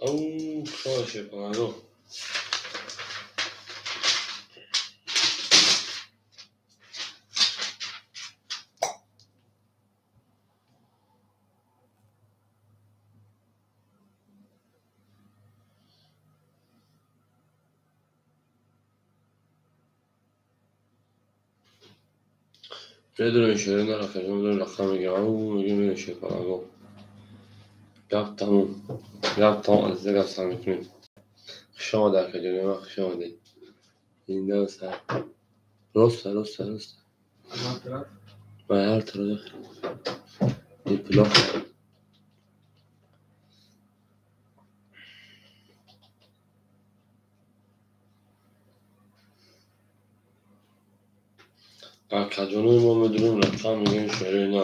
Ау, шоше панаго. Медонем шеъри рақам, медонем рақам мегем. Ау, мегем медонем шеър панаго. Гап тамом. Гап тамом, азиза гап сар мекунем. Хуш омадед, акаҷони ман, хуш омадед. Зинда сар. Роста, роста, роста. Ба ҳар тараф. Неплохо. Акаҷонои мо медонем рақам мегем шеъри на.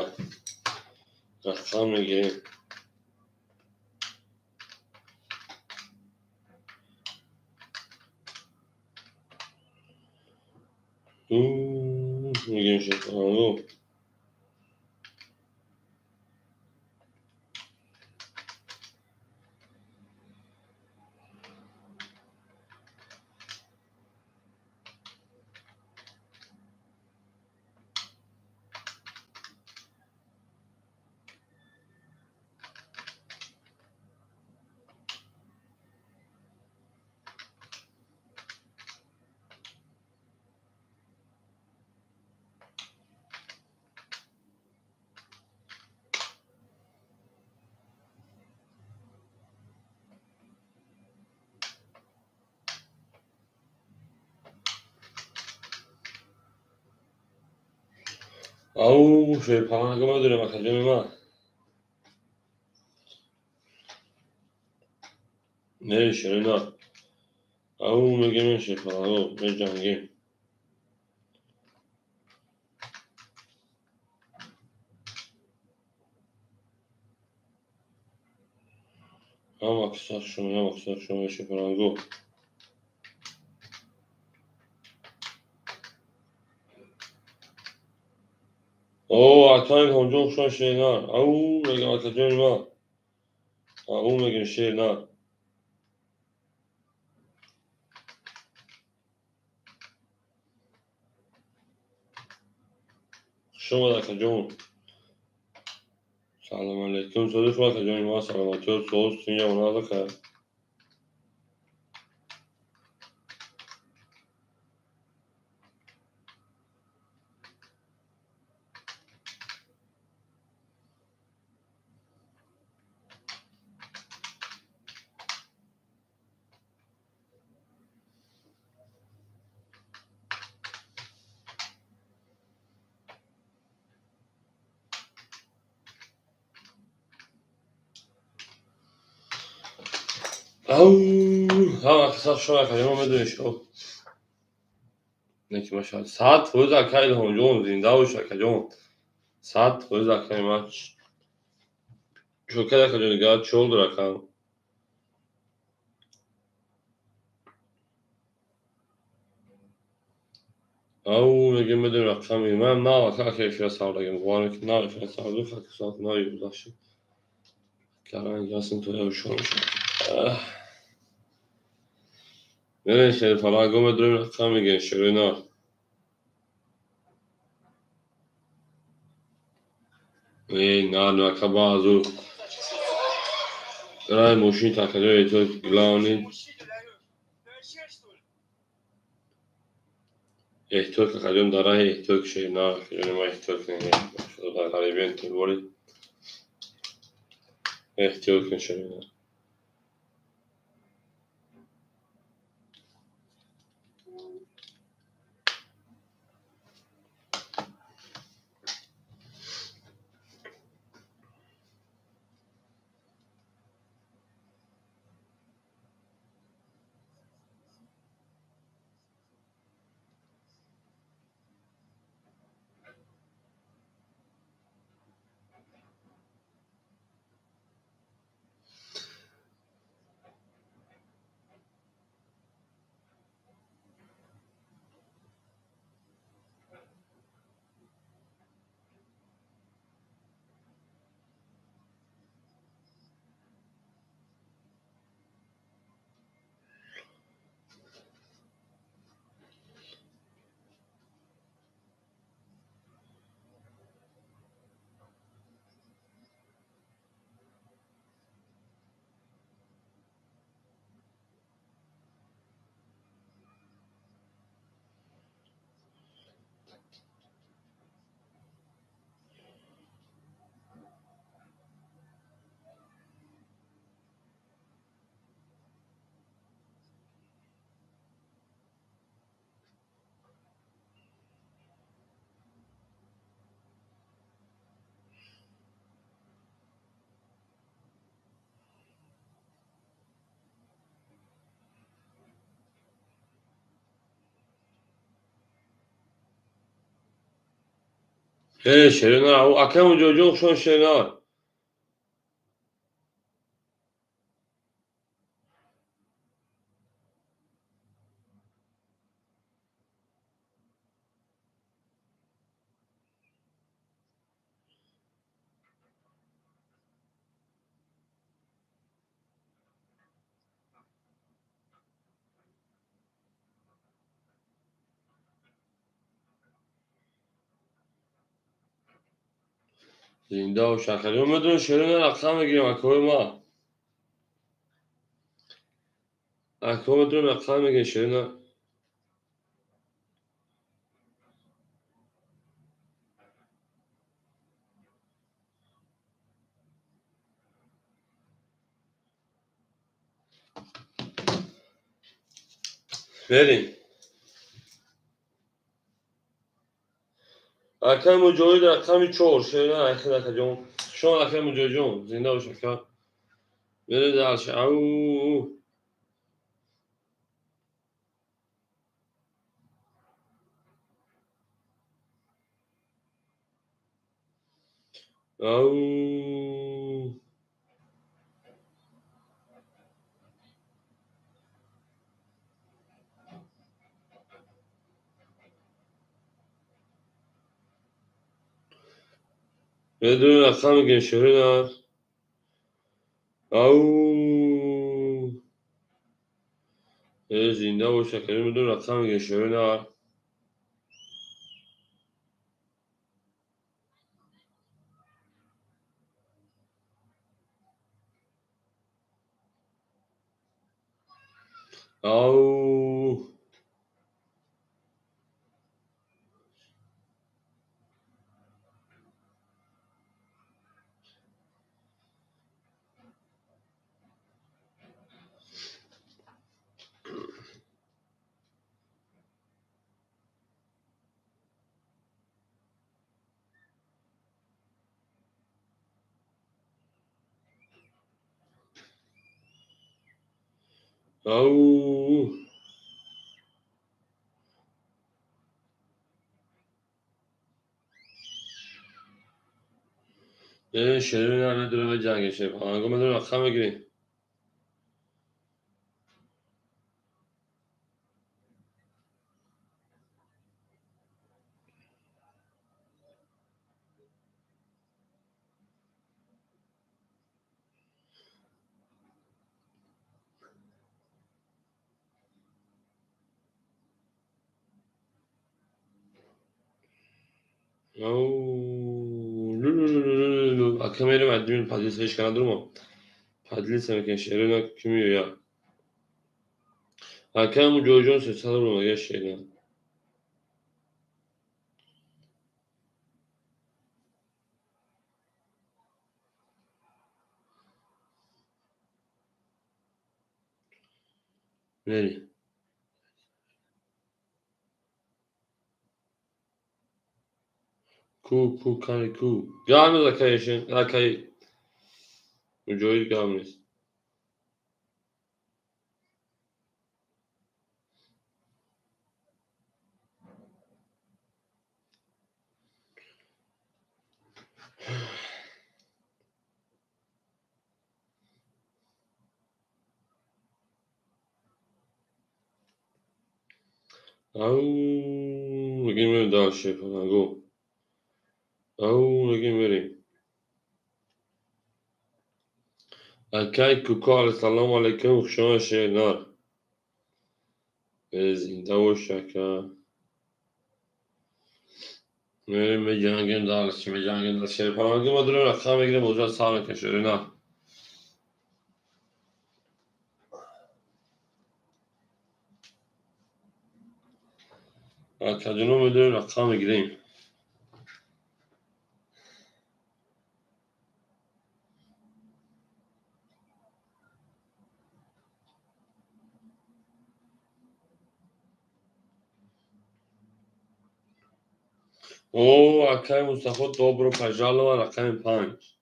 Рақам мегирем. Мегем шеър. Ау, шерпанаго медонем, акаҷони ман. Не, шерина. Ау, мегем шерпанаго, меҷангем. Ҳама кисар шумо, ҳама кисар шумо шерпанаго. О, акаи Илҳомҷон, хушон шернар. Ау, мегем акаҷони ман. Ау, мегем шернар. Хуш омад, акаҷон. Салом алейкум. Содиқ акаҷони ман, саломатиёт, соз, тинҷа онад ака. Ау, ҳама кисар шумо акаҷон мо медонем шо. Неки машалла. 100% ака Илҳомҷон, зинда бош акаҷон. 100% акаи ман. Шокар акаҷон, дигар чол дор ака. Ау, мегем медонем рақам мегем. Ман на ака ака эфира сар дагем. Бовар мекунед, на эфира сар дагем, хак соат на гузашт. Каран ясн то я ушон шуд. Медонем шерпанаго медонем рақам мегем шерина. Эй, на, ну ака баъзу. Рай мошин такаҷо эҳтиёт главный. Эҳтиёт акаҷон, дар раҳи эҳтиёт шерина, акаҷони ман эҳтиёт кунед. Дар ғарибиен тимбори эҳтиёт кунед шерина. Шеринар, акай Муҷоҳидҷон, хушон Шеринар. Зинда бош акаҷон. Медонем Шеринар рақам мегирем акои ма. Ако медонем рақам мегирем Шеринар. Берем. Акай Муҷоҳид рақами 4 Шеринар ахир акаҷон. Хушон акай Муҷоҳидҷон, зинда бош ака. Берем дальше. Ау. Ау. Медонем рақам мегирем Шеринар. Ау. Зинда бош акаҷон, медонем рақам мегирем Шеринар. Ау. Ау. Шеринар медонем ҷанги шер. Медонем рақам мегирем. Ака мерем админ поделиться ҳеч кана дурмо. Поделиться мекунем Шерина ки меояд. Акай Муҷоҳидҷон 300 рубл мега Шерина. Мерем. Ку ку кани ку. Гап нест акай Шен, акай Муҷоҳид гап нест. Ау, мегирем дальше, го. Ау, мегирем мерем. Акай Куко, салому алейкум, хушон Шеринар. Зинда бош ака. Мерем меҷангем дальше, меҷангем дальше. Паланги ма дурем рақам мегирем, боза сар мекунем Шеринар. Акаҷоно медонем рақам мегирем. О, акай Мустафо, добро пожаловать, рақами 5.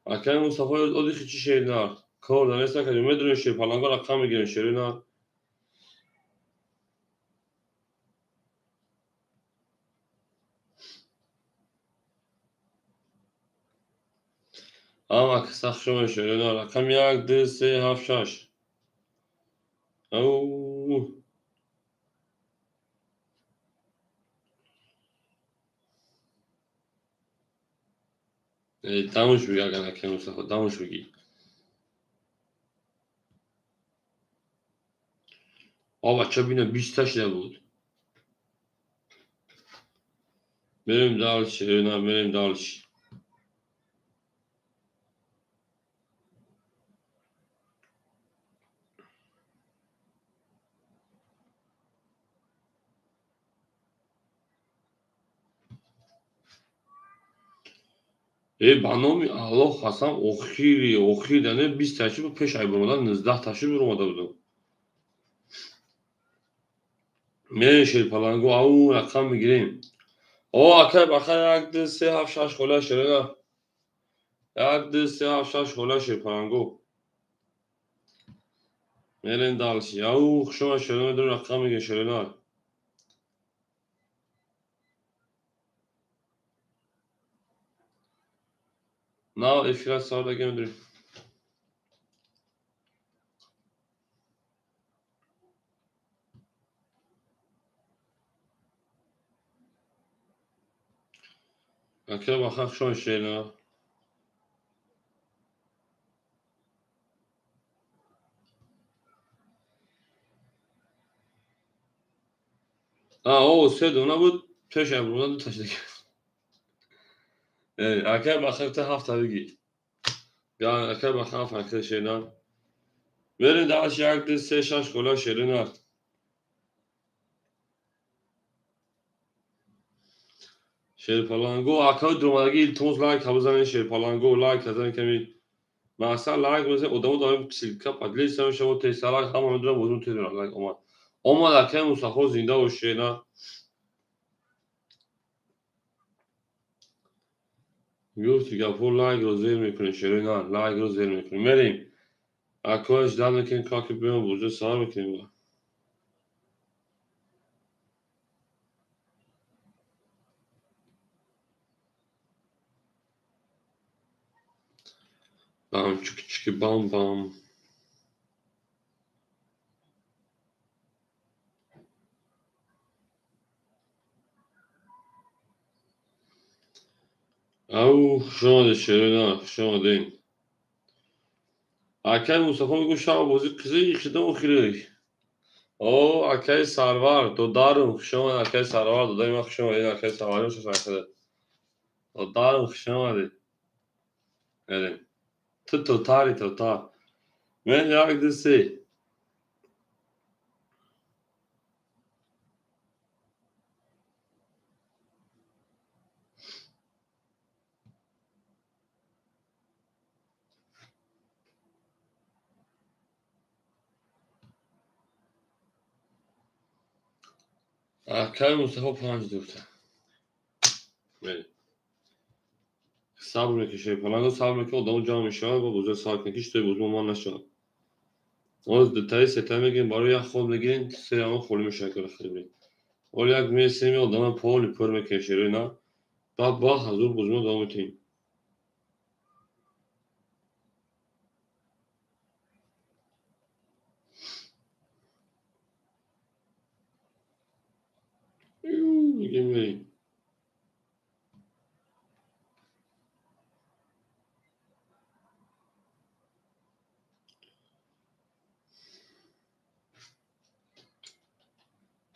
Акай Мустафо, одихи чӣ Шеринар? Кор данест акаҷон, медонем шер паланго рақам мегирем Шеринар. Ҳама каса хуш омадед, шерои нар. Рақами 1, 2, 3, 7, 6. Ау. Тамош бигӣ, агар акаи Мустафо, тамош бигӣ. О, бача бина 20 та шуда буд. Мерем дальше, шерои нар, мерем дальше. Ба номи Аллоҳ қасам, охири охир дане 20 та шуд, пеш ай баромадан 19 та шуд баромада будам. Мерем шерпаланго, ау рақам мегирем. О, акай баха 1, 2, 3, 7, 6 хола шерена. 1, 2, 3, 7, 6 хола шерпаланго. Мерем дальше. Ау, хуш омад шерена, ду рақам мегирем шерена. Нав эфира сар даге медорем. Акай баха хуш омад шерена. О, се дона буд, пеш ай баромадан ду та шуда. Акай баха та 7 та бигӣ. Акай баха 7 акай шерена. Мерем дальше 1, 2, 3, 6 хола шерена. Шерпаланго, акай дуромадагӣ илтимос лайк бизанед, шерпаланго лайк бизанед ками. Мақсад лайк бизанед, одамо дорем ссылка поделиться мешавад, тезтар лайк ҳама медонам, бозум тез меравад лайк омад. Омад акай Мустафо, зинда бош шерена. Гуфти гапҳо лайкро зер мекунем, шерои нар, лайкро зер мекунем. Мерем. Акоя ждать мекунем, как биём, бозӣ сар мекунем. Бам, чики-чики, бам-бам. Ау, хуш омадед, шерои нар, хуш омадед. Акай Мустафо мегӯ шаба бозӣ қизиқ шуда охириш. О, акай Сарвар, додарам, хуш омадед, акай Сарвар, додари ман хуш омадед, акай Сарвар, хуш омадед. Додарам, хуш омадед. Мерем. Ту тотари, тотар. Мен 1, 2, 3. Акай Мустафо 5 духта. Мерем. Сабр мекунем, шерпаланго сабр мекунем, одамо ҷамъ мешавад ва бозиро сар кунем, ки чизе бозимо ман нашавад. Оз дутаи сетаи мегирем, барои як хоб мегирем, се ҳама холӣ мешавад, ки харибем. Ҳоло як месем, одама поли пур мекунем, шерои на. Баъд ба ҳазур бозимо давом метиҳем. Мегирем, мерем.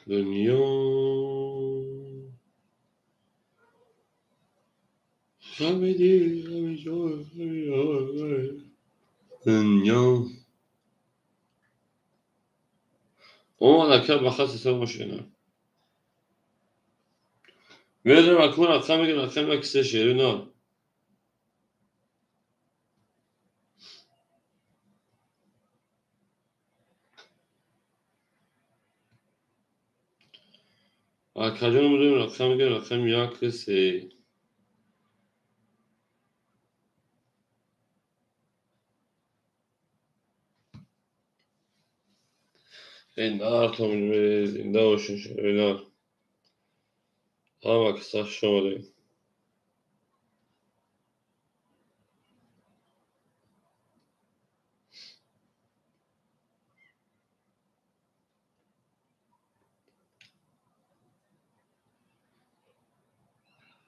Дунё ҳаме дил, ҳаме ҷон, ҳаме дунё. Омад акай баха сеса бошена. Мерем акун рақам мегирем, рақам 1, 3 шерои нар. Акаҷон медонем, рақам мегирем, рақами 1, 3. Эй, нар то зинда бошед, шерои нар. Ҳама каса хуш омадед.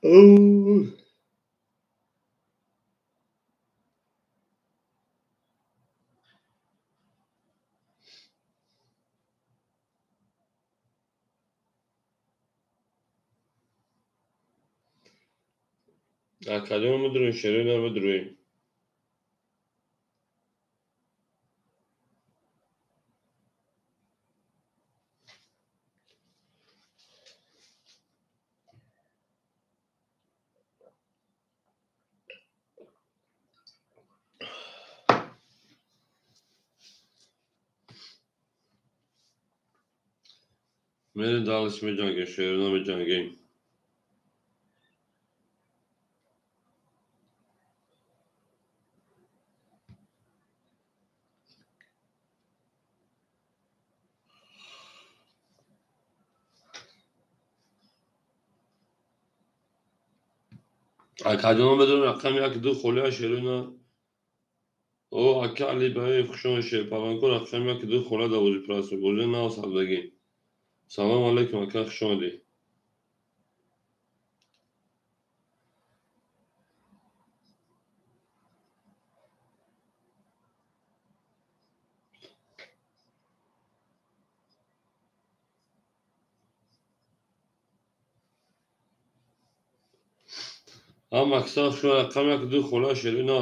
Академия медроем, шерои медроем. Мерем далиш меҷангем, шерои меҷангем. Акаҷонон медонем рақами як ду холия шерона. О, ака Али Баев хушон шерпаланко рақами як ду холия дар бозӣ прасо. Бозӣ нав сардагӣ. Салом алейкум, ака, хуш омадӣ. Ҳама аксар шумо рақами як ду холия шерона.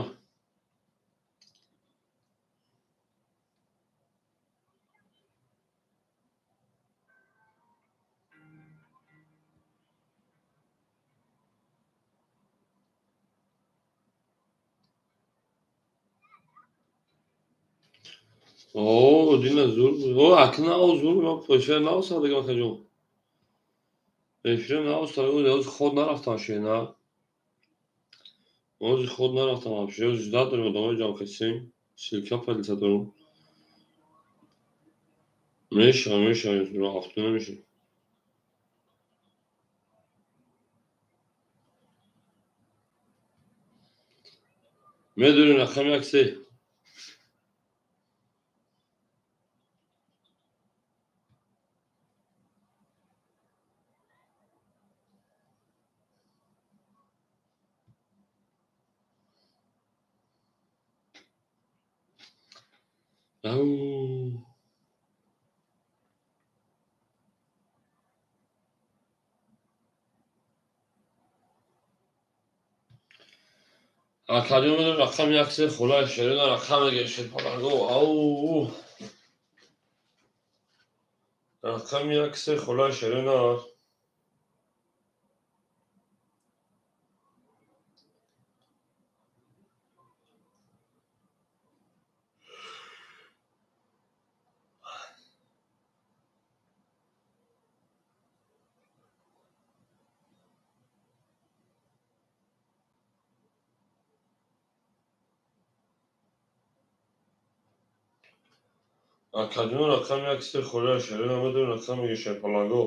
О, дина зур. О, акна о зур, эфир нав сардагӣ акаҷон. Эфир нав сардагӣ, ози ход нарафтам шена. Ози ход нарафтам вообще, ози ждать дорем, одамои ҷамъ касем. Ссылка поделиться дорем. Меша, меша, афту намеша. Медонем рақами як се. Ау. Акаҷон медонем рақами як се холаи шерина рақам мегирем шерпаланго. Ау. Рақами як се холаи шерина. Акаҷон рақами як се холаи шерина медонем рақам мегирем шерпаланго.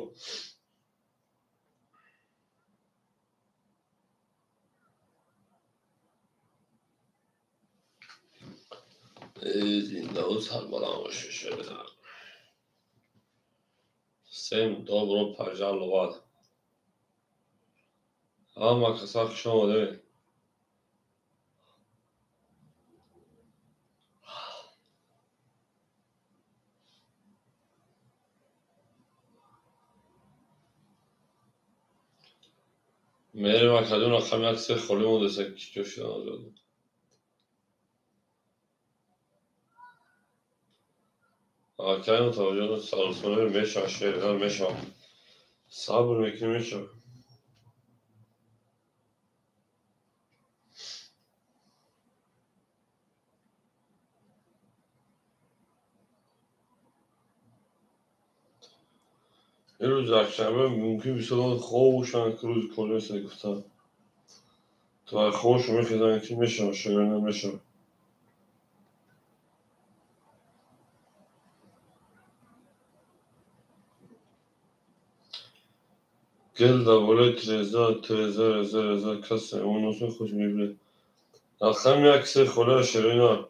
Зинда сарбаланд бошед шерина. Всем добро пожаловать. Ҳама каса хуш омадед. Мерем акаҷон рақами як се холӣ мондеса ки ҷо шудан озод. Акаи мутаваҷҷӯҳ саросона меша шерина меша. Сабр мекунем меша. Рӯзи якшанбе мумкин бисёр хоб бошанд, ки рӯзи корӣ нест гуфтанд. То хобшон мехезанд ки мешавад, шерина мешавад. Гел дар болои тиреза, тиреза, реза, реза, касе оносо хуш мебинад. Рақами як се холаи шерина.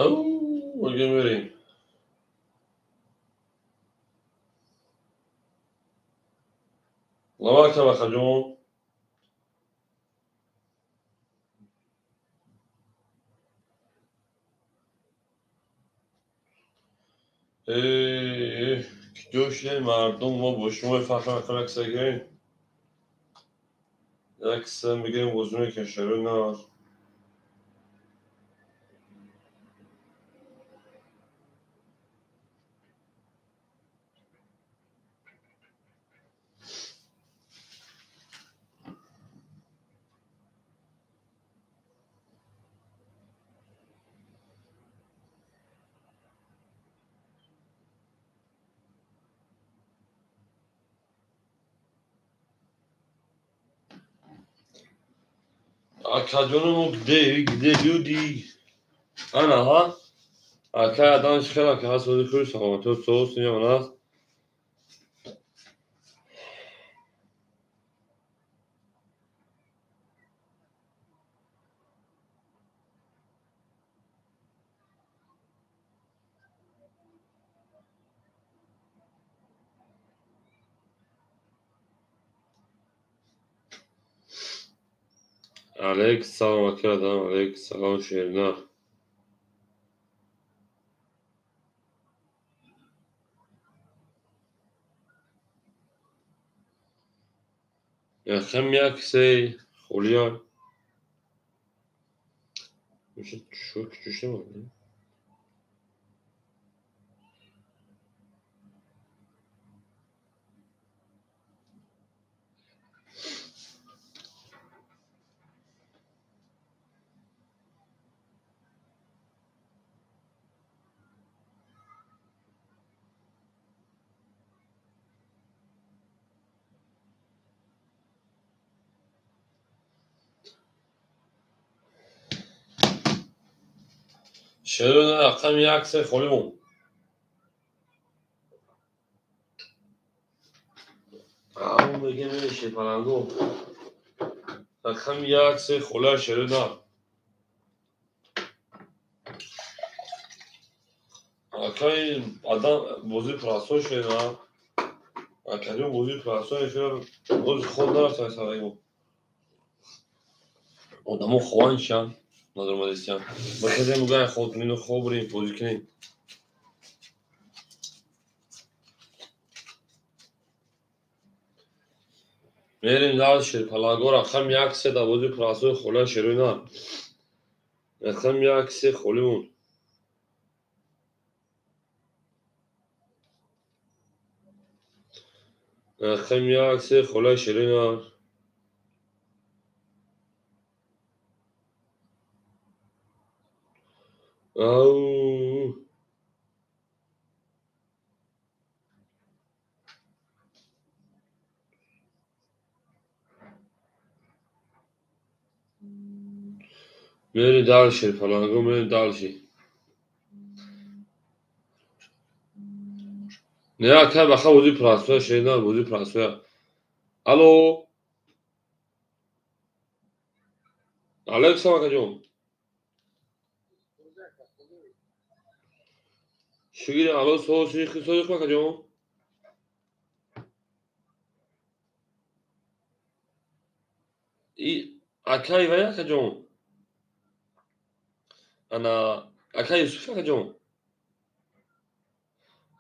Ау, мегем мерем. Лавакам, акаҷон. Киҷо шудем, мардум? Мо бо шумо фахр мекунем. Якса гирем, якса мегирем, бозӣ мекунем. Шароит на акаҷонум, где где люди? Ана ҳа, акай Адан, хела ка ҳаст? Ози хуш, саломатӣ, соус меён аст. Алейк салом, акай Адам, алейк салом, шернар. Яхам як се холия шо кичушема. Чаро на рақами як се холӣ мон? Ау, мегем, шепаланго. Рақами як се холия, шеро на. Акай Адам, бозӣ прасо шена. Акаҷон, бозӣ прасо шена. Бози хоб нарафта сараимо. Одамо хован шан. Надромадистян. Бахезем, бугай хоб кунем, хоб бурем, бозӣ кунем. Мерем дальше. Паланго, рақами як се дар бозии прасои холия, шерои на. Рақами як се холӣ мон. Рақами як се холия, шерои на. Ау. Мерем дальше, паланго, мерем дальше. Не, акай, баха бозии прасоя, шерина, бозии прасоя. Алло. Алейкум салом, акаҷон. Шугири, алло, соси хисои, акаҷон. И акай вай, акаҷон. Ана акай Юсуф, акаҷон.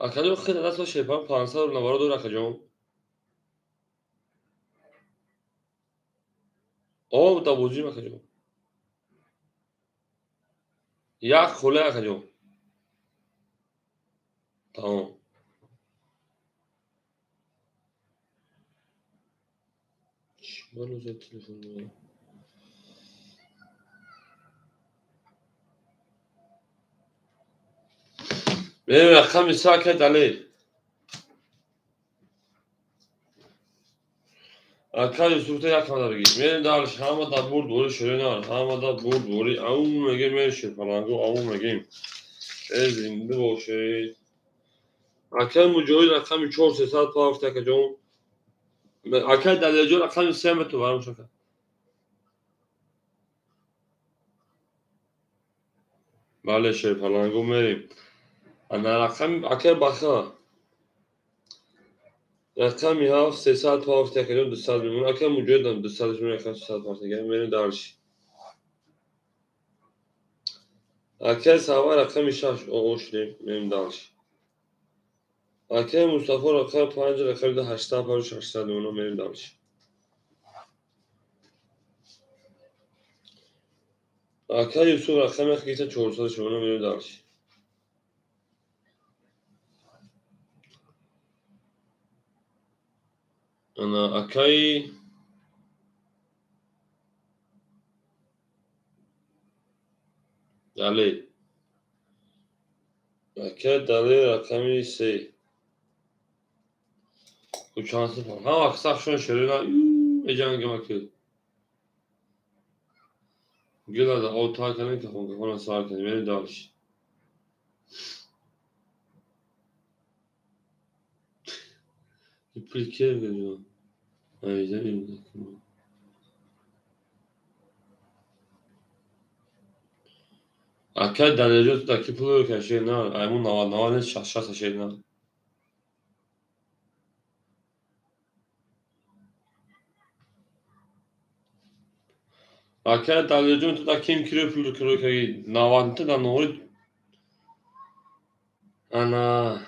Акаҷон, хеле даст шепан 500 рубл дор, акаҷон. О, да бозим, акаҷон. Як холе, акаҷон. Тамом. Чӣ бало зад телефон? Мерем рақами се, акай Далер. Акай Юсуфта як ҳама бигир. Мерем дальше. Ҳама да бурд бори, ширинар. Ҳама да бурд бори. Ау, мегем, мерем шерпаланго, ау мегем. Э, зинда бошед. Акай Муҷоҳид, рақами чор сесад пафт, акаҷон. Акай Далерҷон, рақами се мету барам шака. Бале, шерпалангу мерем. Ана рақами акай баха. Рақами 7 300 пафт якаҷон 200 мемонад. Акай муҷоҳидам 200 мемонад, якам 300 пафт якаҷон мерем дарши. Акай Савар рақами 6 оғоз шудем, мерем дарши. Акай Мустафо рақами 5 рақами 800 пафт 600 мемонад, мерем дарши. Акай Юсуф рақами 1 400 мемонад, мерем дарши. Ана акай Дале. Акай Дале рақами 3. Чанд сифр. Ҳама сахшон шерина эҷангим аки. Гилада ота кардем ки хона сар кардем. Мерем дальше. Пул ке мегӯям? Акай Далерҷон ту ки пул кашед на, аймон 90 90 нест, 60 60 шед на. Акай Далерҷон ту ким киро пул киро каги 90 та да нори ана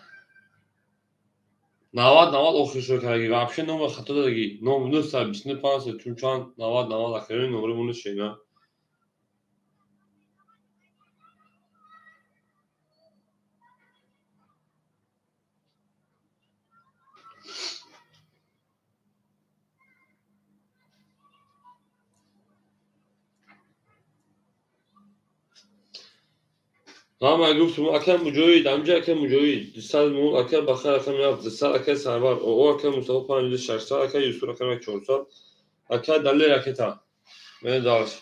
90 90 охир шуд кардаги. Вообще номер хато дадаги. Ном 925 чун чанд 90 90 охири номери мо нест на. Ҳама гуфтум акай Муҷоҳид, ҳамҷа акай Муҷоҳид, 200 мемон, акай Бахар рақами 7, 200, акай Сарвар, о акай Мустафо 5 600, акай Юсуф рақами 400, акай Далер ракета. Мерем дальше.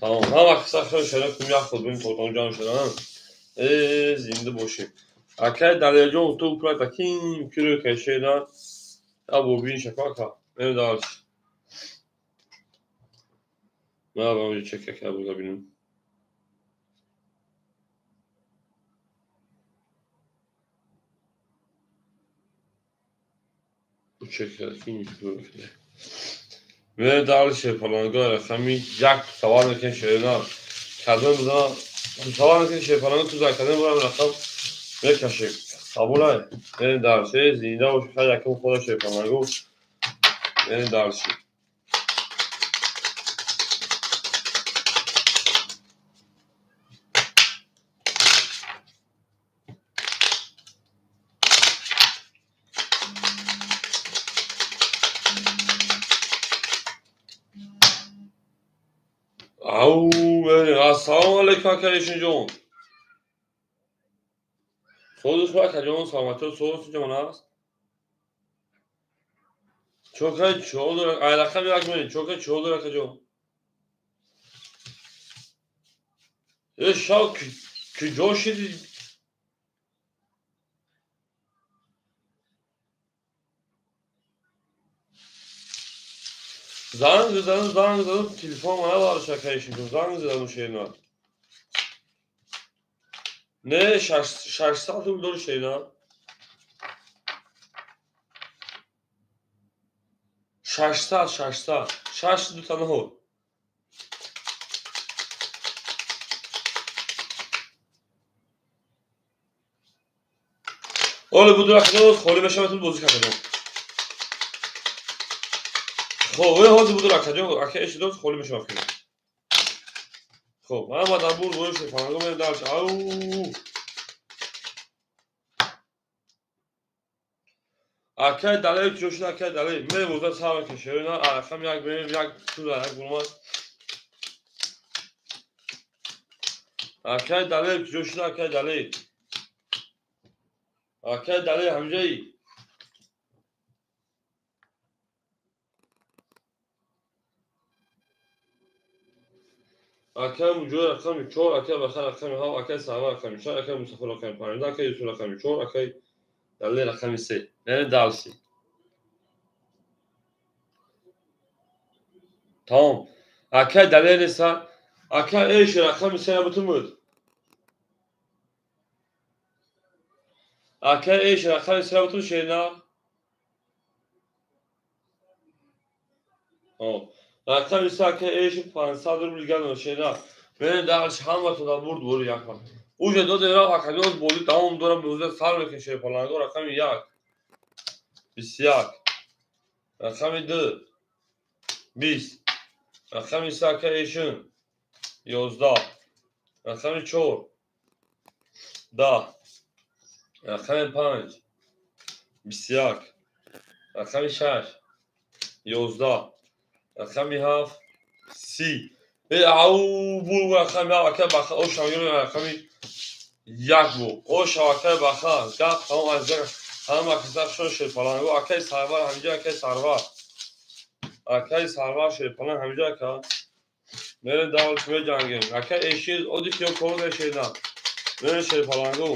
Тамом. Ҳама сахшон шера кум як ход бим тотон ҷамъ шудан. Зинда бошем. Акай Далерҷон ту пулата ким киро кашеда. Або бин шака. Мерем дальше. Ма ба чека ка бинем. Мерем дальше паланга рақами 1 савол мекунем шерина. Кадом бизана савол мекунем шерпаланга ту за кадом бурам рақам мекашем. Қабул ай. Мерем дальше зинда бош хай якум хода шерпалангу. Мерем дальше. Ау, ассалому алайкум акай Ишинҷон. Соз акаҷон, саломатӣ соз ҷон аст. Чокай чолдор, ай рақам як мин, чокай чолдор акаҷон. Шав куҷо шиди? Занг задам, занг задам, телефон мана барош акай Ишинҷон, занг задам шерина. Не, 600 рубл дори шерина. 600, 600, 6 дута наҳо. Оле буду рақам холӣ мешавад бозӣ кардам. Хоб, ҳозир буду рақаҷон, ака эшидоз холӣ мешавад. Хоб, ҳама дар бур бош фанго мерем дальше. Ау! Акай Далер ҷошин, акай Далер. Мерем боза сар кашем, на рақам як мерем, як ту як бурмад. Акай Далер ҷошин, акай Далер. Акай Далер ҳамҷаи. Акай Муҷоҳид рақами 4, акай Бахар рақами 7, акай Сарвар рақами 6, акай Мустафо рақами 5, акай Юсуф рақами 4, акай Далер рақами 3. Мерем дальше. Тамом. Акай Далер неста. Акай эш рақами 3 набутун буд. Акай эш рақами се бутун шерина. Рақами се акай эш 500 рубл дигар дона шерина. Мерем дальше ҳаматон бурд бори як вақт. Уже додем рафт академия бозӣ тамом дорам бозӣ сар мекунем шерпаланго рақами 1 21 рақами 2 20 рақами 3 акай эшин 11 рақами 4 10 рақами 5 21 рақами 6 11 рақами 7 30. Ау бу рақами акай баха оша рақами 1 бу оша акай баха гап тамом аз ҳама каса шо шерпаланго акай сарвар ҳамиҷа акай сарвар акай сарвар шерпаланг ҳамиҷа ака мерем давлат меҷангем акай эшир оди киё кор мешена мерем шерпаланго.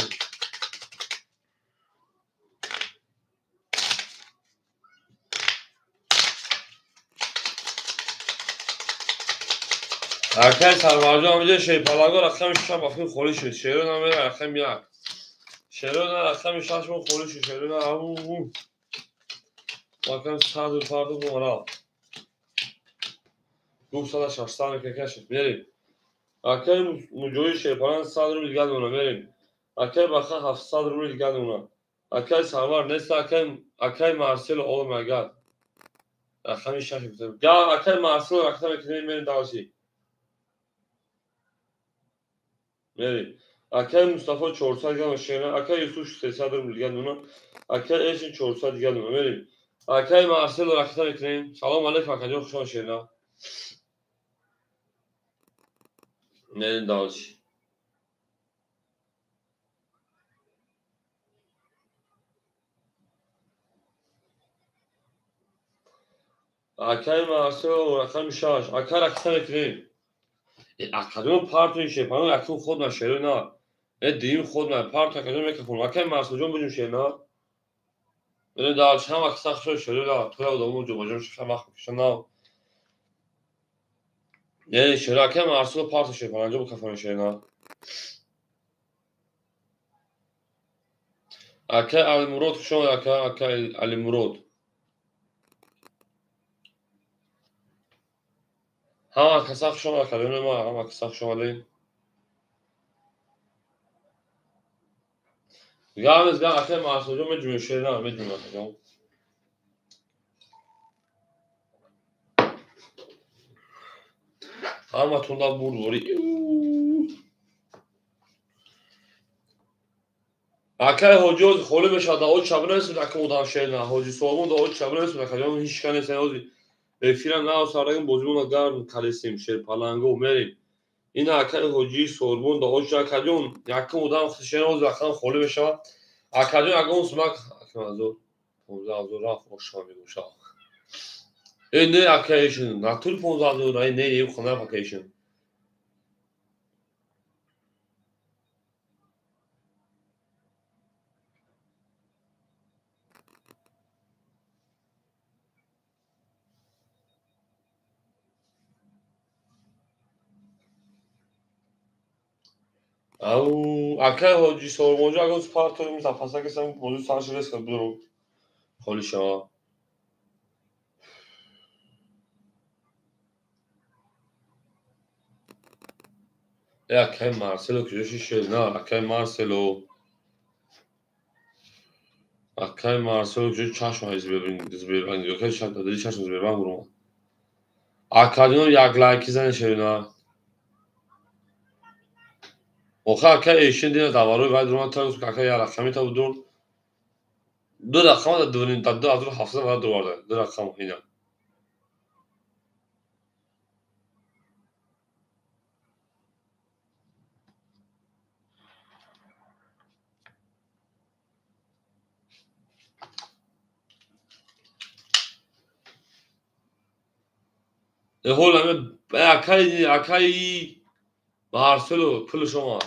Акай сарварҷон ҳамиҷа шерпаланго рақами 6 бафи холӣ шуд. Шерон ҳамера рақами 1. Шерон рақами 6 мо холӣ шуд. Шерон ау рақами 100 фарду мора. 200 мекашид. Мерем. Акай муҷоҳид шерпаланг 100 рубл дигар дона мерем. Акай баха 700 рубл дигар дона. Акай сарвар нест акай Марсело о май гад. Рақами 6. Га акай Марсело рақами мекунем мерем давси. Мерем. Акай Мустафо 400 дигар шена, акай Юсуф 300 рубл дигар дона, акай Эшин 400 дигар дона. Мерем. Акай Марсело рақита мекунем. Салом алейкум акаҷон, хуш омад шена. Мерем давси. Акай Марсело рақами 6. Акай рақита мекунем. Академия партои шерпаланг акун худ на шеро на. Дим худ на парто академия мекафон. Акай Марселҷон буҷум шена. Мерем дальше ҳама каса хушо шеро на. Туя одамо ҷобаҷо шиша вақт мекушан на. Не шеро акай Марсело парто шерпаланг букафон шена. Акай Алимурод хушо акай Алимурод. Ҳама каса хуш омад академия ма, ҳама каса хуш омадед. Гамез гам акай Марселҷон меҷумем шена, меҷумем акаҷон. Ҳаматон да бурд бори. Акай ҳоҷи ози холӣ мешавад, да оч шаб намесуд ака одам шена. Ҳоҷи Соломон да оч шаб намесуд акаҷон, ҳеч ка нест ози. Эфирам наосарагим бозимона гарм калесем шерпаланго мерем. Ина акай ҳоҷи Сорбон да оч акаҷон якум одам шена ози рақам холӣ мешавад. Акаҷон ягон сумак акамазо 15000 рафт ошма мегӯша. Не акаишин натур 15000 ай не ев хона акаишин. Ау акай ҳоҷи Сормонҷо агар партоим запасакесам бозӣ сар шудааст буру холӣ шава. Акай Марсело куҷо шуд? На, акай Марсело. Акай Марсело куҷо чашм Сбербанк, акай чашм Сбербанк буру. Акаҷон як лайки зане шерина. Охе акай эшин дина даварои вай дурума та акай як рақами та дур. Ду рақама да дувним да 2700 вай дурварда. Ду рақам ина. Ҳол акай акай Марсело пули шумо.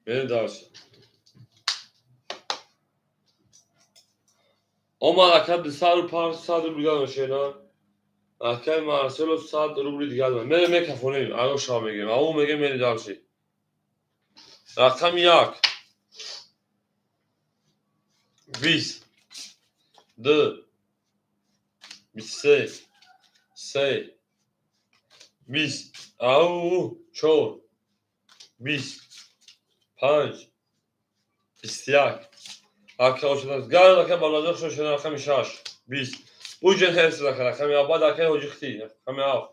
Мерем дальше. Омад ака 200 рубл дигар шена. Акай Марсело 100 рубли дигар. Мерем мекафонем, аро шава мегирем. Ау мегем мерем дальше. Рақами 1 20 2 23 3 20 ау 4 20 5 21 ака ошадас гар ака балазор шошена рақами 6 20 буҷен ҳефз ака рақами 7 баъд акаи ҳоҷихти рақами 7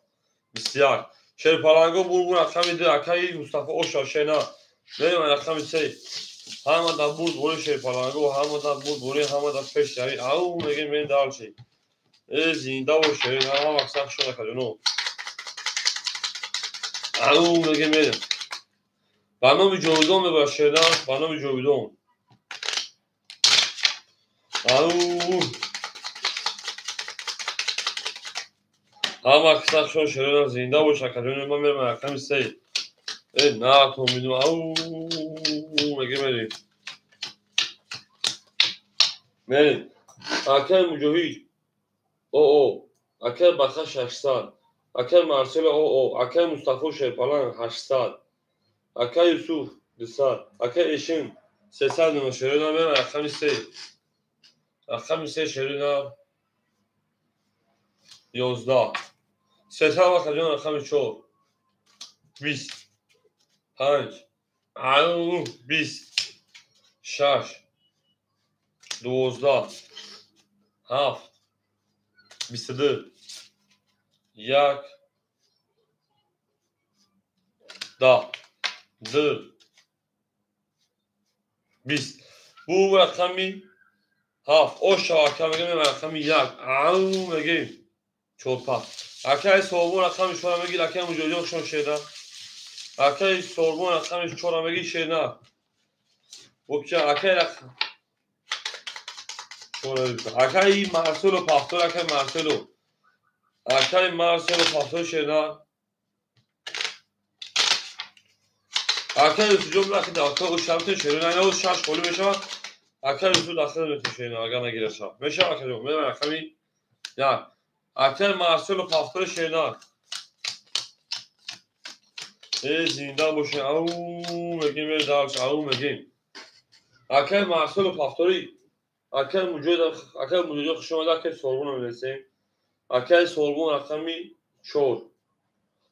21 шерпаланго бурбур рақами 2 акаи Мустафо оша шена мерем рақами 3 ҳама да бурд бори шерпаланго ҳама да бурд бори ҳама да пеш рави ау мегем мерем дальше э зинда боше ҳама вақт сахт шуд ака ҷоно ау мегем мерем ба номи Ҷовидон мебарад шена ба номи Ҷовидон ау ҳама сахт шуд шерона зинда бош ака ҷоно ман мерам рақами 3 э на то мидум ау мегем мерем мерем акаи Муҷоҳид оо акаи Баха 600 акаи Марсело оо акаи Мустафо Шерпаланг 800 акаи Юсуф 200 акаи Эшин 300 нума шерона мерам рақами 3 рақами 3 шерона 11 300 вака ҷон рақами 4 20 5 ау 20 6 12 7 22 1 10 2 20 бу рақами 7 оша ака мегем рақами 1 ау мегем 4 5 акаи Сорбон рақами 4 мегир акаи Муҷоҳидон шон шена акаи Сорбон рақами 4 мегир шена вообще акаи рақам акаи Марсело Пахтор акаи Марсело акаи Марсело Пахтор шена акаи Юсуфҷон вақти дафтар ошамтен шерона ина шаш холӣ мешавад акаи Юсуф дахил метон шерона агар нагирад шав мешавад акаҷон мерам рақами 1 акаи Марсело Пахтор шена э зинда боше ау мегем мер дальше ау мегем акаи Марсело Пахтори акаи Муҷоҳид акаи Муҷоҳидон хуш омада акаи Сорбонро мерасем акаи Сорбон рақами 4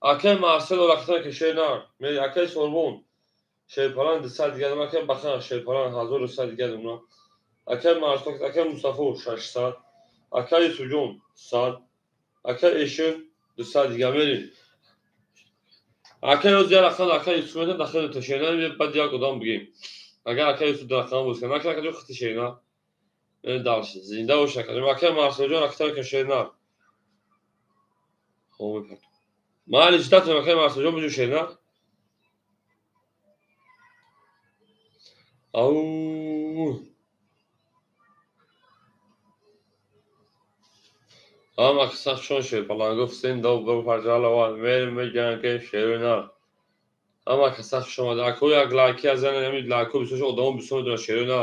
акаи Марсело рақами ки шена акаи Сорбон шерпаланг 200 дигар акаи Баха шерпаланг 1200 дигар уна акаи Марсело акаи Мустафо 600 акаи Юсуфҷон 100 акаи Эшин 200 дигар мерем акаи ёз як рақам акаи Юсуф метон дахил то шена баъд як одам бигем агар акаи Юсуф рақам боз кунад ака акаҷон хити шена дальше зинда бош акаҷон акаи Марселоҷон рақами ки шена майли читатем акаи Марселоҷон буҷу шена ау ҳама сахт шон шерпаланго фсен до парҷалава мерем мегӯянд ки шерона ҳама сахт шон омада ако як лайки аз ами лайко бисёр одамо бисёр медонанд шерона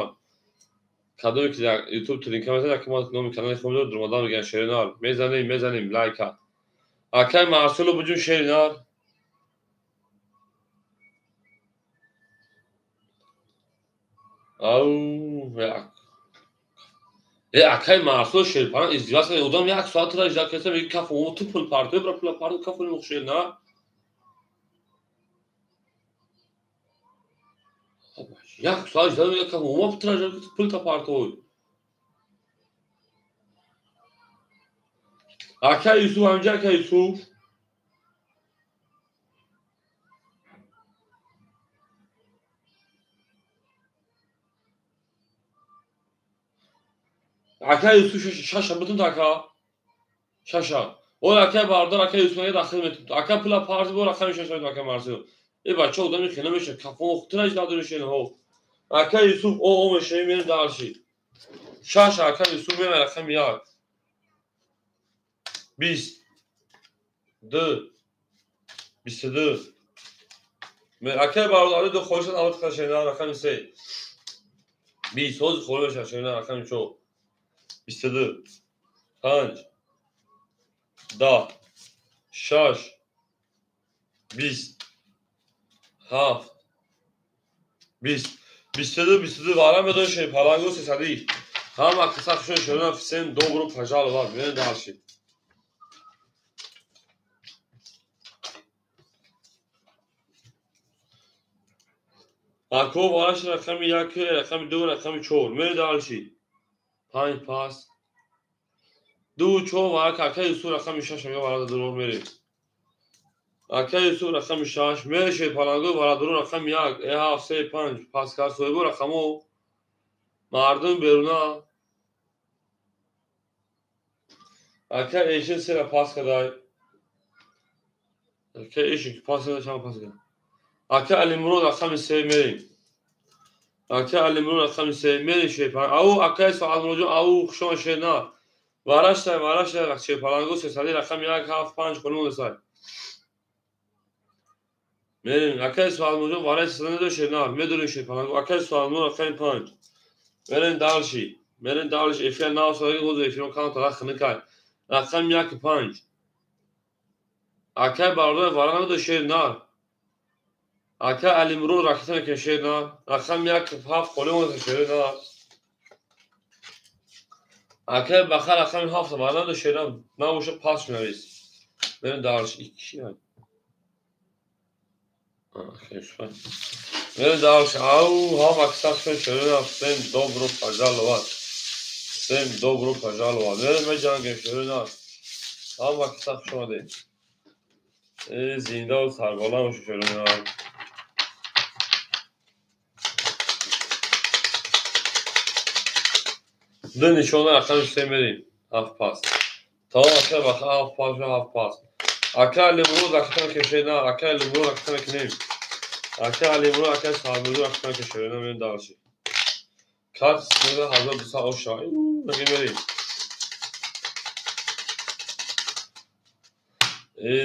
кадоме ки дар ютуб тринка мезанад ака мо номи канали худро дурмода мегӯянд шерона мезанем мезанем лайка акаи Марсело буҷун шерина ау э акаи Марсело шерпаланг издивас кард одам як соат тра иҷра кеса меги каф ту пул партои бра пула парто кафоли мух шерина як соат иҷра мега каф ома тра пул та партой акаи Юсуф ҳамҷа акаи Юсуф акаи Юсуф шаша бутун ака шаша ой акаи бародар акаи Юсуф мега дахил метун ака пула парти бо рақами шаша метун акаи Марсело э бача одами хела меша кафон тра надори шенаҳо акаи Юсуф о мешавӣ мерем дальше шаша акаи Юсуф мега рақами 1 20 2 22 акаи бародари ду хоҳишат аввал шена рақами 3 20 ҳозир холӣ мешавад шена рақами 4 22 5 10 6 20 7 20 22 22 вара медон шери паланго 300. Ҳама қисса хушон шерона всем добро пожаловать. Мерем дальше. Ако вараш рақами 1, рақами 2, рақами 4. Мерем дальше. 5 пас. 2 4 вара ака Юсуф рақами 6 ага вара дурор мерем. Ака Юсуф рақами 6 мере шери паланго вара дурор рақами 1, 7 3 5 паскар соҳибо рақамо мардум беруна. Ака эшин сера пас кадай. Ака эшин ки пас кадай чанд пас кадай. Ака Алимурод рақами 3 мерем. Ака Алимурод рақами 3 мерем шери паланго. Ау ака Соалмуроджон ау хушон шерна. Вараштай вараштай шери паланго 300 рақами 1 7 5 қулмон сай. Мерем ака Соалмуроджон вараш 300 шерна. Медурем шери паланго. Ака Соалмурод рақами 5. Мерем дальше. Мерем дальше. Эфир нав садаги гоз эфирон кан тараф хникай. Рақами 1 5. Ака бародар вара намедо шер нар. Ака Алимурод ракета мекунем шер нар. Рақами 1 7 холӣ монда шер нар. Ака Баха рақами 7 вара намедо шер нар. Набоша пас менавис. Мерем дальше. 2 ай. Мерем дальше. Ау, ҳама қисса хушон шерона всем добро пожаловать. Всем добро пожаловать. Мерем меҷангем шерона. Ҳама қисса хуш омадед. Зинда ва сарбаланд бошед шерона. Ду нишона рақами 3 мерем. 7 пас. Тамом ака Баха 7 пас 7 пас. Ака Алимурод ракета мекунем шерона. Ака Алимурод ракета мекунем. Ака Алимурод ака Сарбозо ракета мекунем шерона. Мерем дальше. Кат 1200 оша. Мегем мерем.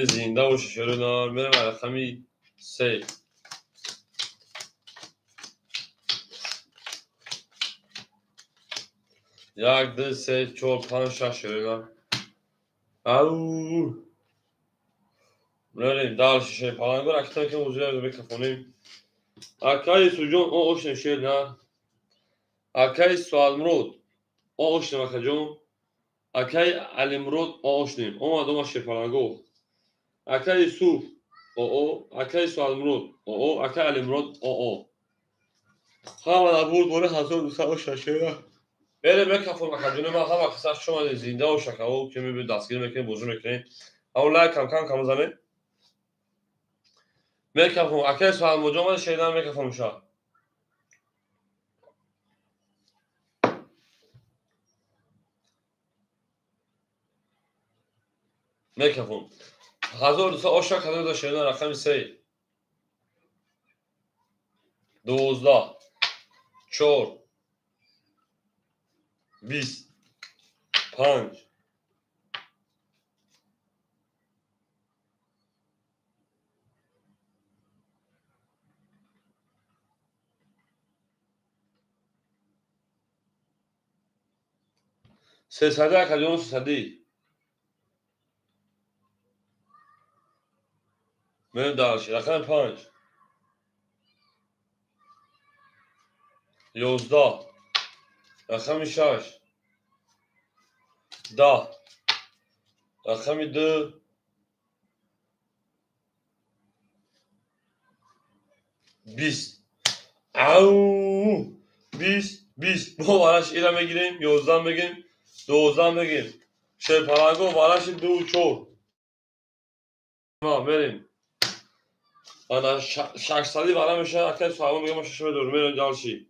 Зинда бошед шерона. Мерем рақами 3. 1 2 3 4 5 6 шерона. Ау. Мерем дальше шери паланго ракета мекунем ҳузур микрофонем. Акаи Суҷон о ошнем шерна. Акаи Суалмурод о ошнем акаҷон. Акаи Алимурод о ошнем. Омад омад шери паланго. Акаи Юсуф о акаи Суалмурод о акаи Алимурод о. Ҳама набурд бори 1200 оша шерна. Мерем микрофон акаҷони ман ҳама қисса хуш омадед зинда бош акао ки мебинед дастгирӣ мекунем бозӣ мекунем. Ау лайк кам кам кам занед. Микрофон акаи Суалмуроджон омада шерна микрофон мешавад. Микрофон 1200 оша кадом шерна рақами 3 12 4 20 5 300 акаҷон 300. Мерем дальше. Рақами 5 11 рақами 6 10 рақами 2 20. Ау 20 20. Бо вараш ира мегирем 11 мегирем 12 мегирем. Шери паланго вараши 2 4. Ма мерем. Ана 600 вара мешавад ака Суалмурод мегам 6 медорам. Мерем дальше.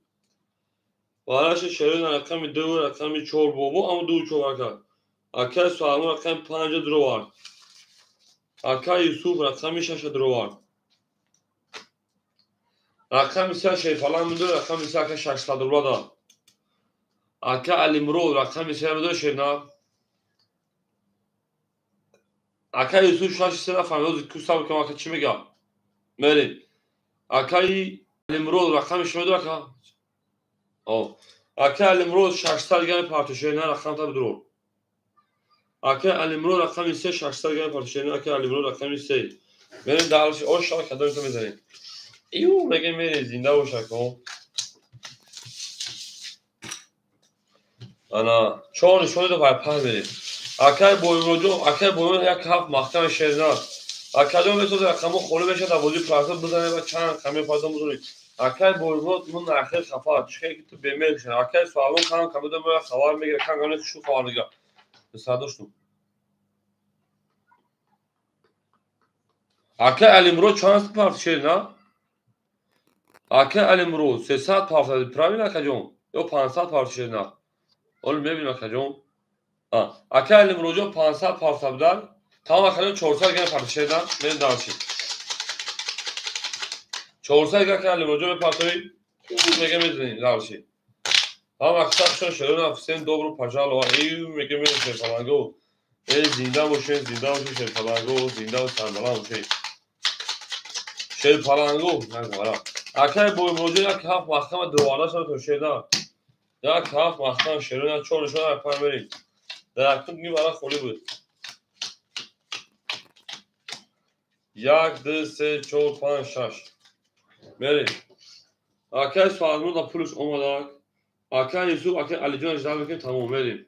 Вараши шерона рақами 2 рақами 4 бобо ама 2 4 ака. Ака Суалмурод рақами 5 дровард. Ака Юсуф рақами 6 дровард. Рақами 3 шери паланг медорад рақами 3 ака 600 рубла дад. Ака Алимурод рақами 3 медорад шерна. Ака Юсуф 6 3 нафаҳмид. Ку сабр кунам ака чӣ мегӯяд. Мерем. Акаи Алимурод рақами 6 медорад ака. Ака Алимурод 600 грамм партошерна рақам та бидурор. Ака Алимурод рақами 3 600 грамм партошерна ака Алимурод рақами 3. Мерем дальше. Оша кадомита мезанем. Ию мегем мерем, зинда бош ако. Ана чор нишони ду пай панҷ мерем. Акай Боимроҷон, акай Боимрод як ҳафт маҳками шернар. Акаҷон месозад рақамҳо холӣ мешавад, дар бозии прасо бизанед ва чанд рақами пайдо бизонед. Акай Боимрод мун ахир хафа, чихе ки ту бемер шуда. Акай Суалмон кам кам буда моя хабар мегирад, кам кам хушу хабар мегирад. Сардоштум. Акай Алимрод чанд парт шерна? Акай Алимрод 300 парт, правильно акаҷон? Ё 500 парт шерна? Ҳоло мебинем акаҷон. Акай Алимродҷон 500 парт будан. Тамом акаҷон 400 грамм парт шерна. Мерем дальше. 400 грамм акай Алимродҷон мепартоӣ. Мега мезанем дальше. Ҳам аксар шерона всем добро пожаловать. Эй мега мерем шерпаланго. Эй зинда бошед, зинда бошед шерпаланго, зинда ва сарбаланд бошед. Шерпаланго, нагара. Акай Боимроҷон як ҳафт маҳкама дувора шуда то шерна. Як ҳафт маҳкам шерона чор нишона панҷ мерем. Дар якум ним варақ холӣ буд. 1, 2, 3, 4, 5, 6. Мерем. Акай Суалмон да пулш омадак. Акай Юсуф, акай Алиҷон ждал мекунем, тамом мерем.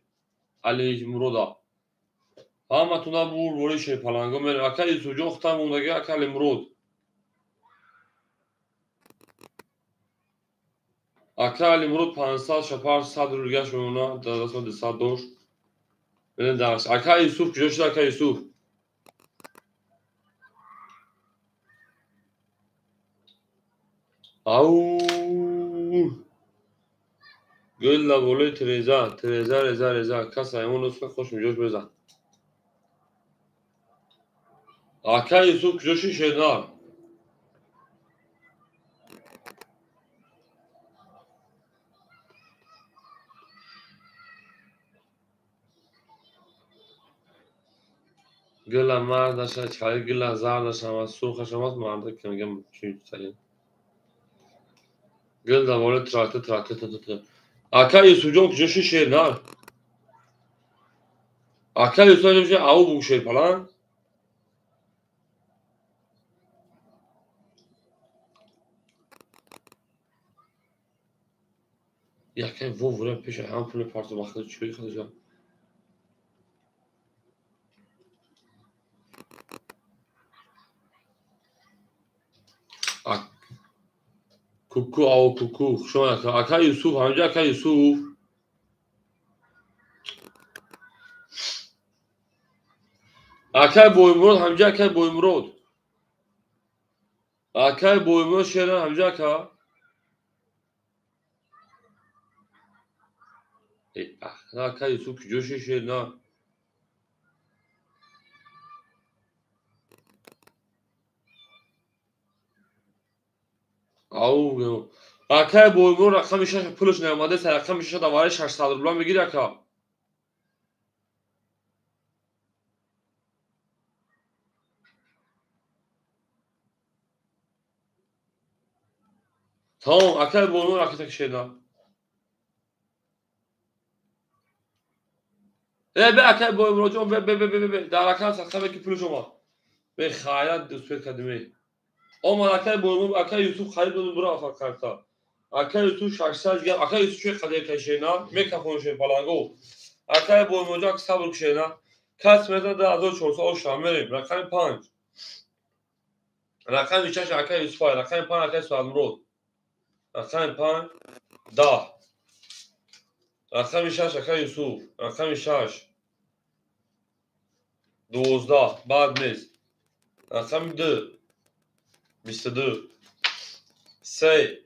Алимурода. Ҳаматона бур бори шерпаланго мерем. Акай Юсуфҷон хутам мондаги, акай Алимурод. Акай Алимурод 500 шапар 100 рулгаш мемона, дар дастма 200 дошт. Мерем дарс. Акай Юсуф куҷо шуд акай Юсуф? Ау! Гулла болои Тереза, Тереза, Реза, Реза. Кас аймон нусха хош миҷош безан. Акай Юсуф куҷо шуд шернар? Гула мардаша, чали гула зардаша, ва сурхаша мас марда кемгам чун салин. Гул да болои тракта, тракта, тракта, тракта. Акай Юсуфҷон куҷо шуд шернар? Акай Юсуф ҷон ау буг шерпалан? Якай во вура пеша ҳам пули парту вақти чӯи хадиҷон. Куку ау куку хуш омад акай Юсуф, ҳамҷа акай Юсуф. Акай Боимурод, ҳамҷа акай Боимурод. Акай Боимурод шера ҳамҷа ака. Акай Юсуф куҷо шуд шерна? Ау, акай Боимурод рақами шаш пулш наомада, рақами шаш давари 600 рубла мегири ака. Тамом, акай Боимурод ракета кишена. Э, бе акай Боимуродҷон, бе бе бе бе бе, дар рақам садқа ки пулш омад. Бе хайрат успел кардем. Омад акай Боимурод, акай Юсуф харид дод бура афа карта. Акай Юсуф 600 гап, акай Юсуф чӣ қадар кашена, мекафон шерпаланго. Акай Боимуродҷон сабр кишена. Кас мезанад 2400 оша мерем, рақами 5. Рақами 6 акай Юсуф, рақами 5 акай Суалмурод. Рақами 5 10. Рақами 6 акай Юсуф, рақами 6 12 баъд нест. Рақами 2 22 3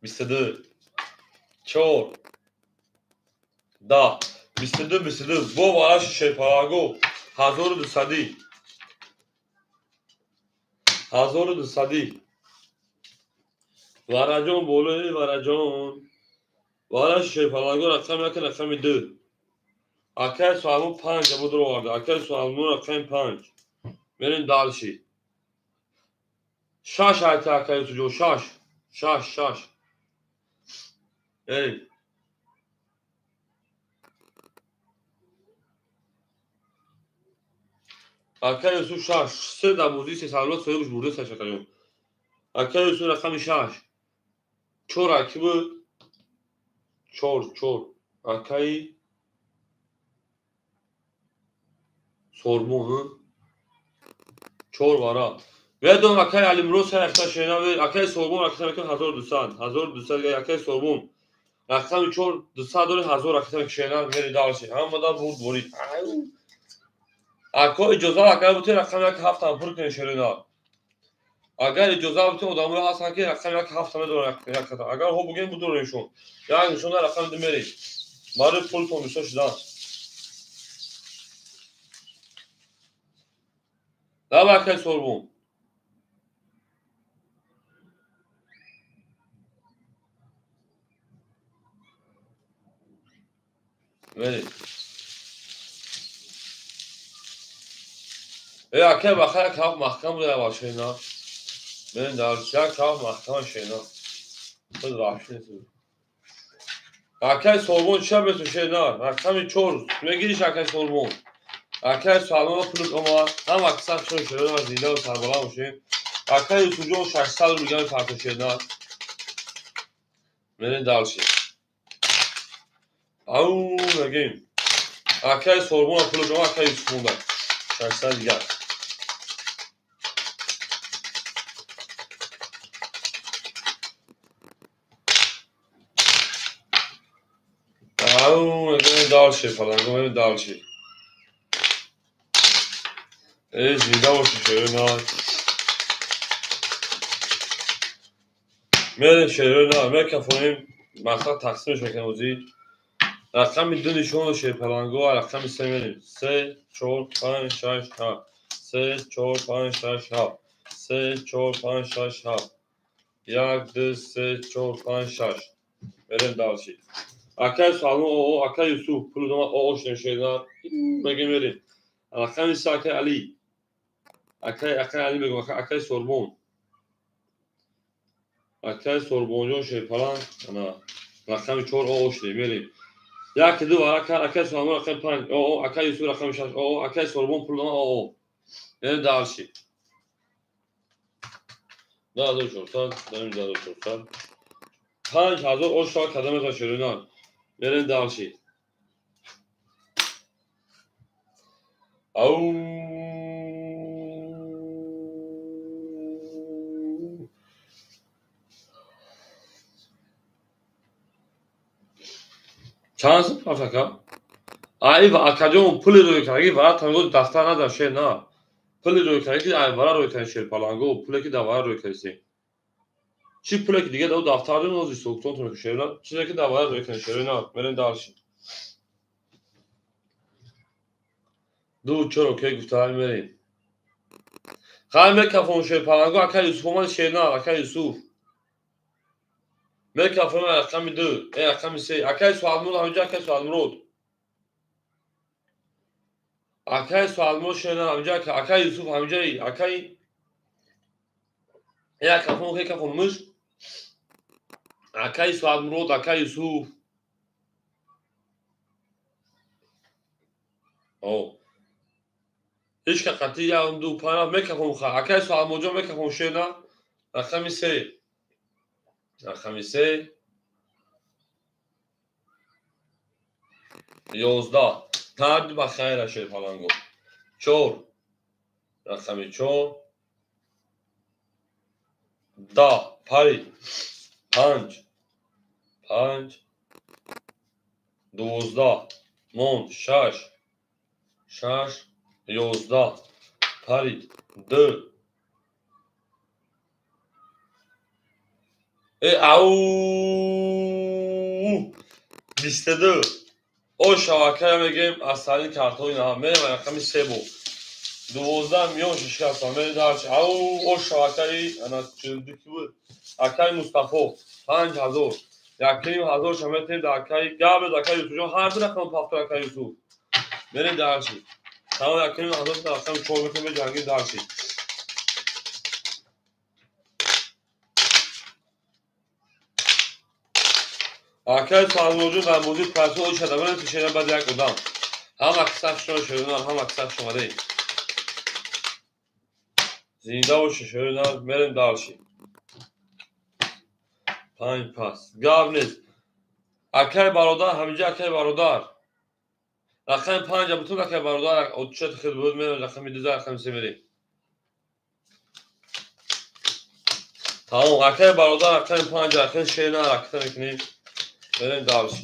22 4 10 22 22 бо вараши шерпалаго 1200 1200 вараҷон болои вараҷон вараши шерпалаго рақами 1 рақами 2 акай Суалмон 5 буд оварда. Акай Суалмон рақами 5 мерем дальше. 6 айта акай Юсуфҷон 6 6 6 мерем. Акай Юсуф 6 се дар бозии сесалот соҳибш бурда сашакаҷон. Акай Юсуф рақами 6. 4 аки буд. 4 4. Акай Сорбон. 4 вара. Ведом акай Алимрӯз сар шена акай Сорбон рақами 1200. 1200 акай Сорбон. Рақами 4 200 дори 1000 рақами шена мери дальше. Ҳамада бурд борид. Ако иҷоза агар бутен рақами 1 7 пур кунед шерина. Агар иҷоза бутен одамои ҳастанд ки рақами 1 7 медоранд як хата. Агар ҳо буген будоремшон. Як нишона рақами 2 мери. Барои пултон бисёр шудан. Давай акай Сорбон. Мери. Акай бахай як ҳафт маҳкам буда башена. Мен дар як ҳафт маҳкам шена. Худ ваҳши нест. Акай Сорбон ча бесу шена? Рақами 4 мегириш акай Сорбон. Акай Салмон пулут омад. Ҳам аксар шуд шена зинда ва сарбаланд бошем. Акай Юсуфҷон 600 рубл гами фарто шена. Мерем дальше. Ау мегим. Акай Сорбон пулут омад, акай Юсуф монда. 600 дигар. Ау, мегӯем дальше, фаланго мегӯем дальше. Эй, зинда боши, шерина. Мерем шерина, мекафонем, мақсад тақсимш мекунем озӣ. Рақами 2 нишон шерпаланго, рақами 3 мерем. 3 4 5 6 7. 3 4 5 6 7. 3 4 5 6 7. 1 2 3 4 5 6. Мерем дальше. Акай Салмон о, акай Юсуф пул дома о шудем шерина. Мегем мерем. Рақами 3 акай Али. Акай Али мегӯм, акай Сорбон. Акай Сорбонҷон шерпаланг, ана рақами 4 о шудем мерем. 1 2 вара акай Салмон рақами 5 о, акай Юсуф рақами 6 о, акай Сорбон пул дома о. Мерем дальше. 2400, 2400. 5000 о шуд кадам мезан шерина. Мерем дальше. Ау. Чанд сум пафака? Ай ва акаҷон пули рӯй кардаги вара тамгоз дафтар надар шер на. Пули рӯй кардаги ай вара рӯй кардаги шер паланго, пуле ки дар вара рӯй кардисем. Чӣ пуле ки дига дар дафтар нози соктон тон шер на, чизе ки дар вара рӯй кардаги шер на, мерем дальше. 2 4 окей гуфта мерем. Хай мекафон шер паланго, акай Юсуф омад шер на, акай Юсуф. Мекафон рақами 2, рақами 3, акай Суалмурод ҳаминҷа акай Суалмурод. Акай Суалмурод шер на ҳаминҷа, акай Юсуф ҳаминҷа, акай як кафон, хе кафон муш. Акай Суалмурод, акай Юсуф. О. Ҳеҷ ка қатъи 1 2 5 мекафон ха. Акай Суалмуродҷон мекафон шер на. Рақами 3. Рақами 3. 11. Тард ба хайра шер паланго. 4. Рақами 4. 10. Пари. 5. 5. 12. Монд. 6. 6. 11. Парид. 2. Ау! 22. О шавакая мегем аз сари картои на мерем рақами 3 бо. 12 миён шишкаста мерем дальше. Ау, о шавакаи ана 42 ки буд. Акай Мустафо 5000. 1500 ша метем дар акаи Габр, акаи Юсуфҷон ҳар ду рақам пафтор акаи Юсуф. Мерем дальше. Тамом 1500 ша рақами 4 метем ҷангим дальше. Акай Салмонҷон дар бозии прасо ои шада мерем шена баъд як одам. Ҳама кисах шумо шерина, ҳама кисах шумодаи. Зинда бошед шерина, мерем дальше. Панҷ пас. Гап нест. Акай бародар, ҳаминҷа акай бародар. Рақами панҷа бутун акай бародар, отчет хел буд, мерам рақами 2, рақами 3 мерем. Тамом, акай бародар, рақами панҷа, рақами шена ракта мекунем. Мерем дальше.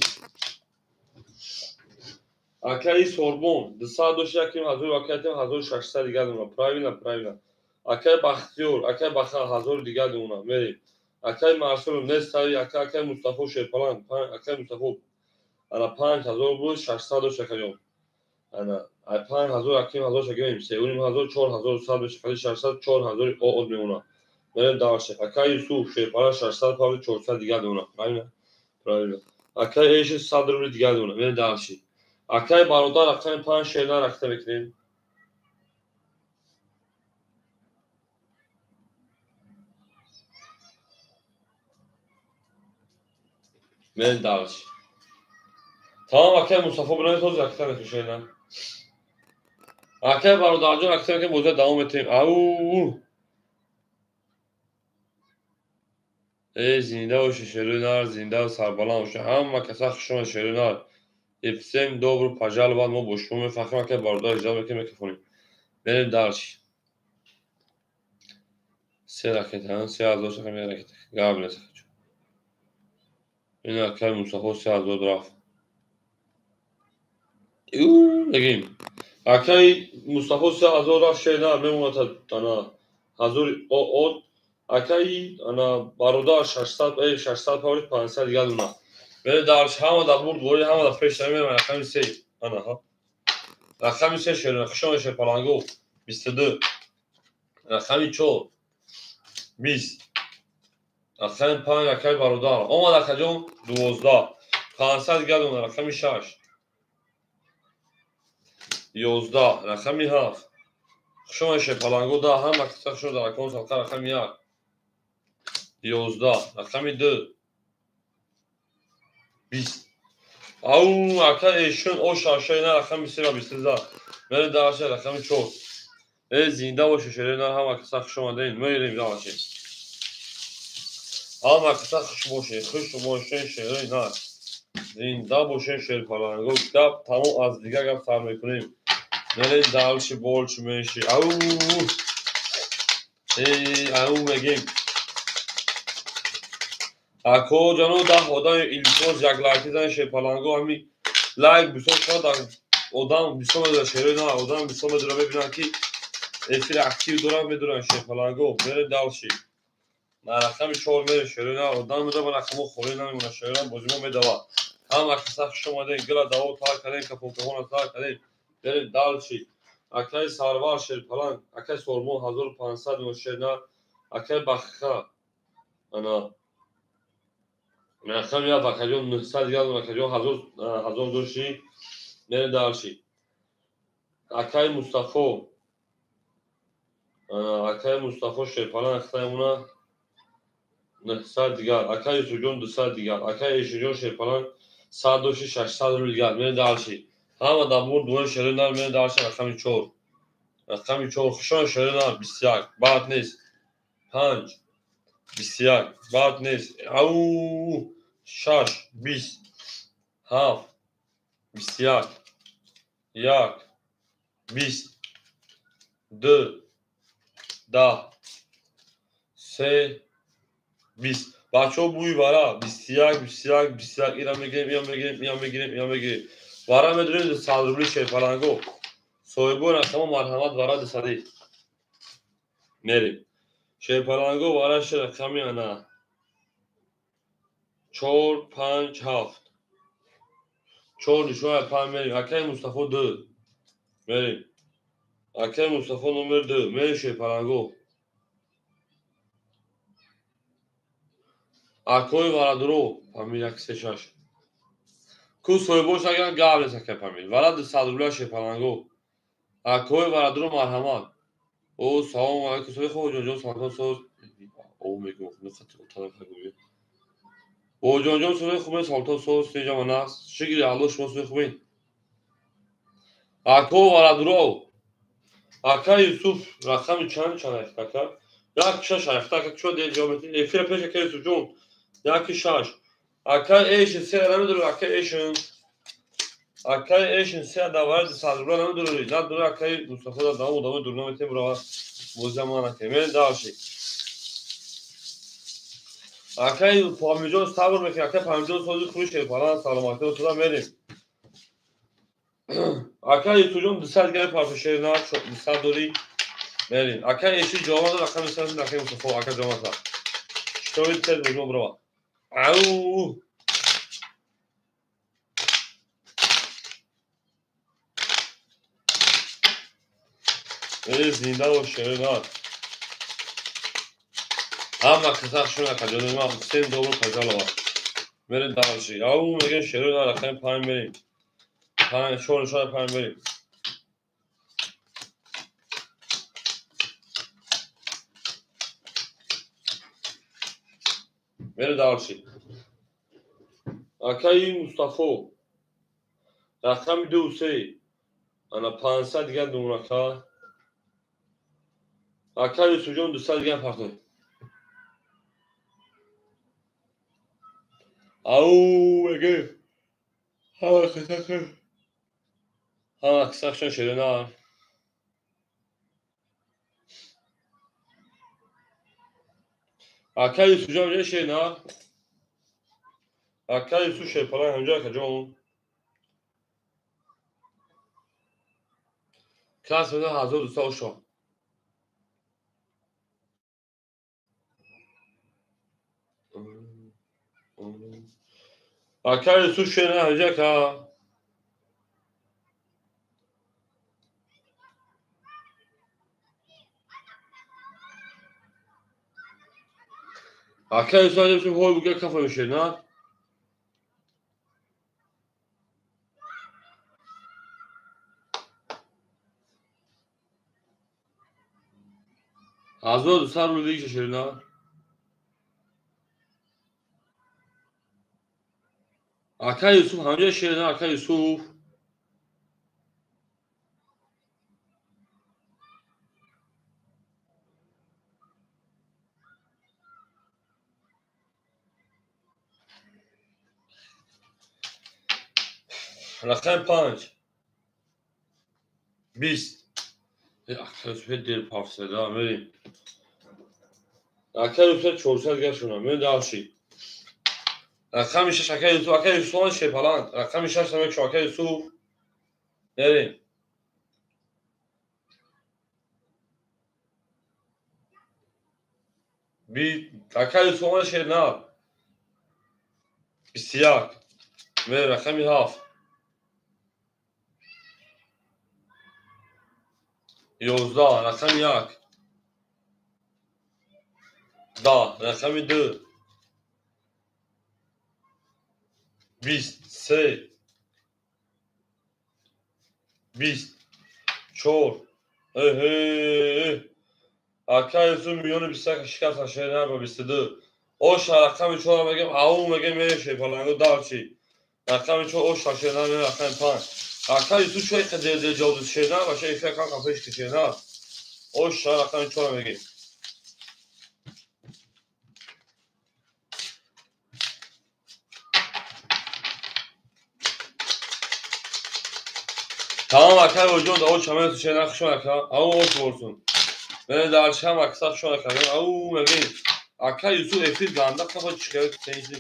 Акаи Сорбон, 200 дошт, яким ҳазор, акаи 1600 дигар дона. Правильно, правильно. Акаи Бахтиёр, акаи Баха 1000 дигар дона. Мерем. Акаи Марсулов нестави, акаи Мустафо Шерпаланг, акаи Мустафо ана 5000 буд, 600 дошт акаҷон. Ана 5000 аким 1000 шагирем, 3500, 4100 дошт, 600, 4000 од мемона. Мерем дальше. Акаи Юсуф Шерпаланг 600 павли 400 дигар дона. Правильно? Правильно. Акаи Эши 100 рубли дигар дона. Мерем дальше. Акаи бародар, рақами 5 шерна ракта мекунем. Мерем дальше. Тамом, акаи Мустафо бинавед, ҳозир ракта мекунем шерна. Акаи бародарҷон, ракта мекунем, бозия давом метиҳем. Ау! Эй, зинда бошед, шерои нар, зинда сарбаланд бошед. Ҳама каса хуш омадед, шерои нар. Всем добро пожаловать, мо бо шумо мефахрем, акаи бародар иҷозат мекунем, микрофонем. Мерем дальше. Се ракета, 3000 шақам ракета. Гап нест. Ин акаи Мустафо 3000 рафт. Мегим. Акаи Мустафо 3000 рафт, шена мемонад ана 1000 од. Акаи ана бародар 600, 600 павли 500 дигар дона. Мерем дальше, ҳама дар бурд борӣ, ҳама дар пеш мерем, рақами 3. Ана ҳа. Рақами 3 шерона, хуш омадед Шерпаланго, 22. Рақами 4 20. Рақами 5 акаи бародар. Омад акаҷон 12. 500 дигар дона, рақами 6. 11, рақами 7. Хуш омадед Шерпаланго, 10, ҳама каса хуш омадед дар рақами садқа, рақами 1. 11, рақами 2. 20. Ау, ака эшон о шашай на рақами 3 ва 23. Мерем дальше, рақами 4. Эй, зинда бошед, шерои нар, ҳама каса хуш омадед. Мерем дальше. Ҳама каса хуш бошед, хуш бошед, шерои нар. Зинда бошед, Шерпаланго. Гап тамом, аз дигар гап сар мекунем. Мерем дальше, больше, меньше. Ау! Эй, ау мегем. Ако ҷано 10 одам илтимос як лайк зан Шерпаланго, ҳами лайк бисёр шуд, одам бисёр медонад шерои нар, одам бисёр медонад, мебинанд ки эфир актив дорад, медонанд Шерпаланго. Мерем дальше. На рақами 4 мерем шерои нар, одам медонад, рақамҳо холӣ намемонад, шерои нар бозимо медавад. Ҳама каса хуш омадед, гила даво тар кардем, капонкаҳоро тар кардем. Мерем дальше. Акаи Сарвар Шерпаланг, акаи Сормон 1500 шерна, акаи Бахха ана рақами 1 акаҷон 900 дигар, акаҷон 1000 дошти. Мерем дальше. Акаи Мустафо, акаи Мустафо Шерпаланг ахтаемона 900 дигар, акаи Юсуфҷон 200 дигар, акаи Эшиҷон Шерпаланг 100 дошти, 600 рубл дигар. Мерем дальше. Ҳама дар бурд бори шерои нар, мерем дальше, рақами 4. Рақами 4 хуш омадед шерои нар, 21. Бад нест. 5 21. Бад нест. Ау! 6 20. 7 21. 1 20. 2 10. 3 20. Бачаҳо бӯи вара 21 21 21 ира мегирем, ира мегирем, ира мегирем, ира мегирем. Вара медонем 100 рубли Шерпаланго. Соҳибои рақамо марҳамат вара 200. Мерем. Шерпаланго вараши рақами ана 4 5 7. 4 нишоя 5 мерем. Акаи Мустафо 2. Мерем. Акаи Мустафо номер 2. Мерем Шерпаланго. Акои варадуро Памир 1 3 6. Ку соҳибош агар гап нест акаи Памир. Вара 200 рубля Шерпаланго. Акои варадуро марҳамат. О, салом алайкум, соҳиби хоҷонҷон, салом соз. О, мегӯм, нухати оталам хагӯ. Боҷонҷон, соҳиби хубен, салом соз, сеҷама нас. Шукри Аллоҳ, шумо соҳиби хубен. Ако варадуро. Ака Юсуф, рақами чанд чанд ака? Як шаш ака, ака чо дер ҷавоб медиҳед? Эфира пеш ака Юсуфҷон. Яки шаш. Акай эшин се намедорӣ, акай эшин. Акай эшин се давай 200 рубла намедорӣ. Надорӣ акай Мустафо да давом одамои дур наметем бирава. Бозия ма накунем. Мерем дальше. Акай Помиҷон сабр мекунем. Акай Помиҷон сози худи шерпалан саломатӣ суда мерем. Акай Юсуфҷон 200 дигар парфи шерна 200 дорӣ. Мерем. Акай эшин ҷавоб дод, акай Мустафо, акай Мустафо, акай ҷавоб дод. Шитоби тез бозима бирава. Ау! Эй, зинда бош, шерина. Ҳама киса шуна каҷони ман всем добро пожаловать. Мерем дальше. Ау, мегем шерина, рақами 5 мерем. 5, 4, 4, 5 мерем. Мерем дальше. Акаи Мустафо. Рақами 2 3. Ана 500 дигар думрака. Акаи Юсуфҷон 200 дигар партои. Ау, мегем. Ҳама кисахшон шерина. Акаи Юсуфҷон ҷа шерина. Акаи Юсуф шерпалан ҳамҷа акаҷон. Класс мезан 1200 ошо. Акаи Юсуф шерина ҳамҷа ака. Акаи Юсуф ҳамҷа ҳой буга кафа мешерина. 1200 рубл дигиша шерина. Акаи Юсуф ҳамҷа шерина, акаи Юсуф. Рақами 5. 20. Акаи Юсуф дер пафсада, мерем. Акаи Юсуф 400 дигар шуна. Мерем дальше. Рақами 6 акаи Юсуф, акаи Юсуф шерпаланд. Рақами 6 намекшо акаи Юсуф. Мерем. Акаи Юсуф шерна. 21. Мерем рақами 7. 11 рақами 1. 10 рақами 2. 23. 24. Акаи Юсуф миллиони 21 шикаста шерина ба 22. Оша рақами 4 мегем, ау мегем мерем шерпаланго дальше. Рақами 4 оша шерина мерем рақами 5. Акаи Юсуф чой қадер дер ҷавоб дод шерина ва шай эфир кам қафеш ки шерина. Оша рақами 4 мегем. Тамом акаи Оҷон да ош ҳамаи шерина хушон ака. Ау ош борсун. Мерем дальше ҳам акса хушон ака. Ау мегем. Акаи Юсуф эфир ганда қафа чиқар тенҷи.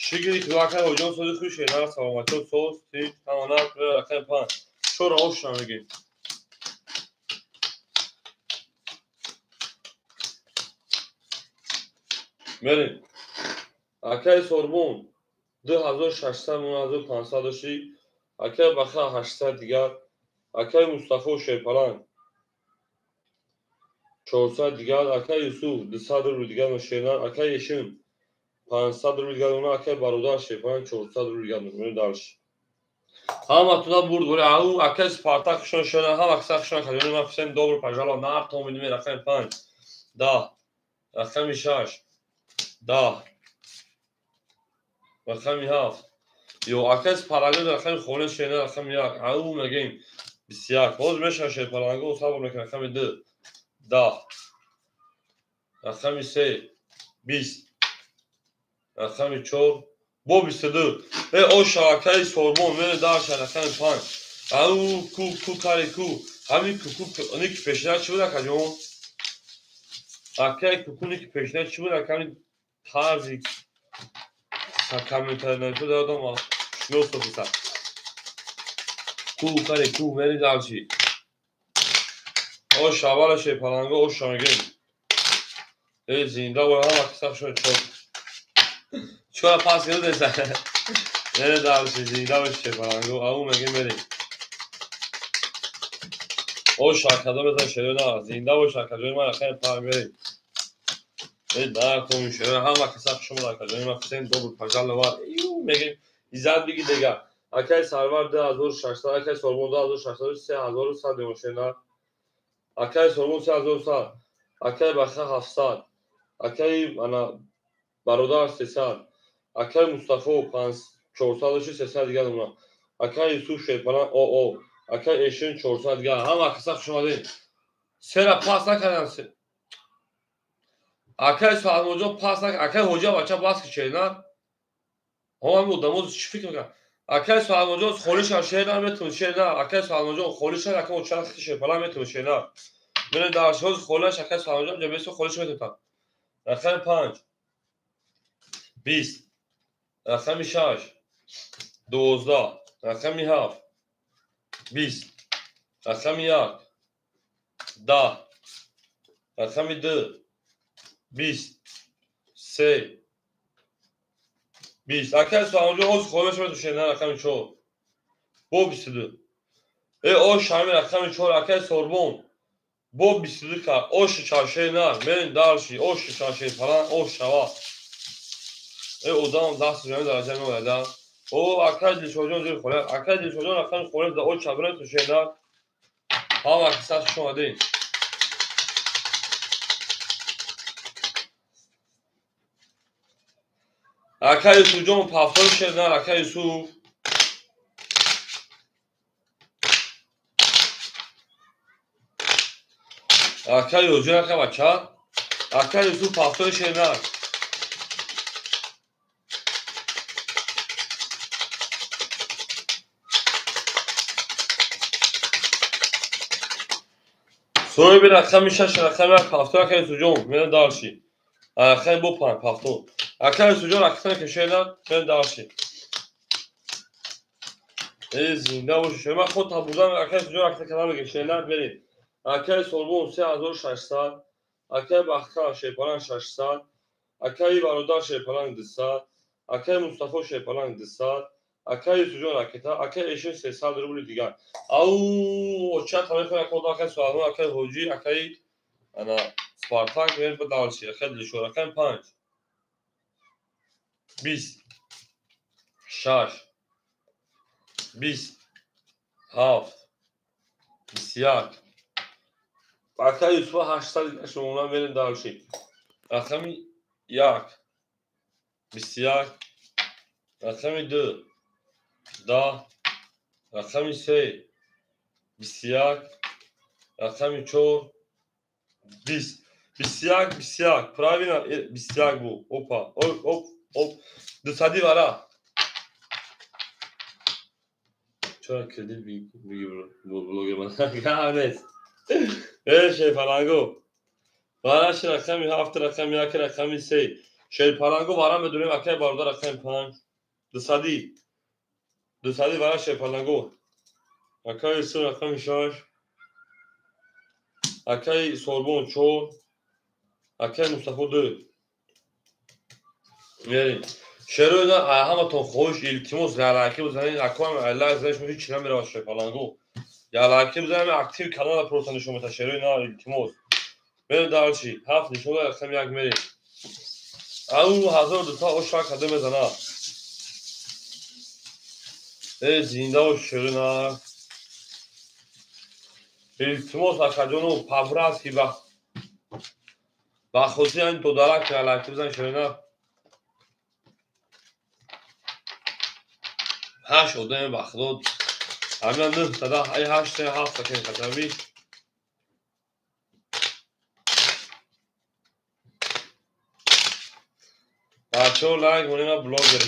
Шигири ки акаи Оҷон сози хуш шерина саломатӣ соз тинҷ тамонат рақами 5. 4 ош мегем. Мерем. Акаи Сорбон 2600 9500 дошти. Акаи Баха 800 дигар. Акаи Мустафо шерпалан 400 дигар. Акаи Юсуф 200 рубл дигар шерина. Акаи Ешим 500 рубл дигар. Акаи Бародар шерпалан 400 рубл дигар. Мерем дальше. Ҳаматона бурд бори. Ау акаи Спартак хушон шерина. Ҳама киса хушон каҷони ман всем добро пожаловать. Нар томидим рақами 5. 10. Рақами 6. 10. Рақами 7. Ё акаи Спарагон рақами хона шерина рақами 1. Ау мегем 21. Ҳозир мешавад шерпаланго сабр мекунад рақами 2. 10. Рақами 3. 20. Рақами 4 бо 22. Оша акаи Сорбон мере дарша рақами 5. Ау ку ку кари ку. Ҳамин куку ники пешина чӣ буд акаҷон? Акаи куку ники пешина чӣ буд? Аками тарзи комментарий нависта додам шинос писа. Ку кари ку мери дарчи. Ош аввала шепаланго оша мегем. Зинда бо ҳама киса шуд чор. Чора пас гирдеса. Мере дарчи зинда бош шепаланго ау мегем мерем. Ош акадо бизан шеро на зинда бош акаҷои ман рақами 5 мерем. Да, шеро ҳама киса шумо акаҷои ман всем добро пожаловать. Мегем иззат биги дега. Акаи Сарвар 2600, акаи Сорбон 2600, 3100 мемошена. Акаи Сорбон 3100, акаи Баха 700, акаи ана бародар 300, акаи Мустафо 400 300 дигар мона. Акаи Юсуф Шерпалан ОО, акаи Эшин 400 дигар. Ҳама киса хуш омадед. Сера пас накардан. Акаи Салмонҷон пас накард. Акаи Ҳоҷа бача бас ки шерна. Ҳама одамо чӣ фикр мекунанд? Акаи Салмонҷон холиша шерна метавон шерна. Акаи Салмонҷон холиша акаи очара шерпалан метавон шерна. Мере даршоз холиш акаи Салмонҷон ҷабесо холиш метавон. Рақами 5 20, рақами 6 12, рақами 7 20, рақами 1 10, рақами 2 20, 3 20. Акаи Салмонҷон ҳозир холиш метавон шерна рақами 4 бо 22. Ош ҳами рақами 4 акаи Сорбон бо 22 ка оши чашена мерем дарши оши чаше фалан ош шава. Одам даст ҷами дараҷа меояда. О акаи Дилшодҷон ҷои холия. Акаи Дилшодҷон рақами холия да ош чабрен тушена. Ҳама киса хуш омадед. Акаи Юсуфҷон пафтор шерна. Акаи Юсуф акаи Юсуф ака бача. Акаи Юсуф пафтор шерна. Соҳиби рақами 6 рақами 1 пафтор акаи Юсуфҷон мера дарши. Рақами бо 5 пафтор. Акаи Юсуфҷон рақами кашена мера дарши. Зинда бошед. Ман худ табудам акаи Юсуфҷон рақами канал кашена мерем. Акаи Сорбон 3600, акаи Бахтар Шерпалан 600, акаи Бародар Шерпалан 200, акаи Мустафо Шерпалан 200, акаи Юсуфҷон ракета, акаи Эшин 300 рубли дигар. Ау оча тамехо якода акаи Суалмон, акаи Ҳоҷӣ, акаи ана Спартак мерем ба дарши, акаи Дилшод, рақами 5 20 6 20 7 21. Акаи Юсуф 800 шумона мерем дарши. Рақами 1 21, рақами 2 10, рақами 3 21, рақами 4 20. 21 21 правильно 21 буд. Опа оп оп 200 вара. Чора кредит биги блогер ман. Гап нест. Шерпаланго вараши рақами 7 рақами 1 рақами 3 Шерпаланго вара медурем акаи бародар рақами 5 200 200 вара Шерпаланго. Акаи Юсуф рақами 6, акаи Сорбон 4, акаи Мустафо 2. Мерем. Шерои на ҳаматон хоҳиш илтимос лайки бизанед. Акоам лайк занед шумо ҳеч намеравад Шерпаланго. Лайки бизанед актив канала просто нишон медиҳад шерои на илтимос. Мерем дарчи 7 нишон дод рақами 1 мерем. Ау 1200 оша када мезана. Зинда бош шерои на. Илтимос акаҷону по-братски ба хотири ҳамин додарак лайки бизанед шерои на. 8 одами ба худо ҳамина 9 тада 8 7 та кен хатаби. Бачаҳо лайк монем, ма блогер.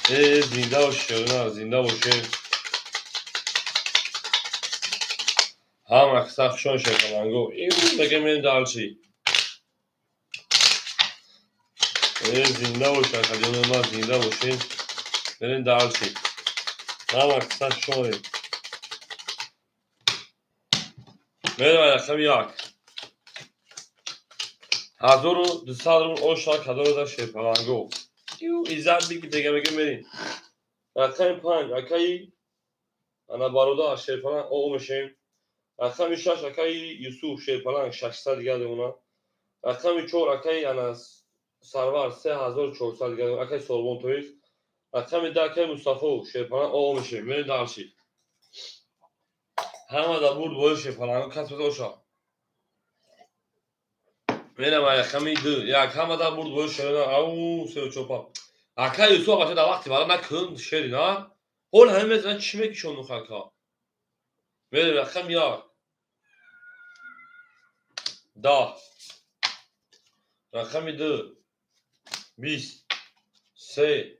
Э, зинда бошед, зинда бошед. Ҳама каса хушон шерпаланго. Мегем мерем дальше. Э, зинда бошед, акаҷони ман, зинда бошед. Мерем дальше. Ҳама каса хушонед. Мерем рақами як. 1200 рубл оша кадорада шерпаланго. Иззат бики дега мегем мерем. Рақами панҷ акаи ана бародар шерпаланг о мешем. Рақами шаш акаи Юсуф шерпаланг 600 дига демона. Рақами чор акаи ана Сарвар 3400 дига акаи Сорбон тоист. Рақами даҳ акаи Мустафо шерпаланг о мешем. Мерем дальше. Ҳама да бурд бои шерпаланго кас оша. Мерам рақами ду. Як ҳама да бурд бои шерпаланг. Ау, сеу чопа. Акаи Юсуф бача дар вақти вара накун шери на. Ҳол ҳамин мезанад чӣ мекишон нухака. Мерем рақами як. 10. Рақами ду. 20. 3.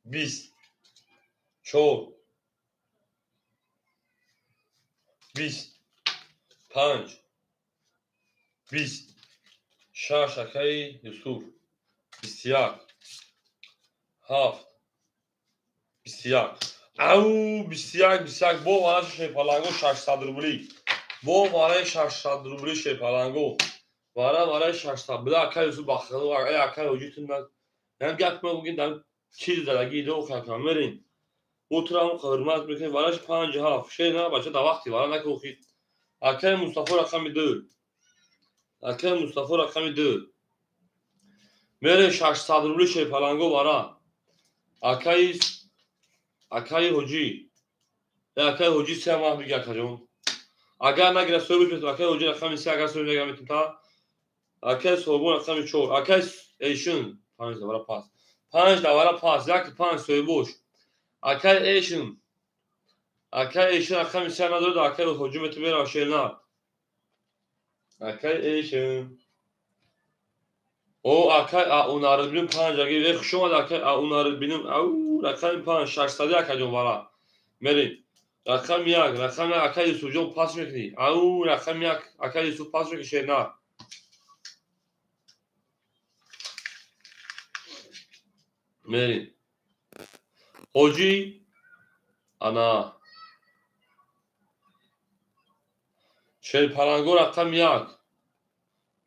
20. 4. 20. 5. 20. 6 акаи Юсуф. 21. 7. 21. Ау, 21, 21. Бо вара шерпаланго 600 рубли. Бо вараи 600 рубли шерпаланго. Вара вараи 600. Била акаи Юсуф бахтадо, акаи ҳоҷитун на. Ям гап мегӯгин дар чиз задаги идо хака мерин. Утрам ҳурмат мекунем вараш 5 7. Шер на бача дар вақти вара накохид. Акаи Мустафо рақами 2. Акаи Мустафо рақами 2. Мерин 600 рубли шерпаланго вара. Акаи ҳоҷӣ. Акаи ҳоҷӣ се маҳ биги акаҷон. Агар нагира соҳиб бишед, акаи ҳоҷӣ рақами 3 агар соҳиб нагира метун та. Акаи Сорбон рақами 4. Акаи Эйшин 5 давара пас. 5 давара пас, 1 5 соҳибош. Акаи Эйшин. Акаи Эйшин рақами 3 надорад, акаи ҳоҷӣ метун мерава шерна. Акаи Эйшин. О, акаи Аунарбиним 5 аги. Э, хуш омад акаи Аунарбиним. Ау, рақами 5 600 акаҷон вара. Мерем. Рақами 1, рақами 1 акаи Юсуфҷон пас мекунӣ. Ау, рақами 1 акаи Юсуф пас мекунӣ шерна. Мерем. Ҳоҷӣ ана шерпаланго рақами 1.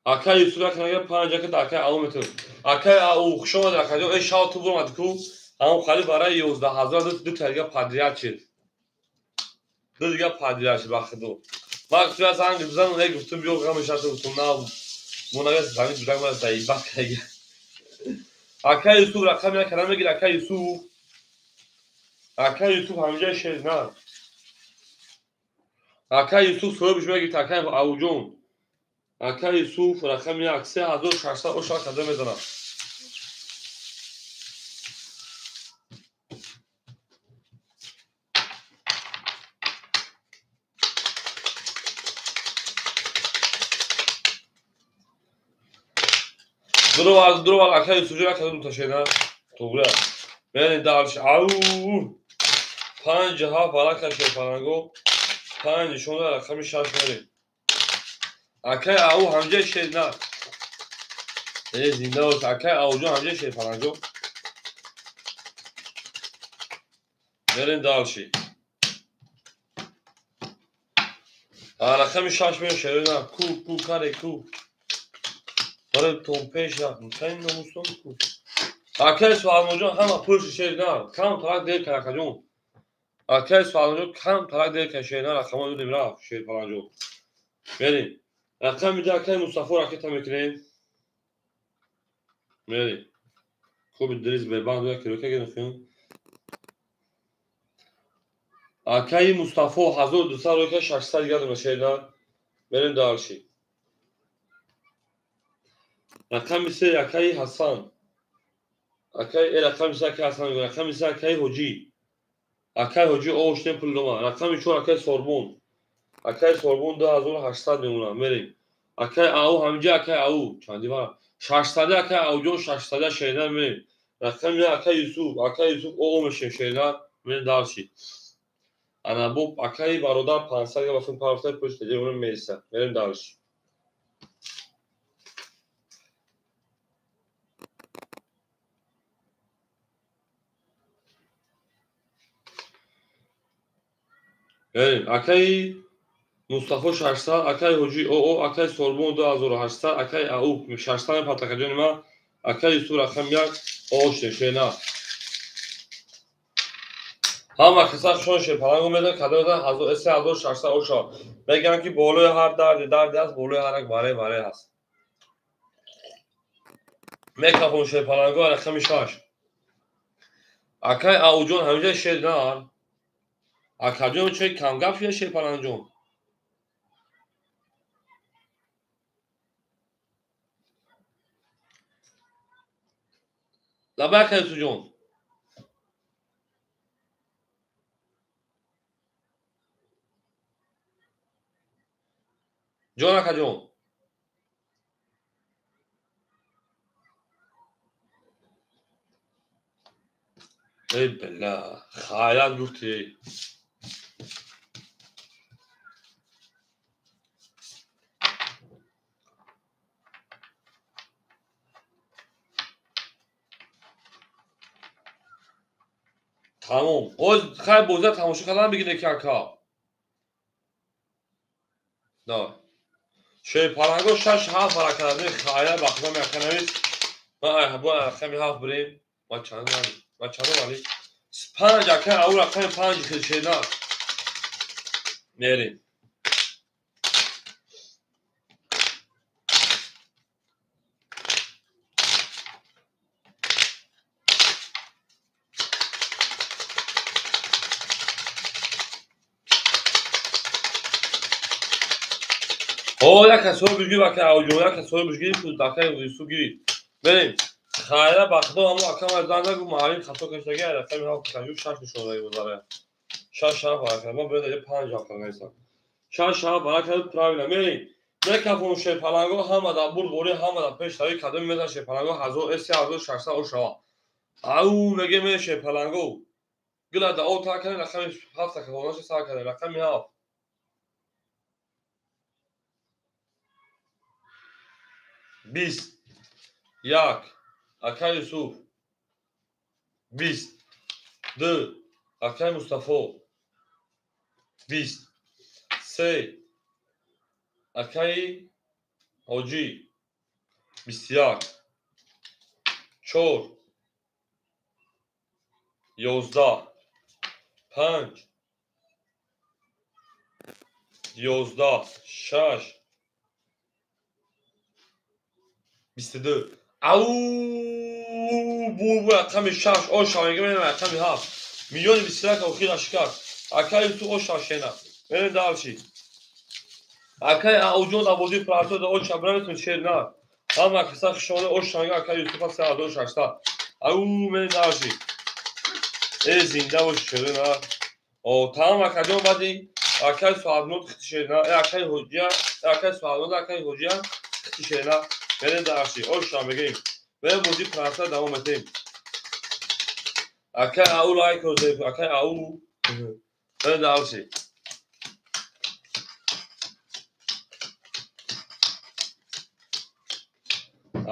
Акаи Юсуф як нагар 5 ака акаи Ау метун. Акаи Ау хуш омад акаҷон. Э, шав ту буромад ку. Ҳамон қариб барои 11000 ду та дига подряд шид. Ду дига подряд шид ба худо. Ман гуфтам занг бизанам, э, гуфтам биё ғамаш шад, гуфтам на мо нагар замин дудак ман заибат кайга. Акаи Юсуф рақами 1 кара мегир акаи Юсуф. Акаи Юсуф ҳаминҷа шер на. Акаи Юсуф соҳибаш мегирд акаи Ауҷон. Акаи Юсуф рақами 1 3600 оша када мезанад. Дуровал акаи Юсуф ҷон када муташена. Туғра. Мерем дальше. Ау! 5 7 барака шерпаланго. 5 нишонда рақами 6 мерем. Акаи Ау ҳамҷа шер на. Э, зинда бош акаи Ауҷон ҳамҷа шерпаланго. Мерем дальше. Рақами 6 мерем шер на. Ку ку каре ку. Барои том пеш рафт. Кай номусон ку. Акаи Суалмоҷон ҳама пулши шер на. Кам тарак дер кар акаҷон. Акаи Суалмоҷон кам тарак дер кар шер на рақамон додем рафт шерпаланҷо. Мерем. Рақами 2 акаи Мустафо ракета мекунем. Мерем. Хуби дриз бебанд як кило кагем. Акаи Мустафо 1200 рока 600 дига дона шер на. Мерем дальше. Рақами 3 акаи Ҳасан. Акаи рақами 3 акаи Ҳасан, рақами 3 акаи Ҳоҷӣ. Акаи Ҳоҷӣ оштем пул дома. Рақами 4 акаи Сорбон. Акаи Сорбон 2800 мемонад. Мерем. Акай ау ҳамиҷа акай ау чанди вара 600 акай ауҷон 600 шернар мерем. Рақами акай Юсуф, акай Юсуф оо мешем шернар мерем дальше. Ана бо акай бародар 500 га вафин парфта пушт телефон мереса. Мерем дальше. Акай Мустафо 600, акай Ҳоҷи ОО, акай Сорбон 2800, акай Аук 600 патакаҷони ма, акай Юсуф рақам 1 ОО шена. Ҳама каса шон шепаланго медан кадода 3600 оша. Мегӯям ки болои ҳар дарди дарди аст, болои ҳар як варе варе аст. Мекафон шепаланго рақами 6. Акай Ауҷон ҳамиҷа шер нар. Акаҷон чой камгап шуда шерпаланҷон. Лабай акай Юсуфҷон. Ҷон акаҷон. Эй била, хайрат гуфтӣ. Тамом. Оз хай боза тамошо кардан бигире ки ака. Да. Шерпаланго 6-7 ҳаракат кард. Хайра ба худо мекунавид. Ма бо рақами 7 бирем. Ма чанд ма чанд вали? 5 ака ау рақами 5 хел шена. Мерем. О, як касои бижгир ака ауҷон, як касои бижгир ака Юсуф гирид. Берем. Хайра ба худо ҳамо ака ма занг нагу маълим хато каштаги рақами 7 кашу 6 нишонаги бозара. 6 7 ҳаракат. Ма бояд 5 ҳафта нависам. 6 7 ҳаракат правильно. Мерем. Мекафон шерпаланго ҳама дар бурд бори ҳама дар пеш тави кадоми мезан шерпаланго 3600 ошава. Ау меге ме шерпаланго. Гила да о та кардем рақами 7 кафонаша сар кардем рақами 7. 20 1 акай Юсуф 20 2 акай Мустафо 20 3 акай Ҳоҷӣ 21 4 11 5 11 6 22. Ау бу рақами 6 оша мегӯям рақами 7. Миллиони 21 охир ашкар. Акай Юсуф оша шена. Мерем дальше. Акай Ауҷон абоди парто да оша бравитон шер на. Ҳама каса хушона оша акай Юсуф 3600. Ау мерем дальше. Э зинда бош шер на. О тамом акаҷон баъди акай Суаднот хити шер на. Акай Ҳоҷия, акай Суаднот, акай Ҳоҷия хити шер на. Мерем дальше. Оша мегӯем. Мерем бози пранса давом метем. Акай ау лайк розев, акай ау. Мерем дальше.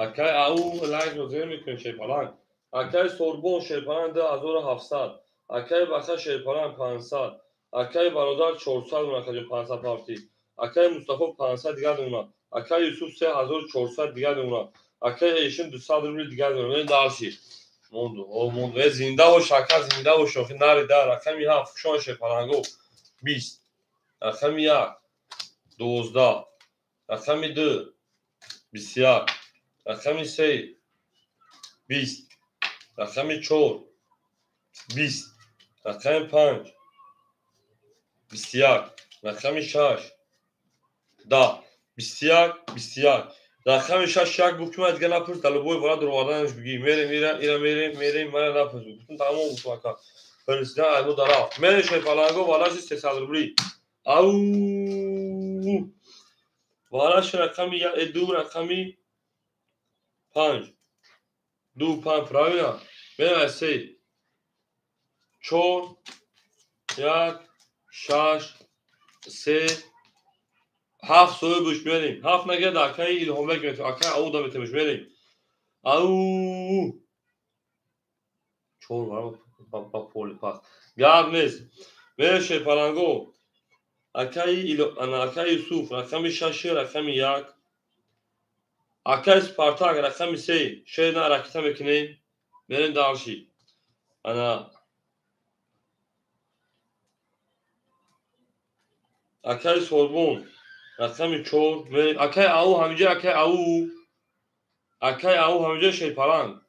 Акай ау лайк розев мекунем шерпаланг. Акай Сорбон шерпаланг 2700. Акай Баха шерпаланг 500. Акай бародар 400 мунакаҷо 500 парти. Акай Мустафо 500 дигар мемонад. Акай Юсуф 3400 дигар мемонад. Акай Эшин 200 рубли дигар мемонад. Мерем дальше. Монду, о монду. Э зинда бош ака, зинда бош. Охи нари дар рақами 7 хушон шерпаланго 20. Рақами 1 12. Рақами 2 21. Рақами 3 20. Рақами 4 20. Рақами 5 21. Рақами 6 10. 21 21. Рақами 6 1 гуфт ки ман дигар напурс, дар любой вора дуроварданаш бигӣ. Мерем ира, ира мерем, мерем, мара напурс. Гуфтам тамом гуфтам ака. Фиристидан айму дарафт. Мерем шерпаланго валаши 300 рубли. Ау! Вараш рақами 2 рақами 5. 2 5 правильно? Мерем 3 4 1 6 3 7 соҳиб мерем. 7 нагирад акаи Илҳомбек метавон, акаи Ауда метавон мерем. Ау 4 вара ба поли пас. Гап нест. Мерем шерпаланго. Акаи Юсуф рақами 6 рақами 1. Акаи Спартак рақами 3. Шер на ракета мекунем. Мерем дальше. Ана акаи Сорбон рақами 4. Мерем акаи Ау ҳаминҷа, акаи Ау. Акаи Ау ҳаминҷа шерпаланг.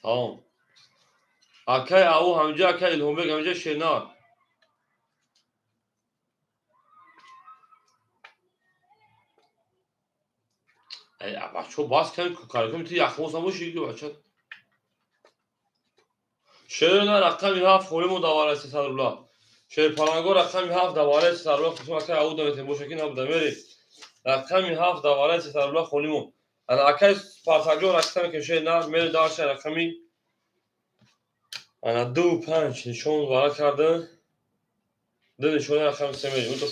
Тамом. Акаи Ау ҳаминҷа, акаи Илҳомбек ҳаминҷа шернар. Бачаҳо бас кардем, кукараком ту яхмоз набошӣ ки бача. Шерна рақами 7 холимо давараи 300 рубла. Шерпаланго рақами 7 давараи 300 рубла. Хусум акаи Ауда метем боша ки набуда мерем. Рақами 7 давараи 300 рубла холимо. Ана акаи Спартакҷон ракета мекунем шерна мерем дальше рақами ана 2 5 нишон вара карда. 2 нишон рақами 3 мерем. Ун то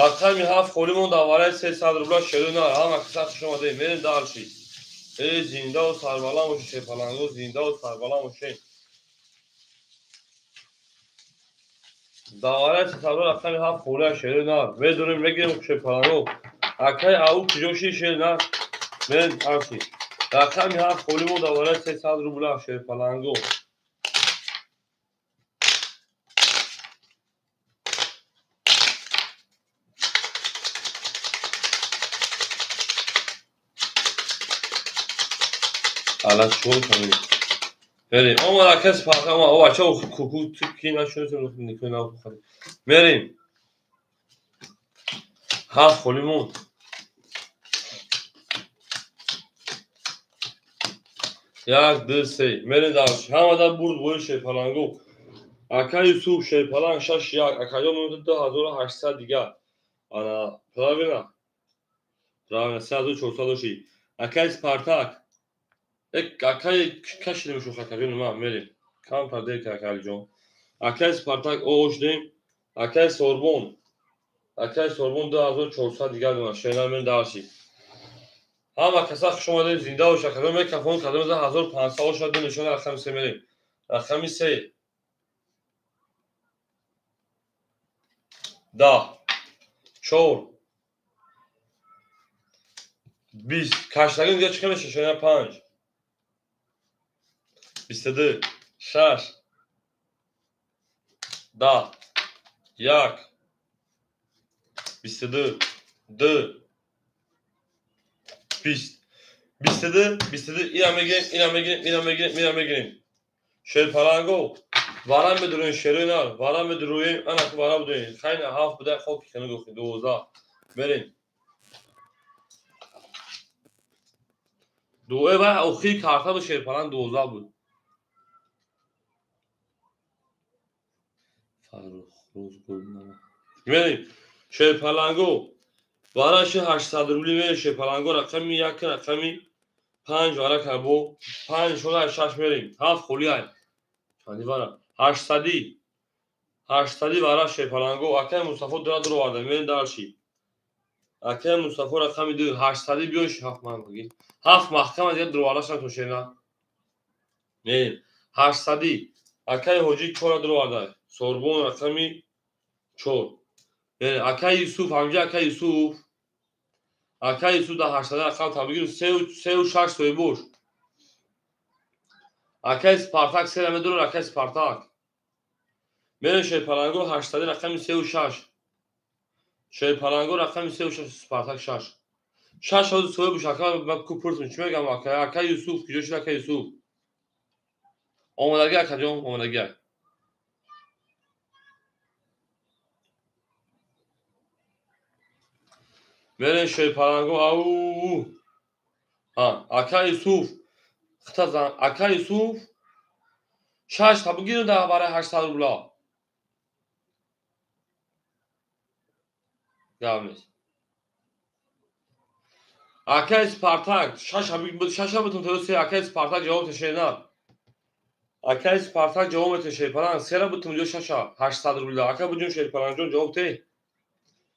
рақами 7 холимон давараи 300 рубла шерна. Ҳама каса хуш омадед. Мерем дальше. Эй зиндаву сарбаланд бошед шерпаланго, зиндаву сарбаланд бошед. Давараи 300 рубла рақами 7 холия шерна. Медонем мегирем шерпаланго. Акаи Ау куҷо ши шерна? Мерем дальше. Рақами 7 холимон давараи 300 рубла шерпаланго. Ала чор кардем. Мерем. Омад акаи Спартак, омад. О бачаҳо куку ки нашунистем, никоҳ нахӯрем. Мерем. 7 холимон. 1 2 3. Мерем дальше. Ҳамада бурд бои шерпаланго. Акаи Юсуф шерпаланг 6 1. Акаҷон 2800 дигар. Ана правильно? Правильно, 3400 доши. Акаи Спартак. Акаи кашидем шу хакаҷон ма мерем. Камтар дер ки акаҷон. Акаи Спартак ошдем. Акаи Сорбон. Акаи Сорбон 2400 дигар дона. Шерна мерем дальше. Ҳама каса хуш омадед, зинда бошед. Акаҷон микрофон кардем 1500 бошад, ду нишон рақами 3 мерем. Рақами 3. 10 4 20 каштагин дига чӣ мешавад? Шерна 5 22 6 10 1 22 2 20 22 22. Ина мегирем, ина мегирем, ина мегирем, ина мегирем. Шерпаланго вара медуроем, шерои нар вара медуроем, ана ки вара будоем. Хайна 7 буда хок кину гуфти 12. Мерем. Дуэ ва охири карта бу шерпаланг 12 буд. Фаррух рӯз гулнама. Мерем. Шерпаланго вараши 800 рубли мерем. Шерпаланго рақами 1 рақами 5 вара кабо 5 шода 6 мерем. 7 холи ай. Чанди вара? 800 800 вара шерпаланго. Акаи Мустафо дора дуроварда. Мерем дальше. Акаи Мустафо рақами 2 800 биёш 7 ман баги. 7 маҳкам дигар дуроварда то шерна. Мерем. 800 акаи Ҳоҷӣ 4 дуроварда. Сорбон рақами 4. Акаи Юсуф ҳаминҷа, акаи Юсуф. Акаи Юсуф дар 800 рақам табигир 3 6 соҳибош. Акаи Спартак 3 медорад, акаи Спартак. Мерем шерпаланго 800 рақами 3 6. Шерпаланго рақами 3 6 Спартак 6. 6 ҳозир соҳибош ака ман ку пурсум чӣ мегам ака? Акаи Юсуф куҷо шуд акаи Юсуф? Омадагӣ акаҷон, омадагӣ. Мерем шерпаланго ау. Ака Юсуф. Хита зан. Ака Юсуф Шашта бигирем дар барои 800 рубла. Гап нест. Акай Спартак, шаша битум то се акай Спартак ҷавоб тешена. Акай Спартак ҷавоб мете Шерпаланг, сера битум ҷо шаша 800 рубла. Ака буҷун Шерпалангҷон ҷавоб те.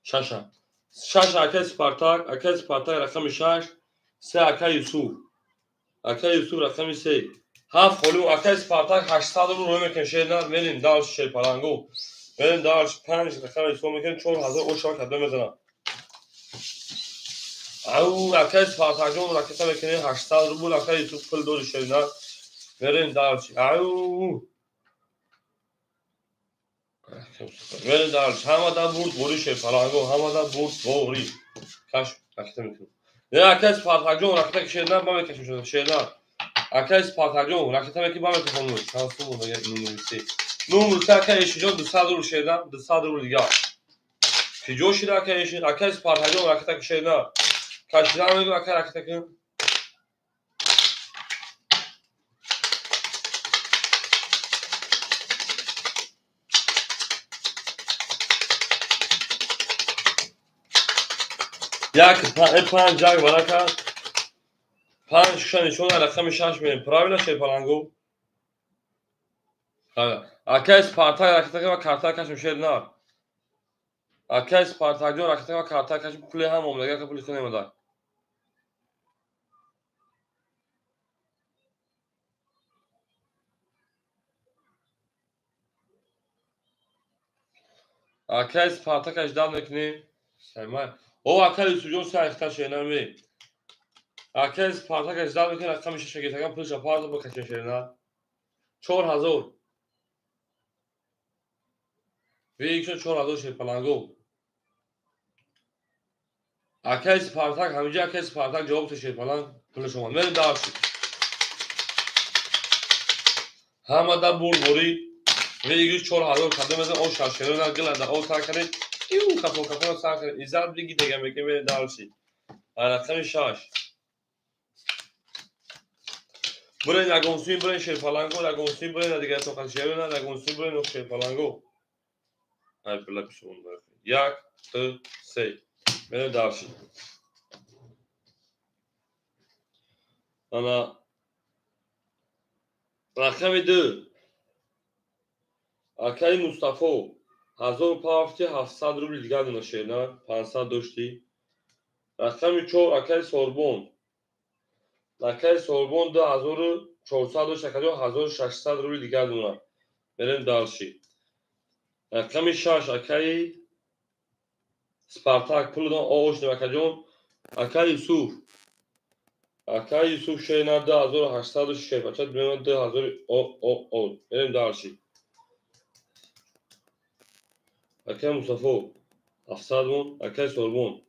Шаша. Шаша акай Спартак, акай Спартак рақами 6, се акай Юсуф. Акай Юсуф рақами 3. Ҳафт холӣ акай Спартак 800 рубл рӯй мекунем Шерна, мерим дальше Шерпалангу. Мерим дальше 5 рақами ҳисоб мекунем 4000 ошава кадом мезанам. Ау, акай Спартакҷон ракета мекунем 800 рубл, акай Юсуф пул дори Шерна. Мерим дальше. Ау. Мерим дальше. Ҳамада бурд бори Шерпалангу, ҳамада бурд бори. Каш ракета мекунем. Не, акай Спартакҷон ракета ки Шерна ба мекашем Шерна. Акай Спартакҷон ракета мекунем ба мекашем. Чанд сум мега номери 3. Номери 3 акай Эшиҷон 200 рубл Шерна, 200 рубл дигар. Киҷо шида акай Эши? Акай Спартакҷон ракета ки Шерна. Кашидан мегӯ акай ракета кун. Як панҷ як варака панҷ шуша нишон рақами 6 мерем. Правильно Шерпалангу? Акай Спартак ракета ва карта кашем Шерна. Акай Спартакҷон ракета ва карта кашем пули ҳам омада, ака пули худ намеда. Акай Спартак аждад мекунем. Саймай. О, акай Юсуфҷон сайхта Шерна мерем. Акай Спартак аждад мекунем рақами 6 гирифтаган пулша парто бикашем Шерна. 4000. Векшо 4000 Шерпалангу. Акай Спартак ҳаминҷа акай Спартак ҷавоб те Шерпаланг пули шумо. Мерем дальше. Ҳамада бурд бори. Вегиш 4000 кадом мезан о шаш Шерна гилада о сар кардем. Иу кафон кафон сар кардем. Иззат биги дега мекунем мерем дальше. Рақами 6. Бурен ягонсуи бурен Шерпалангу, ягонсуи бурен дигар тоқат Шерна, ягонсуи бурен Шерпалангу. Ай пула пишон бар. 1 2 3. Мерем дальше. Ана рақами 2. Акай Мустафо 1700 рубл дигар дона Шерна, 500 дошти. Рақами 4 акай Сорбон. Акай Сорбон 2400 дошт, акаҷон 1600 рубл дигар дона. Мерем дальше. Рақами 6 акай Спартак пулдон оошнем акаҷон. Акай Юсуф. Акай Юсуф Шерна 2806 бача мемон 2000 о. Мерем дальше. Акай Мустафо 700 вон, акай Сорбон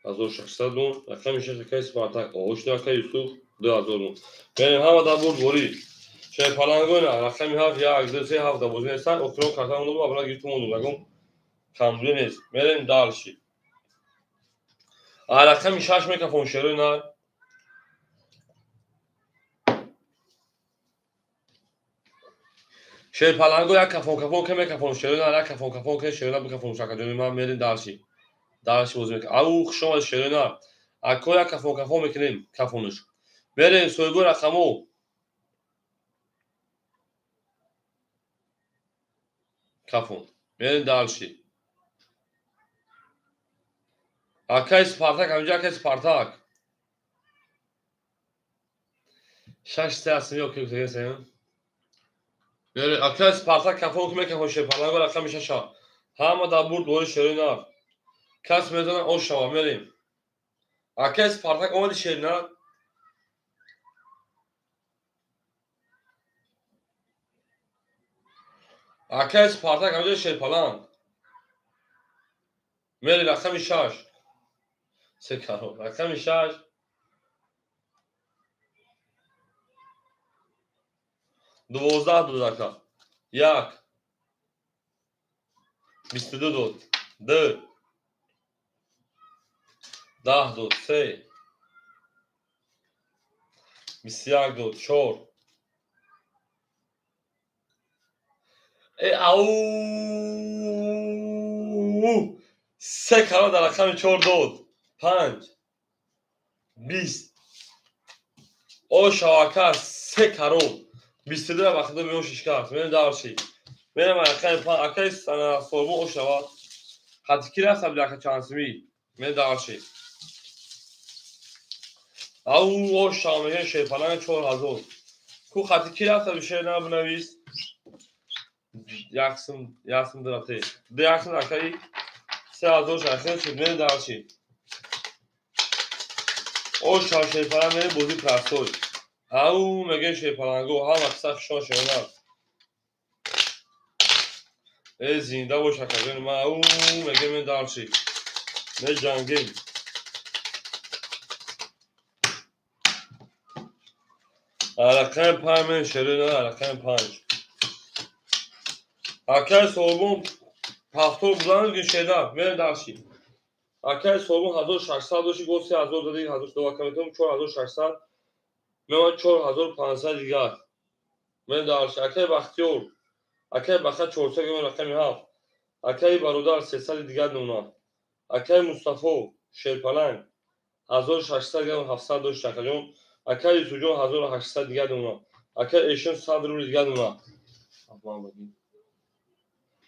1600 вон, рақами 6 акай Спартак оошнем акай Юсуф 2000 вон. Мерем ҳамада бурд бори. Шерпалангона рақами 7 1 2 3 7 бозӣ нестан. Охирон карта монда буд, абран гирифтум мондум. Ягон камбудӣ нест. Мерем дальше. Рақами 6 микрофон Шерна. Шерпалангу як кафон кафон ке микрофон Шерна, як кафон кафон ке Шерна микрофон шакаҷони ман мерем дальше. Дальше бозӣ мекунем. Ау хуш омадед Шерна. Ако як кафон кафон мекунем кафонаш. Мерем соҳиби рақамо. Кафон. Мерем дальше. Акай Спартак, ҳаминҷа акай Спартак. 6 3 ҳастем ё ки гуфтагем? Акай Спартак кафон ки мекафон Шерпалангу рақами 6. Ҳама дар бурд бори Шерна. Кас мезанад ош шава мерем. Акай Спартак омади Шерна. Акай Спартак ҳаминҷа Шерпаланг. Мерем рақами 6. Се каро. Рақами 6. 12 дод ака. 1 22 дод. 2 10 дод. 3 21 дод. 4 Ау, се каро дар рақами 4 дод. 5 20. О шавака се каро 22 ба худо меошиш кард. Мен дарши. Менам рақами 5 акай сорбо о шава. Хати ки рафта буд ака чанд сими. Мен дарши. Ау о шава мегӯяд шерпаланг 4000. Ку хати ки рафта буд шер набинавис. Яксум дурате. Ду яксум акаи 3000 шахир шуд. Мен дарши. О шава шерпаланг мере бозӣ простой. Ау мегӯяд шерпаланго ҳама қисса хушон шерна. Э зинда бош акаҷони ман. Ау мегӯяд мен дарши. Меҷангем. Рақами 5 мен шерина рақами 5. Акай Солбон пахтор будан ки шерна мен дарши. Акай Солбон 1600 доши гол 3000 дади 1000 акаметон 4600 мева 4500 дигар. Мен дарши. Акай Бахтиёр акай Баха 400 гам рақами 7. Акай Бародар 300 дигар нуна. Акай Мустафо Шерпаланг 1600 гам 700 дошт акаҷон. Акай Юсуфҷон 1800 дигар нуна. Акай Эшон 100 рубл дигар нуна.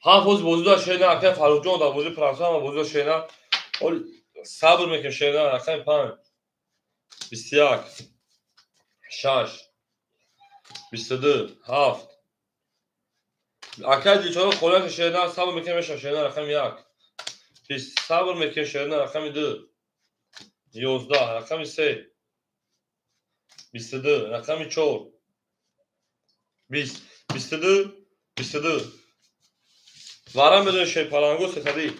Ҳафт ҳоз бозӣ дошт шерна акай Фаррухҷон дар бозии Фаронса ҳама бозӣ дошт шерна. Оли сабр мекунем шерна рақами 5 21 6 22 7. Акай Дилшодо холияш шерна сабр мекунем мешавад шерна рақами 1. Сабр мекунем шерна рақами 2 11 рақами 3 22 рақами 4 20 22 22. Варам медонем шерпаланго сесади.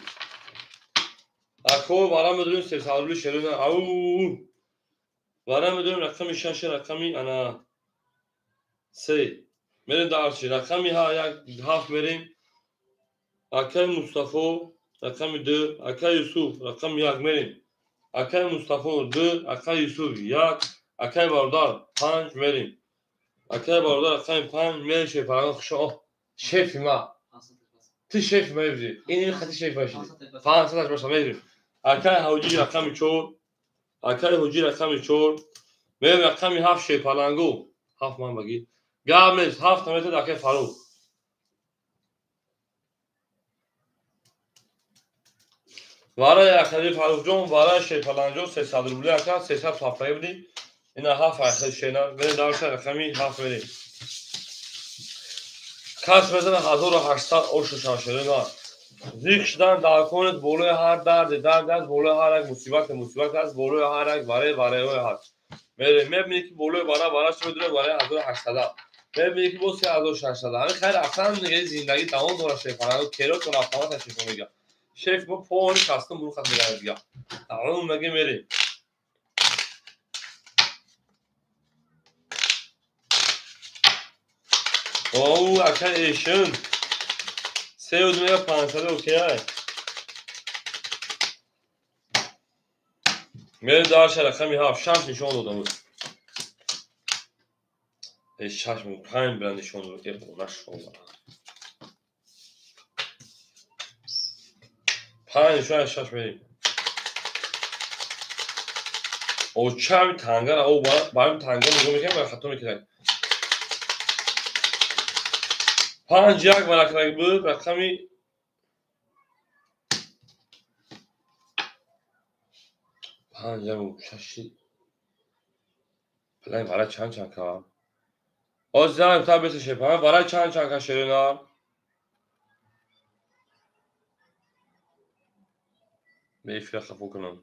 Ако варам медонем 300 рубли шерина. Ау. Варам медонем рақами 6 рақами ана 3. Мерем дарши рақами 1 7 мерем. Акай Мустафо рақами 2, акай Юсуф рақами 1 мерем. Акай Мустафо 2, акай Юсуф 1, акай Бародар 5 мерем. Акай Бародар рақами 5 мерем шерпаланго хушо. Шефи ма. Ти шеф мебри. Ин хати шеф боши. 500 боша мебри. Акай Ҳоҷи рақами 4. Акай Ҳоҷи рақами 4. Мерем рақами 7 шерпаланго. 7 ман баги. Гап нест 7 метр акай Фарух. Варай акаи Фарухҷон, варай шерпаланҷон 300 рубли ака 300 ҳафтаги будӣ. Ина 7 акаи шерна. Мерем дарша рақами 7 мерем. Кас мезана 1800 ошу шашерина. Зиқ шудан дар конет болои ҳар дарде дард аст, болои ҳар як мусибате мусибат аст, болои ҳар як варе вареҳое ҳаст. Мерем мебинӣ ки болои вара вара чӣ медорад вараи 1800. Мебинӣ ки боз 3600. Ҳамин хайр аслан дига зиндагӣ давом дорад шеф. Керотон автомата шеф мега. Шеф бо пони кастум бурухат мегарад дига. Тамом мега мерем. Оу, акай Эшон. 3 мега 500 окей. Мерем дарша рақами 7 6 нишон додам. 6 5 бира нишон дод. Э, нашолла. 5 нишон 6 мерем. О чами тангара о барим танга нигоҳ мекунем ва хато мекунем. 5 1 варақаи буд рақами 5 1 6 план вара чанд чанд ка. Оз занг та бесе шепа вара чанд чанд ка шерина. Мефира хафо кунам.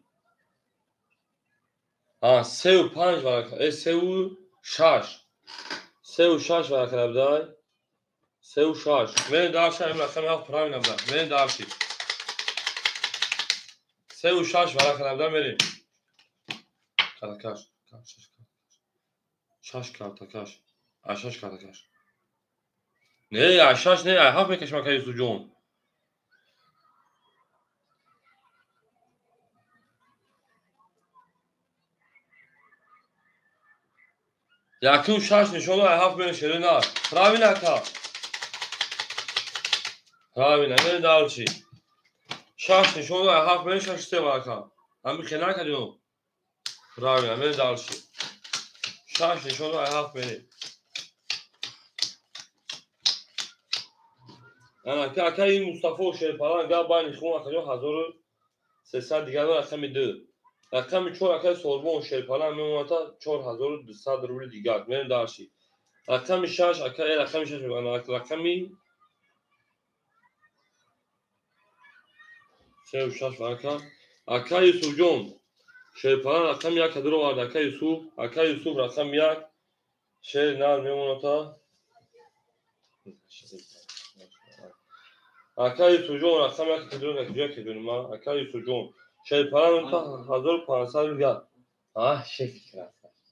А 3 5 варақа 3 6 3 6 варақа будай. 3 6. Мерем дарши ҳамин рақами 7 правильно буда. Мерем дарши. 3 6 варақа буда мерем. Картакаш. 6 картакаш. 6 картакаш. Не, 6 не, 7 мекашам акай Юсуфҷон. Якум 6 нишон 7 мерем шерина. Правильно ака. Правильно, мерем дальше. Шаш нишон дод, ҳафт мерем, шаш се варака. Ҳами хел накардино? Правильно, мерем дальше. Шаш нишон дод, ҳафт мерем. Ана акаи Мустафо Шерпалан гап байни хун акаҷон 1300 дигар рақами 2. Рақами 4 акаи Сорбон Шерпалан мемонад 4200 рубли дигар. Мерем дальше. Рақами 6 акаи рақами 6 мегӯянд рақами 3 6 варака. Акаи Юсуфҷон Шерпалан рақами 1 кадро овард. Акаи Юсуф, акаи Юсуф рақами 1 шер нар мемонад. Акаи Юсуфҷон рақами 1 кадро куҷо кедоним? Акаи Юсуфҷон Шерпалан 1500 рубли. А, шеф красавчик.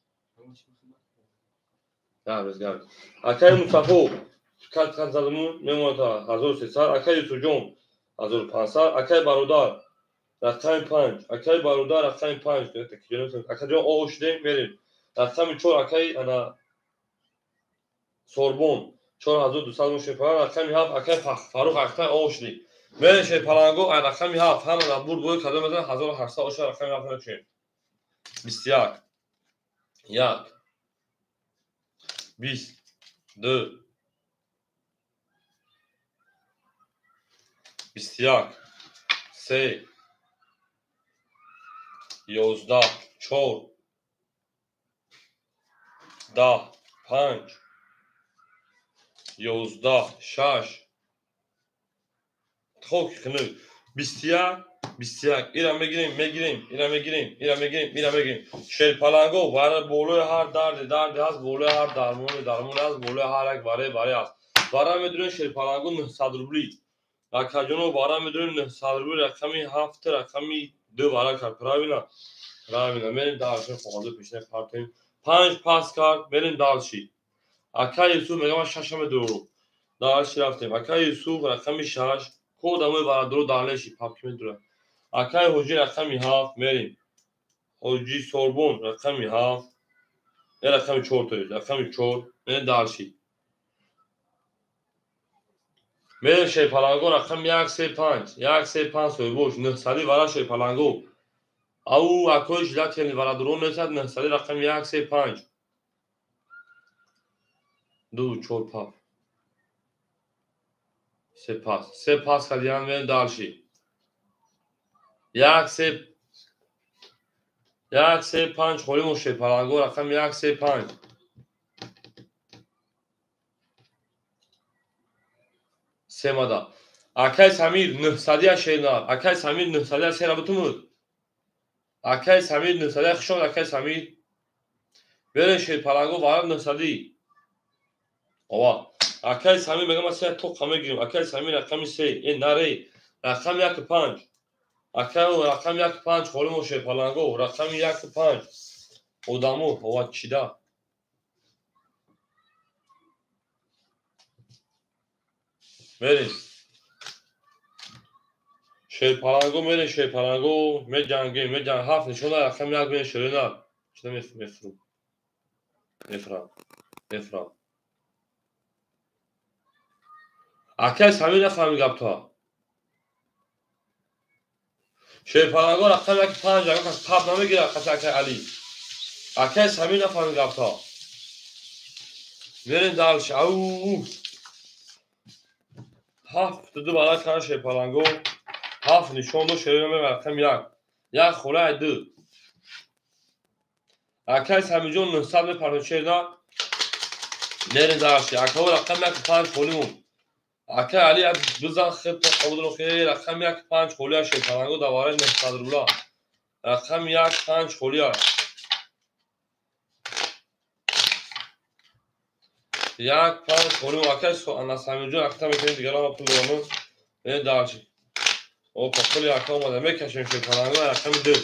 Габрез, габрез. Акаи Мустафо кат задамун мемонад 1300. Акаи Юсуфҷон 1500. Акаи Бародар рақами 5. Акаи Бародар рақами 5. Акаҷон оғоз шудем, мерем. Рақами 4 акаи ана Сорбон 4200 рубл Шерпалан. Рақами 7 акаи Фарух Ахтай оғоз шудем. Мерем Шерпаланго ай рақами 7 ҳама набур бой кадом мезанад 1800 оша рақами 7 мекушем. 21 1 20 2 21 3 11 4 10 5 11 6 хок хунук 21 21 ира мегирем, мегирем, ира мегирем, ира мегирем, ира мегирем. Шерпаланго вара болои ҳар дарде дарде ҳаст, болои ҳар дармоне дармоне ҳаст, болои ҳар як варе варе ҳаст. Вара медурем Шерпаланго 900 рубли. Акаҷоно вара медурем 900 рубли рақами 7 рақами 2 вара кард. Правильно? Правильно. Мерем дальше, коғазо пешина партоем. 5 пас кард, мерем дальше. Акаи Юсуф мегам ман 6 медурам. Дальше рафтем. Акаи Юсуф рақами 6 кодамои варадоро далеши папки медурад. Акаи Ҳоҷӣ рақами 7 мерем. Ҳоҷӣ Сорбон рақами 7, рақами 4 то рақами 4 мерем дальше. Мерем Шерпаланго рақами 1 3 5 1 3 5 соҳибош 900 вара Шерпаланго. Ау акои жилатели варадоро несад 900 рақами 1 3 5 2 4 5 3 пас 3 пас кардиан мерем дальше. 1 3 1 3 5 холимо Шерпаланго рақами 1 3 5 семада. Акаи Самир 900 шернар. Акаи Самир 900 сера бутумуд. Акаи Самир 900 хушомад акаи Самир. Берен Шерпаланго вара 900. Ова. Акаи Самир мегам ман се тоқа мегирим. Акаи Самир рақами 3, наре. Рақами 1 5. Акаи рақами 1 5 холимо Шерпаланго рақами 1 5. Одамо ова чида. Мерем. Шерпаланго мерем, Шерпаланго меҷангем, меҷанг 7 нишон рақами 1 мерем шерена. Чида мефрам. Мефрам. Мефрам. Акаи Самир нафаҳмид гапто. Шерпаланго рақами 1 5 агар кас пап намегирад қати акаи Али. Акаи Самир нафаҳмид гапто. Мерем дальше. Ау. 7 2 бара кан Шерпаланго 7 нишон дод шерена мега рақами 1. 1 холаи 2. Акаи Самирҷон 900 мепартод шерена. Мерем дальше. Акао рақами 1 5 холимон. Акаи Али бизан хел то қабудро хел рақами 1 5 холия Шерпаланго дар вараи 900 рубла. Рақами 1 5 холия. 1 5 холимон. Акаи Самирҷон акта мекунем дигарон пул дорам. Мерем дальше. Опа, пули ака омада мекашем Шерпаланго рақами 2.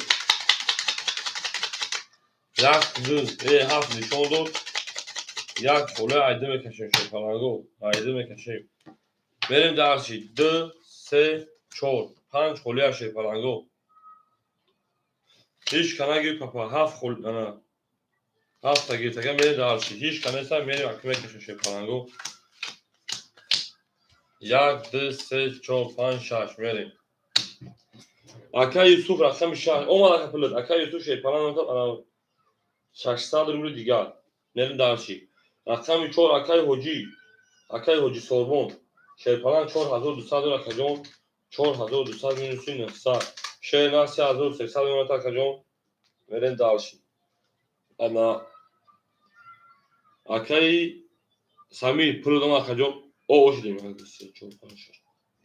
1 2 7 нишон дод. 1 холия айда мекашем Шерпаланго. Айда мекашем. Мерем дальше. 2 3 4 5 холия Шерпаланго. Ҳеҷ ка нагир папа 7 хол ана 7 та гирифт. Агар мерем дальше. Ҳеҷ ка неста мерем ака мекашем Шерпаланго. 1, 2, 3, 4, 5, 6 мерем. Акай Юсуф рақами 6. Омад ака пулат. Акай Юсуф шерпаланг ана 600 рубли дигар. Мерем дальше. Рақами 4 акай Ҳоҷӣ. Акай Ҳоҷӣ Сорбон. Шерпаланг 4200 акаҷон. 4200 минуси 900. Шерна 3300 мемонад акаҷон. Мерем дальше. Ана акай Самир пул додам акаҷон. О шудем. 1, 2, 3, 4, 5, 6.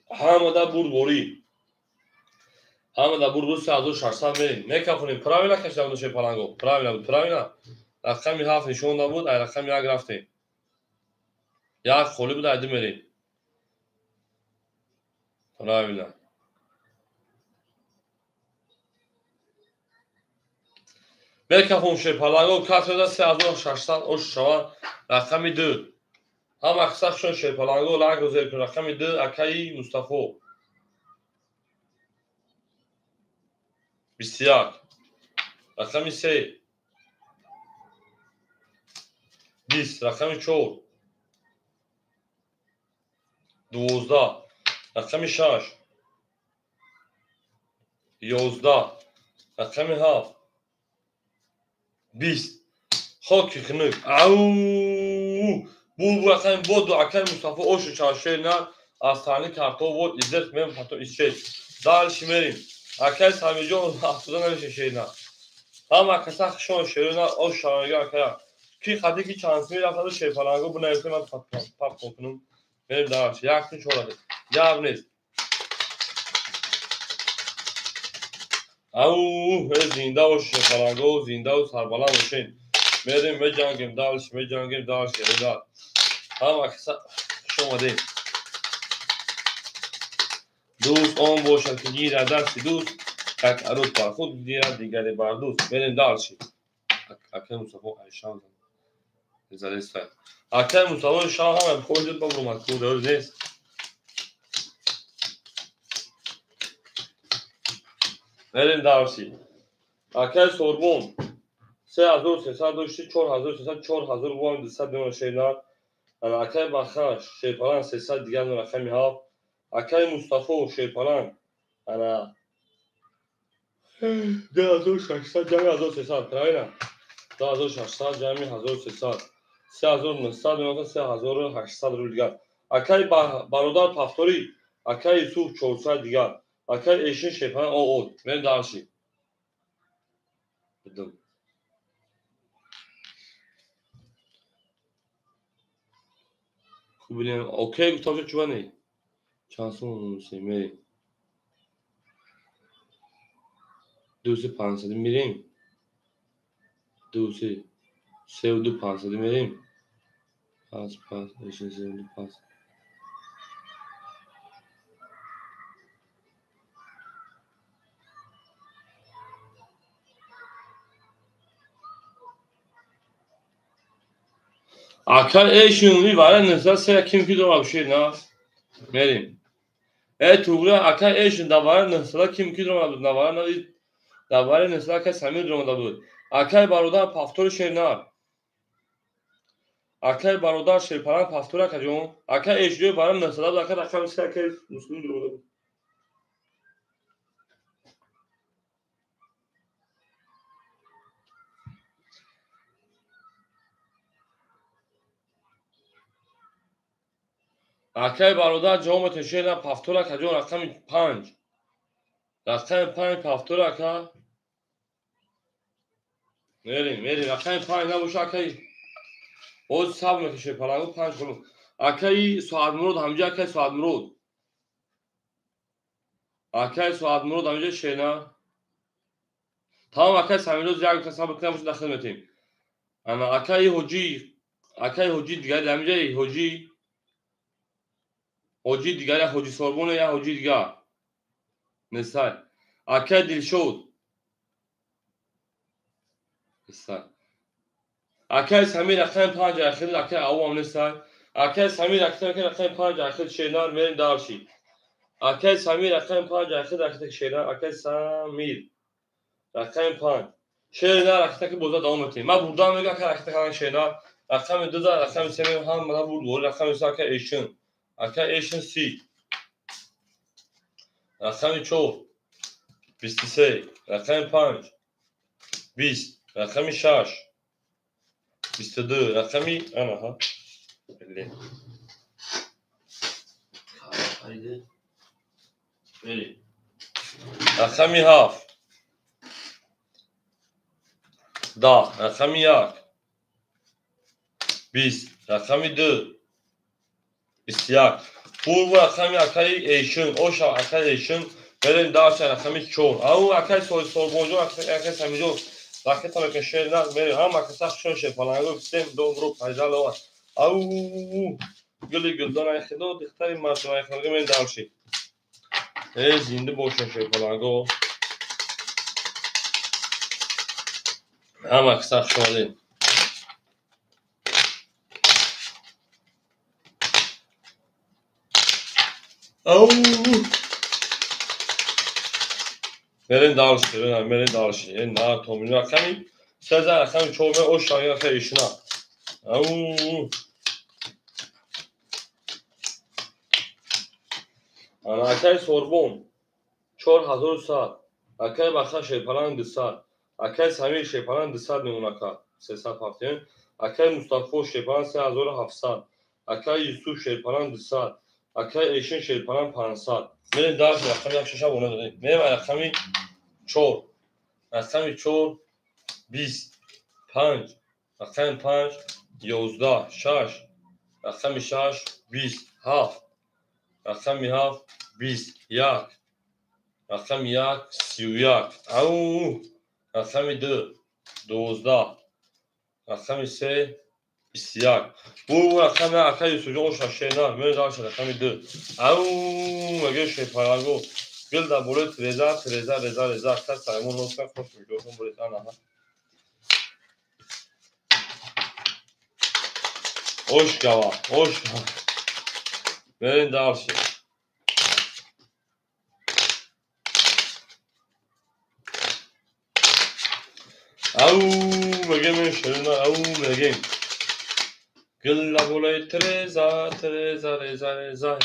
Ҳамада бурдборӣ. Ҳамада бурдборӣ 3600 мерем. Мекафонем. Правильно кашидам шерпаланго. Правильно буд, правильно. Рақами 7 нишон набуд, ай рақами 1 рафтем. Як холӣ буд, ай ду мерем. Правильно. Мекафон шерпаланго касода 3600 ош шава. Рақами 2. Ҳама қисақшон шерпаланго лайк зер кун. Рақами 2 акаи Мустафо. 21. Рақами 3. 20. Рақами 4. 12. Рақами 6. 11. Рақами 7. 20. Хоки хунук. Ау! Бу рақами боду акаи Мустафо ошу чашена аз тани картов вот иззат мем пато исчез. Дальше мерим. Акаи Самирҷон афтода намеша шерна. Ҳама каса хушон шерна ош шаванга акая. Ки хади ки чанд сими рафтаду шерпаланго бунависем ман пап кунам. Мерим дальше. Як тун чор Гап нест. Ау, зинда бош шерпаланго, зиндаву сарбаланд бошед. Мерим меҷангем дальше, меҷангем дальше. Ҳама каса хуш омадем. Дӯст он бошад ки гирад дасти дӯст, як арӯс бар худ гирад, дигаре бар дӯст. Мерем дальше. Акаи Мустафо айшам залеста. Акаи Мустафо шав ҳама хоҷад ба бурмад ку дор нест. Мерем дальше. Акаи Сорбон 3300 дошти 4300 4000 бувам 200 мемона шернар. Акаи Бахаш шерпаланг 300 дигар рақами 7. Акаи Мустафо шерпаланг ана 2600 ҷамъи 1300, правильно? 2600 ҷамъи 1300. 3900 мемонад 3800 рубл дигар. Акаи бародар Пафторӣ, акаи Юсуф 400 дигар. Акаи Эшин шерпаланг о. Мерем дальше. Бинем, окей, гуфтам чува не. Чанд сум мерем. 2500 мерем. 2 3 3 2 500 мерем. 5 5 6 7 2 5. Акай эшун вара нисбат се ким ки дора шер на мерим. Э тугра акай эшун давара нисбат ким ки дора буд навара на давара нисбат акай Самир дора буд. Акай бародар пафтори шернар. Акай бародар шерпаланг пафтор акаҷон. Акай эшун вара нисбат акай рақами се акай муслим дора буд. Акай бародар ҷавоб метавонед шерна пафтор акаҷон рақами 5. Рақами 5 пафтор ака. Мерим, мерим. Рақами 5 набоша акай. Оз сабр мекашед паланго 5 хулу. Акаи Соатмурод ҳамҷа акаи Соатмурод. Акаи Соатмурод ҳамҷа шерна. Тамом акаи Самирӯз як сабр кунам боша дахил метем. Ана акаи Ҳоҷӣ, акаи Ҳоҷӣ дигари ҳамҷа Ҳоҷӣ. Ҳоҷи дигар, я Ҳоҷи Сорбон, я ҳоҷи дигар. Несай. Акаи Дилшод. Несай. Акаи Самир рақами 5 ахир, акаи Авам несай. Акаи Самир рақами 5 ахир шернар мерем дальше. Акаи Самир рақами 5 ахир рақами шернар, акаи Самир рақами 5. Шернар рақами боза давом метем. Ман бурдам мегам акаи рақами шернар, рақами 2 рақами 3 ҳам мана бурд, рақами 3 акаи Эшин. Акай Эшин 30. Рақами 4 23. Рақами 5 20. Рақами 6 22. Рақами анаҳа. Рақами 7 10. Рақами 1 20. Рақами 2 21. Бу рақами акаи Эшин, оша акаи Эшин, берем дальше рақами 4. Ау акаи Сорбонҷон, акаи Самиҷон, ракета мекун шер на, берем ҳама каса хушон шер паланго всем добро пожаловать. Ау гули гулдон ай худо духтари мардум ай худо мен дальше. Эй зинда бошен шер паланго. Ҳама каса хушон. Ау! Мерем дальше, мерем дальше. На томин рақами 13 рақами 4 ош рақами ишна. Ау! Ана акай Сорбон 4100, акай Баха Шерпалан 200, акай Самир Шерпалан 200 мемонака 370, акай Мустафо Шерпалан 3700, акай Юсуф Шерпалан 200, акай Эшин Шерпалан 500. Мерем дальше рақами 6 обуна додем. Мерем рақами 4. Рақами 4 20 5. Рақами 5 11 6. Рақами 6 20 7. Рақами 7 21. Рақами 1 31. Ау! Рақами 2 12. Рақами 3 21. Бу рақами акай Юсуфҷон оша шена. Мерем дальше рақами 2. Ау! Меге шерпаланго. Гул дар болои тиреза, тиреза, реза, реза. Акай Саймон носка хош микрофон буред. Анаҳа. Ош гава, ош гава. Мерем дальше. Ау! Меге мен шерина, ау, меге. Гул дар болои тиреза, тиреза, реза, реза.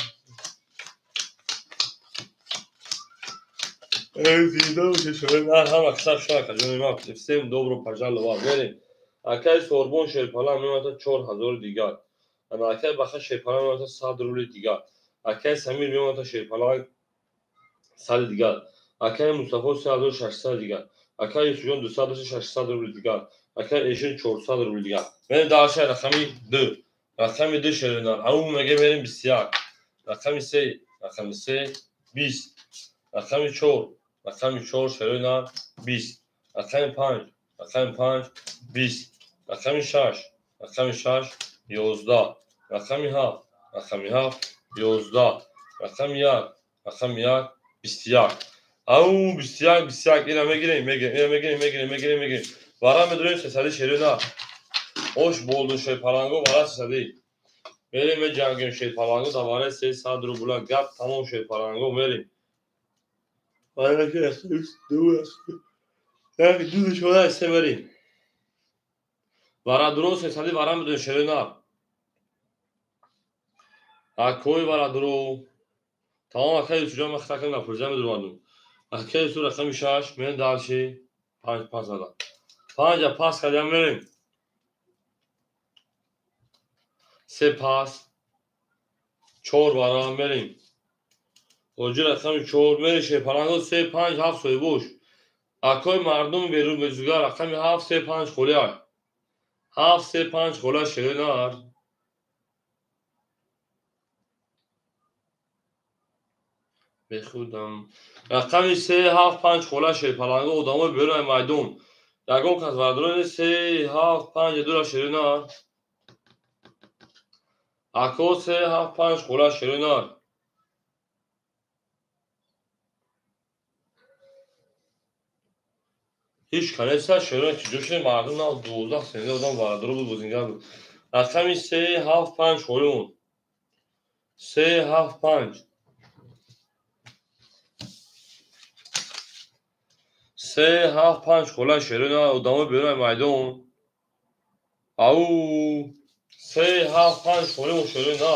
Всем добро пожаловать. Мерем. Акай Сорбон Шерпалан мемонад 4000 дигар. Акай Баха Шерпалан мемонад 100 рубли дигар. Акай Самир мемонад Шерпалан 100 дигар. Акай Мустафо 3600 дигар. Акай Юсуфҷон 200 600 рубли дигар. Акай Эшин 400 рубли дигар. Мерем дальше рақами 2. Рақами 2 шеринар. Ау меге мерем 21. Рақами 3, рақами 3 20. Рақами 4, рақами 4 шеринар 20. Рақами 5, рақами 5 20. Рақами 6, рақами 6 11. Рақами 7, рақами 7 11. Рақами 1, рақами 1 21. Ау 21 21 ина мегирем, мегирем, ина мегирем, мегирем, мегирем, мегирем. Вара медурем сесади шерина. Ош болду шерпаланго вара сесади. Мерем меҷангем шерпаланго дар вараи 300 рубла гап тамом шерпаланго мерем. Вара ки ду як ду шода се мерем. Вара дуро сесади вара медурем шерина. Акой вара дуро. Тамом акай Юсуфҷон ман хата кардам напурза медуромадум. Акай Юсуф рақами 6 мерем дальше 5 пас зада. 5 пас кардам мерем. 3 пас 4 вара мерем. Оҷи рақами 4 мерем шерпаланго 3 5 7 соҳибош. Акой мардум берун безугар рақами 7 3 5 холия. 7 3 5 холия шеринар. Бехудам. Рақами 3 7 5 холия шерпаланго одамои берун ай майдон. Ягон кас вардорони 3 7 5 дура шеринар. Ако 3 7 5 холия шеринар. Ҳеҷ канеса шерина чиҷо шуд мардум на 12 сенда одам вардоро буд бозингар буд. Рақами 3 7 5 холион. 3 7 5. 3 7 5 хола шерина одамои берун ай майдон. Ау 3 7 5 холион шерина.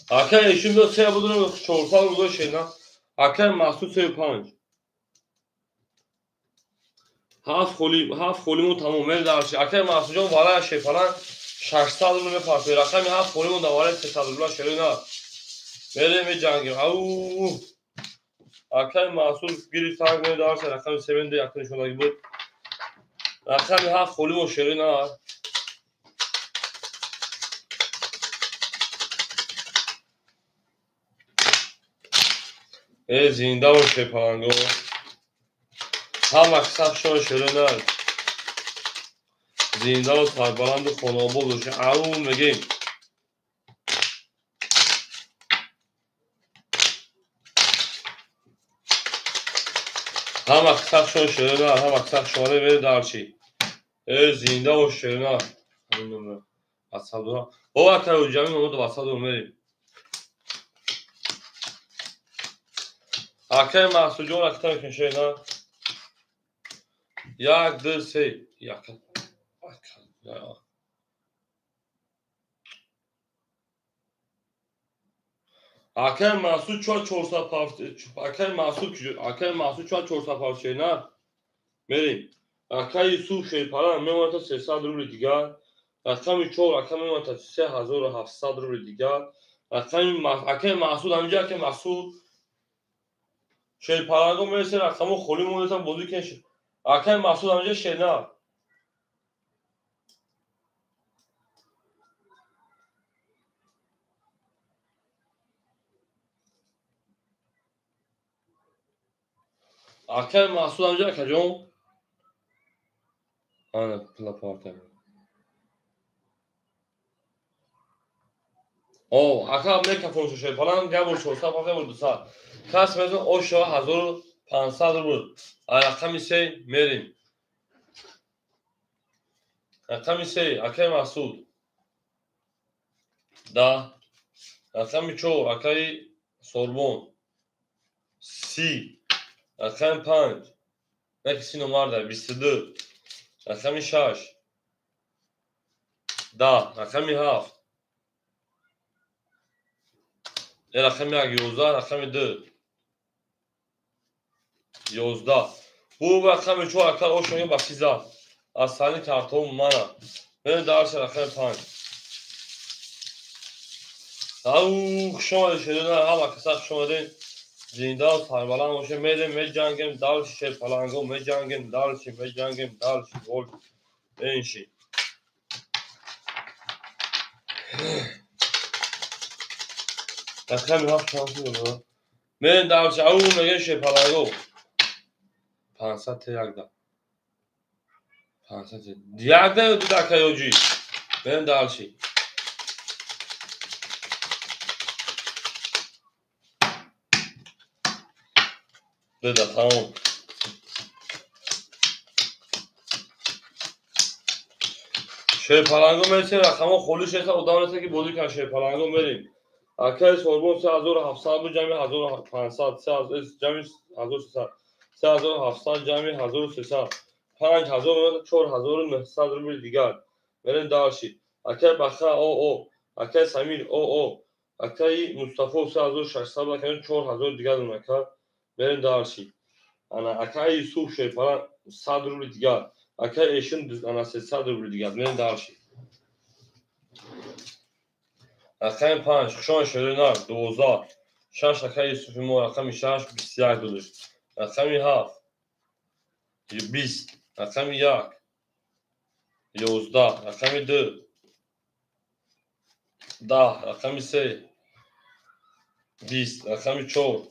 Акай ишун до се будро 400 рубл шена. Акай Маҳсуд 35. Ҳафт холи, ҳафт холимон тамом мер дарши. Акай Маҳсудҷон валай шефалан 600 рубл мепартои. Рақами ҳафт холимон дар валай 300 рубла шерина. Мерем меҷангем. Ау! Акай Маҳсуд гирифт танг мер дарши. Рақами 7 як нишонаги буд. Рақами ҳафт холимон шерина. Э зинда бош шерпаланго. Ҳама саф шон шерина. Зинда ва сарбаланду хонаобод бошед. Ау мегем. Ҳама саф шон шерина, ҳама саф шоне мере дарчи. Э зинда бош шерина. Ҳамин номер. WhatsApp дора. О акай ҷамъи номер WhatsApp дора мерем. Акай Маҳсудҷон ракта мекунем шерина. 1 2 3 як. Акай Маҳсуд 400 парт, акай Маҳсуд, акай Маҳсуд 400 парт шерина. Мерем. Акай Юсуф шерпалан мемонад 300 рубли дигар. Рақами 4 ака мемонад 3700 рубли дигар. Рақами акай Маҳсуд ҳаминҷа акай Маҳсуд шерпаланго мересе рақамо холӣ монесан бозӣ кунед. Акай Маҳсуд ҳаминҷа шерна. Акай Маҳсуд ҳаминҷа акаҷон. Ана пула партия. О, ака мекафон шерпалан як бор 400 партия, бор 200. Кас мезан оша 1500 рубл. Рақами 3 мерем. Рақами 3 акай Маҳсуд. 10. Рақами 4 акай Сорбон. 30. Рақами 5. Неки си номарда 22. Рақами 6. 10. Рақами 7. Рақами 1 11, рақами 2 11. Бу рақами 4 ака ошони ба 13. Аз сани картон мана. Мерем дарси рақами 5. Ау, хуш омадед шерина, ҳама каса хуш омадед. Зинда ва сарбаланд бошед. Мерем меҷангем дарси шерпаланго, меҷангем дарси, меҷангем дарси гол. Энши. Рақами 7 шанс дора. Мерем дарси, ау мегем шерпаланго. 500 якда. 500 якда ё ду ака ёҷи. Мерем дарси. Деда тамом. Шерпаланго мересем, рақамо холӣ шеса, одам реса ки бозӣ кунад шерпаланго мерем. Акай Сорбон 3700 буд, ҷамъи 1500, ҷамъи 1300, 3700 ҷамъи 1300, 5000 4900 рубли дигар. Мерем дарши. Акай Баха о о, акай Самир о о, акай Мустафо 3600 буд, акай 4000 дигар дон ака. Мерем дарши. Ана акай Юсуф шерпалан 100 рубли дигар. Акай Эшин ана 300 рубли дигар. Мерем дарши. Рақами 5 хушон шерина 12. 6 акай Юсуфи мо рақами 6 21 додаш. Рақами 7 20. Рақами 1 11. Рақами 2 10. Рақами 3 20. Рақами 4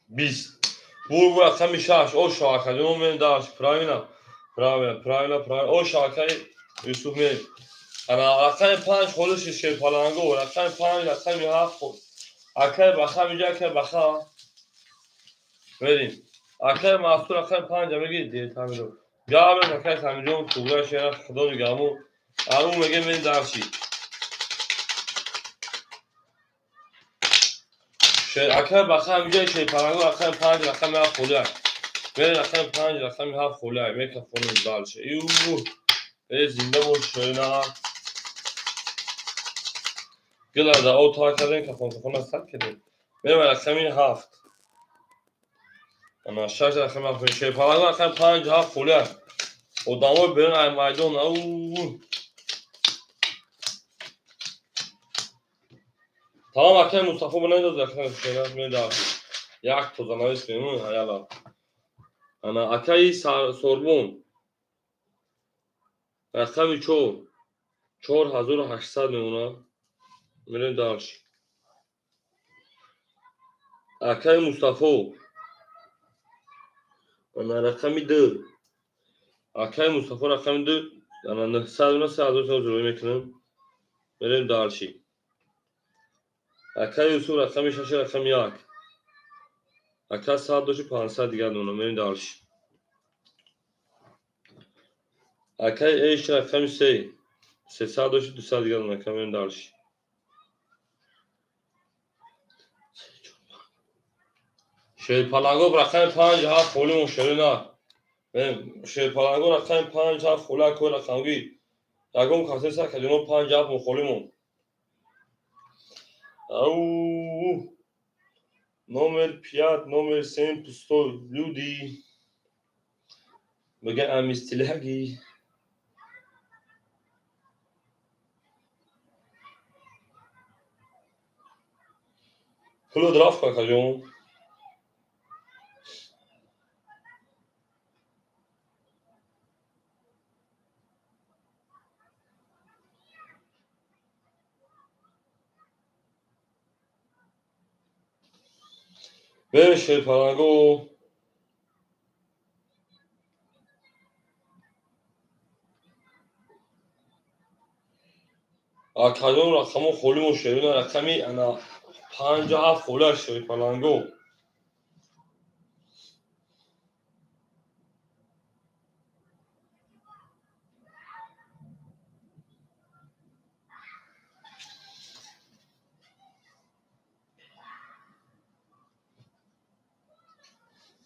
20. Бу рақами 6 оша акаҷон мерем дарш. Правильно? Правильно, правильно, правильно. Оша акай Юсуф мерем. Ана рақами 5 холиш шерпаланго, рақами 5, рақами 7 акай Баха миҷа, акай Баха. Мерем. Акай Маҳсуд рақами 5 меги дертамиро. Габр акай Самиҷон тугра шера худо нигаҳмон. Ару меге мерем дарши. Акай Баха миҷа шерпаланго рақами 5, рақами 7 холия. Мерем рақами 5, рақами 7 холия. Микрофон дальше. Ю. Э зинда бош шерина. Гила да о та кардем, кафон кафон сар кардем. Мерем рақами 7. Ана 6 рақами 7 шерпаланго рақами 5 7 холия. Одамои берун ай майдон. Ау. Тамом акай Мустафо бинандоз рақами шера меда. Як тоза навис мемун аяла. Ана акаи Сорбон. Рақами 4 4800 мемонад. Мерем дальше. Акаи Мустафо. Ана рақами 2. Акаи Мустафо рақами 2. Ана 900 мемонад, 3000 ҷӯй мекунем. Мерем дальше. Акаи Юсуф рақами 6 рақами 1. Ака 100 500 дигар мемонад. Мерем дальше. Акаи Эш рақами 3. 300 200 дигар мемонад. Ака мерем дальше. Шерпаланго рақами 5 7 холимон шерина. Шерпаланго рақами 5 7 хола кой рақамги. Ягон касе кадино 5 7 холимон. Ау. Номер 5, номер 7 пустой. Люди. Мега амистилаги. Пуло драфт какаҷон. Берем шерпаланго. Акаҷон рақамо холимон шерина рақами ана 5 7 хола шерпаланго.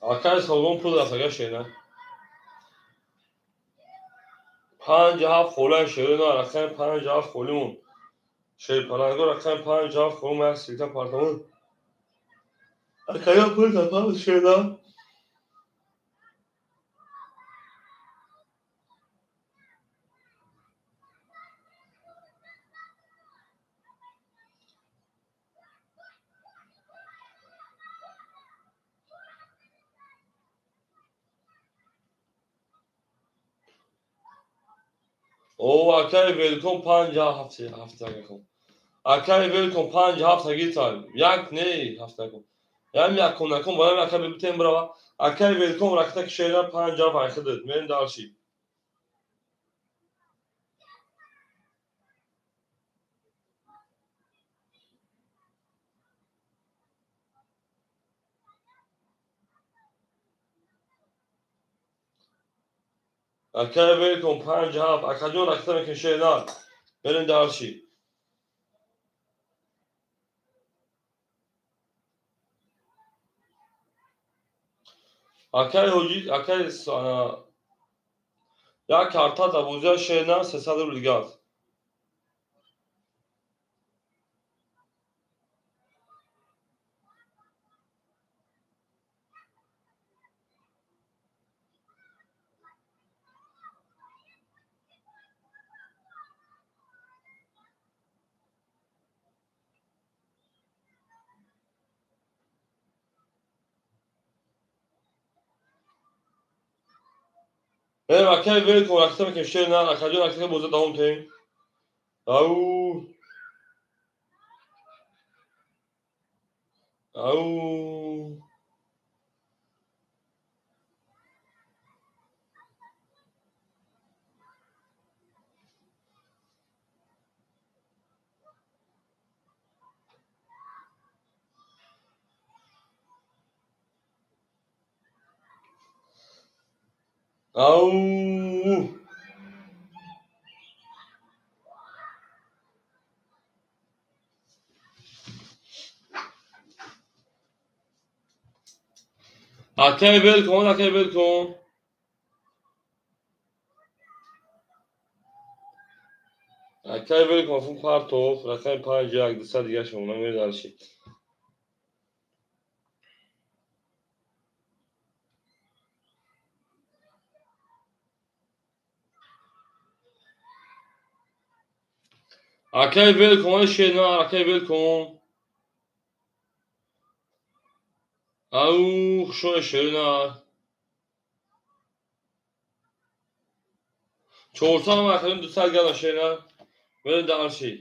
Акаи Сорбон пул рафтага шерина. 5 7 хола шерина рақами 5 7 холимон. Шерпаланго рақами 5 7 холимон як силка партамон. Акая пул рафтага шерина. О, акаи Велком 5 7 ҳафтагаком. Акаи Велком 5 ҳафтаги як не ҳафтагаком. Ям якум наком, барам ака бибитем брава. Акаи Велком ракта кишера 5 7 айхидид. Мерем дальше. Акаи Велком 5 7 акаҷон ракта мекунем шерина. Мерем дальше. Акаи ҳоҷи, акаи як карта табозия шерина 300 рубл дигар. Берем акаи Велком ракта мекунем шерина. Акаҷон ракта боза давом тем. Ау. Ау. Ау. Акаи Велком, акаи Велком. Акай велком фун партов, рақами 5 1 200 дигар шумо намедонед. Акай велком шена, акай велком. Ау, хушо шена. 400 акай 200 гала шена. Мери дарши.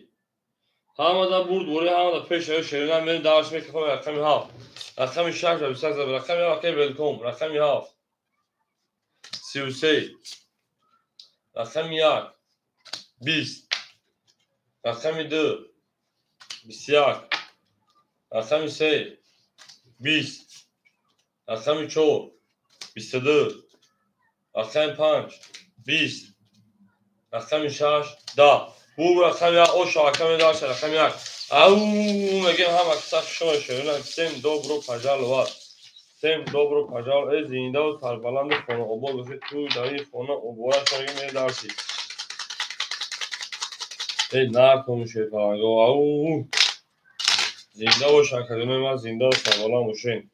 Ҳамада бурд бури, ҳамада пеш шена, мери дарши мекунам рақами 7. Рақами 6 ва 28, рақами 7 акай велком, рақами 7. 33. Рақами 1. 20. Рақами 2. 21. Рақами 3. 20. Рақами 4. 22. Рақами 5. 20. Рақами 6. 10. Бу рақами 1 оша рақами 2 рақами 1. Ау, мегем ҳама каса шумо шуна. Всем добро пожаловать. Всем добро пожаловать. Эй зинда ва сарбаланд хона обод бошед. Ту дар ин хона обора шаги медарси. Эй нарком шефанго. Ау. Зинда бош академия ман зинда ва сарбаланд бошед.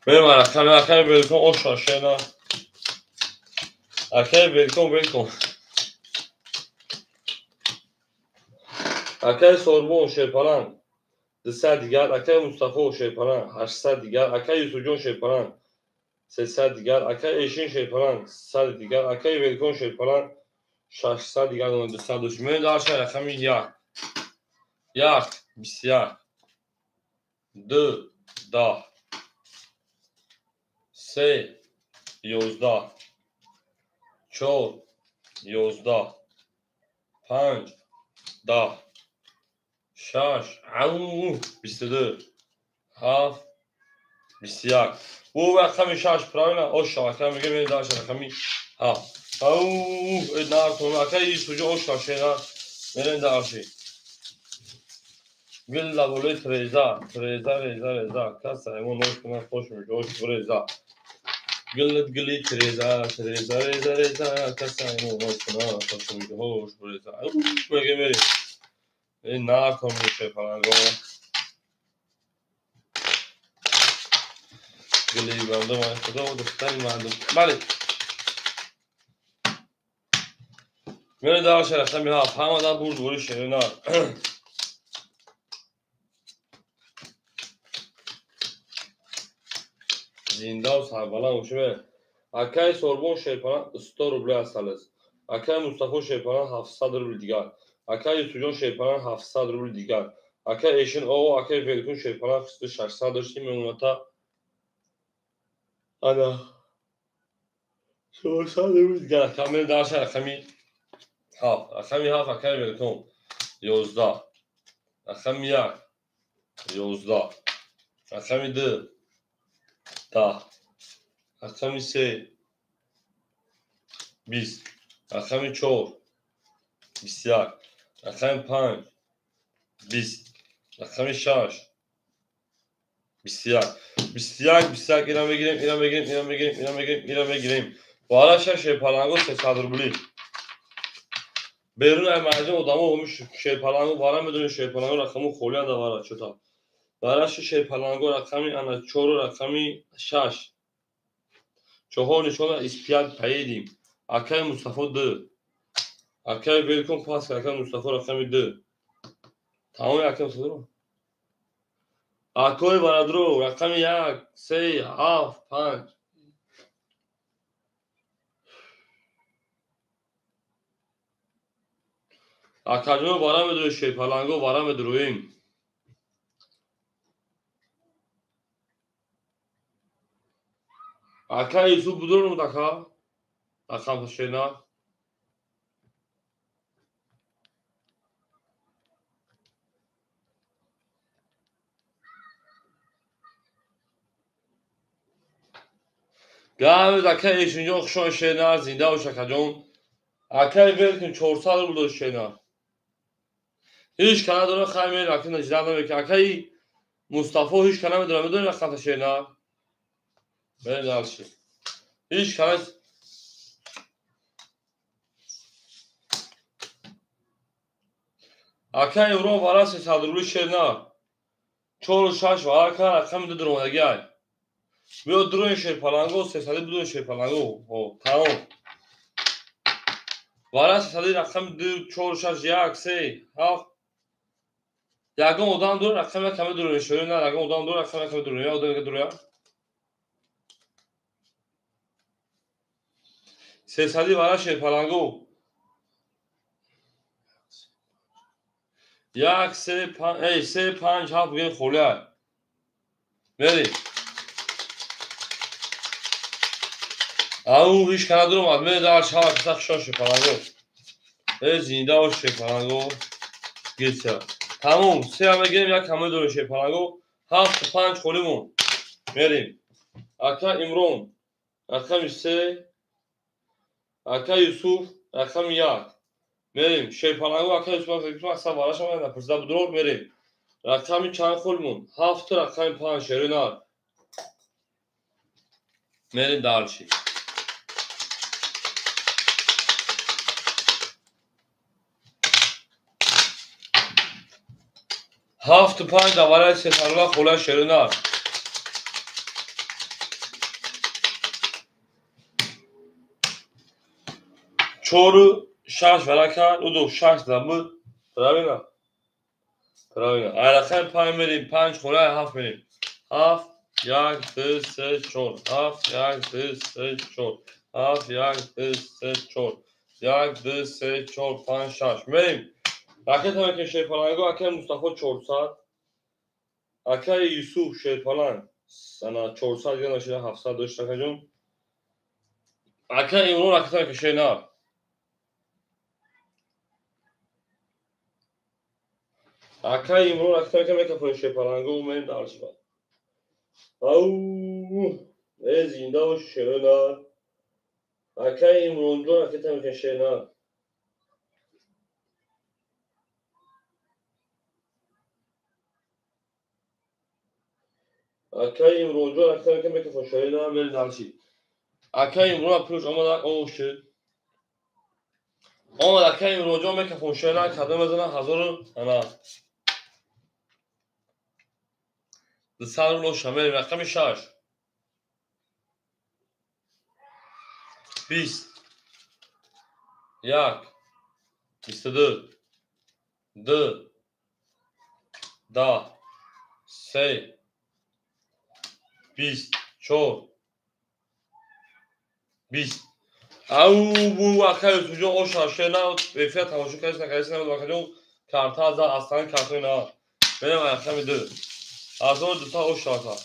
Берем рақами акай велком оша шена. Акай велком велком. Акай Сорбон шерпаланг 200 дигар, акай Мустафо шерпаланг 800 дигар, акай Юсуфҷон шерпаланг 300 дигар, акай Эшин шерпаланг 100 дигар, акай Велкон шерпаланг 600 дигар 200 дошт. Мен дарша рақами 1. 1 21 2 10 3 11 4 11 5 10 6 ау 22 7 21. Бу рақами 6 правильно? Оша ака мегем мен дальше рақами 7. Ау наркон ака Юсуфҷон оша шена мерем дальше. Гилла болои треза, треза, реза, реза. Каса имо нош кунад хош мешавад, ош реза. Гилат гили треза, треза, реза, реза. Каса имо нош кунад хош мешавад, ош реза. Ау мегем мерем. Эй наркон мешавад гили бандам худо духтари мардум. Бале. Мере дальше рақами 7. Ҳамада бурд бури шерина. Зинда ва сарбаланд бошед. Акай Сорбон шерпаланг 100 рубли асталес. Акай Мустафо шерпаланг 700 рубли дигар. Акай Юсуфҷон шерпаланг 700 рубли дигар. Акай Эшин оғо, акай Велкун шерпаланг 600 доштим мемоната. Ана 400 рубли дигар. Камер дарша рақами 7. Рақами 7 акай Велкун 11. Рақами 1 11. Рақами 2 10. Рақами 3 20. Рақами 4 21. Рақами 5 20. Рақами 6 21. 21 21 ира мегирем, ира мегирем, ира мегирем, ира мегирем, ира мегирем. Вараша шерпаланго 300 рубли. Берун ай маҷмӯъ одамо ҳамин шерпаланго вара медонед шерпаланго рақаму холия да вара чота. Вараши шерпаланго рақами ана 4 рақами 6. Чоҳор нишона испият поедим. Акай Мустафо 2. Акай велком пас акай Мустафо рақами 2. Тамоми акай Мустафо. Акой барадро рақами 1 3 7 5. Акаҷон вара медрои шерпаланго вара медроим. Ака Юсуф будорум ака? Рақам шена. Гамед ака Эшинҷон хушон шена, зинда бош акаҷон. Акай велкун 400 рубл дошт шена. Ҳеҷ ка надора хай мер ака нажда намекунад. Акаи Мустафо ҳеҷ ка намедонад, медонед рақамта шена? Мерем дальше. Ҳеҷ кас ака Имрон вара 300 рубли шер на. 4 6 вара ка рақами 2 дуромадаги ай. Биё дурои шерпаланго 300 бидуни шерпаланго. Тамом. Вара 300 рақами 2 4 6 1 3 7. Ягон одам дур рақами якаме дурои шер на, ягон одам дур рақами якаме дурои. Я одам дуроя. 300 вара шерпаланго. 1 3 5 эй 3 5 7 бигем холӣ ай. Мери. Ау ҳеҷ кана дуромад. Мери дар шава киса хушон шерпаланго. Э зинда бош шерпаланго. Гирса. Тамом, се мегирем як ҳама дорем шерпаланго. 7 5 холӣ мон. Мерим. Ака Имрон рақами 3, ака Юсуф рақами 1. Мерим. Шерпаланго ака Юсуф акса варашам напурсида будро мерим. Рақами чанд холӣ мон? 7 рақами 5 шери нар. Мерим дальше. 7 5 давараи сетарула хола шери нар. 4 6 вара кард, уду 6 забуд. Правильно? Правильно. Ай рақами 5 мерим, 5 хола 7 мерим. 7 1 2 3 4 7 1 2 3 4 7 1 2 3 4 1 2 3 4 5 6 мерим. Ракета мекунем шерпаланго, акаи Мустафо 400, акаи Юсуф шерпаланг ана 400 дигар нашида 700 дошт акаҷон. Акаи Имрон ракета мекунем шернар. Акаи Имрон ракета мекунем мекафонем шерпаланго, мерем дальше. Ау, э зинда бош шернар. Акаи Имронҷон ракета мекунем шернар. Акаи Имронҷон ракета мекунем мекафон шернар, мерем дальше. Акаи Имрон пулш омада ош шуд. Омад акаи Имронҷон мекафон шернар, кадом мезанад 1000 ана 200 рубл оша. Мерем рақами 6. 20 1 22 2 10 3 20 4 20. Ау бу акаи Юсуфҷон оша шер на эфира тамошо кардис накардис набуд акаҷон карта за аслан картои на. Мерем рақами 2. 1200 оша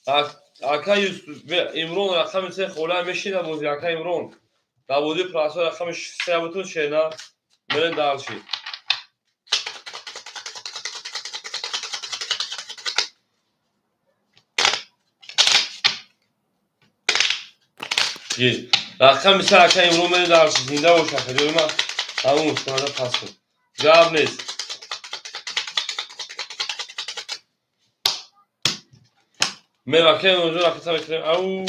ака. Ака Имрон рақами 3 хола мешина бози ака Имрон. Дар бозии прасо рақами 3 бутун шер на. Мерем дальше. Рақами 3 ака Имрон мерем дальше. Зинда бош ака ҷони ман. Тамом шумода пас кун. Гап нест. Мерем ака Имронҷон ракета мекунем. Ау.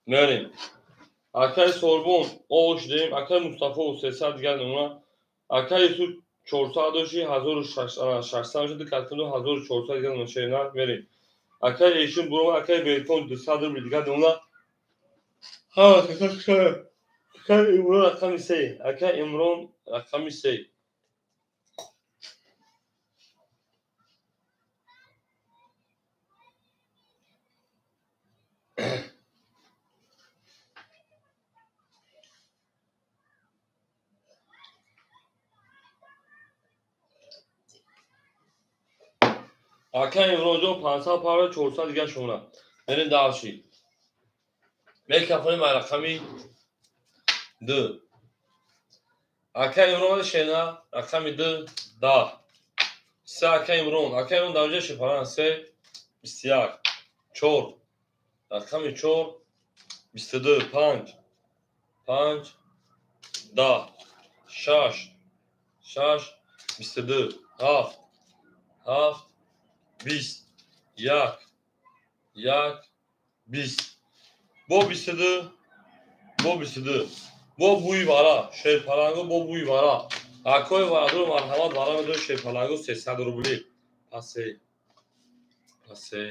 Мерем. Акаи Сорбон ош дем, акаи Мустафо 300 дигар намуна. Акаи Юсуф 400 доши 1600 шуд, картону 1400 дигар намуна шернар мерем. Акаи Эшин буромад, акаи Беркон 200 рубл дигар намуна. Ҳа, акаи Имрон рақами 3, акаи Имрон рақами 3. Ака Имронҷон 500 пара 400 дигар шумона. Мерем дальше. Мекафонем рақами 2. Ака Имрон шена рақами 2 10. 3 ака Имрон. Ака Имрон дар ҷои шефаран 3 21 4 рақами 4 22 5 5 10 6 6 22 7 7 20 1 1 20 бо 22 бо 22 бо бӯи вара шерпаланго бо бӯи вара акои варадор марҳамат вара медор шерпаланго 300 рубли пасе пасе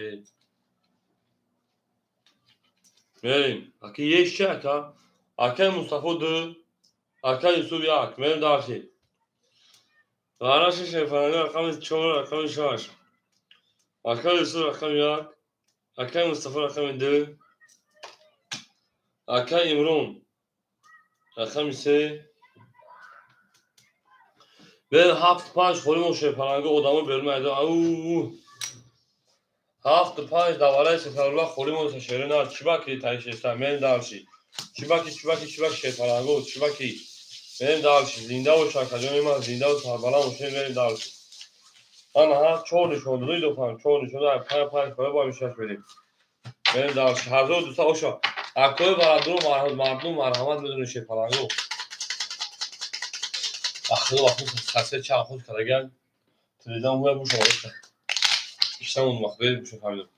мерим аки ешчи ака акаи Мустафо 2 акаи Юсуф 1 мерим дарси вараши шерпаланго рақами 4 рақами 6 акаи Юсуф рақами 1 акаи Мустафо рақами 2 акаи Имрон рақами 3 бер 7 5 холимо шерпаланго одамо берун айда ау 7 5 давараи сетарула холимо шерина чибаки таишеста мен дарши чибаки чибаки чибаки шерпаланго чибаки мен дарши зинда бош акаҷони ман зинда ва сарбаланд бошед мен дарши ана ҳа 4 нишон додӣ дофам 4 нишон 5 5 хоя бо 6 берем мен дарши 1200 оша акои барадуру мардум марҳамат медони шерпаланго ахиро вақти сасе чанд худ кардаган телевизион ҳуя буша оста иштамон вақт буша фаҳмидам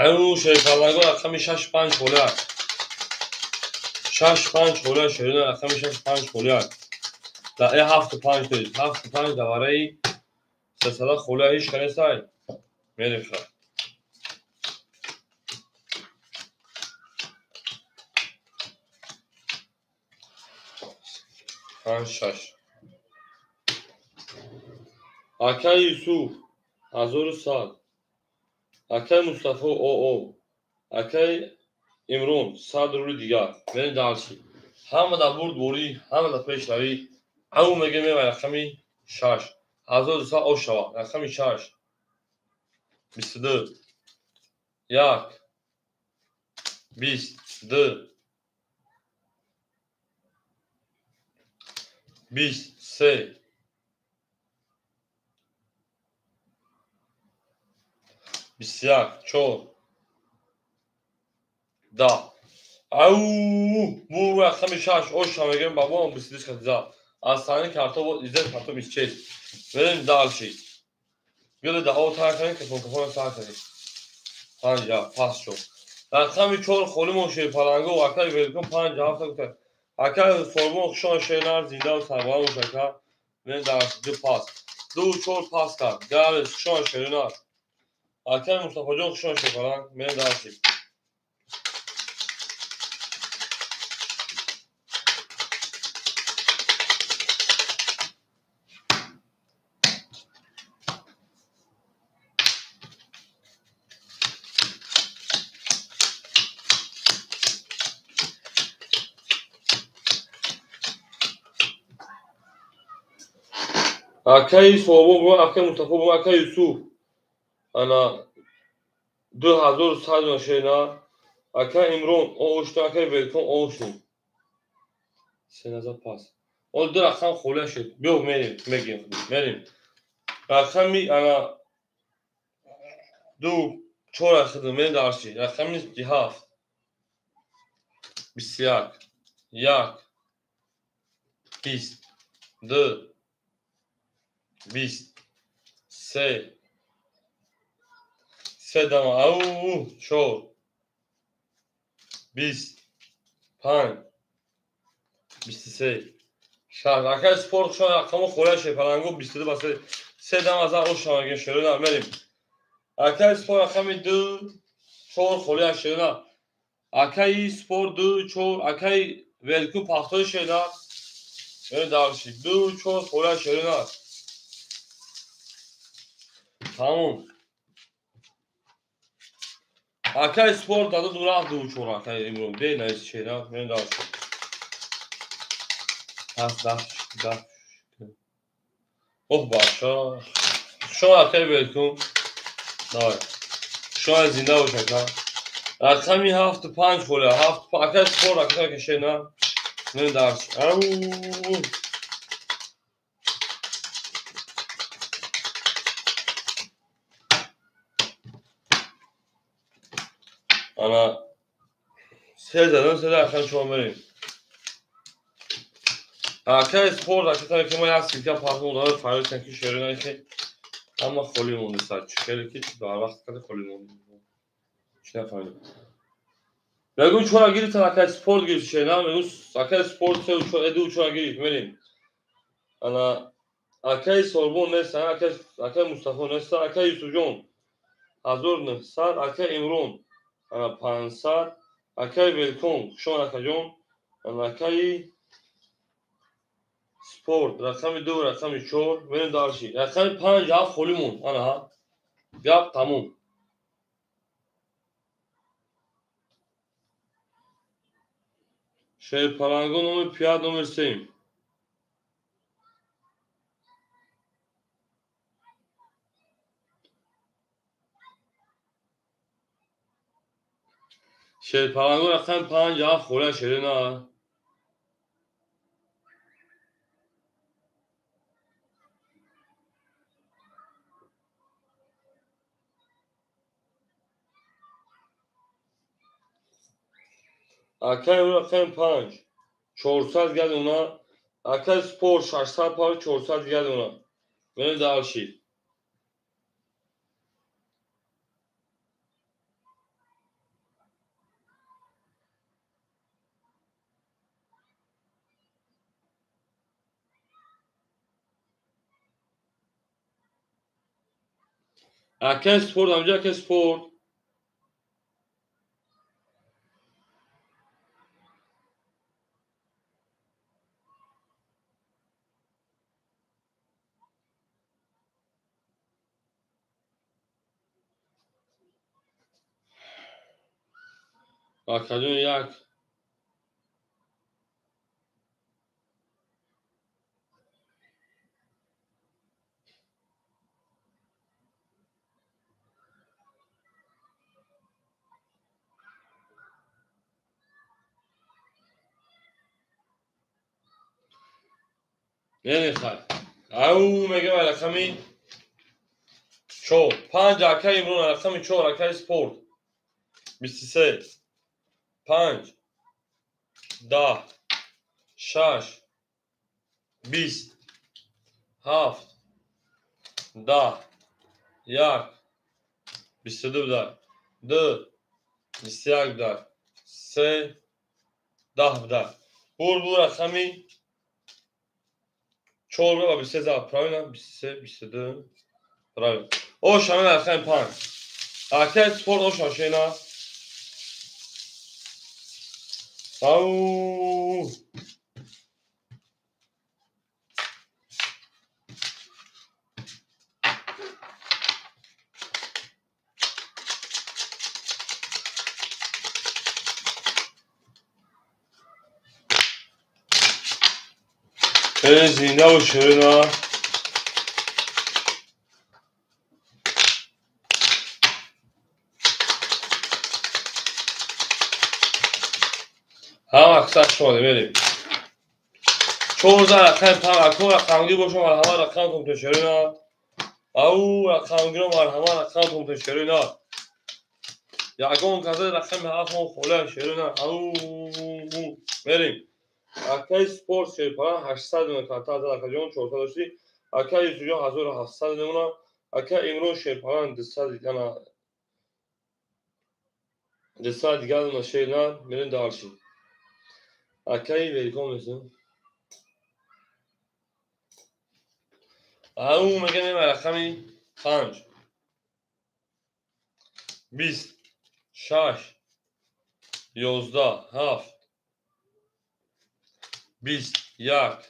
ау шерпаланго рақами 6 5 холия 6 5 холия шерина рақами 6 5 холия да 7 5 тоист 7 5 давараи сесада холия ҳеч канестай мерем ха 5 6 акаи Юсуф 1100 акаи Мустафо ОО акаи Имрон 100 рубли дигар мерем дарси ҳама дар бурдборӣ ҳама дар пешравӣ ау мегӯем мева рақами 6 1200 ош шава рақами 6 22 1 22 23 21 4 10 ау бу рақами 6 оша мегӯем бабоам 22 хатиза аз саҳни карто бод иззат карто 26 мерем дальше биёда да об тар кунем кафон кафон сар кунем 5 7 пас шуд рақами 4 холимон шерпаланго акаи велкон 5 7 гуфта акаи сорбон хушон шернар зинда ва сарбаланд бош ака мерем дальше 2 пас 2 4 пас кард галес хушон шернар акаи Мустафоҷон хушон шерпаланг мерем дальше акаи Собон бо акаи Мустафо бо акаи Юсуф ана 2100 шена акаи Имрон оошта акаи Велкон оошти 3000 пас ол ду рақам холия шуд биё мерем мегем мерем рақами ана 2 4 хидм мерем дарси рақами 7 21 1 22 23 3 дама ау 4 25 23 6 акаи спорт шон рақамо холия шерпаланго 22 ба 3 дама за оша мегем шерина мерем акаи спорт рақами 2 4 холия шерина акаи спорт 2 4 акаи велку пахтои шерина мерем дарси 2 4 холия шерина тамом акаи спорт даду дурафт 2 4 акаи Имрон бе наис шерина мерем дарси 7 10 10 оҳ бача шумо акаи велкун давай шумо зинда бош ака рақами 7 5 холия 7 акаи спорт акаи кашена мерем дарси ау ана се задан се рақам шумо мерем Акай спорт акай ки мо як силка пахмон дора фарёд ки шерина ки ҳама холӣ монда чӣ хеле ки дар вақт каде холӣ монда. Чӣ нафаҳмидам. Мегӯм чора гирифтан акай спорт гирифт шерина, мегӯм акай спорт се чор эду чора гирифт мерим. Ана акай Сорбон нест, акай Мустафо нест, акай Юсуфҷон 1900, акай Имрон ана 500, акай Велком хушон акаҷон, ана акай спорт рақами 2, рақами 4, мерем дарши. Рақами 5 7 холӣ монд. Ана гап тамом. Шерпаланго номер 5, номер 7. Шерпаланго рақами 5 7 холӣ шерина. Акай рақами 5 400 гадона, акай спорт 600 пар 400 гадона. Мерем дарши. Акай спорт амҷа акай спорт. Акаҷон як намехай. Ау мегӯям рақами 4 5 акай Имрон рақами 4 акай спорт 23 5 10 6 20 7 10 1 22 дар 2 21 дар 3 10 дар. Бур рақами 4 ва 23 зад. Правильно? 23 22 правильно. Ош ҳамин рақами 5. Акай спорт ош машина. Ау! Зинда бош шерина. Ҳама аксар шумо мерем. 14 рақами 5 ако рақамгир бошам марҳамат рақамтон тешерина. Ау рақамгиро марҳамат рақамтон тешерина. Ягон каза рақами 7 холӣ шерина. Ау мерем. Акай спорт шерпалан 800 дона карта акаҷон 400 дошти. Акай Юсуфҷон 1700 дона. Акай Имрон шерпалан 200 ана 200 дигар дона шерина. Мерем дарши. Акай велком нестем. Ау мегӯям рақами 5 20 6 11 7 20 1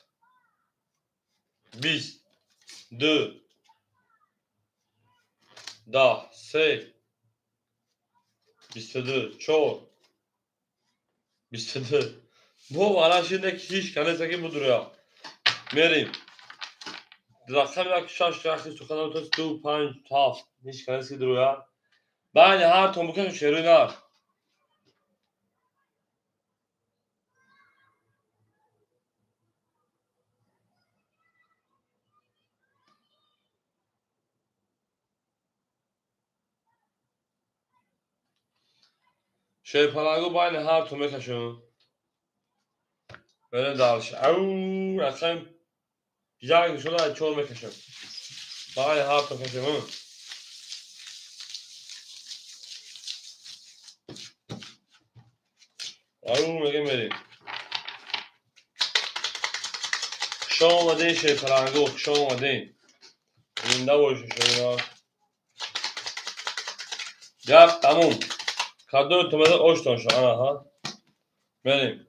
20 2 10 3 22 4 22. Бо варашине ки ҳеҷ канеса ки будуря. Мерим. Рақами 1 6 6 суханам то 2 5 7 ҳеҷ канеса ки дуруя. Баъди ҳар тон букашу шеруй нар. Шерпаланго байни ҳар тон мекашам. Мерем дарш. Ау Рақам як шуда чор мекашам. Бағали ҳафт мекашам. Ау мегем мерем. Хуш омадем шерпаланго, хуш омадем. Зинда бошед шумо. Гап тамом. Кадом тумада оштон шо. Ана ҳа. Мерем.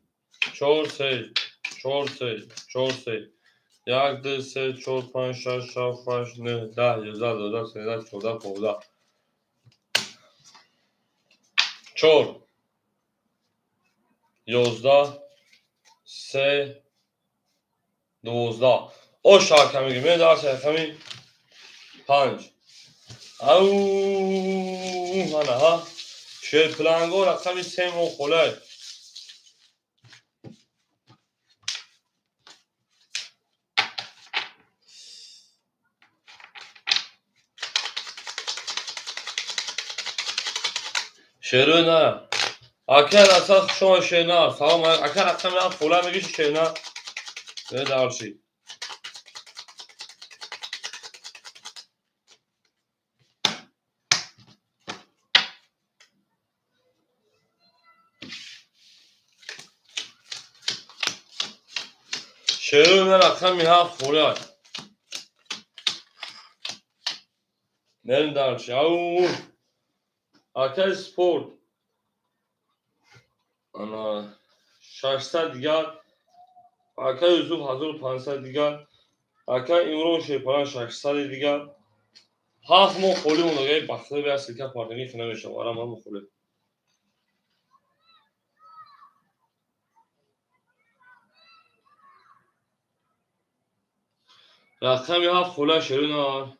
4 3 4 3 4 3 1 2 3 4 5 6 7 8 9 10 11 12 13 14 15 4 11 3 12 ош ҳака мегирем. Мерем дар рақами 5. Ау ана ҳа. Шерпаланго рақами 3 мо холай. Шерона. Ака раса шумо шена. Салом ака рақами 7 хола мегиши шена. Дарши. Шерона рақами 7 хола. Мерем дарши. Ау. Ака спорт. Ана 600 дигар. Ака Юсуф 1500 дигар. Ака Имрон Шерпалан 600 дигар. Ҳафт моҳ холӣ мондага бахтида бия силка партнери хина мешава. Ара ман холӣ. Рақами 7 хола шерина.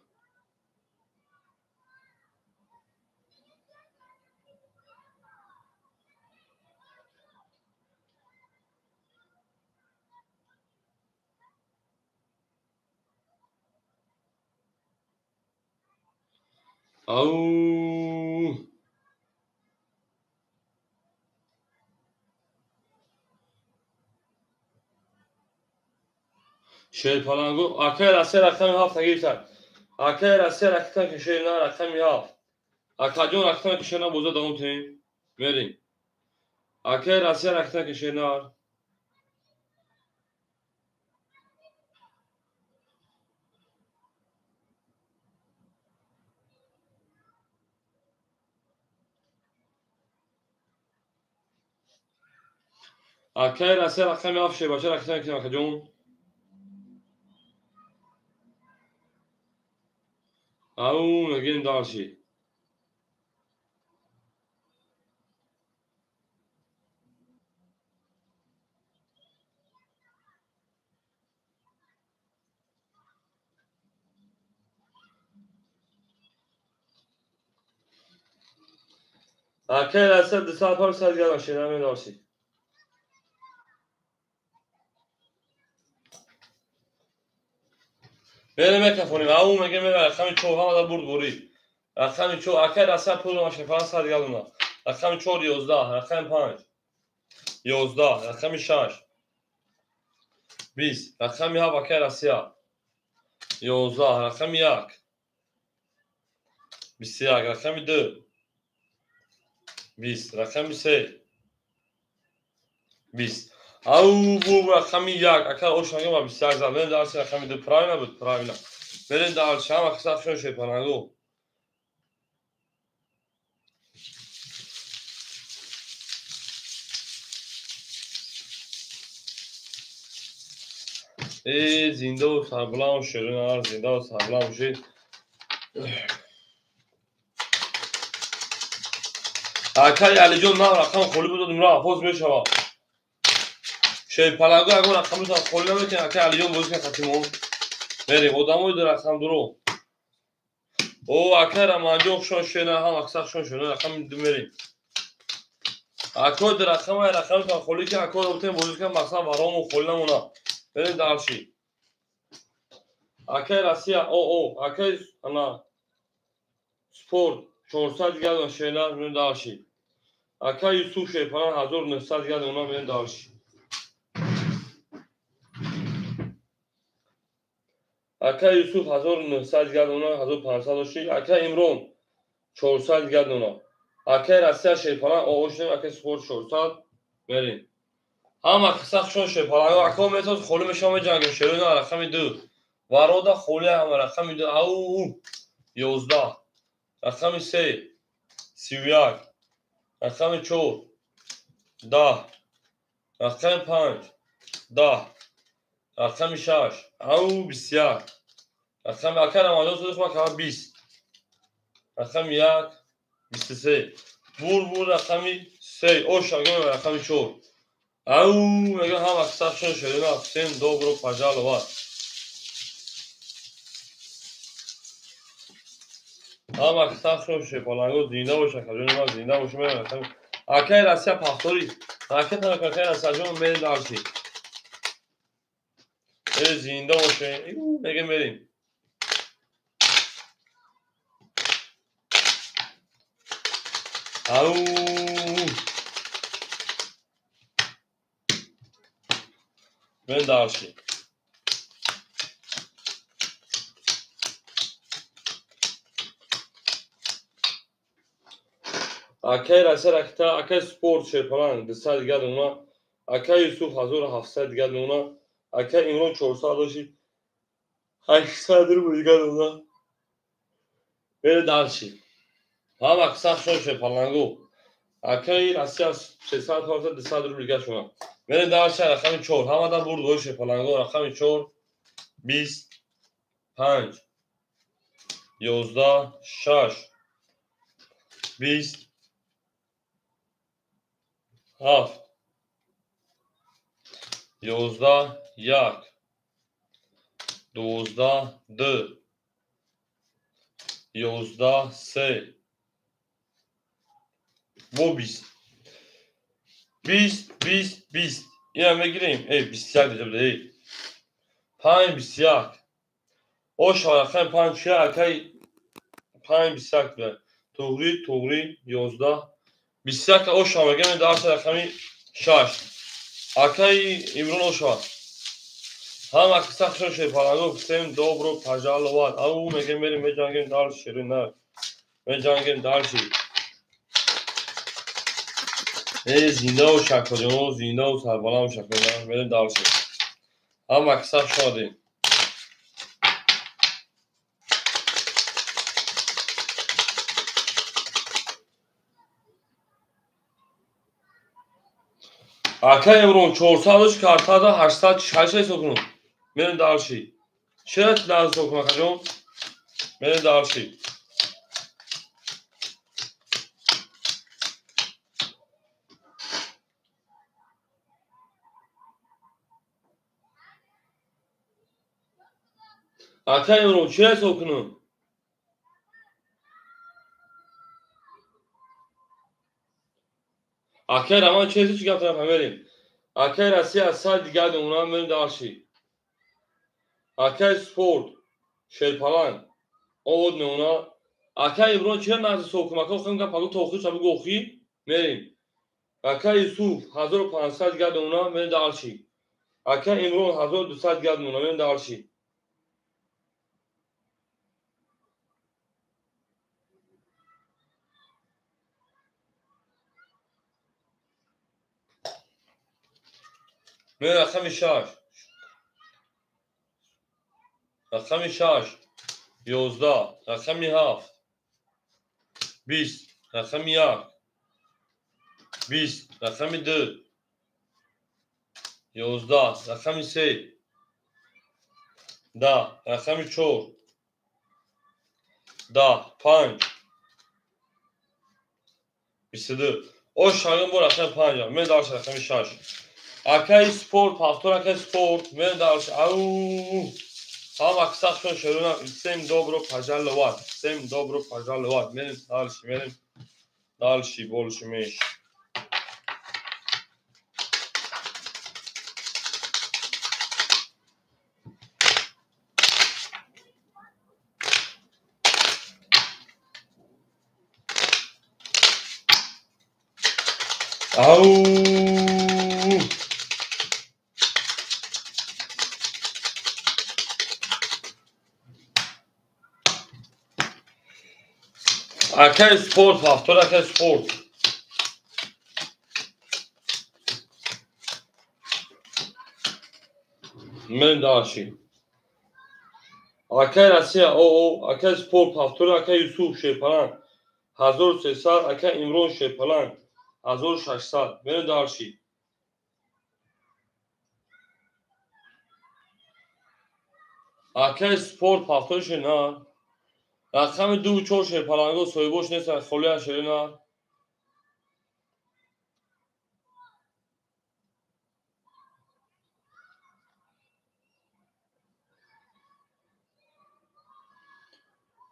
Ау. Шерпаланго ака Россия рақами 7 гирифтан. Ака Россия рақами кишена рақами 7. Акаҷон рақами кишена боза давом тем. Мерем. Ака Россия рақами кишена. Акаи Россия рақами 7 шербача рақами кишена акаҷон. Ау мегирем дарши. Акаи Россия 205 дигар шераме дарши. Мерем мекафонем. Ау мегем рақами 4 ҳамада бурд бурид. Рақами 4 акаи Россия пул машин 500 дигар дона. Рақами 4 11, рақами 5 11, рақами 6 20, рақами 7 акаи Россия 11, рақами 1 21, рақами 2 20, рақами 3 20. Ау бу рақами 1 ака ошнага ма 21 зад. Мерем дарси рақами 2 правильно буд, правильно. Мерем дарси ҳама қисат шон шерпаланго. Э зинда сарбаланд шерина, зинда сарбаланд шед. Акаи Алиҷон на рақам холӣ буд, додум рафоз мешава. Шерпаланго ягон рақамро холӣ наметавонад. Акаи Алиҷон бозӣ кунад хатимон. Мерем одамои ду рақам дуро. О акаи Раманҷон хушон шена, ҳам аксар хушон шена, рақами 2 мерем. Акои ду рақамай рақамро холӣ ки акои робитаем бозӣ кунад, мақсад варомо холӣ намонад. Мерем дарши. Акаи Россия, о, акаи ана спорт 400 дигар шена, мерем дарши. Акаи Юсуф Шерпалан 1900 дигар дона, мерем дарши. Акай Юсуф 1900 дигар дона, 1500 дошти. Акай Имрон 400 дигар дона. Акай Россия шерпаланг оғоз шудем, акай Спорт 400 мерем. Ҳама қисса хушон шерпаланг. Ака метоз холӣ мешавам, меҷангем. Шерона рақами 2. Варода холӣ ҳама рақами 2. Ау 11. Рақами 3 31. Рақами 4 10. Рақами 5 10. Рақами 6 ау 21. Рақами ака Рамазон Содиқов ака 20. Рақами 1 23. Бур рақами 3. Ош агам рақами 4. Ау мегӯям ҳама қиссашон шерина. Всем добро пожаловать. Ҳама қиссашон шерпаланго зинда боша, хаҷони ман зинда боша. Мегӯям акай Россия пахтори. Ҳаракат накун акай Россия ҷон, мерем дарси. Зинда боше. Мегӯем мерем. Ау мерем дарси. Акай Россия ракета, акай Спорт шерпаланг 200 дигар дона, акай Юсуф 1700 дигар дона, акай Имрон 400 дошти, 800 рубл дигар дона. Мере дарси. Ҳама қисса хушон шерпалангу. Акай Россия 300 400 200 рубл дигар шуна. Мере дарси рақами 4. Ҳамада бурд гӯй шерпалангу рақами 4 20 5 11 6 20 7 11 1 12 2 11 3 бо 20 20 20 20. Ина мегирем. Эй 21 дежа эй. 5 21. Ош рақами 5 чи акай 5 21 буда. Туғри туғри 11 21 оша мегӯям дарси рақами 6. Акай Имрон оша. Ҳама қисса хушон шерпаланго. Всем добро пожаловать. Ау мегӯем мерем меҷангем дарси шерина. Меҷангем дарси. Зинда бош акоҷон, зинда ва сарбаланд бош акоҷон. Мерем дарси. Ҳама қисса хуш омадем. Акай Имрон 400 дошт, картада 846 ҳисоб кунам. Мерем дарси. Чера тилан ҳисоб кунам акаҷон? Мерем дарси. Акай Имрон чера ҳисоб кунам? Акай Раман чези чӣ гап тарафа мерем. Акай Россия 100 дигар дона мерем дарси. Акай Спорт шерпаланг овод меона. Акай Имрон чера назди ҳисоб кунам? Ака охирам гап пагу тохи шабу гохи мерем. Акай Юсуф 1500 дигар дона мерем дарси. Акай Имрон 1200 дигар дона мерем дарси. Мерем рақами 6. Рақами 6 11, рақами 7 20, рақами 1 20, рақами 2 11, рақами 3 10, рақами 4 10 5 22. Ош шагон бо рақами 5. Мен дарси рақами 6. Акай Спорт, пахтор акай Спорт, мен дарси. Ау ҳама қисса хушон шерона. Всем добро пожаловать. Всем добро пожаловать. Мерем дарси, мерем дальше, больше меньше. Ау! Акай спорт, повтор акай спорт. Мен дальше. Акай Россия, о, акай спорт, повтор акай Юсуф Шерпаланг 1300, акай Имрон Шерпаланг 1600. Мен дальше. Акай спорт, повтор шена. Рақами 2-4 Шерпаланго соҳибош нестанд, холия шерена.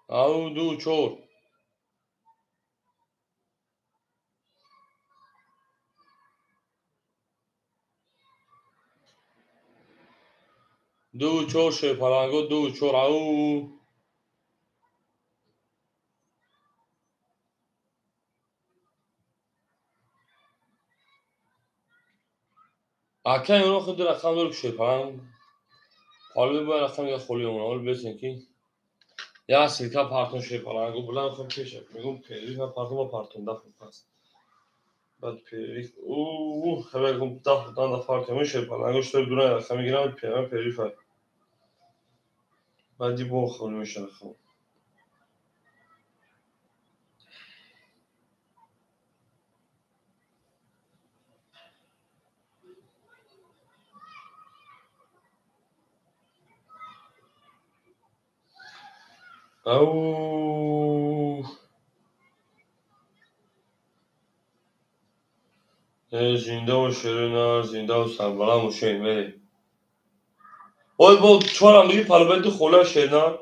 Ау 2-4. 2-4 Шерпаланго 2-4. Ау. Акай оно худ рақам дор Шерпаланг. Ҳоло бояд рақам я холи омон. Ҳоло бесен ки я силка партон Шерпаланго булан хуб пеша. Мегум перерив на партон ба партон даф пас. Баъд перерив у хабар гум даф дан да партон Шерпаланго што дура рақам мегирам перерив. Баъди бо холи меша рақам. Ау. Зинда шерина, зинда сарбаланд бошед, мерем. Ой, бо чорам диги палбети хола шерина.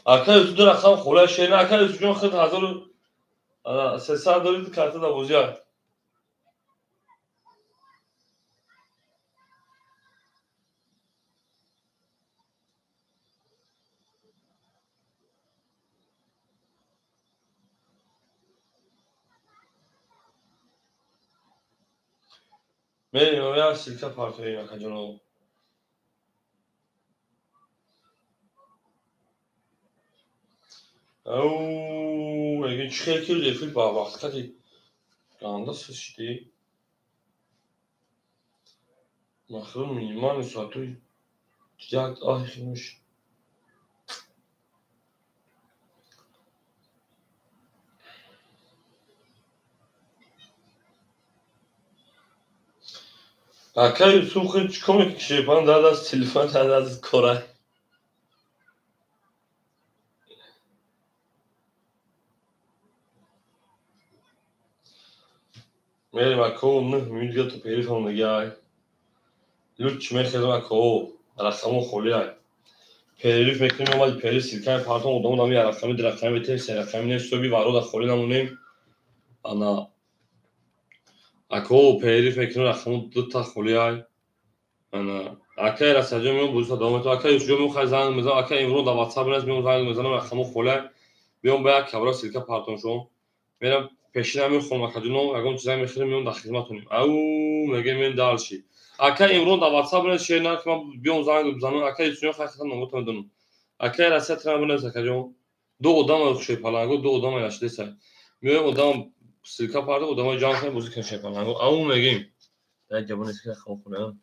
Акай Юсуф ду рақам хола шерина, акай Юсуф ҷон худ 1300 дорид карта да бозия. Мерем, я силка партоем, акаҷоно. Ау, эгин чӣ хел ки эфир ба вақт кади ганда сушди. Махрум минимальный соату як ахи муш. Акай Юсуф худ чӣ кор мекунӣ? Шерпаланг дар даст телефон, дар даст кора. Мерем ако 9 минут дига то перифам дигай. Луч мехезам ако рақамо холиай. Перерив мекунем, омади перерив силкаи партон одам одам я рақами ду рақами бетем, се рақами нест, соби варода холӣ намонем. Ана ако перерив мекунем, рақамо дута холиай. Ана акай Расаҷон меом бозиса давом метавам. Акай Юсуфҷон меом хай занг мезанам. Акай Имрон дар WhatsApp нест, меом занг мезанам, рақамо холиай. Биём ба як кабра силка партон шом. Мерам пешина мехонам акаҷоно, ягон чиза мехӯрем, меом дар хизматонем. Ау, мегем мен дальше. Акай Имрон дар WhatsApp нест, шер на ки ман биём занг бизанам. Акай Юсуфҷон хай хатам номото медонам. Акай Россия трена бинавис акаҷон. Ду одам Шерпаланго, ду одам нашдеса. Меоем одам силка парда, одамои ҷамъ кунем, бозӣ кунем Шерпаланго. Ау, мегем. Дар ҷабон нест ки рақам хонам.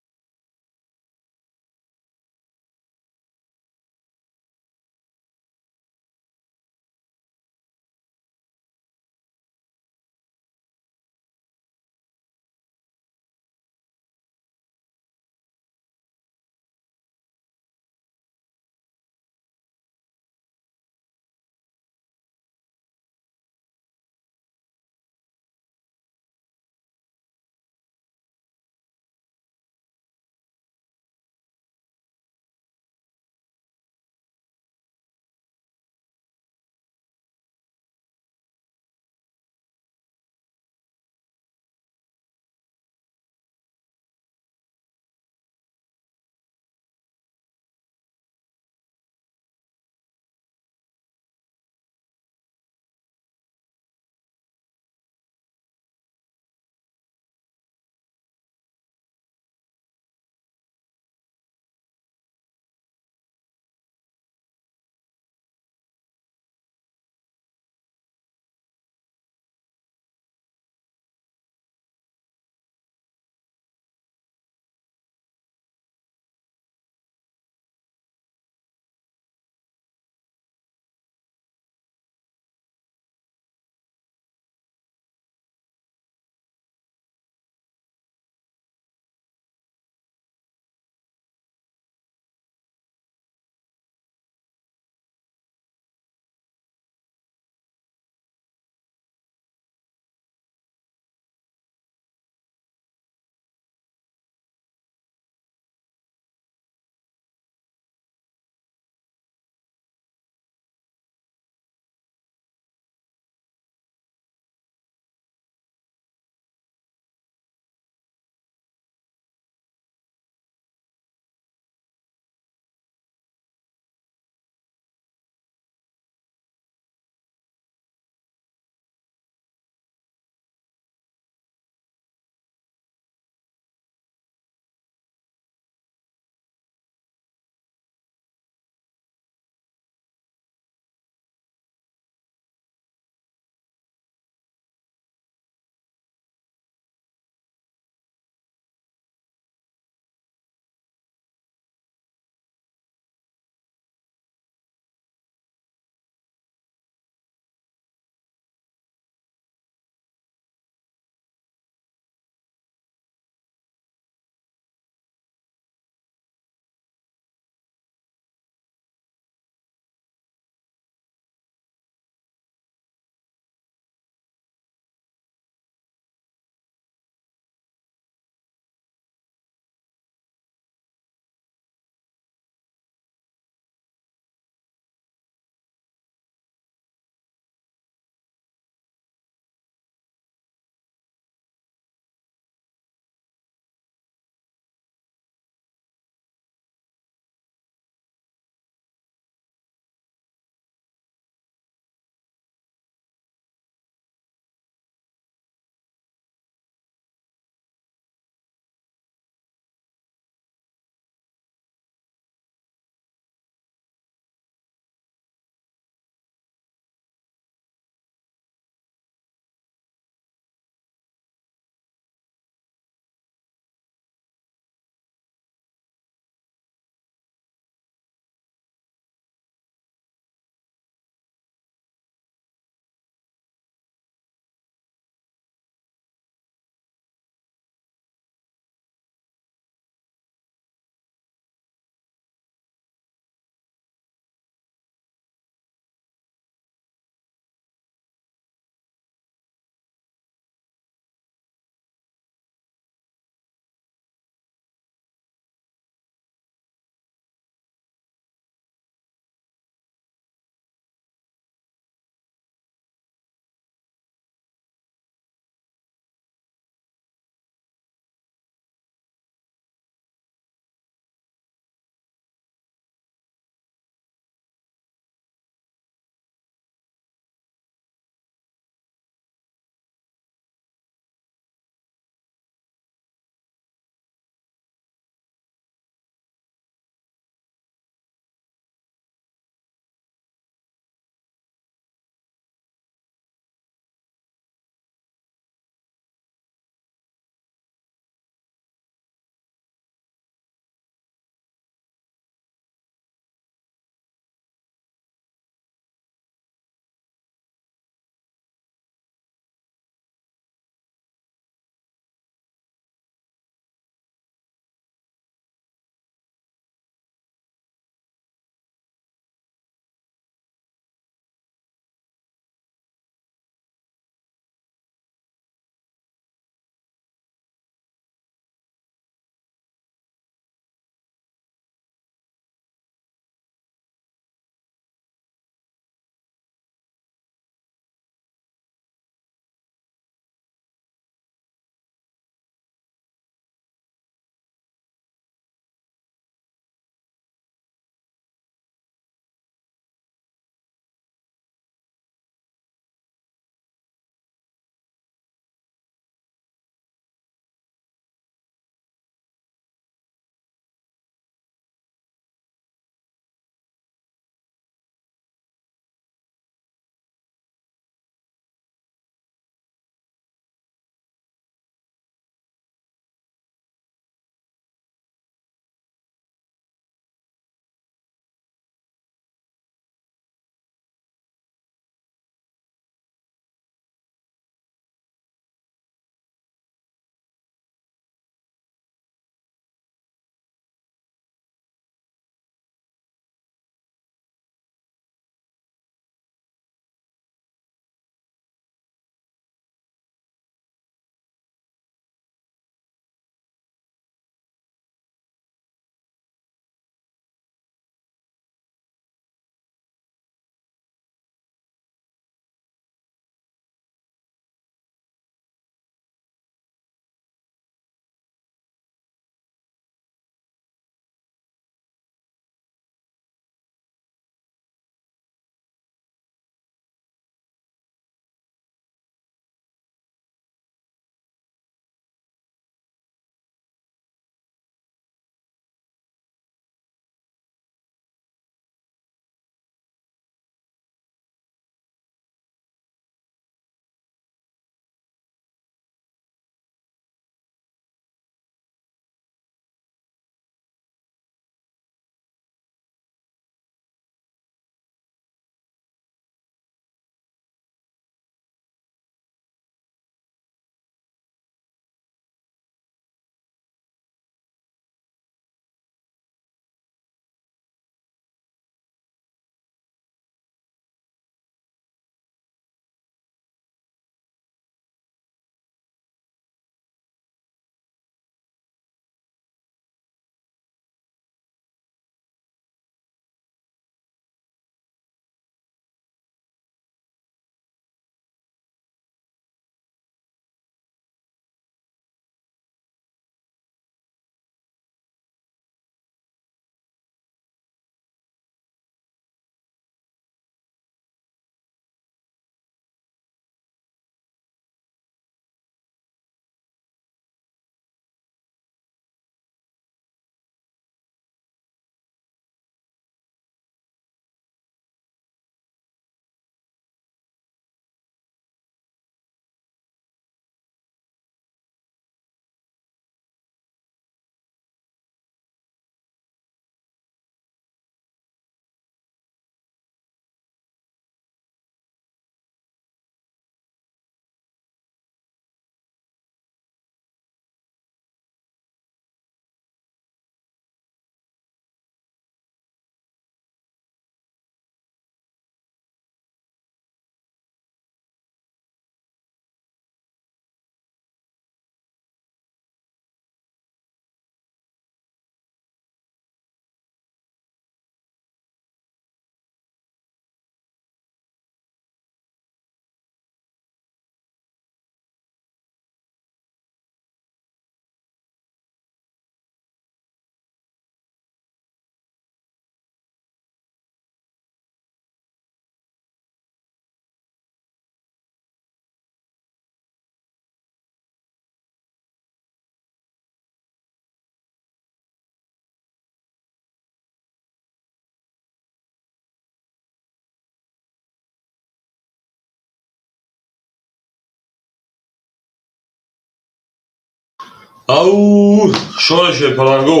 Ау, шони шерпаланго.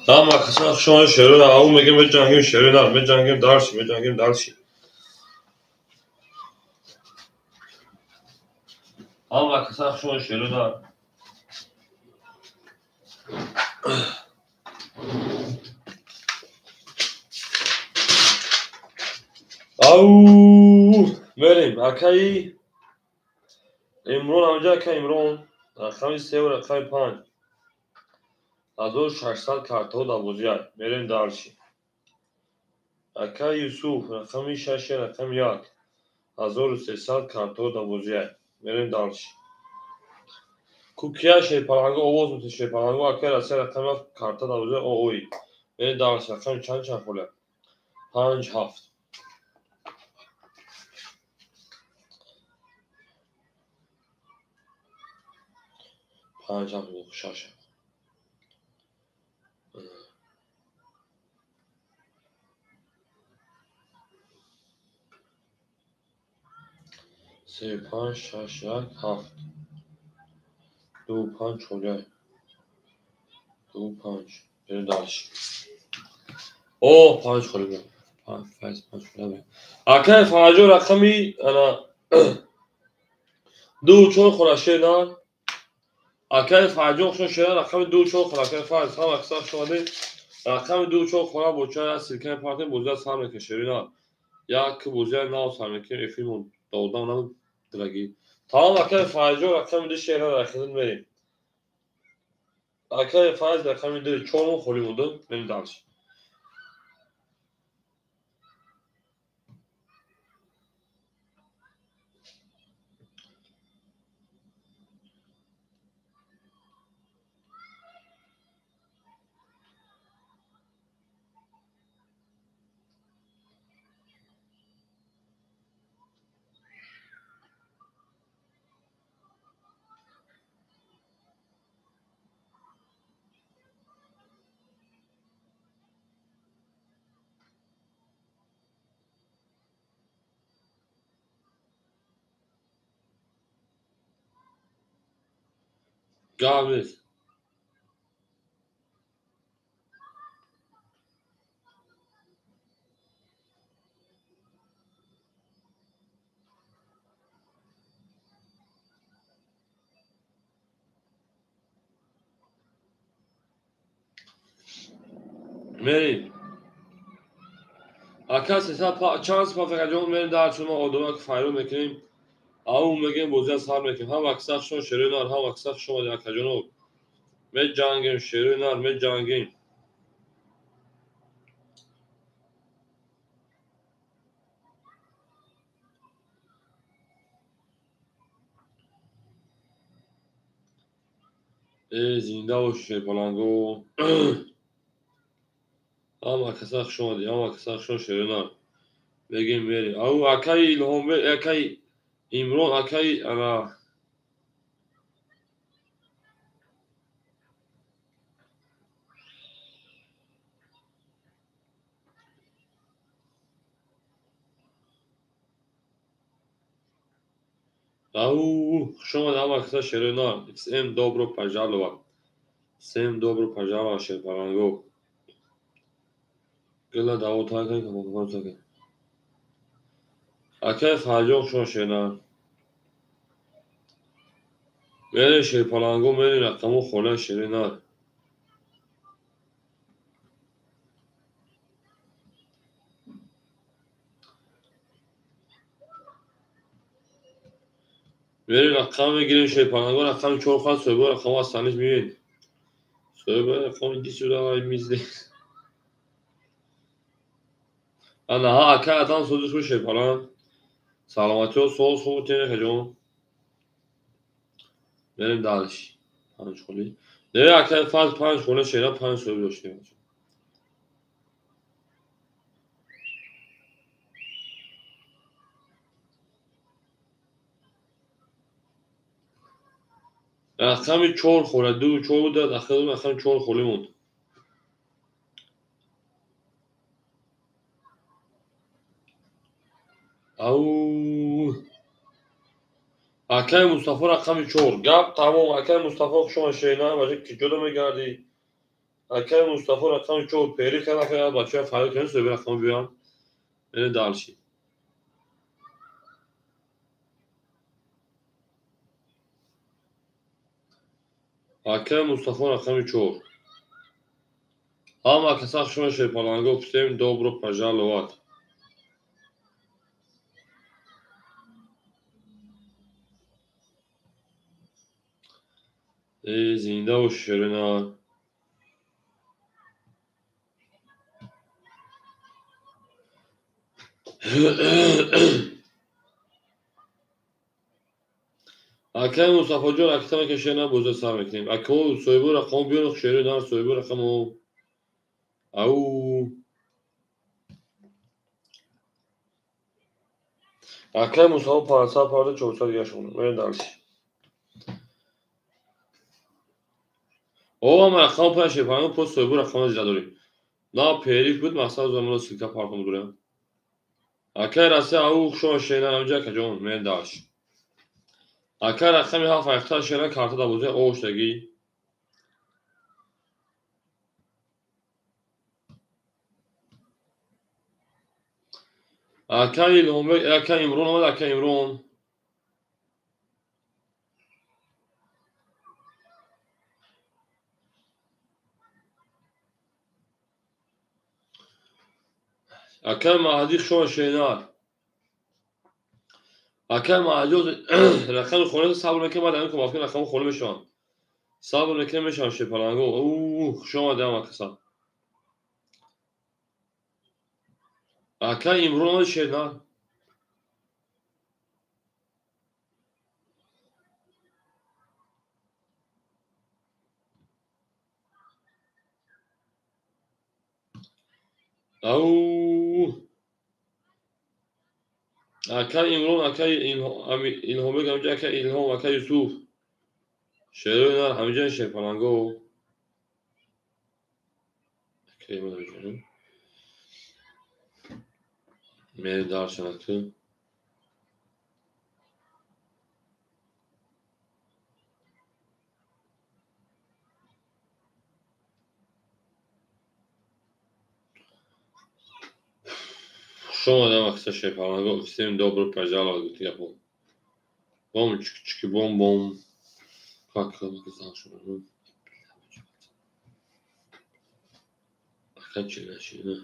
Ҳама касан шони шерона, ау мегем меҷангим шерона, меҷангим дарси, меҷангим дарси. Ҳама касан шони шерона. Ау, мерем, акаи Имрон амҷа, акаи Имрон, рақами 3 ва рақами 5. 1600 картҳо дар бозиай. Мерем дарси. Акаи Юсуф, рақами 6, рақами 1. 1300 картҳо дар бозиай. Мерем дарси. Кукия шерпаланго овоз мекунад шерпаланго, акаи Россия рақами 7 карта дар бозиай ООИ. Мерем дарси. Рақами чанд чанд холя? 5 7. 5 7 6. 3 5 6 1 7 2 5 4 2 5. Берем дальше. О, 5 холӣ. 5 5 5 холӣ. Акаи Фараҷо рақами ана 2 4 хола шедан. Акаи Фараҷо хушон шедан рақами 2 4 хола. Акаи Фараҷ ҳама каса хуш омадед. Рақами 2 4 хола бо чай силкаи партем бозия сар мекунем шерина. Як бозия нав сар мекунем эфирмон додам набуд драги. Тамом акаи Фараҷо рақами 2 шедан рақами мерем. Акаи Фараҷ рақами 2 4 холӣ монда. Мерем дальше. Гап нест. Мерем. Ака сесад чанд пафакаҷон мерем дар шумо одамак файрон мекунем. Ау мегем бозия сар мекунем. Ҳама каса хушон шерои нар, ҳама каса хуш омадед акаҷоно. Меҷангем шерои нар, меҷангем. Э, зинда бошед шерпаланго. Ҳама каса хуш омадед, ҳама каса хушон шерои нар. Мегем мерем. Ау акаи Илҳом, акаи Имрон, акаи ана Ау, хуш омадед ҳама каса шерои нар. Всем добро пожаловать. Всем добро пожаловать шерпаланго. Гила даво такай, камон такай. Акаи Фараҷон хушон шернар. Мерем шерпаланго, мерем рақамо хола шерои нар. Мерем рақам мегирем шерпаланго, рақами 4 хат соҳиба рақамо аз таниш мебинед. Соҳиба рақами иди сюда мизде. Ана ҳа акаи Адам сози хуш шерпаланг. Саломатиҳо соз хуб тенехаҷон. Мерем дальше. 5 холӣ. Не, акаи Фазл 5 хола шера 5 соҳиб доштем. Рақами 4 хола, 2 4 буда, ахир рақами 4 холӣ монд. Ау. Акай Мустафо рақами 4. Гап тамом. Акай Мустафо хуш омад шерина, бача киҷода мегардӣ? Акай Мустафо рақами 4. Пери кана фақат бача фарқ кунед, соҳиби рақам биён. Мере дальше. Акай Мустафо рақами 4. Ҳама каса хуш омад шерпаланго, всем добро пожаловать. Зинда бош шерина. Акай Мустафоҷон, акитама ки шерина боза сар мекунем. Акао соҳибо рақамо биён, шерина соҳибо рақамо. Ау. Акай Мустафо 500 парда 400 дига шуд. Мерем дальше. О, ман рақамо панҷ шерпаланго пост соҳибо рақамо зида дорем. На периф буд, мақсад замона ссылка партом дорем. Акай Россия, ау хуш омад шерина, ҳамҷа акаҷон, мерем дальше. Акай рақами 7 айхта шерина карта дар бозии оштагӣ. Акай Илҳомбек, акай Имрон омад, акай Имрон. Акай Маҳдӣ хуш омад шерина. Акай Маҳдӣ рақами хона сабр мекунем, баъд ҳамин кумафкин рақами хона мешаванд. Сабр мекунем, мешаванд шерпаланго. У, хуш омад ҳама каса. Акай Имрон омад шерина. Ау. Акай Имрон, акай Илҳомбек, ҳамҷа акай Илҳом, акай Юсуф. Шерои нар ҳамҷа шерпаланго. Акай Имрон ҳамҷа. Мерем даршана ту. Хуш омадам акса шерпаланго, всем добро пожаловать гуфти гапо. Бом чики бом бом. Как шуд? Ака чина чина.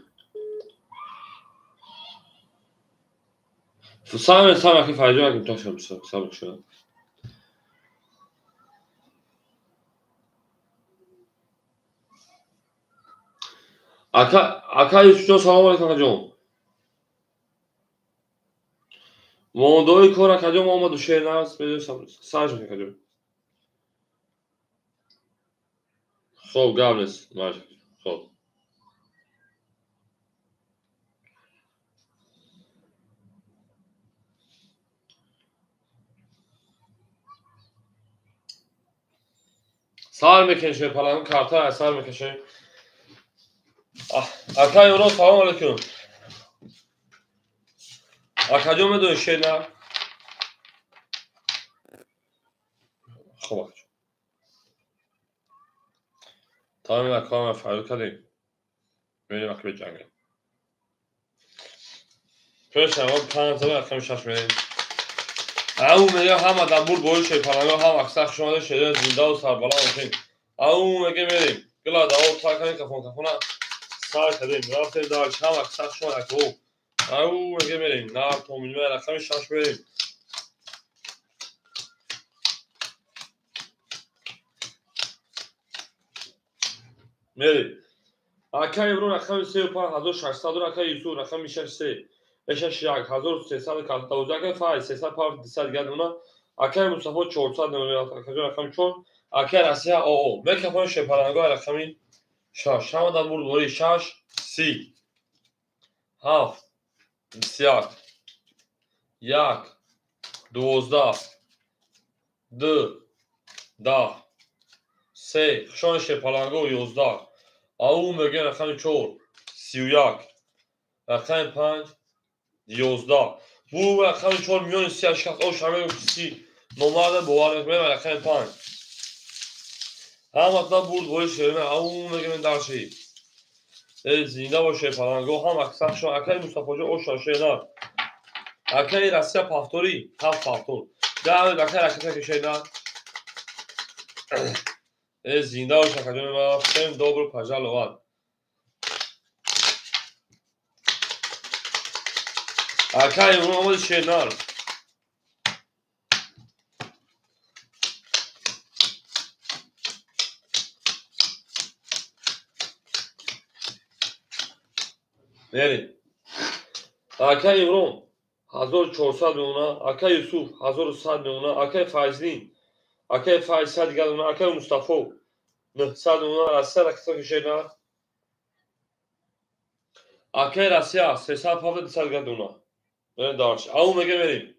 Саме саме аки Фаридун аки тошам сабр шуд. Ака ака Юсуфҷон, салом алейкум акаҷон. Мондаои кор акаҷон омаду шер наст, медонӣ сар шуд акаҷон. Хоб гап нест, хоб. Сар мекунем шерпаланго, карта сар мекашем. Акай Имрон, салом алейкум. Акаҷон медонӣ шер на? Хоб акаҷон. Тамоми акаҳоам фарёд кардем. Мерем аки беҷангем. Пеш аввал 5 зада рақами 6 мерем. Ау мегӯям ҳама дар бурд бои шерпаланго, ҳама аксар хуш омада шерина зиндаву сарбаланд бошем. Ау мегӯям мерем. Гила даво тар кардем, кафон кафона сар кардем. Рафтем дар ҳама аксар хуш омада акаҳо. Ау мегӯям мерем. Нар томинма рақами 6 мерем. Мерем. Акай Имрон рақами 3 5600, акай Юсуф рақами 6 3 6 1 1300 карта бозӣ. Акай Файз 300 пар 200 дигар нуна. Акай Мустафо 400 акаҷон рақами 4. Акай Россия ОО. Мекафони шерпаланго рақами 6. Ҳама дар бурд бори 6 30 7 21 1 12 2 10 3. Хушони шерпаланго 11. Ау мегӯям рақами 4 31 рақами 5 11. Бу рақами 4 миёни 38 кас ош ҳамегӯям ки 30 Номарда бовар мекунем рақами 5. Ҳаматон бурд бои шерина. Ау мегӯем дарши. Э зинда боше паланго ҳам аксаршон акаи Мустафоҷон оша шерина. Акаи Россия повтори 7 повтор. Да акаи ракета кишена. Э зинда бош акаҷони ман. Всем добро пожаловать. Акаи Имрон омади шернар. Мерим. Акаи Имрон 1400 меона, акаи Юсуф 1100 меона, акаи Файзлин, акаи Файз 100 дигар меона, акаи Мустафо 900 меона, Россия ракета кишена. Акаи Россия 300 200 дигар меона. Мерим дарш. Ау меге мерим.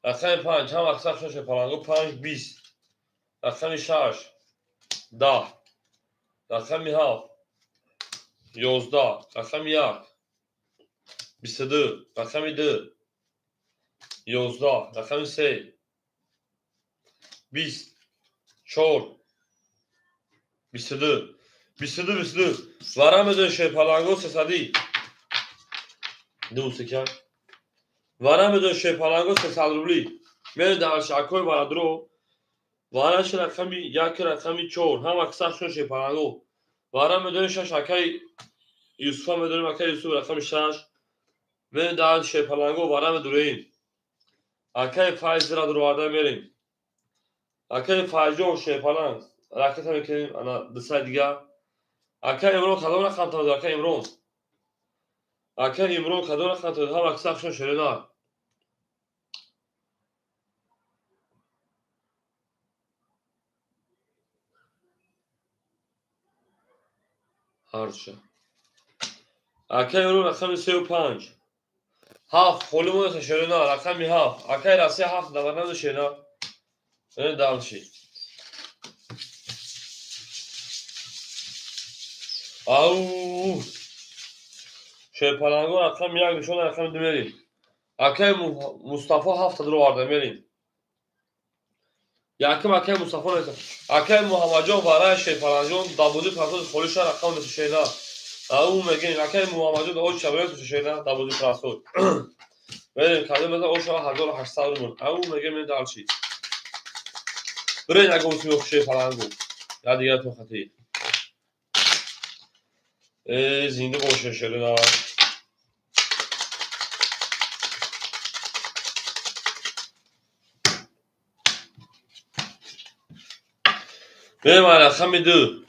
Рақами 5 ҳам аксар шоше паланго 5 20. Рақами 6 10. Рақами 7 11. Рақами 1 22. Рақами 2 11. Рақами 3 20 4 22 22 22. Вара медон шерпаланго 300. Ду секан. Вара медон шерпаланго 300 рубли. Мерем дар шакои барадро. Вараш рақами 1 рақами 4 ҳам аксаршон шерпаланго. Вара медонем 6 акаи Юсуфа медонем акаи Юсуф рақами 6. Мерем дар шерпаланго вара медуреем. Акаи Файзра дуроварда мерем. Акаи Файзҷон шерпаланг ракета мекунем ана 200 дигар. Акаи Имрон кадом рақам тавад? Акаи Имрон. Акаи Имрон кадом рақам тавад? Ҳам аксаршон шерена. Ҳарча. Акаи Имрон рақами 3 5. 7 холи монеса шерена рақами 7. Акаи Россия 7 даварназа шерена. Мерем дарши. Ау! Шерпаланго рақами 1 нишон рақами 2 мерим. Акаи Мустафо 7 дуроварда мерим. Яким акаи Мустафо неса. Акаи Муҳаммадҷон вараи шерпаланҷон дабуди прасоди холиша рақам неса шерена. Ау мегӯем акаи Муҳаммадҷон ош шабаёт шерена дабуди прасод. Мерем кадом меза ош 1800 рубл. Ау мегӯем дарчи. Бирен ага усми шерпаланго. Я дигар то хати. Э зинда боше шерена. Мерем рақами 2.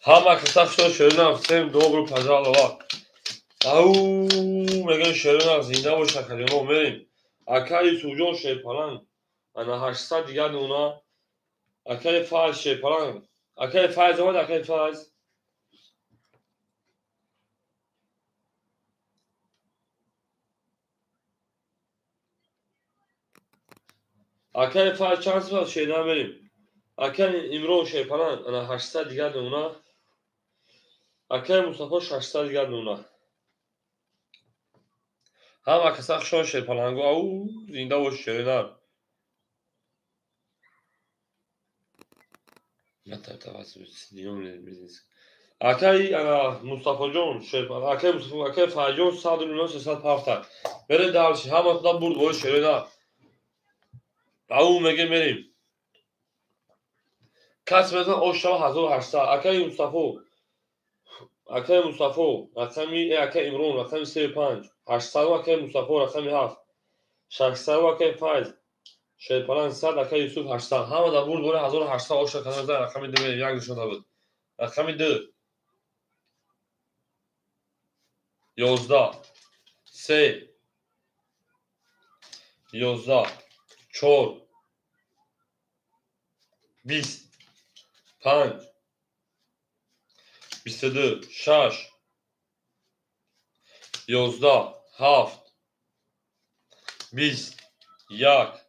Ҳама каса шо шерина всем добро пожаловать. Ау мегӯем шерина зинда бош акаҷоно мерем. Акаи Юсуфҷон шерпаланг ана 800 дигар нуна. Акаи Файз шерпаланг. Акаи Файз омад акаи Файз. Акаи Файз чанд сифат шерина мерем. Акаи Имрон шерпаланг ана 800 дигар нуна. Акаи Мустафо 600 дигар нуна. Ҳама каса хушон шерпаланго. Ау зинда бош шерина. Акаи ана Мустафоҷон шерпаланг, акаи Мустафо, акаи Файзҷон 100 рубл 300 пафта. Мерем дарши ҳаматон бурд бои шерина. Ау мегем мерем. Кас мезан ош шава 1800. Акаи Мустафо, акаи Мустафо рақами акаи Имрон рақами 3 5 800 акаи Мустафо рақами 7 600 акаи Файз шерпаланг 100 акаи Юсуф 800. Ҳама дар бурд бори 1800 оша кадом мезан рақами 2 мерем як нишон буд. Рақами 2 11 3 11 4 20 5 22 6 11 7 20 1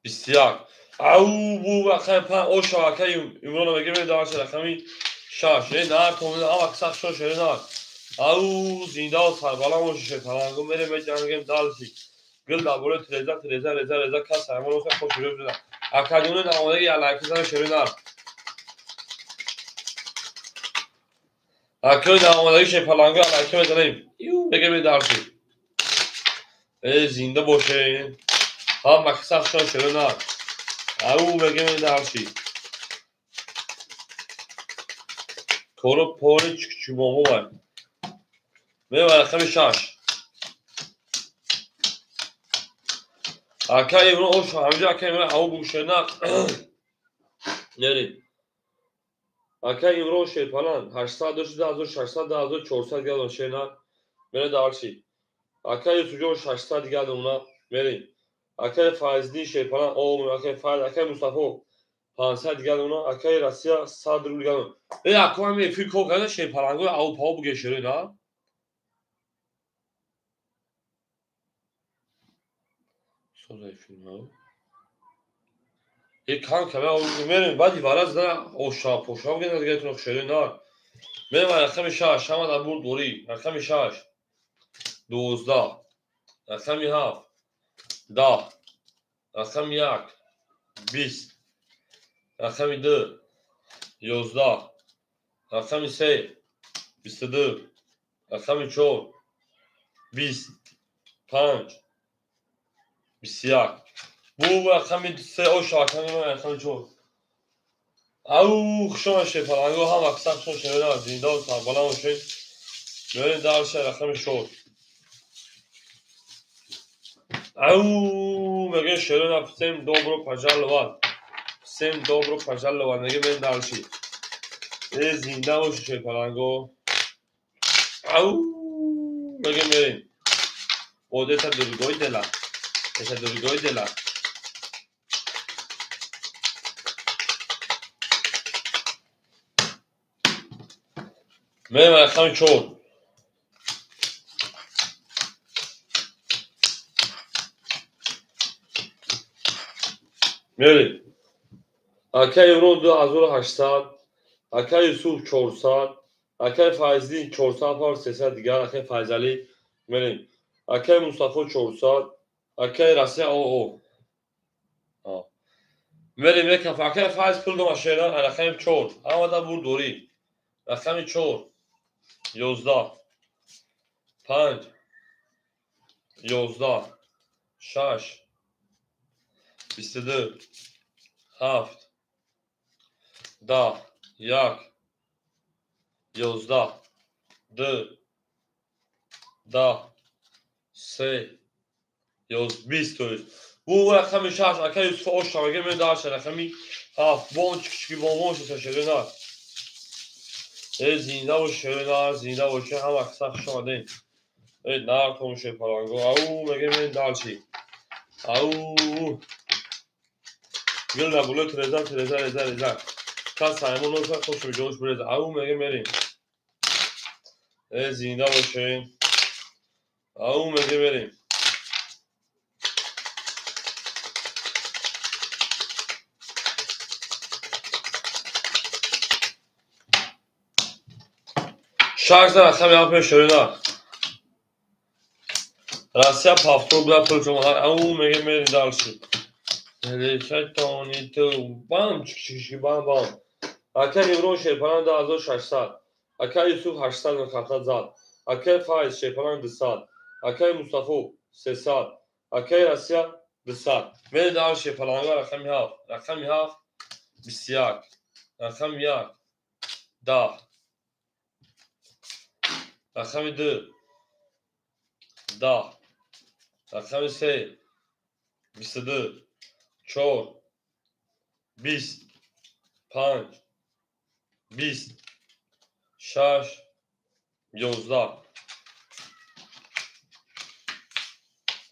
21. Ау бу рақами 5 оша акаи Имрона мегӯем дарши рақами 6. Э на томина ава каса шош э на. Ау зинда сарбаланд боши шерпаланго мерем меҷангем дарши. Гил дар болои треза, треза, реза, реза, кас саймон оса хош шурӯъ шуда. Академия дар омадаги алайки зана шурӯъ нар. Акои дар омадаги шепаланго алайки мезанем. Ю мегем дарси. Э зинда боше. Ҳам максад шон шурӯъ нар. Ау мегем дарси. Коро пори чукчубомо вай. Мева рақами 6. Ака имрӯз ош ҳамҷа ака имрӯз ҳаво бушена. Нери. Ака имрӯз шерпалан 800 дошт 2600 2400 гадон шена. Мере дарси. Ака Юсуфҷон 600 гадона мерем. Акаи Файздин шерпалан о акаи Файз акаи Мустафо 500 гадона акаи Россия 100 рубл гадона. Э ака ҳам эфир кор карда шерпалангои авпао буге шерена. Кам кама мерем баъди вараз на оша поша бигена дигар шере нар. Мерем рақами 6 ҳама дар бурд дорӣ. Рақами 6 12 рақами 7 10 рақами 1 20 рақами 2 11 рақами 3 22 рақами 4 20 5 21. Бу рақами 3 оша рақами рақами 4. Ау хушома шепаланго ҳам аксар хушон шевена зинда ва сарбаланд бошед. Мерем дарша рақами 4. Ау меге шерена всем добро пожаловать. Всем добро пожаловать. Меге мерем дарши. Э зинда бошед шепаланго. Ау меге мерем. Вот это другой дела. Это другой дела. Мерем рақами 4. Мерем. Акаи Имрон 2800, акаи Юсуф 400, акаи Файздин 400, 300 дигар, акаи Файзалӣ мерем. Акаи Мустафо 400, акаи Россия ОО. Мерем якам акаи Файз пул дома шера, рақами 4. Ҳама дар бурд дорӣ. Рақами 4 11 5 11 6 22 7 10 1 11 2 10 3 20 то есть. Бу рақами 6 ака Юсуф оша меге мен дарша рақами 7 бон чикчики бон шеса шерена. Э зинда бош шерена, зинда бош ҳам аксар хуш омадем. Э нартон шепаланго. Ау меге мен дарчи. Ау гил дар болои треза, треза, реза, реза. Кас саймон оша хуш ҷош буреза. Ау меге мерем. Э зинда бошем. Ау меге мерем. Шаш рақами ҳафт шерена. Россия повтор буда пул шумо. Ау меге мерем дарси. Решатони ту бам чик бам бам. Ака Имрон шерпалан 2600, ака Юсуф 800 хата зад, ака Файз шерпалан 200, акаи Мустафо 300, акаи Россия 200. Мерем дар шерпаланга рақами 7, рақами 7 21, рақами 1 10, рақами 2 10, рақами 3 22 4 20 5 20 6 11.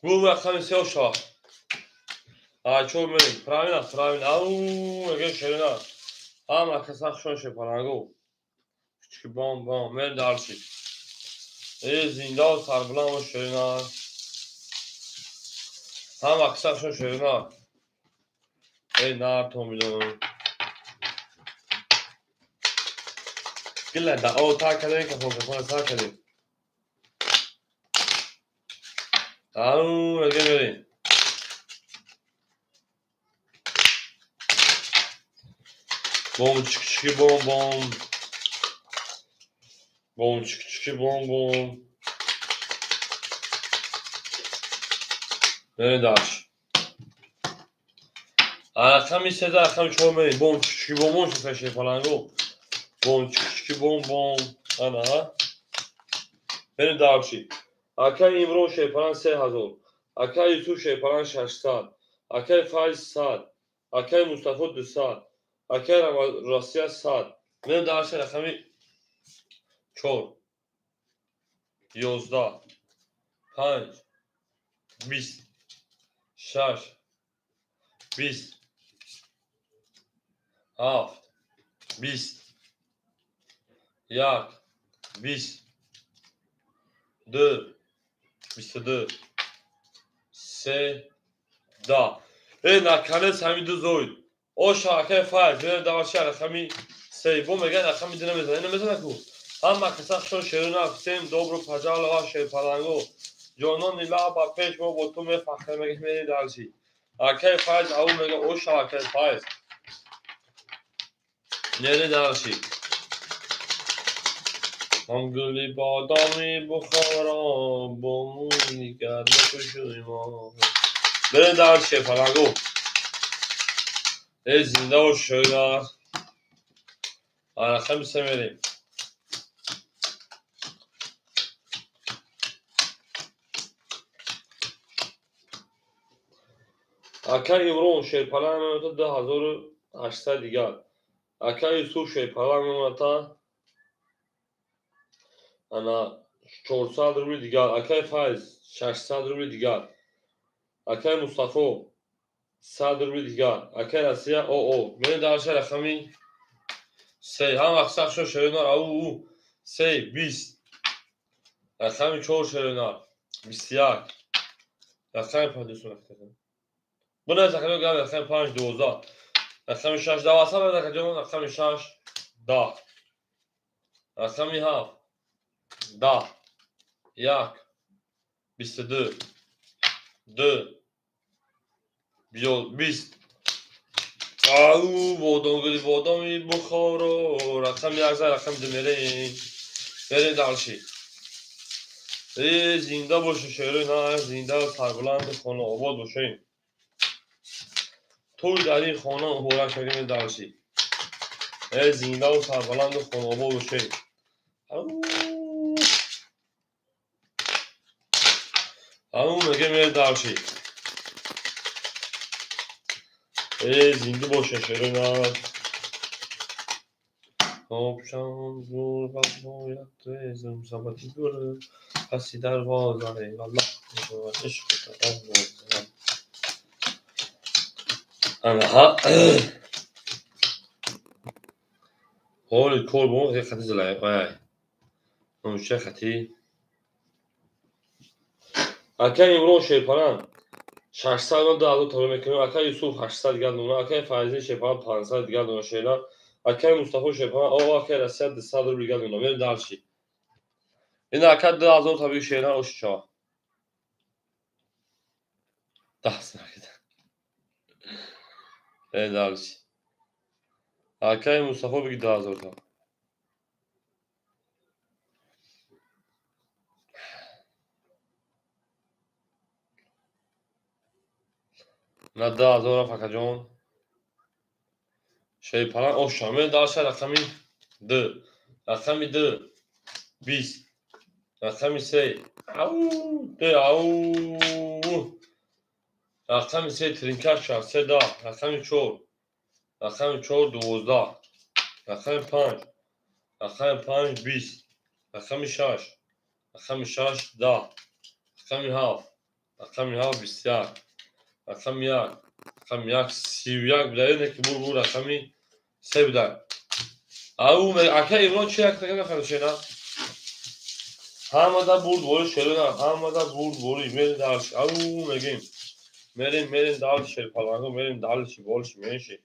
Бу рақами 3 оша. А чор мерем. Правильно, правильно. Ау, меге шерена. Ҳама каса хушон шепаланго. Чики бам бам. Мерем дарси. Э зинда ва сарбаланд бош шерена. Ҳама каса хушон шерена. Э нартон бидонам. Гила да о та кадем ка фокус та кадем. Ау, мегем мерем. Бом чики бом бом. Бом чики бом бом. Мерем дальше. Рақами се, рақами чор мерем. Бом чики бом бом шуд шерпаланго. Бом чики бом бом. Ана. Мерем дальше. Акай Имрон шерпаланг 3000. Акай Юсуф шерпаланг 600. Акай Файз 100. Акай Мустафо 200. Акай Россия 100. Мерем дальше рақами 4. 11 5 20 6 20 7 20 1 20 2 22 3 10. Наконец ҳамин ду зоид. Оша акай Файз, мерем дальше рақами 3. Бо мегӯяд рақами 2 намезанад. Намезанад ку. Ҳама каса хушон шерона всем добро пожаловать шерпаланго. Ҷонони лаб ба пеш мо бо ту мефахрем, мегӯем мерем дальше. Акай Файз ау мегӯяд оша акай Файз. Мерем дальше. Ҳам гули бодоми Бухоро бо мӯи гарми хушӯи мо. Мерем дальше шерпаланго. Эй зинда бош шерона. Рақами 3 мерем. Акай Имрон шерпаланг мемонад 2800 дигар. Акай Юсуф шерпаланг мемонад ана 400 рубли дигар. Акай Файз 600 рубли дигар. Акай Мустафо 100 рубли дигар. Акай Россия ОО. Мерем дальше рақами 3. Ҳам вақт сахт шуд шерона ау 3 20. Рақами 4 шерона 21. Рақами 5 дӯстон. Бuna рақами гап рақами 5 12. Рақами 6 12 рақами 6 10. Рақами 7 10 1 22 2 20. Ау бодомгули бодоми Бухоро. Рақами 1 рақами 2 мерем. Мерем дальше. Эй зинда бошед шерона, зинда сарбуланд хона обод бошед. Той дар ин хона муборак шавем дальше. Эй зинда ва сарбуланд хона обод бошед. Ау мегӯем мерем дальше. Эй зинда бошед шерона. Обшам зур бояд резм сабати гул паси дарвоза валлоҳ ишқ Анаҳа. Ҳоли кор бо хати зилай. Ай. Номча хати. Акай Имрон шерпаланг 600 2000 тавр мекунем. Акай Юсуф 800 дигар дона. Акай Файзин шерпаланг 500 дигар дона шера. Акай Мустафо шерпаланг о акай Россия 200 рубл дигар дона. Мерем дальше. Ин ака 2000 табиги шера ошча. Даст накида. Мерем дальше. Акай Мустафо биги 2000 та. На 2000 рафт акаҷон. Шерпаланг оша. Мерем дальше рақами 2. Рақами 2 20. Рақами 3 ау 2 ау. Рақами 3 тринкаш шуд 3 10. Рақами 4. Рақами 4 12. Рақами 5. Рақами 5 20. Рақами 6. Рақами 6 10. Рақами 7. Рақами 7 21. Рақами 1. Рақами 1 31 буда. Не ки бур бур рақами 3 буда. Ау акай Имрон чи як така нафар шена? Ҳамада бурд бори шерона, ҳамада бурд бори. Мерем дальше. Ау мегӯем. Мерем, мерем дальше шерпаланго, мерем дальше, больше, меньше.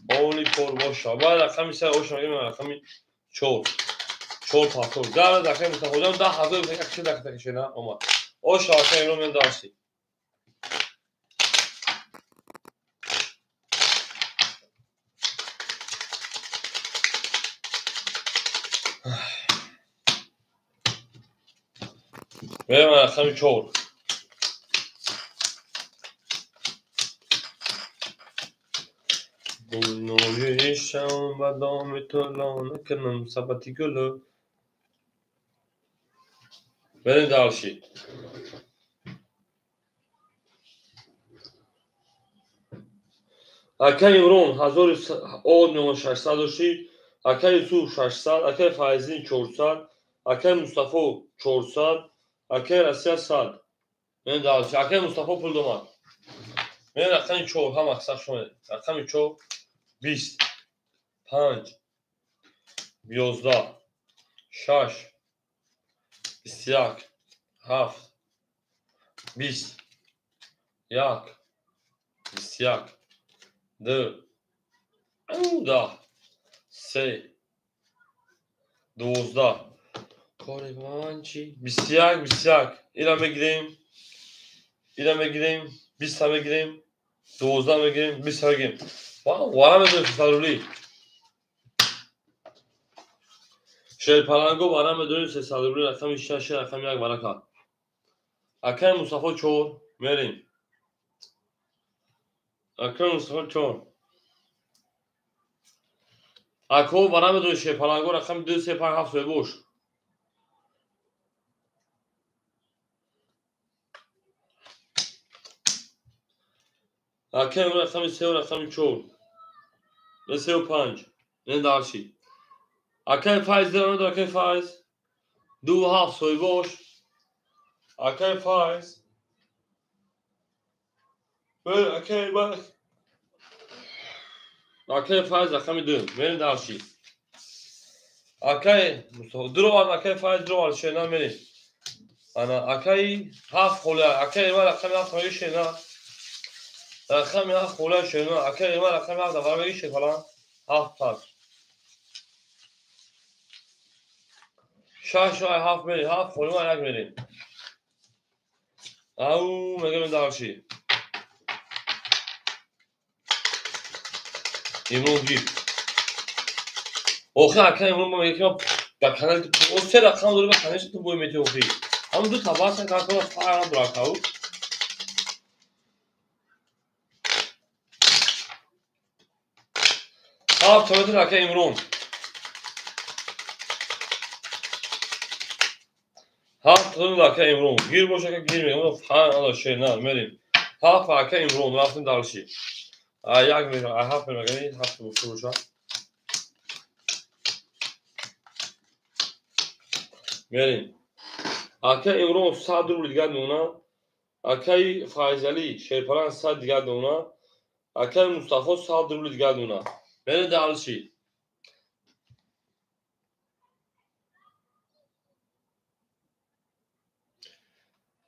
Оли кор боша. Баъд рақами 3 оша мегӯем рақами 4. 4 пасор. Гара рақами Мустафоҷон 10000 як ши дақиқа шена омад. Ош ака Имрон мен дарси. Мерем рақами 4. Гулнои шам ба доми ту лона кунам сабати гулу. Мерем дальше. Акай Имрон 1600 дошти, акай Юсуф 600, акай Файзин 400, акай Мустафо 400, акай Россия 100. Мерем дальше. Акай Мустафо пул домад. Мерем рақами 4, ҳама аксар шумо. Рақами 4 20 5 11 6 21 7 20 1 21 2 10 3 12 кори ба ман чӣ? 21 21 ира мегирем, ира мегирем, 20 мегирем, 12 мегирем, 20 мегирем. Вара медорем 300 рубли. Шерпаланго вара медорем 300 рубли, рақами 6, рақами 1 вара кард. Акай Мустафо 4 мерем. Акай Мустафо 4. Ако вара медорем шерпаланго рақами 2 3 5 7 бош. Акай рақами 3 рақами 4. 3 5. Не дальше. Акай Файз дорад, акай Файз 2 7 соҳибош. Акай Файз. Акай Бах. Акай Файз рақами 2. Мерем дальше. Акай Мустафо дро, акай Файз дро шена мерем. Ана акай 7 хола, акай ма рақами 7 хола шена. Рақами 7 хола шена, акай ма рақами 7 давар меги шефала 7 пас. 6 7 мерем, 7 хола ма 1 мерем. Ау мегем дальше. Имрон гир. Охи акай Имрон меги ки ба канал о се рақам дори ба канал ту бой мети охи. Ҳам ду табаса картона фарқ надорад ау. Ҳафт тометр акай Имрон. Ҳафт тометр акай Имрон. Гир боша ка гир мегам, фарқ надорад шер на мерем. Ҳафт акай Имрон рафтем дальше. Як мерем, ҳафт мерем, ҳафт боша. Мерем. Акай Имрон 100 рубл дигар мемонад. Акай Файзалӣ шерпалан 100 дигар мемонад. Акай Мустафо 100 рубл дигар мемонад. Мерем дальше.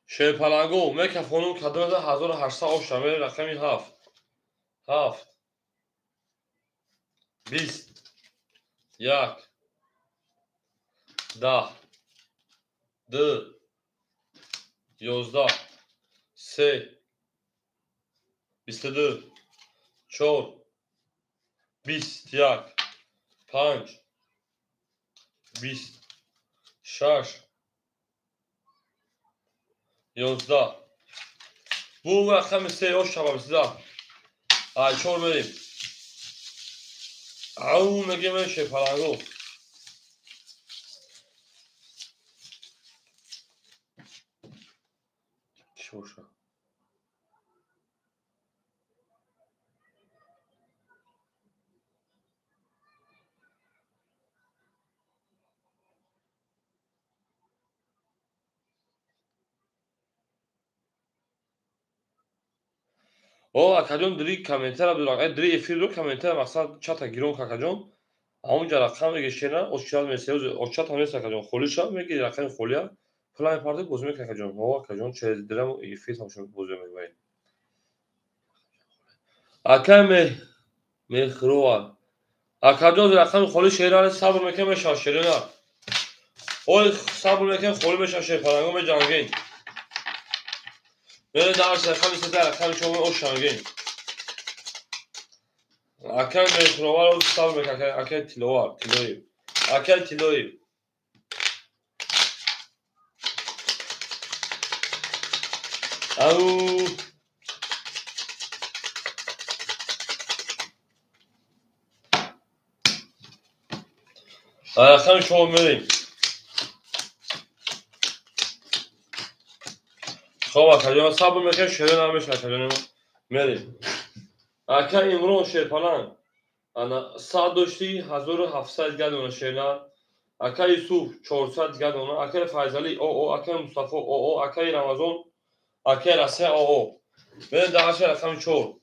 Шерпаланго мекафонум кадомеда 1800 оша мерем рақами 7. 7 20 1 10 2 11 3 22 4 21 5 20 6 11. Bu рақами 3 ош шава 22. Ай 4 мерем. Ау мегем шерпаланго. Боша. О акаҷон дри комментара бидорам. Дри эфирро комментара мақсад чата гирон акаҷон. Ҳамонҷа рақам меги шена, оччат месеуз, оччат ҳам нест акаҷон. Холӣ шав меги рақами холия. Пула мепардои бозӣ мекунӣ акаҷон. О акаҷон через дирам эфир тамошо бозӣ мекунӣ. Акай мехрова. Акаҷон рақами холӣ шера сабр мекунӣ мешава шерина. Ой сабр мекунӣ холӣ мешава шер паланго меҷангин. Мерем дарши рақами 13, рақами 4 оша мегем. Акай мехровар сабр мекунад, акай Тиловар, Тилоев. Акай Тилоев. Ау рақами 4 мерем. Хоб акаҷон, сабр мекунем, шере намешавад акаҷон, мерем. Ака Имрон Шерпаланг ана 100 дошти 1700 дигар дона шерна. Ака Юсуф 400 дигар дона. Акаи Файзалӣ ОО, акаи Мустафо ОО, акаи Рамазон, акаи Расия ОО. Мерем дарши рақами 4.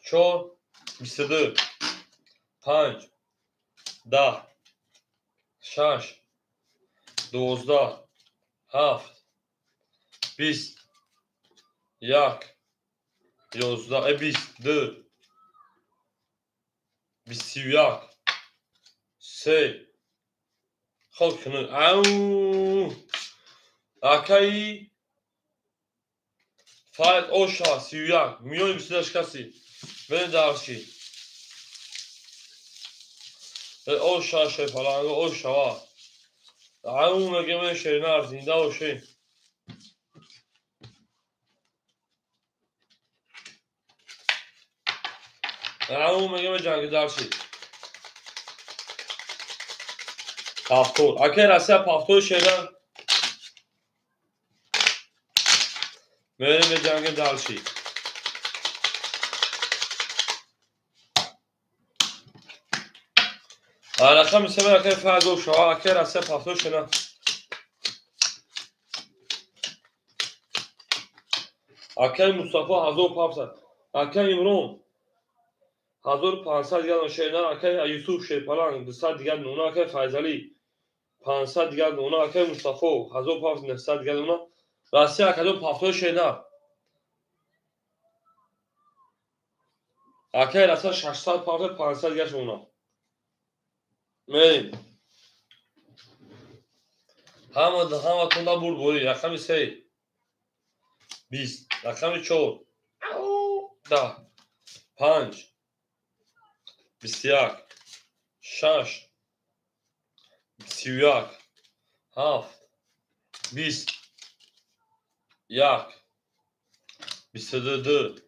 4 22 5 10 6 12 7 20 1 11 22 21 3 хоб кунед. Ау акаи Файз Оша 31 миёни 28 каси. Мерем дарши. Оша Шерпаланго Ошава. Ау мегем шернар зинда бошед. Ау мегем ҷанги дарши. Пафтор. Акай Россия пафтори шернар. Мерем ҷанги дарши. Рақами 3 акай Файз Ошава, акай Россия пафтори шернар. Акай Мустафо 1500, акай Имрон 1500 дигар шернар, акай Юсуф Шерпаланг 200 дигар нуна, акай Файзалӣ 500 дигар нуна, акай Мустафо 1500 дигар нуна. Россия акаҷон пафтори шернар. Акай Россия 600 пафтор 500 дигар шуна. Мерем. Ҳаматонда бурдборӣ. Рақами 3 20, рақами 4 10 5 21 6 31 7 20 1 22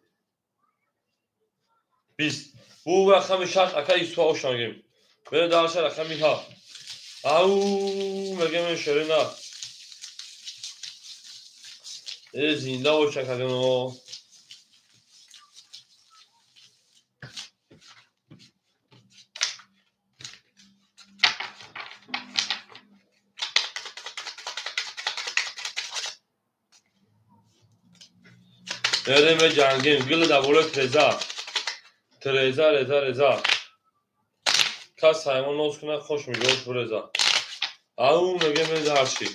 20. Бу рақами 6 акай Юсуф Оша мегем. Мерем дарша рақами 7. Ау мегем шерина. Зинда бош акаҷоно. Мерем ҷангем. Гил дар болои треза. Треза, реза, реза. Кас ҳайвон ноз кунад, хош мегӯяд буреза. Ау мегем дарши.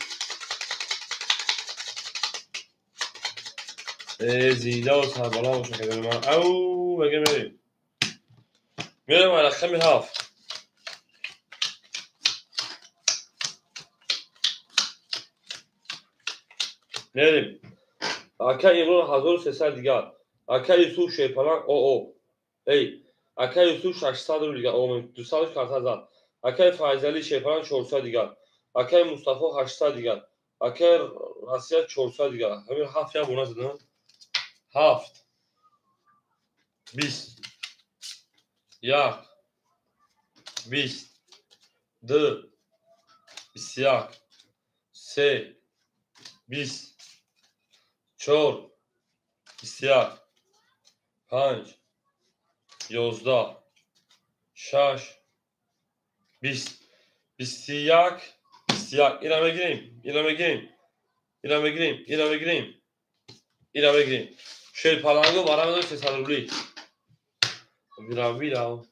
Зинда ва сарбаланд бошад акаҷони ман. Ау мегем мерем. Мерем рақами 7. Мерем. Акай Имрон 1300 дигар. Акай Юсуф Шерпаланг ОО. Эй, акай Юсуф 600 рубл дигар. О, 200 карта зад. Акай Файзалӣ Шерпаланг 400 дигар. Акай Мустафо 800 дигар. Акай Россия 400 дигар. Ҳамин 7 я бона задан. 7 20 1 20 2 21 3 20 4 21 5 11 6 20 21 21. Ира мегирем, ира мегирем, ира мегирем, ира мегирем, ира мегирем. Шерпалангу барам 300 рубли. Вира вира.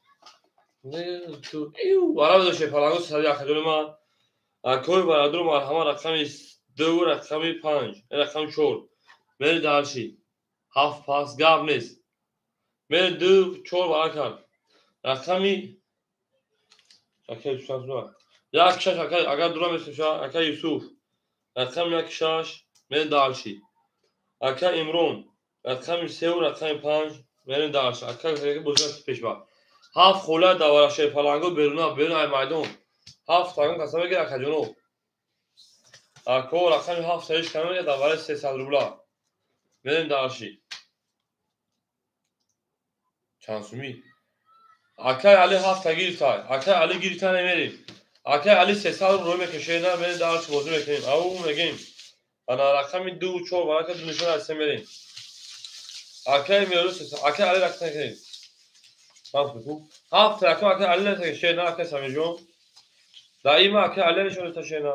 Барам шерпалангу 300 акаҷони ман. Акои барадру марҳама рақами 2 рақами 5 рақами 4. Мери дарши. 7 пас гап нест. Мери 2 4 бара кард. Рақами акай Юсуф. 1 6 акай агар дура месуша акай Юсуф. Рақами 1 6 мери дарши. Ака Имрон рақами 3 ва рақами 5 мерем дальше. Ака бозӣ пешба. 7 хола давара шерпаланго беруна берун ай майдон. 7 тагон каса мегир акаҷоно. Ако рақами 7 сариш кана мегир давара 300 рубла. Мерем дальше. Чанд сумӣ? Акай Али 7 та гирифта. Акай Али гирифта намерим. Акай Али 300 рубл рӯй мекашед, на мерем дальше бозӣ мекунем. Ау мегем. Ана рақами 2 4 варака ду нишон аз се мерем. Акай Меҳрӯз, акай Али рақам накунед. 7 рақам акай Али накунед, шер на акай Самирҷон. Даима акай Али нишон дода шер на.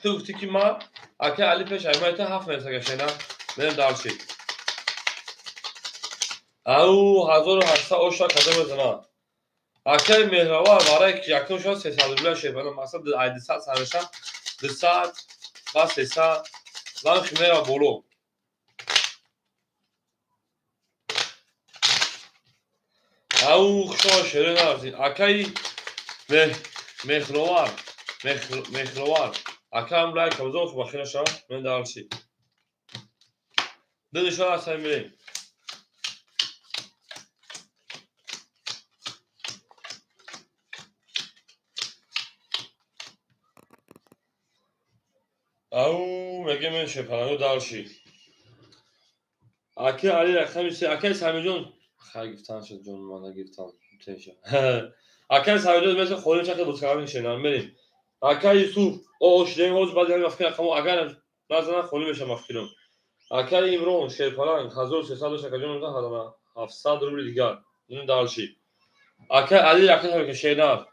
Ту гуфтӣ ки ма акай Али пеш аймайта 7 мерасага шер на. Мерем дальше. Ау 1800 оша када мезана. Акай Меҳравар барои якум шод 300 рубля шер. Бана мақсад ай 200 сараша 200 ва 300 ва химера боло. Ау хушо шере нарафтин. Акай Меҳровар, Меҳровар. Акам лайк бизор хуб ахираша. Мен дальше. Ду нишон аз сар мерем. Ау мегем шепаланго дальше. Акай Али рақами 3, акай Самирҷон хай гифтан шуд ҷон мана гифтан теша. Акай Самирҷон меса холим чақи бузкарам шенам мерем. Акай Юсуф о шидем ҳоз баъд ҳамин вақт рақамо агар назанам холӣ мешам мафкирам. Акай Имрон шерпаланг 1300 дошт акаҷон 700 рубли дигар. Ин дальше. Акай Али рақами шенар.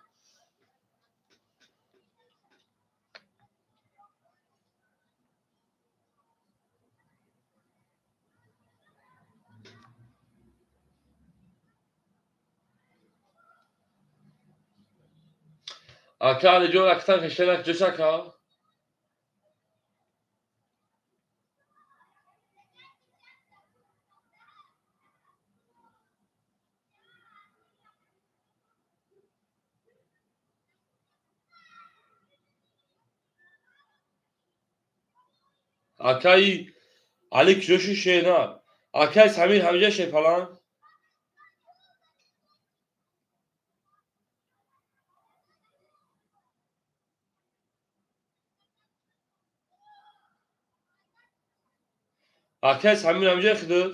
Ака Алиҷон рактан хештанак ҷӯшака? Акаи Али киҷоши шена? Акаи Самир ҳамиҷа шерпаланг? Акай Самир ҳамиҷа хидуд?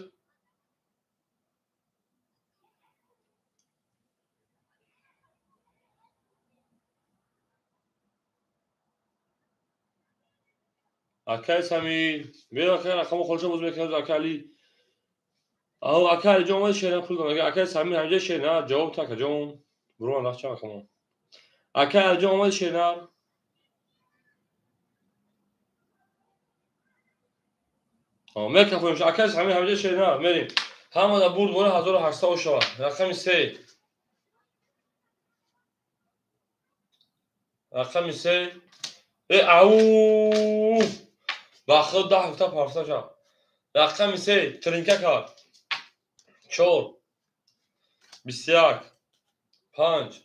Акай Самир, биё акай рақамо холша боз мекунад акай Али. Ау акай Алиҷон омад шерна пул дод. Акай Самир ҳамиҷа шерна, ҷавоб та акаҷон. Бурон рахча рақамо. Акай Алиҷон омад шерна. Мекафоем. Акай Самир ҳамиҷа шерна, мерем. Ҳамада бурд бора 1800 ошава. Рақами 3. Рақами 3. Ау! Ба худ 10 ҳафта парфта шав. Рақами 3 тринка кард. 4 21 5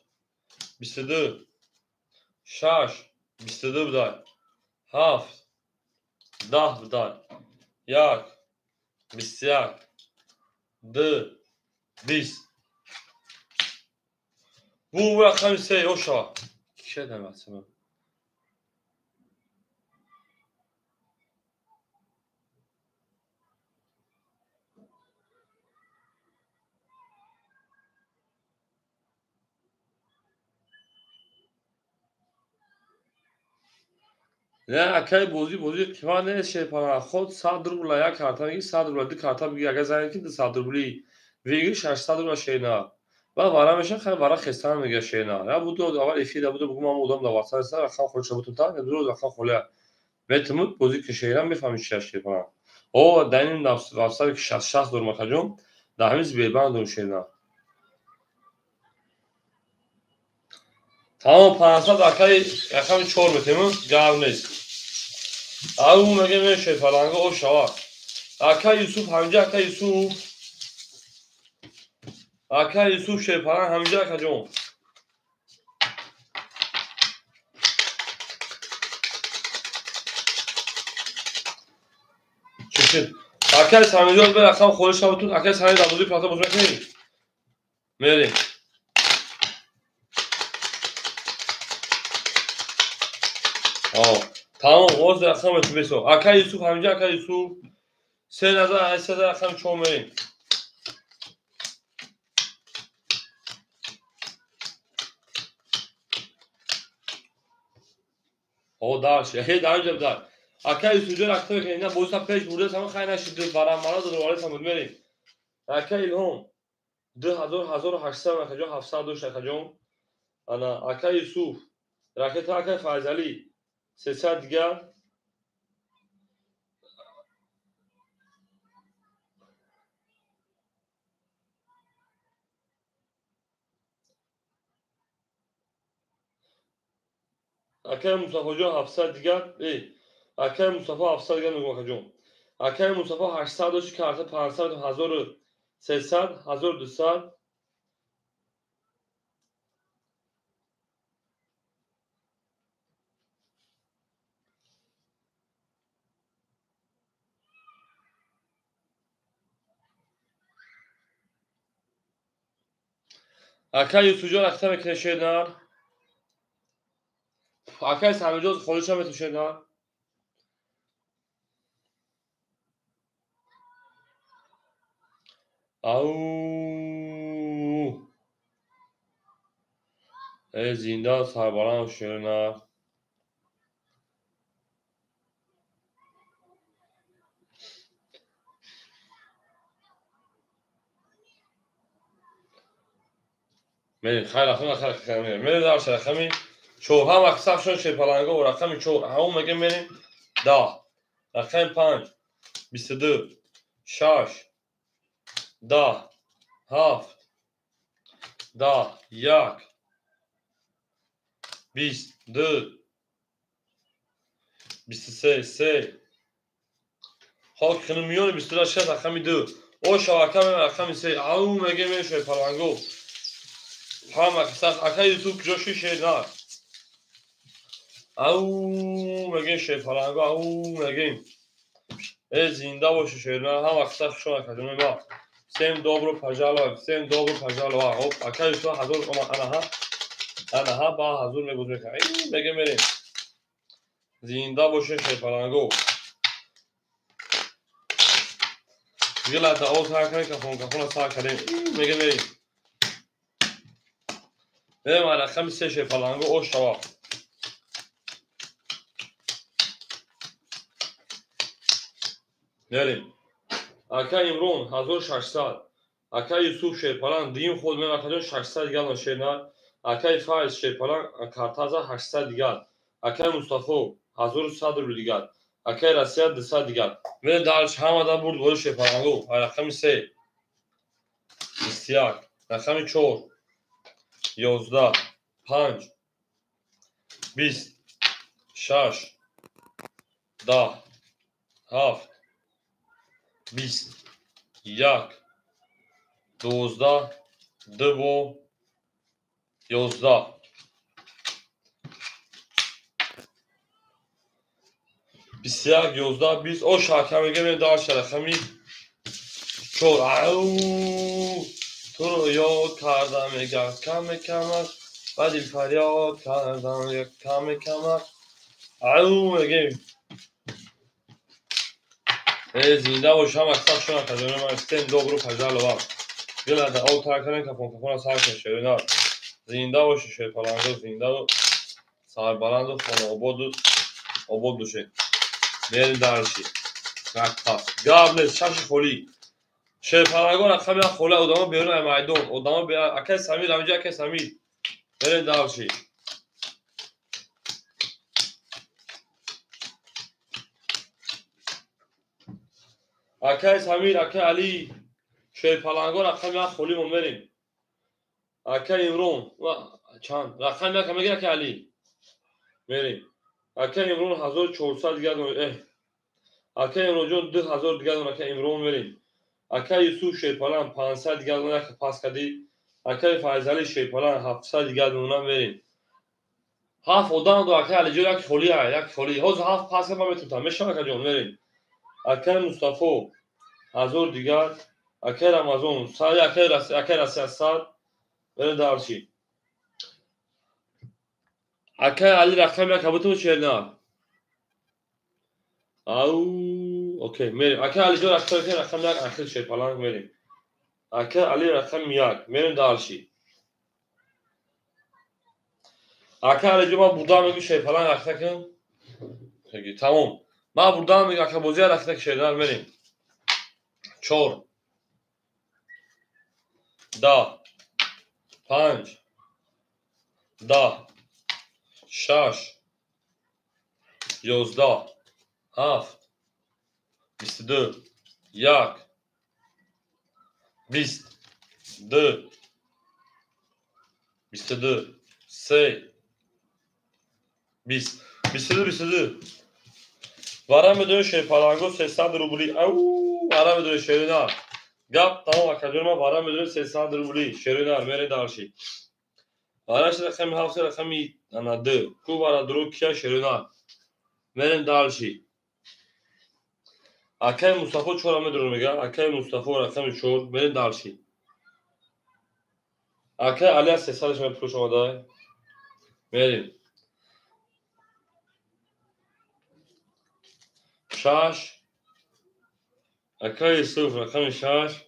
22 6 22 будай. 7 10 будай. 1 21 2 20. Бу рақами 3 ошава. Кишедам асама. Не, акай бозӣ қимат нест шерпаланг. Худ 100 рубла як карта мегири, 100 рубла ду карта бигири, агар занед ки 200 рубли вегири 600 рубла шерна. Ва вара меша, хай вара хестан мегира шерна. Я буду аввал эфир буду бугум ам одам да ватсап аст, рақам холиша бутум та, ду рӯз рақам холия. Метумуд бозӣ ки шерна мефаҳми чи аст шерпаланг. О, дар ин ватсап ки 66 дорум акаҷон, дар ҳамин Сбербанк дорум шерна. Тамом 500 акай рақами 4 метемун, гап нест. Ау мегем шерпаланга о шава. Акай Юсуф ҳамиҷа, акай Юсуф. Акай Юсуф шерпаланг ҳамиҷа акаҷон. Акай Самиҷон бе рақам холӣ шаватун, акай Самир дабозӣ плата боз мекунӣ? Мерем. Тамом, боз рақам бесо. Акай Юсуф ҳаминҷа, акай Юсуф 3800 рақам чор мерем. О, дальше. Ҳей, дар инҷа дар. Акай Юсуфҷон рақам мекунӣ, ина бозита пеш бурда, сама хай нашид, барамбара додоварӣ самуд мерем. Акай Илҳом 2000 1800 акаҷон 700 дошт акаҷон. Ана акай Юсуф, ракета акай Файзалӣ 300 дигар. Акай Мустафоҷон 700 дигар. Акай Мустафо 700 дигар мегӯм акаҷон. Акай Мустафо 800 дошт, карта 500 1300 1200. Акай Юсуфҷон ракета мекунед шернар. Акай Самиҷон холиша метун шернар. Ау! Э, зинда сарбаланд шернар. Мерем, хайр, рақами хайр, мерем. Мерем дар рақами чор. Ҳама сафшон шерпаланго рақами чор. Ҳамон мегем мерем 10. Рақами 5 22 6 10 7 10 1 22 23 3. Хок хинум миёни 22 6 рақами 2. О шавака мем рақами 3. Ау мегем мерем шерпаланго. Ҳама сах акай Юсуф куҷо ши шернар. Ау мегем шерпаланго, ау мегем. Э, зинда боши шернар, ҳама сах шон акаҷон ма. Всем добро пожаловать, всем добро пожаловать. Оп, акай Юсуф 1000 омад, анаҳа. Анаҳа ба 1000 мегӯз мекунад. Эй, мегем мерем. Зинда боши шерпаланго. Дигар дао сар кардем, кафон кафона сар кардем. Мегем мерем. Мерем рақами 3 шерпаланго о шава. Мерем. Акай Имрон 1600. Акай Юсуф шерпаланг дуюм худ мем акаҷон 600 дигар шернар. Акай Файз шерпаланг картаза 800 дигар. Акай Мустафо 1100 рубл дигар. Акай Россия 200 дигар. Мерем дальше ҳамада бурд бози шерпаланго. Рақами 3 21 рақами 4 11 5 20 6 10 7 20 1 12 2 11 21 11 20. О шака мегем мерем дальше рақами 4. Ау! Туро ёд кардам мегӯяд каме камак, ба дил фарёд кардам мегӯяд каме камак. Ау мегем. Э, зинда бош ҳама саф шон акаҷон ман. Всем добро пожаловать. Дила да о тар кардем, кафон кафона сар кардем шернар. Зинда боши шерпаланго, зинда сарбаланду хонаободу обод бошед. Мерем дальше. Раққас. Гап нест, шаши холӣ. Шерпаланго рақами як холӣ, одамо берун ай майдон. Одамо акай Самир, ҳаминҷа акай Самир. Мерем дальше. Акай Самир, акай Али, шерпаланго рақами як холӣ мо мерем. Акай Имрон, чанд? Рақами як мегир акай Али. Мерем. Акай Имрон 1400 дигар. Акай Имронҷон 2000 дигар, акай Имрон мерем. Акай Юсуф шерпаланг 500 дигар як пас кардӣ. Акай Файзалӣ шерпаланг 700 дигар мемонам мерем. Ҳафт одам до акай Алиҷон як холӣ, як холӣ. Ҳозир ҳафт пас кардам метавонам. Мешавад акаҷон мерем. Акай Мустафо 1000 дигар. Акай Рамазон 100, акай Россия 100. Мерем дальше. Акай Али рақами як абуту шерна. Ау, окей, мерем. Акай Алиҷон рақами як ахир шерпаланг мерем. Акай Али рақами як. Мерем дальше. Акай Алиҷон ман бурдам мегӯ шерпаланг рахта кун. Тамом. Ман бурдам мегӯ ака бозия рахта шернар мерем. 4 10 5 10 6 11 7 22 1 20 2 22 3 20 22 22. Вара медонӣ шерпаланго 300 рубли. Ау, вара медонӣ шеринар. Гап тамом акаҷон, ман вара медонӣ 300 рубли шеринар мере дальше. Вараш рақами 7 рақами ана 2. Ку вара дуру кия шеринар. Мерем дальше. Акай Мустафо 4 медонӣ мега. Акай Мустафо рақами 4 мерем дальше. Акай Алия 300 шма пулш омада. Мерем. 6 акай Юсуф рақами 6.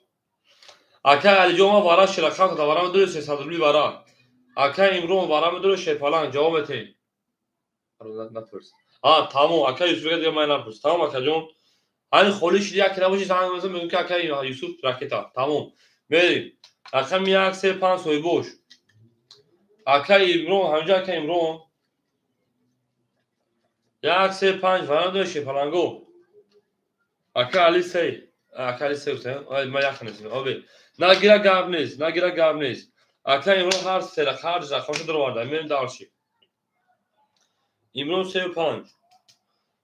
Акай Алиҷон ман вара ширақам кардам, вара медонӣ 300 рубли вара. Акай Имрон вара медонӣ шерпаланг ҷавоб метеҳ. Напурс. А, тамом, акай Юсуф мега дигар ман напурс. Тамом акаҷон. Ҳамин холӣ шиди як набоши занг мезанам мегӯям ки акай Юсуф ракета. Тамом. Мерем. Рақами 1 3 5 соҳибош. Акай Имрон, ҳаминҷо акай Имрон. 1 3 5 вара медонӣ шерпаланго. Ака Али 3. Ака Али 3 гуфтам. Ай ман як нестам. Обе. Нагира гап нест, нагира гап нест. Ака Имрон ҳар се ҳар рақамшо дароварда. Мерем дальше. Имрон 3 5.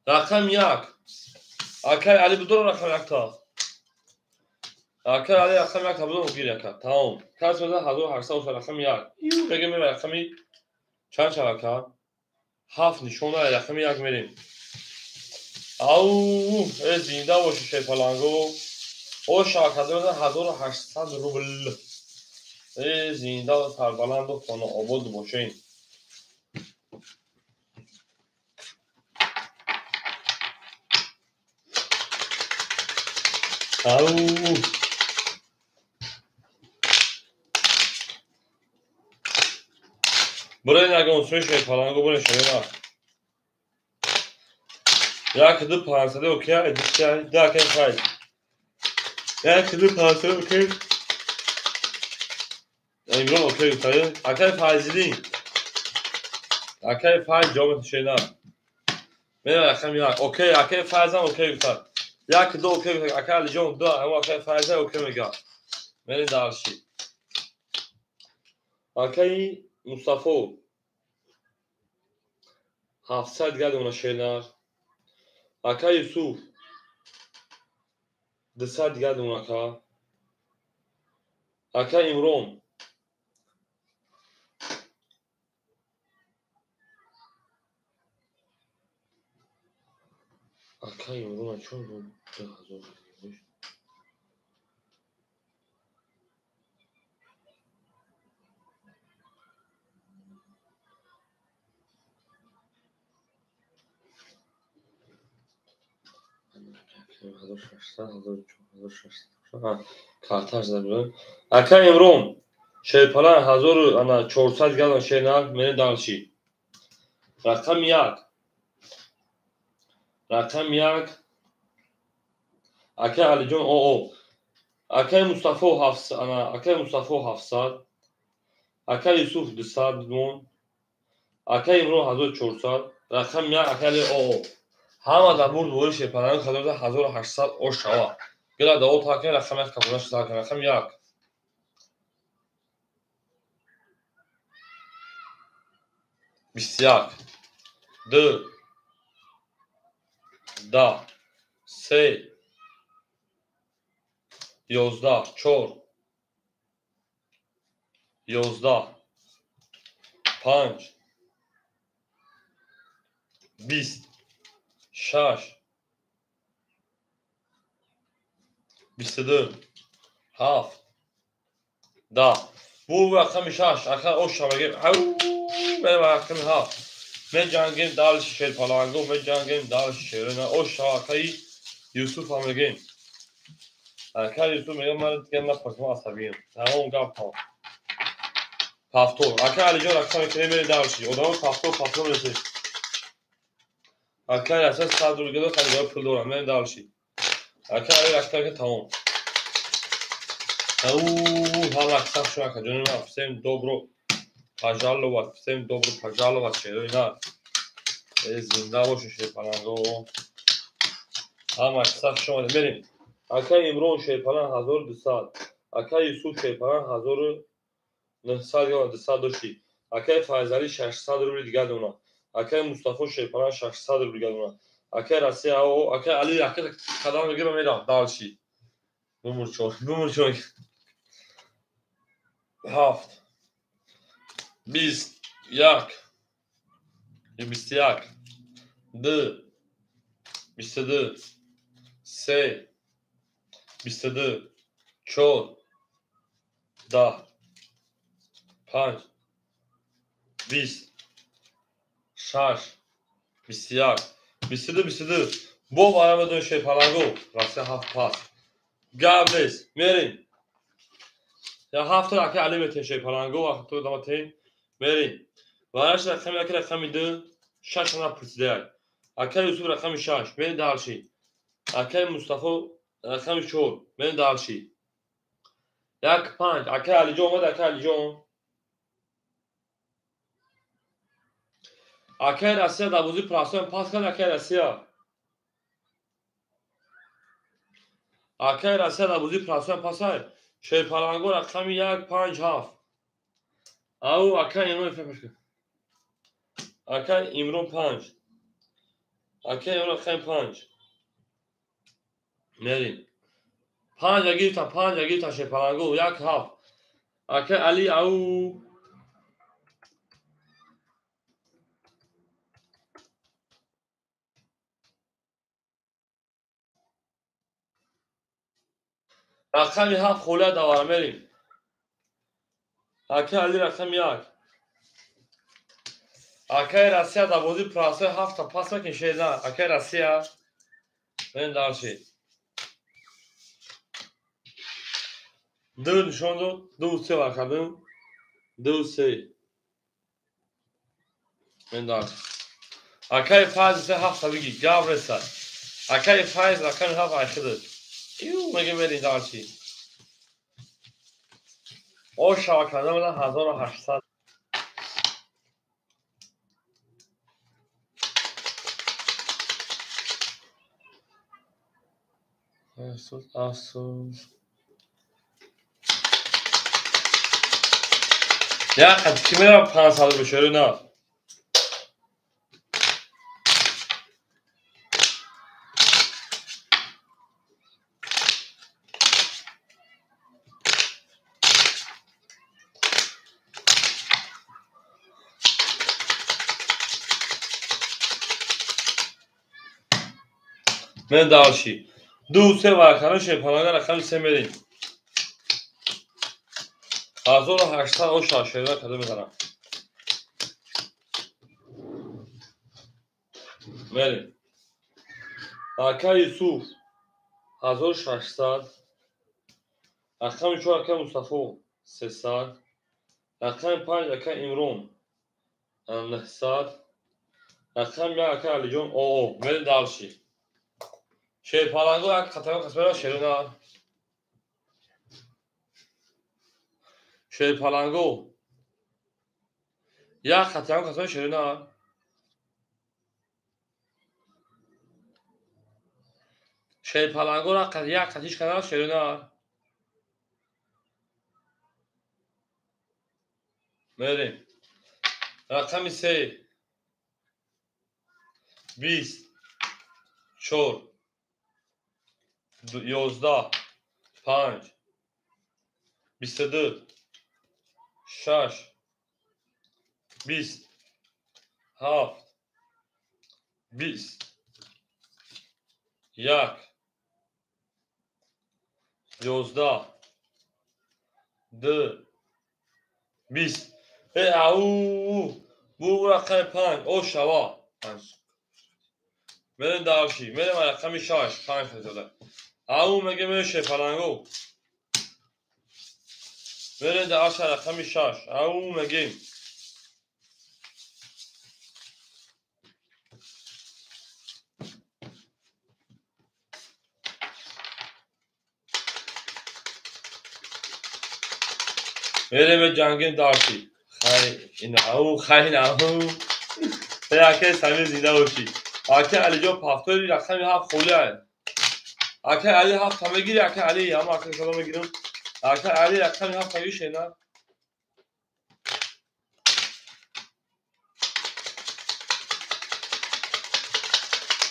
Рақам 1. Акай Али будор рақам 1 та. Акай Али рақам 1 та будор гир ака. Тамом. Кас мезан 1800 рақам 1. Мегем рақами чанд шава ака? 7 нишона рақами 1 мерем. Ау, э зинда боши шерпаланго. О шавакада 1800 рубл. Э зинда сарбаланду хонаобод бошен. Ау. Бурен ягон сӯи шерпаланго бурен шерина. 1 2 5 окей, 2 акай файз. 1 2 5 окей. Имрон окей гуфтаю. Акай Файзидин. Акай Файз ҷавоб шена. Мена рақами 1. Окей, акай Файзам окей гуфта. 1 2 окей гуфта. Акай Алиҷон 2, ҳамон акай Файза окей мега. Мерем дальше. Акай Мустафо 700 дигар дона шенар. Акай Юсуф 200 дигар дона ака. Акай Имрон акай Имрон чон буд 2000 карташ забирам. Акай Имрон шерпалан 1400 дигар шернар мерем дальше. Рақами 1. Рақами 1. Акай Алиҷон ОО. Акай Мустафо 700, акай Мустафо 700. Акай Юсуф 200 мон. Акай Имрон 1400. Рақами 1 акай Али ОО. Ҳама дар бурд бори шерпаланг 1800 ош шава. Гила даво такен рақами 1 капонаш такен рақами 1. 21 2 10 3 11 4 11 5 20 6 22, 7, 10. Бу рақами 6, ака оша мегем. Ау, мерем рақами 7. Меҷангем дальше шерпаланго, меҷангем дальше шерона. Оша акаи Юсуф ҳам мегем. Ака Юсуф мегем, ман дигар напурсам, асабием. Тамом, гап тамом. Повтор. Ака Алиҷон рақам мекунем, мерем дальше. Одамо повтор, повтор мересем. Ака Расул 100 рубл дод, хеле пул дорам, мерем дальше. Ака Али рақам мекунем, тамом. Ау, ҳама сахт шуд, ака ҷони ман. Всем добро пожаловать, всем добро пожаловать, шерои нар. Э, зинда бошед, шерпаланго. Ҳама сахт шуд, мерем. Ака Имрон шерпалан 1200. Ака Юсуф шерпалан 1900 ё 200 дошти. Акаи Файзалӣ 600 рубли дигар дона. Акаи Мустафо шерпалан 600 рубли дигар дона. Акаи Россия, акаи Али, ака қадам мегирам, мерам дальше. Бумур чой, бумур чой. 7, 21, 21, 2, 22, 3, 22, 4, 10, 5, 20, 6, 21, 22, 22. Бо варама дон шерпаланго. Россия 7 пас. Гап нест. Мерем. Я ҳафта ака Али метен шерпаланго, вақт даматен. Мерем. Вараш рақами ака рақами 2, 6 напурсидаяк. Ака Юсуф рақами 6, мерем дальше. Акаи Мустафо рақами 4, мерем дальше. 1 5, акаи Алиҷон омад, акаи Алиҷон. Акаи Россия дар бозии простой пас кард, акаи Россия. Акаи Россия дар бозии простой пас кард. Шерпаланго рақами 1 5 7. Ау, акаи Имрон фепаш кард. Акаи Имрон 5. Акаи Имрон рақами 5. Мерем. 5 гирифтан, 5 гирифтан шерпаланго, 1 7. Акаи Али, ау. Рақами 7 холия давара, мерем. Акаи Али рақами 1. Акаи Россия дар бозии простой 7 пас мекунед, шерна. Акаи Россия. Мерем дальше. 2 нишон дод, 2 3 варкардем. 2 3. Мерем дальше. Акаи Файз 7 бигӣ, гап ресад. Акаи Файз рақами 7 айхидад. Ю, мегем мерем дальше. О, шабакада мена 1800. Асус, асус. Я қад ки мерам 500 бешору на. Мен дальше. 2 3 варкано шерпаланга рақами 3 мерем. 1800 оша шерна када мезанам. Мерем. Ака Юсуф 1600. Рақами 4 ака Мустафо 300. Рақами 5 ака Имрон 900. Рақами 1 ака Алиҷон ОО. Мерем дальше. Шерпаланго як қатаро қисмера шерона. Шерпаланго як қатаро қисмера шерона. Шерпаланго як қатиш канал шерона. Мерем. Рақами 3 20 4 11 5 22 6 20 7 20 1 11, 2, 20. Ау, бу рақами 5, о шава. 5. Мерем дарши, мерем рақами 6, 5 зада. Ау меге мерем шепаланго. Мерем дарши рақами 6. Ау мегем. Мерем ҷангем дарши. Хай ин ау, хай ин ау. Аке Самир зинда бошӣ. Аке Алиҷон пафтори рақами 7 холӣ ай. Аке Али 7 мегири, аке Али, ҳама аке салом мегирам. Аке Али рақами 7 мегири на.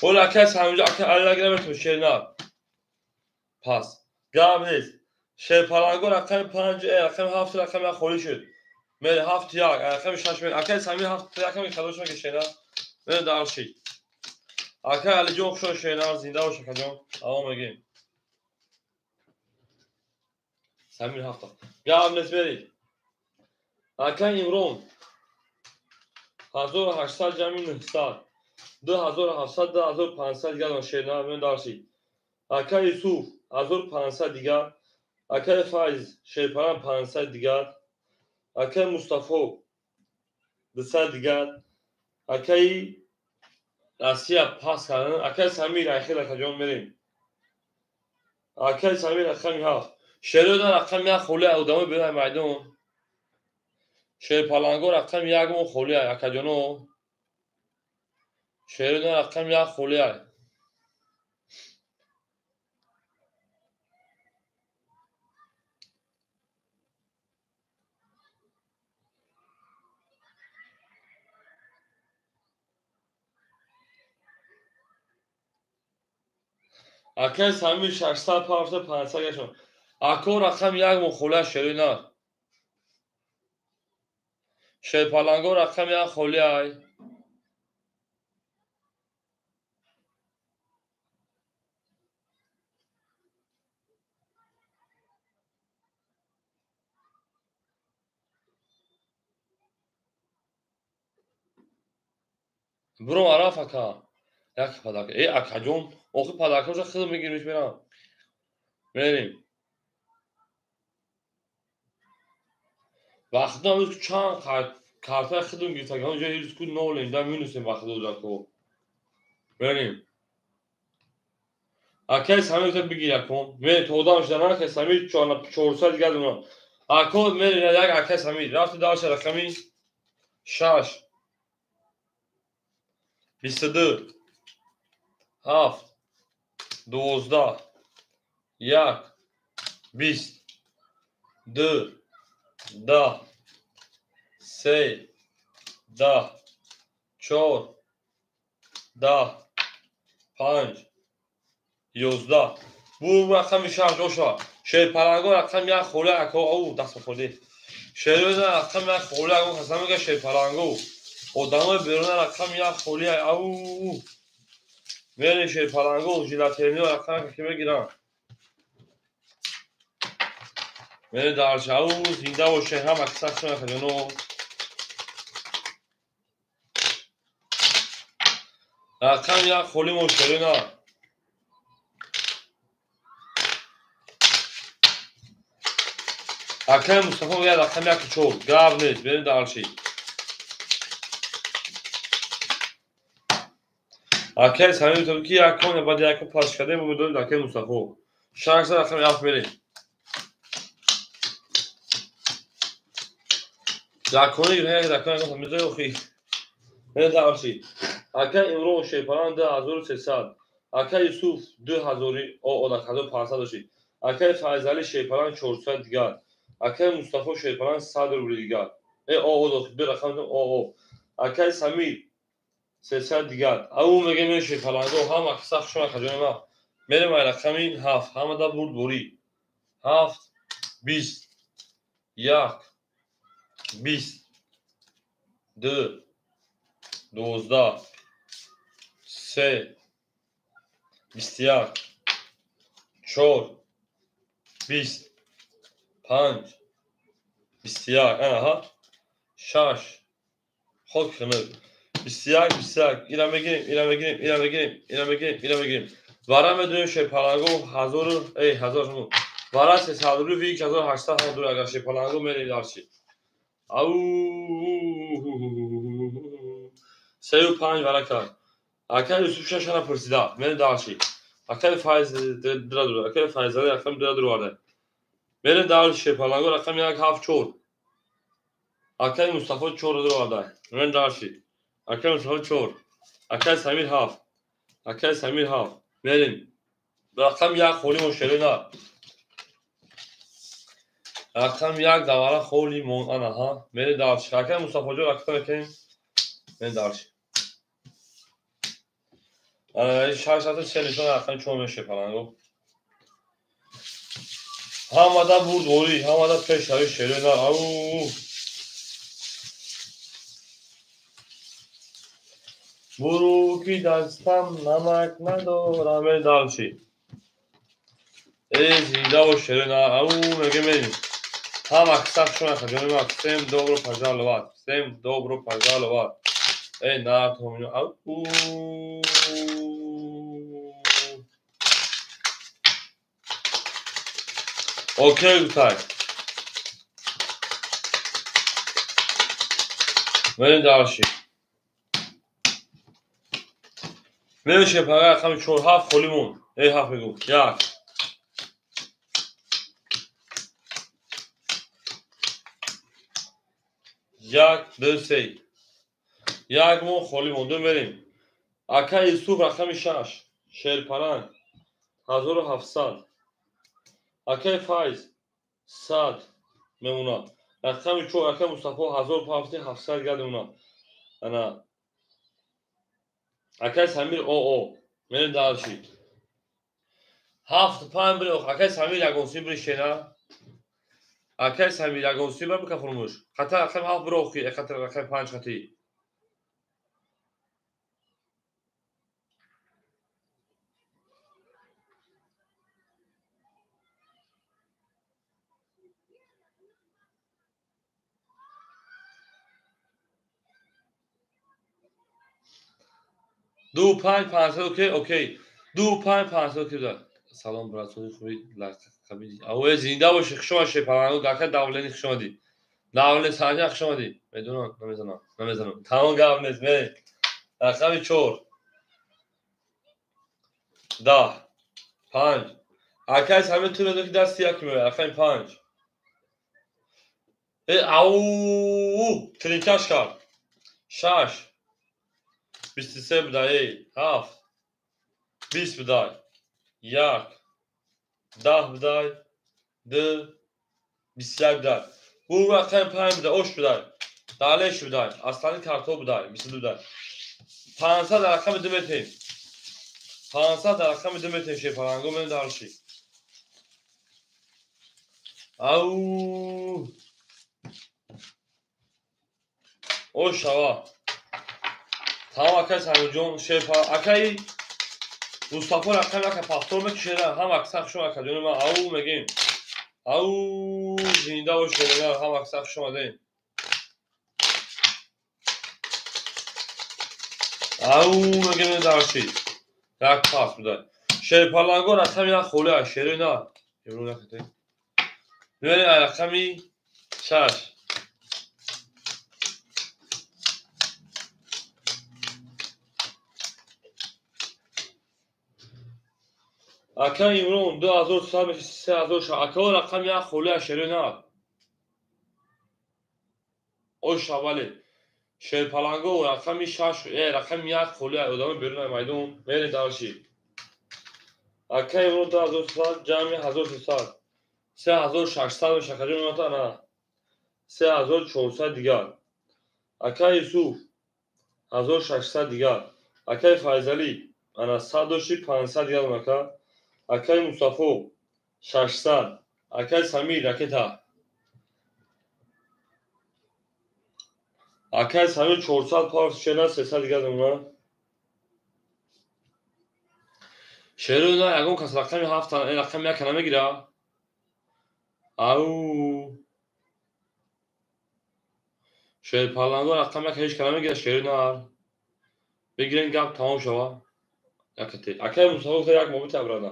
Ола аке Самир, аке Али нагирам то шер на. Пас. Гап нест. Шерпаланго рақами 5, рақами 7, рақами 1 холӣ шуд. Мер 7 1, рақами 6 мер. Аке Самир 7 рақами хадош меги шер на. Мер дарши. Ака Алиҷон хушо шернар, зинда бош акаҷон. Давом мегем. Самир 7. Гап нест, мерид. Ака Имрон 1800 ҷамъи 900. 2700, 2500 дигар шернар, мер дарши. Ака Юсуф 1500 дигар. Акаи Файз шерпаран 500 дигар. Акаи Мустафо 200 дигар. Акаи Россия пас кардан. Акаи Самир айхел акаҷон мерем. Акаи Самир рақами 7. Шеродан рақами 1 холӣ одамои бераи майдон. Шерпаланго рақами 1 мо холӣ ай акаҷоно. Шеродан рақами 1 холӣ ай. Акаи Самир 600 пафта 500 гашон. Ако рақами 1 мо холӣ ай шерои нар. Шерпаланго рақами 1 холӣ ай. Буром араф ака. Як падака. Акаҷон, охи падакаша хидм мегирмиш мерам. Мерем. Вақто ҳамиз чанд картаи хидм гирифта, ҳамин ҷо ҳирс ку нолем, да минусем вақто дако. Мерем. Акаи Самир та бигир акон. Мер то одам шуда на акаи Самир 400 дигар донам. Ако мер як акаи Самир рафти дарша рақами 6 22 7 12 1 20 2 10 3 10 4 10 5 11. Бу рақами 6 оша. Шерпаланго рақами 1 холӣ ако ау даст бихӯрдӣ. Шерӯза рақами 1 холӣ ако қасам мега шерпаланго. Одамои беруна рақами 1 холӣ ау. Мерем шерпаланго жилатернио рақами ки мегирам. Мерем дарша ау зинда боше ҳама киса шуна хаҷоно. Рақами 1 холӣ мо шерӯна. Акаи Мустафо мегӯяд рақами 1 4. Гап нест, мерем дарши. Акаи Самир гуфта ки як кон баъд як кон пас кардем, мо медонем акаи Мустафо. 6 рақами 7 мерем. Якони як рақами як мезои охи. Мерем дарши. Акаи Имрон шерпаран 2300. Акаи Юсуф 2000 о 1500 дошт. Акаи Файзали шерпаран 400 дигар. Акаи Мустафо шерпаран 100 рубли дигар. О о ду рақам о о. Акаи Самир 300 дигар. Ау мегем ин шерпаланго ҳама киса хушма хаҷони ма. Мерем ай рақами 7. Ҳама да бурд бурӣ. 7 20 1 20 2 12 3 21 4 20, 5, 21, анаҳа, 6, хок хинук, 21, 21, ира мегирем, ира мегирем, ира мегирем, ира мегирем, ира мегирем. Вара медонем шерпаланго ҳазору, эй, ҳазор шумо. Вара 300 рубли, вик 1800 ҳам дур агар шерпаланго мерем дарчи. Ау, 3 5 вара кард. Акай Юсуф шашана пурсида, мерем дарчи. Акай Файз дира дур, акай Файзали рақами дира дур варда. Мерем дарчи шерпаланго рақами 1 7 4. Акай Мустафо 4 дур варда. Мерем дарчи. Акай Мустафо 4. Акай Самир 7. Акай Самир 7. Мерем. Рақами 1 холӣ мон шерена. Рақами 1 давара холӣ мон анаҳа. Мерем дарчи. Акай Мустафоҷон рақам мекунем. Мерем дарчи. Ана шаш сата се нишон рақами 4 меше паланго. Ҳамада бурдворӣ, ҳамада пешравӣ шерена. Ау. Буру ки дастам намак надорам, мерем дарчи. Э, зинда бош шерена. Ау, меге мерем. Ҳама киса хуш омад, ҷони ман. Всем добро пожаловать. Всем добро пожаловать. Эй, на томино. Ау. Окей, гуфтай. Мерем дарчи. Мерем шепага рақами 4 7 холӣ мон. Эй, 7 мегӯ. 1. 1, 2, 3. 1 мон холӣ мон. Ду мерем. Акай Юсуф рақами 6. Шерпаланг 1700. Акай Файз 100 мемонад. Рақами 4 акай Мустафо 1700 гад мемонад. Ана акай Самир ОО. Мерем дарчи. 7 5 бир акай Самир ягон сибри шена. Акай Самир ягон сибр бика фурмуш. Хата рақами 7 бир охи, хата рақами 5 хати. 2 5 500 окей, окей. 2 5 500 окей. Салом брат, хуби лақаби. Ау, зинда бошӣ, хуш омадӣ паланго, гака давлени хуш омадӣ. Давлени санҷа хуш омадӣ. Медонам, намезанам, намезанам. Тамом гап нест, мерем. Рақами 4. 10 5. Акай Самир ту медонӣ ки дасти як меояд. Рақами 5. Э, ау, тринкаш кард. 6. 23 будай, 7, 20 будай, 1, 10 будай, 2, 21 будай. Бу рақами 5 будай, ош будай, далеш будай, аслани картоф будай, 22 будай. 500 рақами 2 метем. 500 рақами 2 метем шерпаланго мен дарши. Ау. Ош шава. Тамом акай Самирҷон, шерпа, акай Мустафо рақами ака повтор мекушера, ҳам акса хуш омад ҷони ман. Ау мегем. Ау, зинда бош шерена, ҳам акса хуш омадем. Ау мегем дарши. Як пас будай. Шерпаланго рақами як холӣ аст, шерена. Имрӯз нахете. Мебарем рақами 6. Акай Имрон 2300 меши 3000 акао рақами як холӣ аст, шерена. Ош аввале. Шерпаланго рақами 6, рақами 1 холӣ аст, одами берун аз майдон мерем дарши. Акай Имрон 2300 ҷамъи 1300. 3600 меша хаҷа мемонад на. 3400 дигар. Акай Юсуф 1600 дигар. Акай Файзалӣ ана 100 дошти 500 дигар ака. Акай Мустафо 600. Акай Самир ракета. Акай Самир 400 пар шена 300 дигар мемонад. Шерона ягон кас рақами 7 рақами 1 намегира. Ау. Шерпаланго рақам як ҳеҷ калам мегирад шери нар. Бигирен гап тамом шава. Якате. Акай Мустафо як мобил табрада.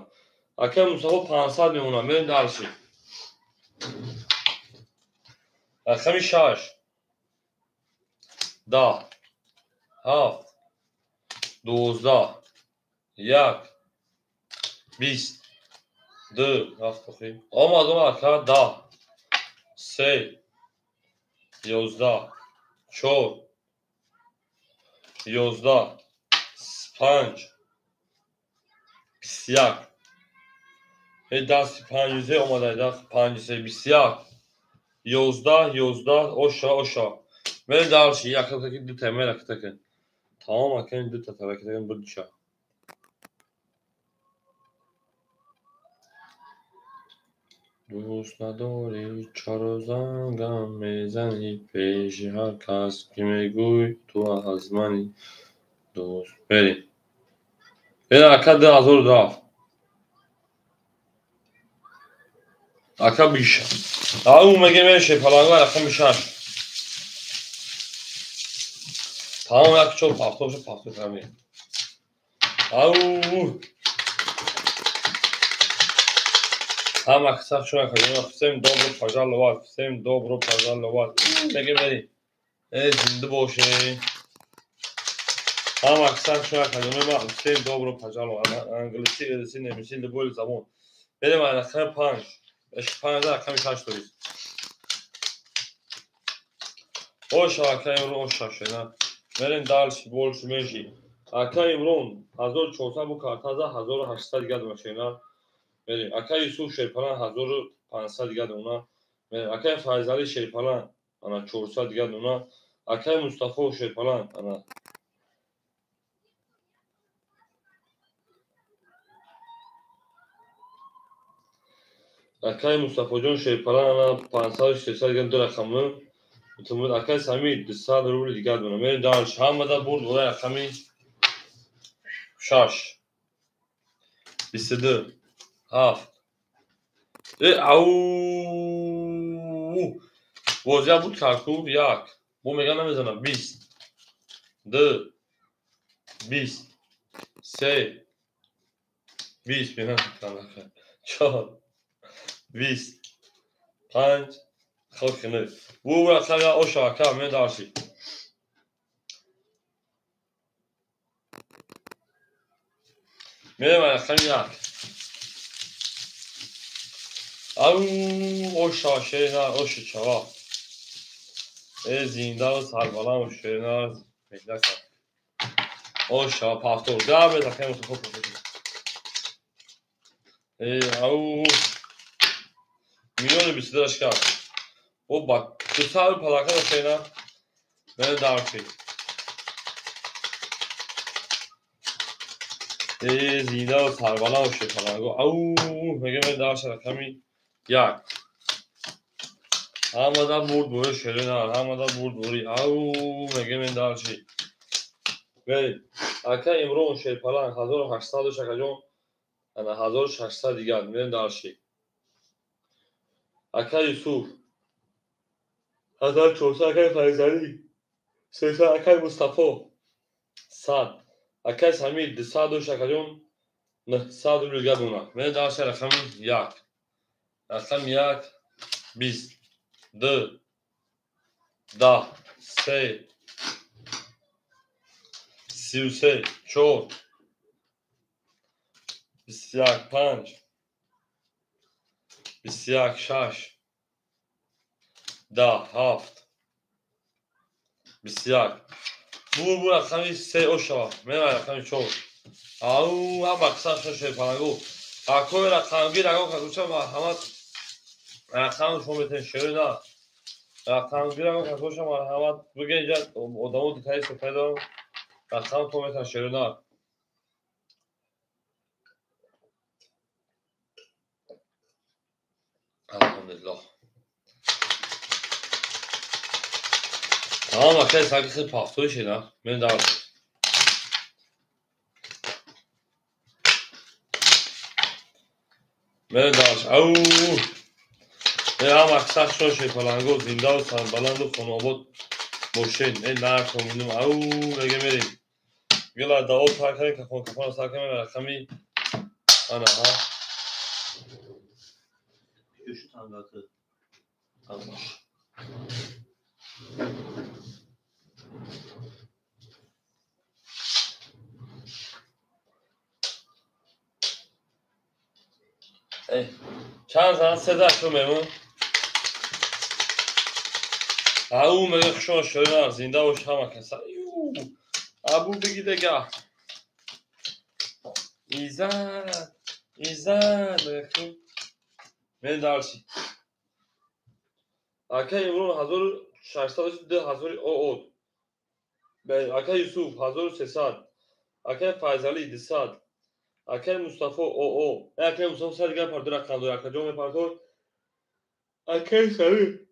Акай Мустафо 500 мемонад. Мерем дарси. Рақами 6 10 7 12 1 20 2 рафт охи. Омад омад ака 10 3 11 4 11 5 21. Эй дасти 5 омада 5 3 21 11 11 оша оша. Мерем дарси як ду та мера китакен. Тамом акен ду та табакитакен бурдиша. Дӯст надорӣ, чаро зангам мезанӣ? Пеши ҳар кас ки мегӯй ту аз мани дӯст. Берем. Берем ака 2000 рафт. Ака биш. Ау меге меше паланга рақами 6. Тамом як чор пафтоша пафто кардем. Ау. Ҳама кисах шуна кардем. Всем добро пожаловать, всем добро пожаловать. Меге мери. Э зинда бошед. Ҳама кисах шуна кардем. Всем добро пожаловать. Англиси, русӣ, немисӣ, любой забон. Берем рақами 5. 5 рақами 6 дорид. Оша ака Имрон оша шена. Мерем дальше, больше, меньше. Ака Имрон 1400 бу картаза 1800 дигар машина. Мерем. Ака Юсуф Шерпалан 1500 дигар дона. Мерем. Ака Файзали Шерпалан ана 400 дигар дона. Ака Мустафо Шерпалан ана Акай Мустафоҷон Шерпалан ана 500 дигар ду рақамы. Акай Самир 200 рубли дигар дона. Мерем дальше. Ҳамада бурд бола рақами 6 22 7. Ау. Бозия буд карку 1. Бо мега намезанам 20 2 20 3 20 мега 4 20 5 хокне. Бу рақами оша ака мен дарси. Мерем рақами 1. Ау оша шерина оша чава. Э зинда сарбалам шерина меҳнат. Оша пафтор. Да бе рақами хуб. Э ау миллиони 22 шкаф. Оба, 200 палака шерина. Мен дарси. Э зинда сарбалам шерина. Ау меге мен дарси рақами 1. Ҳамада бурд бори шерина, ҳамада бурд бори. Ау меге мен дарси. Берем. Ака Имрон Шерпалан 1800 шакаҷон ана 1600 дигар. Мерем дарси. Ака Юсуф 1400, акай Файзали 300, акай Мустафо 100, акай Самир 200 шакаҷон 900 рубли дигар дона. Мерем дарси рақами 1. Рақами 1 20 2 10 3 33 4 21 5 21 6 10 7 21. Бу рақами 3 ошава. Мерем рақами 4. Ау ҳама қисам шерпалангу. Акои рақамгир аго касуча марҳамат рақам шумо метавонед шери на. Рақамгир аго касуча марҳамат бигӯед инҷа одамо дутаи сетаи дорам. Рақам то метавонед шери на. Алҳамдулиллоҳ. Тамом акай саги хел пафтои шена. Мен дар Мерем дарс. Ау. Ҳама сахт шерпаланго зиндаву сарбаланду хонаобод бошед. Нархо мебинем. Ау, мега мерем. Гела даво сар кардем, кафон кафонро сар кардем, рақами ана ҳа. Чанд зан се шо мемон. Ау, мега хушон шоина, зинда бош ҳама каса. Абу бигӣ дега. Изат, изат, мега мен дарси. Ака Имрон 1602 ҳазори ОО. Ака Юсуф 1300. Ака Файзалӣ 200. Акаи Мустафо ОО. Акаи Мустафо сад дигар партор рақам дор. Акаҷон мепартор. Акаи Самир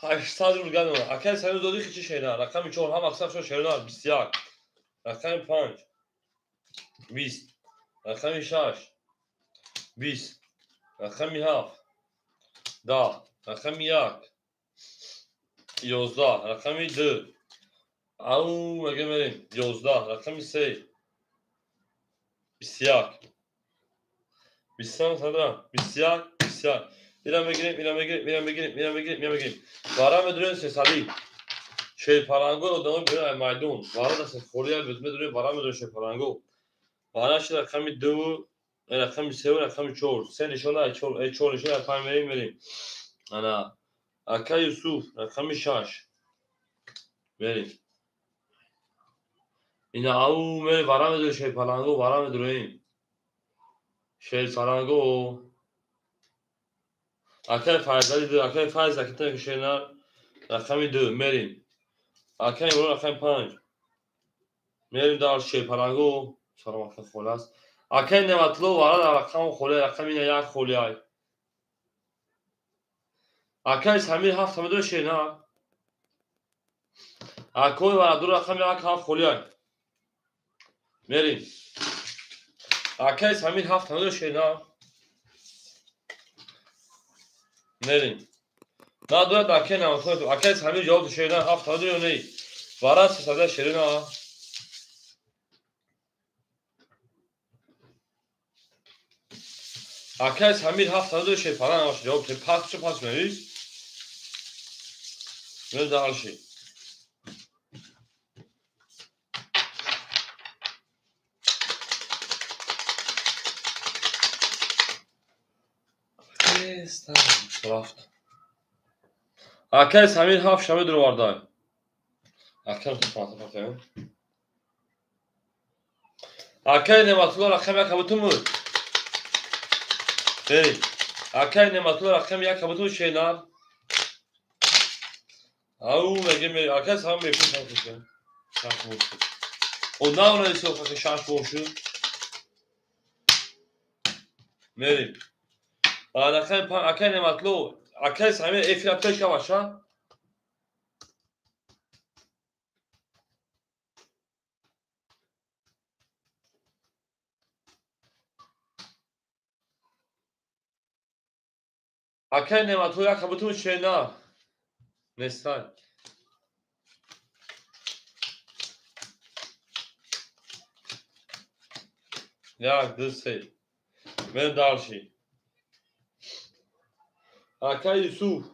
800 рубл гап мемонад. Акаи Самир доди хичи шена. Рақами 4 ҳам аксар шо шена 21. Рақами 5 20. Рақами 6 20. Рақами 7 10. Рақами 1 11. Рақами 2 ау, мега мерем 11. Рақами 3 21. 23 садра 21 21. Ира мегирем, ира мегирем, ира мегирем, ира мегирем, ира мегирем. Вара медурем сесади. Шерпаланго одамо берем ай майдон. Вара да сефория медурем, вара медурем шерпаланго. Вара ши рақами 2, рақами 3, рақами 4. Се нишона ай 4, ай 4 нишона ай 5 мерем, мерем. Ана ака Юсуф рақами 6. Мерем. Ина ау мерем вара медурем шерпаланго, вара медурем. Шерпаланго. Акай Файзали 2, акай Файз акита шена рақами 2 мерем. Акай Имрон рақами 5. Мерем дар шерпаланго. Салом ака холас. Акай Неъматулло вара дар рақами холе, рақами 1 холе ай. Акай Самир 7 медуре шена. Акой вара ду рақами 1 7 холе ай. Мерем. Акай Самир 7 медуре шена. Мерем. Надорад акай Неъматулло. Акай Самир ҷавоб шена 7 медуре ё не? Вара сесада шерина. Акай Самир 7 медуре шерпалан аш ҷавоб те пас чо пас мерис. Мер дарши. Рафт. Акай Самир 7 шаби дуровардай. Акай панса. Акай Неъматулло рақами 1 кабутум буд. Берем. Акай Неъматулло рақами 1 кабутум шенар. Ау, меге мерем. Акай Самир мепӯшам кушем. Шаш бошад. О, на исо хаки шаш бошад. Мерем. Рақами 5 акай Неъматулло, акай Самир эфира пеш каваша. Акай Неъматулло як кабутум шена. Нестай. Як, ду, се. Мерем дарши. Акай Юсуф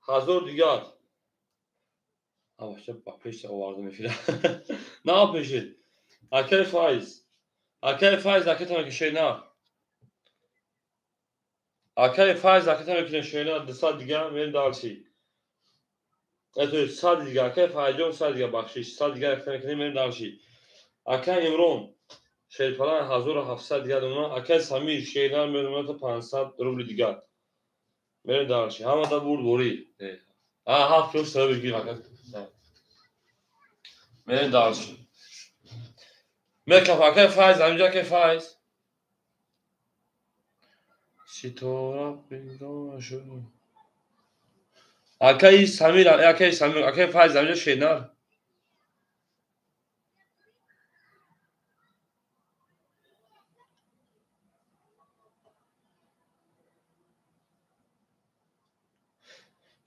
1000 дигар. Аваша ба пеш овардам эфира. На пешед. Акай Файз. Акай Файз акатам ки шена. Акай Файз акатам ки шена 200 дигар мерем дарши. Это 100 дигар. Акай Файзҷон 100 дигар бахшиш. 100 дигар акатам ки мерем дарши. Акай Имрон шерпалан 1700 дигар домона. Акай Самир шена мерем то 500 рубл дигар. Мерем дарши. Ҳама да бурд борӣ. А ҳафт ҷош сабаб гир ака. Мерем дарши. Мекаф акай Файз, амиҷа акай Файз. Ситора пиндо шуд. Акай Самир, акай Самир, акай Файз амиҷа шенар.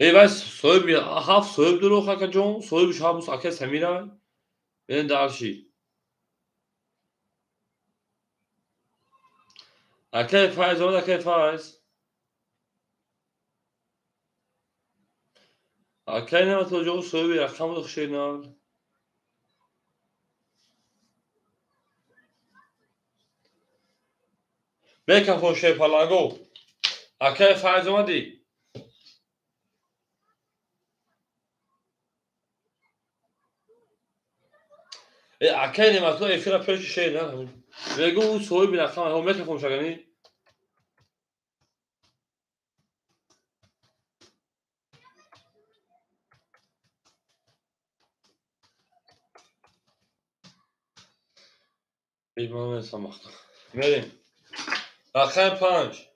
Эй вай соҳиби ҳафт соҳиб дурӯғ акаҷон, соҳибиш ҳабус акай Самира. Бен дарши. Акай Файз омад, акай Файз. Акай Неъматуллоҷон соҳиби рақам буд хушед. Бекафон шерпаланго. Акай Файз омадӣ? Акай Неъматулло эфира пеши шер на. Мегӯ ӯ соҳиби рақам ҳо мекафон шагани. Мерем. Рақами 5.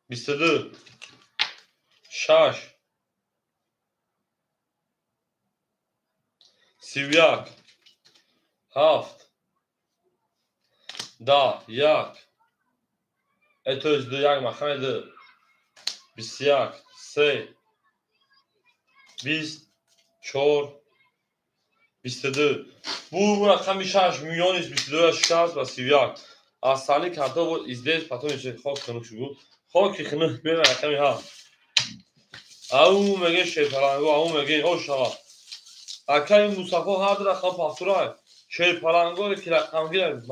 22. 6. 31. 7. 10. 1. То есть 2 1 махами 2. 21. 3. 20. 4. 22. Бу рақами 6 миллиониш 22 6 ва 31. Аз сали карто вот издес потом ещё хок хунук шуд. Хоки хунук мера рақами 7. Ау меге шерпаланго, ау меге о шава. Акай Мустафо ҳар рақам пафтура. Шерпаланго ки рақамгир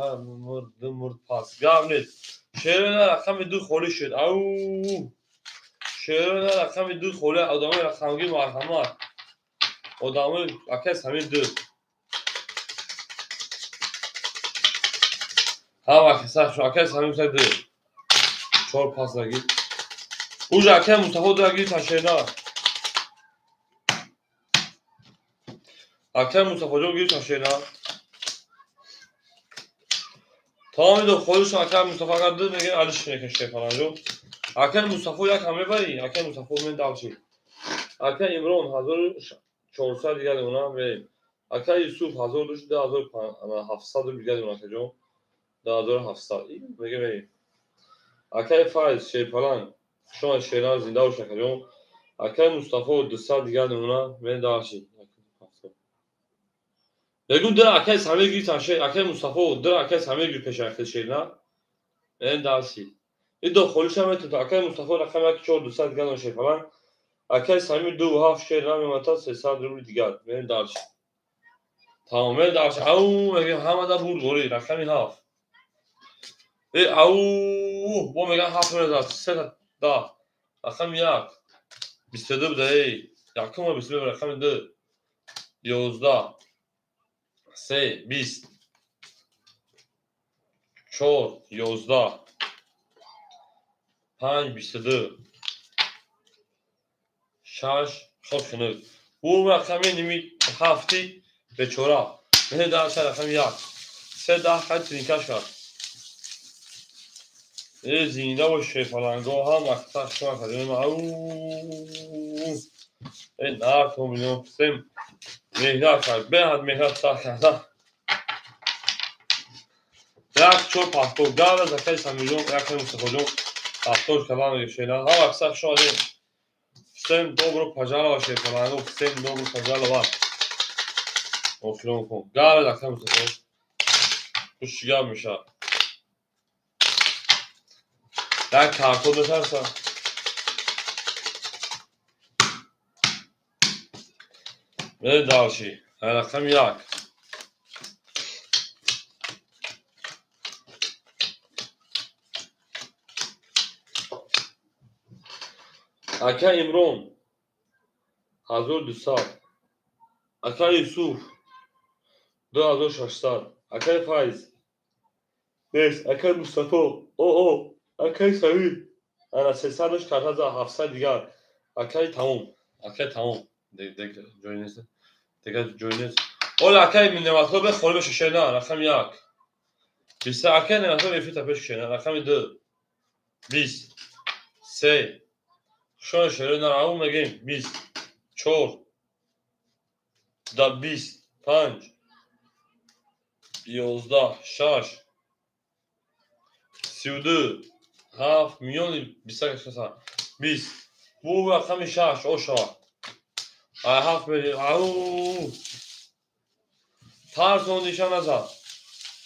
мурд мурд пас. Гап нест. Шерона рақами 2 холӣ шуд. Ау шерона рақами 2 холӣ одамои рақамгир марҳамат. Одамои акай Самир 2. Ҳама киса шо акай Самир 2. 4 пас даги. Уже акай Мустафо даги ташена. Акай Мустафоҷон гир ташена. Тамоми ду холиш акай Мустафо агар ду мегӯ алиш мекун шефаланҷо. Акай Мустафо як ҳам мебарӣ, акай Мустафо мен далши. Акай Имрон 1400 дигар она мерем. Акай Юсуф 2700 дигар она акаҷон. 2700 мега мерем. Акай Файз шерпаланг шумо шеран зинда бош акаҷон. Акай Мустафо 200 дигар она мен далши. Мегӯм дира акай Самир гирифтан шер, акай Мустафо дира акай Самир гирифт пешакли шерна. Мен далши. Ин холиша метавонад акай Мустафо рақами 1 4 200 дигар шерпаланг. Акай Самир 2 7 шер намемонад 300 рубл дигар. Мен далши. Тамом мен далши. Ау мегӯм ҳамада бурд гори рақами 7. Э ау бо мегӯям 7 мезад 3 10. Рақами 1 22 буда эй. Якум 22 рақами 2 11 3 20 4 11 5 22 6 хоб хунук. Бу рақами ними ҳафти бечора. Меҳ дар рақами 1 3 10 қад тринкаш кард. Э зинда бош шерпаланго ҳам мақсад шума кардем. Ау э нархо миллион сем меҳнат кард. Беҳад меҳнат сар карда. 1 4 паспорт гавра закаи Самирҷон, якаи Мустафоҷон паспорт кардан мегирифт. Ҳам мақсад шума дем. Всем добро пожаловать, шерпаланго, всем добро пожаловать. Охирон кун. Гавра закаи Мустафо. Хуш гап мешавад. Як картон метарсам. Мерем далши. Рақами 1. Акай Имрон 1200. Акай Юсуф 2600. Акай Файз нест. Акай Мустафо о акай Самир ана 300 карта за 700 дигар. Акай тамом. Акай тамом. Ҷой нест. Дигар ҷой нест. Ола акай Неъматулло бе холӣ беша шер на рақами 1. 20 акай Неъматулло эфир пеш шер на рақами 2. 20 3 шон шер на ау мегем 20 4 20 5 11 6 32 7 миёни 21 20. Бу рақами 6 ошава. Ай 7 мерем. Ау! Тарсон нишон назад.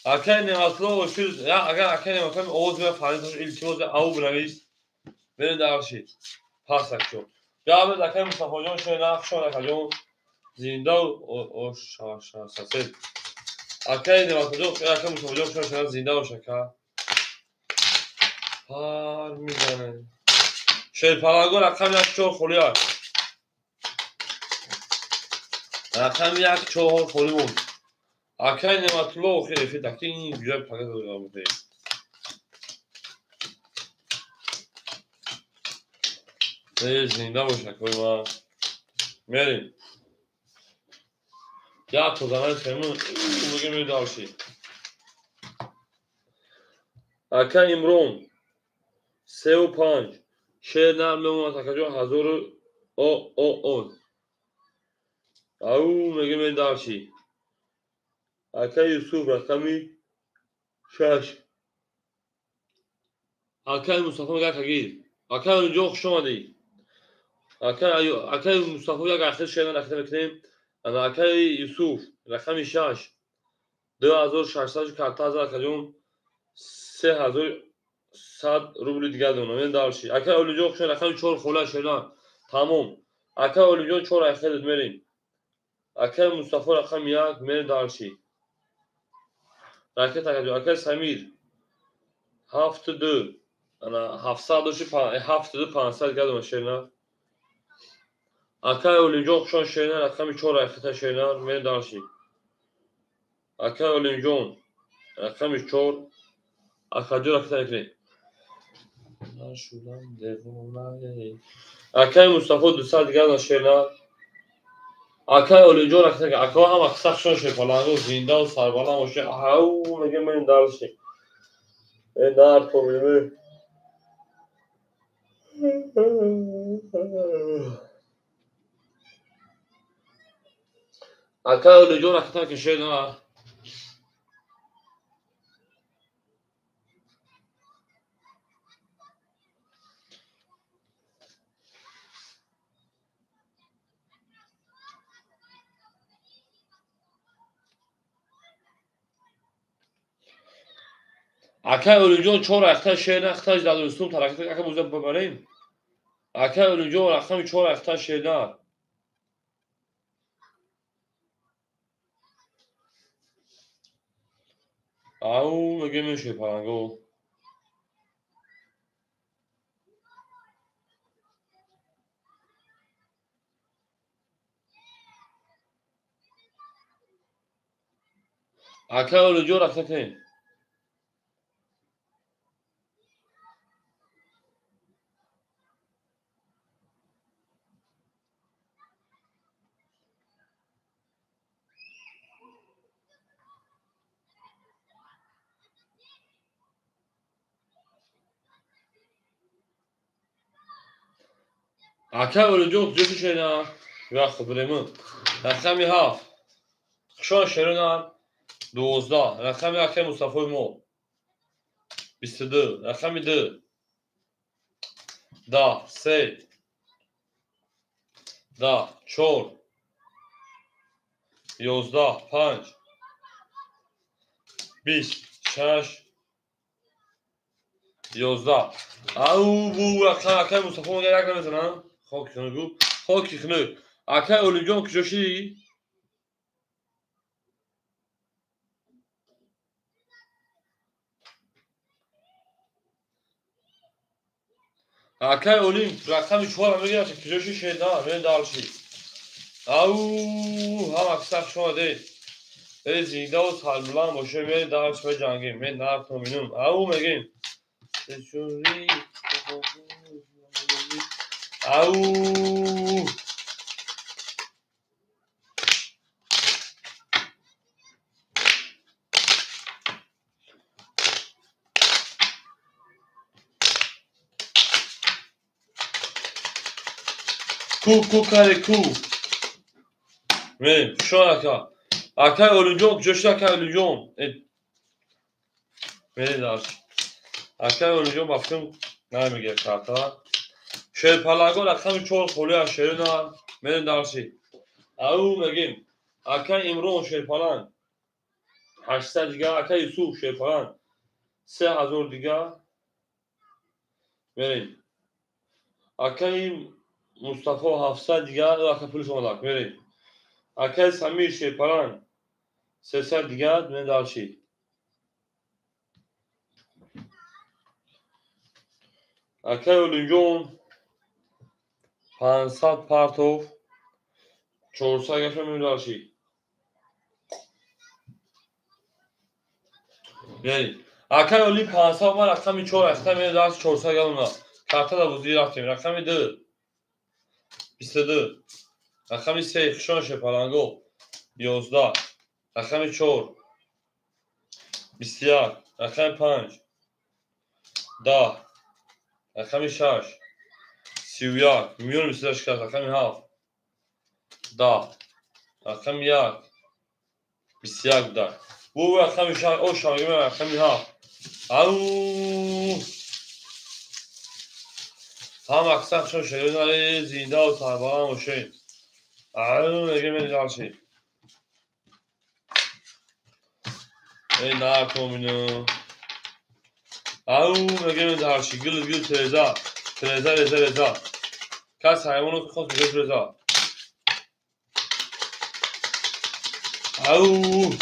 Акай Неъматулло ошир, агар акай Неъматулло овоз меяд, фарзандаш илтимос ау бинавис. Мерем дарши. Пасак шо. Габед акай Мустафоҷон шена, хушон акаҷон. Зинда ошашасед. Акай Неъматулло, акай Мустафоҷон хушон шена, зинда бош ака. Пар мизане. Шерпаланго рақами 1 4 холӣ аст. Рақами 1 4 холӣ монд. Акай Неъматулло охир эфир аки ин ҷоя пага дорам. Зинда бош акои ман. Мерем. Як тозанаи хемон мегем медавши. Ака Имрон 3 5 шер нар мемонад акаҷон 1000 о о о. Ау мегем медавши. Ака Юсуф рақами 6. Акаи Мустафо мегӯяд акагир. Акаи Олимҷон хуш омадӣ. Акаи Мустафо як ахир шер рақида мекунем. Ана акаи Юсуф рақами 6 2600 карта аз акаҷон 3100 рубли дигар донам. Мен дарши. Акаи Олимҷон хуш рақами 4 хола шерна. Тамом. Акаи Олимҷон 4 ахир мерем. Акаи Мустафо рақами 1 мерем дарши. Ракет акаҷон. Акаи Самир 7 2 ана 700 доши 7 2 500 дигар донам шерна. Акаи Олимҷон хушон шерна рақами 4 ахита шерна мерем дарши. Акаи Олимҷон рақами 4 акаҷон ракета мекунем. Акаи Мустафо 200 дигар донам шерна. Акаи Олимҷон ракета мекунем. Акаҳо ҳама қисса хушон шерпаланго зиндаву сарбаланд бошед. Ау мегем мерем дарши. Э нар то мем. Акаи Олимҷон ракета мекунем шерна. Акаи Олимҷон 4 ахта шерна ахташ дадустум таракат ака буза бибарем. Акаи Олимҷон рақами 4 ахта шерна. Ау мегем шерпаланго. Акаи Олимҷон ракта кунем. Акаи Олимҷон куҷо шена? Вақт бирем. Рақами 7. Хушон шерона 12. Рақами акаи Мустафои мо 22. Рақами 2. 10 3 10 4 11 5 20 6 11. Ау бу рақам акаи Мустафо мегӯяд як намезанам. Хоки хунук гу. Хоки хунук. Акаи Олимҷон куҷо шидӣ? Акаи Олим рақами 4 мегирад куҷо шид шеда? Мен дарши. Ау ҳама қисса хуш омадед. Э зиндаву сарбуланд бошед. Мен дарш беҷангем. Мен нарх номинум. Ау мегем. Ау ку ку каре ку. Мерем. Хушон ака. Акаи Олимҷон куҷо шуд акаи Олимҷон? Мерем дарш. Акай Олиҷон ба фикрам намегирад карта. Шерпаланго рақами 4 холӣ аз шерина мерем дарси. Ау мегем. Акай Имрон шерпаланг 800 дига, акай Юсуф шерпаланг 3000 дига мерем. Акай Мустафо 700 дига, ака пулиш омадак мерем. Акай Самир шерпаланг 300 дига мерем дарси. Акай Олимҷон 500 партов 400 гаша мерем дарси. Мерем. Акай Оли 500 ма рақами 4 аста мерем дарси 400 галуна. Карта да бузӣ рафтем. Рақами 2 22, рақами 3 хушон шерпаланго 11, рақами 4 21, рақами 5 10, рақами 6 31, миёни 28 шикаст, рақами 7 10, рақами 1 21 10. Бу рақами 6 о шагирд рақами 7. Ау ҳам аксар хушон шагирд зиндаву сарбаланд бошед. Ау мегем дарси. Эй накомино. Ау мегем дарси. Гул гул тереза. Тереза реза реза. Кас ҳайвонот хост мегӯяд реза. Ау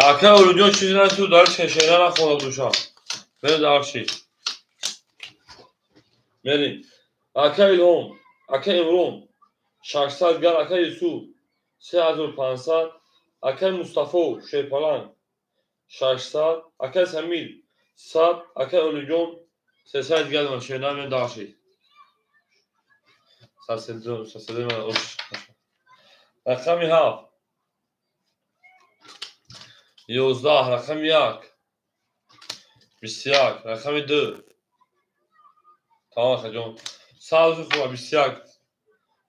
Ака Олимҷон чизе насу дар шешера нахонад душа. Мерем дарси. Мерем. Ака Илҳом, ака Имрон 600 гар, ака Юсуф 3500, акай Мустафо шерпаланг 600, акай Самир 100, акай Олимҷон 300 гар шерна мерем дарси. Саседо рақами 7 11, рақами 1 21, рақами 2. Тамом акаҷон. Савзи хуба 21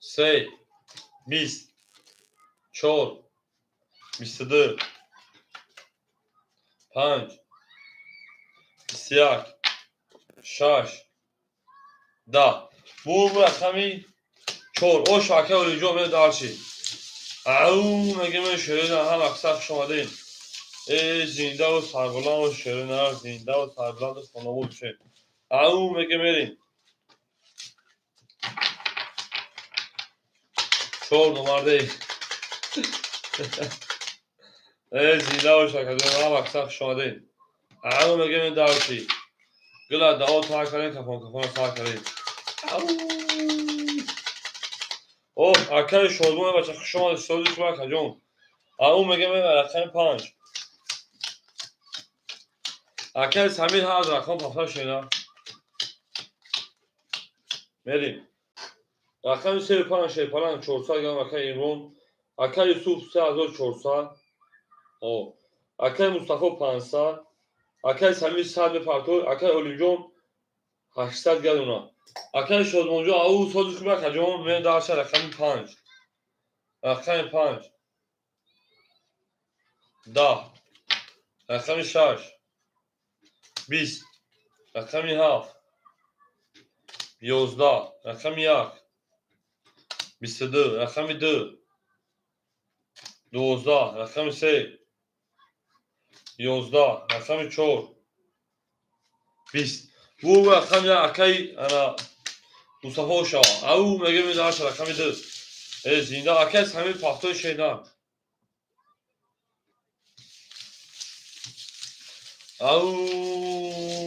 3 20 4 22 5 21 6 10. Бу рақами 4. Ош акай Олиҷон мерем дарси. Ау мегем шерина ҳам аксар хуш омадед. Эй зиндаву сарбаланду шерина, зиндаву сарбаланду хонобод бошед. Ау мегем мерем. 4 номарде. Эй зинда бош акаҷон, ҳам аксар хуш омадед. Ау мегем дарси. Гула дао тар кардем, кафон кафона сар кардем. Ау О, акаи Шодмон бача хуш омадед, сози шумо акаҷон. Ау мегем рақами 5. Акаи Самир ҳаз рақам пафта шена. Мерем. Рақами 35 шерпаланг 400 грамм акаи Имрон, акаи Юсуф 3400. О, акаи Мустафо 500, акаи Самир 100 мепартой, акаи Олимҷон 800 грамм. Акаи Шодмонҷон ау сози хуб акаҷон, мерем дарса рақами 5. Рақами 5 10, рақами 6 20, рақами 7 11, рақами 1 22, рақами 2 12, рақами 3 11, рақами 4 20. Бу рақами акаи ана Мустафо шава. Ау мегем дарса рақами 2. Э зинда акаи Самир пахтои шена. Ау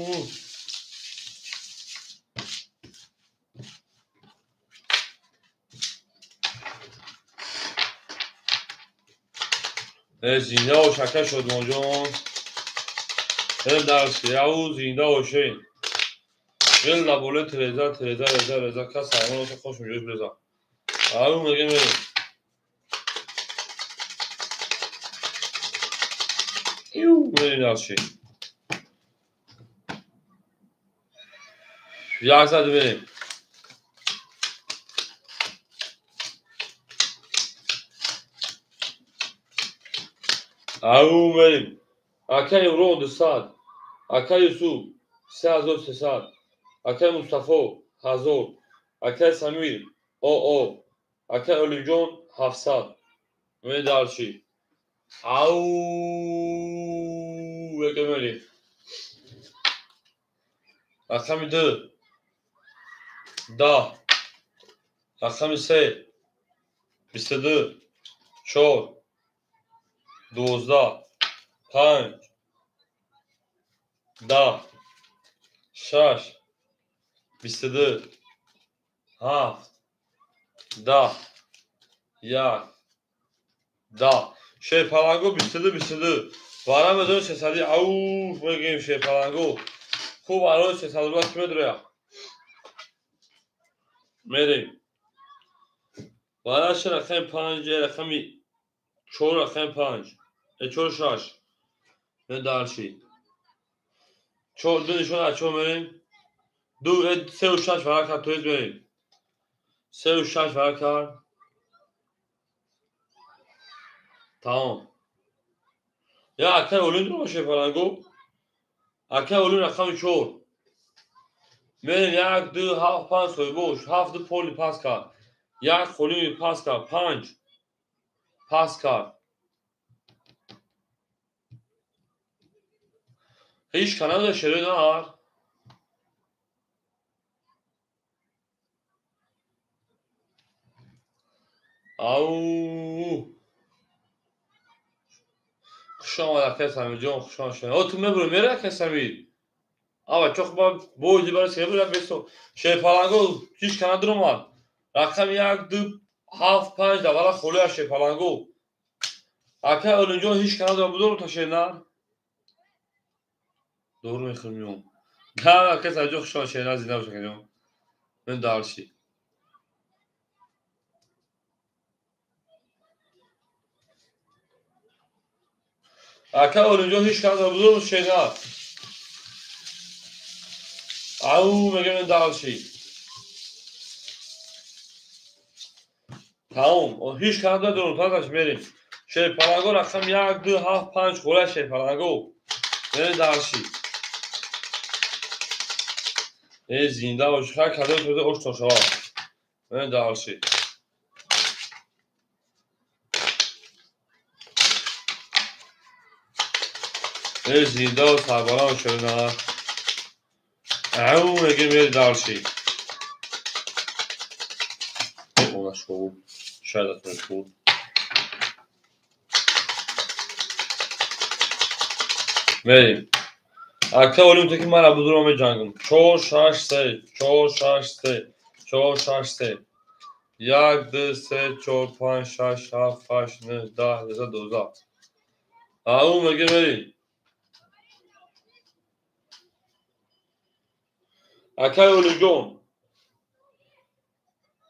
Э зинда бош ака Шодмонҷон. Э дарси ау зинда бошед. Гул лаболе тереза тереза реза реза кас ҳайвонота хош меҷои реза. Ау мегем мерем. Иу мерем дарси. Як зад мерем. Ау мерим. Акай Имрон 200. Акай Юсуф 3300. Акай Мустафо 1000. Акай Самир ОО. Акай Олимҷон 700. Ме дальше. Ау мегем. Рақами 2 10. Рақами 3 22 4 12 5 10 6 22 7 10 1 10. Шерпаланго 22 22. Варам 1300. Ау мегем шерпаланго. Хуб арои 300 рубла ки медроя. Мерем. Вараш рақами 5, рақами 4, рақами 5. 4 6. Не дальше. 4 2 нишон аз 4 мерем. 2 3 6 вара кард, то мерем. 3 6 вара кард. Тамом. Я акай Олин дро шерпаланго. Акай Олин рақами 4. Мерем 1 2 7 5 соҳибош. 7 2 поли пас кард. 1 холими пас кард. 5 пас кард. Ҳеҷ канада шерои нар. Ау. Хуш омад акай Самирҷон, хуш омад. О ту мебури, мери акай Самир. Ава чох ба бой дибара себура бесо. Шерпаланго ҳеҷ канада омад. Рақами 1 2 7 5 давала холия шерпаланго. Акай Олимҷон ҳеҷ канада будор та шернар. Дору мехӯрм меом. Да акай Самирҷон хуш омад шернар зинда бош акаҷон. Мен дальше. Акай Олимҷон ҳеҷ канада будор шернар. Ау мегем дальше. Тамом. Ҳеҷ канада дорум, тазаш мерем. Шерпаланго рақам 1 2 7 5 хола шерпаланго. Мерем дальше. Зинда бош, хай кадом тоза ош тошава. Мерем дальше. Зинда ва сарбаланд шуда. Ау мегем мери дальше. Она шоу. Шояд атмосфер. Мерем. Ака Олим таки мара будурам меҷангам. 4 6 3 4 6 3 4 6 3 1 2 3 4 5 6 7 8 9 10 11 12. Ау мегем мерем. Акай Олимҷон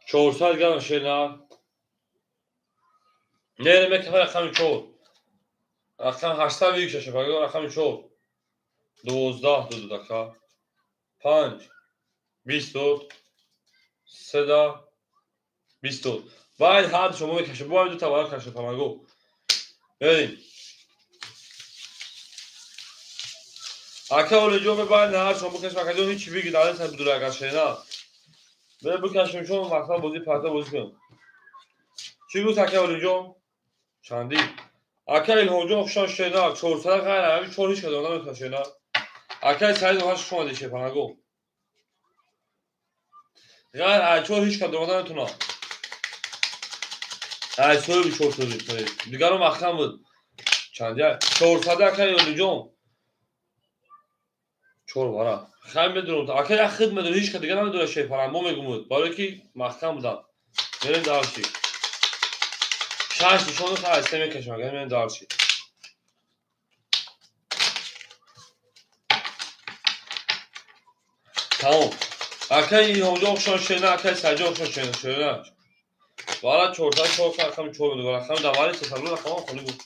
400 грамм шернар. Не, мекафа рақами 4. Рақам 800 шаша, рақами 4. 12 дод ака. 5 20 дод. 3 20 дод. Баъд ҳар шумо мекашед, бо ҳамин ду тавара кашед палаго. Мерем. Ака Олимҷон баъд ҳар шумо бикашед, акаҷон ҳеҷ чи бигид, алайса будура агар шернар. Бе бикашем шумо мақсад бозӣ парта бозӣ кунем. Чӣ гуфт акай Олимҷон? Чандӣ. Акай Илҳомҷон хушон шернар, 400 ғайр ҳамин 4 ҳеҷ кадом наметавонад шернар. Акай Саид хуш омадӣ шерпалаго. Ғайр ай 4 ҳеҷ кадом наметавонад. Ай соҳиби 400 дигаро маҳкам буд. Чандӣ? 400 акай Олимҷон. 4 вара. Хай медонам. Акай як худ медонад, ҳеҷ кад дига намедонад шерпаланго мегумуд. Барои ки маҳкам буданд. Мерем дальше. 6 нишону хай се мекашам, агар мерем дальше. Тамом. Акай Илҳомҷон хушон шерна, акай Саидҷон хушон шерна, шерна. Вара 400 4 рақами 4 буд, рақами давали 300 рақам холӣ буд.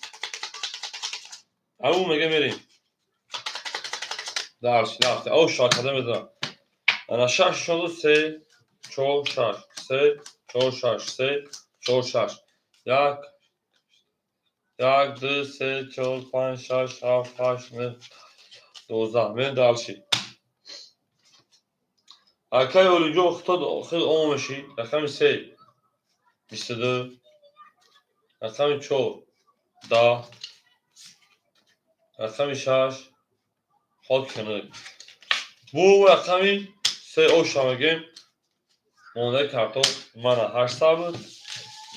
Ау мега мерем. Дальше, рафта. Ау шакада медонам. Ана 6 нишону 3 4 6 3 4 6 3 4 6 1 1, 2, 3, 4, 5, 6, 7, 8, 9, 12. Мерем дальше. Акай Олиҷон худо худ омеши. Рақами 3 22, рақами 4 10, рақами 6 хок кунед. Бу рақами 3 оша мегем. Мондаи картон мана 800 буд.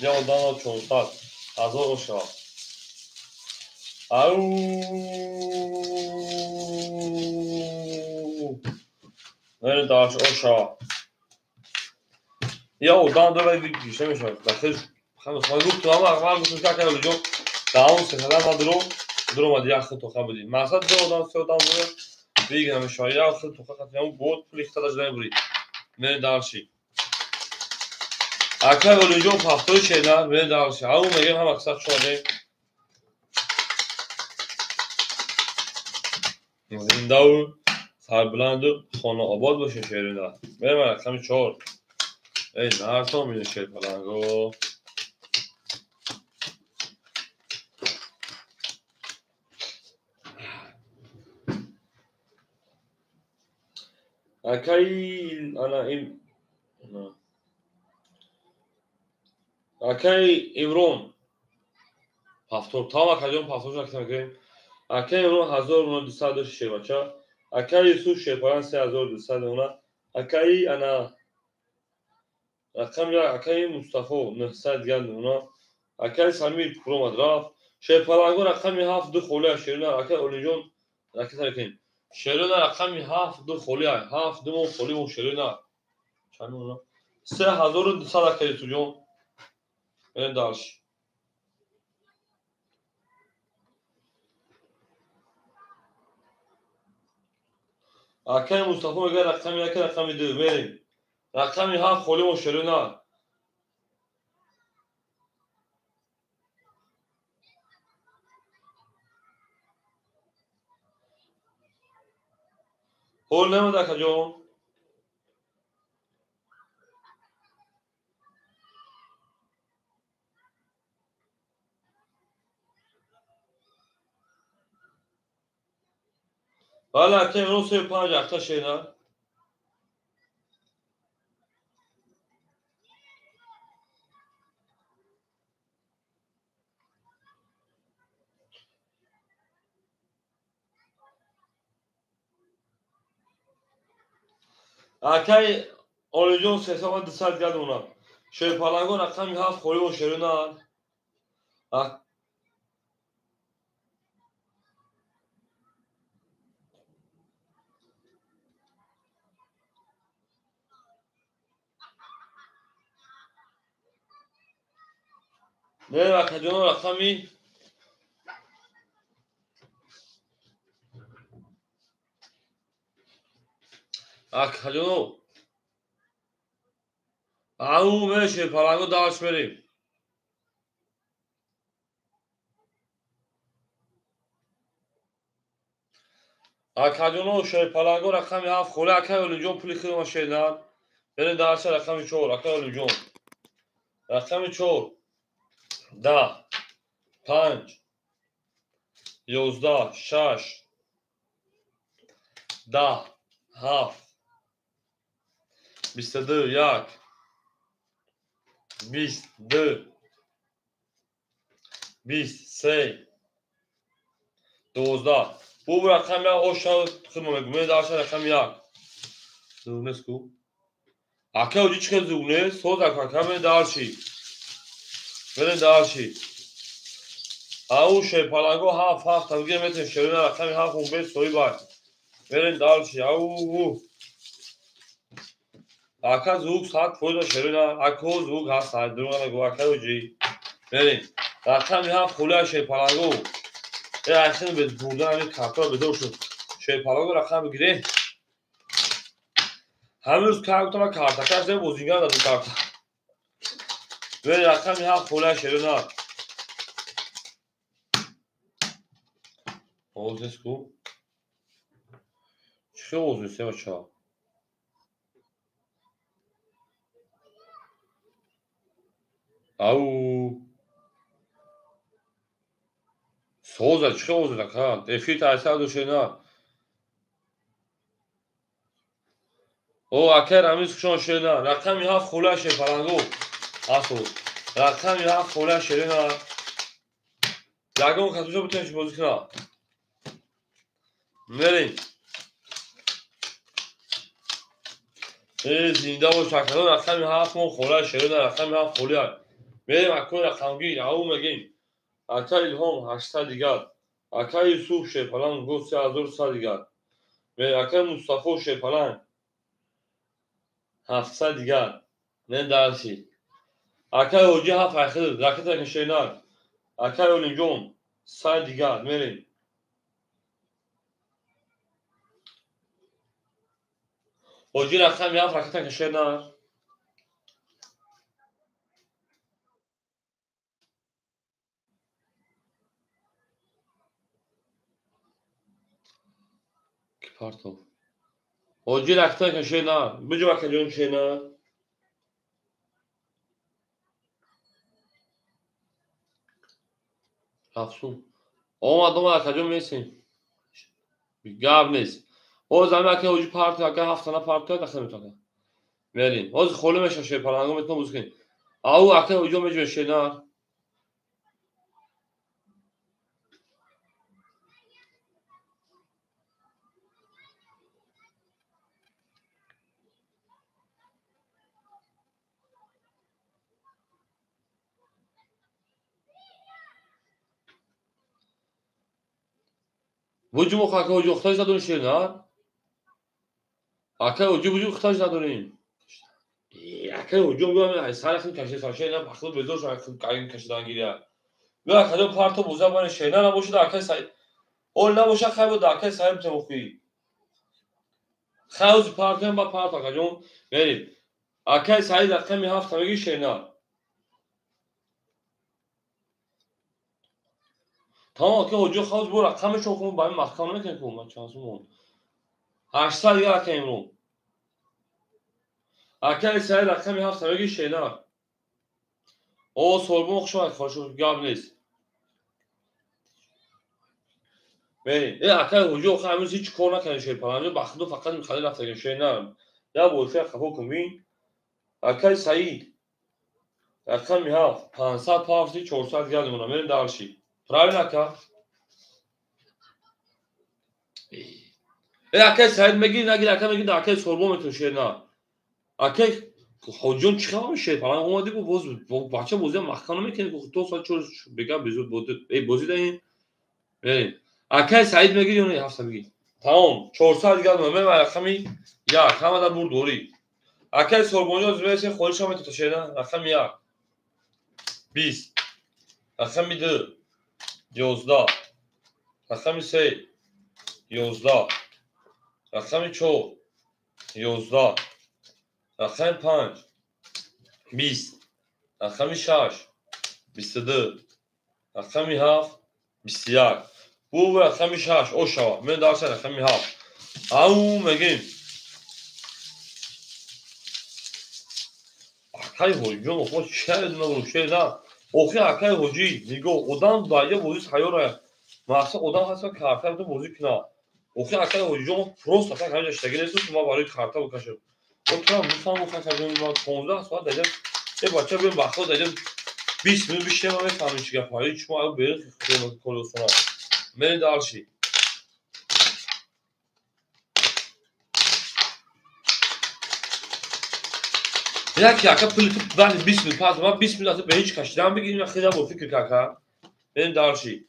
Я одам 400 1000 оша. Ау! Мерем дальше оша. Я одам дора гишта мешавад. Дахил ман гуфтам, ман гуфтам ки акай Олиҷон даҳум сехада ман дуро омад як хел тоқа будӣ. Мақсад ду одам се одам бура виг намешавад. Як хел тоқа қатиам бод пули хитада жуда мебурӣ. Мерем дальше. Акай Олиҷон пахтои шена, мерем дальше. Ау мегем ҳама қисса хуш омадем. Зиндаву сарбуланду хонаобод бошед шерина. Мерем рақами 4. Эй, нарсон бинед шерпаланго. Акай ана им Акай Имрон пафтор там акаҷон пафтор шакта мекунем. Акай Имрон 1200 шербача. Акай Юсуф шерпалан 3200 она. Акай ана рақами акай Мустафо 900 дигар она. Акай Самир пуромад рафт. Шерпаланго рақами 7 ду холия шерина. Акай Олиҷон ракета мекунем. Шерина рақами 7 ду холия 7 ду мо холи мо шерина. Чанд она? 3200 акай Юсуфҷон. Мерем дальше. Акай Мустафо мегӯяд рақами 1 рақами 2 мерем. Рақами 7 холи мо шерина. Ҳол намад акаҷон. Бале акай Имрон 35 ахта шена. Акай Олиҷон 300 дигар дона. Шерпаланго рақами 7 холи мо шерина. Не акаҷон рақами акаҷон ау мере шерпаланго дальше мерем. Акаҷоно шерпаланго рақами 7 холи акай Олиҷон пули худама шернан. Мерем дальше рақами 4 акай Олиҷон. Рақами 4 10 5 11 6 10 7 22 1 22 23 12. Бу рақами оша хидма мегӯем. Дальше рақами 1. Зуг нест ку? Ака оҷи чӣ хел зуг нест? Соз ака мерем дальше. Мерем дальше. Ау шерпаланго 7 7 тамгир метем шерина рақами 7 умбе соҳибай. Мерем дальше. Ау ака звук 100% шерина. Ако звук ҳаст, дурӯға нагӯ ака оҷи. Мерем. Рақами 7 холия шерпаланго. Э айхин бе бурдан ҳамин картора бедор шуд. Шерпаланго рақам бигире. Ҳамин рӯз кар гуфтам картакаш дем бозингар даду карта. Мерем рақами 7 холия шерина. Овоз нест ку? Чӣ хел овоз нест, бачаҳо? Ау! Соза чӣ озад ака? Эфир таъсир дошт на. О, акай Рамиз хушон шена. Рақами 7 хола шерпаланго. Асо. Рақами 7 хола шерена. Ягон кас бошад битавонед бозӣ кунад. Мерем. Зинда бош акадон рақами 7 мо хола шерена, рақами 7 холия. Мерем акои рақамгир, ау мегем. Ака Илҳом 800 дигар. Ака Юсуф шерпаланг го 3100 дигар. Ака Мустафо шерпаланг 700 дигар. Не дарси. Акай Ҳоҷӣ 7 айхил, ракета кашенар. Акай Олимҷон 100 дигар. Мерем. Ҳоҷӣ рақами 7 ракета кашенар. Ки партов. Ҳоҷӣ ракета кашенар. Биҷо акаҷон шенар. Рафсун. Омад, омад, акаҷон месем. Гап нест. Ҳоз ҳами акай ҳоҷӣ партов, акай ҳафтана партов, дахта метавонад. Мерем. Ҳоз холӣ мешавад шерпаланго метавонад бозӣ кунед. Ау акай ҳоҷиён меҷӯяд шенар. Буҷу мо акай ҳоҷӣ охтаж надорем шенар. Акай ҳоҷӣ буҷу охтаж надорем. Акай ҳоҷиён биём сари хим кашида шенар пахлу безор шуд хим кашидан гиря. Биё акаҷон парто боза бане шенар набошад акай сай. Ол набошад хай бо акай сай битем охи. Хай ҳози партоем ба парто акаҷон мерем. Акай Саид рақами 7 меги шенар. Тамом ака ҳоҷиё хавз бо рақамешон хун ба ин маҳкам намекунем ку ман чанд сум монд. 800 дигар ака Имрон. Акай Саид рақами 7 меги шенар. О солбон хуш омад хош гап нест. Мерем. Акай ҳоҷиё охир ҳамин ҳеҷ кор накардем шерпаланҷо ба худо фақат михали рафтагем шенар. Я бофия хафо кун бин. Акай Саид рақами 7 500 пафти 400 дигар мемонад. Мерем дарши. Правильно, ака? Акай Саид мегири нагири ака мегири акай Сорбон метавон шенар. Акай ҳоҷиён чӣ хабар шерпаланг омадӣ бо боз бача бозиам маҳкам намекунед ку то соат 4 бега безуд бозӣ даҳем. Мерем. Акай Саид мегири ё не 7 мегири? Тамом 400 дигар мемонад. Мерем рақами 1 ҳамада бурд дорӣ. Акай Сорбонҷон мерасем холишам метавон шенар. Рақами 1 20 рақами 2 11 рақами 3 11 рақами 4 11 рақами 5 20 рақами 6 22 рақами 7 21 бу рақами 6 ошава мен дарса рақами 7 ау мегем акай ҳоҷиён охо ча надорам шена. Охи акай ҳоҷӣ нигоҳ одам дая бозӣ тайёра. Мақсад одам ҳаст карта битон бозӣ кунад. Охи акай ҳоҷиён просто ака ҳамин ҷаштагӣ нест ки ман барои карта бикашам. О туам мефаҳмам охи акаҷон ман 15 соат даҷа е бача биём ба худ даҷа 20 минут бишинем ман мефаҳмем чӣ гап ҳаст. Шумо аю берин колосона. Мерем дарши. Яке ака пули ту баъди 20 минут пас ман 20 минут ба ҳеҷ кашидан бигирим я хеле бо фикр кака. Мерем дарши.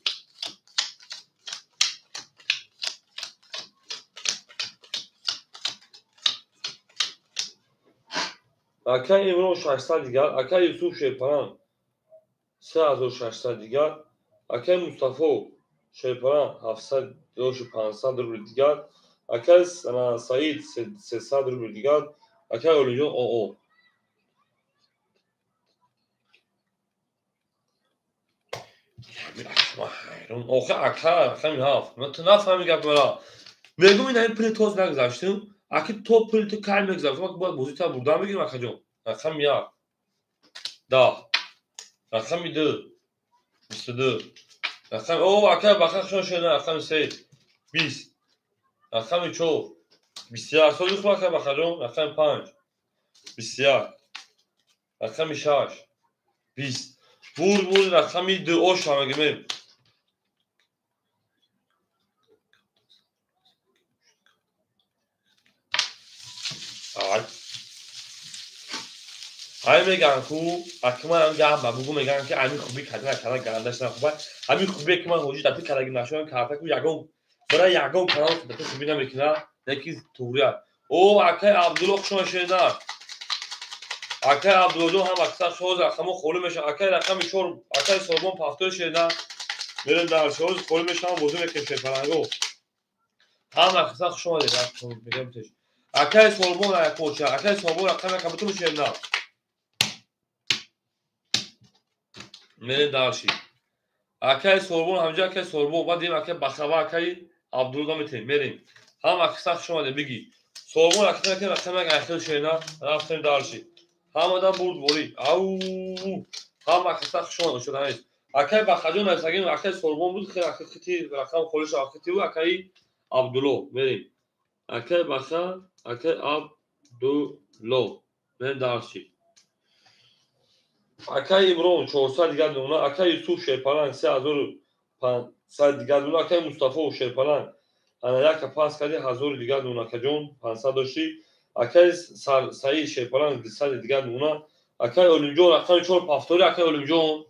Акай Имрон 600 дигар, акай Юсуф шерпаланг 3600 дигар, акай Мустафо шерпаланг 700 ёши 500 рубл дигар, акай Саид 300 рубл дигар, акай Олимҷон оо. Охи ака рақами 7. Ман ту нафаҳми гап мара. Мегум ин ҳамин пули тоз нагузаштем. Аки то пули ту кай мегузашт? Ман бояд бозита бурдан бигирем акаҷон. Рақами 1 10 рақами 2 22 Рақами о акай Баха хушон шена рақами 3 20. Рақами 4 21. Сози хуб акай Бахаҷон. Рақами 5 21. Рақами 6 20. Бур бур рақами 2 оша мегӯем. Ай меган ку акма гап ба бугу меган ки ами хуби кадра кара гандаш на хуба ами хубе ки ман ҳоҷи дати караги нашон карта ку ягон бара ягон канал дати хуби намекуна яки тугрия. О акай Абдулло хушон шена. Акай Абдуллоҷон ҳам аксар шоз рақамо холӣ меша. Акай рақами 4 акай Сорбон пафтор шена. Мерем дар шоз холӣ мешам бозӣ мекунем шерпаланго. Ҳам аксар хуш омадед мегам теш. Акай Сорбон якоча акай Сорбон рақами якабутум шена. Мерем дарши. Акай Сорбон ҳамҷа акай Сорбон баъд дим акай Бахава акай Абдулло метем мерем. Ҳам аксар хуш омадед биги. Сорбон акай рақами як ахир шена рафтем дарши. Ҳамадан бурдборӣ. Ау ҳам аксар хуш омадед шуда нест. Акай Бахаҷон нависагим акай Сорбон буд хел акай хити рақам холиш акай акай Абдулло мерем. Акай Баха акай Абдулло мерем дарши. Акай Имрон 400 дигар дона, акай Юсуф Шерпаланг 3500 дигар дона, акай Мустафо Шерпаланг ана яка пас кади 1000 дигар дона, акаҷон 500 дошти, акай Саид Шерпаланг 200 дигар дона, акай Олимҷон рақами 4 пафтори, акай Олимҷон,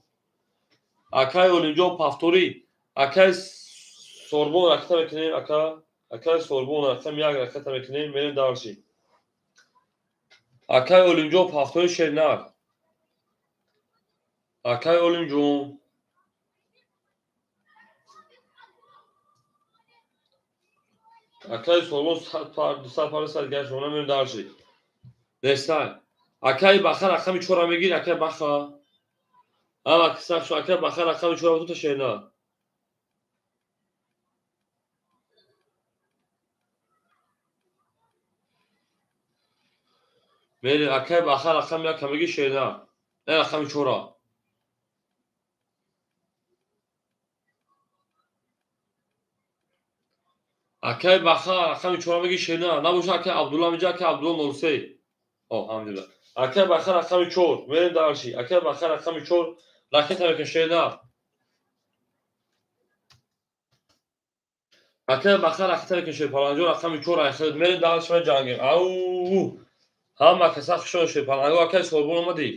акай Олимҷон пафтори, акай Сорбон ракета мекунем, ака, акай Сорбон рақами 1 ракета мекунем, мерем дарши. Акай Олимҷон пафтори Шернак. Акай Олимҷон акай Сорбон 200 пар 100 гаш она мерем дарши. Нестай. Акай Баха рақами 4 мегир, акай Баха. Ама кисак шу акай Баха рақами 4 дута шена. Мерем акай Баха рақами 1 мегир шена. Не рақами 4. Акай Баха рақами 4 меги шена. Набоша акай Абдулла меҷа акай Абдулла 03. О, алҳамдулилла. Акай Баха рақами 4 мерем дарши. Акай Баха рақами 4 ракета мекунем шена. Акай Баха ракета мекунем шерпаланҷо рақами 4 айхел мерем дарши ма ҷангем. Ау! Ҳама каса хушон шерпаланго акай Сорбон омадӣ.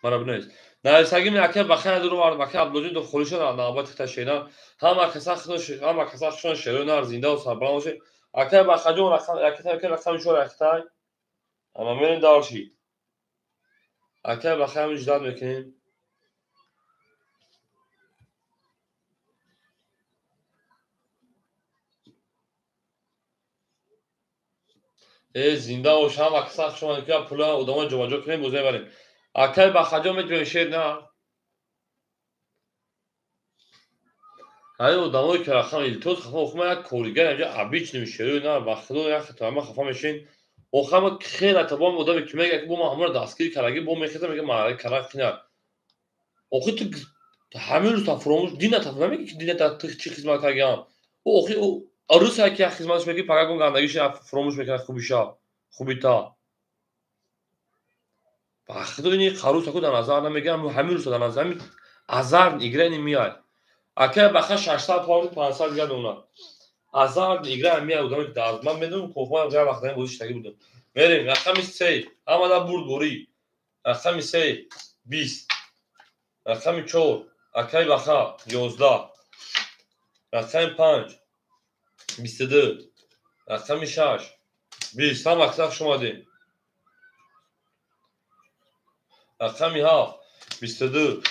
Мара бинавис. Нависагим акай Баха надорум акай Абдуллоҷон до холиша навбат хита шена. Ҳама каса ҳама каса хушон шеро нар зинда ва сарбаланд бошед. Акай Бахаҷон рақам акай рақами 4 ракетай. Ама мерем дарши. Акай Баха ҳам ждат мекунем. Э зинда бош ҳама каса хушон ки пула одамо ҷобаҷо кунем бозӣ мебарем. Акай Бахаҷон метавонем шер на. Ай одамое ки рақам илтимос хафа охма як коригар инҷа обычный шерои на ба худо як хатома хафа мешин. Охама хела табом одаме ки мега ки бо ма ҳамаро дастгир кардаги бо мехеза мега ма кара кина. Охи ту ҳамин рӯз та фуромӯш дина та намеги ки дина та ту чӣ хизмат кардагиам. О охи рӯз ки як хизматш меги пага гон гандагиш фуромӯш мекунад хубиша хубита. Ба худо ини қарусаку дар назар намегирам ҳамин рӯз дар назар ҳамин азар игра ини меяд. Акай Баха 600 пар 500 дигар дона. Азар игра меяд одаме ки дар ман медонам кофман як вақт дар бозӣ шидаги будам. Мерем рақами 3 ҳамада бурдборӣ. Рақами 3 20. Рақами 4 акай Баха 11. Рақами 5 22. Рақами 6 20. Ҳама каса хуш омадем. Рақами 7 22.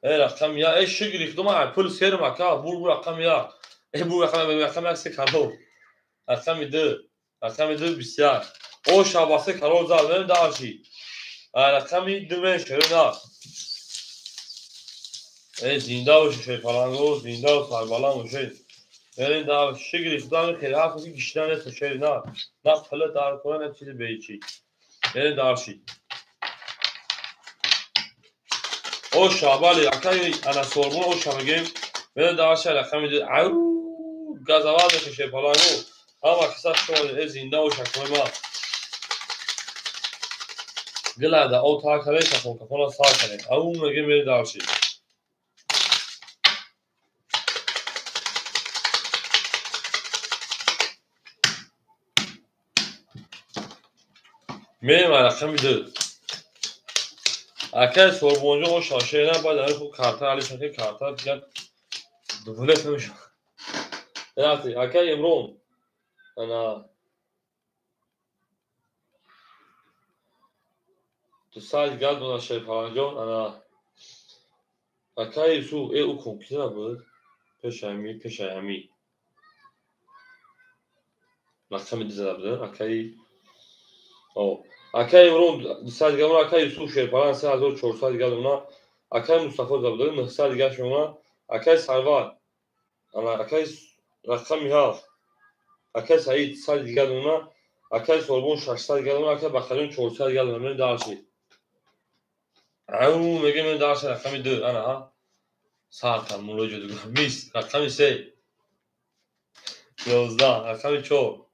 Э рақами 1 э шукри худо ман пул серм ака бур бур рақами 1. Э бур рақами 1 се карор. Рақами 2 рақами 2 21. О шабасе карор зад мерем дарши. Рақами 2 мешавем на. Э зинда бошед шерпаланго зинда ва сарбаланд бошед. Мерем дар шукри худо хеле ҳафт ки гишта нест шер на. На пул дар кора на чизи беҳичи. Мерем дарши. Оша, бале, акай ана сорбон оша мегем. Мерем дарша рақами 2. Ау, газавал меша шерпаланго. Ҳама киса шумо зинда оша кунем. Гилада о та каде кафон кафона сар кардем. Ау мегем мерем дарши. Мерем рақами 2. Акай сорбонҷон оша шерна баъд ами хуб карта али шаки карта дигар дублет намешавад. Рафти акай Имрон ана 200 газ дона шерпаланҷон ана акай Юсуф ӯ кон буд пешами рақами 2 зада буд акай акай Имрон 200 газ дона акай Юсуф шерпалан 3400 газ дона акай Мустафо зада буд 900 газ дона акай Сарвар ана акай рақами 7 акай Саид 100 газ дона акай Сорбон 600 газ дона акай Бахтиёр 400 газ дона. Мерем дарши. Ау мегем мерем дарши рақами 2 ана ҳа сар кар муллои ҷодугар 20 рақами 3 11 рақами 4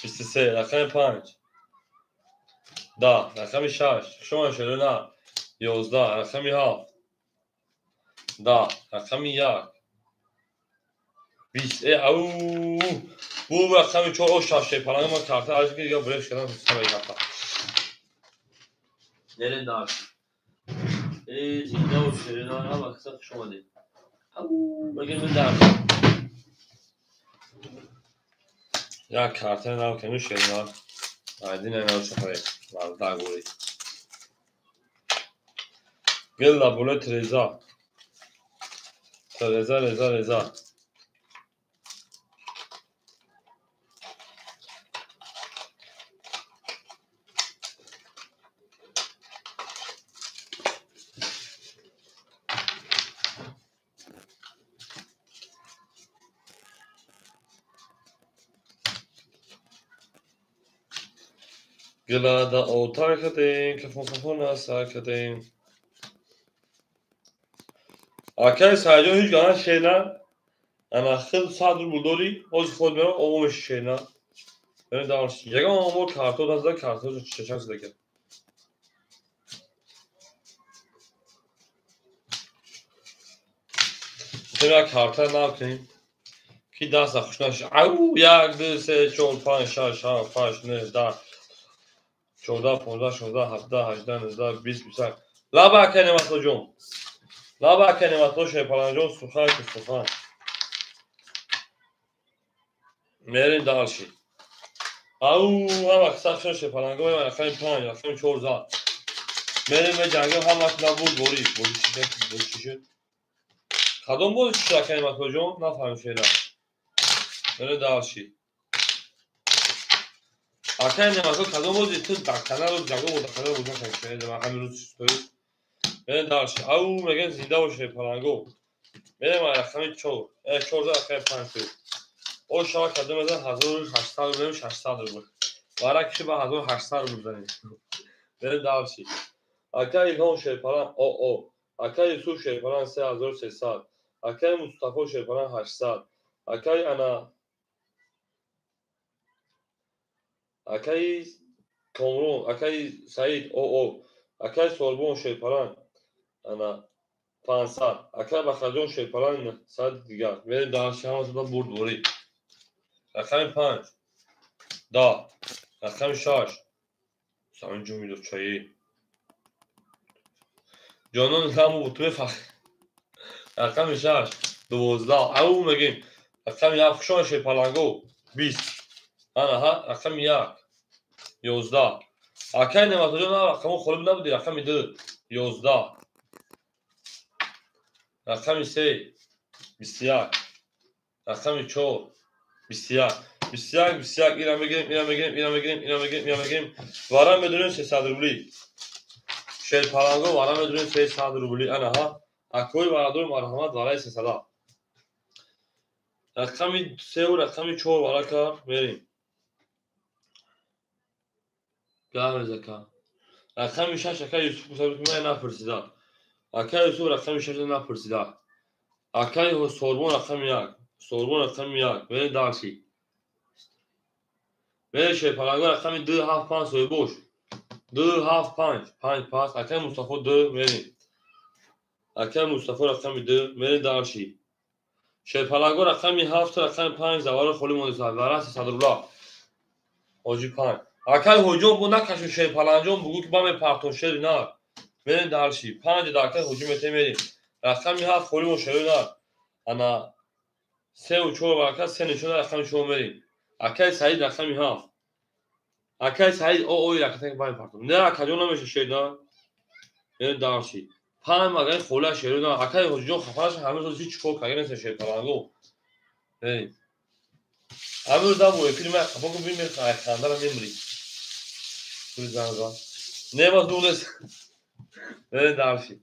23 рақами 5 10 рақами 6 шумо шерона 11 рақами 7 10 рақами 1 20 ау бу рақами 4 о 6 шерпаланг ма карта аз ки дигар бреш кардам самаи карта. Мерем дарши. Зинда бош шерона ҳама киса хуш омадед. Ау мегем мерем дарши. Як карта нав ками шерона. Айдин нав шахаре. Дагури. Гилла буле Треза. Треза, Реза, Реза. Гилада отар кардем, кафон кафона сар кардем. Акай Саидҷон ҳеҷ гана шена. Ана хел 100 рубл дорӣ, ҳозир худ мерам ово меши шена. Мерем дарси. Ягон омор картот назда, картот чашак зада кард. Як карта нав кунем. Ки даста хуш нашид. Ау, 1 2 3 4 5 6 7 8 9 10 14 15 16 17 18 19 20 21. Лаба акай Неъматуллоҷон. Лаба акай Неъматулло шерпаланҷон сухан ки сухан. Мерем дарши. Ау ҳама киса шо шерпаланго рақами 5 рақами 4 зад. Мерем меҷангем ҳама набуд борӣ. Борӣ чӣ шуд? Борӣ чӣ шуд? Кадом бозӣ чӣ шуд акай Неъматуллоҷон? Нафаҳмем шера. Мерем дарши. Акай Неъматулло кадом бозӣ ту дар каналу ҷаго бо дар канал бозӣ накардӣ шера. Ман ҳамин рӯз чистои. Мерем дарши. Ау мегем зинда бош шерпаланго. Мерем рақами 4. 4 зад рақами 5 шуд. О шава кадом мезан 1800 рубл 600 рубл. Вара киши ба 1800 рубл занем. Мерем дарши. Акай Илҳом шерпалан ОО. Акай Юсуф шерпалан 3300. Акай Мустафо шерпалан 800. Акай ана акай Комрон, акай Саид ОО. Акай Сорбон шерпалан ана 500. Акай Бахтиёр шерпалан 900 дигар. Мерем дарши ҳамасуда бурд борӣ. Рақами 5 10 рақами 6 самин ҷумидов чои. Ҷонон ҳаму бутуе фах. Рақами 6 12 ау мегем рақами 7 хушон шерпаланго 20 ана ҳа рақами 1 11 акай Неъматуллоҷон рақамо холиб набуди рақами 2 11 рақами 3 21 рақами 4 21 21 21 ира мегирем ира мегирем ира мегирем ира мегирем ира мегирем вара медурем 300 рубли шерпаланго вара медурем 300 рубли ана ҳа акои варадор марҳамат вараи 300 рақами 3 рақами 4 вара кар мерем гавезака рақами 6 ака Юсуф гуфта буд ки ман напурсидам. Акай Юсуф рақами шаш напурсида. Акай Сорбон рақами як. Сорбон рақами як. Мерем дарси. Мерем Шерпаланго рақами 2 7 5 соҳибош. 2 7 5 5 пас. Акай Мустафо 2 мерем. Акай Мустафо рақами 2 мерем дарси. Шерпаланго рақами 7 рақами 5 заваро холӣ монда. Вараси 100 рубла. Ҳоҷи 5. Акай Ҳоҷон бу накашу Шерпаланҷон бугӯ ки ба мепартон шери нар. Мерем дарси. 5 да акай Ҳоҷи мете мерем. Рақами 7 холӣ мон шери нар. Ана 3 ва 4 варака 3 нишон рақами 4 мерем. Акай Саид рақами 7. Акай Саид о ой раката ба мепартон. Не акаҷон намеша шери нар. Мерем дарси. 5 магай хола шери нар. Акай Ҳоҷиҷон хафа наша ҳамин рӯз ҳеҷ кор карда нест Шерпаланго. Мерем. Ҳамин рӯз дабо эфири ман хафа кун бимир хандара мемирӣ. Пули занг зад. Не ма дур нест. Мерем дарси.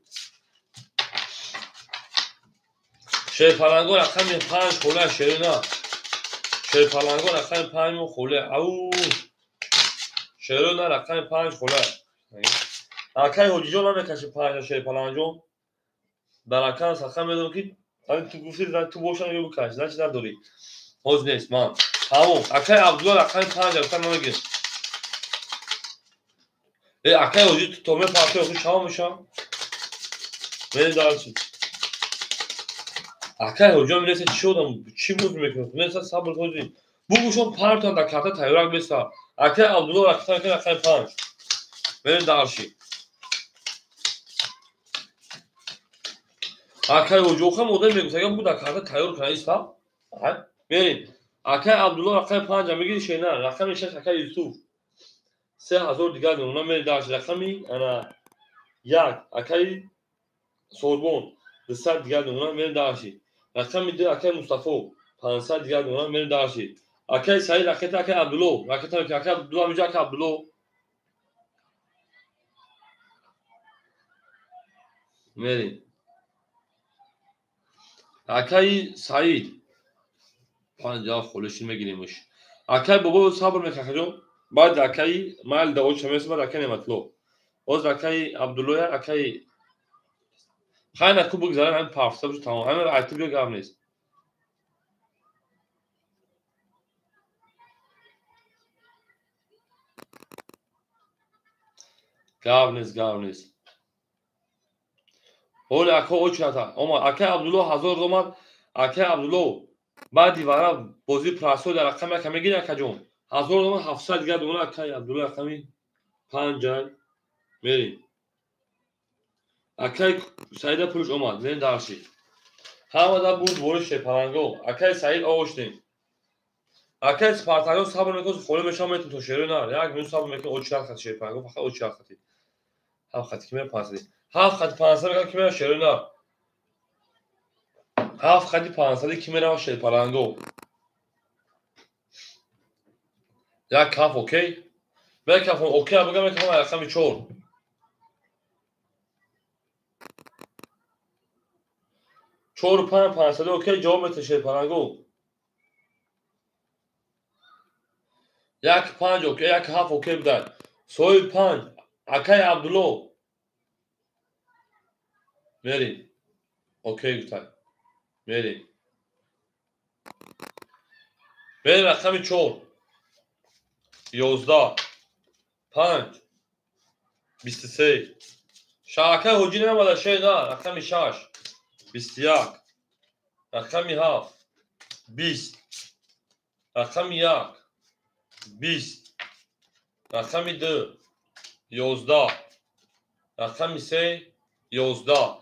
Шерпаланго рақами 5 хола шери нар. Шерпаланго рақами 5 мо хола. Ау. Шери нар рақами 5 хола. Акай Ҳоҷиҷон намекаши 5 Шерпаланҷон. Дар акан саха медонам ки ту гуфти ту бошам ё бикаш, значит надорӣ. Ҳоз нест ман. Тамом. Акай Абдулла рақами 5 рақам намегирам. Акай Ҳоҷи ту то мепартои охир шава мешавам. Мерем дарси. Акай Ҳоҷиҷон мереса чӣ одам чӣ буз мекунад? Мереса сабр ҳоҷи. Бугӯшон партон дар карта тайёрак беста. Акай Абдулла рақами 5. Мерем дарси. Акай Ҳоҷи охам одам мегӯяд агар бугӯ дар карта тайёр кунад иста. Мерем. Акай Абдулла рақами 5 мегири шена. Рақами 6 акай Юсуф. 3000 дигар мемонам мерем дарси. Рақами ана 1 акай Сорбон 200 дигар мемонам мерем дарси. Рақами 2 акай Мустафо 500 дигар мемонам мерем дарси. Акай Саид ракета акай Абдулло ракета акай Абдулло ҳаминҷо акай Абдулло мерем. Акай Саид 5 холишин мегиремш. Акай бобо сабр мекунад акаҷон. Баъд акаи майл даоча меса баъд акай Неъматулло. Боз акаи Абдуллоя акаи хай наку бигзарем ҳамин парфта буш тамом. Ҳамин айтиб ё гап нест. Гап нест, гап нест. Ҳоли ака очрата. Омад. Акаи Абдулло 1000 омад. Акаи Абдулло баъди вара бозии прасой дар рақами ака мегири акаҷон. 1000 омад 700 дигар домона акаи Абдулло рақами 5 мерем. Акаи Саида пулш омад. Мерем дарси. Ҳама да бурд бори Шерпаланго. Акаи Саид овоштем. Акаи Спартакон сабр мекунад, холӣ мешавам метон то шеро нар. Як минут сабр мекунад, очрат хати Шерпаланго, фақат очрат хати. 7 хати ки мера 500. 7 хати 500 мекунад ки мера шеро нар. 7 хати 500 ки мера Шерпаланго. Як каф окей? Мекафон окей, бигам мекафон рақами 4. 4 5 500 окей ҷавоб мета Шерпаланго. 1 5 окей, 1 7 окей будан. Соҳиби 5 акай Абдулло. Мерем. Окей гуфтан. Мерем. Мерем рақами 4. 11 5 23. Акай Ҳоҷӣ намада шер на. Рақами 6 21. Рақами 7 20. Рақами 1 20. Рақами 2 11. Рақами 3 11.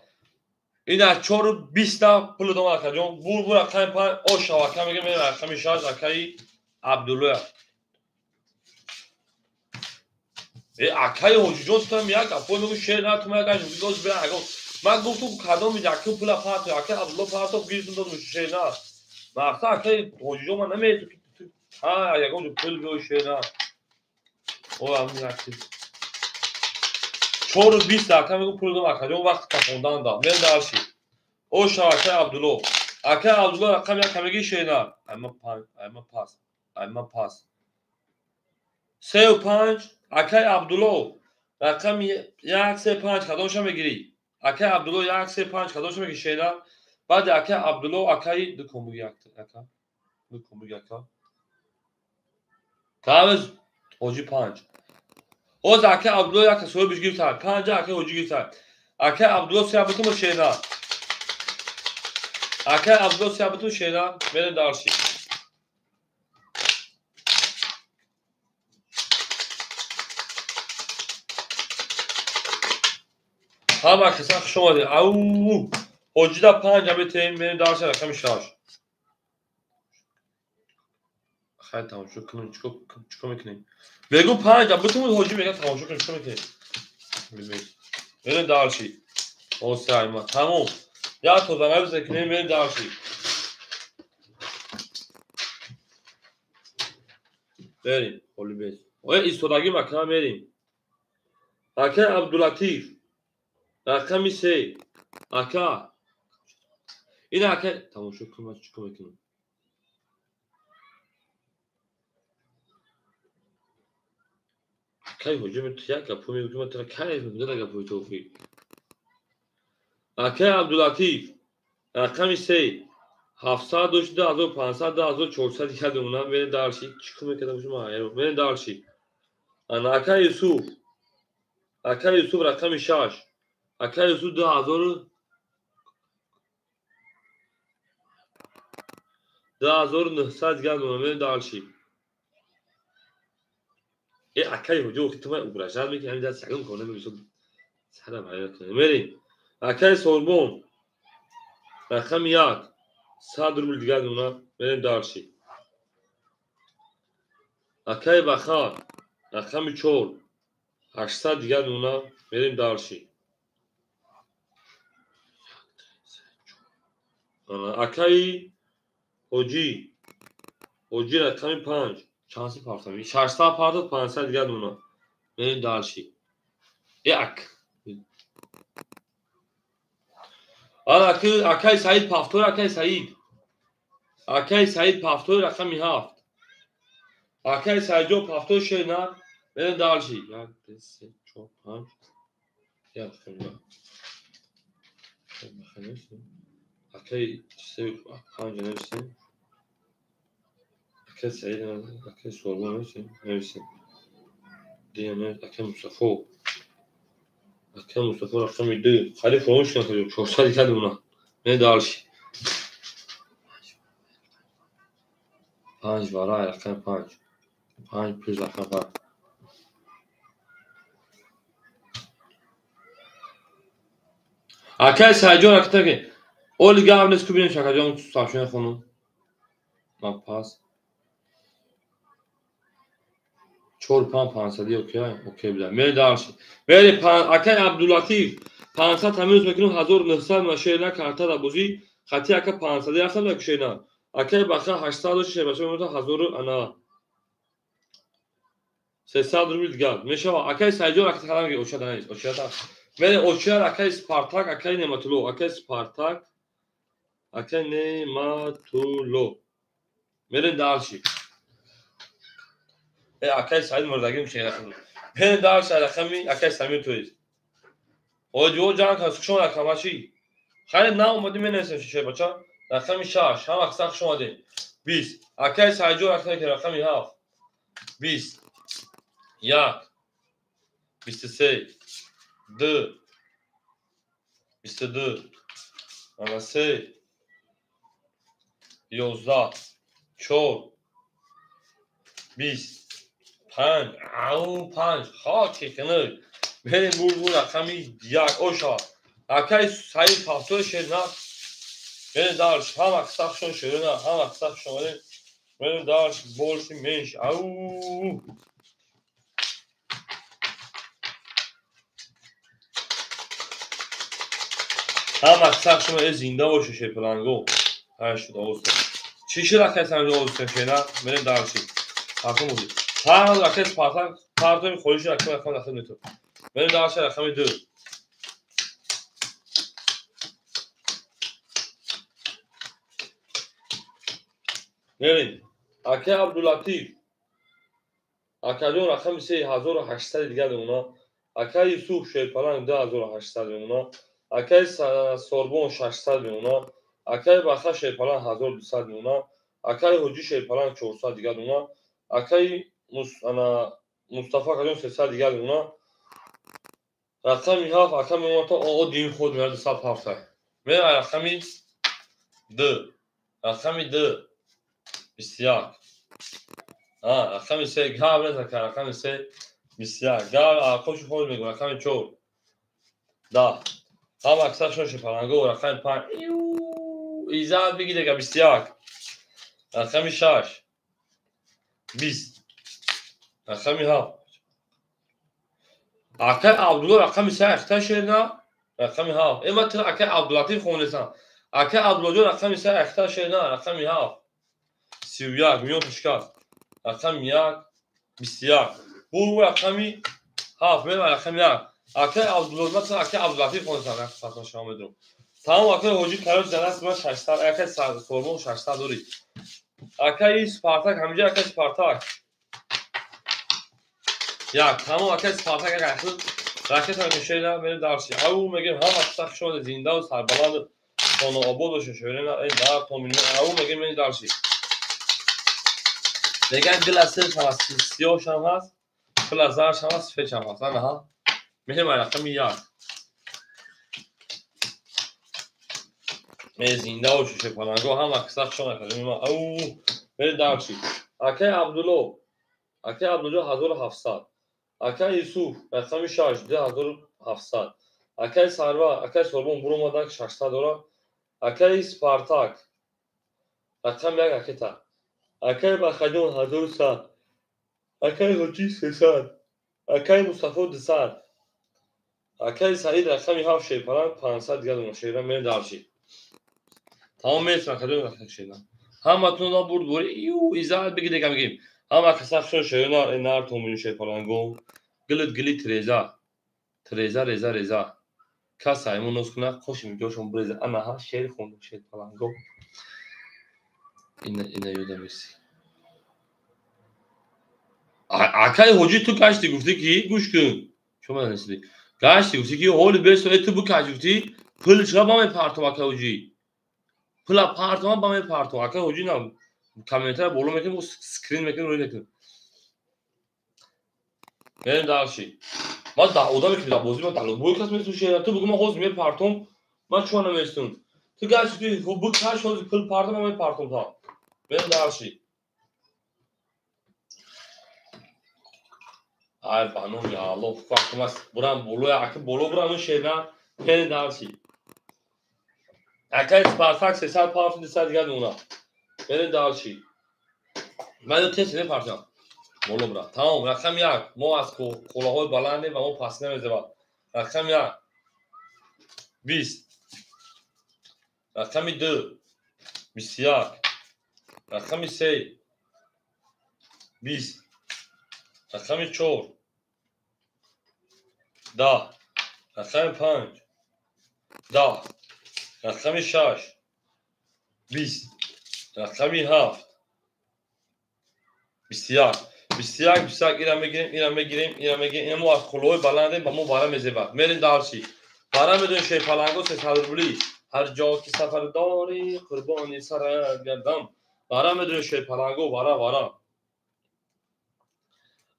Ин аз 4 20 пул дом акаҷон. Бур бур рақами 5 ош ака мегӯям мерем рақами 6 акаи Абдуллоя. Акаи Ҳоҷиҷон тутам як гапой мегӯ шер на ту як аш доз бира аго. Ман гуфтум кадоми якум пула парто акаи Абдулло парто гирифтум дод шер на. Мақсад акаи Ҳоҷиҷон ман намедонам ки ҳа ягон ҷо пул биёй шер на. О ҳамин як чиз. 4 20 ака мегӯ пул дом акаҷон вақти кафондан да. Мерем дарси. Оша акаи Абдулло. Акаи Абдулло рақами як мегири шер на. Айма 5, айма пас, айма пас. 3 5 акаи Абдулло рақами 1 3 5 кадомша мегирӣ? Акай Абдулло 1 3 5 кадом шумо ки шена. Баъд акай Абдулло акай ду ком буги ака. Ду ком буги ака. Тавз ҳоҷи 5. Оз акай Абдулло як соҳибиш гирифта. 5 акай ҳоҷи гирифта. Акай Абдулло се бутум шена. Акай Абдулло се бутум шена. Мерем дарши. Ҳама каса хуш омадед. Ау! Ҳоҷида 5 абетем, мерем дарши рақами 6. Хай тамошо кунем, чикор мекунем? Мегӯ 5 абутум ҳоҷи мега тамошо кунем, чикор мекунем? Мерем дарши. Осайма, тамом. Як тоза бизакунем, мерем дарши. Мерем, холи бес. Оя истодагӣ макана мерем. Акай Абдулатиф рақами 3. Ака. Ин ака тамошо кун, ман чикор мекунам? Акай ҳоҷа ту як гапо мегӯ, ман тура кайф мекунам, гапои ту охи. Акай Абдулатиф рақами 3. 700 дошт, 2500, 2400 дигар мемонам, мерем дарши. Чикор мекардам шумо? Мерем дарши. Ана акай Юсуф. Акай Юсуф рақами 6. Акай Юсуф 2900 дигар мемонам, мерем дарши. Э акай ҳоҷа охи ту ман угрожать мекунӣ, ҳамин даст ягон кор намекунӣ. Сарам ҳайрат кунӣ. Мерем. Акай Сорбон рақами 1. 100 рубл дигар мемонам, мерем дарши. Акай Бахар рақами 4. 800 дигар мемонам, мерем дарши. Акай ҳоҷӣ. Ҳоҷӣ рақами 5. Чанд партам? 600 партам, 500 дигар мемонам. Мерем дарши. Як. Ана акай Саид Пафтор, акай Саид. Акай Саид Пафтор рақами 7. Акай Саидҷон Пафтор шена. Мерем дарши. 1 2 3 4 5. Як хеле. Акай 3 5 нависем. Акай Саид, акай Сорбон нависем, нависем. Дигар акай Мустафо. Акай Мустафо рақами 2. Хали фаромӯш накунед, 400 дигар мемонам. Мерем дарши. 5 вара рақами 5. 5 плюс рақами 5. Акай Саидҷон акта ки оли гап нест ку бинем шакаҷон сообщение хонум. Ман пас 4 5 500 окей, окей буда. Мерем дарши. Мерем акай Абдулатиф 500 тамиз мекунем, 1900 машина карта да бозӣ. Хати ака 500 рафтам да кушена. Акай Баха 800 дошт, шебаша мемонад 1000 ана 300 рубл дигар. Мешава акай Саидҷон ака талам ки оча да нест. Оча да. Мерем оча акай Спартак, акай Нематулло, акай Спартак, акай Нематулло. Мерем дарши. Э акай Саид мурдагим шеха. Мерем дарши рақами акай Самир тоист. Ҳоҷиҳо ҷанг карданд, хуш омадед ҳамаши. Хайр наомадӣ менависем шишои бача. Рақами 6, ҳама қисса хуш омадед. 20. Акай Саидҷон рақами 7. 20. 1. 23. 2. 22. Ана 3. 11. 4. 20. 5. Ау 5. Хоки хунук. Мерем бурбур рақами 1. Оша. Акай Саид Пафтор шена. Мерем дарш. Ҳама қисса хуш омадед шерона. Ҳама қисса хуш омадед. Мерем дарш больше меньше. Ау! Ҳама қисса хуш омадед. Зинда бошед шерпаланго. Ҳай шуд овоз. Чӣ шуд акай Самир овоз шена? Мерем дарши. Ҳақм бозӣ. Ҳар акай Спартак партои холиши акай рақам дахил метавон. Мерем дарши рақами 2. Мерем. Акай Абдулатиф. Акаҷон рақами 3 1800 дигар мемонад. Акай Юсуф шерпаланг 2800 мемонад. Акаи Сорбон 600 миёна, акаи Баха шерпаланг 1200 миёна, акаи Ҳоҷӣ шерпаланг 400 дигар дона, акаи Мустафа Каҷон 300 дигар дона. Рақами 7 ака мемонад то дим худ меяд 207. Мера рақами 2, рақами 2 21. Рақами 3 гап неза, рақами 3 21. Гап қоши худ мегӯ рақами 4 10. Ҳама аксаршон шерпаланго рақами 5 иззат бигирега 21. Рақами 6 20. Рақами 7. Акаи Абдулло рақами 3 ахта шерна, рақами 7. Эма тир акаи Абдуллатиф хонесам. Акаи Абдуллоҷон рақами 3 ахта шерна, рақами 7. 31 миён тушкаст. Рақами 1 21. Бу рақами 7 мера рақами 1. Акаи Абдулло масалан акаи Абдуллатиф хонесам, рақами шумо медонам. Тамом акаи Ҳоҷӣ Кароч данаст ман 600, акаи Сормон 600 дорӣ. Акаи Спартак ҳаминҷа акаи Спартак. Як тамом акаи Спартак як ахир ракета мешена мере дарси. Ау мегем ҳама сах шода зинда ва сарбаланд хонаобод боша шоирена эй дар томин ау мегем мере дарси. Меган гил аз сер ҳам аст, сиёҳ ҳам ҳаст, пул аз зарш ҳам ҳаст, сафед ҳам ҳаст. Ана ҳа. Мехем рақами 1. Ме зинда боша шепаланго ҳама сах шода кардем. Ау мере дарси. Акаи Абдулло, акаи Абдулло 1700. Акаи Юсуф рақами 6 2700. Акаи Сарвар, акаи Сорбон буромадан 600 дора. Акаи Спартак рақами 1 ракета. Акаи Бахаҷон 1100. Акаи Ҳоҷӣ 300. Акаи Мустафо 200. Акаи Саид рақами 7 шерпаланг 500 дигар дона шера мерем дарши. Тамом мерсам акаҷон рақами шера. Ҳаматонро бурд бори ю иззат бигиред мегим. Ҳама касахшон шерна нар томин шерпаланго. Гилит гили треза. Треза реза реза. Кас аймон ноз куна қоши миҷошон бреза. Ана ҳа шер хонду шерпаланго. Ина ина ёдам мерси. Акаи Ҳоҷӣ ту гашти гуфтӣ ки гӯш кун. Чо ман несидӣ? Гашти гуфтӣ ки ҳоли бесо э ту бикаш гуфтӣ пул чиқа ба мепартом акаи Ҳоҷӣ. Пула партом ба мепартом акаи Ҳоҷӣ на комментария боло мекунем, скрин мекунем, рӯй мекунем. Мерем дарши. Ман да одаме ки дар бозӣ ман дар бой кас месушам, ту бигӯ ман ҳозир мепартом, ман чиқа наместум. Ту гашти гуфтӣ хуб бикаш ҳозир пул партом ман мепартом та. Мерем дарши. Ай ба номи Аллоҳ вақт мас бурам боло аки боло бурам шерна мерем дарши. Акаи Спартак 300 партом 200 дигар дона. Мерем дарши. Ман тез мепартам. Боло бура. Тамом рақами 1. Мо аз қуллаҳои баландем ва мо паст намезебад. Рақами 1 20. Рақами 2 21. Рақами 3 20. Рақами 4 10. Рақами 5 10. Рақами 6 20. Рақами 7 21. 21 21 ира мегирем, ира мегирем, ира мегирем. Мо аз қуллаҳои баландем ба мо вара мезебад. Мерем дарси. Вара медонем шерпаланго 300 рубли. Ҳар ҷо ки сафар дорӣ қурбони сарат гардам. Вара медонем шерпаланго вара вара.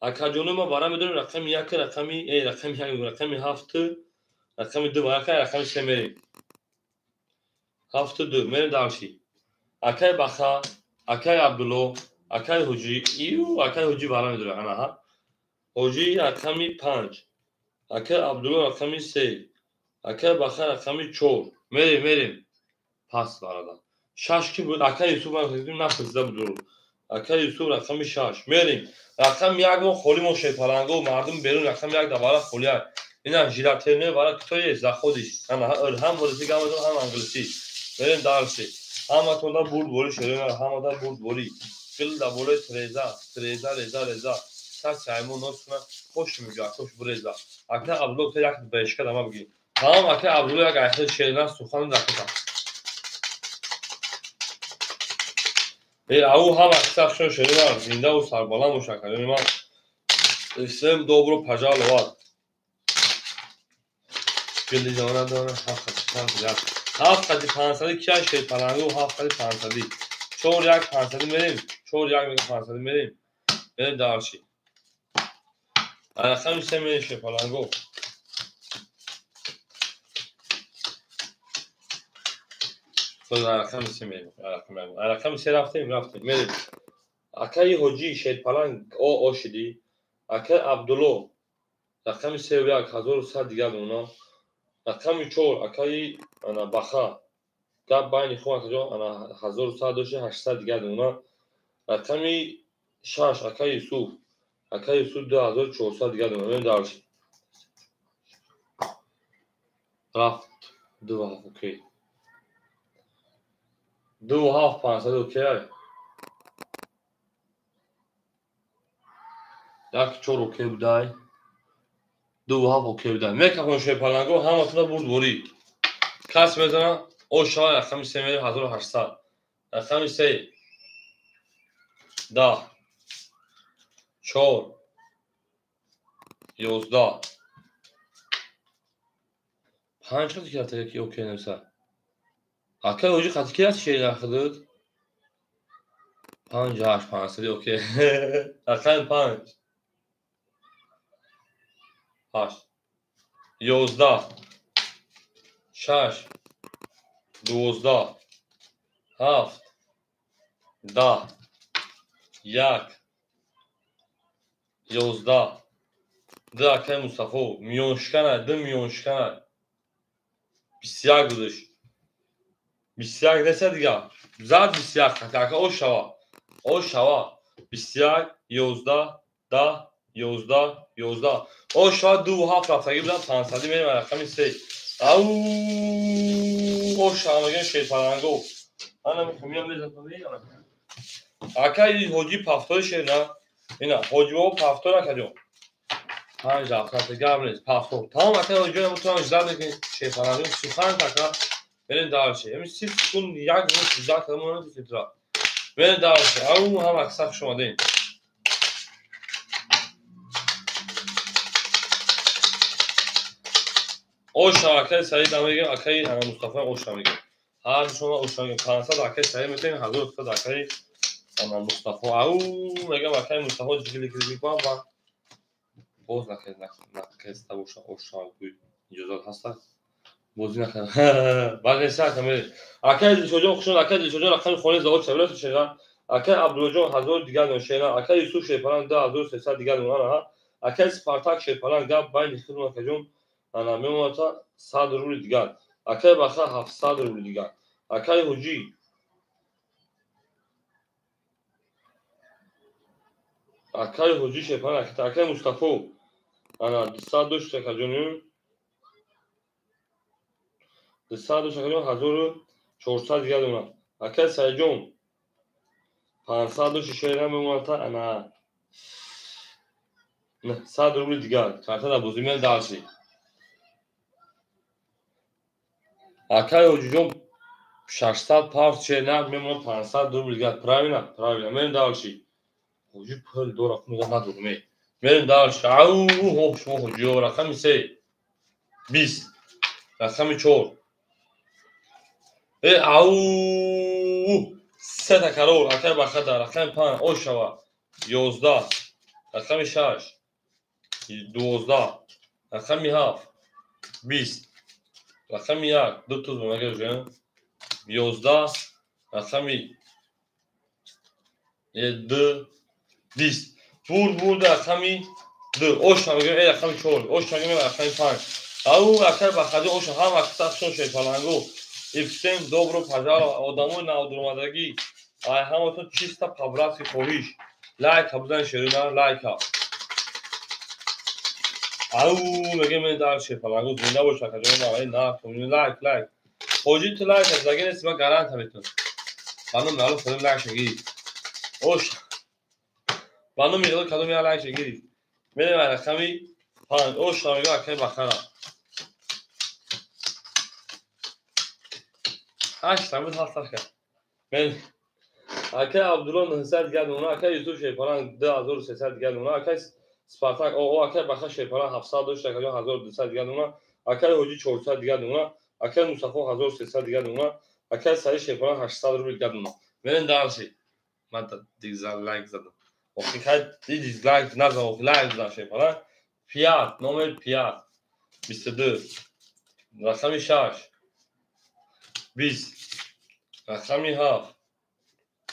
Акаҷоно ма вара медонем рақами 1 рақами рақами 1 рақами 7 рақами 2 ва рақами 3 мерем. 7 2 мерем дарси. Акаи Баха, акаи Абдулло, акаи Ҳоҷӣ, ию акаи Ҳоҷӣ вара медорад. Ана ҳа. Ҳоҷӣ рақами 5, акаи Абдулло рақами 3, акаи Баха рақами 4. Мерем, мерем. Пас варада. 6 ки буд? Акаи Юсуф ман напурсида буд. Акаи Юсуф рақами 6. Мерем. Рақами 1 мо холӣ мо шерпаланго мардум берун рақами 1 да вара холӣ. Ина жилатерне вара кто есть заходиш. Ана ҳам русӣ гап мезанам, ҳам англисӣ. Мерем дарси. Ҳаматонда бурд борӣ шерона, ҳамада бурд борӣ. Гил да болои треза, треза, реза, реза. Каси аймон ноз куна, хош мегӯя, кош буреза. Акаи Абдулло гуфта як бешка дама бигир. Тамом акаи Абдулло як айхел шерна сухан ракета. Ау ҳама кисахшон шерона зиндаву сарбаланд боша акаҷони ман. Всем добро пожаловать. Гули дона дона ҳафт қати панҷсад. Ҳафт қати панҷсади кия шерпалангу ҳафт қати панҷсади. Чор як панҷсади мерем. Чор як мега панҷсади мерем. Мерем дарши. Рақами се мерем шерпалангу. Рақами се мерем. Рақами се рафтем, рафтем. Мерем. Акаи ҳоҷӣ шерпаланг о шидӣ. Акаи Абдулло рақами сеу як ҳазору сад дигар дона. Рақами чор акаи ана Баха гап байни ху акаҷон ана ҳазору сад дошти ҳаштсад дигар дона. Рақами шаш акаи Юсуф, акаи Юсуф 2400 дигар дона. Мерем дарши. Рафт ду ҳафт окей. Ду ҳафт панҷсад окей. Як чор окей будай. Ду ҳафт окей будай. Мекафон шерпаланго ҳаматона бурдборӣ. Кас мезана о шава рақами се мерем 1800. Рақами се 10 4 11 панҷ қати ки рафта ки окей нависа. Акай ҳоҷӣ қати ки рафти шери нахудуд? Панҷ ҳашт панҷсади окей. Рақами панҷ ҳашт 11 6 12 7 10 1 11 ду акай Мустафо миёншикана ду миёншикана 21 будаш. 21 неса дига зад 21 қати ака о шава о шава 21 11 10 11 11 о шава ду ҳафт рафтагӣ будам панҷсадӣ мерем рақами се. Ау о шава мегӯям шерпаланго. Ана мехоҳам мезанам. Акаи ҳоҷӣ пафтори шер на? Ина ҳоҷибобо пафтор акаҷон. Панҷ рафта гап нест пафтор. Тамом акаи ҳоҷиҷон метавонам ждат мекунем шерпаланго сухан ака. Мерем дарше. Ҳамин 30 секунд як минут ждат кардам мо наметавонем тра. Мерем дарше. Ау ҳама акса хуш омадем. Оша акаи Саид мегӯям, акаи Мустафо оша мегӯям. Ҳар шумо оша мегӯям. 500 акаи Саид метавонем, 1300 акаи Мустафо. Ау мегӯям акаи Мустафо ҷигили ба боз накеста боша оша гӯй иҷозат ҳаста? Бозӣ накардам. Баъд неста ака мерем. Акаи Дилшодҷон хушон, акаи Дилшодҷон рақами хонаи завод шавлат шера. Акаи Абдуллоҷон 1000 дигар дона шера. Акаи Юсуф шерпаланг 2300 дигар дона. Акаи Спартак шерпаланг гап байни хидмат акаҷон ана мемонад 100 рубли дигар. Акаи Баха 700 рубли дигар. Акаи Ҳоҷӣ акаи Ҳоҷӣ шерпаланг акаи Мустафо ана 200 дошт акаҷоним. 200 дошт акаҷон 1400 дигар дона. Акаи Саидҷон 500 дошт шера мемонад ана 100 рубли дигар. Карта дар бозӣ меяд дарси. Акаи ҳоҷиҷон 600 павз шер мемонад 500 рубли дигар. Правильно? Правильно. Мерем дарси. Ҳоҷӣ пул дора мегӯяд надорам. Мерем дарси. Ау ҳо шумо ҳоҷиё рақами се 20 рақами чор э ау се такрор акаи Бахада рақами панҷ о шава 11 рақами шаш 12 рақами ҳафт 20 рақами як ду туз мегӯям 11 рақами ду 20 бурд бурд рақами ду оша мегӯям э рақами чор оша мегӯям рақами панҷ. Ау акаи Бахади оша ҳам акса шон шерпалангу. И всем добро пожаловать. Одамои навдуромадагӣ ай ҳаматон чисто по-братски хоҳиш. Лайка бизанед шерина лайка. Ау мегӯям мен дар шерпалангу зинда бош акаҷон ай на лайк лайк. Ҳоҷӣ ту лайк заги нест ман гаранта метавонам. Ба номи Аллоҳ кадом лайк шагирӣ. Ош ба номи Аллоҳ кадом я лайк шагирӣ. Мерем рақами панҷ. Оша мегӯям акаи Бахара. Ҳашт буд ҳафт кард. Мен акаи Абдулло 900 дигар дона, акаи Юсуф шерпаланг 2300 дигар дона, акаи Спартак о акаи Баха шерпаланг 700 дошт, акаҷон 1200 дигар дона, Акаи Ҳоҷӣ 400 дигар дона. Акаи Мустафо 1300 дигар дона. Акаи Саид Шерпаланг 800 рубл дигар дона. Мерем дальше. Ман дизлайк задам. Охи хай дизлайк назан, охи лайк зан Шерпаланг. 5, номер 5. 22. Рақами 6. 20. Рақами 7.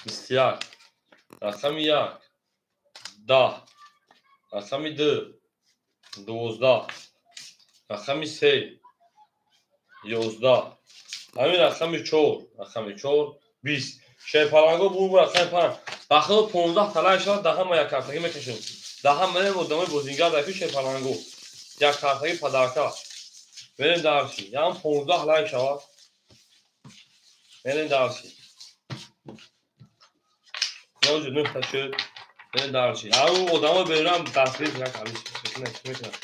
21. Рақами 1. 10. Рақами 2. 12. Рақами 3. 11. Ҳамин рақами 4. Рақами 4. 20. Шерпаланго бу рақами 5. Бахило 15 талай шавад, даҳа ма як картагӣ мекашем. Даҳа мерем одамои бозингар даки Шерпаланго. Як картагӣ падарка. Мерем дарси. Ям 15 лайк шавад. Мерем дарси. Ноҷу нӯҳта шуд. Мерем дарси. Ау одамо берам дастгирӣ як алиш мекунад.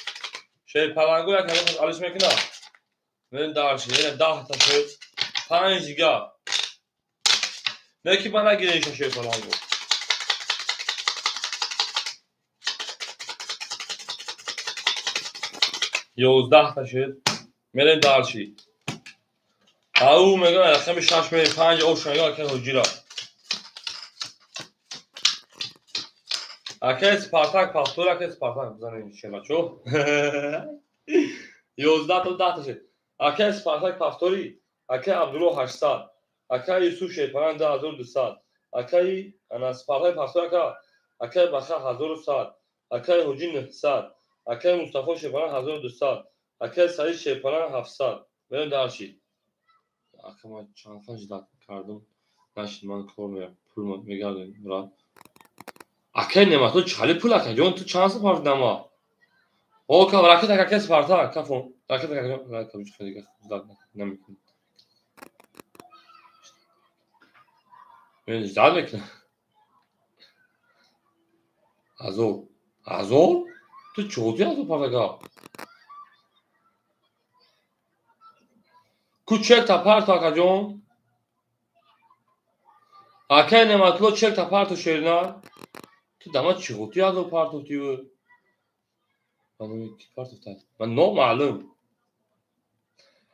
Шерпаланго як алиш мекунад. Мерем дарси. Мерем 10 та шуд. 5 дигар. Неки ба нагирем Шерпаланго. 11 та шуд. Мерем дарси. Ау мегӯям рақами 6 мерем 5 ош мегӯям акаи Ҳоҷира. Акаи Спартак Пахтур, акаи Спартак бизанем шемачо. 11 то 10 та шуд. Акаи Спартак Пахтури, акаи Абдулло 800, акаи Юсуф Шерпаланг 2200, акаи ана Спартак Пахтур ака, акаи Баха 1100, акаи Ҳоҷӣ 900, акаи Мустафо Шерпаланг 1200, акаи Саид Шерпаланг 700. Мерем дарси. Ака ман чанд хан ждат кардам. Нашид ман кор мерам. Пул мегардем, брат. Акаи Неъматулло чӣ пул ака? Ҷон ту чанд сол пардама? О, ка ракета акаи Спартак, кафон. Ракета ака, ракета чӣ дига ждат намекунам. Мен ждат мекунам. Азор. Азор? Ту чӣ азор пардака? Ку чек та парто акаҷон? Акаи Неъматулло чек та парто шерина? Ту дама чӣ ғутӣ азор партофтӣ? Ба номи ки партофта? Ман номаълум.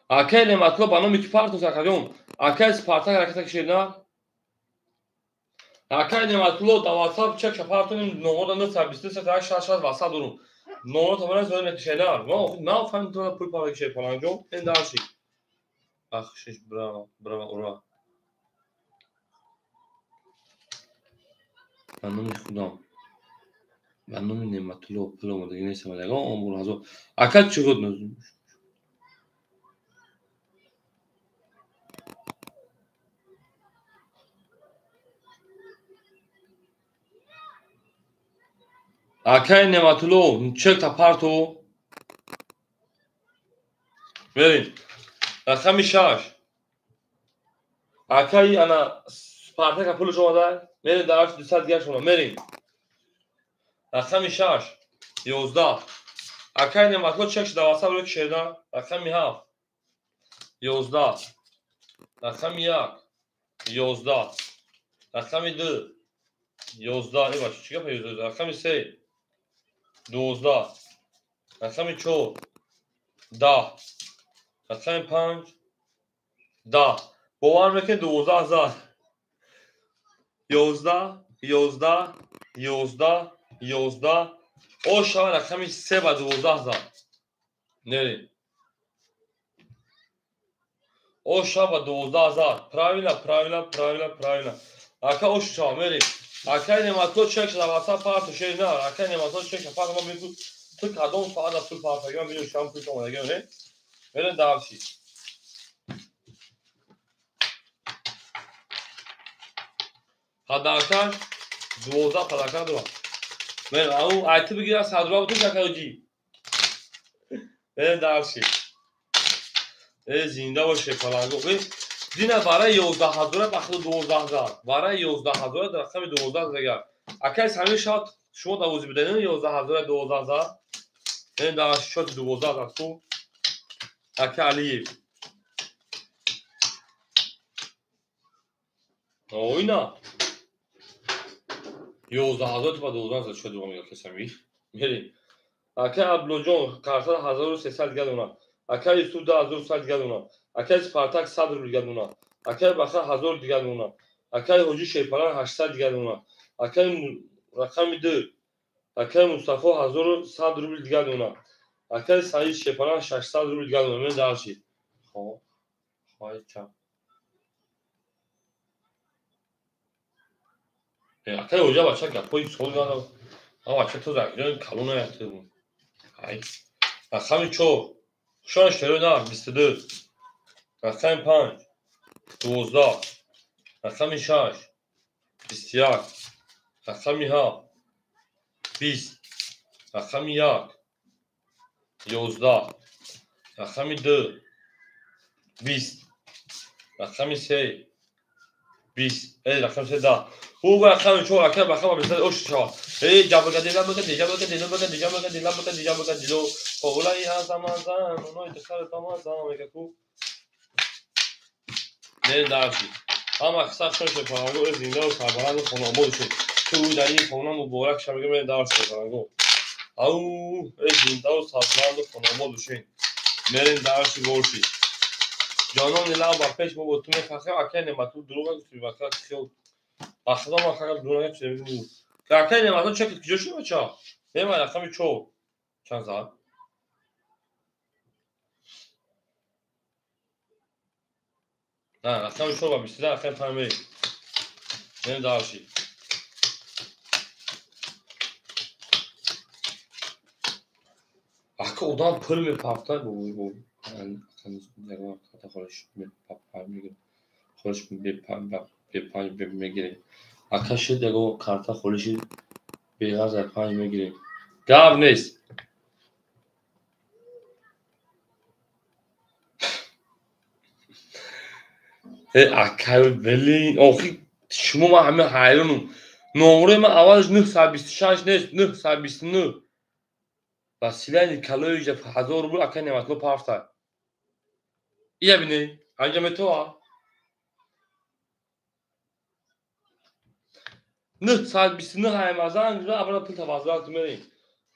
Акаи Неъматулло ба номи ки партофт акаҷон? Акаи Спартак ракета шерина? Акаи Неъматулло дар WhatsApp чек ша партоним номода 923 6 WhatsApp дорум. Номода табаран зода мекашена. Ман охир нафаҳмидам ту пул пардаки Шерпаланг ҷон. Ин дарси. Бахшиш, браво, браво, ура. Ба номи худам. Ба номи Неъматулло пул омадагӣ нестам. Ягон омур ҳазор. Ака чӣ гуд? Акаи Неъматулло чек та парто. Мерем. Рақами 6. Акаи ана Спартака пулш омада. Мерем дар 200 дигар шумо. Мерем. Рақами 6. 11. Акаи Неъматулло чек шуда WhatsApp рӯи шерда. Рақами 7. 11. Рақами 1. 11. Рақами 2. 11. Эй бача, чӣ гап 11? Рақами 3. 12. Рақами 4. 10. Рақами 5. 10. Бовар мекунед 12 зад. 11, 11, 11, 11. О шава рақами 3 ба 12 зад. Нери. О шава 12 зад. Правильно, правильно, правильно, правильно. Ака ош шава мерем. Акаи Неъматулло чек шуда WhatsApp парто шерина. Акаи Неъматулло чек шуда парто ман бигӯ ту кадом соат аз пул партагӣ ман бинем шам пул омадагӣ не? Мерем дарси. Падаркаш 12 падарка дорам. Мерем ау айти бигира 100 рубл бутун акаи ҷи. Мерем дарси. Э зинда бош Шерпаланго. Дина барои 11000 бахило 12 зад. Барои 11000 рақами 12 дигар. Акаи Самир шавад шумо давози бидонед 11000 12 зад. Мерем дар шоти 12 зад ку. Ака Алиев. Ойна. 11000 ба 12 зад шуд мегӯяд Самир. Мерем. Ака Абдуллоҷон карта 1300 дигар дона. Акай Юсуф 2100 дига дона. Акай Спартак 100 рубл дига дона. Акай Баха 1000 дига дона. Акай Ҳоҷи Шерпаланг 800 дига дона. Акай рақами 2. Акай Мустафо 1100 рубл дига дона. Акай Саид Шерпаланг 600 рубл дига дона. Мен дарши. Хо. Хой ча. Акай ҳоҷа бача гапҳои сол гада. А бача то закиҷони калона якта. Ай. Рақами 4. Хушон шерои на 22. Рақами 5. 12. Рақами 6. 21. Рақами 7. 20. Рақами 1. 11. Рақами 2. 20. Рақами 3. 20. Рақами 3 10. Хуб рақами 4 акай баха ба бисад ош шава. Эй ҷабага дила бага дижабага дила бага дижабага дила бага дижабага дило. Қовлаи азамазан, оной дихар тамазан мегаку. Не дарши. Ҳама қисса шош паланго зинда ва сарбаланд хонобод шуд. Ту дар ин хона муборак ша мега мен дарши паланго. Ау, зинда ва сарбаланд хонобод шуд. Мерин дарши борши. Ҷонон ила ба пеш мо бо ту мефахрем, акай Неъматулло дурӯғ гуфти бака хел. Бахда ма хага дурӯғ гуфти мегӯ. Акай Неъматулло чек куҷо шуд бача? Нема рақами 4. Чанд зад? На, рақами 4 ба 22, рақами 5 мерем. Мерем дарши. Ака одам пул мепафтад бо холиш бепанҷ мегирем. Ака шуд ягон карта холиши беғарз дар 5 мегирем. Гап нест. Акай блин, охи шумо ман ҳама ҳайронум. Номрои ман аввалаш 926 нест, 929. Василий Николаевич 1000 рубл акай Неъматулло пафта. Ия бинед, анҷа метова? 929 ҳаймазан абра пул тавассут мерем.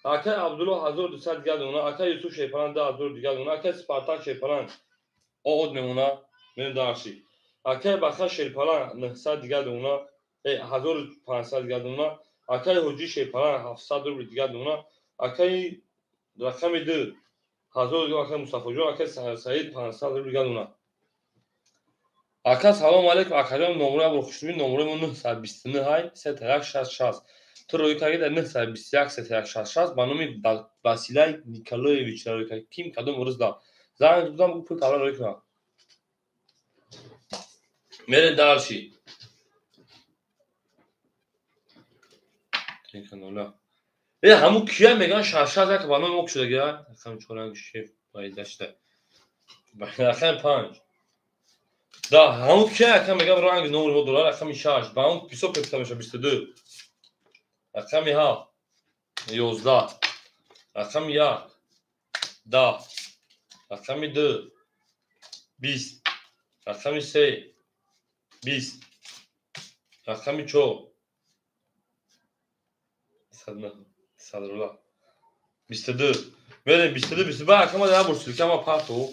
Акай Абдулло 1200 дига дона, акай Юсуф Шерпаланг 2000 дига дона, акай Спартак Шерпаланг од мемона, мерем дарши. Акай Баха Шерпаланг 900 дига дона, 1500 дига дона, акай Ҳоҷи Шерпаланг 700 рубл дига дона, акай рақами 2 1000 дига акай Мустафоҷон, акай Саид 500 рубл дига дона. Ака салом алейкум, акаҷон, номрои абро хушнуди, номрои мо 929 ҳай 3166. Ту рӯй карди дар 921 3166 ба номи Василий Николаевич рӯй карди. Ким кадом рӯз да? Занг додам, гуфт пул тавра рӯй кунам. Мерем дарши. Ҳамун кия меган 661 ба номи мо шудагия? Рақами 4 шеф байдашта. Рақами 5. Да, ҳамун кия ака мегам ранги номри мо дорад, рақами 6. Ба ҳамун бисёр пепита мешавад 22. Рақами 7 11. Рақами 1 10. Рақами 2 20. Рақами 3 20. Рақами 4 100 22. Мерем 22 22 ака ма дар бурсил ка ма парту.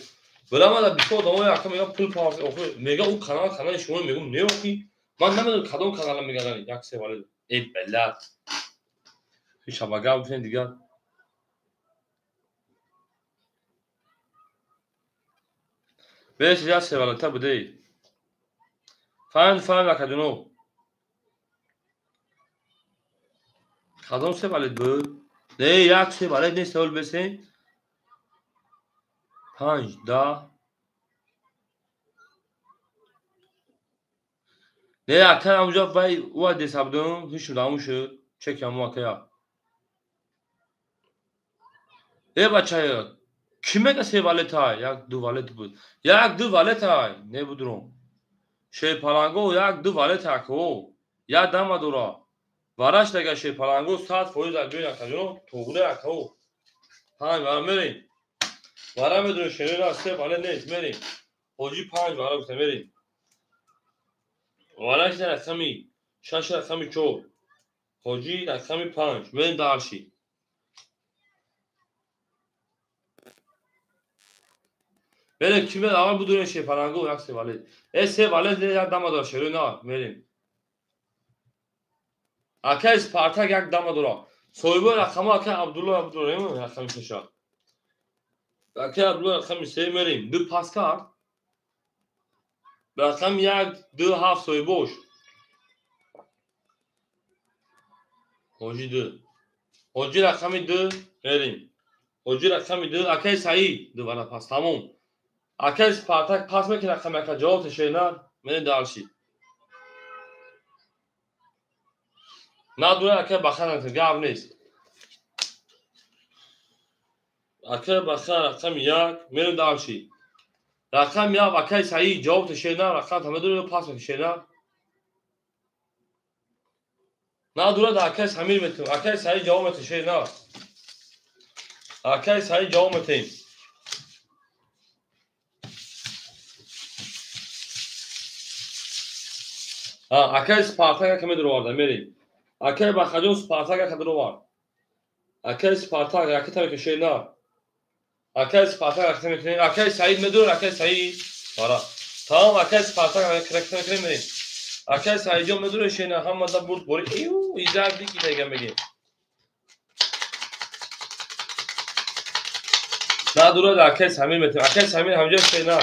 Барамада бисёр одамои ака меган пул парт, охи мега ӯ канал канали шумо мегум не охи. Ман намедонам кадом канала меган як се вале. Эй бала. Шабага гуфтем дигар. Беш як се валета буде. Фан фан акадуно. Кадом се валет буд? Не, як се валет нест, ҳол бесен. 5 10. Не, ака ҳамҷо вай ӯ десабдум, ҳиш даму шуд. Чек ҳаму акая. Э бачая, кӣ мега се валетай? Як ду валет буд. Як ду валетай, не будром. Шерпаланго як ду валет ако. Як дама дора. Вараш дага шерпаланго 100% аҷои акаҷоно, тоғри ако. 5 вара мерем. Вара медонем шерера се валет нест, мерем. Ҳоҷи 5 вара гуфта мерем. Вараш рақами 6 рақами 4. Ҳоҷи рақами 5. Мерем дарши. Мерем ки аввал будурем шепаланго як се валет. Э се валет як дама дора шерои на мерем. Акай Спартак як дама дора. Соҳибои рақамҳо акай Абдулло Абдулло рақами шаша. Акай Абдулло рақами се мерем. Ду пас кард. Рақами 1 2 7 соҳибош. Ҳоҷи 2. Ҳоҷи рақами 2 мерем. Ҳоҷи рақами 2 акай Саид ду вара пас тамом. Акай Спартак пас мекунад рақами ака ҷавоб тешена мерем дарши. Надура акай Баха гап нест. Акай Баха рақами 1 мерем дарши. Рақами 1 акай Саид ҷавоб тешена рақам тамедура пас мекушена. Надура да акай Самир метем. Акай Саид ҷавоб метешена. Акай Саид ҷавоб метем. Акай Спартак ака медуроварда мерем. Акай Бахаҷон Спартак ака дуровард. Акай Спартак ракета мекушена. Акай Спартак ракета мекунем. Акай Саид медурад, акай Саид. Бара. Тамом акай Спартак ракета мекунем мерем. Акай Саидҷон медурад шена ҳамада бурд бори. Ию изар дики тайга мегем. Надурад акай Самир метем. Акай Самир ҳамҷо шена.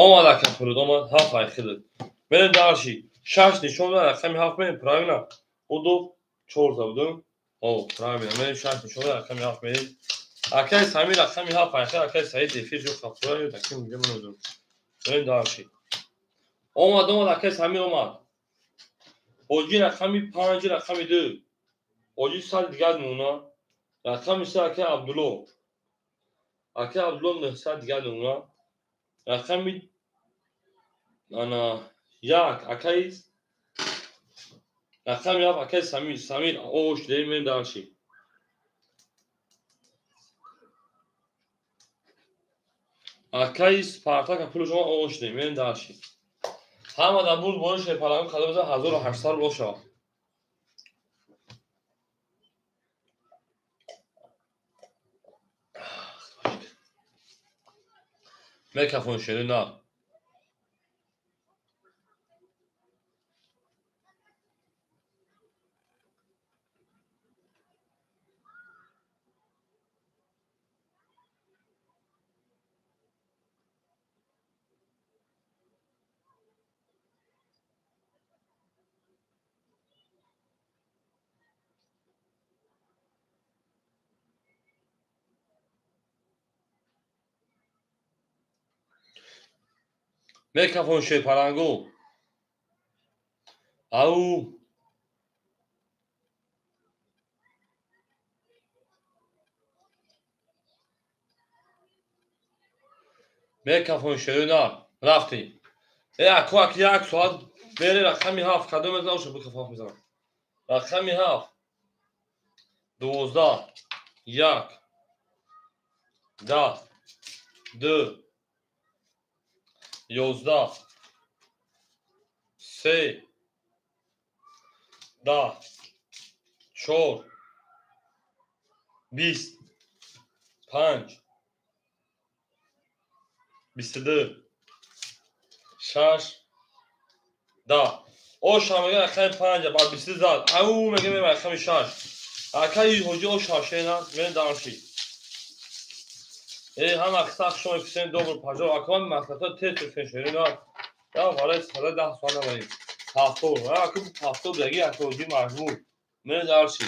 Омад ака фуруд омад ҳафт айхилд. Мерем дарши. Шаш нишон дод рақами ҳафт мерем правильно. Уду чор забудум. О, правильно. Мерем шаш нишон дод рақами ҳафт мерем. Акай Самир рақами ҳафт айхил акай Саид эфир ҷо хафтура ё таким ҷо менудум. Мерем дарши. Омад омад акай Самир омад. Ҳоҷи рақами панҷ рақами ду. Ҳоҷи сад дигар нуна. Рақами се акай Абдулло. Акай Абдулло нӯҳсад дигар нуна. Рақами ана як акай рақами як акай Самир Самир ош дерим мерем дарши. Акай Спартак пули шумо ош дерим мерем дарши. Ҳама дар бурд бори шепаланго қадам бизан 1800 рубл шавад. Микрофон шери на. Микрофон шепаланго. Ау. Микрофон шерина. Рафтем. Э аку ак як соат бере рақами ҳафт кадом мезанам ошо микрофон мезанам. Рақами ҳафт. 12 1 10 2 11 3 10 4 20 5 22 6 10. Оша мегӯяд рақами 5 ба 22 зад. Ау мегӯяд меба рақами 6. Акаи ҳоҷи оша шена мерем дарши. Э ҳама қисса шумо мепурсем добро пожалуйста. Акан маслиҳатҳо тез пурсем шерина. Я барои сада 10 соат набарем. Ҳафтор. Аку ҳафтор даги ака ҳоҷи маҷбур. Мерем дарши.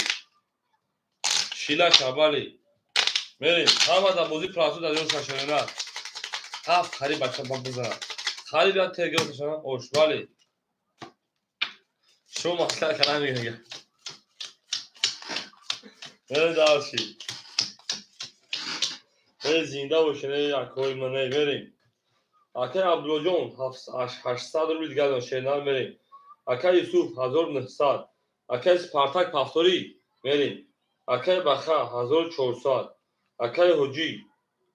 Шила шабали. Мерем. Ҳама дар бозӣ франсуз дар ҷо шерина. Ҳафт қариб бача ба бизанад. Қариб як тег шана ош бале. Шумо маслиҳат кардан мегӯяд. Мерем дарши. Зинда бошед, акои ман мерем. Акай Абдуллоҷон 800 рубл дигар шерна мерем. Акай Юсуф 1900. Акай Спартак Пафторӣ мерем. Акай Баха 1400. Акай Ҳоҷӣ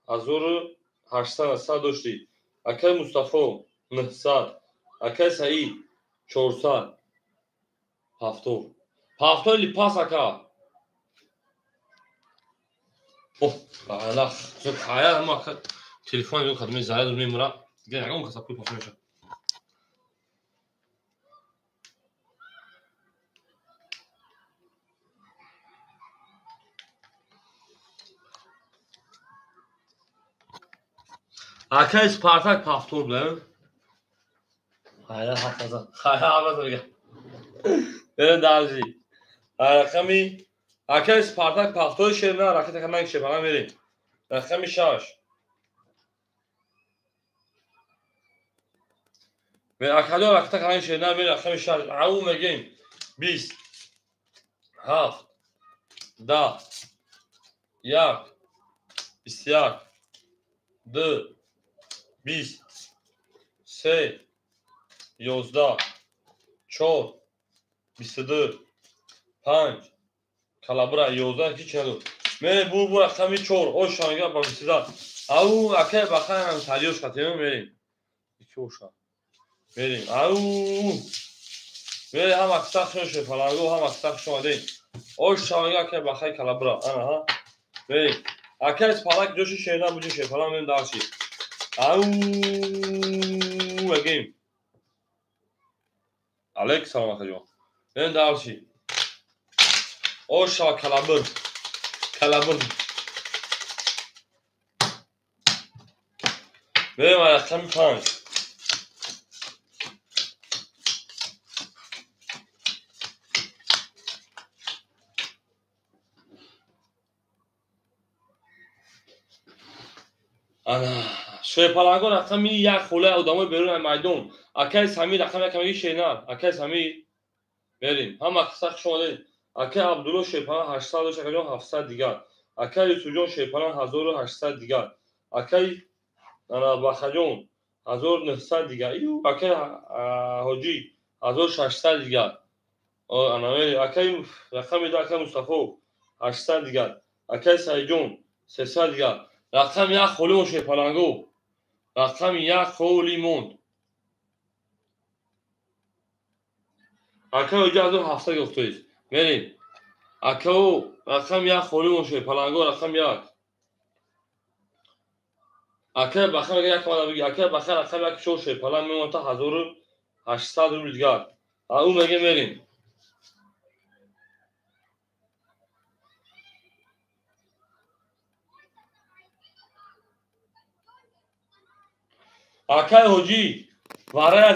1800 сад доштӣ. Акай Мустафо 900. Акай Саид 400. Повтор. Повтор или пас, ака? О, аллах, хая, ма телефон ё кадме заряд мемура. Дига ягон каса пул пас меша. Акай Спартак повтор бля. Хайра хафаза. Хайра хафаза мега. Берем даржи. Рақами акай Спартак повтор шерна ракета каман шепана мерем. Рақами 6. Ве акадо ракета каман шерна мерем рақами 6. Ау мегем 20 7 10 1 21 2 20 3 11 4 22 5 калабра 11 ки чаду мерем бу рақами 4 ош шанга ба 22 ау акай бахаям сариёш хатем мерем ики оша мерем ау мерем ҳама киса шо фаланго ҳама киса шо дем ош шанга акай бахай калабра ана мерем акай спалак ҷоши шерна буҷи шефалан мерем дарси ау мегем алейк салом акаҷон мерем дарси оша калабр калабр мерем рақами 5 ана шоепаланго рақами 1 холаи одамои берун аз майдон акай Самир рақами 1 меги шернар акай Самир мерем ҳама қисса хуш омадед акай Абдулло шерпалан 800 дошт акаҷон 700 дигар акай Юсуфҷон шерпалан 1800 дигар акай ана Бахаҷон 1900 дигар акай Ҳоҷӣ 1600 дигар ана мерем акай рақами 2 акай Мустафо 800 дигар акай Саидҷон 300 дигар рақами 1 холӣ монд шерпаланго рақами 1 холӣ монд акай Ҳоҷӣ 1700 гуфтоист мерем акао рақами 1 холӣ монд шерпаланго рақами 1 акай Баха мега як мада биги акай Баха рақами 1 4 шерпаланг мемонад та 1800 рубл дигар ау меге мерем акай Ҳоҷӣ варая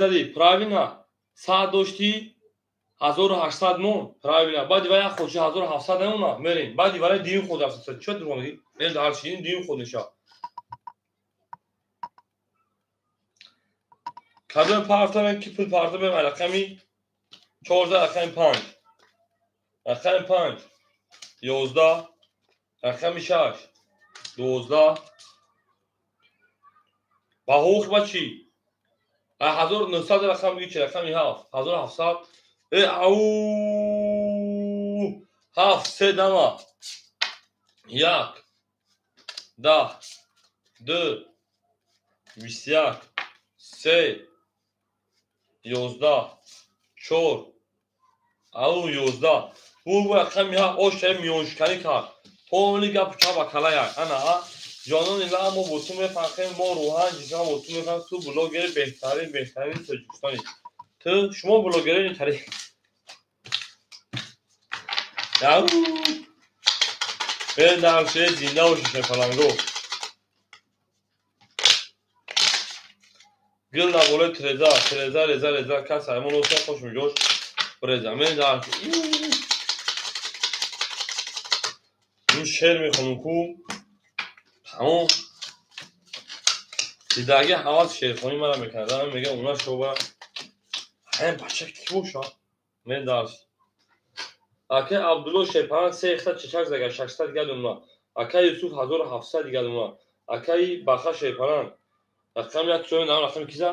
задӣ правильно 100 доштӣ 1800 мон правильно баъди вай як ход 1700 намона мерем баъди варай дуюм ход 700 чӣ дурӯғ мегӣ мерем дар ширин дуюм ход мешавад кадом парта ки пул парта мерем рақами 14 рақами 5 рақами 5 11 рақами 6 12 ба ҳуқуқ ба чӣ 1900 рақам биги чи рақами 7 1700 ау 7 3 дама 1 10 2 21 3 11 4 ау 11 бу рақами 7 ош миёншиканӣ кард полни гапу чаба калая ана ҷонон ила мо бо ту мефахрем мо рӯҳан ҷисман бо ту мефахрем ту блогери беҳтарини тоҷикистонӣ ту шумо блогерини тари Берем зинда бошед шерпаланго гил дар болои треза треза реза реза кас аймон оса хош миҷош реза мен дар ин шер мехонум ку тамом дидаги ҳавас шерхонӣ мара мекарда мега уна шоба ҳамин бача ки боша мен дарс акай Абдулло шерпаланг 300 чечак зага 600 дигар думна акай Юсуф 1700 дигар думна акай Баха шерпаланг рақами 1 чои нам рақами киза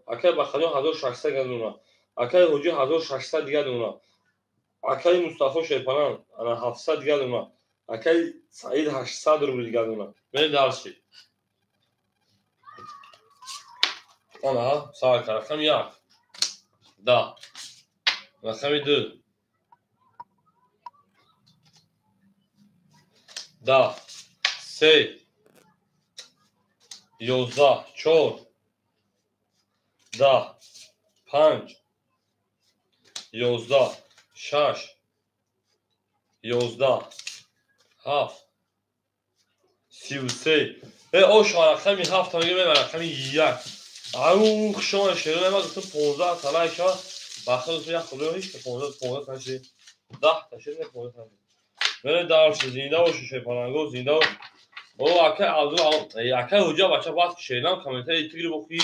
акай Бахаҷон 1600 дигар думна акай Ҳоҷӣ 1600 дигар думна акай Мустафо шерпаланг 700 дигар думна акай Саид 800 рубл дигар думна мерем дарси Ана, сар рақами 1. 10. Рақами 2. 10. 3. 11. 4. 10. 5. 11. 6. 11. 7. 33. Ош рақами 7 мегӯем, рақами 1. Ау, хушон шеро ма гуфтам 15 талай ша. Бахта гуфтам як худо ҳеч 15 15 таши. 10 таши не 15 таши. Мере дарш зинда бош шепаланго зинда. О ака Абдул ака ҳуҷа бача бас шелам комментари тигри бохи.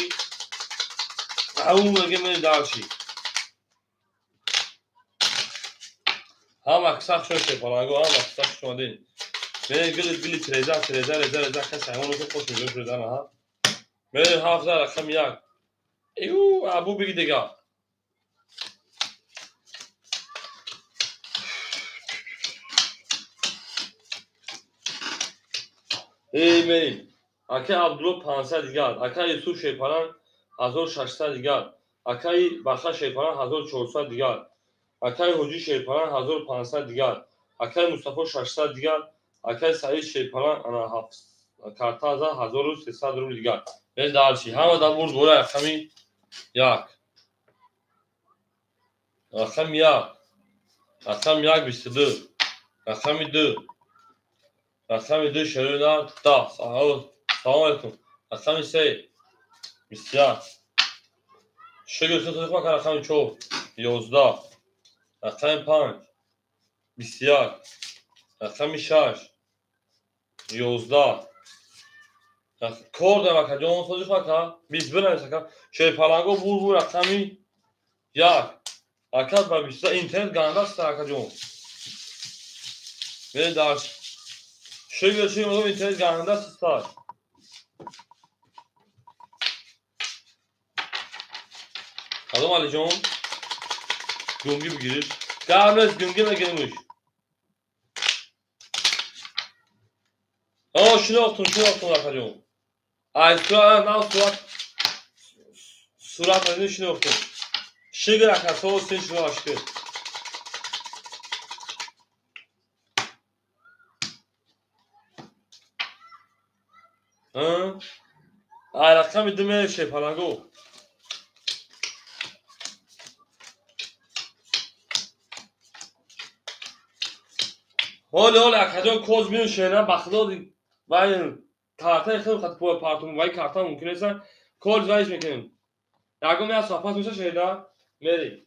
Ау мегем мере дарши. Ҳама сахт шон шепаланго, ҳама сахт шон дин. Мере гили гили треза треза реза реза кас ҳамон рӯз хош меҷо шудан ҳа. Мере 7 рақами 1. Ю абу биги дига. Эй мерим. Ака Абдулло 500 дигар, ака Юсуф Шерпалан 1600 дигар, акаи Баха Шерпалан 1400 дигар, акаи Ҳоҷи Шерпалан 1500 дигар, акаи Мустафо 600 дигар, акаи Саид Шерпалан ана картаза 1300 рубл дигар. Бе дарши. Ҳама дар бурд бора рақами 1. Рақами 1. Рақами 1 22. Рақами 2. Рақами 2 шерина 10. Салом алейкум. Рақами 3 21. Шугр хитоқ рақами 4 11. Рақами 5 21. Рақами 6 11. Кор дорам ака ҷон созиш ака 21 навис ака. Шерпаланго бур бур рақами 1. Ака ба 20 интернет ганда аст ака ҷон. Мере дарс. Шугр шугр интернет ганда аст. Салом Алиҷон. Гунги бигириш. Гап нест, гунги мегиримуш. О, шинохтум, шинохтум акаҷон. Ай, сурат, нав сурат. Сурат мебинӣ шинохтум. Шукр ака, соз син шумо шукр. Ай, рақами 2 мерем шепалаго. Ҳоли ҳоли акаҷон коз миён шена ба худо вай картаи хеле хат партум вай карта мумкин нест кор вайш мекунем. Ягон як соат пас меша шеда мерем.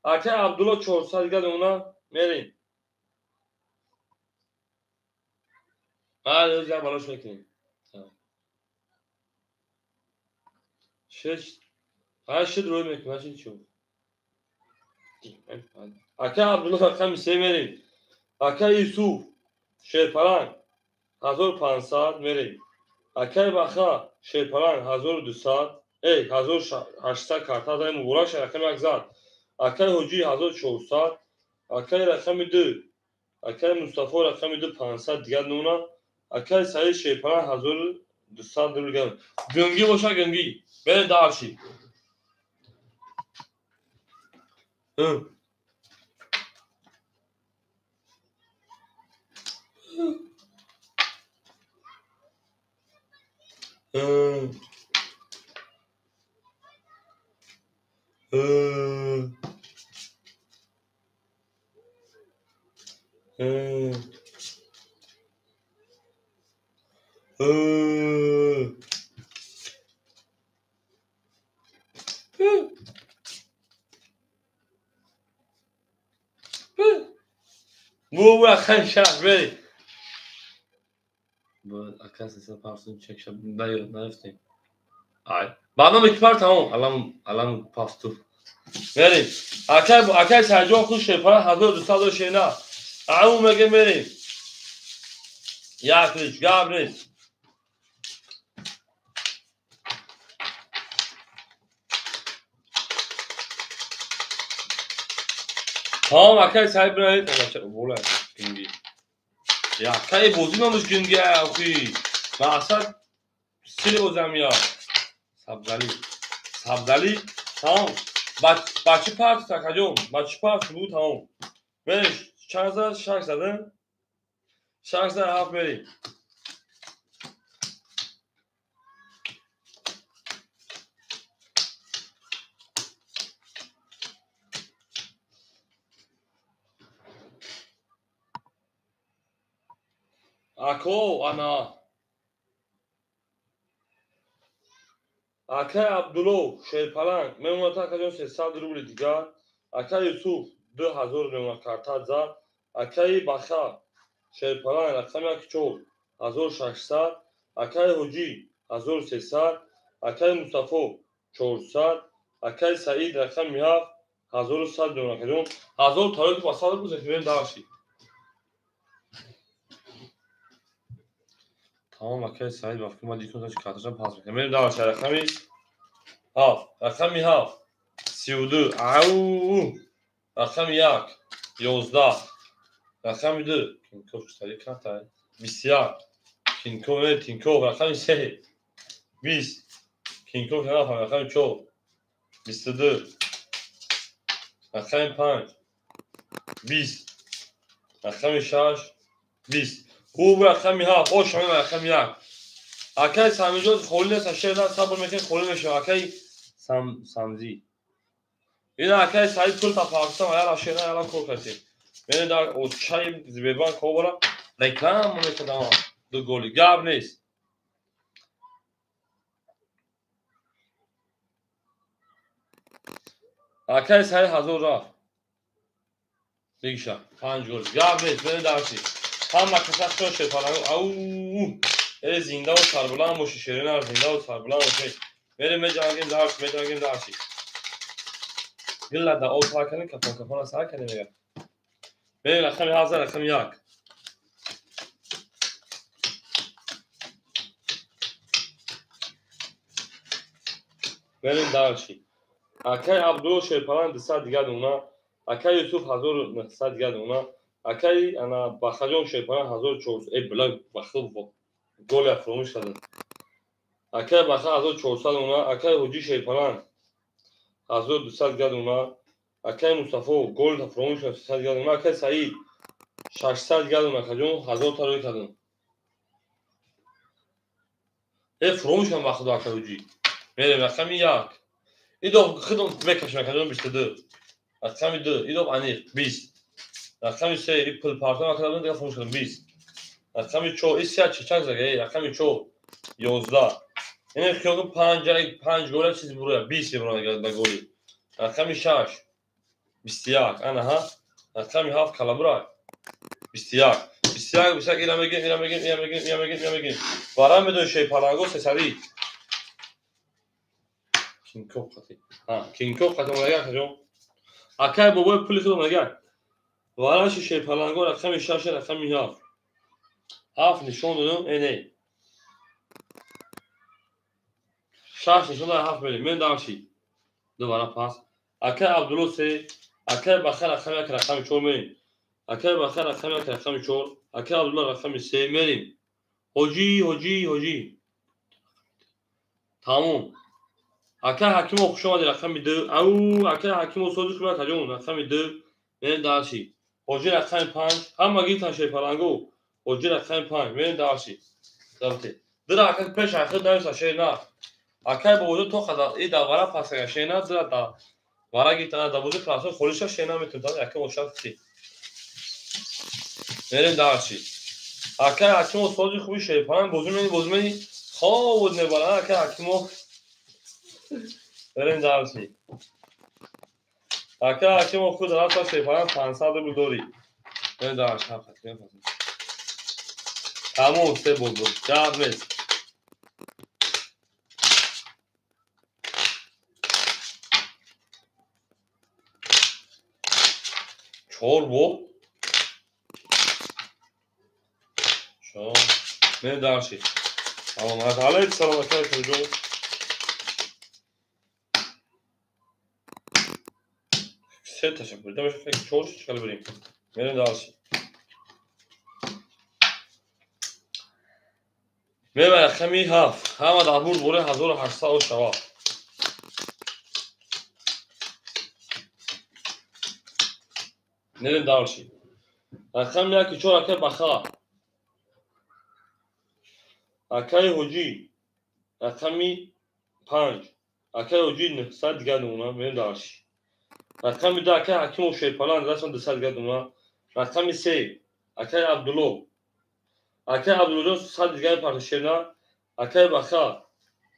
Ака Абдулло 400 дигар она мерем. Бале, як балош мекунем. Шеш ҳашт рӯй мекунем, ҳашт чӣ? Ака Абдулло рақами 3 мерем. Ака Юсуф Шерпаланг 1500 мерем. Акаи Баха Шерпаланг 1200, эй 1800 карта зади муборак ша рақами 1 зад. Акаи Ҳоҷи 1400, акаи рақами 2, акаи Мустафо рақами 2 500 дигар нуна, акаи Саид Шерпаланг 1200 рубл дигар. Гунги боша гунги. Берем дарши. Бу шаш бери. Ака парсун чек наёфтем. Ай. Баъдан ки пар тамом. Алам алам пасту. Мерим. Акай акай Сарҷон худ шепара 1200 шена. Ау меге мерим. Як лич гап нест. Тамом акай саиб бираед. Бола гунги. Я акай бозӣ номаш гунги охи. Мақсад сили бозам я. Сабзали. Сабзалӣ тамом. Бачи парт акаҷон, бачи парт буд тамом. Мерем чанд зад? 6 зад. 6 зад 7 мерем. Ако ана акай Абдулло Шерпаланг мемонад акаҷон 300 рубли дигар. Акай Юсуф 2000 мемонад карта зад. Акаи Баха Шерпаланг рақами 4 1600. Акаи Ҳоҷӣ 1300. Акаи Мустафо 400. Акаи Саид рақами 7 1100 мемонад акаҷон. 1000 тароки ба 100 рубл зефирем дарши. Тамом акаи Саид ба фикр ман дикон тач карташам пас мекунам. Мерем дарши рақами 7, рақами 7 32, ау, рақами 1 11, рақами 2 Кинков читари карта 21, Кинков не Тинков, рақами 3 20, Кинков нафам, рақами 4 22, рақами 5 20, рақами 6 20. Хуб рақами 7, ош ҳамин рақами 1. Акай Самиҷон холӣ нест, шер на сабр мекунед, холӣ мешавад. Акай Самзӣ. Ина акай Саид пул тапарсам, аяла шер на аяла кор кардем. Мене дар очаи Сбербанк хобара реклама мекардам. Ду голи гап нест. Акай Саид 1000 рафт. Бигиша 5 гол. Гап нест, мене дарси. Ҳама каса худо Шерпаланг. Ау! Э зинда ва сарбуланд боши, шерина зинда ва сарбуланд боши. Мерем меҷангем дарс, меҷангем дарси. Гилла да об сар кардем, кафон кафона сар кардем мега. Мерем рақами 7, рақами 1. Мерем дарси. Акай Абдулло Шерпаланг 200 дигар дона, акай Юсуф 1900 дигар дона, акай ана Бахаҷон Шерпаланг 1400. Э била бахил голя фуромӯш кардам. Акай Баха 1400 дона, акай Ҳоҷӣ Шерпаланг 1200 дигар дона, акай Мустафо гол фуромӯш кард 300 дигар дона, акай Саид 600 дигар дона, акаҷон 1000 та рӯй кардам. Э фуромӯш кардам ба худо акай Ҳоҷӣ. Мерем рақами 1. Идо худам мекашам акаҷон 22. Рақами 2, идо аниқ 20. Рақами 3, и пул партам акаҷон дигар фуромӯш кардам 20. Рақами 4, и 3 чанд зага, рақами 4 11. Ин хиёл 5 5 гола чиз буроя 20 мебурад ба голи. Рақами 6 21, ана ҳа. Рақами 7 калабура 21. 21 21 ира мегем, ира мегем, ира мегем, ира мегем, ира мегем. Вара медони Шерпаланго сесади. Кинков қати. Ҳа, Кинков қати омадагар акаҷон. Акай бобои пули худ омадагар. Вараши Шерпаланго рақами 6, рақами 7. 7 нишон додам, э не. 6 нишон додам, 7 мерем. Мен дарши. Ду вара пас. Акай Абдулло 3, акай Баха рақами 1, рақами 4 мерем. Акай Баха рақами 1, рақами 4, акай Абдулло рақами 3 мерем. Ҳоҷӣ, ҳоҷӣ, ҳоҷӣ. Тамом. Акай Ҳакимов хуш омадед, рақами 2. Ау, акай Ҳакимов сози хуб акаҷон, рақами 2. Мерем дарши. Ҳоҷӣ рақами 5. Ҳама гирифтан Шерпаланго. Ҳоҷӣ рақами 5. Мерем дарши. Забте. Дира акай пеш ахир нависа шер на. Акай бобоҷон то қадар и да вара пас ага шер на, дира да вара гирифтан да бозӣ пласо холиша шер на метавонад, акай ошад си. Мерем дарши. Акай Ҳакимов сози хуби Шерпаланг бозӣ мени, бозӣ мени. Хоб мебарад акай Ҳакимов. Мерем дарши. Акай Ҳакимов худ рафта Шерпаланг 500 рубл дорӣ. Мерем дарши. Тамом се бор буд. Гап нест. Чор бор. Чор. Мерем дарши. Саломат. Алейкум салом акай Ҳоҷон. Се ташаккур. Дамеш чор чикал берем. Мерем дарши. Меба рақами 7. Ҳама дар бурд бораи 1800 шава. Мерем дальше. Рақами яки чор акай Баха. Акай Ҳоҷӣ. Рақами 5. Акай Ҳоҷӣ 900 дигар нумуна. Мерем дальше. Рақами 2 акай Ҳакимов Шерпалан расман 200 дигар нумуна. Рақами 3 акай Абдулло. Акай Абдуллоҷон 100 дигар парто шерна. Акай Баха.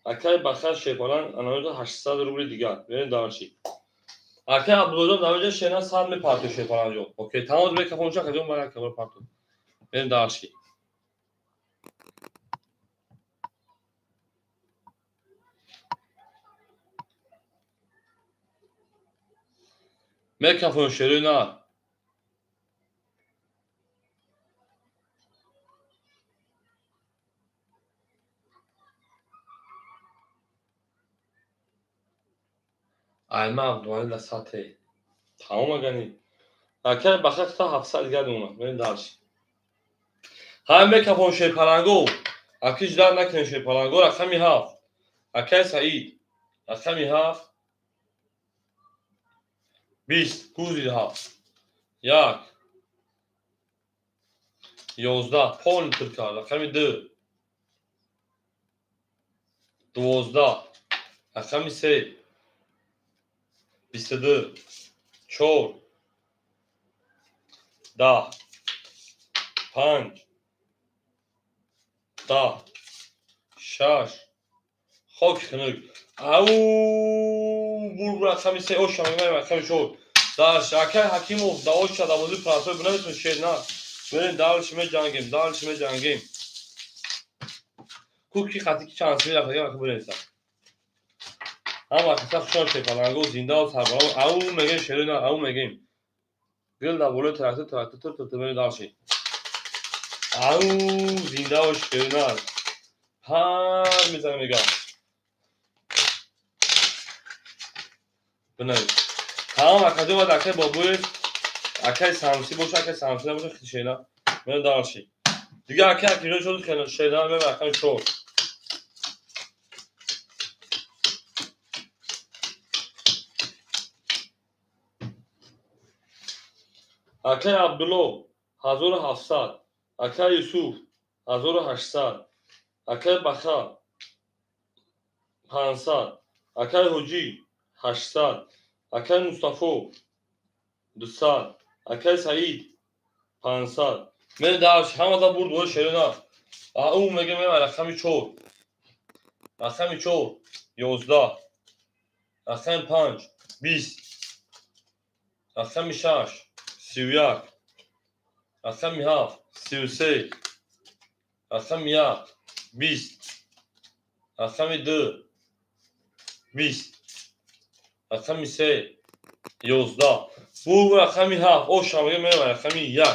Акай Баха Шерпалан анаҷо 800 рубли дигар. Мерем дальше. Акай Абдуллоҷон дар шерна 100 мепарто Шерпаланҷон. Окей, тамом мекафонча хаҷон бара кабар парто. Мерем дальше. Мекафон шерина. Айма Абдуғани дар сатҳе. Тамом агани. Акай Баха хита 700 дигар нумуна. Мерем дальше. Ҳай мекафон шерпаланго. Аки ждар накунем шерпаланго. Рақами 7. Акай Саид. Рақами 7. 20. Кузи 7. 1. 11. Полный пур кард. Рақами 2. 12. Рақами 3. 22. 4. 10. 5. 10. 6. Хоки хунук. Ау бур рақами 3 оша мегӯям рақами 4. Дальше акай Ҳакимов да оша да бозӣ парасой бинависем шерна. Мерем дальше меҷангем, дальше меҷангем. Ку ки хати ки чанд сими рафтагӣ вақт бинависам. Ҳама қисса хушон шерпаланго зиндаву сарбаланд. Ау мегем шерина, ау мегем. Гил дар болои трактор, трактор тур тур мерем дальше. Ау зиндаву шерина. Ҳар мезанем мегам. Бинавис. Тамом акаҷо баъд акай Бобоев, акай Самсӣ боша, акай Самсӣ набоша, хит шерина. Мерем дальше. Дигар акай Акиҷон шуд шерина мебарад рақами 4. Акай Абдулло 1700, акай Юсуф 1800, акай Баха 500, акай Ҳоҷӣ 800, акай Мустафо 200, акай Саид 500. Мерем дальше. Ҳамада бурд бои шерина. Ау мегем рақами 4. Рақами 4 11. Рақами 5 20. Рақами 6 31. Рақами 7 33. Рақами 1 20. Рақами 2 20. Рақами 3 11. Бу рақами 7 оша мегем рақами 1.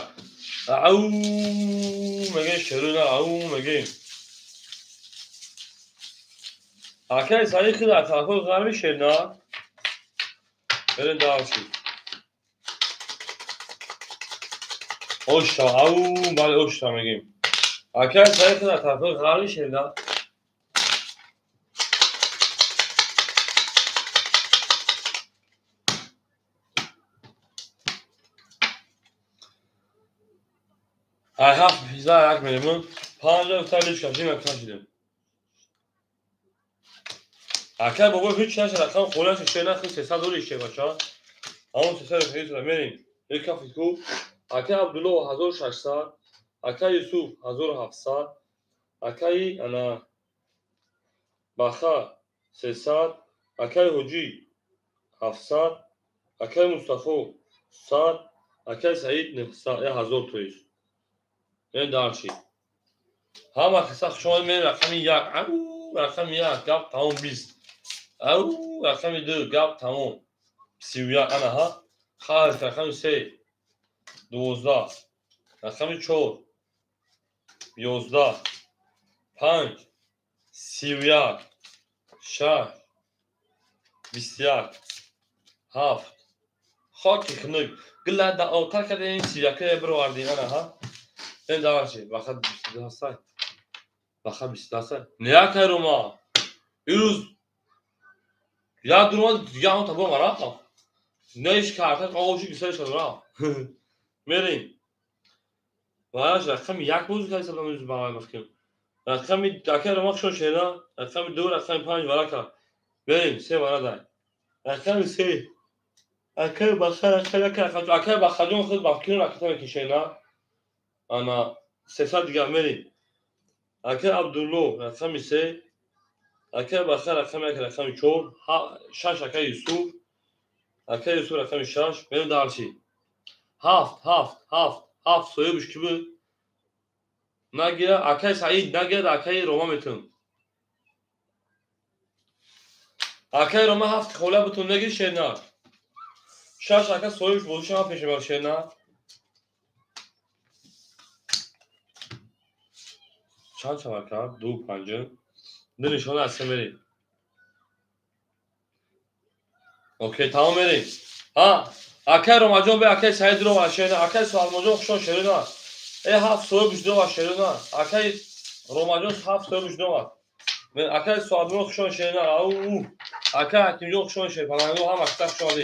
Ау мегем шерина, ау мегем. Акай Саид хид дар тарафҳои ғарби шерина. Мерем дальше. Оша, ау, бале оша мегем. Акай Саид хид дар тарафҳои ғарби шерина. Ай ҳафт ҳиза як меҳмон панҷа гуфта личка жима кашидем. Акай Бобоев ҳеҷ наша рақам холаша шерна хи 300 дори ше бача. Ҳамон 300 хи мерем. Як кафи ку. Акай Абдулло 1600, акай Юсуф 1700, акай ана Баха 300, акай Ҳоҷӣ 700, акай Мустафо 100, акай Саид 900, 1000 тоист. Мерем дальше. Ҳама қисса хушомад мерем рақами 1. Ау рақами 1 гап тамом 20. Ау рақами 2 гап тамом 31. Ана ҳа. Харҷ рақами 3 12. Рақами 4 11. 5 31. 6 21. 7. Хоки хунук. Гила да отар кардем 31 бировардем. Ана ҳа. Мерем дальше. Баха 22 ҳастай. Баха 22 ҳастай. Не акай Рома. Ирӯз як дурума дигар ҳам табо марафт. Неш карта қоғоши гисар шуд рафт. Мерем. Вараш рақами 1 боз кардам имрӯз ба ман фикр. Рақами акай Рома хушон шена, рақами 2, рақами 5 варака. Берем, 3 вара дай. Рақами 3. Акай Бахар, акай акай акай Бахарҷон худ ба фикр ракета мекишена. Ана 300 дигар мерем. Акай Абдулло рақами 3, акай Бахар рақами 1, рақами 4, 6 акай Юсуф, акай Юсуф рақами 6, мерем дарчи. 7 7 7 7 соҳибаш ки буд? Нагира, акай Саид нагирад, акай Рома метун. Акай Рома 7 хола бутун нагир шерна. 6 ака соҳибаш бозиша ман пеш мебарам шерна. Чанд шавад кард? 2 5. Ду нишона аз се мерем. Окей, тамом мерем. Ҳа, акай Ромаҷон бе акай Саид ро ва шерна, акай Салмоҷон хушон шерна. Э 7 соҳибаш ду ва шерна. Акай Ромаҷон 7 соҳибаш ду ва. Акай Суадмон хушон шерна. Ау, акай Ҳакимҷон хушон шер, паланго ҳам акса хушон.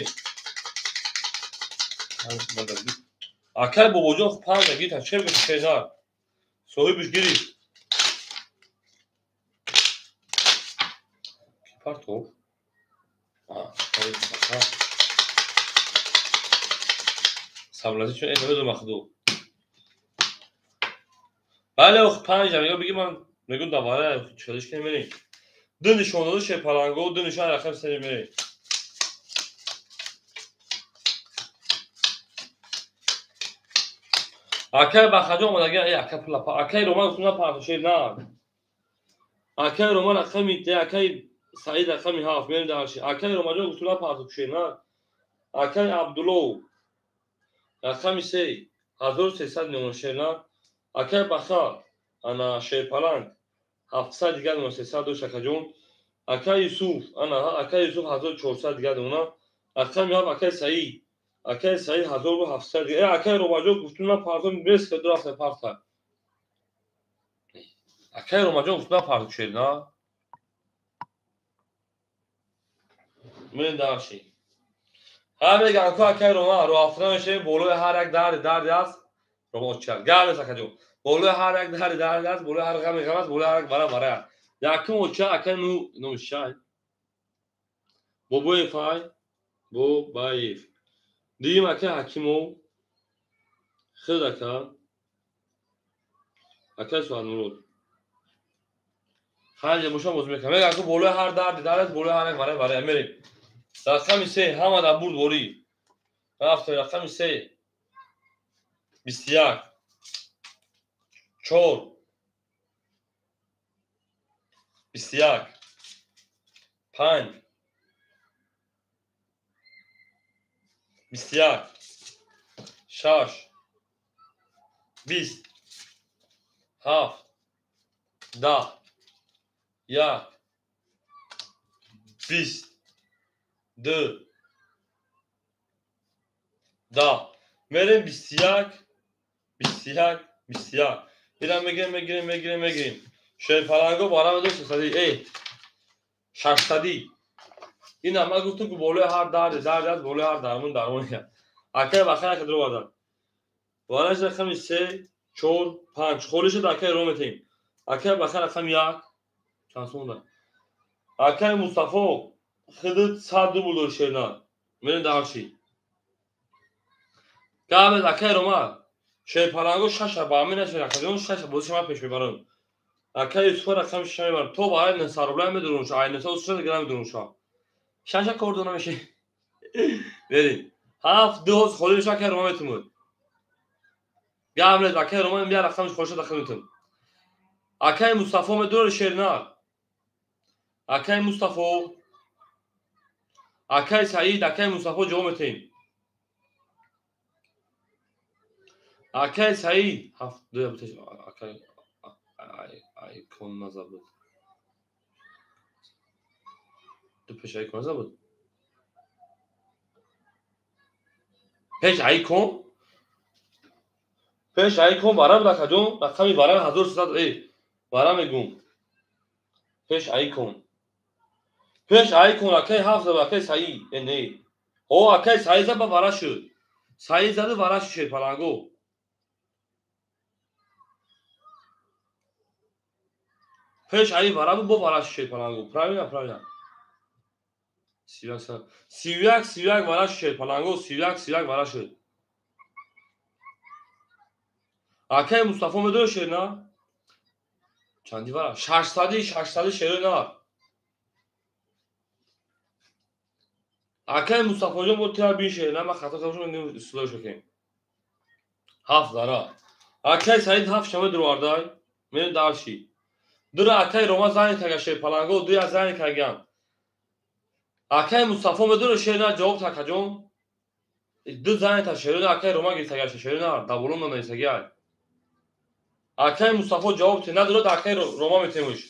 Акай Бобоҷон 5 гирифт, чӣ гуфт шерна? Соҳибаш гирифт. Ки партов? Саблази чун намедонам худу. Бале, ох 5 мегӯ бигӣ ман мегӯм давара чалиш ки мерем. Ду нишон доду шерпаланго, ду нишон рақам се мерем. Акай Бахаҷон омадагӣ, э ака пулапа, акай Роман гуфтум напарто шер на. Акай Роман рақами, акай Саид рақами 7 мерем дарши. Акай Ромаҷон гуфтум напарто шер на. Акай Абдулло рақами 3 1300 миллион шер на. Акай Бахар ана шерпаланг 700 дигар миллион 300 дошт акаҷон. Акай Юсуф ана акай Юсуф 1400 дигар миллион. Рақами 7 акай Саид, акай Саид 1700 дигар. Э акай Ромаҷон гуфтум напарто, бес ки ду рафта парта. Акай Ромаҷон гуфтум напарто шер на. Мерем дарши. Ҳар мегӯям ку акай Рома роҳафта мешавем, болои ҳар як дарди дарди аст. Рома очар. Гап нест акаҷон. Болои ҳар як дарди дарди аст, болои ҳар ғами ғам аст, болои ҳар як вара вара аст. Якум оча акай ну номишай. Бобоев ай, Бобаев. Дуюм акай Ҳакимов, худ ака, акай Суҳанмурод. Ханҷа бошам боз мекунам. Мегӯям ку болои ҳар дарди дард аст, болои ҳар як вара вара. Мерем. Рақами 3 ҳама дар бурд ворӣ. Рафтем рақами 3. 21 4 21 5 21 6 20 7 10 1 20 2 10. Мерем 21 21 21. Ира мегирем, мегирем, мегирем, мегирем. Шерпаланго барам ду 600, э 600. Ина ман гуфтум ки болои ҳар дарди дард аст, болои ҳар дармон дармон аст. Акай Бахар ака дро вардан. Вараш рақами 3 4 5. Холӣ шуд акай ро метем. Акай Бахар рақами 1. Чанд сом да? Акай Мустафо худат 100 рубл дори шерна. Мерем дарши. Гап акай Рома шерпаланго 6 ба амин нашед акаҷон 6 бозиша ман пеш мебарам. Акай Юсуф рақами 6 мебарам. То ба ай 900 рубла медурум ша, ай 900 грамм медурум ша. 6 кор дона меши. Берем. 7 2 холӣ меша акай Рома метумуд. Гап нест акай Рома мия рақамиш холиша дахил метум. Акай Мустафо медурад шерна. Акай Мустафо, акай Саид, акай Мустафо ҷавоб метем. Акай Саид 7 2 акай айкон назабуд. Ду пеш айкон назабуд. Пеш айкон? Пеш айкон вара буд акаҷон, рақами вара 1300 э вара мегӯм. Пеш айкон. Пеш айкон акай 7 акай Саид, э не. О, акай Саид зад ба вара шуд. Саид заду вара шуд шерпаланго. Пеш ай вара буд, бо вара шуд шерпаланго. Правильно, правильно. 31, 31 вара шуд шерпаланго, 31, 31 вара шуд. Акай Мустафо медони шер на? Чанди вара? 600, 600 шерои на. Акай Мустафоҷон бо тира бин шер на, ман хато кардам, ислоҳ шукем. 7 вара. Акай Саид 7 шама дурвардай. Мен дарши. Дура акай Рома зани тага шерпаланго, дуя зани каган. Акай Мустафо медони шер на, ҷавоб такаҷон. Ду зани та шерои на, акай Рома гиртага шерои на, даболон нанависагиай. Акай Мустафо ҷавоб те надорад, акай Рома метемуш.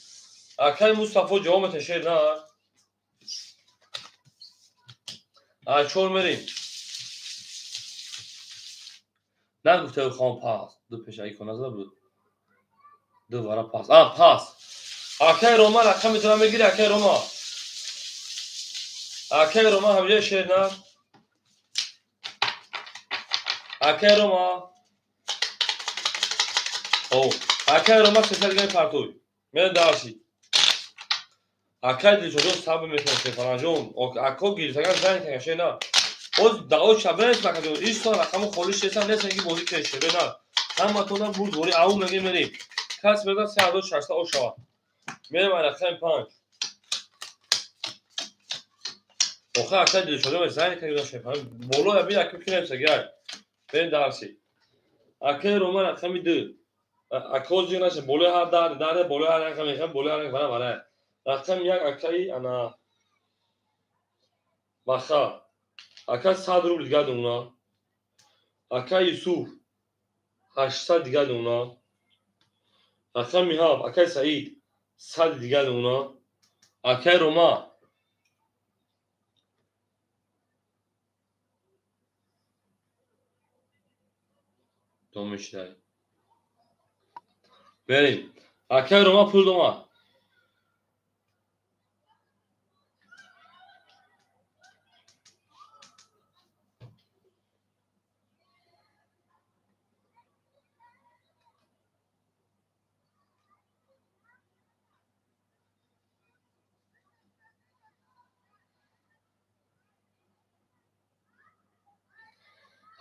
Акай Мустафо ҷавоб мете шер на. Ай чор мерим. Нагуфта хон пас. Ду пеш ай кона зада буд. Ду вара пас. А пас. Акай Рома рақами тура мегири, акай Рома. Акай Рома ҳамҷа шер на. Акай Рома. О, акай Рома сесад гай партуй. Мен дарши. Акай Дилшодҷон сабр мекунад шерпаланҷон. Ако гирифтаган зани кага шер на. Оз дао шабенес макаҷон. Иш сол рақаму холиш шесан нестан ки бозӣ кунед шере на. Ҳаматонам бурд вори ау меги мерим. Кас мегӯяд 3600 о шавад. Мерем ай рақами 5. Охе акай Дилшодҷон зани кага шерпаланҷон. Боло я бин ака кинем сагай. Берем дарси. Акай Рома рақами 2. Ако зиёд наша болои ҳар дар дар болои ҳар рақам мехоҳам болои ҳар вара вара. Рақам 1 акаи ана Баха. Ака 100 рубл дигар дона. Ака Юсуф 800 дигар дона. Рақами 7 акаи Саид 100 дигар дона. Акаи Рома домишдай. Берем. Акаи Рома пул дома.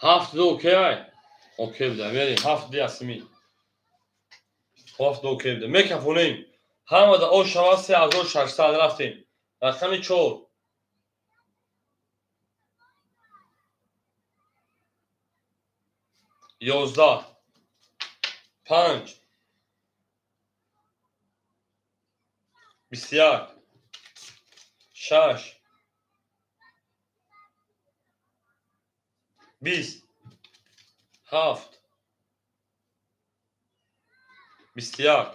Ҳафт ду окей ай? Окей буда. Мерем. 7 ду ясми. 7 ду окей буда. Мекафонем. Ҳамада о шава 3600 рафтем. Рақами 4. 11 5 21 6 20 7 21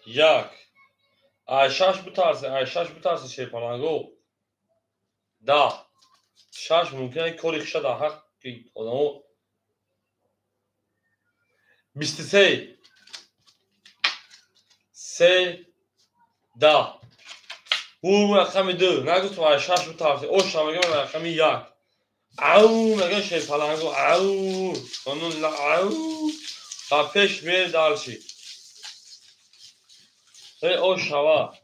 1. Ай 6 бутарсе, ай 6 бутарсе шерпаланго. 10 6 мумкин кори хиша дар ҳақ ки одамо 23 3 10. Бу рақами 2. Нагуфтам ай 6 бутарсе. Оша мегӯям рақами 1. Ау мегӯям шерпаланго. Ау. Онун ла ау. Ба пеш мери дарши. Эй ош шава.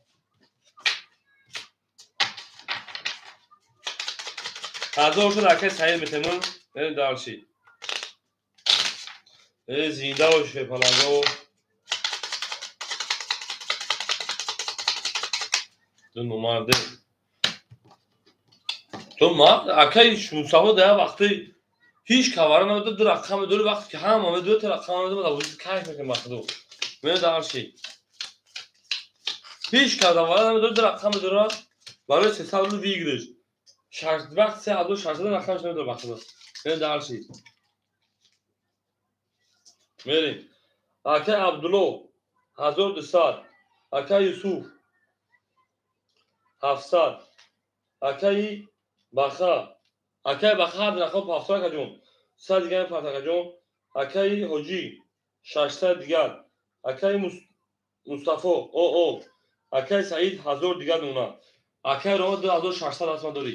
1000 шуд акай Саид метемун. Мерем дарши. Эй зинда бош шерпаланго. Ду номарде. То ма акай Мустафо дар вақти ҳеҷ кавара намедод, ду рақам медори, вақте ки ҳама медори, то рақам намедод, дар вуҷуд кайф мекунем вақтиду. Мерем дарши. Ҳеҷ кавара намедори, ду рақам медорад, барои 300 рубл выигрыш. Вақт 3600 рақамаш намедорад вақтиду. Мерем дарши. Мерем. Акай Абдулло 1200, акай Юсуф 700, акай Баха, акай Баха ҳар рақам 700 акаҷон, 100 дигар мепарт акаҷон, акаи Ҳоҷӣ 600 дигар, акаи Мустафо оо, акаи Саид 1000 дигар мемонад, акаи Рома 2600 ҳатман дорӣ.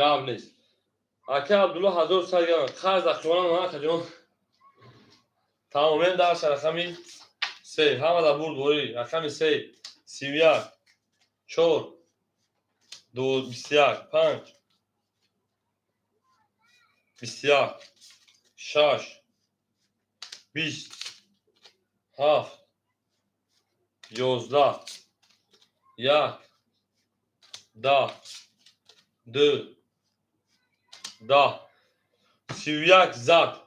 Гап нест. Акай Абдулло 1100 дигар. Қарз ақчонам акаҷон. Тамом, дарша рақами 3. Ҳама да бурд борӣ. Рақами 3. 31 4 2 21 5 21 6 20 7 11 1 10 2 10 31 зад.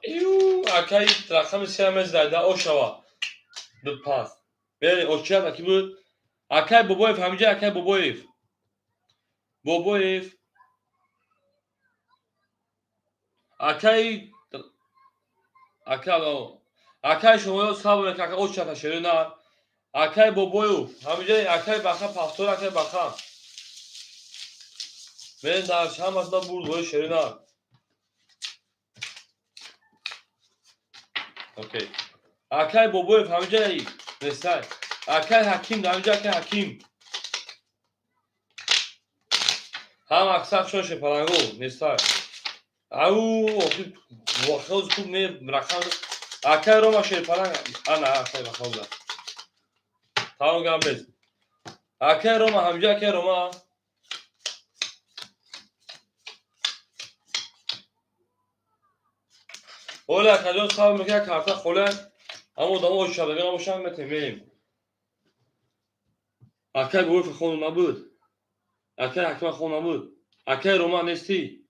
Акай рақами 3 мезайда ошава. Ду пас. Бери очият аки буд. Акай Бобоев ҳамиҷа акай Бобоев. Бобоев. Акай акай шумоё сабр мекунед, ака очата шеро на. Акай Бобоев ҳамиҷа акай Баха пафтор акай Баха. Мен дар ҳамасда бурд бои шеро на. Окей. Акай Бобоев ҳамиҷа нестай. Акай Ҳаким ҳамиҷа акай Ҳаким. Ҳам аксар шоше паланго нестай. Ау, охи вохоз хуб не рақам. Акай Рома шерпаланг ана акай Бахода. Тамом гап нест. Акай Рома ҳамиҷа акай Рома. Оля акаҷон сабр мекунад карта хола. Аммо одамо ошадагӣ набошанд метем мерем. Акай Бобоев хон набуд. Акай Ҳакима хон набуд. Акай Рома нестӣ.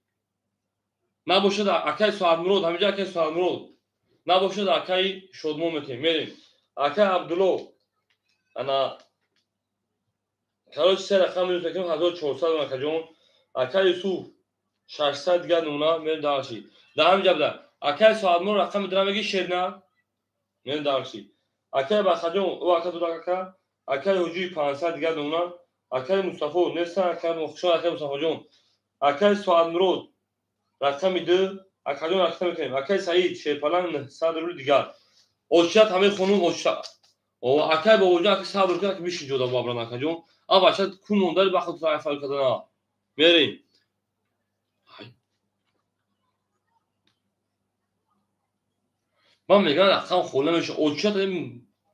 Набошад акай Соатмурод ҳамиҷа акай Соатмурод. Набошад акай Шодмон метем мерем. Акай Абдулло ана короче се рақам минус мекунем 1400 акаҷон. Акай Юсуф 600 дигар нуна мерем дарши. Дар ҳамиҷа буда. Акай Соатмурод рақами дира меги шерна мерем дарши. Акай Бахаҷон ӯ ака дудак ака. Акай Ҳуҷуи 500 дигар нуна. Акай Мустафо нестан акай Мухшон акай Мустафоҷон. Акай Соатмурод рақами 2 акаҷон рақам мекунем. Акай Саид шерпаланг 900 рубл дигар. Очият ҳамаи хонум очият. Акай Бобоҷон ака сабр кун ака бишин ҷода бабран акаҷон. А бача кун мондари бахт файл кардана. Мерем. Ман мегӯям рақам хола меша. Очият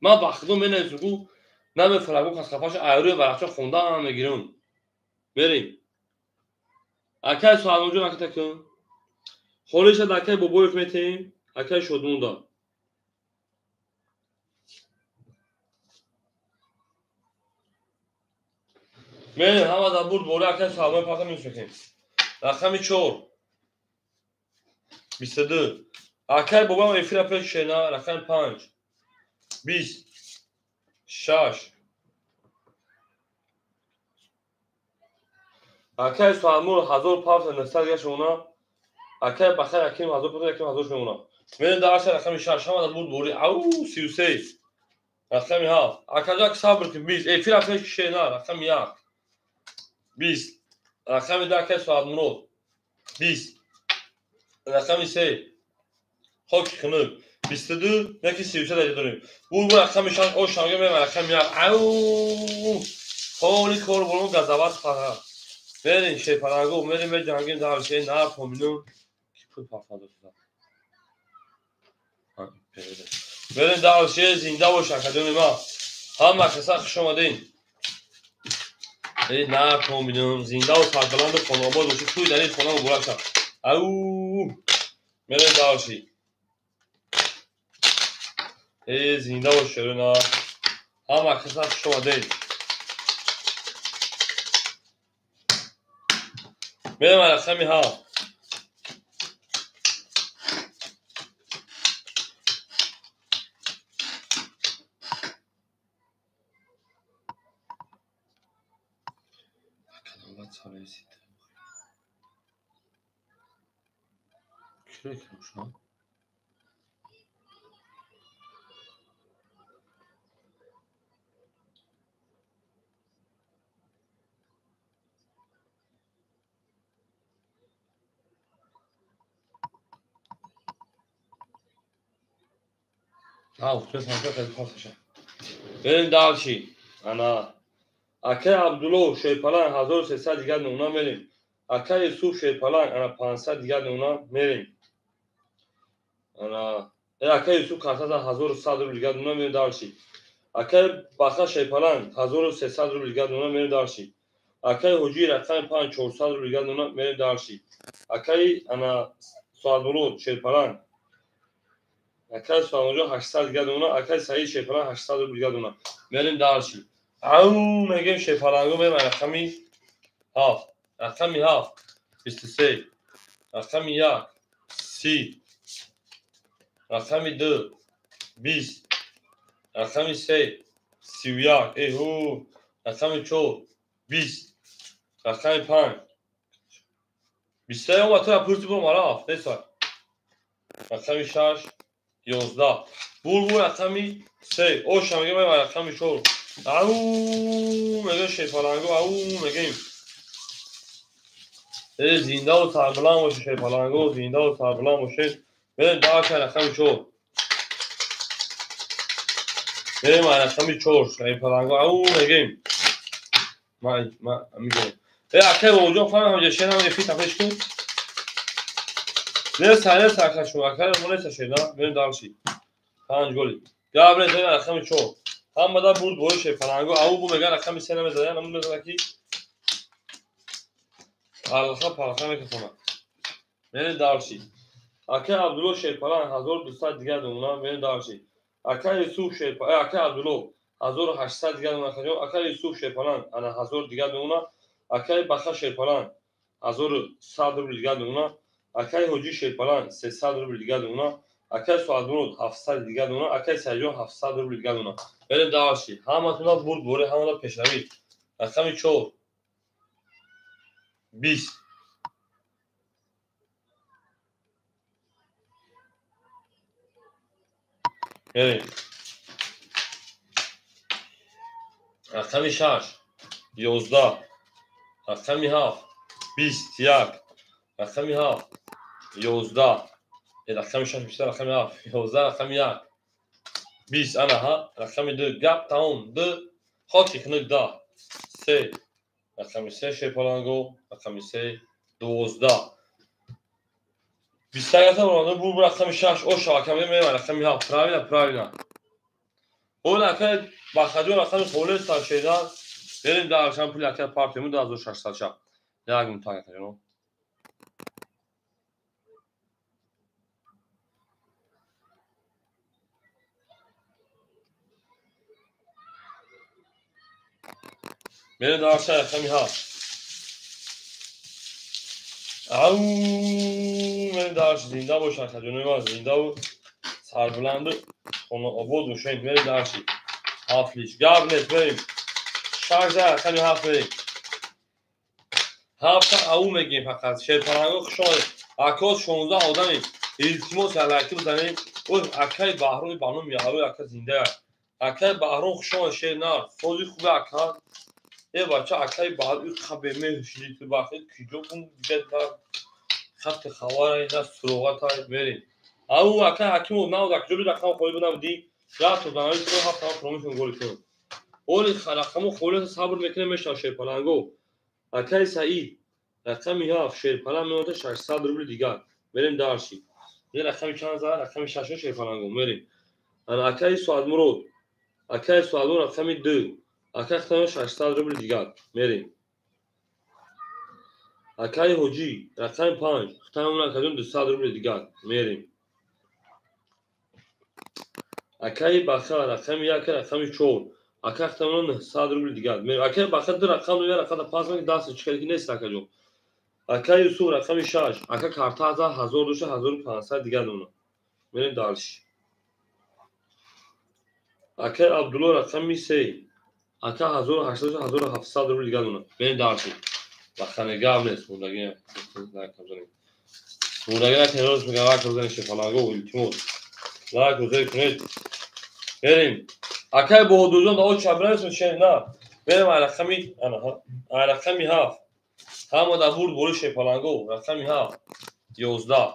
ман ба худо менависам ку намефаҳмам кас хафаша айрӯи варақча хондаам мегирам. Мерем. Акай Соатмуродҷон ака такун. Холиша акай Бобоев метем, акай Шодмонда. Мерем ҳама дар бурд бора акай Соатмурод паса минус мекунем. Рақами 4 22 акай Бобоев эфира пеш шена рақами 5 20 6 акай Соатмурод 1500 дигар шумона. Акай Бахар Ҳаким 1500 Ҳаким 1000 шумона. Мерем дар арша рақами 6 ҳама дар бурд бори. Ау 33 рақами 7 акаҷак сабр кун 20 эфира пеш шена рақами 1 20 рақами 2 акай Соатмурод 20 рақами 3 хоки хунук 22 яки 33 даҷа дорем. Бур рақами 6 ош шанга мерем рақами 1 ау холи кор болон газават фара. Мерем шерпаланго мерем меҷангем дар шер нар поминум ки пул пафадо шуда. Мерем дар шер зинда бош акаҷони ма. Ҳама каса хуш омадин. Эй нар поминум зинда ва сарбаланду хонаобод бошед. Туй дар ин хона муборак шав. Ау мерем дар шер. Эй зинда бош шерона. Ҳама каса хуш омадин. Мерем рақами 7 Берем дальше. Ана акай Абдулло шерпалан 1300 дигар нуна мерем. Акай Юсуф Шерпаланг ана 500 дигар дона мерем. Ана акай Юсуф карта за 1100 рубл дигар дона мерем дальше. Акай Баха Шерпаланг 1300 рубл дигар дона мерем дальше. Акай Ҳоҷи рақами 5 400 рубл дигар дона мерем дальше. Акай ана Суадмурод Шерпаланг акай Суадмурод 800 дигар дона, акай Саид Шерпаланг 800 рубл дигар дона мерем дальше. Ау мегем Шерпалангу мерем рақами 7, рақами 7 23, рақами 1 30, рақами 2 20, рақами 3 31, эҳу, рақами 4 20, рақами 5 23. Омад ту пурси бо мараф неса. Рақами 6 11, булбул рақами 3, оша мегем рақами 4. Ау мегем Шерпалангу, ау мегем. Зиндаву сарбаланд бошед Шерпалангу, зиндаву сарбаланд бошед. Берем дальше рақами 4. Берем рақами 4 Шерпалангу, ау мегем. Ма мегем. Акай Бобоҷон фаҳмам ҳамҷа шерам эфир тафеш кун. Неса, неса ака шумо, акай мо неса шер, на? Берем дальше. 5 голи. Гап нест, берем рақами 4. Ҳамада бурд бори Шерпалангу, ау бу меган рақами 3 намезанад, намун мезанад ки палха палха мекасонад. Берем дальше. Акай Абдулло Шерпаланг 1200 дигар дона, берем дальше. Акай Юсуф Шерпаланг, акай Абдулло 1800 дигар дона, акай Юсуф Шерпаланг ана 1000 дигар дона, акай Баха Шерпаланг 1100 рубл дигар дона, акай Ҳоҷи Шерпаланг 300 рубл дигар дона, акай Суадмурод 700 дигар дона, акай Саидҷон 700 рубл дигар дона. Берем дальше. Ҳаматона бурд боре, ҳамада пешравӣ. Рақами 4 20. Берем. Рақами 6 11, рақами 7 21, рақами 7 11, рақами 6 21, рақами 7 11, рақами 1 20, ана ҳа, рақами 2 гап тамом, 2 хоки хунук 10, 3, рақами 3 Шерпалангу, рақами 3 12. 21 та бу рақами 6 оша акам мева рақами 7 правильно, правильно. Он акай Бахаҷон рақами холес шедан. Берем дальше, пул акай партияму 2600 ша. Як минут акаҷон. Берем дальше рақами 7. Ау мерем дальше, зинда бош акаҷони ман, зиндаву сарбуланду хонаобод бошед. Мерем дальше. 7 лиш. Гап нест, мерем. 6 рақами 7 мерем. 7 ау мегем фақат. Шерпалангу хуш омадед. Акоз 16 одами. Илтимос лайки бизанед. Ой акай Баҳром ба номи Яҳрой ака зинда. Акай Баҳром хуш омад шер нар. Сози хубе ака. Э бача акай Баҳром ин қабе меҳшид ту бахт киҷо кун дигар хатти хабара ина суроғата мерем. Ау акай Ҳакимов нав дар куҷо буд рақам холӣ буд набудӣ? Рафт то данави ту ҳафт ҳафт промишон голи кун. Оли рақамо холӣ сабр мекунем мешав Шерпалангу. Акай Саид рақами 7 Шерпаланг меояд 600 рубл дигар. Мерем дальше. Ин рақами чанд зад? Рақами 6 Шерпалангу мерем. Ана акай Суадмурод. Акай Суадмурод рақами 2. Акай Хитамон 600 рубл дигар. Мерем. Акай Ҳоҷи рақами 5 Хитамон акаҷон 200 рубл дигар. Мерем. Акай Баха рақами 1 рақами 4. Акай Хитамон 900 рубл дигар. Мерем. Акай Баха ду рақам ду рақам пас мекунад даст чӣ ки нест акаҷон. Акай Юсуф рақами 6. Ака карта 1000 доша 1500 дигар дона. Мерем дальше. Акай Абдулло рақами 3. Ака 1800 1700 рубл дигар дона. Мерем дальше. Бахане гап нест, мурдаги лайк бизанед. Мурдаги лайк рост мегам лайк бизанед Шерпалангу, илтимос. Лайк бизанед кунед. Берем. Акай Баҳодурҷон да оча бирасем шер на. Берем рақами ана рақами 7. Ҳама да бурд бори Шерпалангу, рақами 7 11,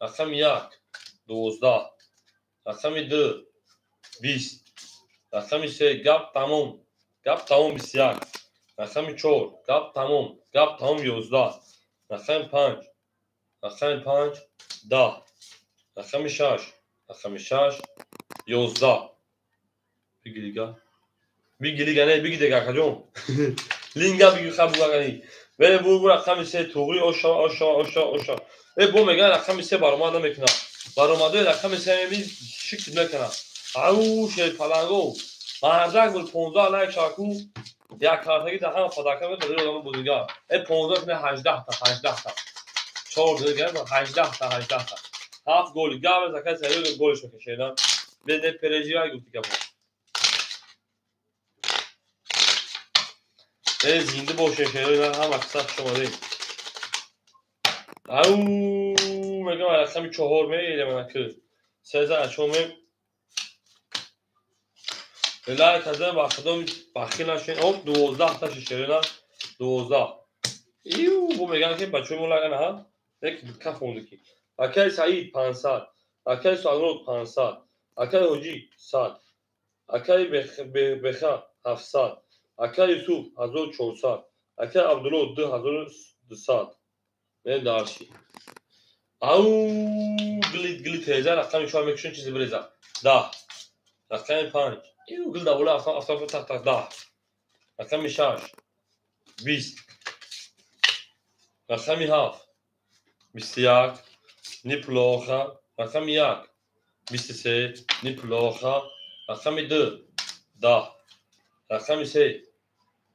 рақами 1 12, рақами 2 20, рақами 3 гап тамом. Гап тамом 21. Рақами 4 гап тамом, гап тамом 11. Рақами 5, рақами 5 10. Рақами 6, рақами 6 11. Биги дига. Биги дига не, биги дига акаҷон. Линга биги хабугани. Бере бу рақами 3 туғри оша оша оша оша. Бу меган рақами 3 баромад намекунад. Баромадои рақами 3 мебин шикл мекунад. Ау шер паланго. Мардак буд 15 лайк шаку. Як картаги да ҳама падака мекунад одам бузурга. 15 не 18 та 18 та. 4 дига 18 та 18 та. 7 гол гав заказ саёд голш мекашеда. Бе не переживай гуфти гапо. Зинда боше шерои ҳама қисса шумода. Ау мегам рақами 4 меидем ки 3 чоме лайк азан ба худо бахил нашин. Оп 12 та шерина 12. Иу бу мегам ки бачо мо лайк на як кафонди ки. Акай Саид 500, акай Салмон 500, акай Ҳоҷи 100, акай Беха 700, акай Юсуф 1400, акай Абдулло 2200. Мен дарши. Ау гли гли теза рақами 4 мекушин чизи бреза. 10. Рақами 5. Иу гл давла афта так так 10. Рақами 6. 20. Рақами 7. 21. Неплохо. Рақами 1. 23. Неплохо. Рақами 2. 10. Рақами 3.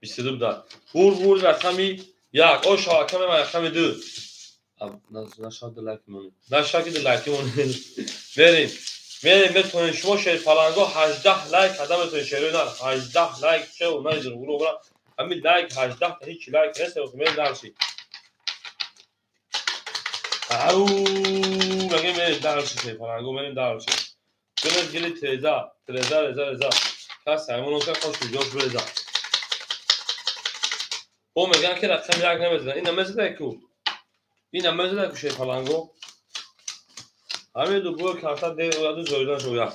22 да. Бур бур рақами 1. О шавакаме рақами 2. Нашад лайк монед. Нашад лайк монед. Берем. Берем метонед шумо шер паланго 18 лайк када метонед шерои нар 18 лайк че унай зургулу бра. Ҳамин лайк 18 та ҳеч лайк нест, мерем дарши. Ау мегем мерем дарши шер паланго мерем дарши. Гуле гили треза, треза реза реза. Кас саймон ока хош видео бреза. Бо меган ки рақам 1 намезанад. Ин намезанад ку. Ин намезанад ку шер паланго. Ҳамин ду бо карта де ояду зоидан шояд.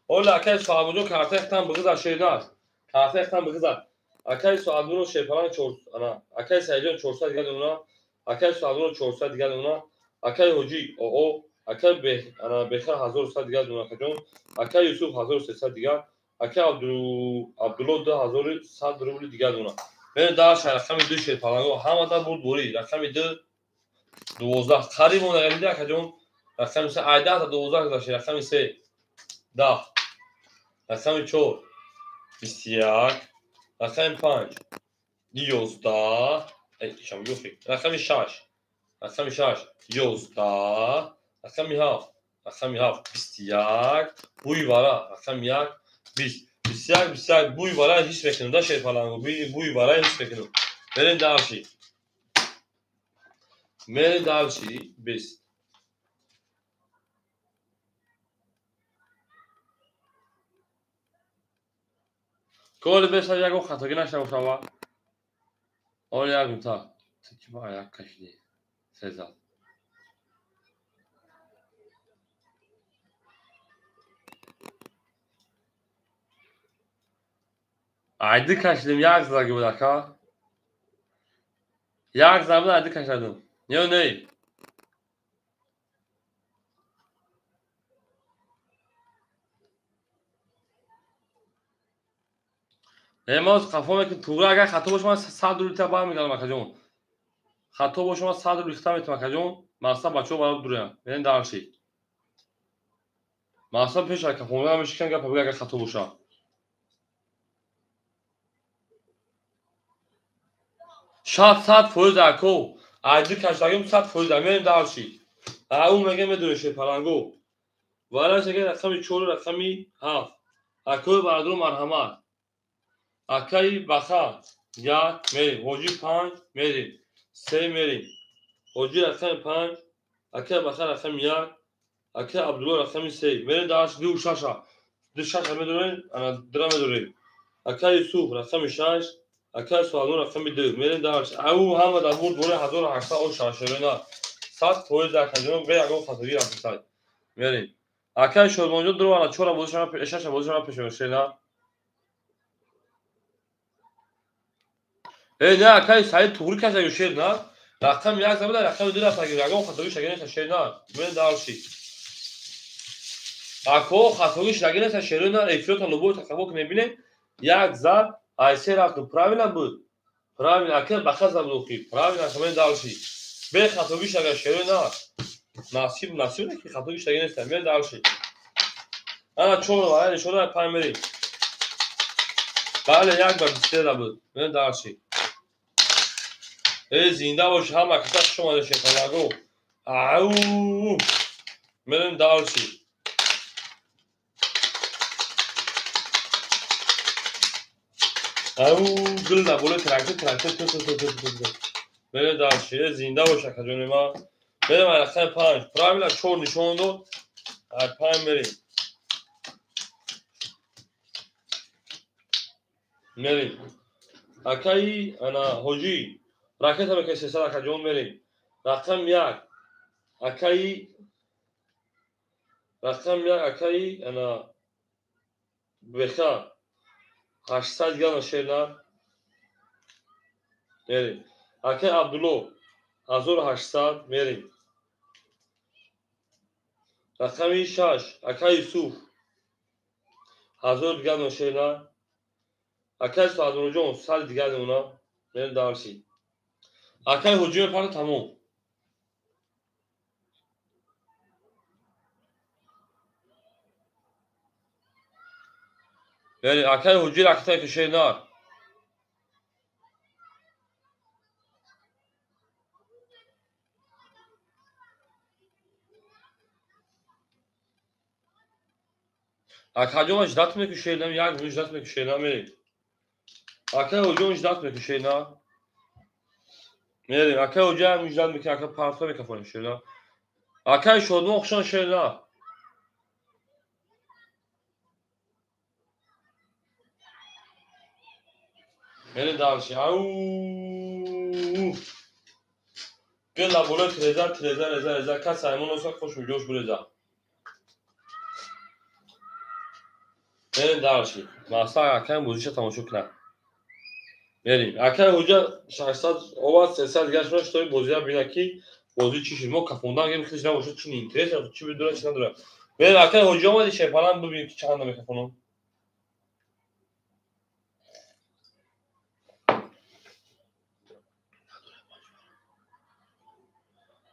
Ола акай Соҳабуҷон карта ихтан бигизар шернар. Карта ихтан бигизар. Акай Соҳабуҷон шер паланг 4 ана. Акай Саидҷон 400 дигар дона. Акай Соҳабуҷон 400 дигар дона. Акай Ҳоҷи оо акай ана Беха 1100 дигар дона акаҷон. Акай Юсуф 1300 дигар. Акай Абдулло 2100 рубли дигар дона. Бе да рақами 2 шер паланго ҳама да бурд бурид. Рақами 2 12 қариб он агар дида акаҷон. Рақами 3 айда та 12 гузашт. Рақами 3 10. Рақами 4 21. Рақами 5 11. Эй, шам юхи. Рақами 6. Рақами 6 11. Рақами 7. Рақами 7 21. Буй вара. Рақами 1 20. 21 21 буй вара ҳис мекунем да шер паланго. Буй вара ҳис мекунем. Берем дарши. Мерем дарши 20. Коли беса ягон хатогӣ нашава. Оли як мута. Ту ба як кашидӣ. Сезад. Айди кашидим як заги буд ака. Як заг буд айди кашидим. Ё не? Эмоз қафо мекунем туғри агар хато боша ман 100 рубл та бармегардам акаҷон. Хато боша ман 100 рубл хита метавам акаҷон. Мақсад бачаҳо барои дуроянд. Мерем дарши. Мақсад пеш ака хонда мешикан гапа бигӯ агар хато боша. 100% ако. Айди каштагим 100% мерем дарши. Ау мегем медонӣ шер паланго. Вараш агар рақами 4 рақами 7. Акои бародару марҳамат. Акай Баха 1 мерим, Ҳоҷи 5 мерим, 3 мерим. Ҳоҷи рақами 5, акай Баха рақами 1, акай Абдулло рақами 3. Мерим дарш 2 6. 2 6 медорем, ана дра медорем. Акай Юсуф рақами 6, акай Суалмон рақами 2. Мерим дарш. Ау ҳама дар бурд бори 1800 о шашерина. 100% акаҷон бе ягон хатогӣ рафтад. Мерим. Акай Шодмонҷон дро ана 4 бозишона 6 бозишона пеш мешена. Не, акай Саид туғри кашаги шер на. Рақам як забуда, рақами ду рафтаги. Ягон хатогӣ шаги неста шер на. Мен дальше. Ако хатогӣ шаги неста шер на. Эфирота любой тақабо ки мебинем, як зад айсе рафту. Правильно буд. Правильно, ака баха забудохи. Правильно, мен дальше. Бе хатогӣ шага шер на. Насиб, насиб не ки хатогӣ шаги неста. Мен дальше. Ана чор вара нишона панҷ мерем. Бале, як ба 23 буд. Мен дальше. Зинда бош, ҳама каса хуш омада шефалаго. Ау! Мерем дальше. Ау, гул на боло трактор, трактор, ту ту ту ту ту. Мерем дальше. Зинда бош, акаҷони ма. Мерем рақами 5. Правильно, 4 нишон дод. 5 мерем. Мерем. Акаи ана ҳоҷӣ ракета бекай 300 акаҷон мерем. Рақам 1. Акаи рақам 1 акаи ана беха 800 гана шерна. Мерем. Акаи Абдулло 1800 мерем. Рақами 6 акаи Юсуф 1000 гана шерна. Акаи Саъдуллоҷон 100 дигар она. Мерем дарси. Акаи ҳоҷӣ мепара тамом. Яъне акаи ҳоҷӣ ракета кишед на. Акаҷон ждат мекушед на, як минут ждат мекушед на, мерем. Акаи ҳоҷон ждат мекушед на. Мерем. Акаи ҳоҷа як минут ждат мекунад, ака парто мекафонем шед на. Акаи Шодмон хушон шед на. Мерем дальше. Ау! Гила боло треза, треза, реза, реза. Кас аймон оса хош миҷош буреза. Мерем дальше. Маса акаи бозиша тамошо кунад. Мерем. Акаи ҳоҷа 600 овард, 300 дигар шуна, шуто бозия бина ки бозӣ чӣ шуд. Мо кафондан гем хеле набошад, чун интерес, чӣ бидура, чӣ надура. Мерем, акаи ҳоҷа омади, шепалан бибинем ки чанд мекафонам.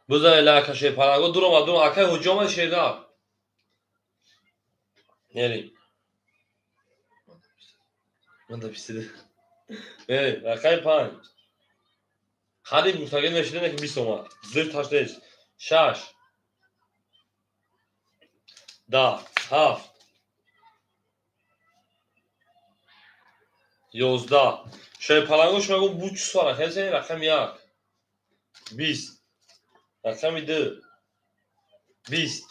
Бизан лака шепаланго дур омад, дур. Акаи ҳоҷа омади шерна. Мерем. Ман да писида. Мерем, рақами 5. Хариб мустақил мешида, ки 20 омад. 2 8 нест. 6 10 7 11. Шерпаланго шумо гум буч сора, хеле рақами 1. 20. Рақами 2. 20.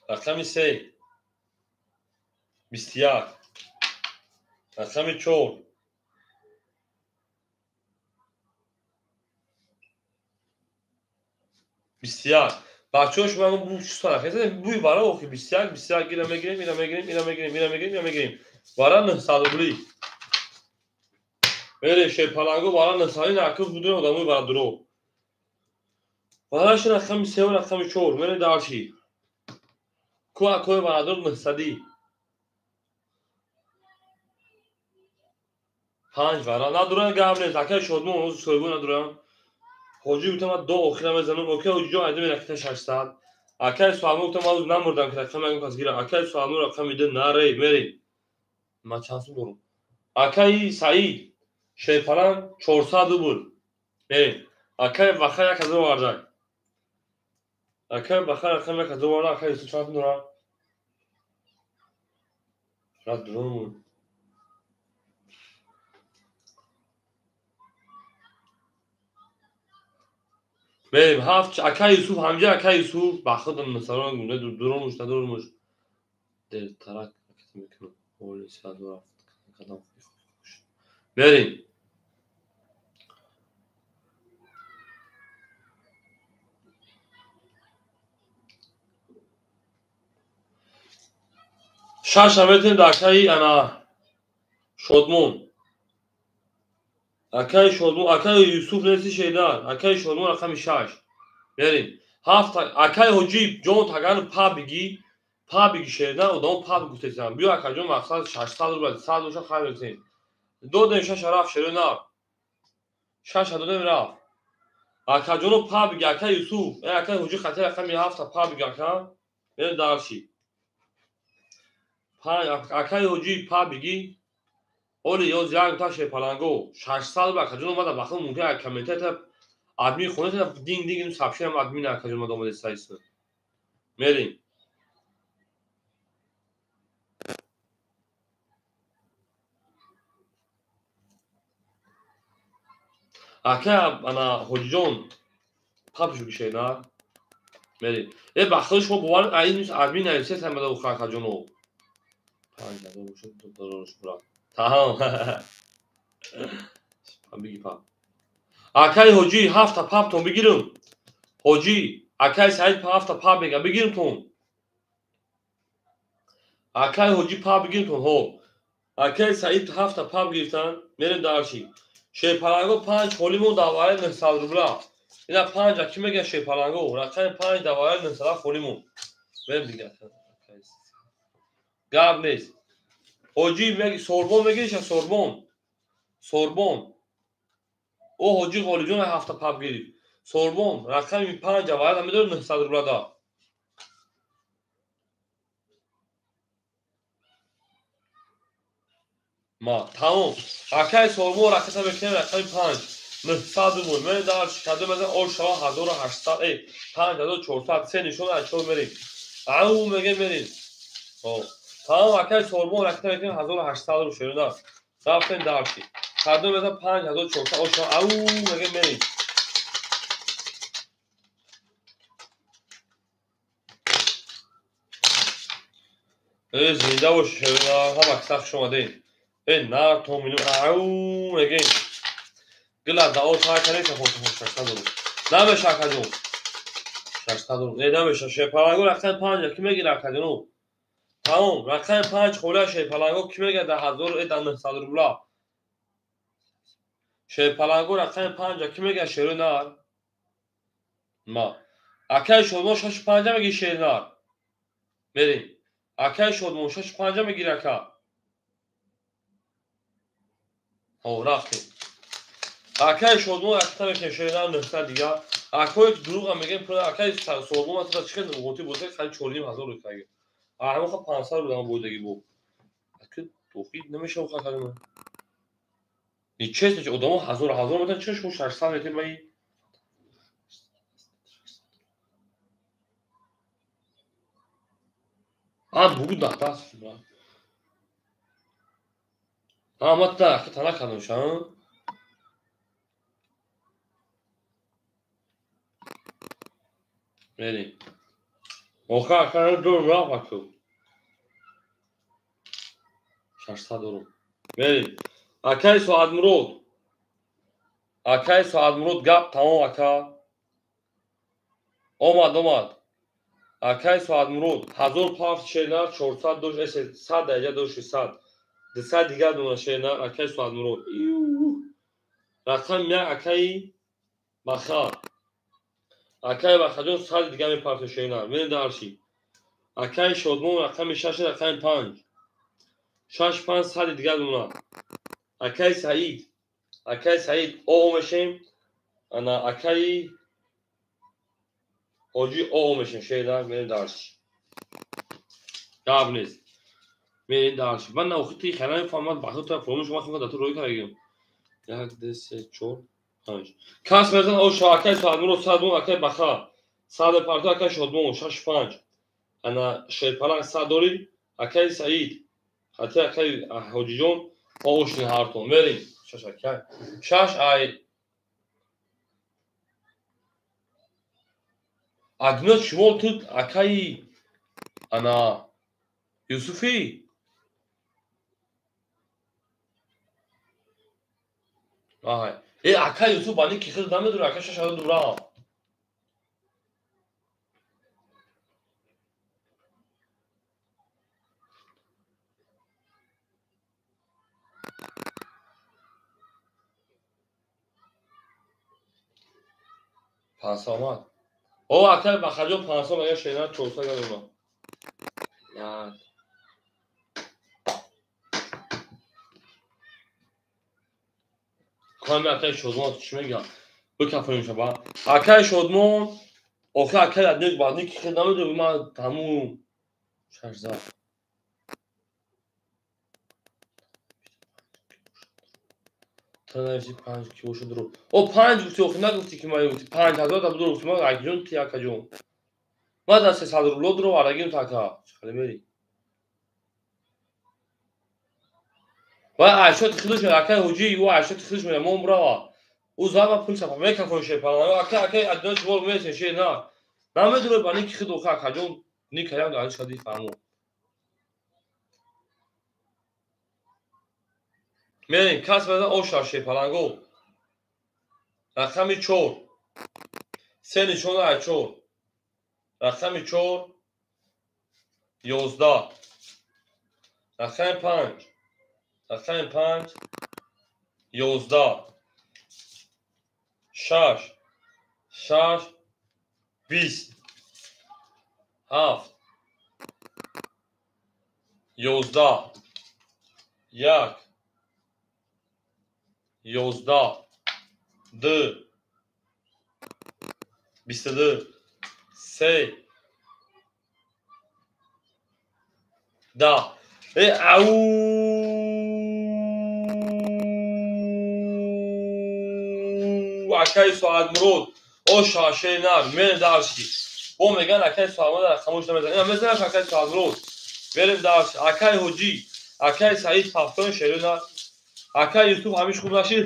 Рақами 3. 21. Рақами 4. 21. Бачаҳо шумо бу чӣ хеза буй вара охи 21 21 ира мегирем, ира мегирем, ира мегирем, ира мегирем, ира мегирем. Вара 900 рубли. Мере шерпаланго вара 900 накуф будун одамои вара дуро. Вараш рақами 3 ва рақами 4. Мере дарши. Ку акои варадор 900. 5 вара надуран гап нест. Акаи Шодмон соҳибо надуран. Ҳоҷӣ гуфтам ман до охира мезанам. Окей ҳоҷиҷон айда меракита 600. Акаи Суалмон гуфтам ман намурдам ки рақам ягон кас гира. Акаи Суалмон рақам ида наре мерем. Ман чанд сум дорам? Акаи Саид шерпалан 400 рубл. Мерем. Акаи Баха 1000 оварда. Акаи Баха рақам 1000 оварда. Акаи Юсуф чанд сум дорад? Рад дурум. Мерем ҳафт акаи Юсуф ҳамҷа акаи Юсуф ба худам насарон гунда дуромуш надурмуш. Дертарак мекунам. Оли 107 кадам. Мерем. Шаш аметем дар акаи ана Шодмон. Акаи Шодмон, акаи Юсуф неси шедар, акаи Шодмон рақами 6. Мерем. Ҳафт акаи Ҳоҷӣ ҷон таган па бигӣ шедар, одамо па гуфтесам. Биё акаҷон мақсад 600 рубл, 100 боша хайр мекунем. Додем 6 рафт шерои нар. 6 додем рафт. Акаҷоно па бигӣ, акаи Юсуф, акаи Ҳоҷӣ хати рақами 7 па бигӣ ака. Мерем дарши. Акаи Ҳоҷӣ па бигӣ. Оли ёз як та шерпаланго 600 рубл акаҷон омада бахл мумкин ак комментария админ хона та динг динг сообщениям админ акаҷон омада омада сайс. Мерем. Ака ана Ҳоҷиҷон паб шуд шена. Мерем. Бахл шумо бовар ин админ нависед ҳамада уха акаҷоно. 5000 бошад дораш брат. Тамом. Биги пап. Акаи Ҳоҷӣ 7 паптон бигирам. Ҳоҷӣ, акаи Саид 7 пап мега бигирам тон. Акаи Ҳоҷӣ пап бигирам тон. Ҳо. Акаи Саид 7 пап гирифтан, мерем дарши. Шерпаланго 5 холимон давараи 900 рубла. Ина 5 ки мега шерпаланго, рақами 5 давараи 900 холимон. Мерем дига. Гап нест. Ҳоҷӣ меги сорбон мегириша сорбон. Сорбон. О Ҳоҷӣ Ғолибҷон 7 пап гирифт. Сорбон рақами 5 аввал медорад 900 рубла да. Ма тамом. Акаи сорбон рақата мекунем рақами 5. 900 рубл. Мен дар кадом аз ош шава 1800, 5400 се нишон аз чор мерем. Ау меге мерем. Хо. Тамом акаи сорбон рақата мекунем 1800 рубл шеруда. Рафтем дарши. Кадом аз 5400 ош шава ау меге мерем. Зинда бош шеруда, ҳама киса хуш омадед. На то миллион ау меге. Гила дао та кане ка хот 600 рубл. Намеша акаҷон. 600 рубл. Намеша шерпаланго рақами 5 ки мегира акаҷоно. Тамом, рақами 5 хола шерпаланго ки мега да 1000 да 900 рубла. Шерпаланго рақами 5 ки мега шеро нар. Ма. Акаи Шодмон 65 меги шер нар. Мерем. Акаи Шодмон 65 мегира ака. Ҳо, рафтем. Акаи Шодмон рақата мекунем шер нар 900 дига. Акое ки дурӯға мегем пула акаи Сорбон масалан чӣ қадр ғотӣ бозе хали 4500 рубл каги. Ҳамоха 500 рубл бойдаги бо. Аки тохи намеша уха калима. Нечестно, одамо ҳазор ҳазор метан чӣ шумо 600 метен баи? Бугу дахтас. Ма та тана кардамша. Мерем. Оха ака дор рафт аку. 600 рубл. Мерем. Акаи Соатмурод. Акаи Соатмурод гап тамом ака. Омад омад. Акаи Соатмурод 1000 пафт шернар 400 дошт, 100 дараҷа дошт 100. 200 дигар дона шернар акаи Соатмурод. Рақам 1 акаи Бахар. Акаи Бахарҷон 100 дигар мепартои шернар. Мерем дарши. Акаи Шодмон рақами 6 рақами 5. 6 5 100 дигар дона. Акаи Саид. Акаи Саид о мешем. Ана акаи Ҳоҷӣ о мешем шернар мерем дарши. Гап нест. Мерем дарши. Ман наохити хела мефаҳмам бахту та фурмон шумо хела дату рӯй кардагим. 1 2 3 4 5. Кас мезан о ша акаи Соатмурод 100 дон акаи Бахар. 100 парто акаи Шодмон 6 5. Ана шерпаланг 100 дори акаи Саид. Хати акаи Ҳоҷиҷон оошни ҳартон. Мерем. 6 акаи. 6 ай Адино шумо тут акаи ана Юсуфӣ Ай. Ака Юсуф бани ки хел намедура, ака 6000 дура. 500 омад. О, акай Бахаҷон 500 мега шена 400 гап мема. Як. Ками акай Шодмон чӣ мегӯяд? Бикафонем шаба. Акай Шодмон, охи акай аднек бадник хел намедонам, ман тамом 600. Та нависи 5 ки бошад дурӯғ. О, 5 гуфти, охи нагуфти ки ман гуфти 5000 та дурӯғ гуфти, ман акҷон ти акаҷон. Ман дар 300 рубло дурӯғ арагим та ака. Чӣ мери? Ва айшот хидуш мега, акай ҳуҷӣ, ӯ айшот хидуш мега, мон брава. Ӯ зама пул сапа мекафон шепалан. Ака, акай адно чивол месе ше на. Намедурӯ ба ники хид охи акаҷон, никаям дар шади фаҳмо. Мерем, кас база оша шепаланго. Рақами 4. Се нишона ай 4. Рақами 4 11. Рақами 5. Рақами 5 11. 6 6 20. 7 11. 1 11 2 22 3 10. Э, ау, акай Соатмурод, о шаше нар, мен дарси. Бо меган акай Соатмурод рақамош намезанад. Ина мезанад акай Соатмурод. Берем дарси. Акай Ҳоҷӣ, акай Саид Пафтон шеро нар. Акай Юсуф ҳамиш хуб нашид?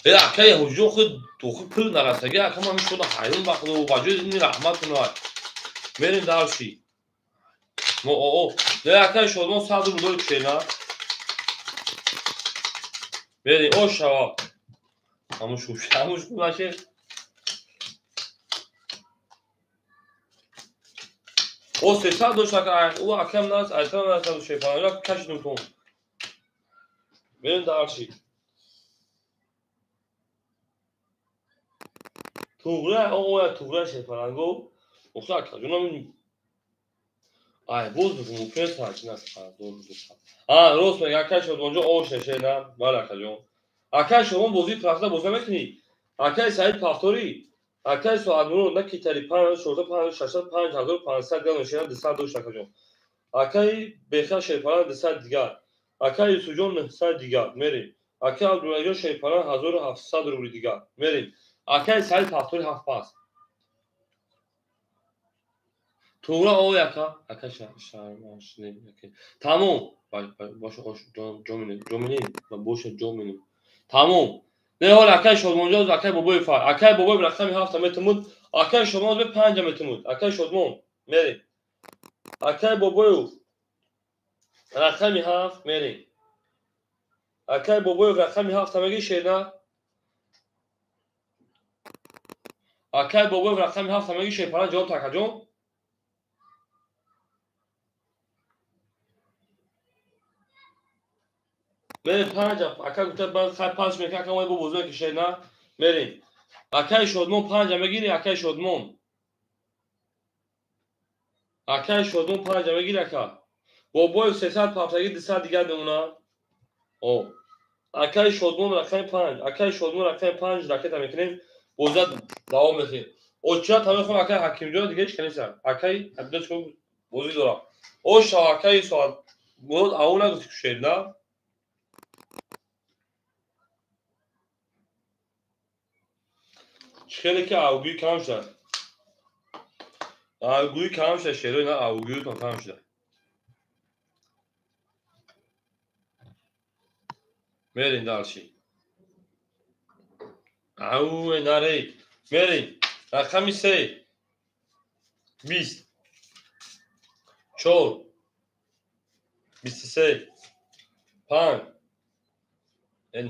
Э, акай Ҳоҷӣ худ охи пул нарасаги, ака ман шуда ҳайрон ба худо, ба ҷои ин раҳмат кунад. Мерем дарси. Мо о, не акай Шодмон 100 рубл дори кушена. Мерем, о шава. Ҳамуш хуб, ҳамуш хуб нашид? О 300 дошт ака, ӯ акам нас, айтам нас, шефана кашидум тон. Мерем дарси. Туғра, оя туғра шефаранго. Охи ака, ҷонам ай боз бигӯ мумкин аст ҳарчи нас қарздор буда. А, рост мега акай Шодмонҷон, о шеше на, бале акаҷон. Акай Шодмон бозии прафта бозӣ намекунӣ? Акай Саид Пафторӣ, акай Соатмурод на китари 5 14 5 600 5500 грам шена 200 дошт акаҷон. Акай Беха шерпаран 200 дигар. Акай Юсуфҷон 900 дигар. Мерем. Акай Абдуллоҷон шерпаран 1700 рубли дигар. Мерем. Акай Саид Пафтори 7 пас. Туғра о яка, ака шармашне яка. Тамом. Боша ош ҷоминем, ҷоминем, боша ҷоминем. Тамом. Не ҳол акай Шодмонҷон, акай Бобоев, акай Бобоев рақами 7 метумуд, акай Шодмон бе 5 метумуд. Акай Шодмон, мерем. Акай Бобоев рақами 7 мерем. Акай Бобоев рақами 7 меги шена. Акай Бобоев рақами 7 меги шерпара ҷавоб такаҷон. Мерем 5, ака гуфта баъд хай 5 мека, ака май бо бозӣ кишед на. Мерем. Акай Шодмон 5 мегири, акай Шодмон. Акай Шодмон 5 мегири ака. Бобоев 300 пафтаги 200 дигар мемонад. О. Акай Шодмон рақами 5, акай Шодмон рақами 5 ракета мекунем. Бозӣ давом медиҳем. Оча та мехоҳам акай Ҳакимҷон дига ҳеч каниса. Акай Абдуллоҷон бозӣ дорам. О шав акай Соат Мурод ау нагуфти кушед на? Хеле ки авгӯӣ кам шуда. Авгӯӣ кам шуда, шерои на авгӯитон кам шуда. Мерем дарши. Ау, наре. Мерем. Рақами 3. 20. 4. 23. 5.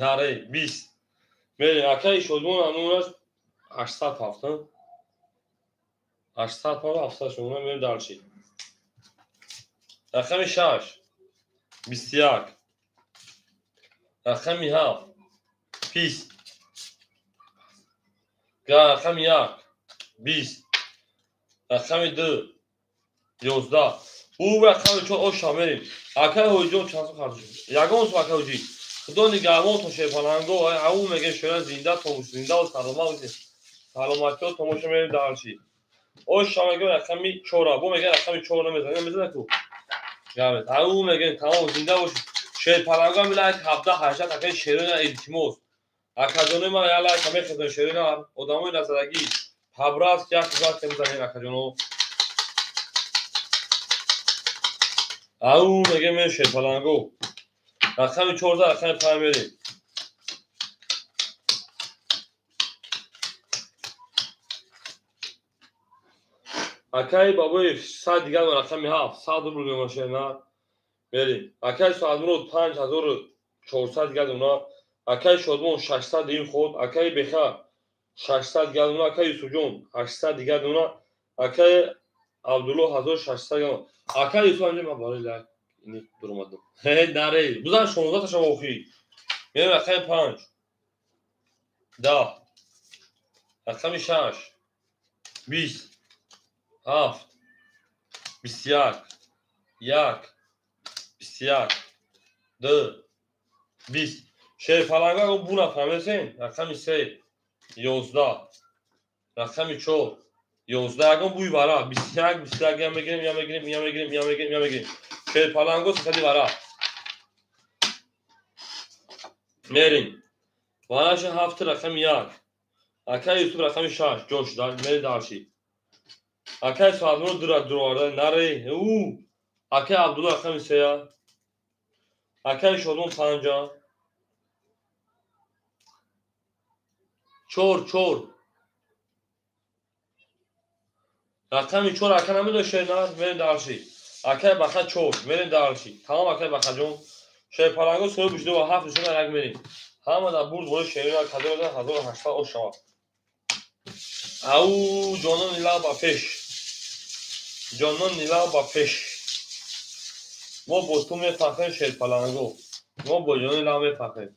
Наре, 20. Мерем. Акай Шодмон анунаш 800 ҳафта. 800 ҳафта 700 шумона мерем дарши. Рақами 6 21. Рақами 7 20. Рақами 1 20. Рақами 2 11. Ӯ рақами 4 оша мерем. Акай ҳоҷиҷон чанд сум харҷ шуд? Ягон сум акай ҳоҷӣ. Худо нигаҳбон то шерпаланго. Ау мегем шера зинда то зинда ва саломат бошед. Саломатиё тамошо мерем дарши. Оша мегем рақами 4. Бо мегем рақами 4 намезанем, мезанад ку. Гавет. Ау мегем тамом зинда бошед. Шерпаланго ҳам лайк 17 8 акай шерона илтимос. Акаҷонои ман я лайк мехезон шерона одамои назарагӣ. Ҳабрас як зат мезанем акаҷоно. Ау мегем шерпаланго. Рақами 14 рақами 5 мерем. Акай бабоев 100 дигар рақами 7 100 рубл мемошена мерем. Акай Соатмурод 5400 дигар уна. Акай Шодмон 600 дигар ход. Акай Беха 600 дигар уна. Акай Юсуфҷон 800 дигар уна. Акай Абдулло 1600 дигар. Акай Юсуф анҷа ман барои лайк ини дуромадам. Наре, бузан 16 таша охи. Мерем рақами 5 10. Рақами 6 20 7 21 1 21 2 20. Шерпаланга буна фаҳмесен? Рақами 3 11. Рақами 4 11. Ягон буи вара 21 21 я мегирем, я мегирем, я мегирем, я мегирем, я мегирем. Шерпаланго сади вара. Мерим. Вараша 7 рақами 1. Акай Юсуф рақами 6. Ҷош дар мери дарши. Акай Соатмурод дура дуроварда наре. У. Акай Абдулло рақами 3. Акай Шодмон 5. 4 4. Рақами 4 ака намедонӣ шернар, мерем дарши. Акай Баха 4, мерем дарши. Тамом акай Бахаҷон. Шерпаланго соҳиби 27 нишона як мерем. Ҳама дар бурд бораи шерина кадом 1800 ош шавад. Ау ҷонон нилав ба пеш. Ҷонон нилав ба пеш. Мо бо ту мефахрем шерпаланго. Мо бо ҷонон нилав мефахрем.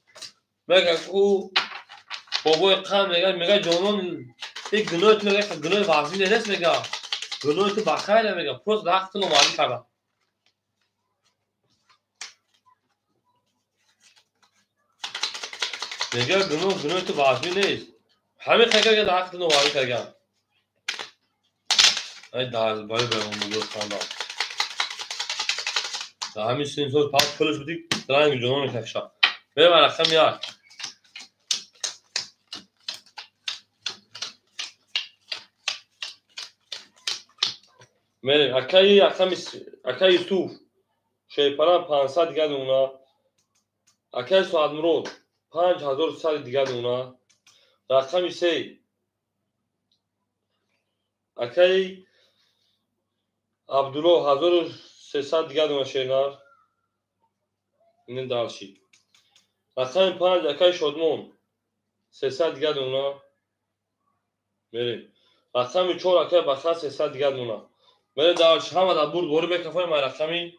Мега ку бобои қанд мега ҷонон ин гуноҳи ту мега гуноҳи вазин нест мега. Гуноҳи ту ба хайр мега. Просто ҳаққи ту номаълум карда. Мега гуноҳи ту вазин нест. Ҳамин хайр ҳаққи ту номаълум кардан. Ай дарбаи баён бузург ханда. Дар ҳамин син сол пас пулш будӣ ранги ҷонон кашша. Мева рақами 1. Мерем акай рақами акай Юсуф шерпалан 500 дигар уна. Акай Соатмурод 5100 дигар уна. Рақами 3 акай Абдулло 1300 дигар уна шернар. Ин дарши. Рақами 5 акай Шодмон 300 дигар уна. Мерем. Рақами 4 акай Баха 300 дигар уна. Мерем дарши. Ҳама дар бурд бори мекафоем рақами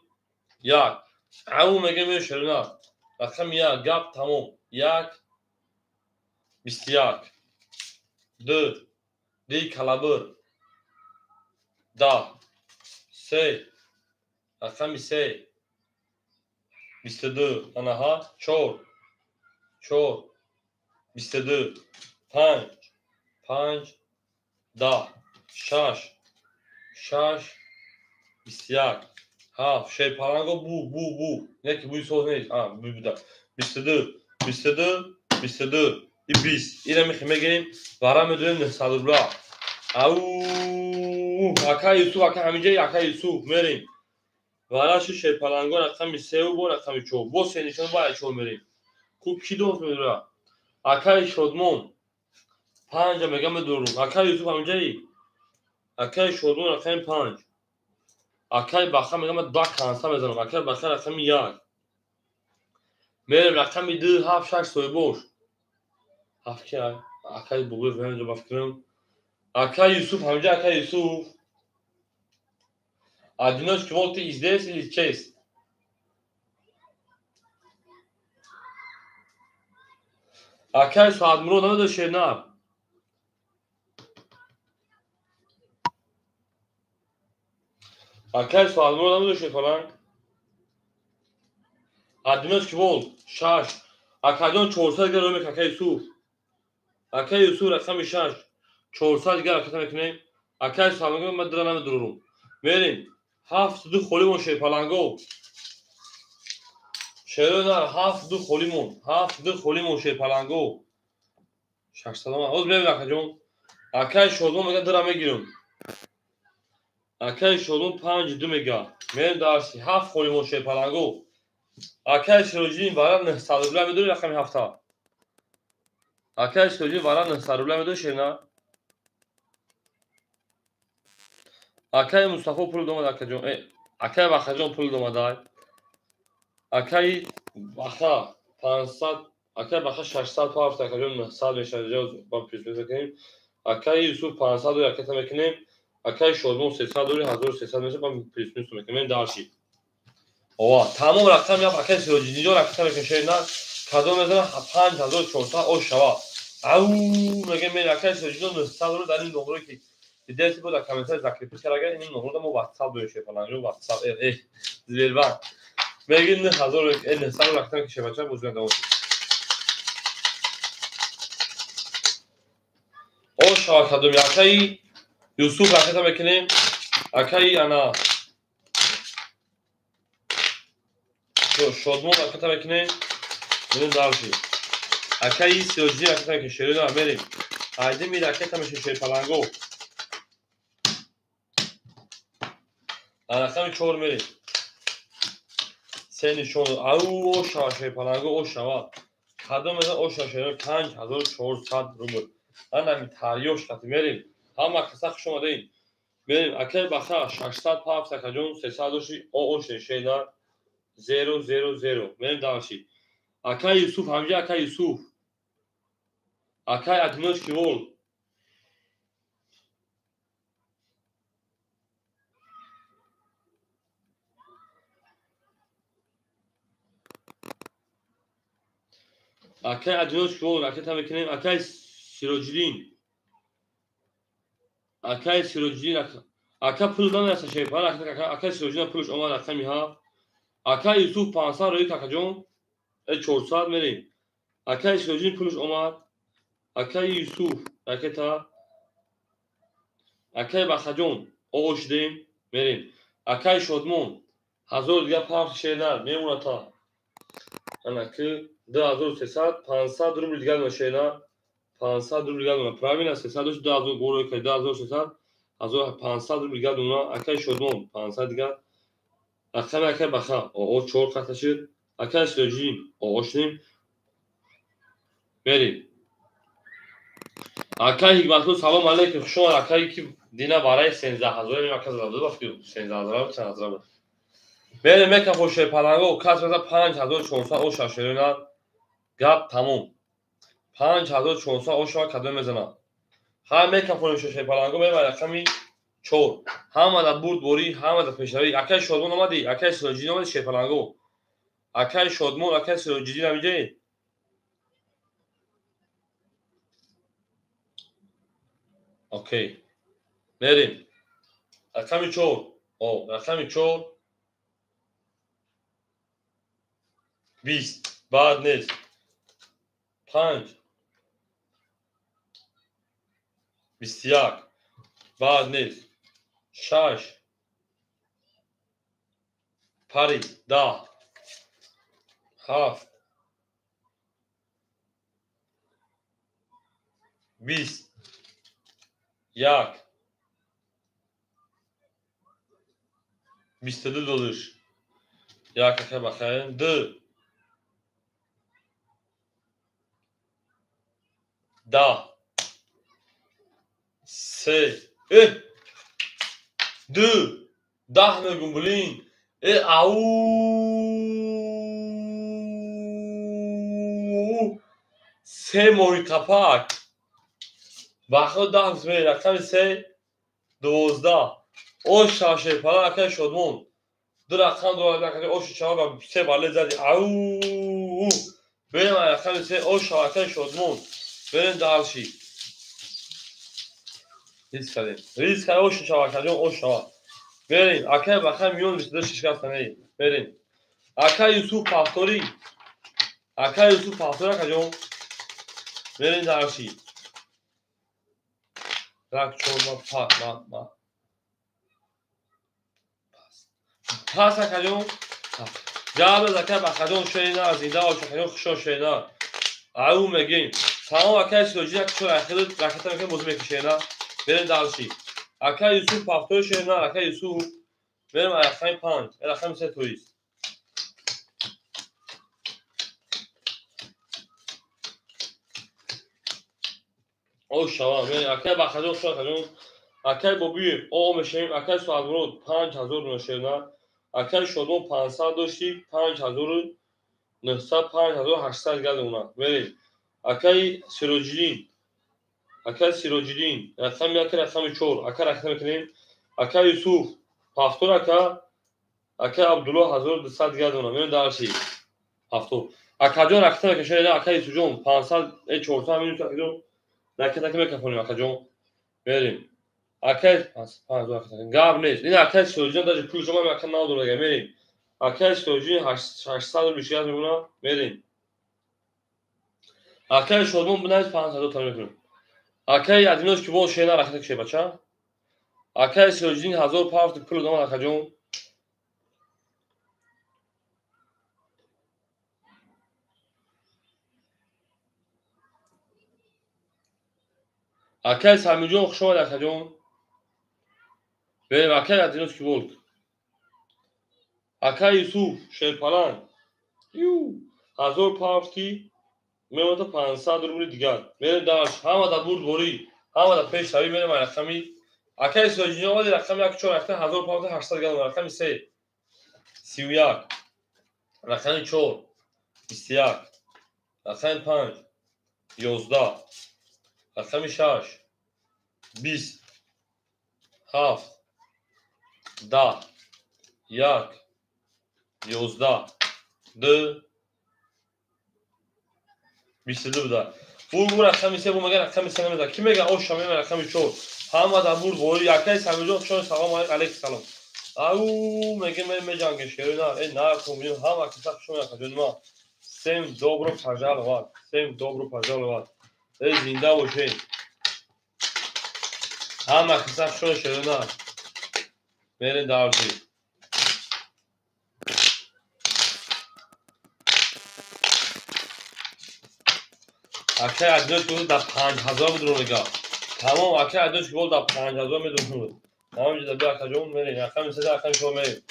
1. Ау мегем шернар. Рақами 1 гап тамом. 1 21 2 ди калабир 10 3 рақами 3 22 анаҳа 4 4 22 5 5 10 6 6 21 7 шерпаланго бу бу бу не ки буи соз нест. Бу буда 22 22 22 и 20. Ира мехи мегирем вара медонем 900 рубла. Ау акай Юсуф ака ҳаминҷа акай Юсуф мерем. Вараши шерпаланго рақами 3 бо рақами 4. Бо се нишон ба 4 мерем. Ку ки донст медора? Акай Шодмон 5 мегам медорум. Акай Юсуф ҳаминҷаи. Акай Шодмон рақами 5. Акай Баха мегам 2 канса мезанам. Акай Баха рақами 1. Мерем рақами 2 7 6 соҳибош. 7 ки акай бобоев ҳаминҷо ба фикрам. Акай Юсуф ҳаминҷа акай Юсуф. Одиночки волк, ты здесь или честь? Акай Соатмурод намедони шернар? Акай Соатмурод намедони шерфаланг? Одиночки волк 6. Акаҷон 400 дигар рӯй мекунад акай Юсуф. Акай Юсуф рақами 6. 400 дигар ракета мекунем. Акай Соатмурод ман дира намедурам. Мерем. 7-2 холимон шерпаланго. Шерона 7-2 холимон. 7-2 холимон шерпаланго. 600 ҳоз мерем акаҷон. Акай Шодмон мега дира мегирам. Акай Шодмон 5-2 мега. Мерем дарси 7 холимон шерпаланго. Акай Сироҷиддин вара 900 рубля медори рақами 7. Акай Сироҷиддин вара 900 рубля медори шерна. Акай Мустафо пул домад акаҷон. Акай Вахаҷон пул домадай. Акай Ваха 500, акай Ваха 600 пафт акаҷон 900 мешавад. Ба плюс мекунем. Акай Юсуф 500 ракета мекунем. Акай Шодмон 300 дори 1300 мешавад. Ба плюс мекунем дарси. Ова, тамом рақам як акай Сироҷиддинҷон ракета мекунем шерна. Кадом мезанад 5400 ош шава. Ау, мегем мен акай Сироҷиддин 900 рубл дар ин номеро ки дидеси буд дар комментарий закрепить карда, ин номеро мо WhatsApp дорем шефаланҷо WhatsApp Сбербанк. Мегин 9000 900 ракета ки шефача бозӣ давом. Ош шава кадом акай Юсуф ракета мекунем. Акай ана Шодмон ракета мекунем. Мерем дарши. Акаи Сироҷиддин ракета мекунем. Шерина мерем. Айдими ракета мешем шерпаланго. Рақами 4 мерем. Се нишон. Ау, ошава шерпаланго, ошава. Кадом мезан ошава шерина 5400 рубл. Анами тарёш қати мерем. Ҳама каса хуш омадаин. Мерем. Акаи Баха 600 пафт акаҷон 300 доши ооше шерина 0 0 0. Мерем дарши. Акай Юсуф, ҳамҷа акай Юсуф. Акай Одиночки волк. Акай Одиночки волк ракета мекунем. Акай Сироҷиддин. Акай Сироҷиддин ака пул намераса шерпаланг. Акай Сироҷиддин пулш омад рақами 7. Акай Юсуф 500 рӯи какаҷон 400 мерем. Акай Сироҷиддин пулш омад. Акай Юсуф ракета. Акай Бахаҷон оо шудем мерем. Акай Шодмон 1000 дигар пафт шернар мемоната. Ана ки 2300 500 рубл дигар дона шернар. 500 рубл дигар дона. Правильно 300 дошт 2000 горой кай 2300 1500 рубл дигар дона. Акай Шодмон 500 дигар. Рақами акай Баха оо 4 қата шуд. Акай Сироҷиддин оо шудем. Мерем. Акай Ҳикматулло салом алейкум. Хуш омад акай ки дина барои 13000 ака зада буд вақти 13000 чанд ҳазор буд. Мерем мекафо шерпаланго кас меза 5400 оша шерина. Гап тамом. 5400 оша кадом мезанад. Ҳама мекафонем шерпаланго мерем рақами 4. Ҳама дар бурдборӣ, ҳама дар пешравӣ. Акай Шодмон омадӣ, акай Сироҷиддин омадӣ шерпаланго. Акай Шодмон, акай Сироҷиддин ҳамиҷаед. Окей. Мерем. Рақами 4. О, рақами 4. 20. Баъд нест. 5. 21. Баъд нест. 6. Пари 10. 7. 20. 1. 22 додиш. 1 ака бахайр. 2. 10. 3. 2. 10 мегум блин. Ау. 3 моҳи қапак. Бахо 10 рақами 3 12. Ош шава шерпаланг акай Шодмон. Ду рақам дорад акай ош шава ба се бале зади. Ау! Берем рақами се ош шава акай Шодмон. Берем дарши. Риск кардем. Риск кардем ош шава акаҷон ош шава. Берем акай баха миён 22 шишкаста не. Берем. Акай Юсуф Пахтори. Акай Юсуф Пахтори акаҷон. Берем дарши. Рак чор ма па ма ма. Пас акаҷон. Ҷабр акай бахаҷон шена зинда бош акаҷон хушо шена. Ау мегем. Салом акай Сироҷиддин як чор ахир ракета мекунем бозӣ мекушена. Берем дарши. Акай Юсуф Пахтори шена акай Юсуф. Берем рақами 5, рақами 3 тоист. Ош шава, акай Бахаҷон шо акаҷон. Акай Бобиев о мешавем, акай Суадмурод 5000 шена. Акай Шодмон 500 дошти, 5900, 5800 гадона. Берем. Акай Сироҷиддин. Акай Сироҷиддин, рақами 1, рақами 4. Акай рақам мекунем. Акай Юсуф Пахтор ака. Акай Абдулло 1200 гадона. Мерем дарши. Пахтор. Акаҷон рақам мекашем, акай Юсуфҷон 500, 400 минут акаҷон. Ракета ки мекафонем акаҷон. Мерем. Акай 5 гап нест. Ин акай Сироҷиддин даже пул шумо ака надорад. Мерем. Акай Сироҷиддин 800 рубл шикаст мекунад. Мерем. Акай Шодмон бинавис 5000 томон мекунем. Акай Адинош ки боз шена ракета кушед бача. Акай Сироҷиддин 1000 пафт пул домад акаҷон. Акай Самиҷон хуш омад акаҷон. Берем акай Адинош ки волк. Акай Юсуф шерпаланг. Ю 1000 пафти мемонад 500 рубли дигар. Мерем дарш ҳама да бурдборӣ, ҳама да пешравӣ мерем рақами акай Сироҷиддин омади рақами 1 4 рақами 1000 пафти 800 грамм рақами 3 31 рақами 4 21 рақами 5 11 рақами 6 20 7 10 1 11 2 22 буда. Бу рақами 3 бу мега рақами 3 намеда. Ки мега оша мега рақами 4. Ҳама да бурд бори акай Самиҷон хушон салом алейкум салом. Ау мега меҷанге шерина э на кумин ҳама киса хушон акаҷон ма. Всем добро пожаловать. Всем добро пожаловать. Э зинда бошед. Ҳама киса хушон шерина. Мерем дарси. Акай Адинош ки дар 5000 будро мега. Тамом акай Адинош ки дар 5000 медонад. Тамом ҷида би акаҷон мерем. Рақами 3 рақами 4 мерем.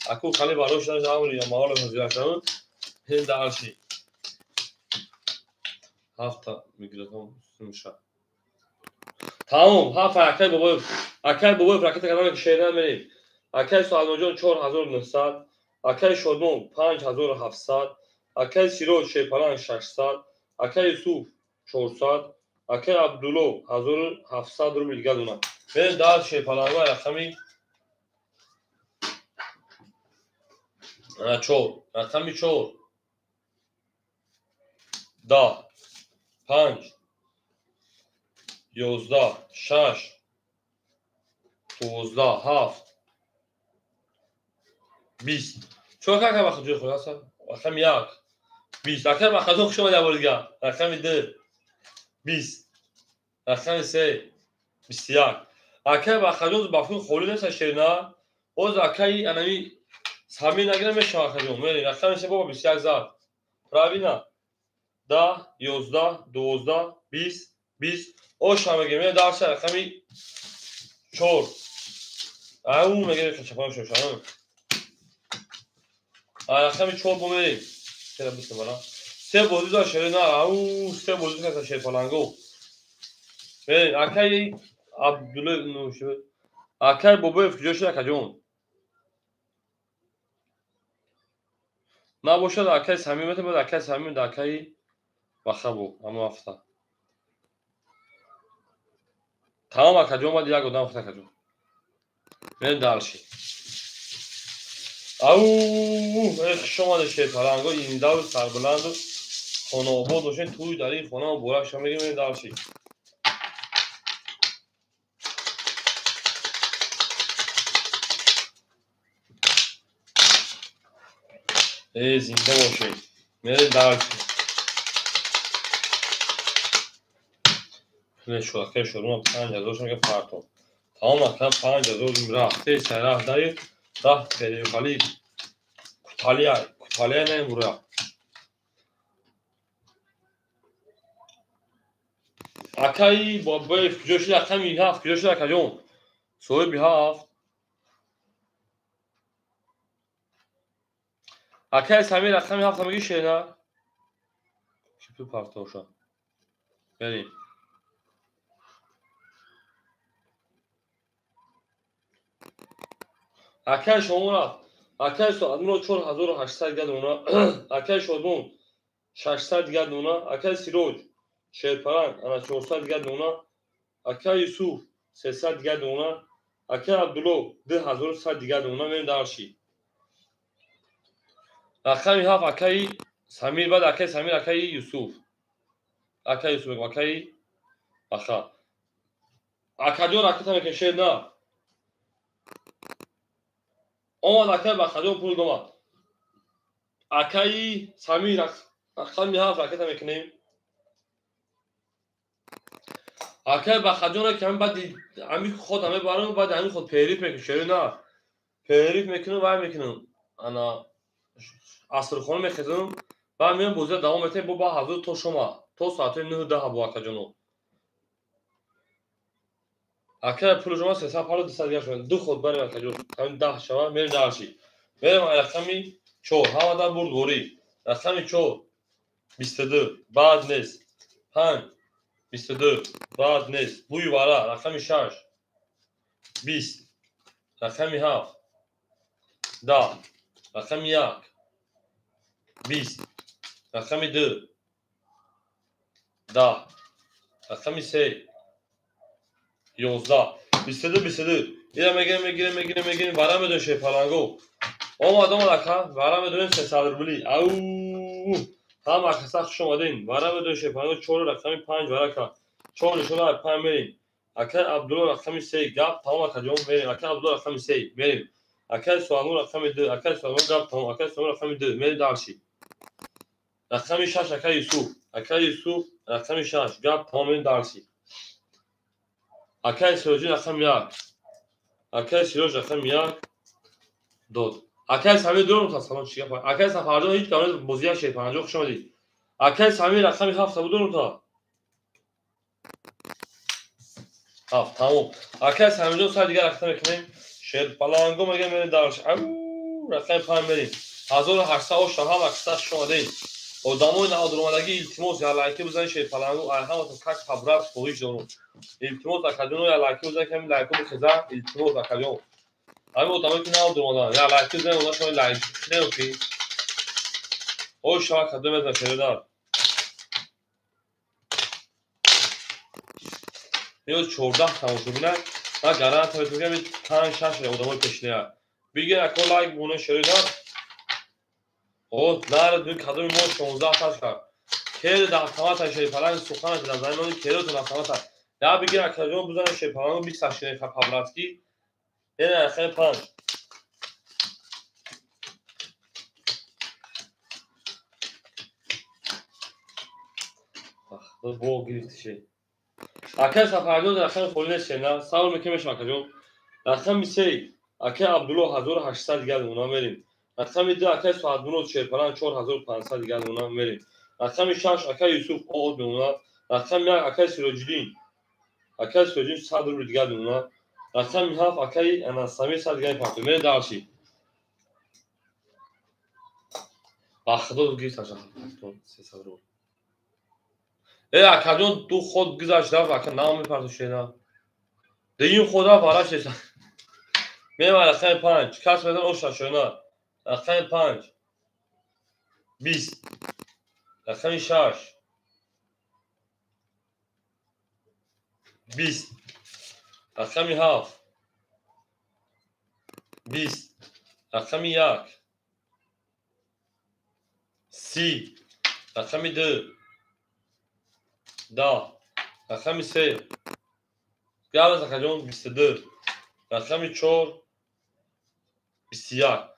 Аку хали барош шуда амри я маҳол ҳозир шуд. Дарси. Ҳафта микрофон меша. Тамом ҳафта акай Бобоев. Акай Бобоев ракета кардам ки шеъра мерем. Акай Суалмонҷон 4900, акай Шодмон 5700, акай Сироҷ Шерпаланг 600, акай Юсуф 400, акай Абдулло 1700 рубл дигар дона. Берем дар Шерпаланг рақами 4, рақами 4 10 5 11 6 12 7 20. Чор кака вақт ҷои худ ҳастам? Рақами 1 20. Акай Бахаҷон хуш омадед бори дигар. Рақами 2 20. Рақами 3 21. Акай Бахаҷон ба фикр холӣ нест шерна. Боз акай анами Самир нагира мешава акаҷон. Мерем рақами 3 бо 21 зад. Правильно? 10 11 12 20 20. Оша мегем, мерем дарса рақами 4. Ау мегем чапам шошам. Рақами 4 бо мерем. Чера бистам бара. Се бозӣ дошт шерина. Ау се бозӣ кард шерпаланго. Мерем акай Абдулло нӯши. Акай Бобоев куҷо шуд акаҷон? Набошад акай Самир метавонад акай Самир да акай Бахабо ҳамон ҳафта. Тамом акаҷон омад як одам худат акаҷон. Мерем дальше. Ау, хуш омадед шерпаланго, индаву сарбуланду хонаобод бошед, тӯй дар ин хона муборак шава. Мегем мерем дальше. Э, зинда бошед. Мерем дальше. Шӯракаи шӯрма 5000 шуд, партов. Тамом ака 5000 рафт. Тез сараҳ даи раҳ перехали куталия, куталия намебура. Акаи бобоев куҷо шуд? Рақами ҳафт куҷо шуд, акаҷон? Соҳиби ҳафт. Акаи Самир рақами ҳафт мегӣ шена? Чӣ пул партовша? Берем. Акаи шомо рафт. Акаи Соатмурод 4800 дигар дона. Акаи Шодмон 600 дигар дона. Акаи Сироҷ Шерпаранг ана 400 дигар дона. Акаи Юсуф 300 дигар дона. Акаи Абдулло 2100 дигар дона. Мерем дальше. Рақами ҳафт акаи Самир, баъд акаи Самир, акаи Юсуф. Акаи Юсуф, акаи Баха. Акаҷон ракета мекашед на? Омад акаи Бахаҷон пул домад. Акаи Самир рақами ҳафт ракета мекунем. Акаи Бахаҷон ки ҳамин баъди ҳамин ход ҳаме барам, баъди ҳамин ход периф мекунем, на? Периф мекунем, вай мекунем. Ана асрхона мехезам, баъд меоям бозиро давом метаҳем бо ба ҳазур то шома, то соатҳои 9-10 бо акаҷоно. Акаи пули шумо 300 палу 200 дигар шуд. Ду ход барем акаҷон. Ҳамин 10 шава, мерем дальше. Мерем рақами 4. Ҳамадан бурдворӣ. Рақами 4 22 баъд нест. 5 22 баъд нест. Бӯи вара рақами 6 20 рақами 7 10 рақами 1 20 рақами 2 10 рақами 3 11 22 22. Ира мегирем, мегирем, мегирем, мегирем, вара медонем шерпаланго. Омад, омад ака, вара медонем 300 рубли. Ау, ҳама каса хуш омадем. Вара медонем шерпаланго 4 рақами 5 вара ка. 4 нишона 5 мерем. Акаи Абдулло рақами 3 гап тамом акаҷон мерем. Акаи Абдулло рақами 3 мерем. Акаи Суалмон рақами 2, акаи Суалмон гап тамом, акаи Суалмон рақами 2 мерем дальше. Рақами 6 акаи Юсуф, акаи Юсуф рақами 6 гап тамом мерем дальше. Акаи Сироҷи рақами 1. Акаи Сироҷ рақами 1 дод. Акаи Самир дорум та салом чӣ гап? Акаи Сафарҷон ҳеҷ гап нест, бозия шерпанҷо хуш омадед. Акаи Самир рақами 7 буд дорум та. 7 тамом. Акаи Самирҷон сар дигар рақам мекунем. Шерпаланго мегем мерем дальше. Ау, рақами 5 мерем. 1800 оша ҳама каса хуш омадед. Одамои наодуромадагӣ илтимос я лайки бизанед шерпаланго, ай ҳаматон как фабрат хоҳиш дорум. Илтимос акаҷоно я лайки бизанед, ками лайко бихеза, илтимос акаҷон. Ҳамин одамое ки наодуромадан, я лайки бизанед, ода шумо лайк неоки. Ой шава кадом мезанад шеродар. Ё 14 тамошобина, ман гарантия метавонам ки 5-6 одамои пешина. Бигир ако лайк бимонед шеродар. О, нарад бин кадоми мо 16 таш кард. Кери дар автомата шерпаланг сухана дар замин мони керотон автомата. Я бигир акаҷон бизанед шерпаланг 20 таш по-братски. Яъне рақами 5. Бо гирифти шед. Акаи Сафарҷон рақами холӣ нест шед, на? Савол мекунем мешавад акаҷон. Рақами 3 акаи Абдулло 1800 дигар дона мерем. Рақами 2 акаи Соатмурод Шерпаланг 4500 дигар дона мерем. Рақами 6 акаи Юсуф од мемонад. Рақами 1 акаи Сироҷиддин. Акаи Сироҷиддин 100 рубл дигар мемонад. Рақами 7 акаи ана Самир 100 дигар мепартояд. Мерем дальше. Ба худо гирифт аша 300 рубл. Э, акаҷон ду ход гузашт рафт, ака нам мепартояд шена. Дуюм ход рафт, вара шеса. Мерем рақами 5. Кас медон оша шена. Рақами 5 20 рақами 6 20 рақами 7 20, рақами 1, 30, рақами 2, 10, рақами 3, гап акаҷон 22, рақами 4, 21.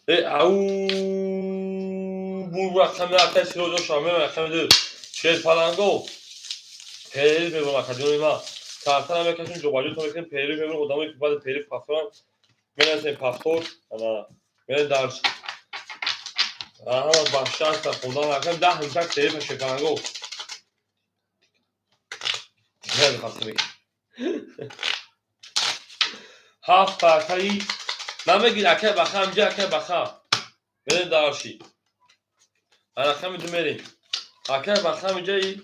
Ау бу рақами акай Сироҷон шамем, рақами 2, Шерпаланго периф мебурам акаҷони ма. Картара мекашем, ҷобаҷо то мекунем, периф мебурам. Одамое ки баъди периф пафторам менасем, пафтор ана мерем дар ҳама бахшаста хондан. Рақами 10 имшак перифа Шерпаланго. Ҳафт акаи намегир, акай баха амҷа, акай баха мерем дарши. Рақами 2 мерем, акай баха амҷаи.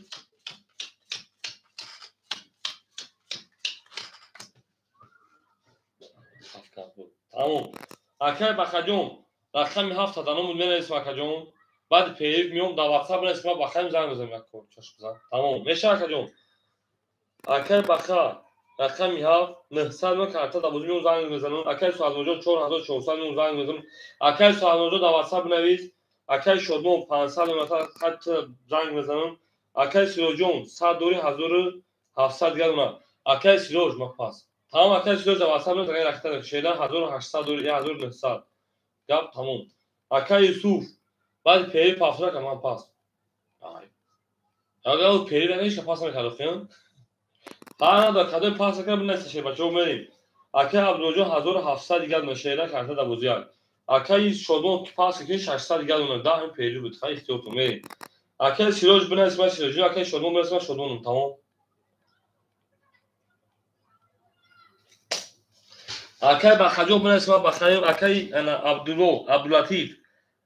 Тамом, акай бахаҷон, рақами 7 таданомуд менависем акаҷон. Баъди периф меом дар ватсап менависем, ма бахаим занг мезанем, як кор чашм бизан. Тамом мешава акаҷон. Акай баха рақами 7 900 ма карта дар бозӣ меом занг мезанам. Акай Суҳалмоҷон 4400 меом занг мезанам. Акай Суҳалмоҷон дар ватсап бинавис. Акай Шодмон 500 хат занг мезанам. Акай Сироҷон 100 дори 1700 дигар дона. Акай Сироҷ ма пас. Тамом, акай Сироҷ дар ватсап бинавис, акай рақита шедан 1800 дори 1900. Гап тамом. Акай Юсуф баъди периф пафтора ка ман пас. Агар периф накаши пас намекард охиён. Ҳа надор кадои пас накард бинависа шербачаҳо мерем. Акай Абдуллоҷон 1700 дигар дона шедан карта дар бозӣ як. Акай Шодмон пас ки 600 дигар дона, 10 периф буд. Хай ихтиёртон мерем. Акай Сироҷ бинавис, ман Сироҷ, акай Шодмон бинавис, ман Шодмонам. Тамом. Акай Бахаҷон бинавис, ман Бахаем. Акай ана Абдулло, Абдуллатиф.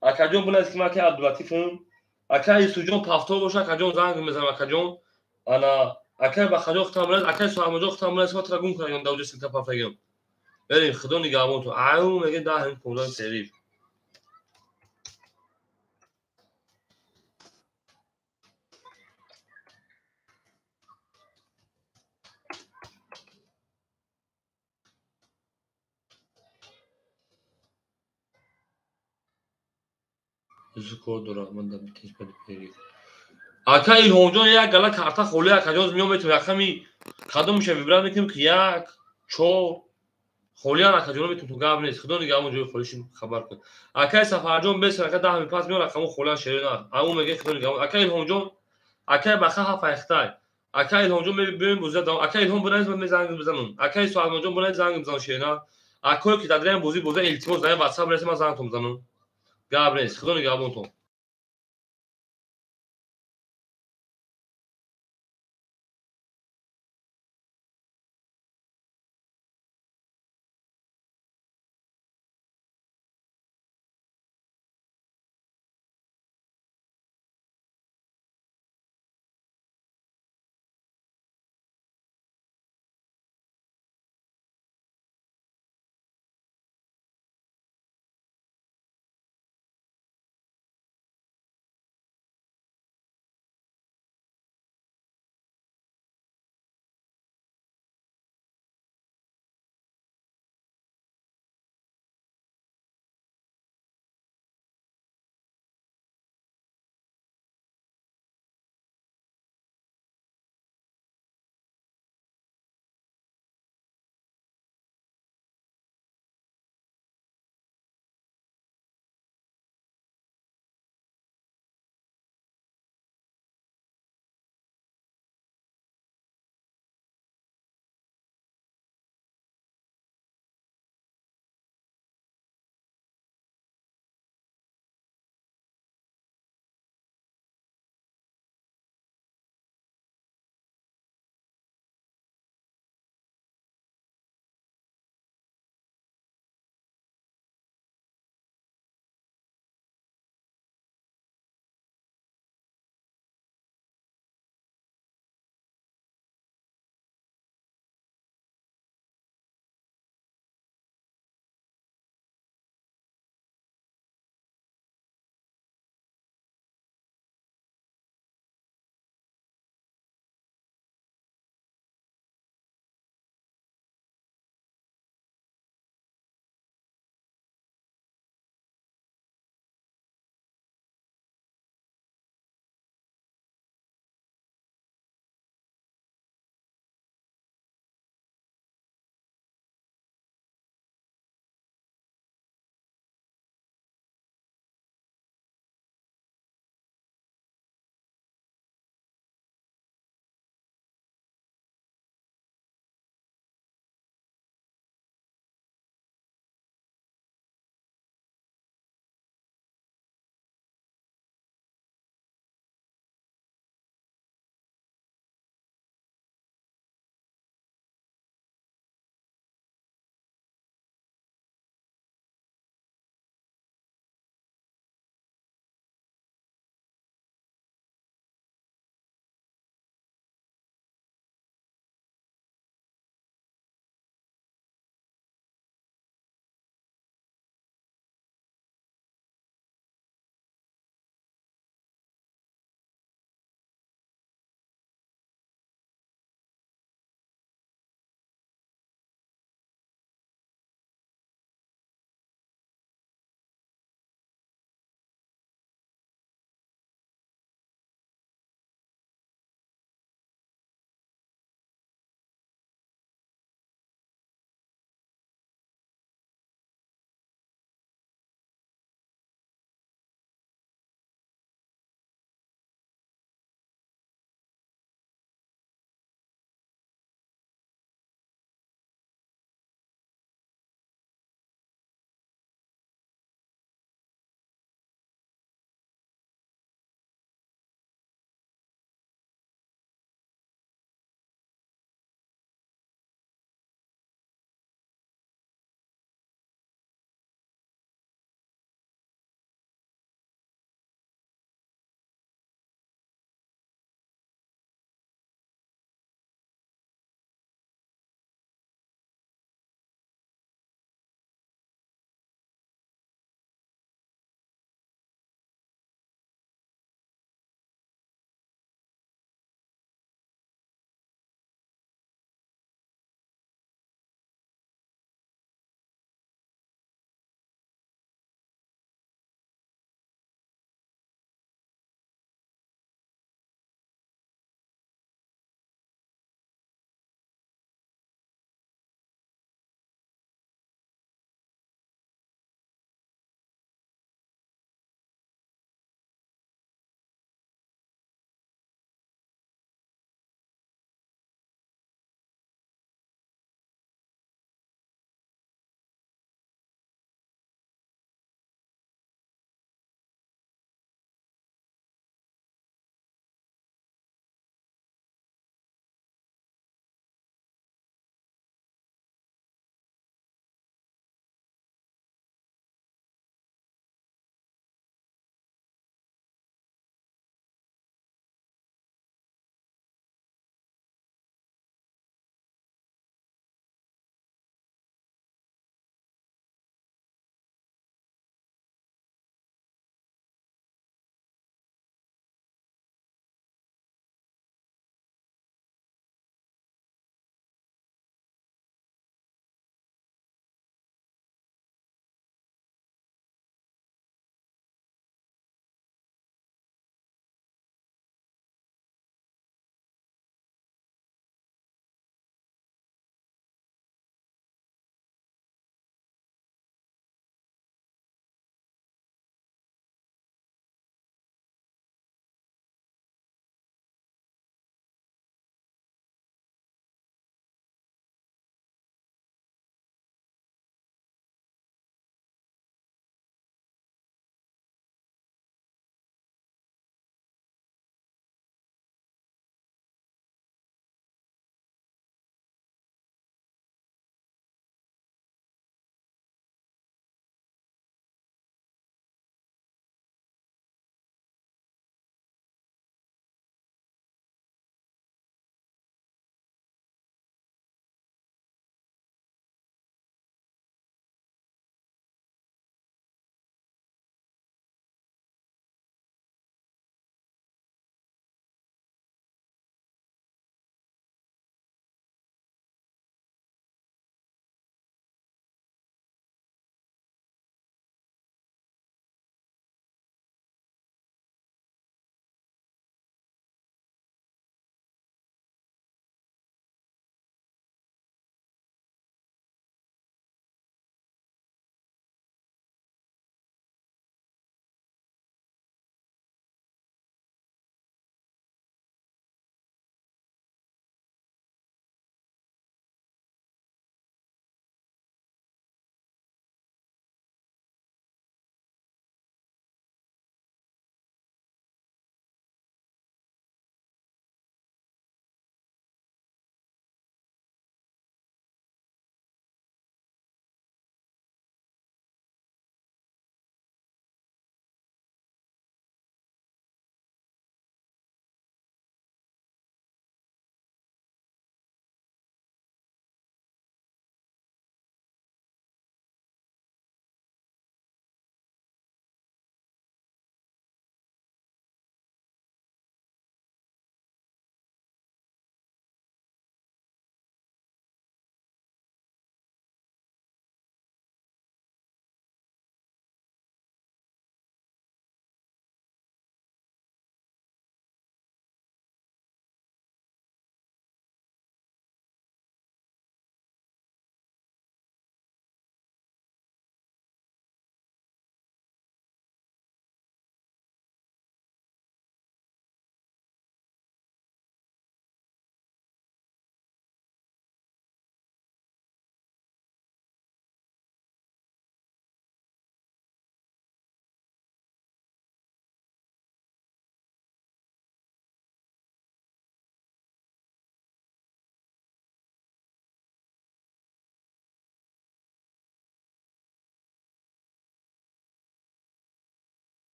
Акаҷон бинавис ки ман акай Абдуллатифам. Акай Юсуфҷон пафтор боша, акаҷон занг мезанам акаҷон. Ана акай Бахаҷон хутам бинавис, акай Суҳалмоҷон хутам бинавис, ман тура гум кардам, дар оҷа силка пафтагиам. Берем, худо нигаҳбонтон. Ау мегӯем 10 15 периф. Кор дорам ман дар битиш баъди периф. Акай Илҳомҷон як гала карта холӣ акаҷон меом метавон рақами кадомша вибрат мекунем ки 1, 4 холиан акаҷоно метавон, ту гап нест. Худо нигаҳбон, ҷои холиши хабар кун. Акай Сафарҷон бес рака 10 пас меом рақамо холиан шере на. Ау мегӯяд худо нигаҳбон. Акай Илҳомҷон, акай Баха 7 айхтай. Акай Илҳомҷон мебиёем бозӣ давом. Акай Илҳом бинавис, ман занг мезанам. Акай Суҳалмоҷон бинавис, занг мезанам шере на. Акое ки дар дираем бозӣ боза илтимос дар ватсап бинавис, ман зангтон мезанам. Гап нест. Худо нигаҳбонтон.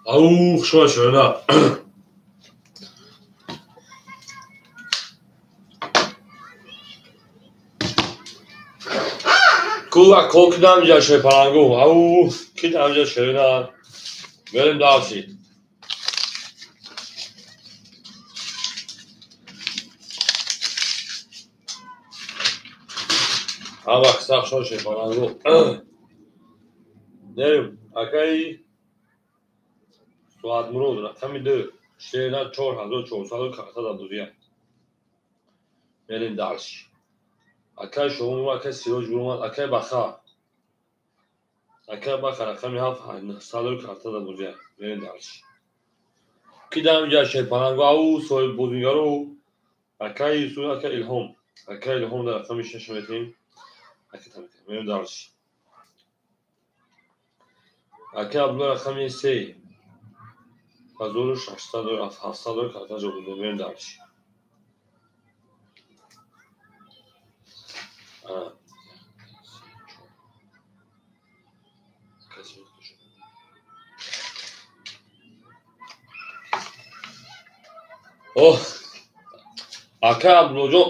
Ау, хушо шона. Кула кокидам ҷа шепалангу. Ау, кидам ҷа шона. Берем дальше. Ава хсах шепалангу. Нерим, акай Суадмурод рақами 2 шена 4400 карта дузия. Мерим дальше. Акай Шоҳумур, акай Сироҷ Гурмад, акай Баха. Акай Баха рақами 7 900 карта дузия. Мерим дальше. Кидам ҷа шепалангу, ау соҳиб бозигару акай Юсуф, акай Илҳом. Акай Илҳом дар рақами 6 метем. Акай тамекем. Мерим дальше. Акай Абдулла рақами 3 1600 700 карта ҷо буда. Мерим дальше. Оҳ, акай Абдуллоҷон,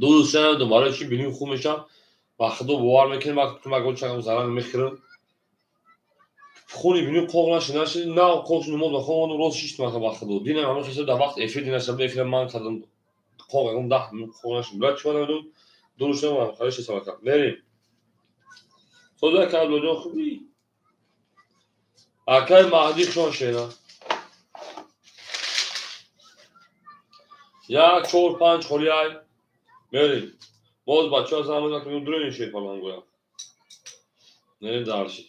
ду рӯз шунавидум, барои чӣ биним хуб мешавам, ба худо бовар мекунем, вақте магон чакам заранг мехӯрам. Хуни биним қоқ нашид, нашид, на қоқ шуд, намоз бахондам, рост шиштам ака ба худо. Динам ҳамин хисоб дар вақти эфир динашам, эфира ман кардам, қоқ ягон 10 минут қоқ нашид. Била чӣ намедонам, ду рӯз шунавидум, хариш шистам ака. Мерем. Худо акай Абдуллоҷон хубӣ? Акай Маҳдӣ хушон шена. 1 4 5 холиай. Мерем. Боз бачаҳо занг мезананд, ки мегӯям дурӯ шепалангоя. Мерем дальше.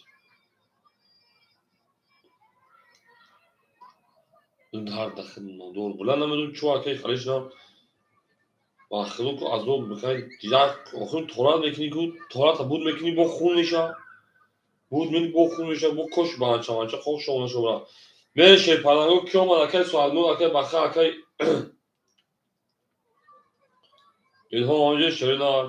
Дар дахл надор. Била намедонам чӯ акай халиш нам. Ба худо ку азоб бихай як охир торат мекунӣ ку тората буд мекунӣ бо хун меша. Буд мекунӣ бо хун меша, бо кош банча манча қоқ шона шона. Мерем шепаланго ки омад акай Суадмур, акай Баха, акай Илҳом ҳамҷа ширинар.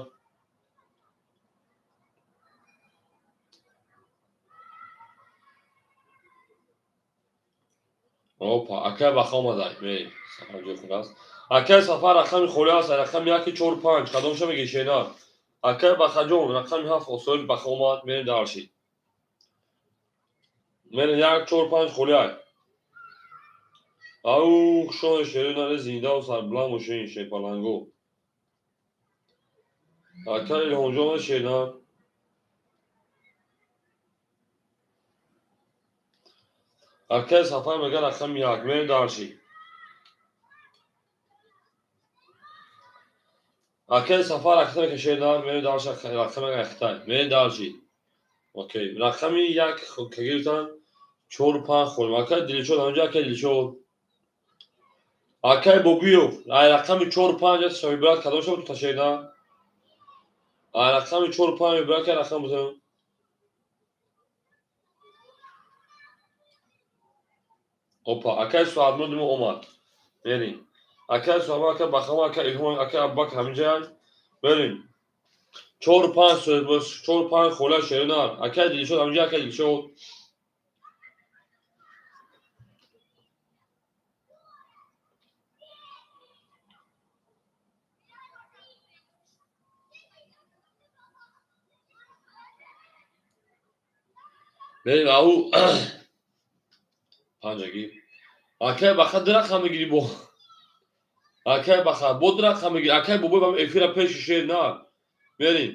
Опа, акай Баха омадай. Мерем. Сафар ҷои худ аст. Акай Сафар рақами холӣ аст, рақами 1 4 5. Кадомша мегӣ ширинар? Акай Бахаҷон рақами 7 осоил Баха омад. Мерем дальше. Мерем 1 4 5 холӣ ай. Ау, хушон ширинар, зиндаву сарбуланд бошин шепалангу. Акай Илҳомҷон ширинар. Акай Сафар мега рақами 1. Мерем дальше. Акай Сафар рақами кашидан, мерем дальше, рақами ахтай. Мерем дальше. Окей. Рақами 1 ки гирифтан 4 5 холим. Акай Дилшод ҳамҷа, акай Дилшод. Акай Бобиев, ай рақами 4 5 аст, шоҳибрат кадом шуд ташидан? Ай рақами 4 5 вибрат ки рақам бутам. Опа, акай Суадмур мо омад. Мерем. Акай Суадмур, акай Бахама, акай Илҳом, акай Абубакр ҳаминҷа. Мерем. 4 5 4 5 хола ширинар. Акай Дилшод ҳаминҷа, акай Дилшод. Мерем ау панҷагӣ. Акай Баха ду рақам мегирӣ бо. Акай Баха бо ду рақам мегирӣ. Акай бобой ба эфира пеши шер на. Мерем.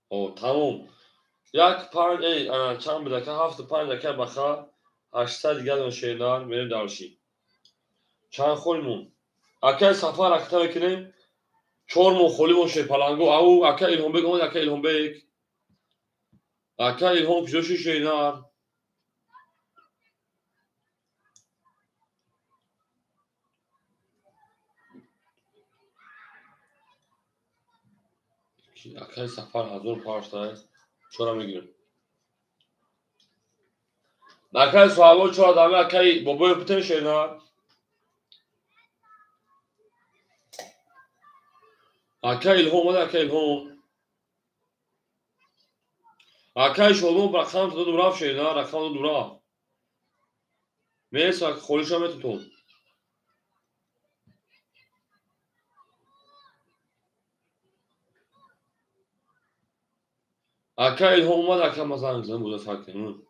О, тамом. 1 5 эй, чанд буд ака? 7 5 акай Баха 800 дигар шернар. Мерем дальше. Чанд холимон? Акай Сафар рақта мекунем. 4 моҳ холӣ бо шепалангу. Ау, акай Илҳомбек омад, акай Илҳомбек. Акай Илҳом куҷо шуд шернар? Акай Сафар 1005 чора мегирем. Акай Суҳайло чора даме, акай Бобоев бутен шернар. Акай Илҳом омад, акай Илҳом. Акай шодмон рақам додум рафт шена, рақам додум рафт. Мерса холиша метутон. Ака Илҳом омад, ака ма занг зан буда сар кунем.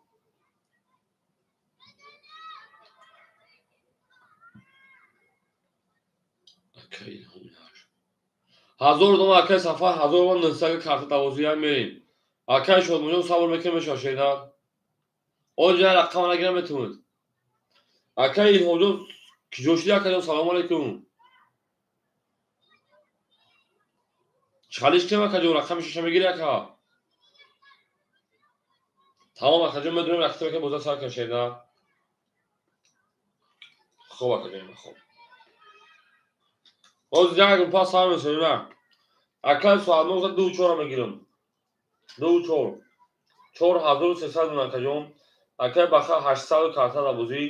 Ака Илҳом 1000 сомон, акай Сафар 1900 карта давозиям мерем. Акай Шодмонҷон сабр мекунем мешава шена. Оҷа рақам нагирам метавонед. Акай Илҳомҷон киҷо шуди акаҷон? Салому алайкум. Чалиш кунем акаҷон, рақами шаша мегири ака? Тамом акаҷон, медонем рақам ки боза сар кун шена. Хоб акаҷон, хоб. Ҳозир як пас сар мешавем. Акай соатмо 2 4 мегирам. 2 4. 4300 акаҷон. Акай Баха 800 карта да бозӣ.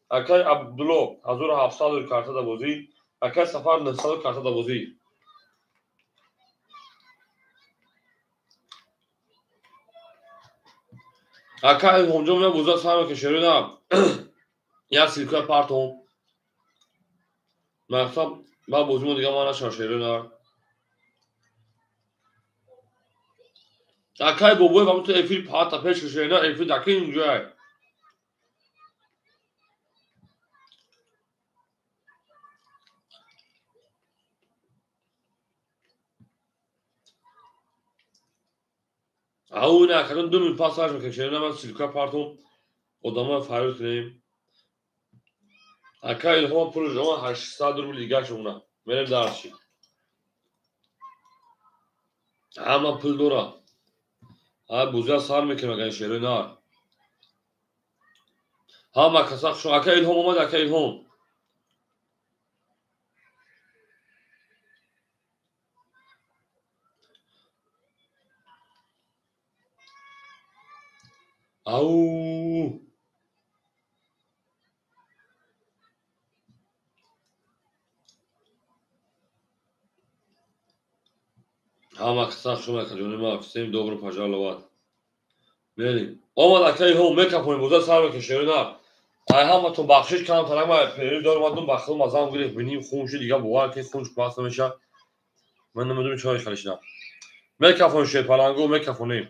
Акай Абдулло 1700 карта да бозӣ. Акай Сафар 900 карта да бозӣ. Акай Илҳомҷон мея боза сар мекунем шерина. Як силка партом. Мақсад ба бозимо дига ман нашавам шерина. Акай бобоев ҳамун эфир пата пеш шерина, эфир дакин ҷой. Ау не акаҷон, 2 минут пас сар мекунем шерина, ман силка партом одамоя фарёд кунем. Ака Илҳом пули ҷамъ 800 рубл дигар шумона. Мерем дарчи. Ҳама пул дора. Ай бузя сар мекунем ака шерои нар. Ҳама каса хуш. Ака Илҳом омад, ака Илҳом. Ау! Ҳама каса хуш омад, акаҷони ма. Всем добро пожаловать. Мерем. Омад ака Илҳом, мекафонем, боза сар мекунем шерои нар. Ай ҳаматон бахшиш кардам, тарак ма перерыв дорам, мадум ба худам азам гирифт, биним хун шуд, дига бовар ки хун пас намешавад. Ман намедонам чӣ хеле шудам. Мекафонем шерпалангу, мекафонем.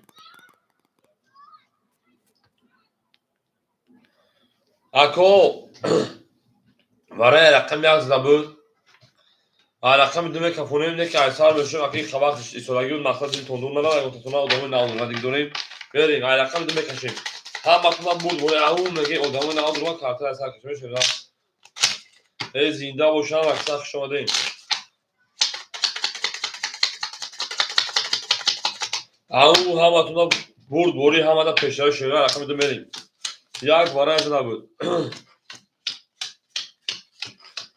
Ако барои рақами як зада буд. Рақами ду мекафонем, не ки ай сар мешавем, аки хабар истодагӣ буд, мақсад дилтон дур нарав, ягон одамои навзадагӣ дорем. Берем, ай рақами ду мекашем. Ҳаматон бурд, боре ау меги одамои нав дурума карта ай сар кашем мешавем. Э зинда бошам, акса хуш омадем. Ау ҳаматон бурд, бори ҳамада пешравӣ шуда, рақами ду мерем. Як варай зада буд.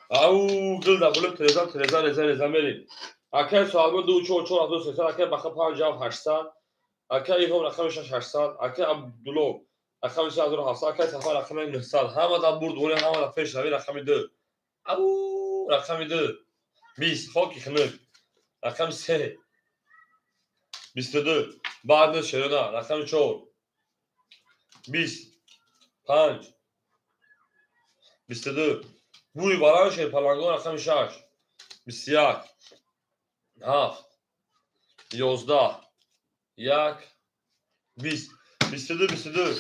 Ау гил да булиб треза треза реза реза мерем. Акай соатмо 2 4 4 2 3 акай Баха 5 7 800, акай Илҳом рақами 6 800, акай Абдулло рақами 3700, акай Сафар рақами 900. Ҳамада бурд бори, ҳамада пешравӣ рақами 2. Ау рақами 2. 20 хоки хунук. Рақами 3. 22. Баъд нест шерона. Рақами 4. 20. 5. 22. Бӯи баланд шерпалангон рақами 6. 21. 7. 11. 1. 20. 22 22.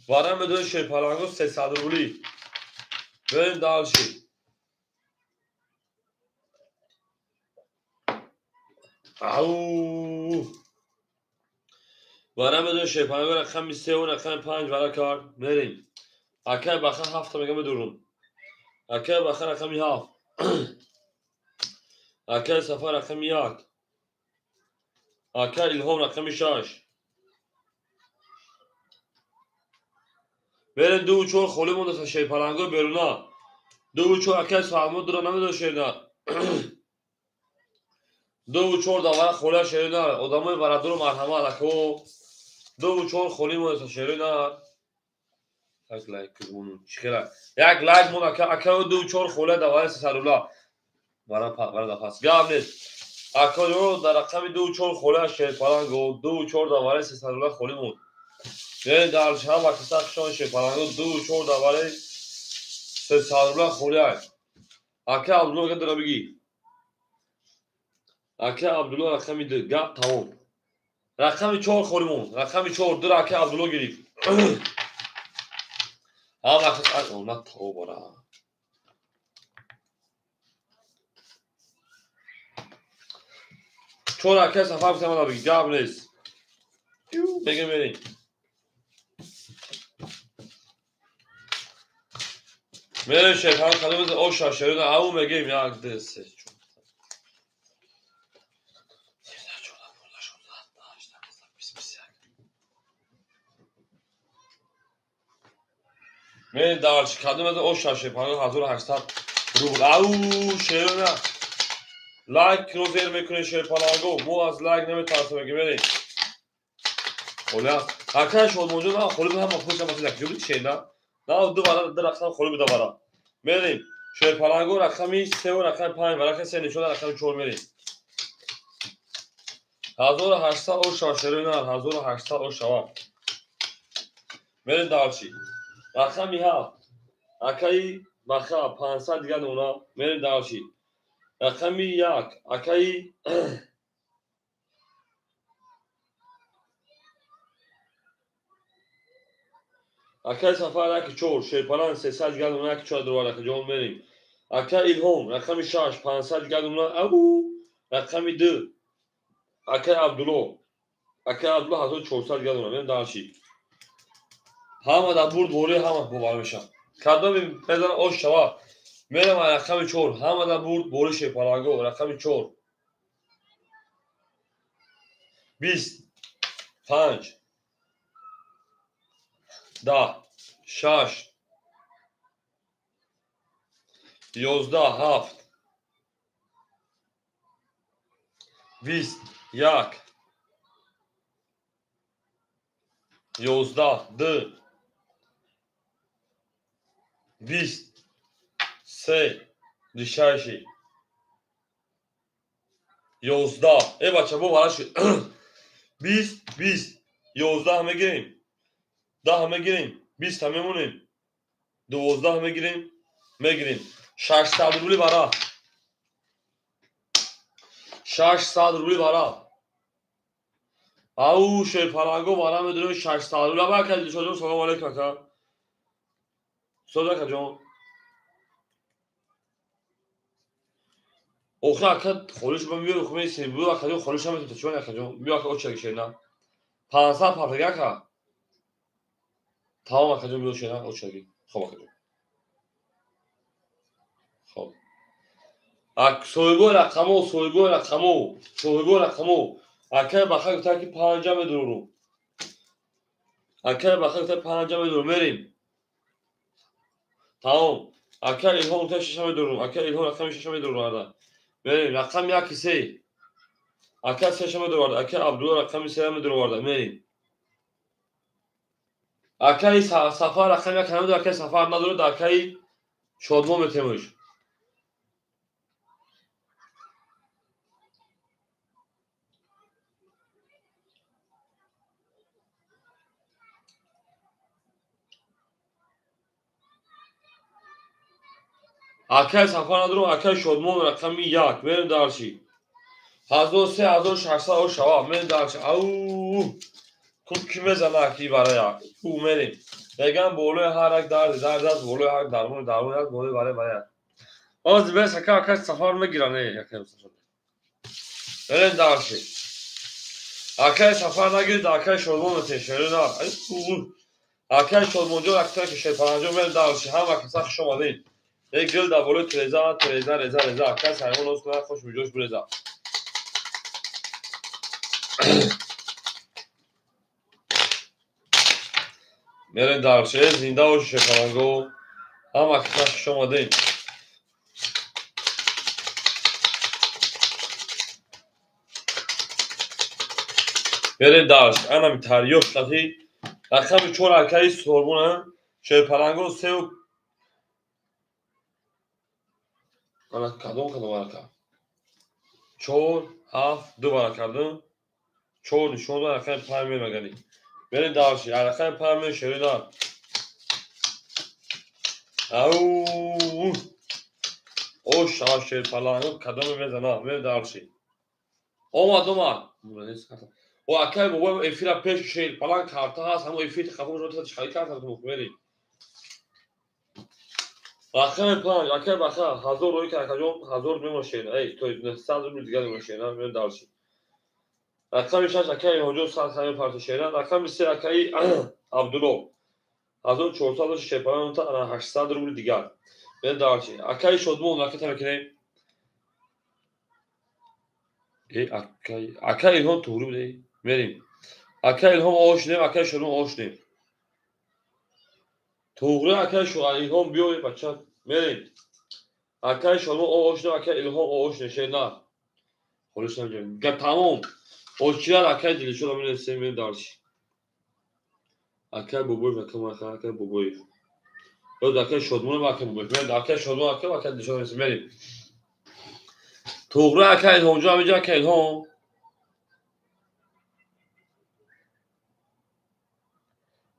Варам медони шерпалангон 300 рубли. Берем дальше. Ау! Варам медони шерпалангон рақами 3 ва рақами 5 вара кар. Мерем. Акай Баха 7 мегам медурум. Акай Баха рақами 7. Акай Сафар рақами 1. Акай Илҳом рақами 6. Берем 2 4 холӣ мондаст шерпалангои беруна. 2 4 акай Салмо дура намедона шерна. 2 4 давара холия шерна. Одамои барадуру марҳамат ако. 2 4 холӣ мондаст шерна. Як лайк мон чӣ хела. Як лайк мон ака, ака 2 4 холия давара 300 рубла. Бара бара да пас. Гап нест. Акаҷон дар рақами 2-4 холӣ аз шерпаланго, 2-4 дар вараи 300 рубла холӣ монд. Мерем дальше, ҳама каса хушон шерпаланго, 2-4 дар вараи 300 рубла холӣ ай. Ака Абдулло га дора бигӣ. Ака Абдулло рақами 2, гап тамом. Рақами 4 холӣ монд. Рақами 4 ду ака Абдулло гирифт. Ҳама каса на тобара. Чор ака сафар бисамада бигӣ, гап нест. Мегем мерем. Мерем шерпаланг кадом оша шерина ау мегем 1 2 3 4. Мерем дальше, кадом оша шерпаланг 1800 рубл. Ау шерина лайк ро зер мекунед шерпаланго, мо аз лайк наметарсем, мегем мерем. Холя, ака шодмонҷон на холӣ ҳама пулша масала куҷо буд шерина? На ду вара ду рақам холӣ буда вара. Мерем. Шерпаланго рақами 3 ва рақами 5 ва рақами 3 нишона рақами 4 мерем. 1800 оша шерина, 1800 оша ва. Мерем дальше. Рақами 7. Акаи Баха 500 дигар нуна. Мерем дальше. Рақами 1. Акаи Акаи Сафар 1-4, шерпаланг 300 дигар нуна 1-4 дувар акаҷон мерем. Ака Илҳом рақами 6, 500 дигар нуна ау рақами 2. Акаи Абдулло. Акаи Абдулло 1400 дигар нуна. Мерем дальше. Ҳама дар бурд бори ҳама бовар мешавад. Кадоми мезана ош шава. Мерем рақами 4. Ҳама дар бурд бори шерпаланго рақами 4. 20 5 10 6 11 7 20 1 11 2 20 3 6 11. Э бача бо вара шуд. 20 20 11 мегирем. 10 мегирем, 20 мемонем, 12 мегирем, мегирем. 600 рубли вара. 600 рубли вара. Ау шерпаланго вара медорем 600 рубли. Аба ака Дилшодҷон, салом алейкум ака. Сода акаҷон. Охи ака холиш ба миё хумей себу акаҷон холиш ҳам метавонад чӣ акаҷон. Биё ака очаги шерина. 500 пафтага ака. Тамом акаҷон биё шерина очаги. Хоб акаҷон. Хоб. Ак соҳибои рақамо, соҳибои рақамо, соҳибои рақамо. Акаи Баха гуфта ки 5 медорум. Акаи Баха гуфта 5 медорум. Мерем. Тамом. Акаи Илҳом гуфта 6 медорум. Акаи Илҳом рақами 6 медорум арда. Мерем. Рақами 1 3. Ака 3 медорум. Акаи Абдулло рақами 3 медорум арда. Мерем. Акаи Сафар рақами 1 надорад, акаи Сафар надорад, акаи Шодмон метемуш. Акаи Сафар надорам, акаи Шодмон рақами 1. Мерем дальше. 1003 1600 шава. Мерем дальше. Ау! Куб ки мезана аки барая. Ку мерем. Мегам болои ҳар як дарди дард аст, болои ҳар дармони дармон аст, болои барои барая. Оз бес ака ака Сафар мегира не акаи Сафар. Мерем дальше. Акаи Сафар нагирид, акаи Шодмон метем, шерина. Акаи Шодмонҷон акаи ки шерпаланҷон мерем дальше. Ҳама каса хуш омадед. Як гил дар болои треза, треза, реза, реза. Ака Саймон оз кунад, хуш миҷош буреза. Мерем дальше. Зинда бошед шерпаланго. Ҳама каса хуш омадед. Мерем дальше. Анами тарёш қати. Рақами 4 акаи Сормонам. Шерпаланго 3 ана кадом кадом ака? 4 7 2 вара кардам. 4 нишон дод, рақами 5 мемагани. Мерем дальше. Рақами 5 ме шерина. Ау! О шава шер паланг кадом мезана. Мерем дальше. Омад, омад. О акай бобо эфира пеш шер паланг карта ҳаст, ҳамо эфир хафо шуд, чӣ карта ту мерем. Рақами 5, акай баха, 1000 рӯй кард, акаҷон, 1000 мемошен. Эй, то 900 рубл дигар мемошен, мерем дальше. Рақами 6 акай Илҳомҷон 100 сами парта шеран. Рақами 3 акай Абдулло 1400 шерпалан 800 рубл дигар. Мерем дальше. Акай Шодмон ракета мекунем. Эй, акай Илҳом туғри буде. Мерем. Акай Илҳом ошнем, акай Шодмон ошнем. Туғри акай Илҳом биёй бача. Мерем. Акай Шодмон ошнем, акай Илҳом ошнем шерна. Холис намҷам. Га тамом. Очирар акай Дилшод менависем, мерем дальше. Акай Бобоев, акай Бобоев. Боз акай Шодмон ва акай Бобоев. Мерем акай Шодмон, акай Дилшод менависем, мерем. Туғри акай Илҳомҷон, ҳаминҷо акай Илҳом.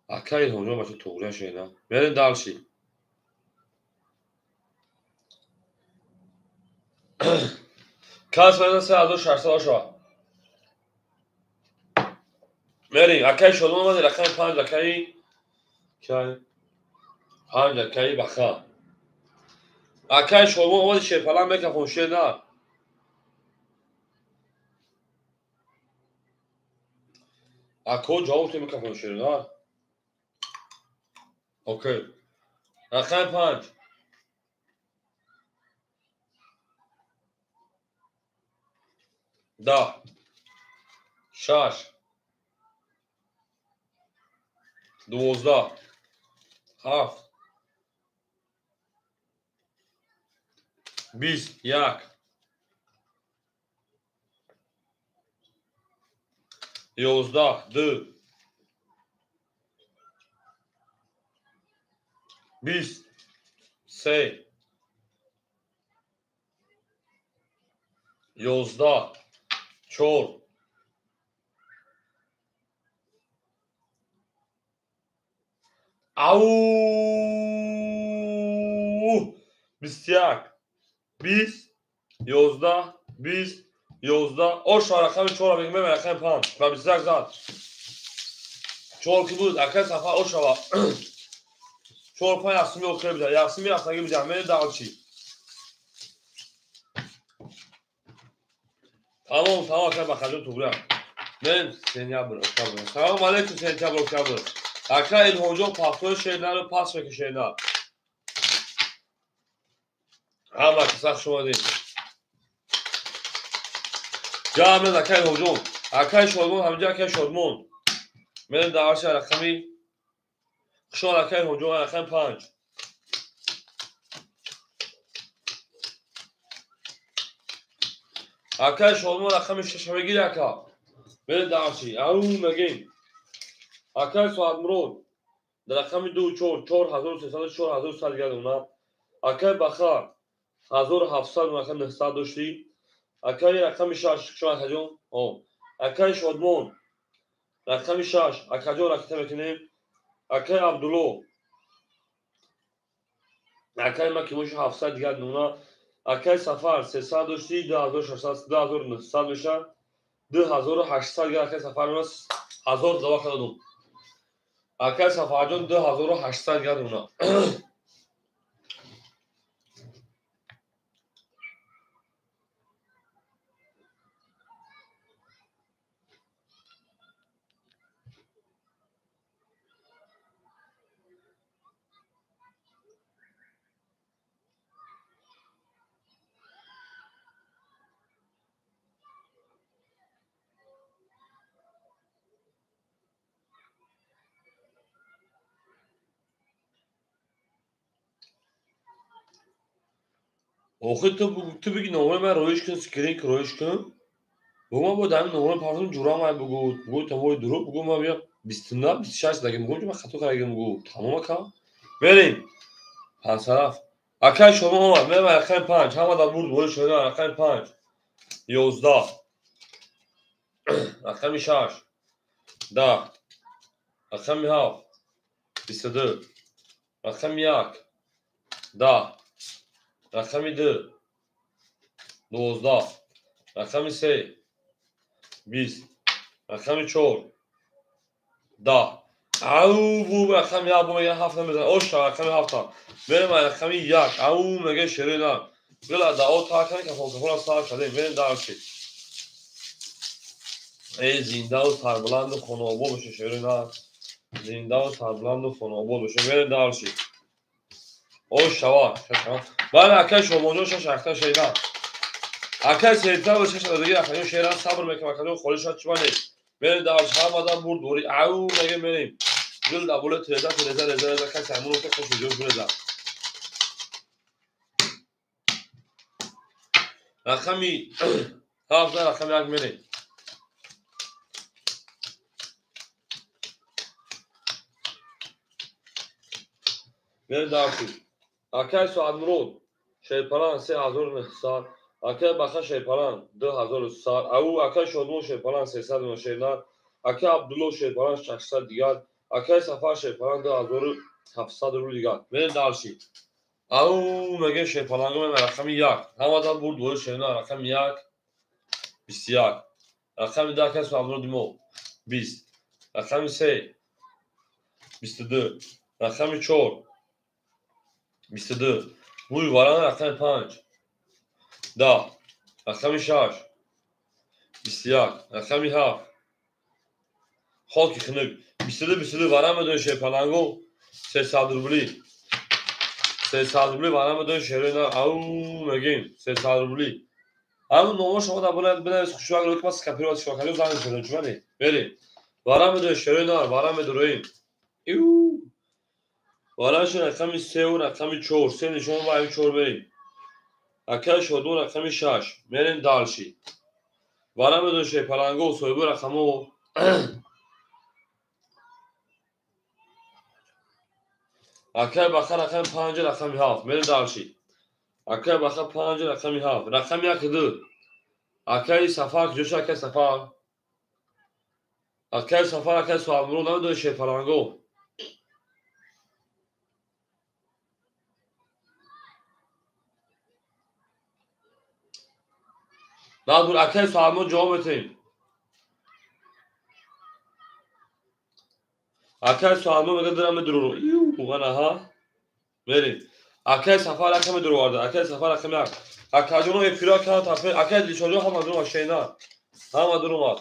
Акай Илҳомҷон бача туғри шена. Мерем дальше. Кас мезан 3600 шава. Мерем, акай Шодмон омади, рақами 5 акай кай 5 акай Баха. Акай Шодмон омади шерпалан мекафон шена. Ако ҷавоб те мекафон шена. Окей. Рақами 5. 10 6 12 7 21 11 2 20 3 11 4 Ау! 21 20 11 20 11 ош рақами 4 мегӯем, рақами 5 ва 21 зад. 4 ки буд, акай Сафар ошава. 4 5 ясми охир буда, ясми рафтагӣ буда, мерем дальше. Тамом, тамом, акай Бахаҷон туғри. Мерем сентябр, октябр. Салом алейкум, сентябр, октябр. Акай Илҳомҷон пахтои шернаро пас мекушена. Ҳама каса хуш омадед. Ҷамъ акай Илҳомҷон, акай Шодмон, ҳаминҷо акай Шодмон. Мерем дальше рақами хуш омад акай Илҳомҷон, рақами 5. Акай Шодмон рақами 6 мегири ака. Мерем дальше. Ау мегем. Акай Соатмурод дар рақами 2 4 4300 4100 дигар дона. Акай Баха 1700 рақами 900 доштӣ. Акай рақами 6 шумо акаҷон. Акай Шодмон рақами 6 акаҷон ракета мекунем. Акай Абдулло акай ма ки боша 700 дигар дона. Акай Сафар 300 доштӣ, 2600 2900 мешавад. 2800 дигар акай Сафар 1000 зава кардам. Акай Сафарҷон 2800 дигар дона. Охир ту бигӣ номаи ман роиш кун, скрин роиш кун. Бугу ман бояд ҳамин номаи партум ҷурам ай бугу, бугу тамои дурӯғ, бугу ман бия 29 26 дагим, бугу ман хато кардагим, бугу тамом ака. Мерем. Панҷсараф. Акай шумо омад, мерем рақами 5, ҳама дар бурд бои шуда рақами 5. 11. Рақами 6 10. Рақами 7 22. Рақами 1 10. Рақами 2 12. Рақами 3 20. Рақами 4 10. Ау бу рақами 1 бу мега 7 намезанад. Оша рақами 7. Мерем рақами 1. Ау мега шерои нар. Гила дао та кани кафон кафон сар кардем. Мерем дарши. Эй зиндаву сарбаланду хонаобод боше шерои нар. Зиндаву сарбаланду хонаобод боше. Мерем дарши. Ош шава. Бале акай шомонҷон шаш ахта шеира. Акай сертабр шаш адаги акаҷон шеира сабр мекунам акаҷон холӣ шад чиба нест. Мерем дарши ҳамадан бурд бори. Ау мега мерем. Гул даболе тереза тереза реза реза каси ҳамун уфта хош видео буреза. Рақами 7 рақами 1 мерем. Мерем дарши. Акай Суадмурод шерпалан 3900, акай Баха шерпалан 2300, ау акай Шодмон шерпалан 300 шернар, акай Абдулло шерпалан 600 дигар, акай Сафар шерпалан 2700 рубл дигар. Мерем дарши. Ау мега шерпаланго мем рақами 1. Ҳамадан бурд бори шернар рақами 1 21. Рақами 2 акай Суадмурод мо 20. Рақами 3 22. Рақами 4 22. Бӯи варан рақами 5 10. Рақами 6 21. Рақами 7 хоки хунук 22 22 варан медои шерпаланго 300 рубли. 300 рубли варан медои шерои нар. Ау мегем 300 рубли. Ау номо шумо да бинавис хушвак рӯ ки ман скопировать шумо кардем занг мезанам чума не. Мерем. Варан медои шерои нар, варан медороем. Иу варанши рақами 3 рақами 4. Се нишон ба ами 4 мерем. Акай Шодмон рақами 6. Мерем дарши. Варан медои шерпаланго соҳиби рақамо акай Баха рақами 5 рақами 7. Мерем дарши. Акай Баха 5 рақами 7. Рақами 1 2. Акай Сафар куҷоша акай Сафар? Акай Сафар акай Суадмурод намедои шерпаланго. Надур акай Суадмурод ҷавоб метаҳем. Акай Суадмурод мега дирам медурору. Иу анаҳа. Мерем. Акай Сафар рақами медуроварда. Акай Сафар рақами 1. Акаҷоно эфира кана тафе. Акай Дилшодҷон ҳама дуромад шейна. Ҳама дуромад.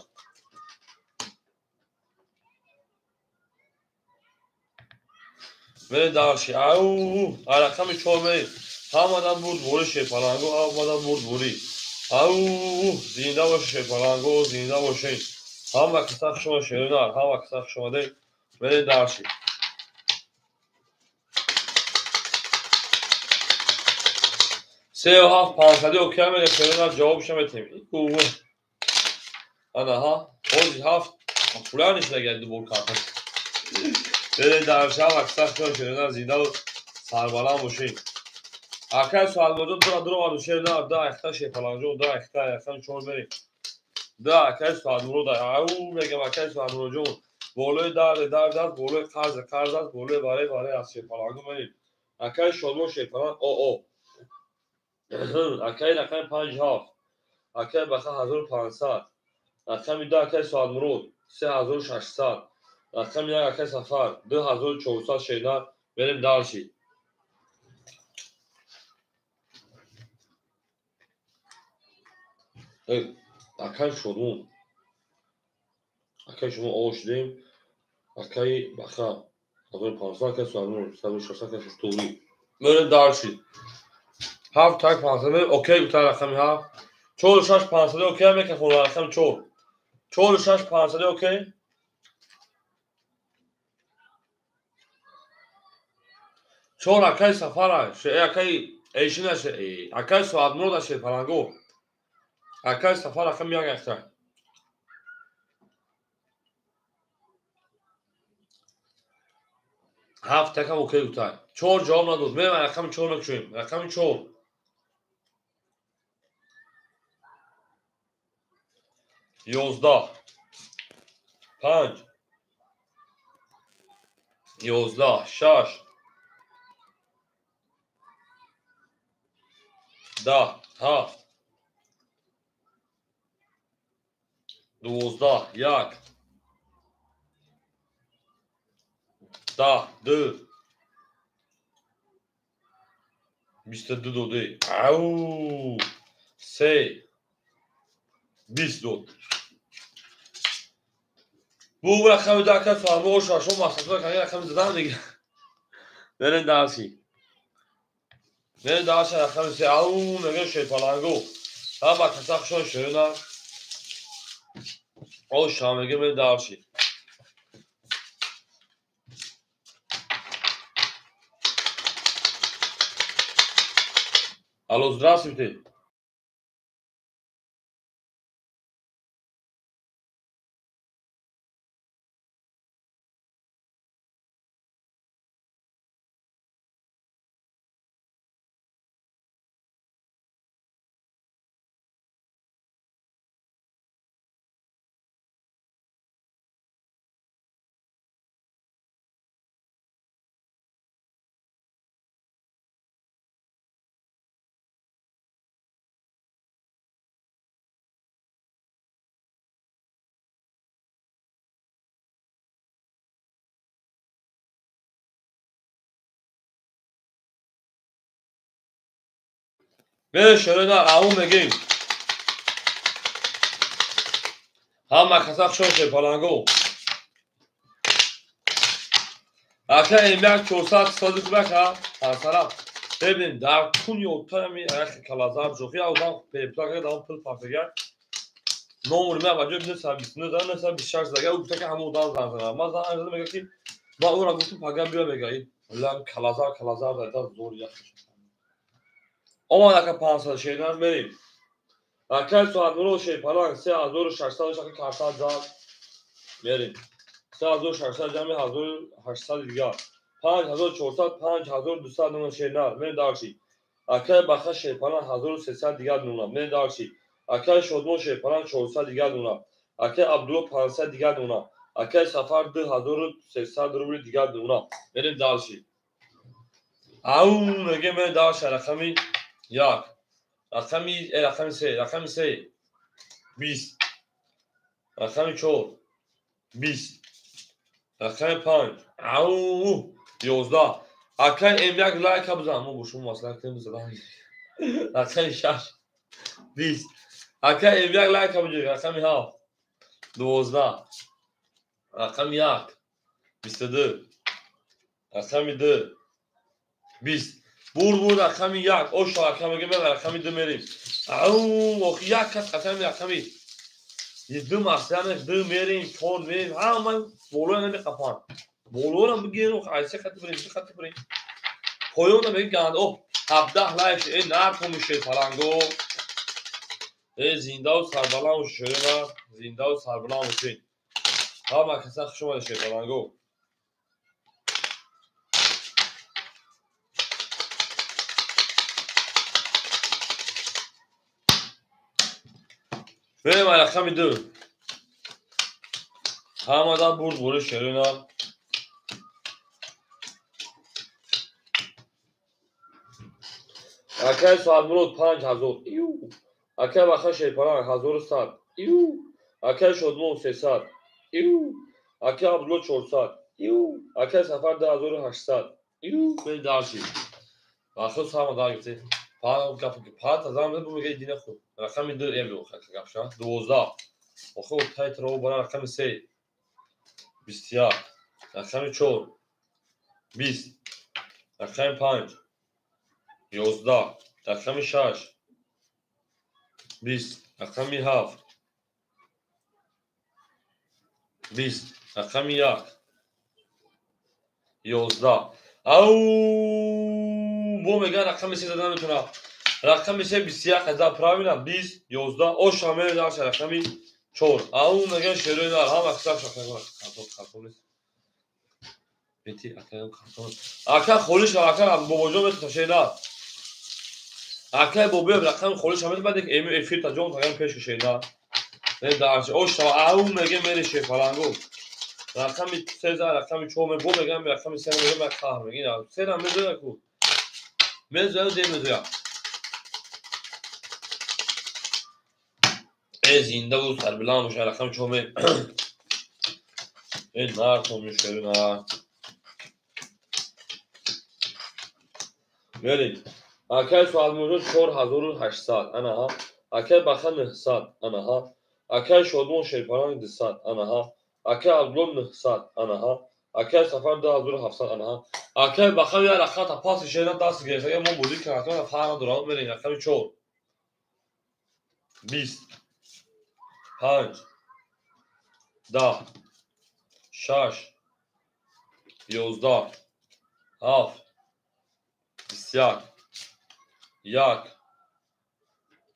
Мерем дарши. Ау рақами 4 мерем. Ҳамадан бурд бори шерпаланго, ҳамадан бурд бори. Ау зинда боше шерпаланго, зинда бошед. Ҳама каса хуш омад шерои нар, ҳама каса хуш омадед. Мерем дарши. Се ҳафт панҷсади окей мега шерои нар ҷавобша метаҳем. Анаҳа, ҳози ҳафт пула нишида дубор карта. Мерем дарши, ҳама каса хуш омад шерои нар, зинда сарбаланд бошед. Акай Суадмурод дура дуромаду шерои нар, да ахта шерпаланҷон, да ахта рақами 4 мерем. Да акай Суадмурод, ау мегам акай Суадмуродҷон, болои дард дард аст, болои қарз қарз аст, болои варе варе аст шерпаланго мерем. Акай Шодмон шерпаланг о о. Акай рақами 5 7. Акай Баха 1500. Рақами 2 акай Суадмурод 3600. Рақами 1 акай Сафар 2400 шернар. Мерем дарши. Акай Шодмон. Акай шумо о шудем. Акай Баха 1500, акай Суадмурод 1600, акай Шуштури. Мерем дарши. 7 так 500 мерем. Окей гуфта рақами 7. 4 6 500 окей мекафон рақами 4. 4 6 500 окей. 4 акай Сафара, акай Эйшина, акай Суадмурод шерпаланго. Акай Сафар рақами 1 ахта. 7 такам окей гуфта. 4 ҷавоб надод. Мерем рақами 4 мекушоем. Рақами 4. 11, 5, 11, 6, 10, 7, 12, 1, 10, 2, 22 додӣ. Ау! 3, 20 дод. Бу рақами дака фармо шашум масъала кани рақами задан дига. Берин дарси. Берин дарси рақами се. Ау, мегӯ шерпалангу. Ҳама каса хушон шерина. Оша мегӯ берин дарси. Алло, здравствуйте. Берин шерина, ау мегим. Ҳама каса хушон шерпалангу. Ака М1 400 сози кубака, сарсара. Бибин, дар куни отами аяхи калазар ҷохи одам пеплака дар пул пафтага. Номер ма баҷо 929 926 зага, ӯ гуфта ки ҳама одам занг зада. Ман занг задам, мега ки ман ӯра гуфтам пага биё мега. Лам калазар калазар дар зор яхи. Омад ака 500 шеринар мерим. Ака соатмуро шерпаланг 3600 шаки карсад зад. Мерим. 3600 ҷамъи 1800 дигар. 5400 5200 нуна шеринар. Мерим дарши. Акай баха шерпаланг 1300 дигар нуна. Мерим дарши. Акай шодмон шерпаланг 400 дигар нуна. Акай Абдулло 500 дигар нуна. Акай Сафар 2300 рубли дигар нуна. Мерим дарши. Ау мегем мерим дарши рақами 1, рақами 3, рақами 3, 20, рақами 4, 20, рақами 5, ау, 11. Акай М1 лайка бизан, мо бо шумо маслиҳат кунем задан. Рақами 6, 20. Акай М1 лайка биҷӯй, рақами 7, 12, рақами 1, 22, рақами 2, 20. Бур рақами 1, оша ака мегӯем, рақами 2 мерим. Ау, охи як кас қасами рақами 2 маслиҳат 2 мерим, 4 мерим, ҳама болоя намеқапанд. Болоро бигирем, айсе хати бирем, ду хати бирем. Поёна мегӯянд, оҳ, 17 лайк, э нархо шерпаланго. Э зиндаву сарбаланд шерина, зиндаву сарбаланд бошед. Ҳама каса хуш омадед шерпаланго. Берем рақами 2. Ҳамадан бурд бори шерина. Акай Соатмурод 5000. Иу. Акай Баха шерпаланг 1100. Иу. Акай Шодмон 300. Иу. Акай Абдулло 400. Иу. Акай Сафар 2800. Иу. Берем дарши. Бахо сама дар гирифтем. Панҷ ҳазор бу мега дина худ. Рақами 2 эб гапша. 12. Охо тайтро бара рақами 3. 21. Рақами 4. 20. Рақами 5. 11. Рақами 6. 20. Рақами 7. 20. Рақами 1. 11. Ау, бо мега рақами 3 задан метавонад. Рақами 3 21 ҳазар правильно 20 11 оша мераша рақами 4. Ау мега шерои нар ҳама кисаб шахагон. Картон картон нест. Бети ака картон. Ака холиш ака бобоҷон метавонад шерои. Акай бобоев рақами холиш ҳамед баъд эфир та ҷон таган пеш шерои. Дальше. Ош ау меге мере шерпаланго. Рақами 3 за рақами 4 ме бо мегам рақами 3 мегам ма қаҳр мегин. 3 ра мезоя ку. Мезоя де мезоя. Э зинда бу сарбилан боша рақами 4 ме. Э нар то мешери нар. Мерид. Акай суалмуҷо 4800 анаҳа. Акай Баха 900 анаҳа. Акай Шодмон Шерпаланг 200 анаҳа. Акай Абдулло 900 анаҳа. Акай Сафар 2700 анаҳа. Акай Баха я рақата паси шена даст гирифта. Мо бозӣ кардем, фарқ надорад. Мерем рақами 4. 20 5 10 6 11 7 21 1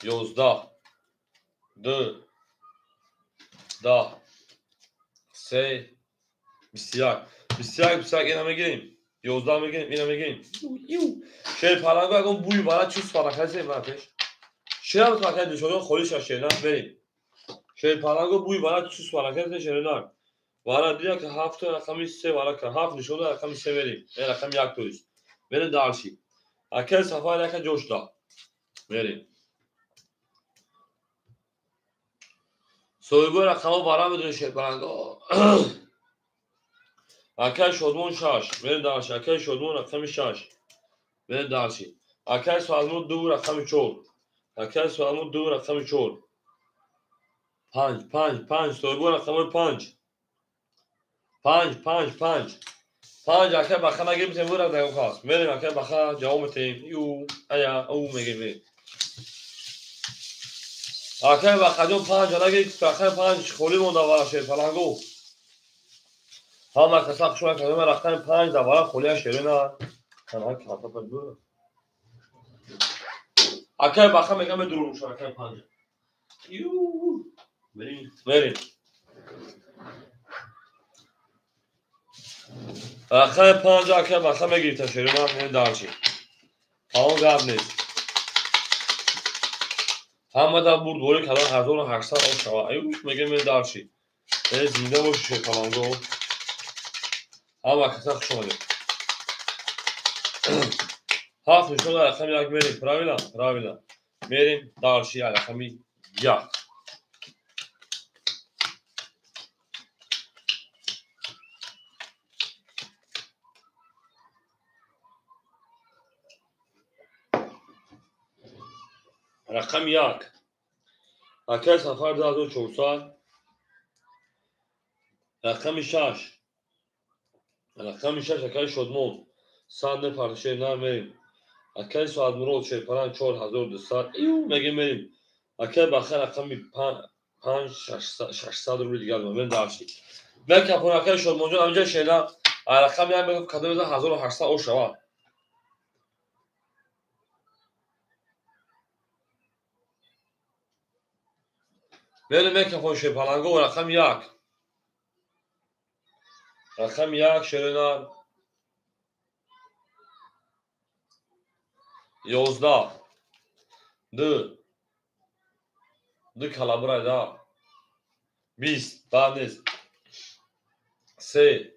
11 2 10 3 21 21 21 ина мегирем 11 мегирем ина мегирем. Шерпаланго ягон бӯи бара чиз фарақасе ман пеш. Шерам фарақаи душоён холӣ ша шерна мерем. Шерпаланго бӯи бара чиз фарақасе шерна. Вара дия ки 7 рақами 3 вара ка 7 нишон рақами 3 мерем. Рақами 1 то есть. Мерем дальше. Акай Сафар яка ҷошда. Мерем. Соҳибои рақамҳо бара медонед шерпаланго. Акай Шодмон 6. Мерем дальше. Акай Шодмон рақами 6. Мерем дальше. Акай Суалмон 2 рақами 4. Акай Суалмон 2 рақами 4. 5 5 5 соҳибои рақамҳои 5. 5 5 5 5 акай Баха нагирем вура дагон хас. Мерем акай Баха ҷавоб метем. Ю ая ау мегирем. Акай Бахаҷон 5 нагирем, акай 5 холӣ монда вара шерпаланго. Ҳама каса хушма кардем рақами 5 да вара холия шерена. Ана карта пад. Акай Баха мегам медурум ша акай 5. Ю мерем мерем. Рақами 5 акай Баха мегирифта шерена мерем дальше. Ҳамон гап нест. Ҳама да бурдборӣ кардан 1800 об шава. Аюш мегем мерем дальше. Э зинда боши шерпаланго. Ҳама каса хуш омадед. 7 нишон рақами 1 мерем. Правильно? Правильно. Мерем дальше рақами 1. Рақами 1. Акай Сафар 2400. Рақами 6. Рақами 6 акай Шодмон. 100 нафар шерна мерем. Акай Суадмурод шерпаланг 4200. Ю мегем мерем. Акай Баха рақами 5 600 рубли дигар мерем дальше. Мекапон акай Шодмонҷон ҳаминҷа шерна рақами 1 мегӯ кадом 1800 о шава. Мерем мекапон шерпаланго рақами 1. Рақами 1 шерена 11 2 2 калабра да 20 баъд нест 3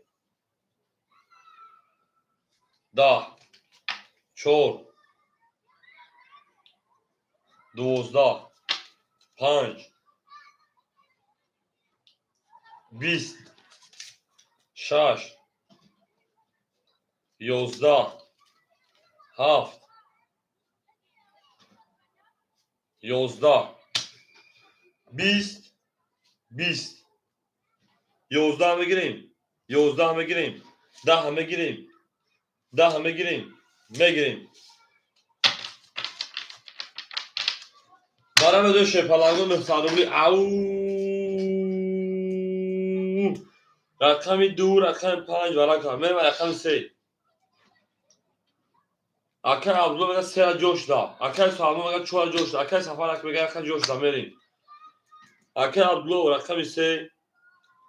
10 4 12 5 20 6 11 7 11 20 20 11 мегирем 11 мегирем 10 мегирем 10 мегирем мегирем. Барам медои шерпаланго 900 рубли. Ау рақами 2 рақами 5 варака. Мерем рақами 3. Акай Абдулло мега 3 ҷош да. Акай Салмон мега 4 ҷош да. Акай Сафар ак мега 1 ҷош да. Мерем. Акай Абдулло рақами 3,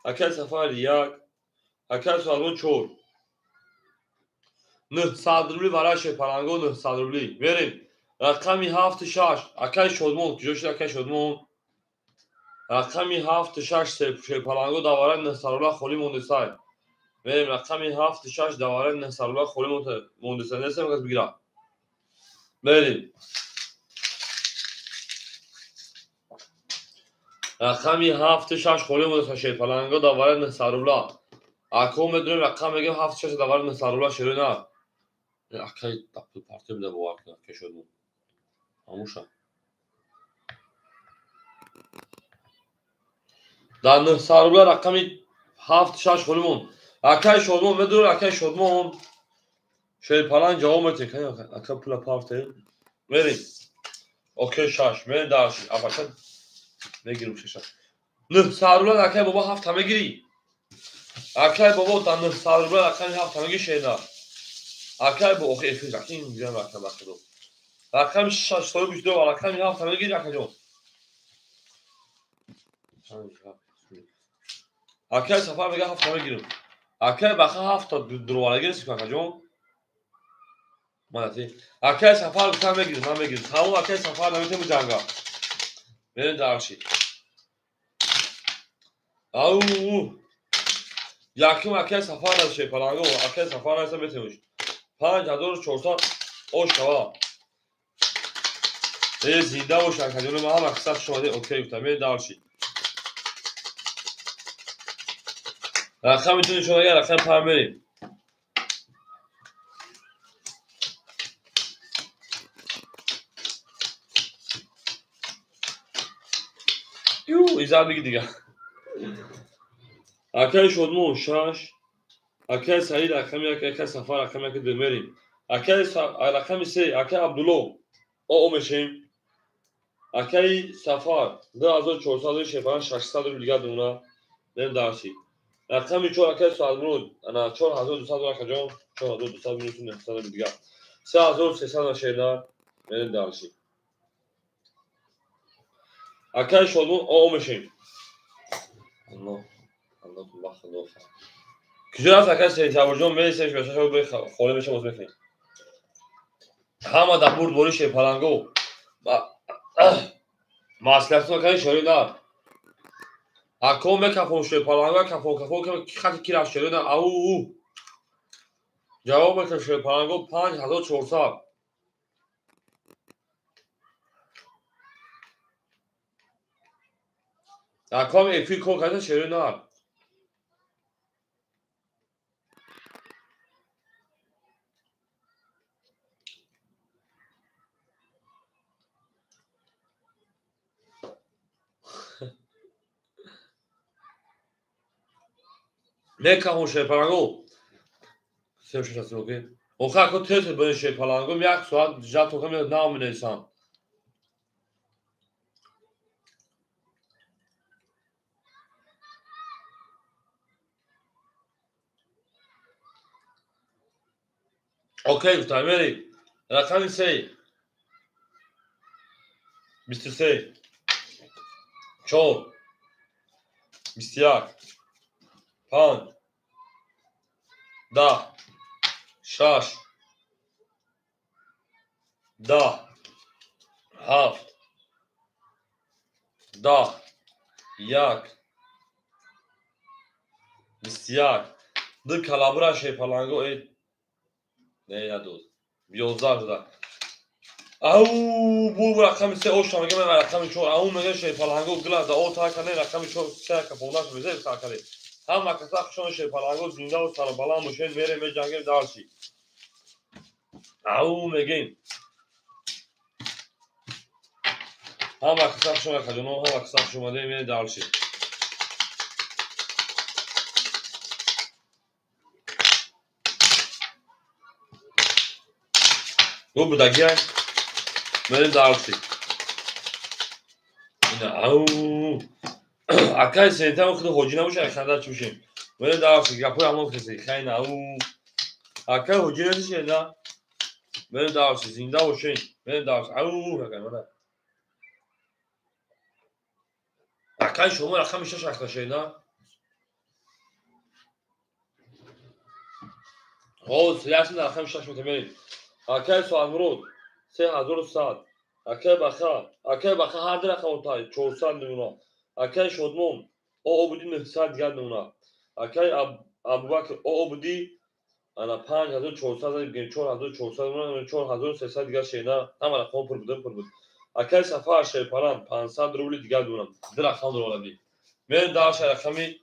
акай Сафар 1, акай Салмон 4. 900 рубли вара шерпаланго 900 рубли. Мерем. Рақами 7 6, акай Шодмон, куҷо шуд акай Шодмон? Рақами 7 6 шерпаланго давараи 900 рубла холӣ мондесай. Мерем рақами 7 6 давараи 900 рубла холӣ мондесай. Несем кас бигира. Мерем. Рақами 7 6 холӣ мондесай шерпаланго давараи 900 рубла. Ако медонем рақам мегем 7 6 давараи 900 рубла шерои нар. Акай дапул партия буда бовар кунад кешодмон. Ҳамуша. Дар 900 рубла рақами 7 6 холӣ монд. Акай Шодмон медонем акай Шодмон. Шерпаланг ҷавоб метиҳад. Ака пула партия. Мерем. Окей 6. Мерем дар апаша мегирем 6. 900 рубла акай бобо 7 мегирӣ. Акай бобо дар 900 рубла рақами 7 мегирӣ шерна. Акай бо охи эфир рақим мегирам рақам бахудо. Рақами 6 22 рақами 7 мегирӣ акаҷон. Акай Сафар мега 7 мегирам. Акай баха 7 дурвара гирифт акаҷон. Малати. Акай Сафар гуфта мегирам, ман мегирам. Тамом акай Сафар наметем ҷанга. Мерем дарши. Ау! Якум акай Сафар аз шерпаланго, акай Сафар аз метемуш. 5400 ош шава. Э зинда бош акаҷон, ман ҳама қисса шумо окей гуфтам, мерем дарши. Рақами ту нишон агар рақами 5 мерем. Ю, изар биги дига. Акай Шодмон 6, акай Саид рақами 1, акай Сафар рақами 1 2 мерем. Акай рақами 3, акай Абдулло о мешем. Акай Сафар 2400 шефан 600 рубл дига дуна. Мерем дарси. Рақами 4 акай Суадмурод, ана 4200 акаҷон, 4200 минус 900 рубл дига. 3300 шерна, мерем дарси. Акай Шодмон о мешем. Аллоҳ, Аллоҳ бахудо. Куҷо аст акай Сентябрҷон? Мересем шо холӣ мешам боз мекунем. Ҳама дар бурд бори шерпаланго. Маслиҳатон акай шерои нар. Ако мекафон шерпаланго, кафон кафон хати ки рафт шерои нар. Ау! Ҷавоб мекунам шерпаланго 5400. Аком эфир кор карда шерои нар. Мекаҳон шерпаланго. Се шаш окей. Охир ако тез бин шерпаланго як соат жато кам наменесам. Окей, гуфтам, мери. Рақами 3. 23. 4. 21. 5. 10. 6. 10. 7. 10. 1. 21. Ду калабра шерпаланго э не надод. 11 шуда. Ау, бу рақами 3 ош мегам рақами 4. Ау мега шерпаланго гла да о та кане рақами 4 се ка фонаш мезе са кане. Ҳама каса хушон шерпаланго зинда ва сарбаланд бошен мерем меҷангем дарси. Ау мегем. Ҳама каса хушон акаҷоно, ҳама каса хуш омадем мерем дарси. Гу будагия мерем дарси. Ина ау акай сентам худ ҳоҷӣ набошад, ханда чӣ бошем. Мерем дарси, гапҳои ҳамон касе. Хайна ау акай ҳоҷӣ нестед на? Мерем дарси, зинда бошем. Мерем дарси. Ау акай мана. Акай шумо рақами 6 ахташед на? Ҳо, ясн рақами 6 метем. Акай Суадмурод 3100. Акай Баха, акай Баха ҳар ду рақам тай 400 мемона. Акай Шодмон ОО буди 900 дигар мемонад. Акай Абубакр ОО буди ана 5400 бигем 4400 мемонад, 4300 дигар шена. Ҳама рақам пур буд, пур буд. Акай Сафар Шерпалан 500 рубли дигар мемонад. Ду рақам дорад. Мерем дар рақами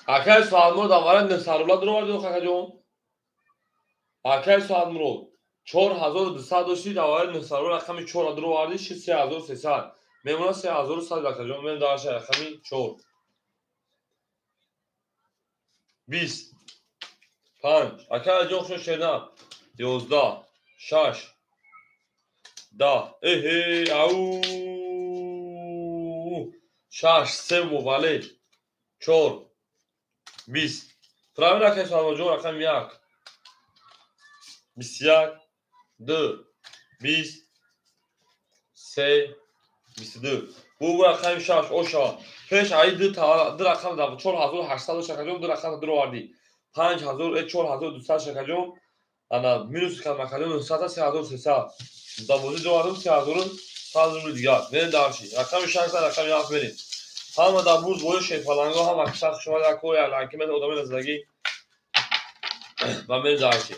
Акай Суадмурод аввала 900 рубла дуроварди акаҷон. Акай Суадмурод 4200 дошти, аввала 900 рубла рақами 4 дуроварди, 3300. Мемонад 3100 акаҷон. Мерем дар рақами 4. 20 5. Акай ҷон хуш шена. 11 6 10. Эҳе, ау. 6 3 мувале 4 20. Правильно, акай Суадмуродҷон, рақами 1. 21 2 20 3 22. Бу рақами 6 оша. Пеш ай ду рақам дар 4800 шакаҷон, ду рақам дуровардӣ. 5000 4200 шакаҷон. Ана минус кардам акаҷон 900 3300. Дар бозӣ дуровардам 3100 рубли дигар. Мерем дарши. Рақами 6 рақами 7 мерем. Ҳама дар бурд бои шерпаланго, ҳама шахс шумо як кор як ланки мед одами зиндагӣ ва мерем дарши.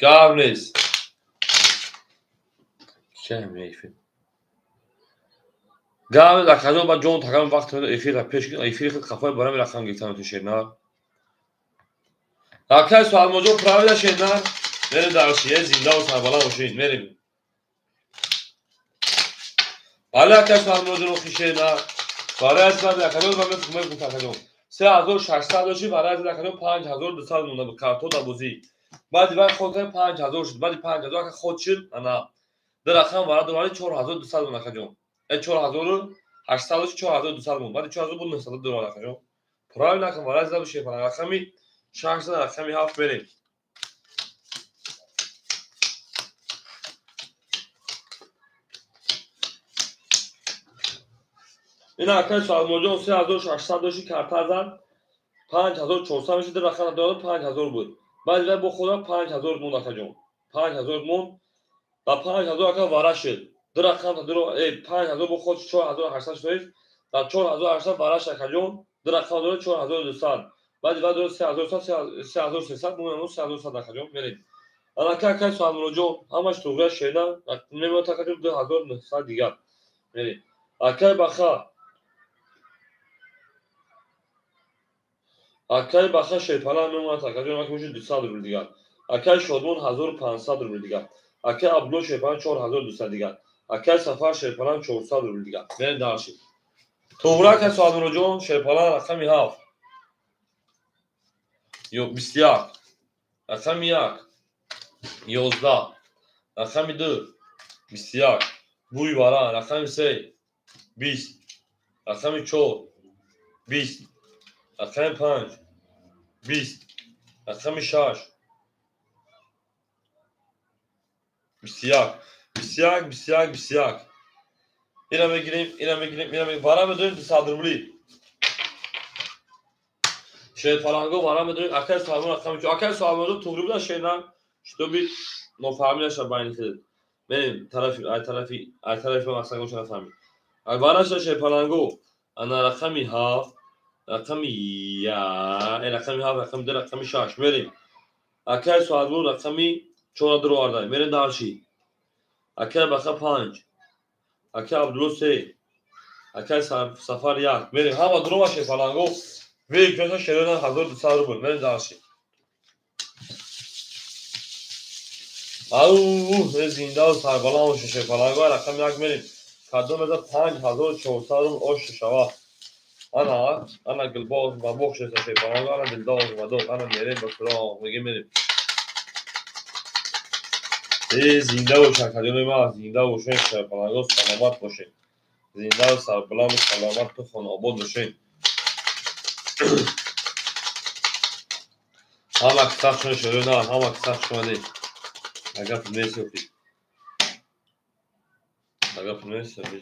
Гап нест. Чем эфир? Гап нест, акаҷон, ба ҷон тагам вақт эфир пеш эфир хел қафои барам рақам гирифтам ту шернар. Акай Суадмуродҷон правильно шернар. Мерем дарши, зинда ва сарбаланд бошед, мерем. Бале акай Суадмуродҷон хишена. Барои аз баъд акаҷон ва мегуфт акаҷон. 3600 дошти, барои аз акаҷон 5200 монда буд карто дар бозӣ. Баъди вай ход кард 5000 шуд. Баъди 5000 ака ход шуд, ана ду рақам вара дорад 4200 монд акаҷон. 4800 дошти 4200 монд. Баъди 4000 буд 900 дорад акаҷон. Правильно акам вара зада шеф рақами 6 рақами 7 мерем. Ина акай Суадмуродҷон 3600 дошти карта зад 5400 мешид, ду рақам дорад 5000 буд. Баъди вай бо худам 5000 монд акаҷон. 5000 монд. Ба 5000 ака вара шуд. Ду рақам 5000 бо худ 4800 шуд. Дар 4800 вара шуд акаҷон. Ду рақам дорад 4200. Баъди вай дорад 3300 3300 монд 3100 акаҷон. Мерем. Анака акай Суадмуродҷон ҳамаш туғра шена мемонад акаҷон 2900 дигар. Мерем. Акай Баха Акай Баха Шерпалан мемонад акаҷон ака мешуд 200 рубл дигар. Акай Шодмон 1500 рубл дигар. Акай Абдулло Шерпалан 4200 дигар. Акай Сафар Шерпалан 400 рубл дигар. Мерем дарши. Туғра акай Суадмуродҷон Шерпалан рақами 7. Ё 21. Рақами 1. 11. Рақами 2. 21. Буй вара рақами 3. 20. Рақами 4. 20. Рақами 5. 20. Рақами 6. 21. 21 21 21. Ина мегирем, ина мегирем, ина мегирем. Вара медорем 200 рубли. Шерпаланго вара медорем. Акай Суадмурод рақами 4. Акай Суадмурод туғри буда шернан, чтобы нофаҳмӣ нашавад байни худат. Мерем тарафи, ай тарафи, ай тарафи мақсадго ча нафаҳмӣ. Вара шуда Шерпаланго ана рақами 7, рақами 1, рақами 7, рақами 2, рақами 6. Мерем. Акай Суадмурод рақами 4 дуроварда. Мерем дарши. Акай Баха 5. Акай Абдулло 3. Акай Сафар 1. Мерем. Ҳама дурова Шерпаланго. Век шерона 1200 рубл. Мерем дарши. Ау, зинда ва сарбаланд бошед Шерпаланго. Рақами 1 мерем. Кадом еза 5400 рубл ош шава. Ана, ана гулбоғ ва боғ шеса Шерпаланго, ана дилдоғ ва доғ, ана мерем ба суроғ, мегем мерем. Зинда бошед акаҷони ман, зинда бошед Шерпаланго, саломат бошед. Зинда ва сарбаланд, саломат ту хонаобод бошед. Ҳама кисах шуна шерона, ҳама кисах шуна. Агар пул нест ёфтӣ. Агар пул нест ёфтӣ.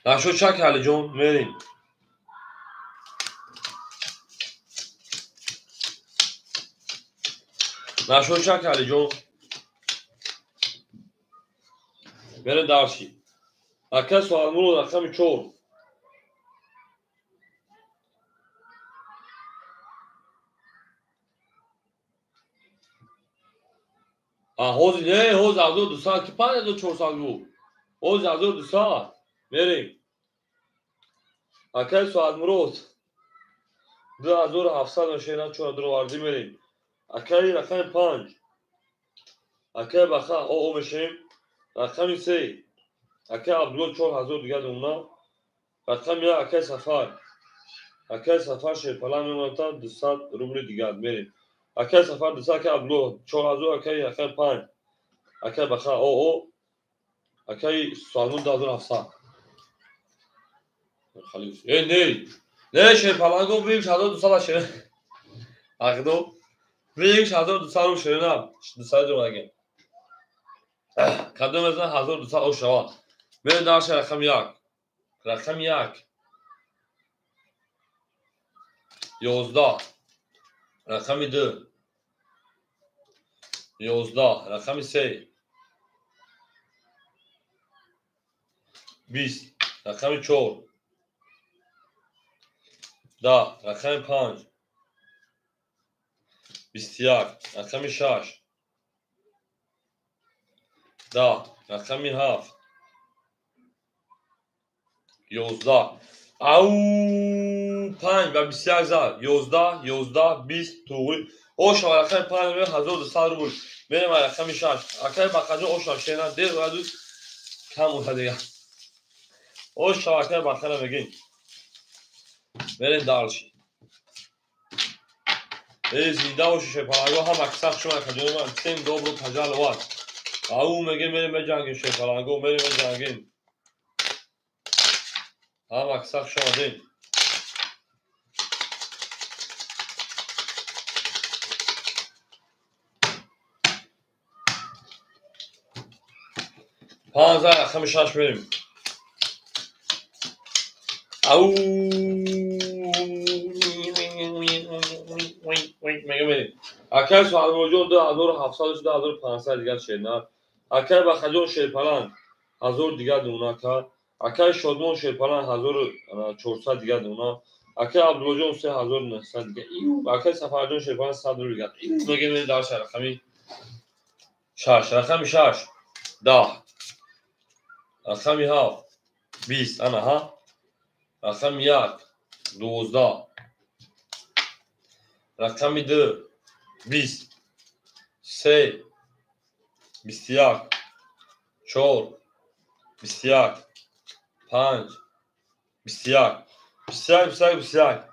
Нашо чак Алиҷон, мерем. Нашод чак Алиҷон. Мерем дарши. Ака Суалмурод рақами 4. Ҳозир не, ҳозир 1200 ки 5400 буд. Ҳозир 1200. Мерем. Акай Суалмурод 2700 мешена 4 дуровардӣ мерем. Акай рақами 5. Акай Баха ОО мешем. Рақами 3. Акай Абдулло 4000 дигар думна. Рақами 1 акай Сафар. Акай Сафар шерпала мемонад 200 рубли дигар мерем. Акай Сафар 200, акай Абдулло 4000, акай рақами 5. Акай Баха ОО. Акай Суалмурод 2700. Э, не. Не, шерпаланго биг 1200 шер. Агдо биг 1200 рубл шерна. 200 дураген. Кадом аз 1200 о шава. Мерем дарша рақами 1. Рақами 1. 11. Рақами 2. 11. Рақами 3. 20. Рақами 4. 10. Рақами 5. 21. Рақами 6. 10. Рақами 7. 11. Ау 5 ва 21 зад. 11, 11, 20 туғри. Ошава рақами 5 мерем 1200 рубл. Мерем рақами 6. Акай Бақаҷон ошава шена дер ваду кам ута дигар. Ошава акай Бақара мегин. Мерем дальше. Э, зинда боши шерпаланго, ҳама киса хуш омад акаҷони ман. Всем добро пожаловать. Ау мегем мерем меҷангем шерпаланго, мерем меҷангем. Ҳама киса хуш омадем. Панза рақами 6 мерем. Ау мегем мерем. Акай Суалмуродҷон 2700 2500 дигар шерна. Акай Бахаҷон шерпаланг 1000 дигар дуна ака. Акай Шодмон шерпаланг 1400 дигар дуна. Акай Абдуллоҷон 3900 дигар. Акай Сафарҷон шерпаланг 100 рубл дигар. Мегем мерем дарша рақами 6. Рақами 6. 10. Рақами 7. 20. Ана ҳа. Рақами 1. 12. Рақами 2. 20. 3. 21. 4. 21. 5. 21. 21, 21, 21.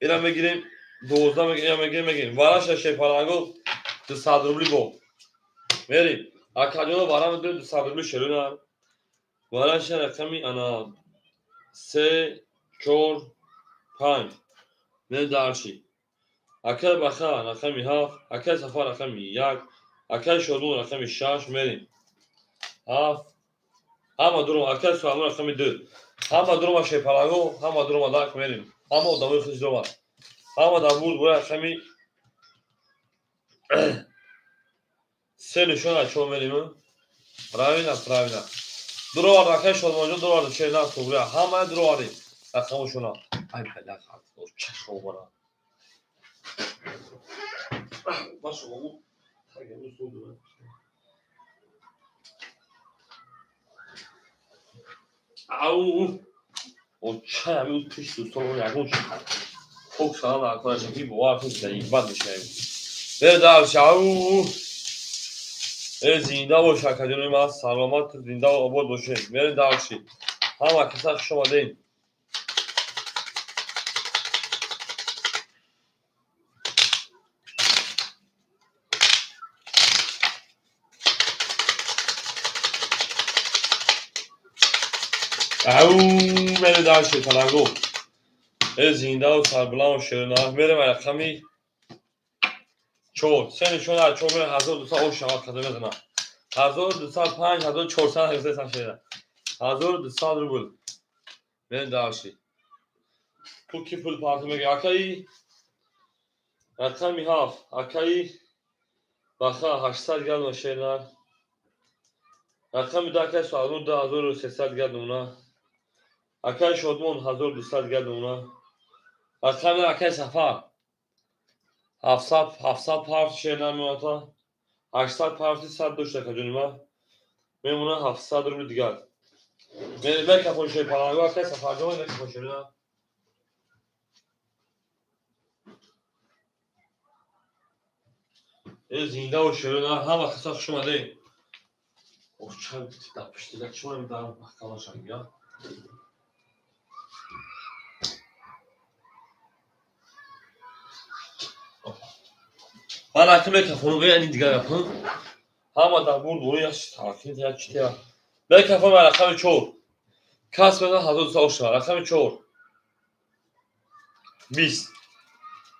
Ина мегирем 12 мегирем, мегирем, мегирем. Вараша шерпаланго 200 рубли бо. Мерем. Акаҷоно вара медорем 200 рубли шерона. Вараша рақами ана 3, 4, 5. Мерем дарши. Акай Баха рақами 7, Акай Сафар рақами 1, Акай Шодмон рақами 6 мерем. 7. Ҳама дурум, Акай Суалмон рақами 2. Ҳама дурума шерпаланго, ҳама дурума дарк мерем. Ҳама одамои худ дурума. Ҳама дар бурд бояд рақами 3 нишон чо мерем. Правильно, правильно. Дуровард акай Шодмонҷон дуровард шерна туғрия. Ҳама дуроварди рақамошона. Ай бала чашобара. Башо Ау! Оча ами пиш дӯстон ягон хок шавад акояш ки бовар кун заибат мешавем. Бер дарш ау! Э зинда бош акаҷони ман, саломат зинда обод бошед. Мерем дарши. Ҳама каса хуш омадем. Ау, мерем дарши паланго. Э зиндаву сарбуланду шерона. Мерем рақами 4. Се нишон аз 4 мерем 1200 ош шавад қадам мезанам. 1205, 1400 гузашта шера. 1200 рубл. Мерем дарши. Пул ки пул парти меги. Акаи рақами 7, акаи Баха 800 градус шернар. Рақами 2 акай Суалмон 2300 градус. Акай Шодмон 1200 градус. Рақами акай Сафар 700 парт шернар меота. 800 парти 100 дошта акаҷонима. Мемона 700 рубли дигар. Мекафон шер паланго акай Сафарҷон мекафон шернар. Зинда ва шерина ҳама каса хуш омадед. Оҳ, чай дар пушти дар чӣ дар маҳкамашам я. Ман аким мекафонам, яъни дигар гапам. Ҳама дар бурд бори як тарқин як читя. Мекафонам рақами 4. Кас мезан 1200 оша, рақами 4. 20.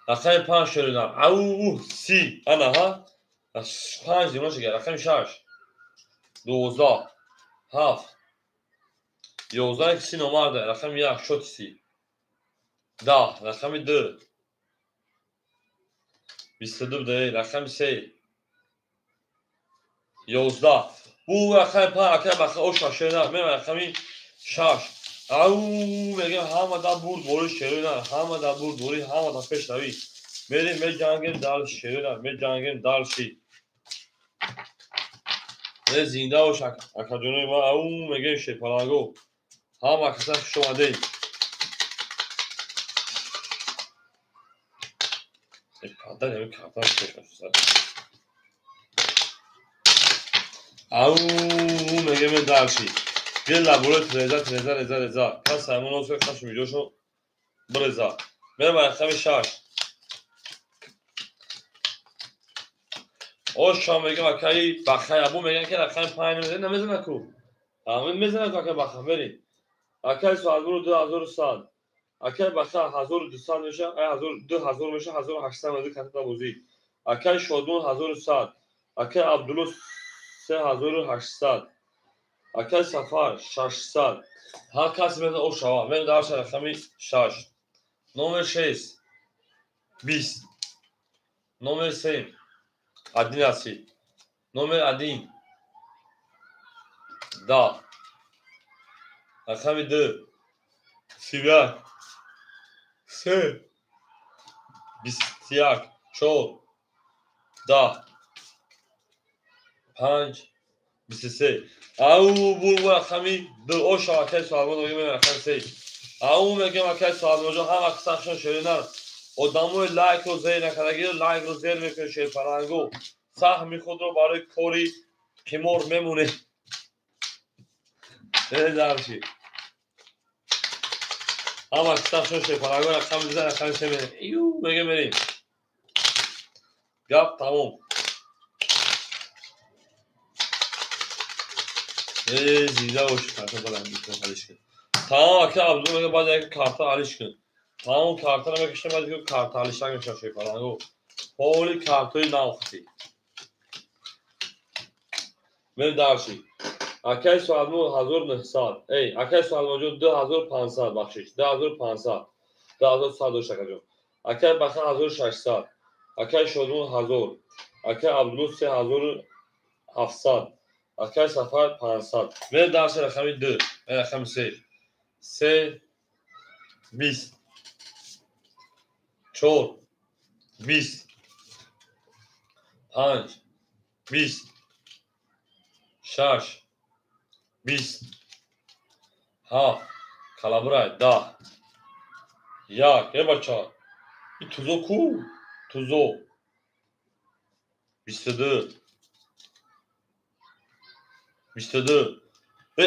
Рақами 5 шерина. Ау, 30. Ана ҳа. 5 димон шигар. Рақами 6. 12. 7. 11 си номарда. Рақами 1 шот си. 10. Рақами 2. 22 да. Рақами 3. 11. Бу рақами 5 акай баха оша шерина. Мен рақами 6. Ау, мегем ҳама да бурд бори шерина, ҳама да бурд бори, ҳама да пешравӣ. Мерем меҷангем дар шерина, меҷангем дар ши. Не зинда бош акаҷонои ма, ау мегем шерпаланго. Ҳама каса хуш омадед. Ау мегем дар ши. Гела бурет реза реза реза реза. Кас ҳамон осо қаш видеошо бреза. Мерам рақами 6. Оша мегам акаи Бахаябу меган ки рақами 5 намезана, намезана ку. Ҳамин мезана ку акаи Баха мерим. Акаи Суалбуру 2100. Акаи Баха 1200 меша, ай 2000 меша, 1800 меша катта бозӣ. Акаи Шодмон 1100. Акаи Абдулло 3800. Акаи Сафар 600. Ҳар кас мезана ошава. Мен дар рақами 6. Номер 6 20. Номер 7 11. Номер 1 10. Рақами 2 31. 3 21. 4 10 5 23. Ау бур рақами 2 оша акай Суалмон мегем рақами 3. Ау мегем акай Суалмонҷон ҳама қисмашон шеринар. Одамои лайкро зер накардагиро лайкро зер мекунед шерпаланго. Саҳми худро барои кори қимор мемонед. Дарши. Ҳама қисмашон шерпаланго рақами 2 рақами 3 мерем. Ю мегем мерем. Гап тамом. Зинда бош, карта баланд бикун, алиш кун. Тамом ака Абдулло мега баъд як карта алиш кун. Тамом картаро мекашам, баъд як карта алиш намешава шерпаланго. Ҳоли картои навхти. Мен дарши. Акай Суалмон 1900. Эй, акай Суалмонҷон 2500 бахшиш. 2500. 2100 дошт акаҷон. Акай Баха 1600. Акай Шодмон 1000. Акай Абдулло 3700. Акай Сафар 500. Мен дарши рақами 2, мен рақами 3. 3 20. 4 20. 5 20. 6 20. 7 калабрай 10. 1 е бача. И тузо ку? Тузо. 22. 22.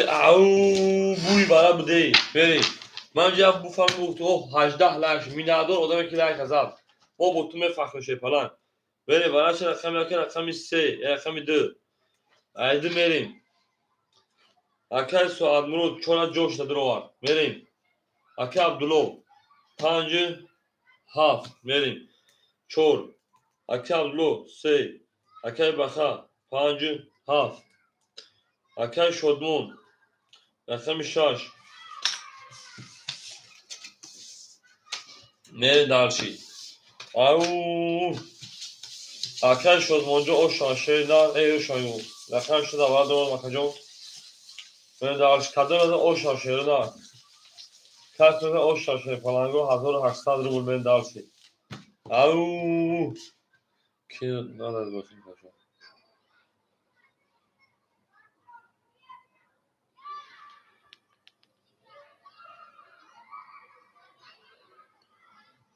Ау буй бара буде. Бери. Ман ҷа буфам гуфт, 18 лайк минадор одаме ки лайк зад. Мо бо ту мефахрем шерпаланг. Бери бара ча рақами 1, рақами 3, рақами 2. Айди мерим. Акай Суадмурод чора ҷош дадровар. Мерим. Акай Абдулло 5 7 мерим. 4. Акай Абдулло 3. Акай Баха 5 7. Акай Шодмон рақами 6. Мерим дарши. Ау. Акай Шодмонҷо ошан шери нар эй ошан ю. Рақам шуда вара дорам акаҷон. Мен дарш кадом ошан шери нар. Кас мега ошан шери паланго 1800 рубл мен дарши. Ау! Ки надад бошем кашо.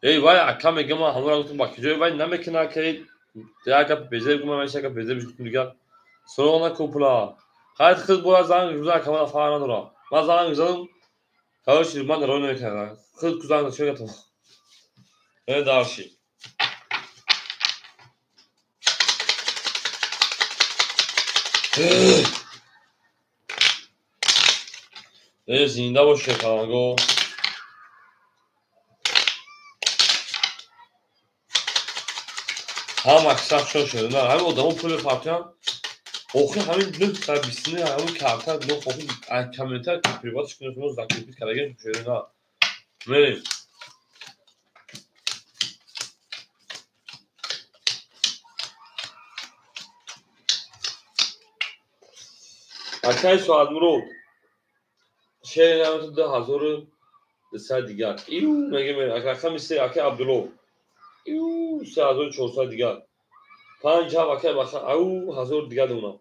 Эй вай ака мегам ман ҳамонро гуфтам ба куҷое вай намекунад ки як гап безеб гумам як гап безеб гуфтам дигар. Суроғ накун пула. Хайр худ бояд занг гузар ака ман фарқ надорам. Ман занг задам, короче ман роҳ намекунам. Худ занг чӣ гуфтам. Э дарши. Э зинда бош паланго. Ҳама аксар шон шуда. На, ҳамин одамо пул мепартоянд. Охир ҳамин 929 ҳамин карта охир комментар приватш кунед, мо закрепить кардаген шуда. На. Мерем. Акай Соатмурод. Шери намту 2200 дигар. Ию мегем рақами 3 акай Абдулло. Ию 3400 дигар. 5 ҳафт акай баха ау 1000 дигар дона.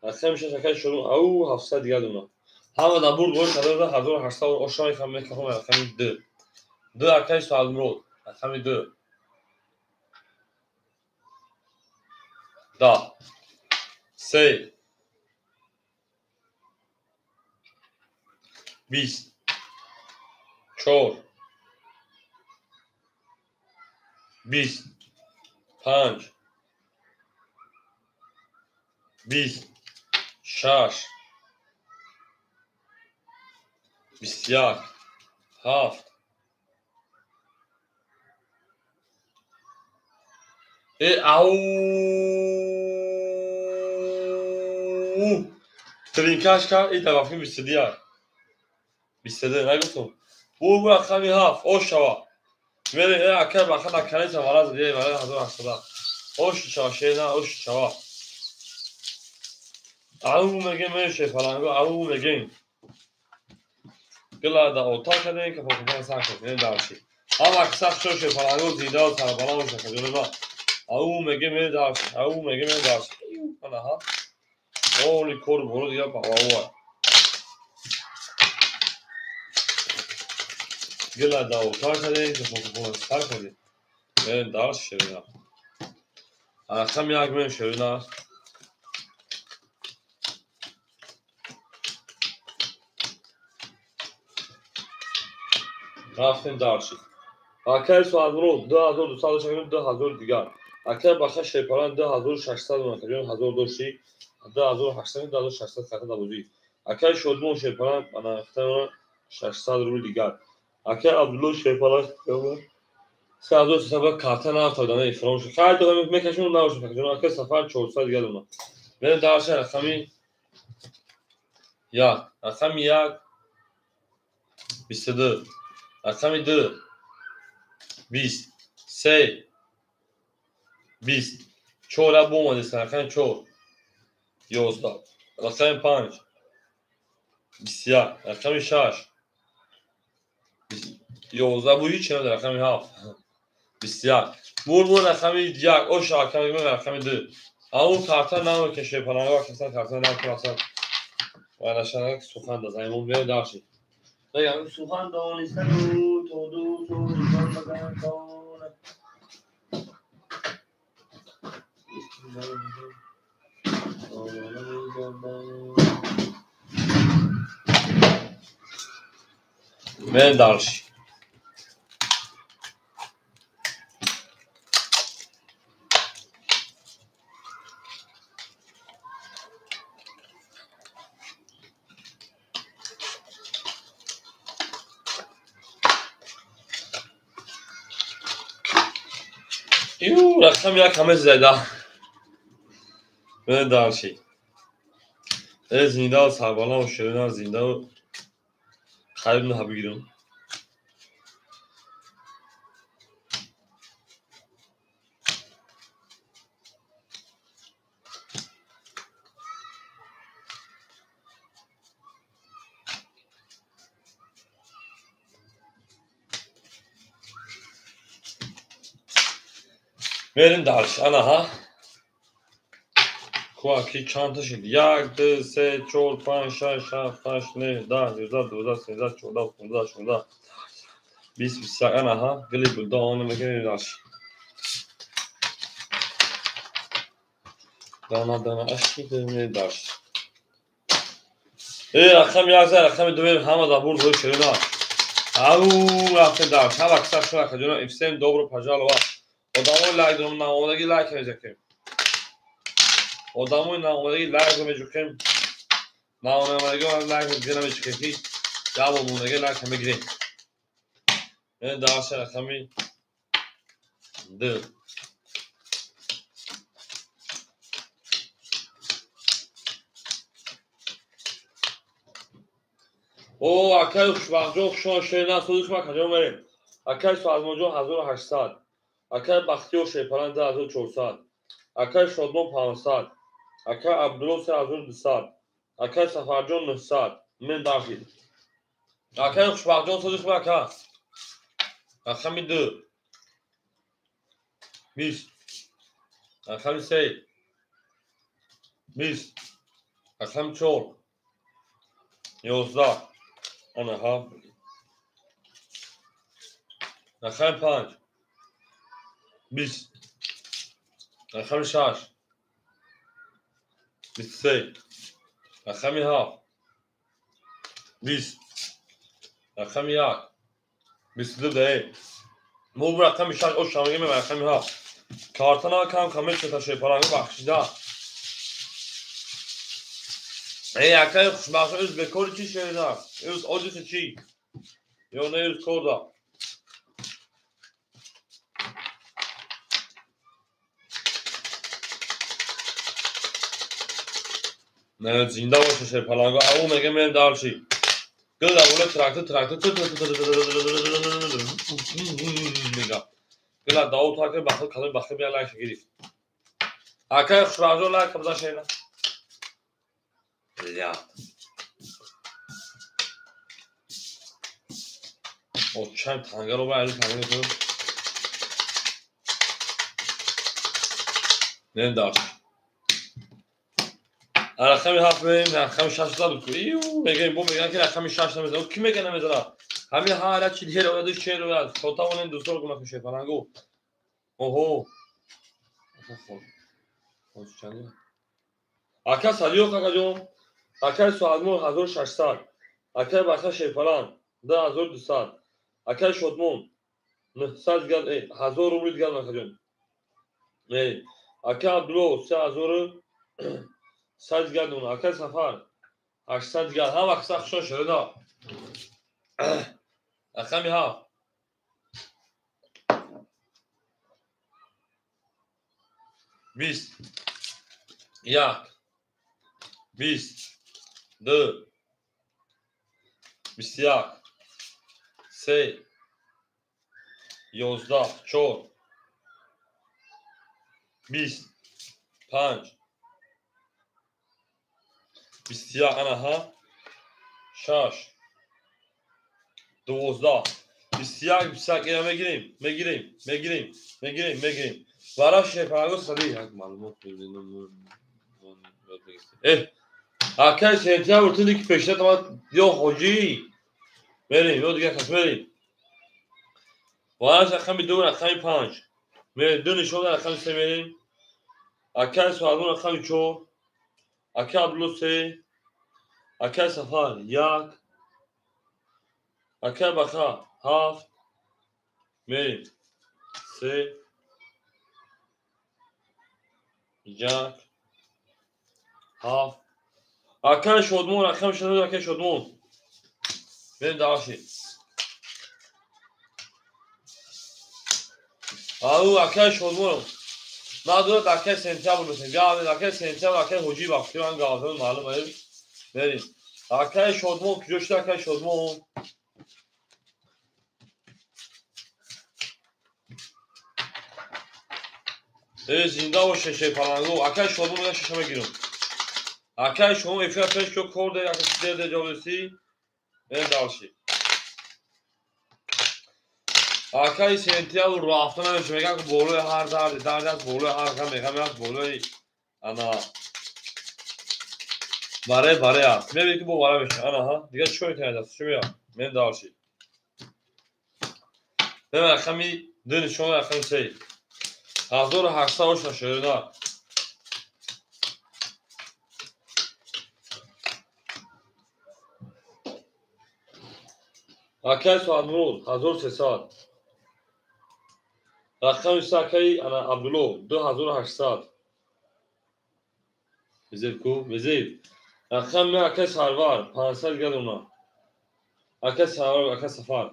Рақами 6 акай Шорун ау 700 дигар дона. Ҳама дар бурд бор кадода 1800 ошои хам мекахом рақами 2. 2 акай Соатмурод. Рақами 2. 10 3 20 4 20 5 20 6 21 7 э ау тринкаш кард и дар вақти 21 22 нагуфтам. Бу рақами 7 ош шава. Мере акай баха да каниса вараз е вара 1800. Ош шава шена ош шава. Ау мегем меше фаланго ау мегем. Гла да ота каден ка фокус сар кунем дарши. Ама аксар шоше фаланго зинда сар балам шака ҷонба. Ау мегем ме дарши. Ау мегем ме дарши. Ана ха. Оли кор боро дига ба ау. Гла да ота каден ка фокус сар кунем. Мен дарш шена. Рақами 1 мен шена. Рафтем дарши. Акай Соатмурод 2200 2000 дигар. Акай Баха Шерпалан 2600 накаҷон 1000 дошти 2800 2600 хата бозӣ. Акай Шодмон Шерпалан ана 600 рубл дигар. Акай Абдулло Шерпалан 3300 карта нафтода не фаромӯш. Хайр дорам мекашем набошем акаҷон. Акай Сафар 400 дигар дона. Мен дарши рақами 1, рақами 1 22 рақами 2 20 3 20 4 бомадест рақами 4 11 рақами 5 21 рақами 6 11 бу ҳеч надорад рақами 7 21 бурбур рақами 1 ош рақами рақами 2 ау карта намекаше паланга касан карта намекасан ва нашана сухан да займон бе дарши. Мегам сухан донистану то ду сухан баган тона. Мен дарши. Ю рақами 1 ҳама зада. Мен дарши. Э зинда сарбалам шерина зинда хариб на бигирам. Мерим дальше. Ана ҳа. Куаки чанд та шид? 1, 2, 3, 4, 5, 6, 7, 8, 9, 10, 11, 12, 13, 14, 15, 16, 20, 21. Ана ҳа. Гили булда оны мегирем дальше. Дана дана ашки мерим дальше. Рақами 1, рақами 2 ҳама дар бурд рӯи ширина. Ау, рафтем дальше. Ҳама киса шура хаҷона. Всем добро пожаловать. Одамои лайк дорам, наомадагӣ лайк мезакем. Одамои наомадагӣ лайк меҷукем. Наомадагӣ лайк намечукем ки як бор мондагӣ лайк мегирем. Дальше рақами 2. О, акай Хушбахтҷон хушон шерина сози шума каҷо мерем? Акай Суазмонҷон 1800, акай Бахтиёр Шерпалан 2400, акай Шодмон 500, акай Абдулло 3200, акай Сафарҷон 900. Мен дашид. Акай Хушбахтҷон сози шума ака. Рақами 2. 20. Рақами 3. 20. Рақами 4. 11. Ана ҳа. Рақами 5. 20. Рақами 6. 23. Рақами 7. 20. Рақами 1. 22 даe. Мо рақами 6 ош шамагӣ мебарем рақами 7. Картана кам кам мечета шепаранги бахшида. Эй, акай хушбахт ӯз бекори чӣ шерина? Ӯз одиси чӣ? Ё не ӯз корда? Не, зинда боша шерпаланго. Ау мегем мерем дальше. Гул дар болои трактор, трактор мега. Гула даву трактор бахил калон бахил бия лайк гирифт. Акай хушбахтҷон лайк бизан шерина. Бля. Очам тангаро ба али танга кун. Не дальше. Рақами 7 мерем, рақами 6 зад ку. Иу, мегем, бо меган ки рақами 6 намезанад. Ки мега намезанад? Ҳамин ҳар як чи дер ояд, чер ояд. Шотавонем дӯстор кунад шефалангу. Оҳо. Ака Салиёқ акаҷон, акай Суадмон 1600, акай Баха Шерпалан 2200, акай Шодмон 900 дигар, 1000 рубли дигар акаҷон. Акай Абдулло 3100 дигар дона, акай Сафар 800 дигар. Ҳама киса хушон ширина. Рақами 7. 20. 1. 20. 2. 21. 3. 11. 4. 20. 5. 21. Ана ҳа. 6. 12. 21. 21. Ина мегирем. Мегирем. Мегирем. Мегирем. Мегирем. Вара шефаго сади як маълумот акай сентябр туди ки пешта тама ё ҳоҷӣ мерем ё дигар кас мерем. Вара рақами 2 рақами 5 мерем, 2 нишон рақами 3 мерем. Акай Суадмон рақами 4, акай Абдулло 3, акай Сафар 1, акай Баха 7 мерем 3 1 7. Акай Шодмон рақами 6, акай Шодмон мерем дальше. Ау, акай Шодмон надорад акай сентябр бисем. Гавед акай сентябр, акай ҳоҷӣ Бахтиёр гавзан маълум аст. Мерем. Акай Шодмон куҷо шуд акай Шодмон? Зинда боше шерпалангу. Акай Шодмон мега шаша мегирам. Акай Шодмон эфира пеш ко кор де, ака дер де ҷавоси. Мерем дальше. Акаи сентябр рафта намеша, мегӯям ки болои ҳар дарди дард аст, болои ҳар ғаме ғаме аст, болои ана баре баре аст. Мебинӣ ки бо вара меша. Ана ҳа, дигар чӣ метавонед аст? Чӣ меяд? Мен дарши. Мен рақами ду нишон, рақами се. 1800 оша шерина. Акаи Соатмурод 1300. Рақами се акаи ана Абдулло 2800. Безеб ку? Безеб. Рақами акаи Сарвар 500 дигар дона. Акаи Сарвар, акаи Сафар.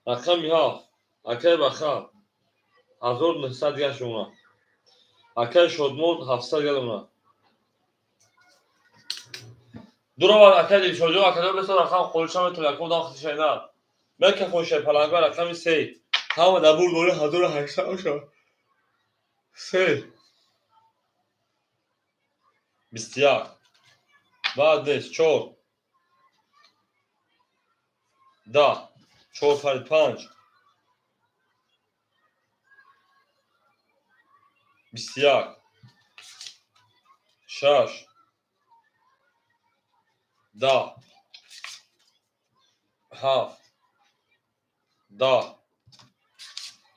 Рақами ҳафт акаи Баха 1900 дигар шуна. Акаи Шодмон 700 дигар дона. Дуровар акаи Дилшодҷон, акаҷон бесо рақам холиша метавонад, якум дам хитишай на. Мекафон шай паланга рақами се. Ҳама дар бурд бори 1800 оша. Се. 21. Баъд нест чор. 10. Чор фарид панҷ. 21. Шаш. 10. Ҳафт. 10.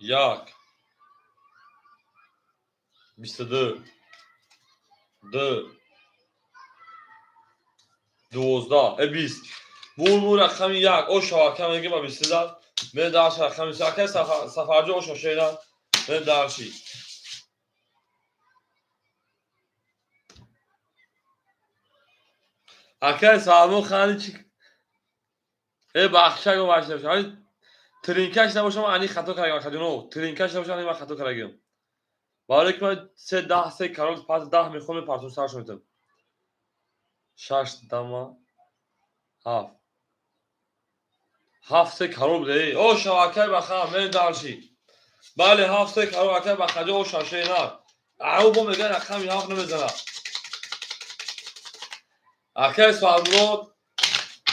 Як. 22. Ду. 12. 20. Бурму рақами як. Оша ака мегӯ ба 22. Мен дарши рақами се. Акаи Сафарҷон оша шедан. Мен дарши. Акаи Салмон хани чи? Бахшак бахшак. Тринкаш набошам, ани хато кардагам, акаҷоно. Тринкаш набошам, ани ман хато кардагам. Барои ки ман се даҳ се карол пас даҳ мехонам, мепартом саршо метам. Шаш дама ҳафт. Ҳафт се карол буде. Оша акаи Баха, мен дарши. Бале, ҳафт се карол акаи Бахаҷо оша шена. Ау бо мегӯяд рақами ҳафт намезанад. Акаи Соатмурод,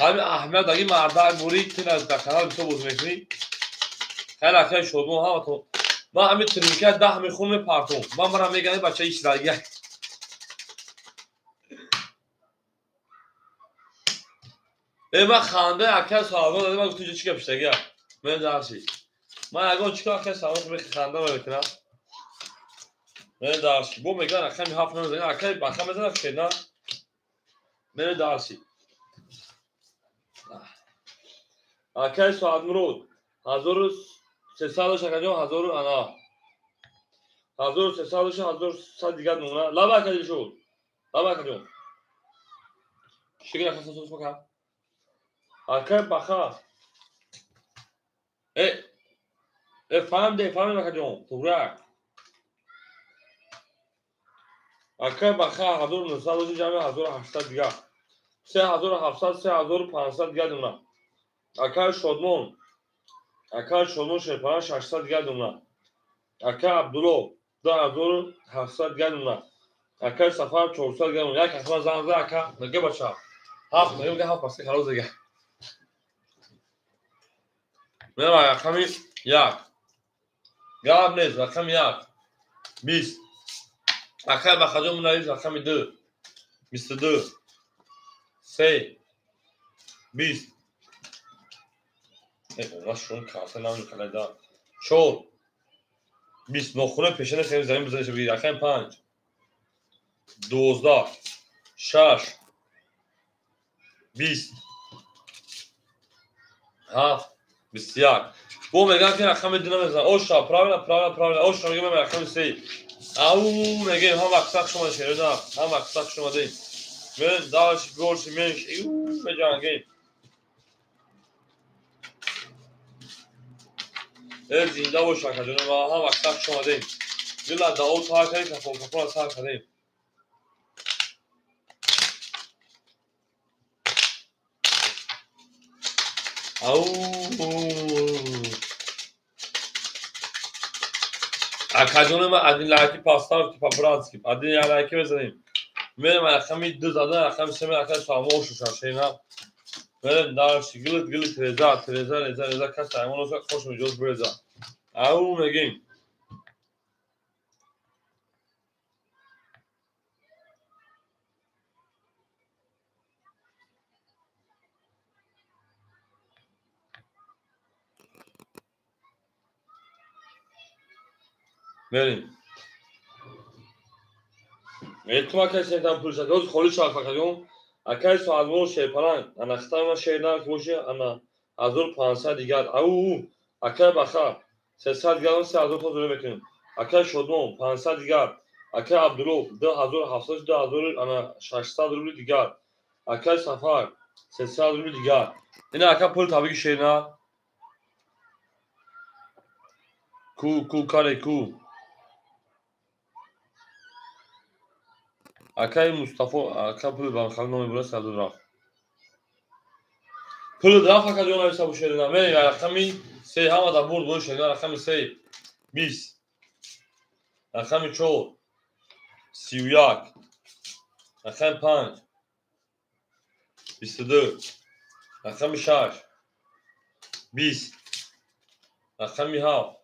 ҳамин аҳамият даги мардак бурӣ, ту дар канал бисёр бозӣ мекунӣ. Хайр, акаи Шодмон ҳаматон. Ман ҳамин тринка даҳ мехонам, мепартом. Ман марам мегӯям бача ишрагия. Ман ханда акаи Соатмурод дадам, ман гуфтам инҷо чӣ гап шудагия? Мен дарши. Ман ягон чӣ кор акаи Соатмурод механда мекунам. Мен дарши. Бо мегӯяд рақами ҳафт намезанад, акаи Баха мезанад шена. Мен дарши. Акаи Соатмурод 1300 дош, акаҷон, ҳазору ана. 1300 дош, 1100 дигар нумра. Лаба ака Дилшод. Лаба акаҷон. Шигир ака сосос мака. Акаи Баха. Фаҳмде, фаҳмем акаҷон. Туграк. Акаи Баха 1900 дош, ҷамъи 1800 дигар. 3700, 3500 дигар нумра. Акаи Шодмон. Акаи Шодмон шерпаран 600 дигар нумра. Акаи Абдулло 2700 дигар нумра. Акаи Сафар 400 дигар нумра. Як ҳатман занг зад ака, мега бача. Ҳафт, мега мега ҳафт паски халос дига. Мера рақами як. Гап нест, рақами як. 20. Акаи Бахаҷон мунавис рақами ду. 22. Се. 20. Шун карта намекалайда. Чор. 20. Нохуна пешана хеле замин бизаниш бигир. Рақами панҷ. 12. Шаш. 20. Ҳафт. 21. Бо мегӯям ки рақами ду намезанад. Оша, правильно, правильно, правильно. Оша мегӯям рақами се. Ау мегӯем ҳам вақт сахт шумо шерода, ҳам вақт сахт шумо дем. Мен дальше больше меньше. Меҷангем. Зинда бош акаҷон, ма ҳам вақт сахт шумо дем. Дила дао сар кардем, кафон кафон сар кардем. Ау. Акаҷони ман один лайки поставьте по-братски. Один лайки бизанем. Мерем рақами ду задан, рақами се рақами Салмон ошушан шена. Мерем дальше. Гилит гилит реза, реза, реза, реза кас аймон оша хош меҷоз бреза. Ау мегим. Мерим. Этма каси там пулса доз холи шафа кадом. Акай соатмон шерпаланг. Ана хитама шернак боше ана 1500 дигар. Ау акай баха 300 дигар 3000 то мекунем. Акай Шодмон 500 дигар. Акай Абдулло 2700 2000 ана 600 рубли дигар. Акай Сафар 300 рубли дигар. Ина ака пул табиги шерна. Ку ку каре ку. Акай Мустафо ака пул банхал номи бура саду рафт. Пул рафт ака ҷон нависа бу шерина. Мерем рақами 3 ҳама да бурд бо шерина рақами 3 20 рақами 4 31 рақами 5 22 рақами 6 20 рақами 7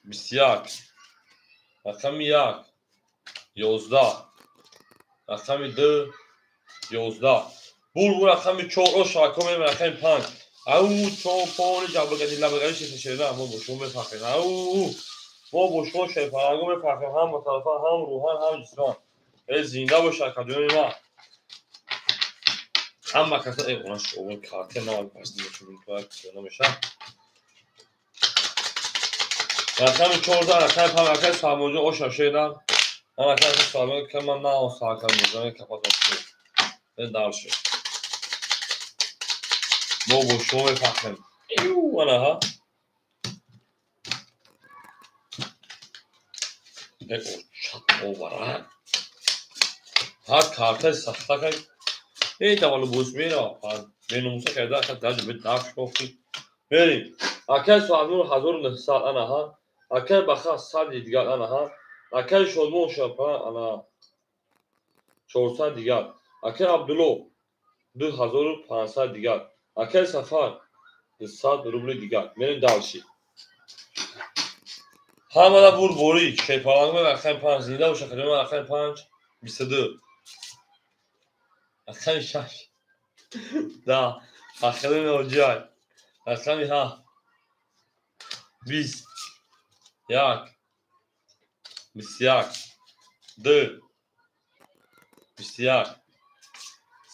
21 рақами 1 11 рақами 2 11 бур рақами 4 о шако мем рақами 5 ау 4 пори ҷабргади лабгади шеша шеда мо бо шумо мефахрем. Ау мо бо шумо шерпаланго мефахрем ҳам ба тарафа ҳам рӯҳан ҳам ҷисман. Э зинда бош академияи ма. Ҳама каса э она шумо карте ма пас намеша. Рақами 14 рақами 5 акай Салмонҷон оша шеда. Ман акай Салмон ки ман на он сака мезанам капат э дальше. Мо бо шумо мефахрем. Ю ана ҳа. Э чат овара. Ҳа карта сахта кай. Э тавалу бус мера. Бенумуса карда ха даҷ бе даф шохи. Мерим. Акай Соатмон 1900 ана ҳа. Акай Баха 100 дигар ана ҳа. Акай Шодмон шапа ана 400 дигар. Акай Абдулло 2500 дигар. Акай Сафар 200 рубли дигар. Мерим дальше. Ҳамада бурборӣ шерпаланг рақами 5 зинда боша хадима рақами 5 22 рақами 6 10 рақами 9 рақами 7 20 1 21 2 21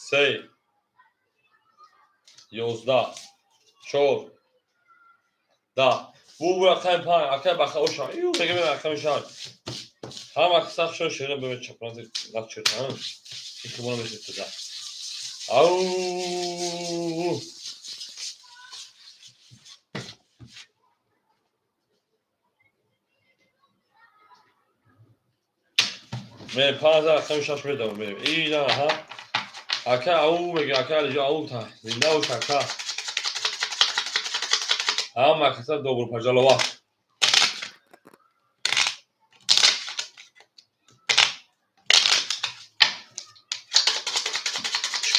3 11 4 10 бу рақами 5 акай баха оша ю мегем рақами 6 ҳама сахт шо шера бе чапранзи лакчертан ихтимол мешад. Ау ме 5 рақами 6 медам мерем. Ина ҳа ака ау мега ака алиҷо ау та зинда бош ака. Ҳама каса добро пожаловать.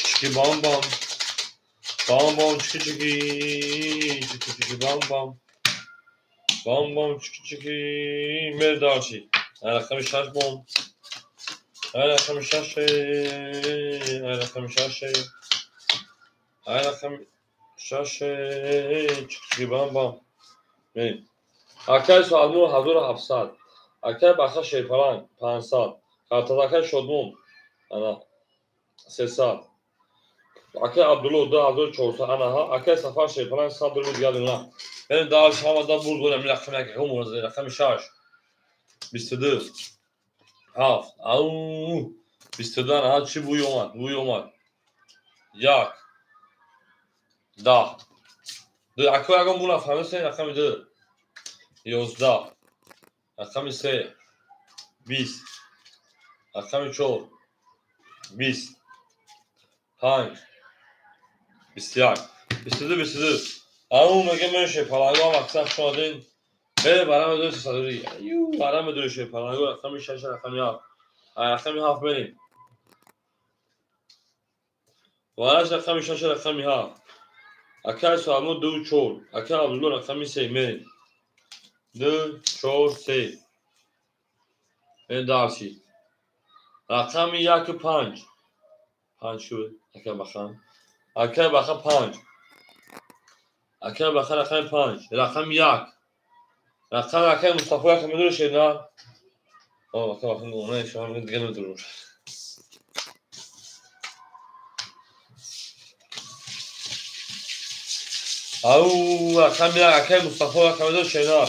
Чики бам бам. Бам бам чики чики. Чики чики бам бам. Бам бам чики чики. Мер дальше. Рақами 6 бом. Рақами 6. Рақами 6. Рақами 6. Чики бам бам. Акай Соатмон 1700. Акай Баха Шерпаланг 500. Қартазакай Шодмон ана 300. Акай Абдулло 2400 ана ҳа. Акай Сафар Шерпаланг 100 рубли дигар на. Мерем дальше ҳамада бурд дорем рақами 1 рақами 6 22 7 ау 22 ана ҳа чӣ бӯй омад? Бӯй омад. 1 10 2 ака ягон бу нафаҳмисен рақами 2 11 рақами 3 20 рақами 4 20 5 21 22 22 ау мегем мен шерпаланго ҳам аксар шумо дин. Э бараме ду садури. Ю бараме ду шерпаланго рақами 6 рақами 7 рақами 7 мерем. Вараш рақами 6 рақами 7 акай Соатмон 2 4 акай Абдулло рақами 3 мерем. 2, 4, 3. Дальше. Рақами 1 ва 5. 5 шуд. Ака бахан. Ака бахан 5. Ака бахан рақами 5. Рақами 1. Рақами акаи Мустафо як медури шена. О, ака бахан она шумо дига намедурам. Ау, рақами 1 акаи Мустафо як медури шена.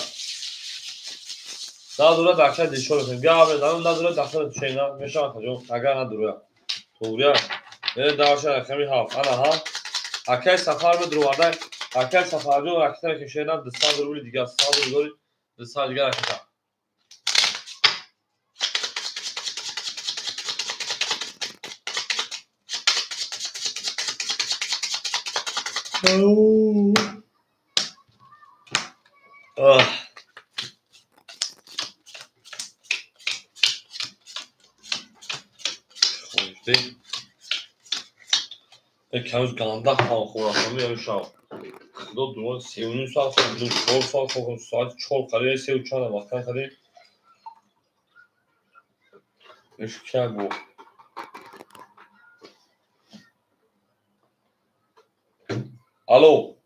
Надурад акаи Дилшод. Гап мезанам, надурад дахл шена. Мешавад ҷон, агар надурад. Туғрия. Дальше рақами 7. Ана ҳа. Акаи Сафар медуроварда. Акаи Сафарҷон ракета мекашена 200 рубли дигар, 100 рубли 200 дигар ракета. Камз ганда хӯрахоми шав. Худо дуо 3.5 соат хобидум, 4 соат хобидум, соати 4 қариб 3 чанд вақт қариб. Ишка бу. Алло.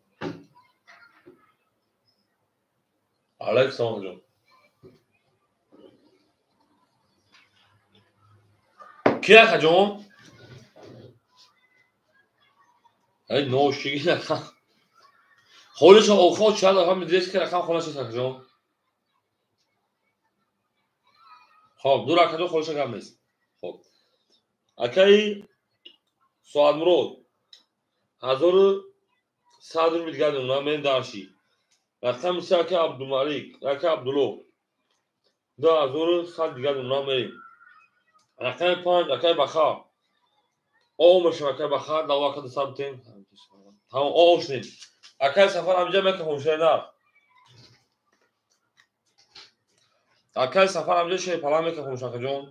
Алейкум ҷон. Ки ака ҷон? Ай ношиги рақам. Холиша охо чанд рақам медиҳед ки рақам хона шуд ака ҷон? Хоб, ду ракато холиша гап нест. Хоб. Акаи Соатмурод 1100 рубл дигар мемонад, мен дарши. Рақами 3 ака Абдумалик, ака Абдулло 2100 дигар мемонад, мерем. Рақами 5 акаи Баха. О мешавад акаи Баха, даво ака 200 битем. Тамом, о шунид. Акаи Сафар ҳамҷа мекафом шернар. Акаи Сафар ҳамҷа шерпала мекафом шакаҷон.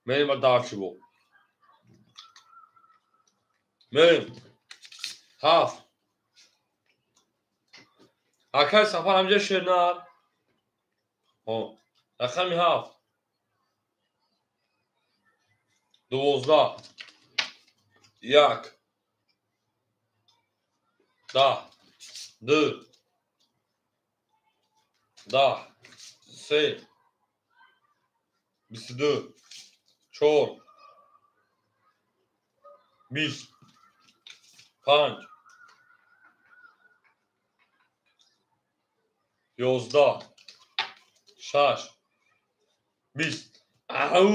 Мерем ба дарчи бо. Мерем. 7. Акаи Сафар ҳамҷа шернар. О, рақами 7. 12. 1. 10. 2. 10. 3. 22. 4. 20. 5. 11. 6. 20. Ау!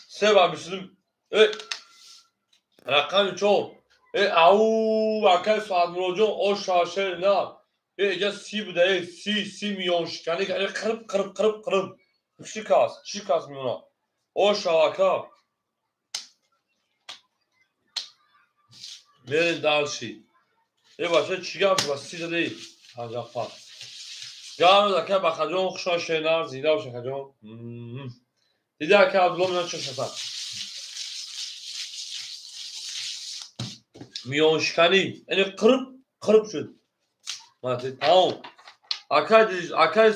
3 ва 22. Рақами 4. Ау, акаи Соатмуродҷон, о шашер на. Иҷа 30 буда, 30 миллион шикани, қирб, қирб, қирб, қирб. Шикаст, шикаст миёна. О шавака. Мерем дальше. Бача, чӣ гап шуд? 30 задаи? 55. Гап акаи Бахаҷон, хушо шернар, зинда бош акаҷон. Дида акаи Абдулло меён чӣ шасад. Миёншиканӣ, яъне қирб, қирб шуд. Тамом. Акаи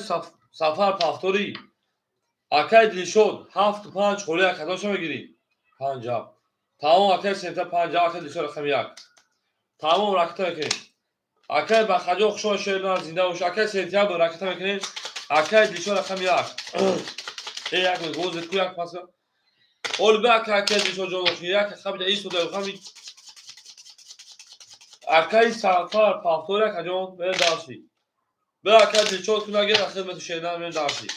Сафар Пахторӣ, акаи Дилшод 7 5 холӣ акадоша мегирӣ? 5 7. Тамом, акаи Сента 5 7, акаи Дилшод рақами 1. Тамом, ракета мекунем. Акаи Бахаҷон хушо шернар, зинда бош. Акаи Сентябр ракета мекунем. Акаи Дилшод рақами 1. Як гозе ку як пас. Ол бе акаи Дилшод ҷон охи, як хабида истода хами. Акаи Сафар Пахторӣ акаҷон, мерем дарси. Бе акаи Дилшод кунаге хидмати шернар, мерем дарси.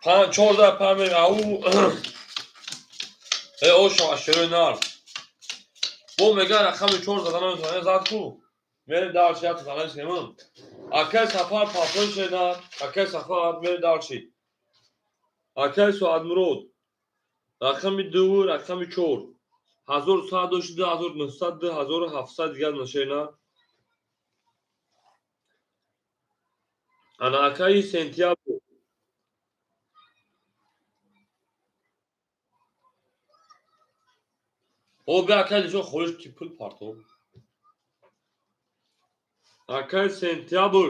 5 14 5 мерем. Ау. О шава шернар. Бо мега рақами 4 задан наметавонад, зад ку. Мерем дарси, як задан немон. Акаи Сафар Пахторӣ шернар, акаи Сафар мерем дарси. Акаи Соатмурод рақами 2, рақами 4. 1100 дошт, 2900, 2700 дигар нашернар. Ана акаи Сентябр. О бе акай Дилшод холиш ки пул парто. Акай сентябр.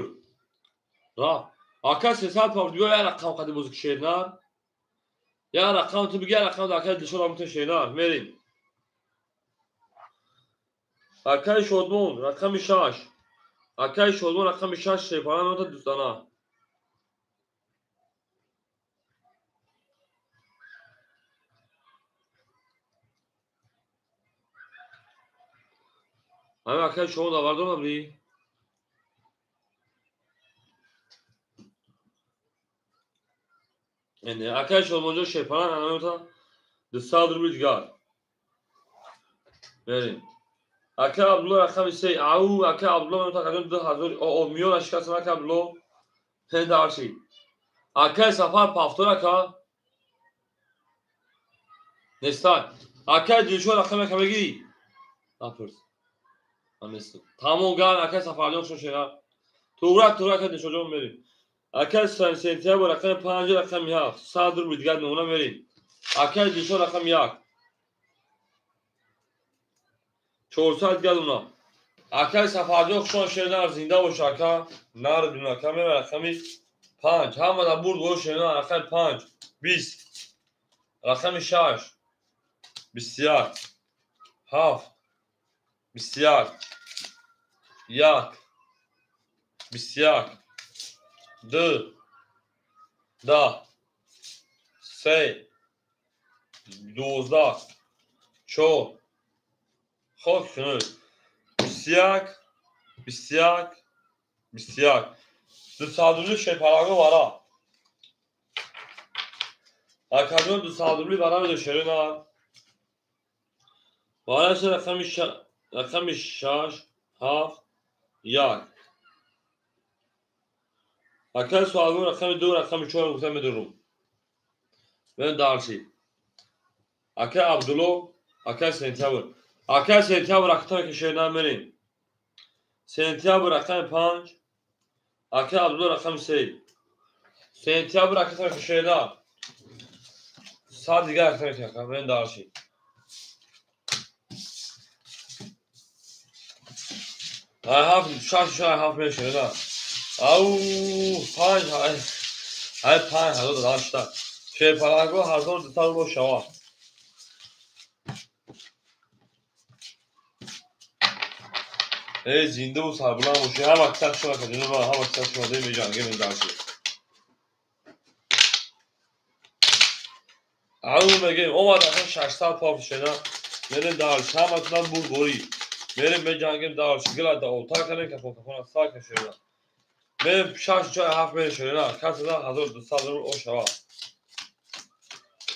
Ра. Акай 300 пав биё я рақам қади бозик шернар. Я рақам ту биги я рақам акай Дилшод амта шернар. Мерим. Акай Шодмон рақами 6. Акай Шодмон рақами 6 шерпана нота дӯстана. Ҳамин акай Шодмон давардор набудӣ? Акай Шодмонҷон шерпана нота 200 рубли дигар. Мерим. Акай Абдулло рақами 3. Ау, акай Абдулло нота қадим 2000. О, миёна шикастан акай Абдулло. Дарши. Акай Сафар пафтор ака. Нестай. Акай Дилшод рақами ака мегирӣ? Напурс. Нестам. Тамом ган акай Сафарҷон шо шера. Туғра туғра акай Дилшодҷон мерим. Акай сентябр рақами 5 рақами 7. 100 рубли дигар намуна мерим. Акай Дилшод рақами 1. 400 дигар намуна. Акай Сафарҷон хушон шернар зинда бош ака. Нар бин ака мера рақами 5. Ҳама да бурд бош шернар рақами 5 20. Рақами 6 21 7 21 1 21 2 10 3 12 4 хок хунуд 21 21 21 200 рубли шерпалаго вара. Акаҷон 200 рубли вара медо шерина. Вара рақами 6 7 1. Акай суалгон рақами 2 рақами 4 гуфта медорум. Мен дарси. Акай Абдулло, акай сентябр. Акай сентябр рақами ки шерна мерим. Сентябр рақами 5. Акай Абдулло рақами 3. Сентябр рақами ки шерна. Сад дигар рақами ки ака мен дарси. Ай ҳафт шаш шаш ҳафт мешавад. Ау панҷ ай 5000 дашта. Шерпалаго 1200 рубл шава. Эй зиндаву сарбуланд бошӣ. Ҳама киса шума каҷуно ҳама киса шума де меҷангем ин дарси. Ау мегем омад ака 600 пав шена. Мерем дарс ҳаматунам бурдборӣ. Мерем меҷангем дарс гила да ота кане кафон кафона сар кашена. Мерем 6 4 7 мешена. Касада 1200 рубл ошава.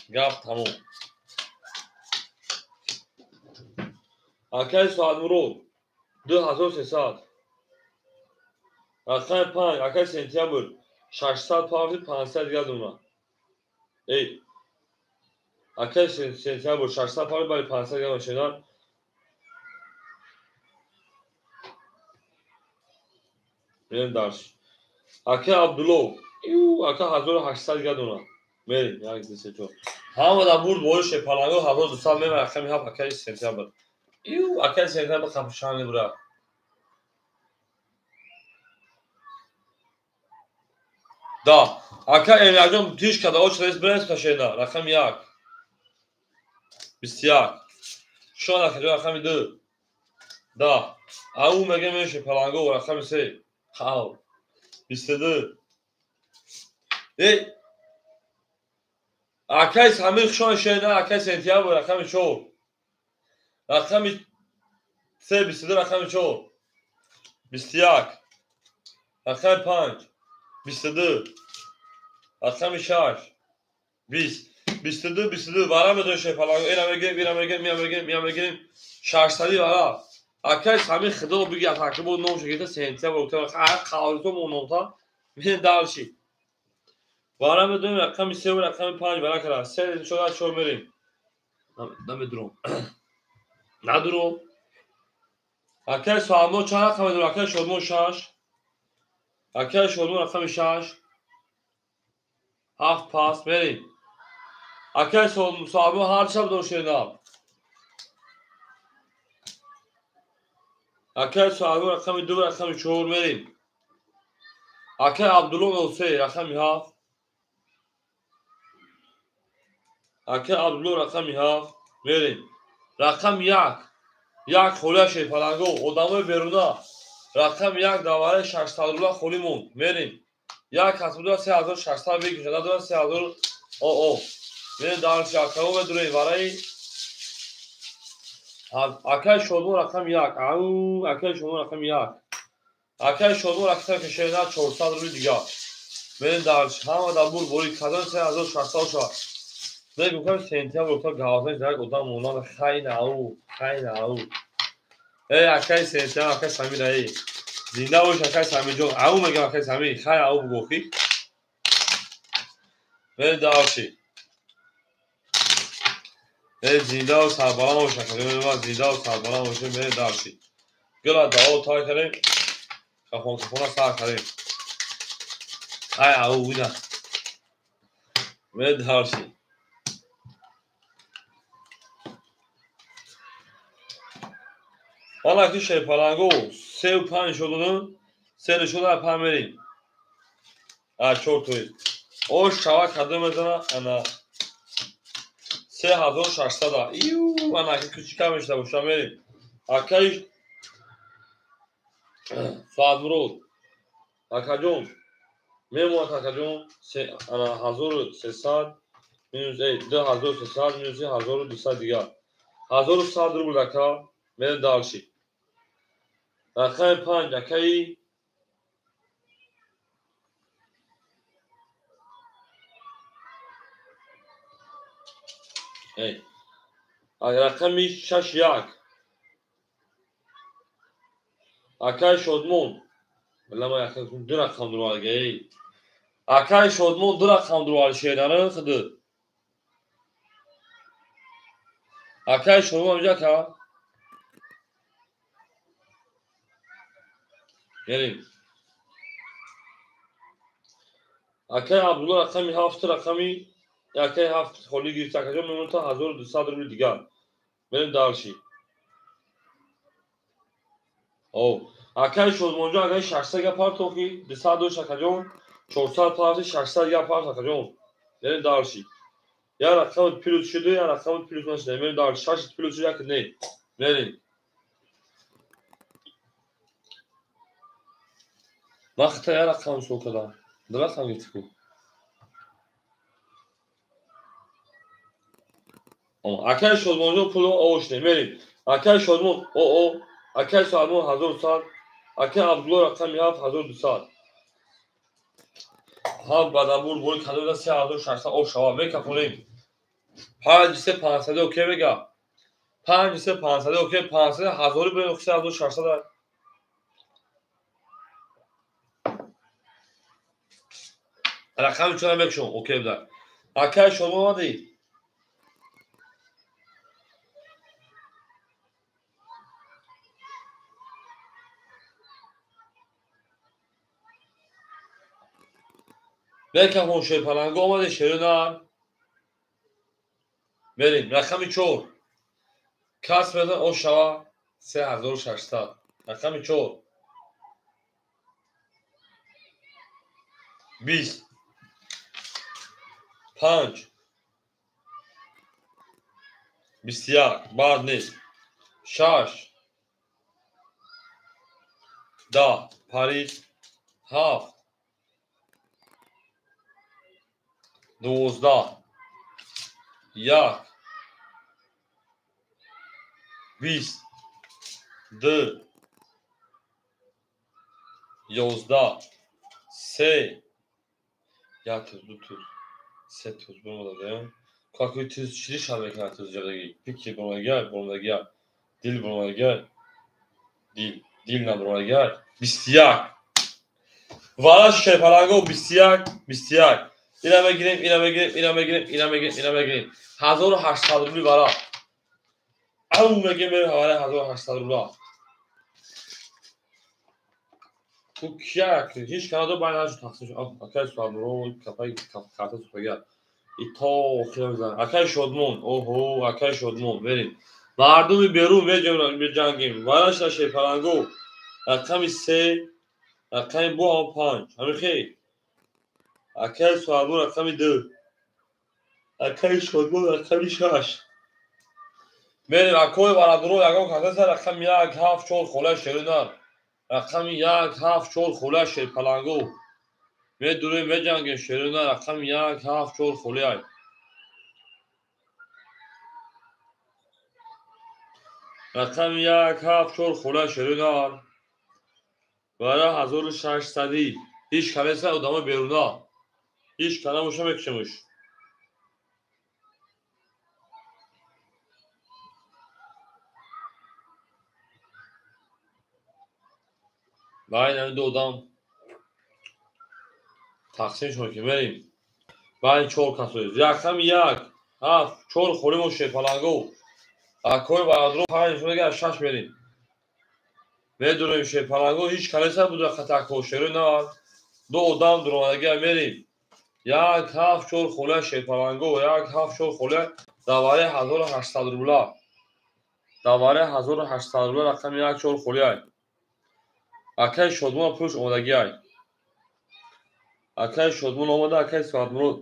Гап тамом. Акай Соатмурод 2300. Рақами 5 акай сентябр 600 павли 500 дигар дуна. Эй акай сентябр 600 павли бали 500 дигар шена. Мерем дарс. Акай Абдулло, ака 1800 дигар дуна. Мерем 1 2 3 4. Ҳама да бурд бои шепаланго 1200 мера рақами 7 акай сентябр. Акай сентябр қапшани бура. Да, ака Эмирҷон тиш када оч рес брес кашена рақами 1 21. Шон акаҷон рақами 2. Да, ау мегем шепаланго рақами 3. Хав 22. Эй акай Самир хушон шена акай сентябр рақами 4. Рақами 3 22 рақами 4. 21. Рақами 5 22. Рақами 6 20. 22 22 вара медон шепаланго. Ина мегем, ина мегем, ина мегем, ина мегем. 600 вара. Акай Самир худо биги атаки бо ном шегита сентябр октябр қавлито мо номта. Мен дарши. Вара медонем рақами 3 ва рақами 5 вара кара. 3 4 4 мерем. Намедурам. Надурам. Акай Соатмурод чанд рақам медорад? Акай Шодмон 6. Акай Шодмон рақами 6. 7 пас мерем. Акай Соатмурод ҳар шаб дошт шена. Акай Суҳайбо рақами 2, рақами 4 мерем. Акай Абдулло 03, рақами 7. Акай Абдулло рақами 7 мерем. Рақами 1. Як холия шерпаланго, одамои беруна. Рақами 1 давараи 600 рубла холӣ монд. Мерем. Як касбуда 3600 бикушад, надора 3000 оо. Мерем дарши акао медурем вараи акай Шодмон рақами 1. Ау, акай Шодмон рақами 1. Акай Шодмон рақами кашена 400 рубли дигар. Мерем дарши ҳама дар бур бори кадом 3600 шавад. Мегуфтам сентябр гуфтам гавзани як одам монанд хайна ау, хайна ау. Эй акай сентябр, акай Самир эй. Зинда бош акай Самирҷон. Ау мегам акай Самир, хай ау бугохи. Мерем дарши. Эй зинда ва сарбаланд бош акай, зинда ва сарбаланд бош, мерем дарши. Гила дао тай кардем. Кафон кафона сар кардем. Ай ау вина. Мерем дарши. Ана ки шерпаланго 3 5 шудун, 3 шуда 5 мерем. А 4 тои. Ош шава кадом мезана ана 3600. Иу, ана ки кучика мешда боша мерем. Акай Фадмурод. Акаҷон. Мемонад акаҷон ана 1300 минус 2300 минус 1200 дигар. 1100 рубл ака мерем дарши. Рақами 5 акаи рақами 6 1. Акаи Шодмон. Лама акаи ду рақам дурвалга эй. Акаи Шодмон ду рақам дурвал шердани худи. Акаи Шодмон инҷа ака. Мерем. Акаи Абдулло рақами 7, рақами акаи 7 холӣ гирифта акаҷон мемонад 1200 рубли дигар. Мерем дарши. О, акаи Шодмонҷон акаи 600 га партохи, 200 дошт акаҷон, 400 партохи, 600 га парт акаҷон. Мерем дарши. Я рақами плюс шуду, я рақами плюс нашуда. Мерем дарши. 6 плюс шуду, як не. Мерем. Вақта я рақам сол кардам. Ду рақам гирифти ку. Акаи Шодмонҷон пуло о шудем. Мерем. Акаи Шодмон о, акаи Салмон 1100, акаи Абдулло рақами 7 1200. Ҳафт бадабур бори кадода 3600 о шава. Мекафонем. 5 3 500 окей мега. 5 3 500 окей 500 ҳазори бурем 3600. Рақами чора мекушам, окей буда. Акаи Шодмон омадӣ? Мекафон шерпаланго омаде шерунар. Мерем. Рақами 4. Кас мезан о шава 3600. Рақами 4. 20 5 21 баъд нест. 6 10 парид 7 12 1 20 2 11 3 як туз, ду туз, се туз бурмададем. Какои туз чири шав мекунад туз ҷадаги. Фикри бурмадагай, бурмадагай, дил бурмадагай, дил, дил набурмадагай. 21. Вараш шерпаланго 21, 21. Ина мегирем, ина мегирем, ина мегирем, ина мегирем, ина мегирем. 1800 рубли вара. Ау мегирем мерем вара 1800 рубла. Ку кия ҳеч канадо байн нашуд тақсим шуд. Акаи Суҳайбро кафаи карта сухагар. И то охира мезанад. Акаи Шодмон, оҳо, акаи Шодмон, мерем. Мардуми берун меҷангем. Вараша шерпаланго. Рақами 3, рақами бу ҳам 5. Ҳамин хел. Акаи Суҳайбон рақами 2. Акаи Шодмон рақами 6. Мерем акои бародаро ягон касеса рақами 1, 7, 4 холаи шеринар. Рақами 1, 7, 4 холаи шерпаланго. Медурем меҷангем шеринар рақами 1, 7, 4 холаи. Рақами 1, 7, 4 холаи шеринар. Вара 1600. Ҳеҷ калеса одамо беруна. Ҳеҷ кала боша мекушемуш. Байн ҳамин ду одам тақсим шуд ки мерем. Байн 4 кас оед. Рақами 1, 7, 4 холимо шерпаланго. Акои бародаро 5 шудага 6 мерем. Медурем шерпаланго ҳеҷ калеса буда хатако шеринар. Ду одам дуромадагия мерем. 1, 7, 4 хола шерпаланго, 1, 7, 4 хола давари 1800 рубла. Давари 1800 рубла рақами 1, 4 холия. Акаи Шодмон пулш омадагиай. Акаи Шодмон омада, акаи Суҳайбмурод.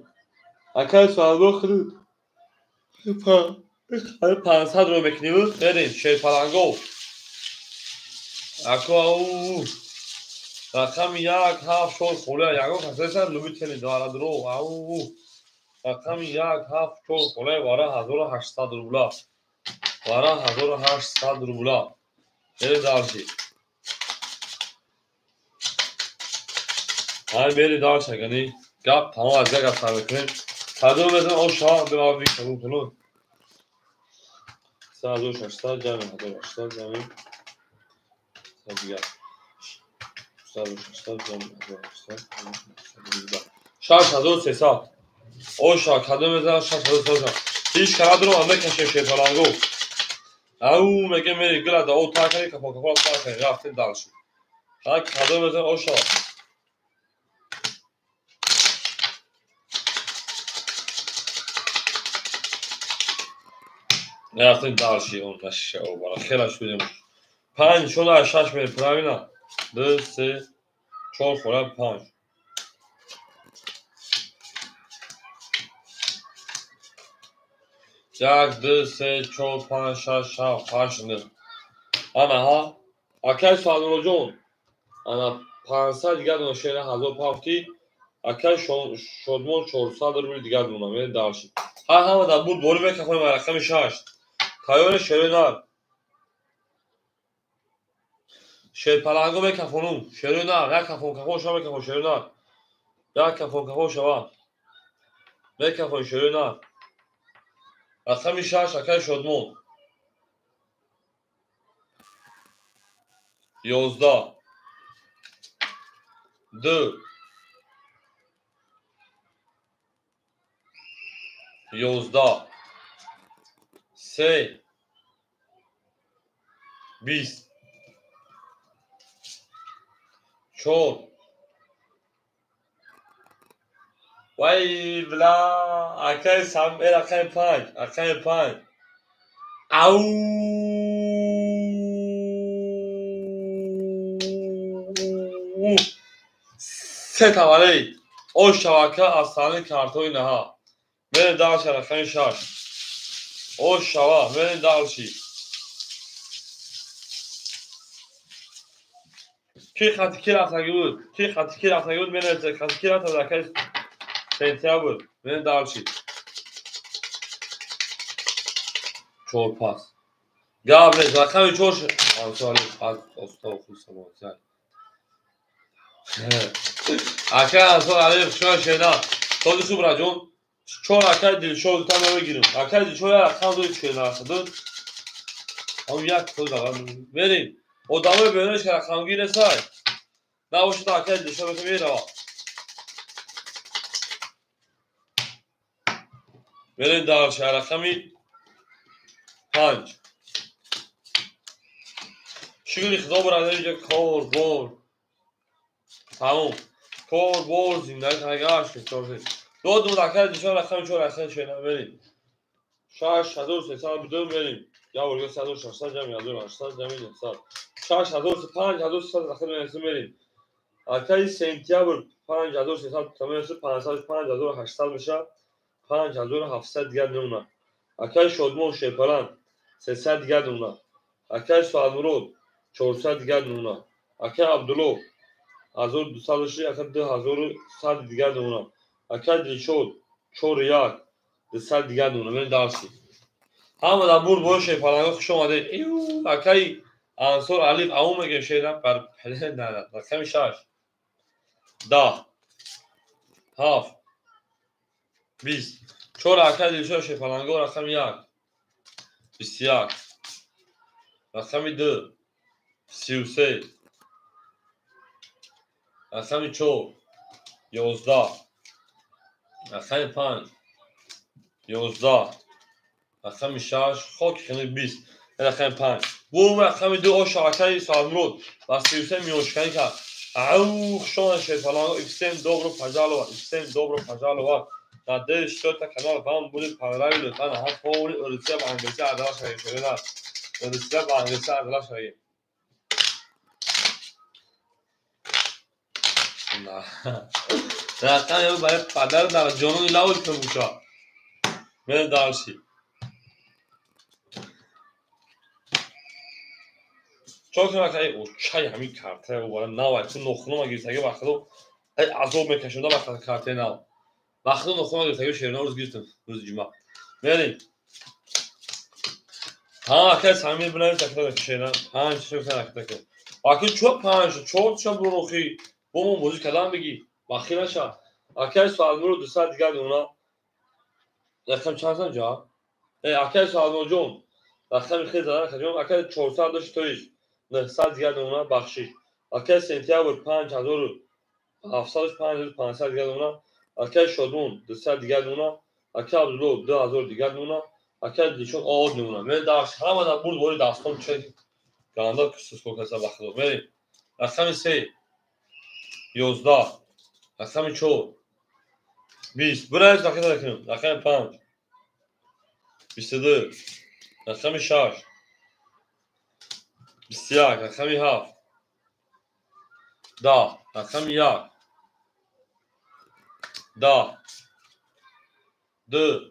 Акаи Суҳайбмурод худ 500 рубл мекунем, мерем шерпаланго. Ако ау рақами 1, 7, 4 холия ягон касеса любители бародаро ау рақами 1, 7, 4 холия вара 1800 рубла. Вара 1800 рубла. Мерем дальше. Ай мери дальше гани. Гап тамом аз як гап сар мекунем. Кадом мезан о шаҳ ба ви кабул кунун. 3600 ҷамъ 1800 ҷамъ дигар. 3600 ҷамъ 1800 6300. О шаҳ кадом мезан 6300. Ҳеҷ кадро ам мекашем шерпаланго. Ау меге мери гила да о такари капо капо такари рафтем дальше. Ха кадом мезан о шаҳ. Рафтем дальше, он нашава, хела шудем. 5 шуда 6 мер, правильно? 2, 3, 4 хола 5. 1, 2, 3, 4, 5, 6, 7, 8, 9. Ана ҳа, акаи Суҳайбмуродҷон, ана 500 дигар дона шера 1000 пафти, акаи Шодмон 400 рубл дигар дона, мерем дальше. Ҳа ҳама дар буд бори мекафонем рақами 6. Тайёри шеринар. Шерпаланго мекафонум. Шеринар, як кафон кафон шава мекафон шеринар. Як кафон кафон шава. Мекафон шеринар. Рақами 6 акаи Шодмон. 11 2 11 3 20 4 вай бла акаи сам акаи 5 акаи 5 ау се тавалей о шавака аз саҳни картои наҳа. Мерем дальше рақами 6. О шава, мерем дальше. Ки хати ки рафтагӣ буд? Ки хати ки рафтагӣ буд? Мерем хати ки рафта акаи сентябр. Мерем дальше. 4 пас. Гап нест, рақами 4 ансоли пас оста хусамон. Акаи Ансор Алиев хушона шена. Тоди Субраҷон 4 акаи Дилшод там мегирем. Акаи Дилшод як рақам дод шена садо. Ҳам як то даган. Мерем. Одамои берунаш рақамгир несай. Набошад акаи Дилшод мерава. Мерем дальше рақами 5. Шукри Худо бародар инҷо кор бор. Тамом. Кор бор зиндагӣ тагаш шуд. Додум акаи Дилшод рақами 4 акаи шена мерем. 6302 мерем. Я бор 3600 ҷамъи 1800 ҷамъи 900. 6000 5300 рақам менависем мерем. Акаи сентябр 5300 менависем 500 5800 мешавад. 5700 дигар мемонад. Акаи Шодмон Шерпаланг 300 дигар мемонад. Акаи Соатмурод 400 дигар мемонад. Акаи Абдулло 1200 дошти, ака 2100 дигар мемонад. Акаи Дилшод 41 200 дигар мемонад. Мерем дарси. Ҳама дар бурд бо Шерпаланго хуш омадед. Акаи Ансор Алиф ау мегем шерам бар на рақами 6 10 7 20 4 акаи Дилшод Шерпаланго рақами 1 21 рақами 2 33 рақами 4 11 рақами 5 11 рақами 6 хоки хини 20 рақами 5 бу рақами 2 оша акаи Соатмурод ва 33 миёншиканӣ кард. Ау хуш омадед Шерпаланго. Всем добро пожаловать, всем добро пожаловать Надеюсь, что этот канал вам будет понравился. Ана ҳам полный русия ба англисӣ адала шавем. Шерина русия ба англисӣ адала шавем. Рақами барои падар дар ҷонони лавл кунуша. Мерем дарси. Чор кунам акаи чай ҳамин картаи бара навай ту нохунума гирифтаги вақтро ай азоб мекашонда вақт картаи нав. Вақтро нохунума гирифтаги шерина рӯз гирифтам рӯзи ҷумъа. Мерем. Ҳа акаи Самир бинавис акаи шерина 5 шо акаи. Аки чо 5 4 чо бурохи бо мо бозӣ кардан бигӣ. Бахӣ наша. Акаи Соатмурод 200 дигар мемонад. Рақам чанд сан ҷа? Акаи Соатмуродҷон рақами хел задан акаҷон. Акаи 400 дошт тоиш 900 дигар мемонад бахшиш. Акаи сентябр 5700 5500 дигар мемонад. Акаи Шодмон 200 дигар мемонад. Акаи Абдулло 2000 дигар мемонад. Акаи Дилшод од мемонад. Мерем дарс ҳама дар бурд бори дастон че ганда кусускор каса бахтидор. Мерем. Рақами 3 11 рақами 4 20 бираш рақами рақами рақами 5 22 рақами 6 21 рақами 7 10 рақами 1 10 2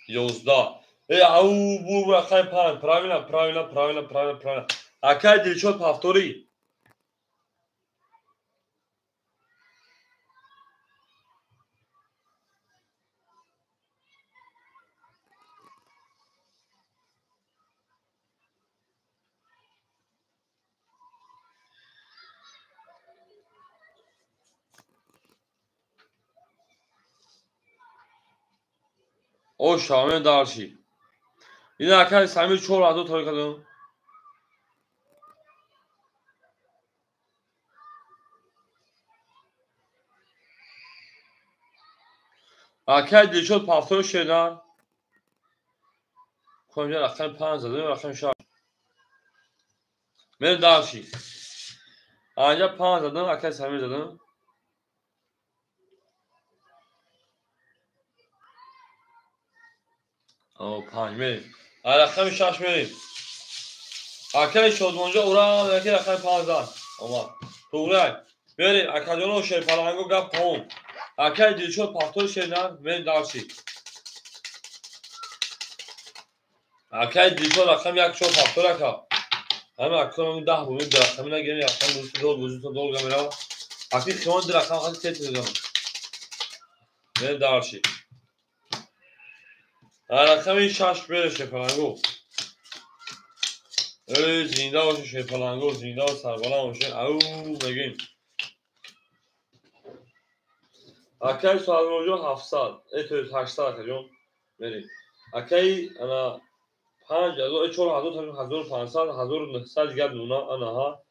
11. Ау бу рақами 5 правильно правильно правильно правильно правильно. Акаи Дилшод повтори. О шамен дарши. Ин акаи Самир 4000 тои кардам. Акаи Дилшод повтор шедан. Конҷа рақами 5 задем, рақами 6. Мерем дарши. Анҷа 5 задам, акаи Самир задам. О 5 мерем. Рақами 6 мерем. Акаи Шодмонҷо ура, яки рақами 5 зад. Омад. Туғрай. Мерем акаҷоно Шерпаланго гап тамом. Акаи Дилшод повтор шедан, мерем дарси. Акаи Дилшод рақами 1 4 повтор ака. Ҳама акаам 10 бумед рақами нагирем, рақами дӯст дол бузутон долга мерава. Аки хиён ди рақам хати тет мезанам. Мерем дарси. Рақами 6 бере Шерпаланго. Эй зинда боше Шерпаланго, зинда ва сарбаланд боше. Ау мегем. Акаи Соатмуродҷон 700, то 800 акаҷон. Мерем. Акаи ана 5000, 4000, 1500, 1900 дигар мемонад. Анаҳа.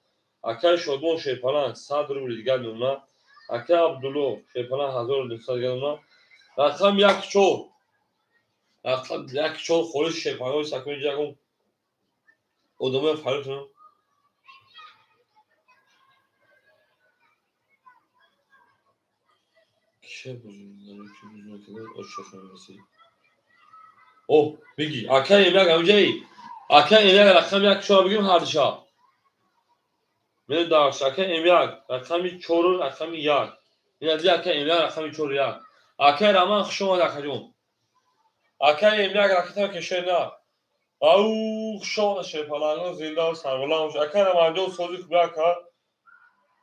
Акаи Шодмон Шерпаланг 100 рубл дигар мемонад. Акаи Абдулло Шерпаланг 1900 дигар мемонад. Рақам 1 4 рақам 1 4 холис Шерпаланго сакун ҷагум одамои фарёд кунам. Ке бузург? О, биги. Акаи як ҳамҷаи. Ака М1 рақами 1 чора бигем ҳардиша. Мен дарш ака М1 рақами 4 рақами 1. Ин аз ака М1 рақами 4 1. Ака Раман хуш омад акаҷон. Ака М1 ракета кеше на. Ау хуш омад шерпалангон зинда сарбаланд. Ака Раманҷон сози хуб ака.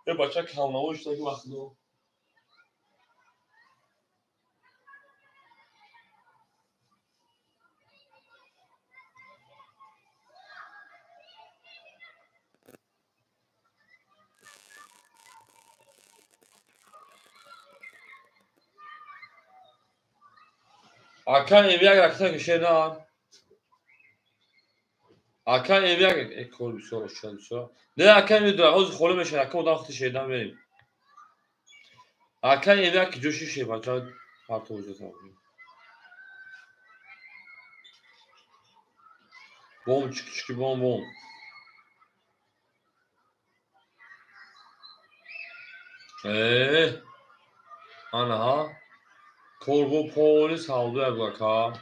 Е бача камнавош таки вақтно. Ака М1 ракета кеше на. Ака М1 кор бисёр ошча бисёр. Не ака М2 ҳозир холӣ мешавад, ака одам хати шедан мерем. Ака М1 ки ҷоши шебача партовза. Бом чики-чики бом бом. Ана корбо поли савдо ака.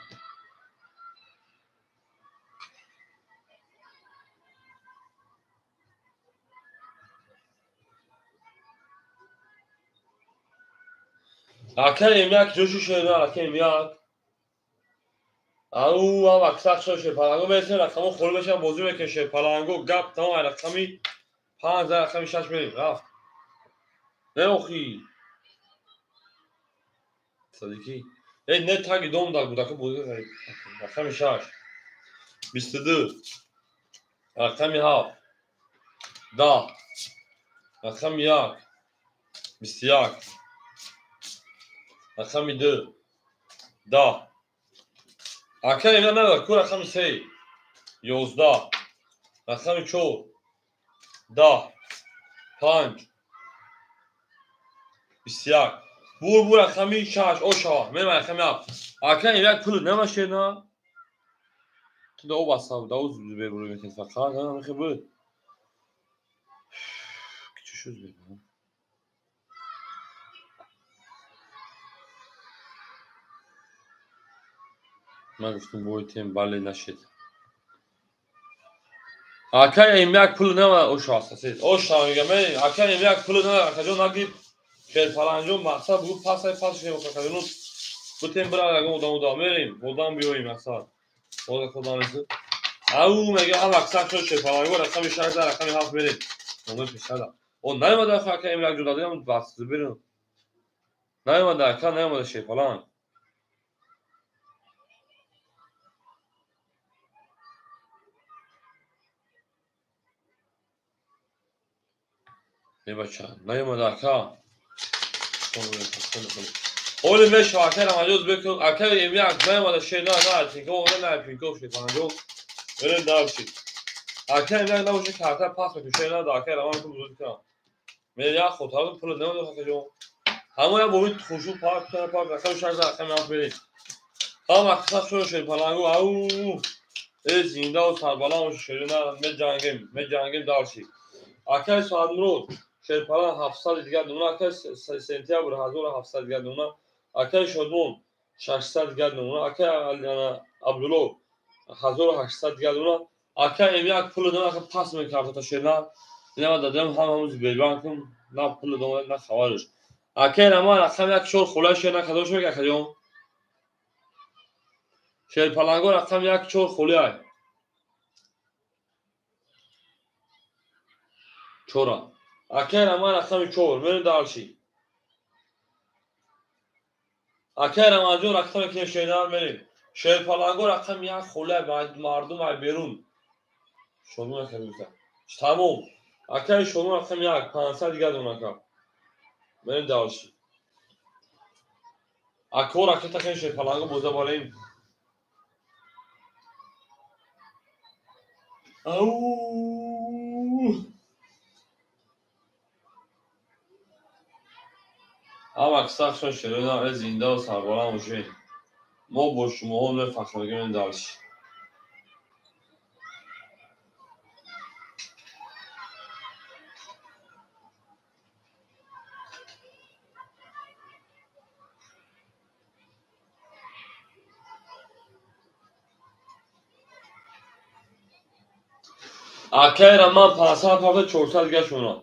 Ака М1 ҷоши шедан, ака М1. Ау, ам аксар шо шерпаланго мерасем, рақамо холӣ мешаванд, бозӣ мекунем шерпаланго, гап тамом, рақами 5, рақами 6 мерем, рафт. Не охи. Садики. Э, не таги дом дар буд, ака бозӣ рақами 6. 22. Рақами 7. 10. Рақами 1. 21. Рақами 2. 10. Ака М1 надорад, ку рақами 3. 11. Рақами 4. 10. 5. 21. Бур бур рақами 6 ошава. Мен рақами 7. Ака М1 пул намаше на. Ту да обаса, да уз бебур метен фақат, на мехе буд. Чӣ шуд бебур? Ман гуфтам бойтем, бале нашид. Ака М1 пул нама ошава сасед. Ошава мегам, ака М1 пул нама, акаҷон нагиб. Шерпаланҷон мақсад бугу пасай пас шудем акаҷон. Бутем бира ягон одам одам мерем, одам биёем мақсад. Ода худам нест. Ау мега ам мақсад шуд шерпаланго рақами 6 рақами 7 мерем. Номер пешада. О наёмада ака М1 ҷо дадем бас берем. Наёмада ака наёмада шерпаланг. Не бача, наёмада ака. Оли мешава ака Рамаҷон бекун, ака М1 наёмада шер на, на, тинко, на, пинко шерпаланго. Берем дальше. Ака М1 набоша карта пас мекун, шер на, ака Рамаҷон бузург кунам. Мен як хотар пул намедам акаҷон. Ҳамон як бобит хушу пак пак рақами 6 рақами 7 берем. Ҳам акса шуд шерпаланго, ау. Э зинда ва сарбаланд шер на, меҷангем, меҷангем дальше. Акаи Саадмурод шерпалан 700 дигар номуна, акаи сентябр 1700 дигар номуна, акаи Шодмон 600 дигар номуна, акаи Абдулло 1800 дигар номуна, ака М1 пул дона, ака пас мекард та шерна. Ина дадам ҳам ҳамуз бебанкум, на пул дона, на хабарш. Акаи Раман рақами 1 4 холаи шерна кадом шуд акаҷон? Шерпаланго рақами 1 4 холаи. 4. Акаи Раман рақами 4, мерем дальше. Акаи Раманҷон рақами 1 шерна мерем. Шерпаланго рақами 1 холаи мардум ай берун. Шодмон ака гуфта. Тамом. Акаи Шодмон рақами 1 500 дигар дона ака. Мерем дальше. Ако ракета кен шерпаланго боза барем. Ау! Ам аксар шон шерона зинда ва сарбаланд бошед. Мо бо шумоҳо мефахр мекунем дальше. Акай Роман 500 парта 400 дига шуна.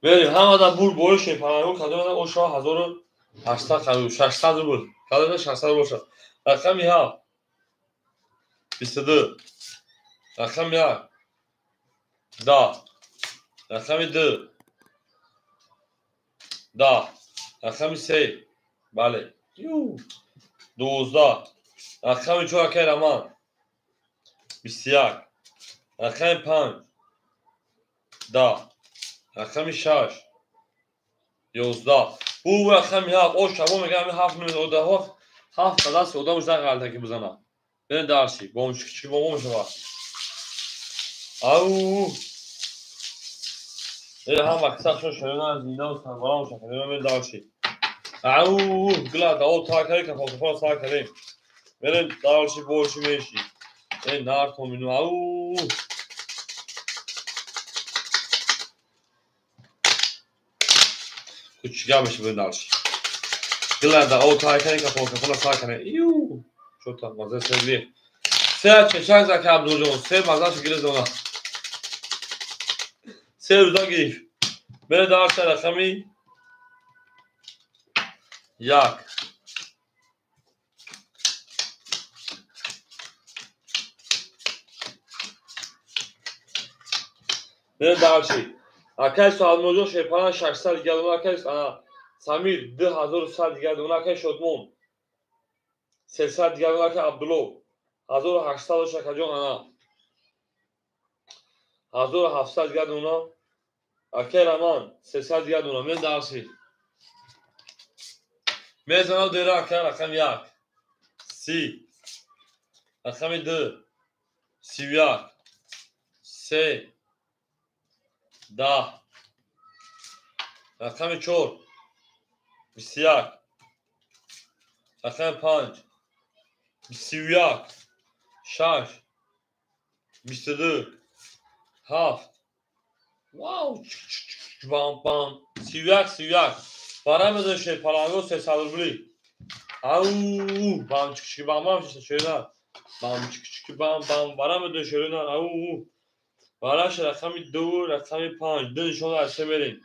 Мерим ҳамада бур бори шерпаланго кадомада оша 1800 қабул 600 рубл. Кадомада 600 рубл шад. Рақами 7 22 рақами 1 10 рақами 2 10 рақами 3 бале 12 рақами 4 акай Роман 21 рақами 5 10 рақами 6 11 бу рақами 7 о шабо мегӯям 7 минут 7 даст одам ужда ғалта ки бизана. Бен дарси бомчики бомбо мешавад. Ау ҳам вақт шоёна зинда сарбаланд шавад. Бен дарси. Ау гла дао та кари кафон са кари. Мерем дарси борши меши. Э нар томину ау кучига меши бен дарси. Гла дао та кари кафон са кари. Ю Чота маза серли. Се чешак зака Абдулҷон, се маза гирифт зона. Се рӯза гирифт. Бере дарса рақами 1. Бере дарси. Акай Салмоҷон шерпалан 600 дигар дона, акай Самир 2100 дигар дона, акай Шодмон 300 дигар дона, акай Абдулло 1800 шакаҷон ана 1700 дигар дона, акай Роман 300 дигар дона. Мен дарси мезанам дера акай рақами 1 30 рақами 2 31 3 10 рақами 4 21 рақами 5 21 6 22 7 вау бам бам 31 31 барам шерпаланго 300 рубли. Ау бам чик бам бам шерна бам чик бам бам барам шерна ау бараш рақами 2 рақами 5 ду нишон аз се мерем.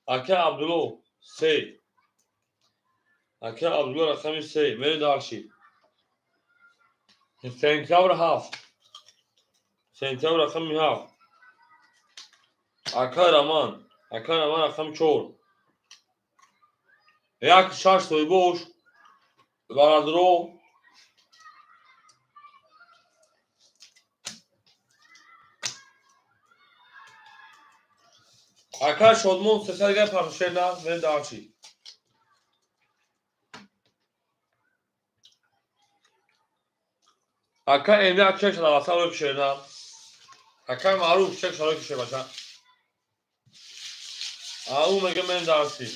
Ака Абдулло 3 ака Абдулло рақами 3 мерем дарши. Сентябр 7 сентябр рақами 7 ака Роман рақами 4 1 6 соҳибош барадро ака Шодмон 300 дигар паршерна мерем дарчи. Ака Эмир чек шалаваса рӯ кишерна. Ака Маъруф чек шалава кишер баша. Ау мегӯям мерем дарси.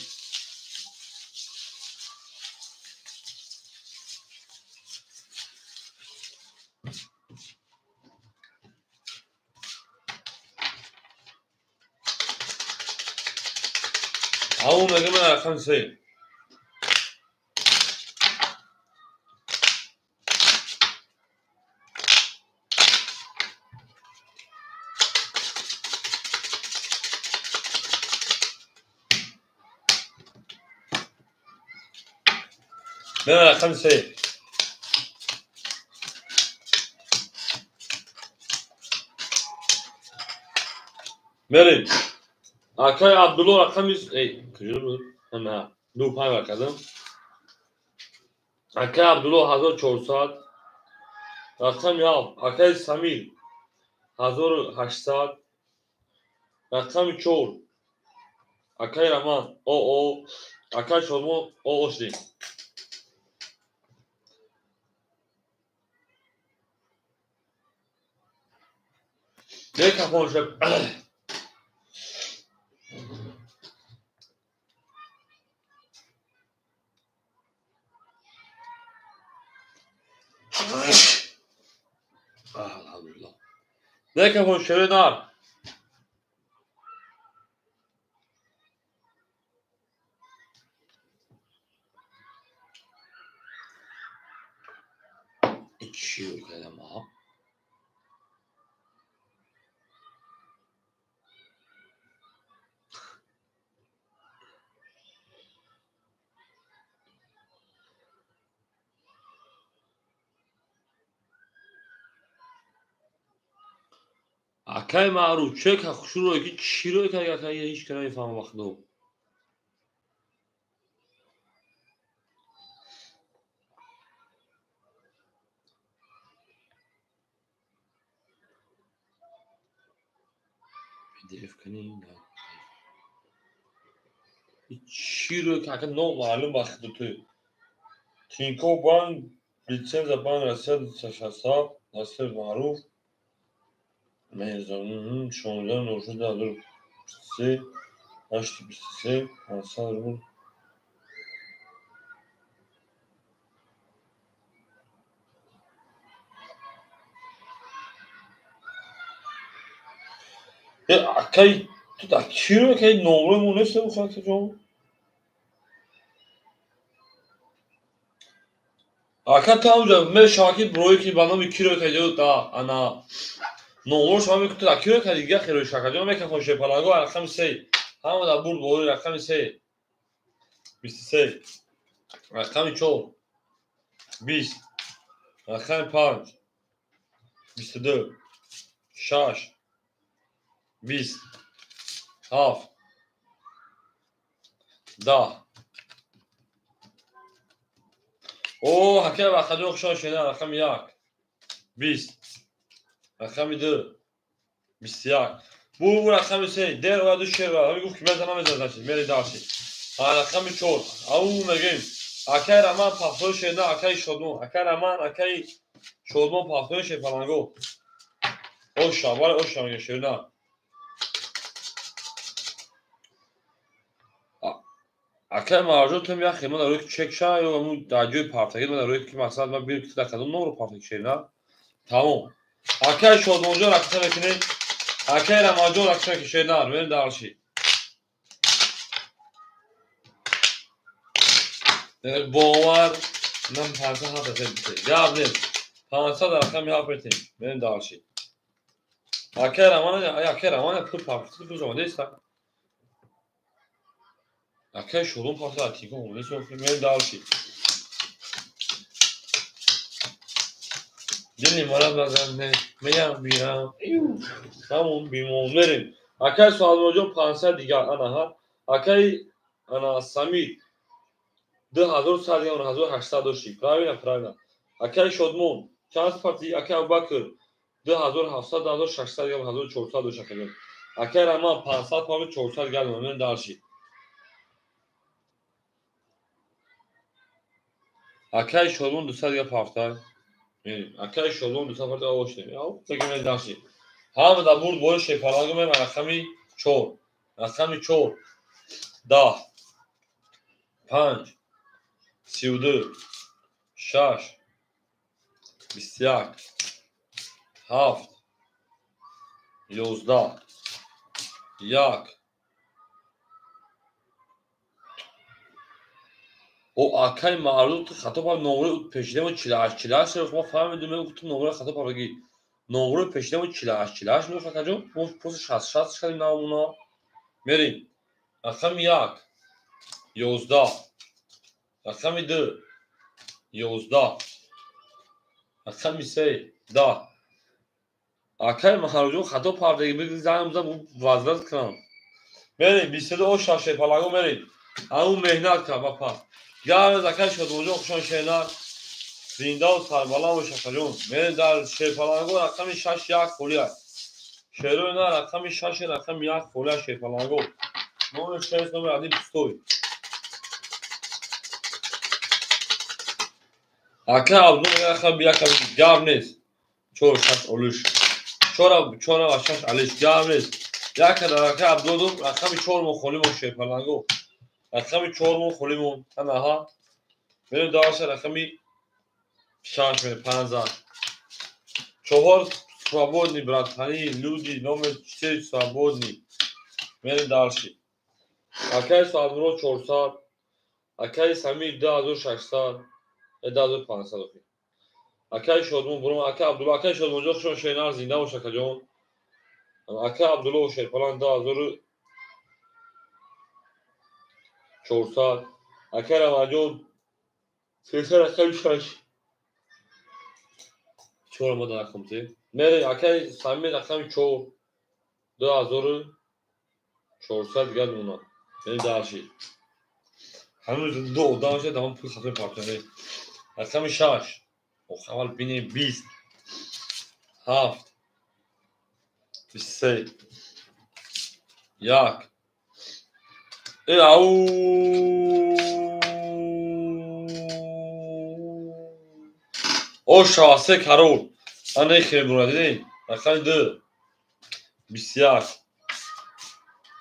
Ау мегӯям рақами 3. Мерем рақами 3. Мерем. Акай Абдулло рақами куҷо буд? На, 2 5 кардам. Акай Абдулло 1400 рақами 7 акай Самир 1800 рақами 4 акай Роман ОО акай Шодмон ОО шудем. Микрофон шаб. Алҳамдулиллоҳ. Микрофон шаби нар. Чӣ кардам? Акай маъруф чек хушрӯе ки чӣ рӯй кард, акай ҳеҷ ки намефаҳмам вақтдо. PDF кани чӣ рӯй кард, ака номаълум вақтдо ту. Тинькофф банк, лицензия банк Россия 67, Насир Маъруф. Мезанам 16 06 23 8 23 500 рубл. Акай ту дар чӣ рӯй карди, номрои мо нест акаҷон? Ака ту ҳамҷо мешавад ки рӯе ки ба номи кӣ рӯй карди, ана номро шума мекунед, ту дар кӣ рӯй карди, дига хело шакаҷон мекунад шерпаланго рақами 3, ҳама дар бурд бори рақами 3 23, рақами 4 20, рақами 5 22, 6 20, 7 10. О, ҳакай вақаҷон хушон шуда, рақами 1 20, рақами 2 21. Бу рақами 3 дер ва ду шер ва гуфт ки мезанам мезанам мери дарси. Рақами 4 ау мегем акай Раман пахтои шерна, акай Шодмон, акай Раман, акай Шодмон пахтои шерпаланго. Оша, бале оша меге шерна. Акай марҷо тум як хема дар рӯи чек ша ё ҳамун дар ҷои партагӣ дар рӯи ки мақсад ман бир ки дар кадом номро партагӣ шерна. Тамом. Акай Шодмонҷон рақса мекунед, акай Раманҷон рақса мекунед, шернар, мерем дарши. Бовар нам 507 метем. Гап нест. 500 рақами 7 метем. Мерем дарши. Акай Раман, акай Раман пул партагӣ пул омада аст. Акай Шодмон партагӣ тико омада аст, мерем дарши. Дили марад назанне, меям бирам, ҳамон бимон мерем. Акай Суалмоҷон 500 дигар, ана ҳа. Акай ана Самир 2100 дигар, 1800 дошти. Правильно, правильно. Акай Шодмон чанд парти, акай Абубакр 2700, 2600 дигар, 1400 дошт акай. Акай Раман 500 парти, 400 дигар, мен дарши. Акай Шодмон 200 дигар парта. Акай Шодмон 200 парта овоштем. Яу, мен дарши. Ҳама дар бурд бори шерпаланго мем рақами 4. Рақами 4 10 5 32 6 21 7 11 1. О акай маъруф хато пар номрои пешидамо 48 48 мо фаҳмидем, гуфтум номрои хато парги. Номрои пешидамо 48 48 мегуфт акаҷон, мо пост 60 60 кардем намуна. Мерем. Рақами 1 11, рақами 2 11, рақами 3 10. Акай маҳруҷон хато пардаги бигир занг зад вазрат кунам. Мерем 22 о 6 шерпалаго мерем. Ау меҳнат кард ба пас. Гап акай Шодмонҷон хушон шернар. Зиндаву сарбаланд бош акаҷон. Мерем дар шерпаланго рақами 6 1 холӣ аст. Шерои на рақами 6 рақами 1 холӣ аст шерпаланго. Номер 6 номер 1 пустой. Акай Абдулло мегӯяд рақами 1 гап нест. 4 6 олиш. 4 4 ва 6 алиш гап нест. Як акай Абдулло рақами 4 мо холӣ мо шерпаланго. Рақами 4 мо холӣ мо. Ана ҳа. Мерем дарша рақами 6 мерем 5. 4 свободный братани люди номер 4 свободный. Мерем дальше. Акай Садмурод 400, акай Самир 2600, 2500. Акай Шодмон бурум, акай Абдулло, акай Шодмонҷон хушон шернар зинда бош акаҷон. Акай Абдулло шерпалан 2400, акай Рамаҷон 300 рақами 6. 4 мо дар рақам 3. Мерем акай Самир рақами 4, 2400 дига дона. Бери дарши. Ҳанӯз ду одам шуда, давом пул хатои партони. Рақами 6. Ох, аввал бинем 20. 7. 23. 1. Ау! Оша, се карол. Ана хел бура, дидин? Рақами 2. 21.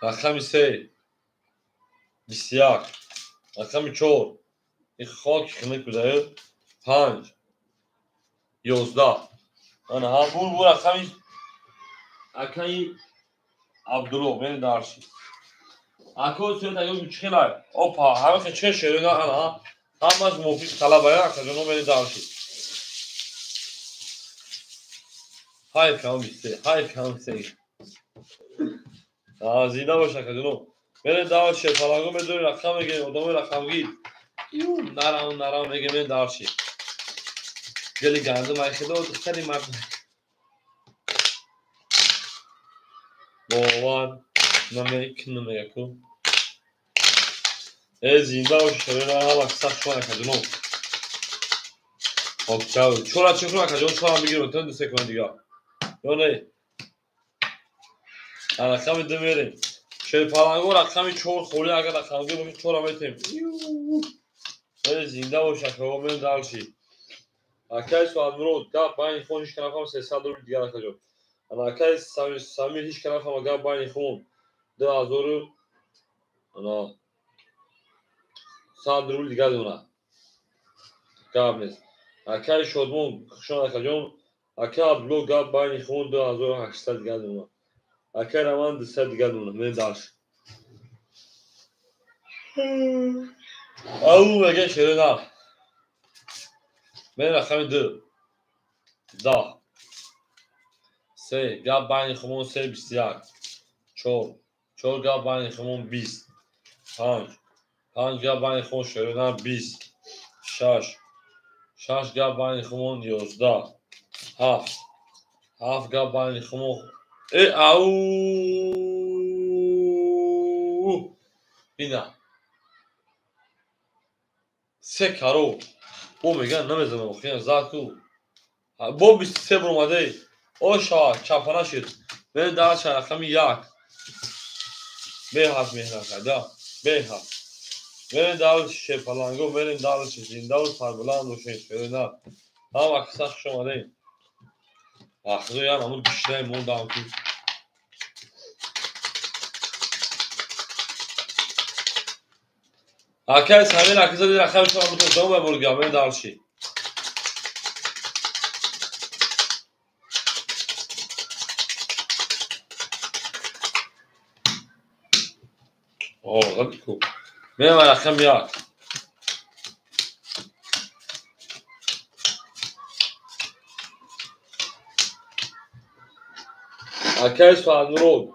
Рақами 3. 21. Рақами 4. Ин хоки хинак буда. 5. 11. Ана ҳа бур бур рақами акаи Абдулло, бени дарши. Ако сӯят аё чхелай. Опа, ҳама чхел шерина ана ҳамаш мувофиқ талабая акаҷоно бени дарши. Ҳай кам 23, ҳай кам 3. Зинда бош акаҷоно. Берем давр шерпаланго медорем, рақам мегирем, одамои рақамгир. Ю, нарам, нарам мегем, берем давр ши. Гели гандум ай хидо, духтари мард. Бовар намекунам яку. Зинда бош шерина, ҳама сахт шума акаҷоно. Октябр. Чора чӣ кунам акаҷон, чора мегирем, то 2 секунд дига. Ё не? Рақами 2 мерем. Шерпаланго рақами 4 холи, агар рақамгир бошад 4 метем. Зинда бош акаҳо, мерем дарши. Акаи Суадмурод, гап байни хон ҳеч нафаҳм 300 рубл дигар акаҷон. Ана акаи Самир ҳеч нафаҳм гап байни хон 2000 ана 100 рубл дигар дона. Гап нест. Акаи Шодмон, хушон акаҷон, акаи Абдулло гап байни хон 2800 дигар дона. Акаи Раман 200 дигар дона. Мерем дарш. Ау, мегӯям шерина. Мерем рақами 2. 10. 3 гап байни хумон 3 21. 4. 4 гап байни хумон 20. 5. 5 гап байни хумон шерина 20. 6. 6 гап байни хумон 11. 7. 7 гап байни хумон ау! Бина. Се каро. Бо меган намезанам, охиран заку. Бо 23 буромаде. Оша, чапана шид. Мен дарша рақами 1. Беҳад меҳнат карда. Беҳад. Мерем дарш шерпаланго, мерем дарш зиндаву сарбуланд бошед, шерина. Ҳама киса хуш омадем. Ахзо ян амур гишнаи мондам ки. Акаи Самир акиза ди рақами шумо бутон дом бурга, мерем дарши. О, ғалат ку. Мерем рақами 1. Акаи Суадмурод.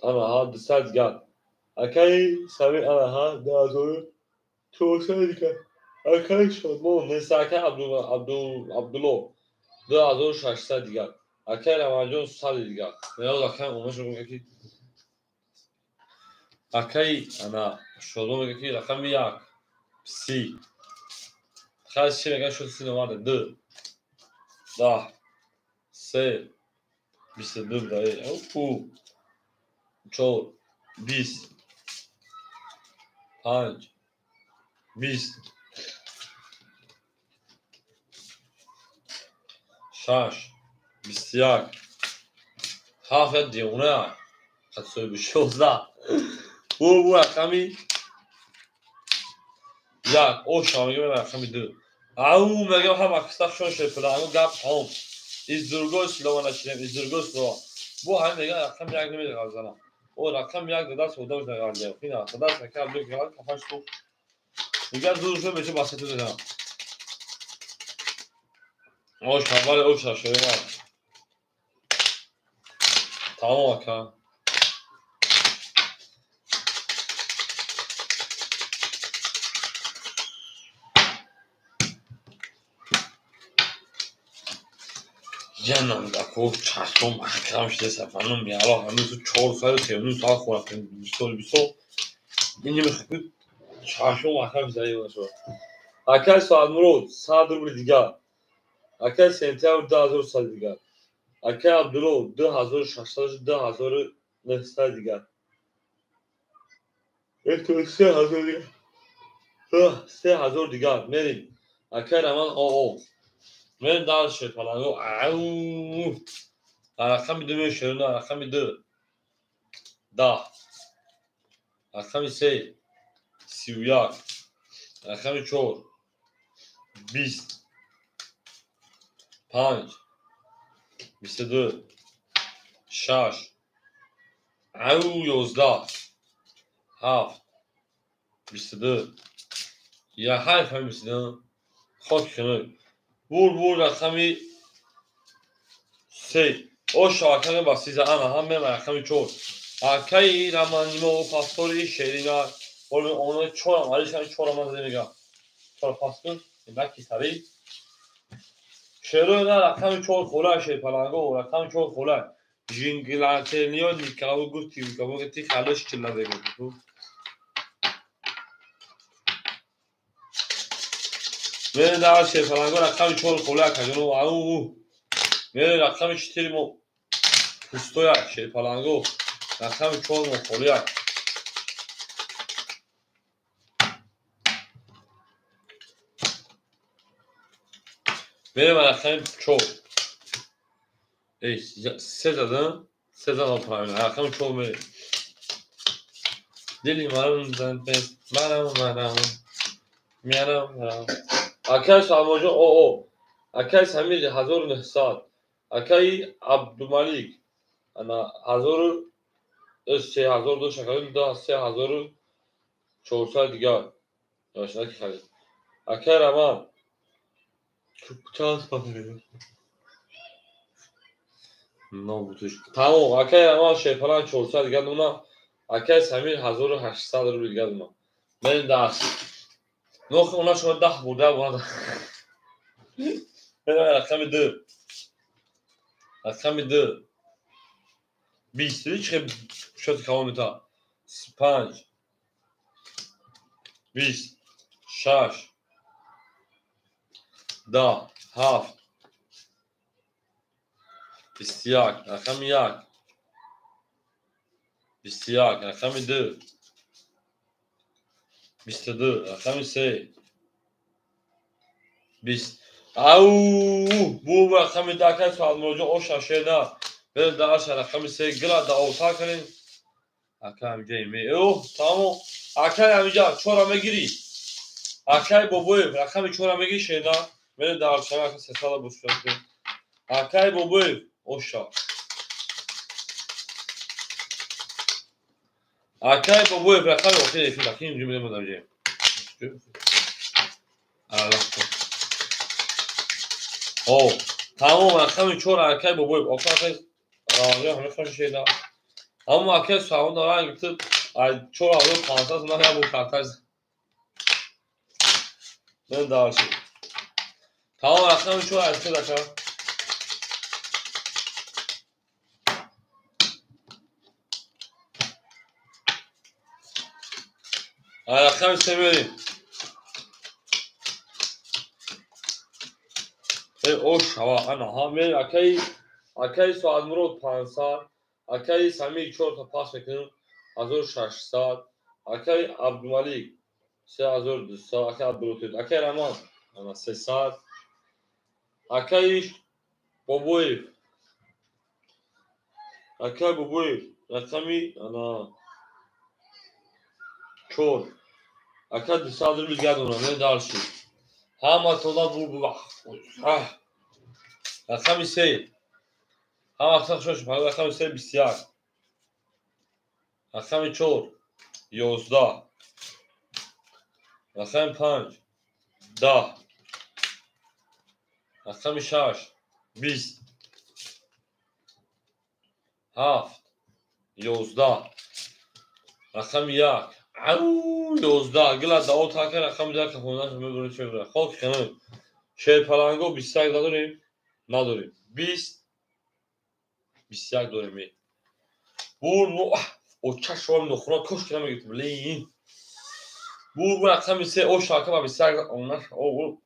Ана ҳа 200 дигар. Акаи Самир ана ҳа 2400 дигар. Акаи Шодмон нест, акаи Абдулло 2600 дигар. Акаи Рамазонҷон 100 дигар. Меоз акаи омашо мегӯяд ки акаи ана Шодмон мегӯяд ки рақами 1 30. Хай чи мегӯяд шуд 30 номарда 2 10 3 22 буда. 4 20 5 20 6 21 7 девона хатсои 16 бу рақами 1 оша мегӯям рақами 2. Ау мегӯям ҳама киса хушон шерпаланго гап тамом. Из другой слова начнем, из другой слова. Бу ҳамин мегӯям рақами 1 намеғалзанам. О рақами 1 дадаст одамш нағалзиям. Хина дадаст ака Абдул гал кафаш сӯхт. Мегӯяд зуд шуд меша басету мезанам. Ош хабари оша шерина. Тамом ака. Ҷанам дако чашмом маҳкам шуда сафаном яло ҳамин су 439 соат хӯрактем 20 сол. Ин мехоҳад чашмом маҳкам шуда шуд. Акай Соатмурод 100 рубли дигар. Акай сентябр 2100 дигар. Акай Абдулло 2600 2900 дигар. Это 3000 дигар. 3000 дигар. Мерим. Акай Раман ОО. Мерим дальше паланго. Ау. Рақами 2 мешавад, рақами 2. 10. Рақами 3 31. Рақами 4 20. 5 22 6 ау 11 7 22 я ҳайф ҳами 22 хок хинак бур бур рақами 3 оша акаи басиза ана ҳам мема рақами 4 акаи раманимо пастори шерина оно 4 алишани 4 ман мегам 4 пас кун наки сари шерои на рақами 4 хола шерпаланго рақами 4 хола жинглателио никао гуфти никао ти халаш чила бегу мере дар шерпаланго рақами 4 хола кагано ау мере рақами 4 мо пустоя шерпаланго рақами 4 мо холия мерем рақами 4. Эй, се задам, се задам правильно. Рақами 4 мерем. Дили марам занпес, марам марам. Мярам марам. Акай Салмонҷон ОО. Акай Самир 1900. Акай Абдумалик ана 1000 3000 до шакал до 3400 дигар. Яшна ки харид. Акай Раман чанд пафер. Нобутуш. Тамом, акай Раман шерпалан 400 дигар дуна. Акай Самир 1800 рубл дигар дуна. Мен даст. Нох она шумо 10 бурда бурда. Рақами 2. Рақами 2. 20 чӣ шот калон мета. 5 20 6 10 7 21 рақами 1 21 рақами 2 22 рақами 3 20 ау бу рақами 2 акай Салмонҷон оша шена бел даша рақами 3 гила да ота кунем акай ҳамҷа ме о тамом акай ҳамҷа 4 мегири акай Бобоев рақами 4 мегири шена мере даршава ака 300 бошад акай Бобоев оша акай Бобоев рақами охири эфир акин инҷо мерем одамҷа о тамом рақами 4 акай Бобоев ока акай раванҷа ҳама хош шеда ҳамо акай савон доран гуфт ай 4500 сомон я бу картаж мен дарши тамом рақами 4 аз ака рақами 3 мерем ошава ана ҳа мер акай акай Соатмурод 500 акай Самир 4 та пас мекунем 1600 акай Абдумалик 3200 акай Абдулотид акай Раман ана 300 акай Бобоев акай Бобоев рақами ана 4 акай 200 рубл дигар дорам мен дарши ҳама тола бу рақами 3 ҳама хуш рақами 3 21 рақами 4 11 рақами 5 10 рақами 6 20 7 11 рақами 1 ау 11 гила дао така рақами 2 кафонаш мебурем чебра хок хинак шерпаланго 21 дадорем Надорем. 20 21 дорем. Бур о чашм нохуна кош ки намегирифтем. Блин. Бур рақами 3 о шака ба 21 онаш о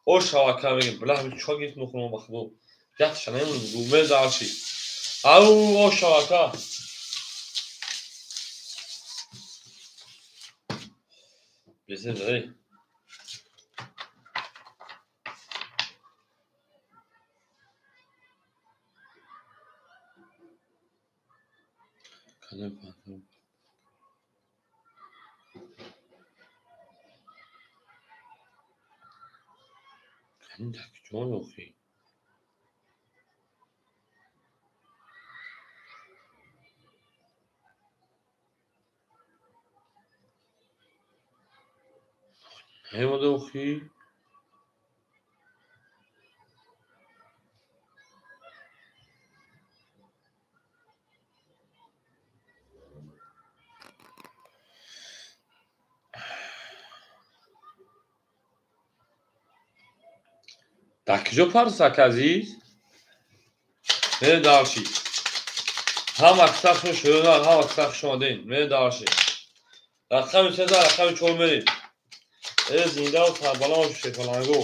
о шака мегим. Бла чо гирифт нохуна ба худо. Як шанем гуме дарши. Ау о шака. Бесен охи. Наёмада охи. Дар куҷо парсак азиз? Мерем дарши. Ҳам аксар шумо шӯрона, ҳам аксар хуш омадед. Мерем дарши. Рақами 3 рақами 4 мерем. Э зиндаву сарбаланд шефаланго.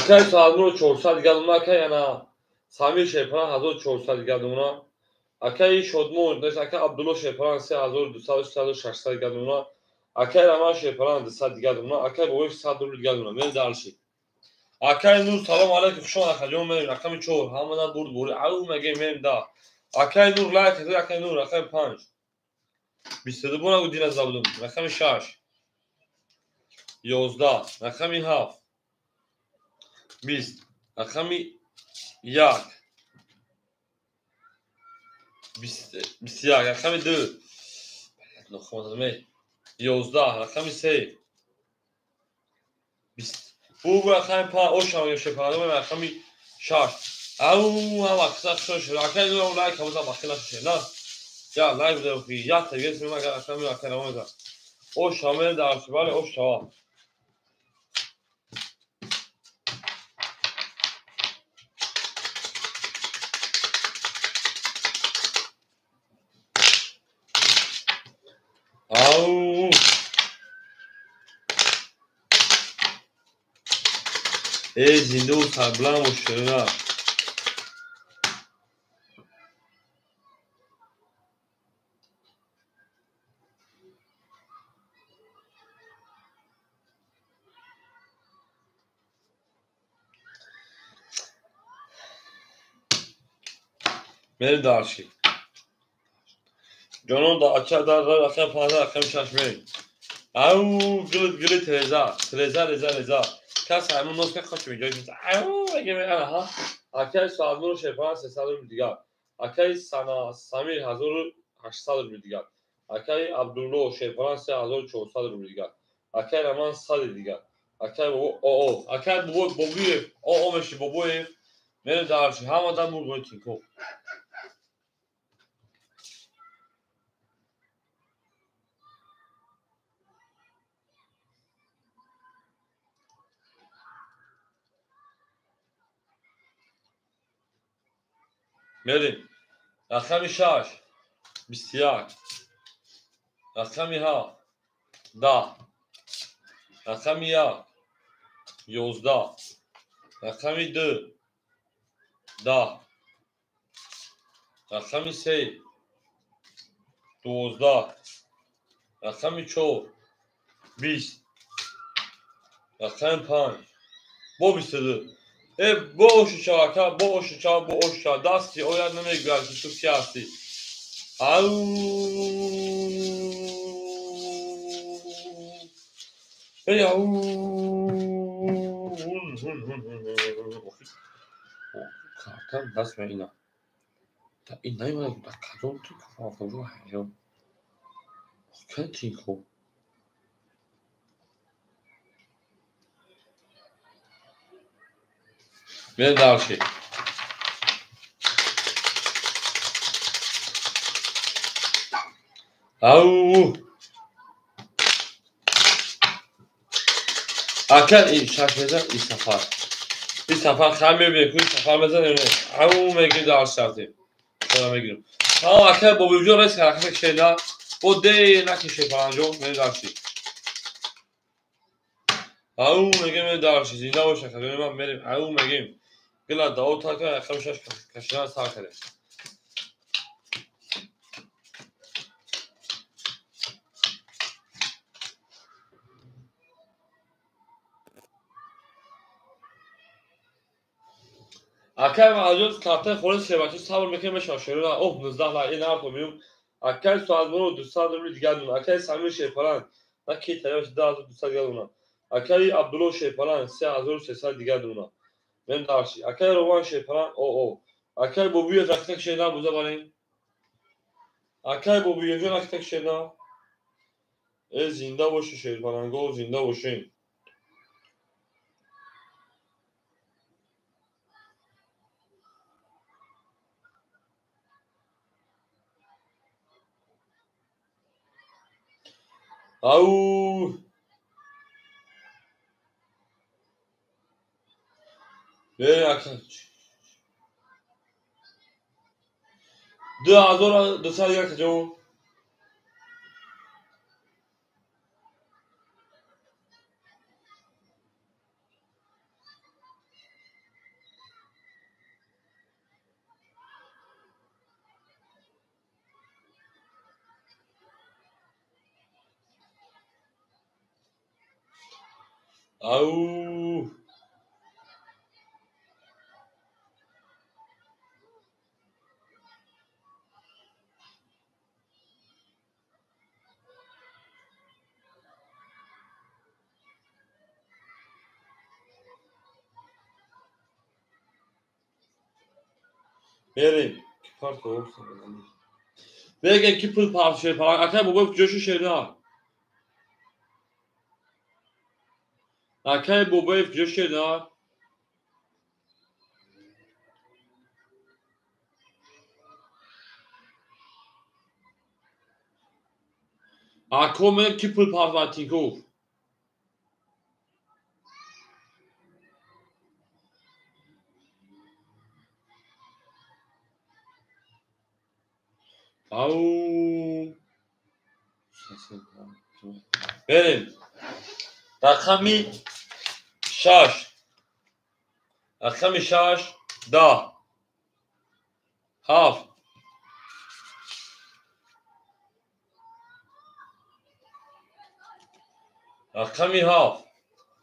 Акай Салмуро 400 дигар акай ана Самир Шерпаран 1400 дигар думона. Акай Шодмон, акай Абдулло Шерпаран 3200 3600 дигар думона. Акай Раман Шерпаран 200 дигар думона. Акай Бобоев 100 рубл дигар думона. Мерем дарши. Акай Нур салом алейкум, хуш омад акаҷон, мерем рақами 4. Ҳамадан бурд бури. Ау мегем мерем да. Акай Нур лайк, акай Нур рақами 5. 22 бона гу дина забудум. Рақами 6. 11, рақами 7. 20, рақами 1, 21, рақами 2, 11, рақами 3, 20, бу рақами 5, ошам шепарам рақами 6. Ау ҳам аксар шош, акай нур лайк ҳамза бахила шош. На. Я лайк буда я тегес мема рақами акай рамаза. Ошам дар бале ошава. Ау! Э зиндаву сарбаланд бош шӯрона. Мерем дарши. Ҷонон да ача дар рақами 5 рақами 6 мерем. Ау гилит гилит реза, реза реза реза. Кас ҳамон нос ка хоч меҷои. Ау мегем аҳа. Акай Салмуро Шерпаран 300 рубл дигар. Акай Сана Самир 1800 рубл дигар. Акай Абдулло Шерпаран 3400 рубл дигар. Акай Раман 100 дигар. Акай Бобо оо, акай Бобо Бобоев, оо меши Бобоев. Мерем дарши. Ҳамадан мургои тинко. Мерем. Рақами 6, 21, рақами 7, 10, рақами 1, 11, рақами 2, 10, рақами 3, 12, рақами 4, 20, рақами 5, бо 22. Э бо ошуча ака, бо ошуча, бо ошуча. Дасти ояд намегӯяд ки ту ки ҳастӣ. Ау! Эй ау! Ҳун ҳун ҳун ҳун. Картам даст ма ина. Та ин наёмад дар кадом ту кафо ҳайрон. Кан тинко. Мерем дальше. Ау! Ака и шаш мезан и сафар. И сафар хам мебинем, ку сафар мезанем. Ау мегирем дальше рафтем. Чора мегирем. Тамом ака Бобиҷон рес ҳаракат кашида. Бо де накише фаланҷон, мерем дальше. Ау мегем дальше. Зинда бош ака, ман мерем. Ау мегем. Гила дао така рақами шаш кашидан сар кардем. Акай маҳаҷон картаи холис шебачи сабр мекунем мешава шерона. Оҳ 19 ла ин ҳарфо меюм. Акай соатборо 200 рубли дигар дона. Акай Самир Шерпалан на ки таёш 2200 дигар дона. Акай Абдулло Шерпалан 3300 дигар дона. Мен дарши. Акай Рован Шерпалан о. Акай Бобиев рахтак шерна буза барем. Акай Бобиев рахтак шерна. Э зинда боши Шерпаланго, зинда бошин. Ау! Мерем ака. 2200 дигар каҷо? Ау! Мерем. Ки парто Мегем ки пул парт шерпалан. Акай Бобоев куҷо шуд шерна? Акай Бобоев куҷо шерна? Ако мегем ки пул парт ва Тинькофф? Ау! Мерем. Рақами шаш. Рақами шаш, 10, 7. Рақами 7,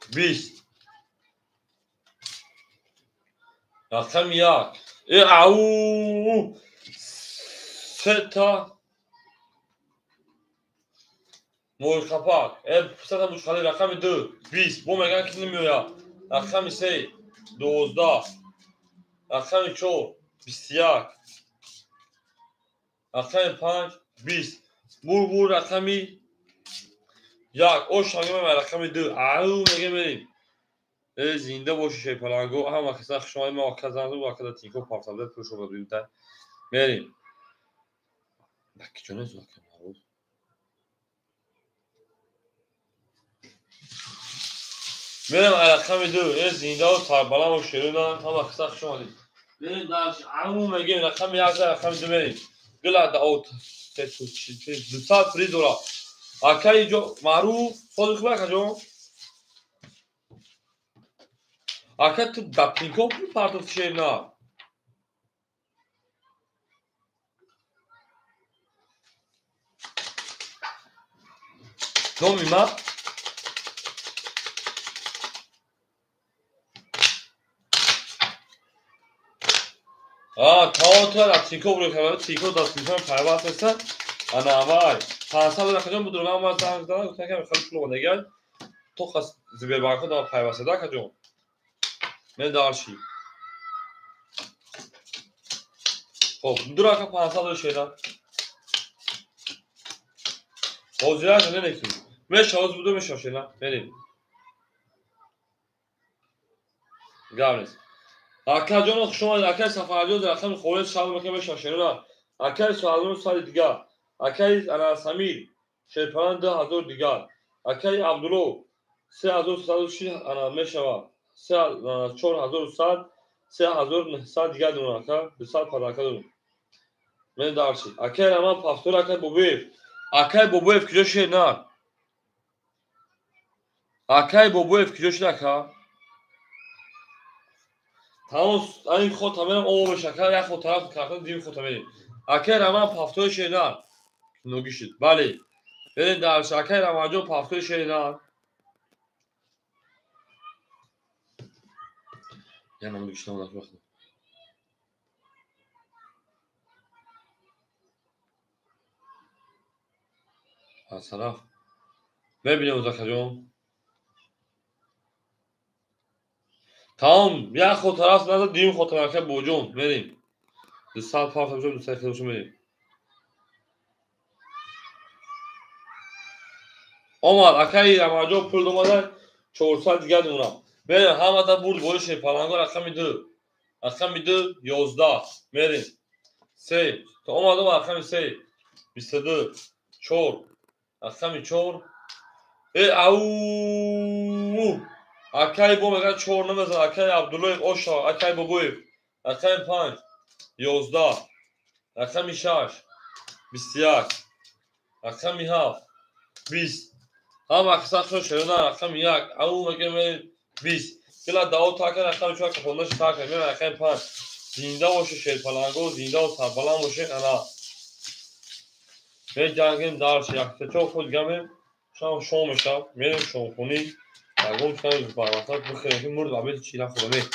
20. Рақами 1. Э, ау! Сета мӯйқапак. Э, сета мушқали. Рақами 2, 20. Бо меган ки намеояд. Рақами 3, 12. Рақами 4, 21. Рақами 5, 20. Бур рақами 1. Ош мегем рақами 2. Ау мегем мерем. Э, зинда боши шерпаланго. Ҳама каса хуш омадед. Ма казанзу ва каза Тинькофф парсабда пул шумо бибита. Мерем. Киҷо нест ака маъруф? Мерем рақами 2. Э, зиндаву сарбаланду шерона. Ҳама каса хуш омадед. Мерем дальше. Ау мегем рақами 1, рақами 2 мерем. Гила даот. 200 приз дора. Акаи ҷо маъруф, сози хуб ака ҷон? Ака ту дар Тинькофф пул партофти шерна? Номи ман? Тао ту дар Тинькофф рӯй карда, Тинькофф дар телефон пайваст ҳастанд. Ана аввал 500 рақам буд, ман занг задам, гуфтам ки хеле пул омадагиай. То хас Сбербанкҳо дар пайваст ака ҷон. Мен дарши. Хоб, ду рака 500 шеда. Ҳозира шуда неки. Меша ҳозир буду меша шена. Мерем. Гап нест. Акаҷон хуш омадед. Акай Сафарҷон рақами холис шаб мекунем мешава шерона. Акай Суҳайлон 100 дигар. Акай ана Самир шерпалан 2000 дигар. Акай Абдулло 3360 ана мешава. 4100 3900 дигар дорам ака. 200 падака дорам. Мен дарчи. Акай Раман Пафтор, акай Бобоев. Акай Бобоев куҷо шед на? Акай Бобоев куҷо шед ака? Тамом айн хота мерам ово меша ака, як хот тараф карта дим хота мерем. Акай Раман Пафтор шед на? Ноги шед. Бале. Берем дарчи. Акай Раманҷон Пафтор шед на? Я намуди кишнам вақт. Аз тараф мебинем Закаҷон. Тамом, як ход тараф назад, дуюм ход тараф ака Боҷон мерем. 200 пафта бошам, 200 хел бошам мерем. Омад акаи Рамаҷон пул омада 400 дигар мемонам. Мерем ҳамада бурд боли шерпаланго рақами 2. Рақами 2 11 мерем. 3 то омад рақами 3 22 4 рақами 4 ау акай бо мегӯяд 4 намезанад. Акай Абдуллоев оша, акай Бобоев рақами 5 11 рақами 6 21 рақами 7 20 ҳама аксаршон шерона рақами 1 ау мегӯям 20 дила дао така рақами 4 капонаш така мегӯям рақами 5 зинда боше шерпаланго, зинда ва сарбаланд боше. Ана меҷангем дарши якта-чор худ гамем шам шом мешав мерем шомхонӣ ягон чиз барвақт бихӯрем ки мурд обед чӣ нахӯрем.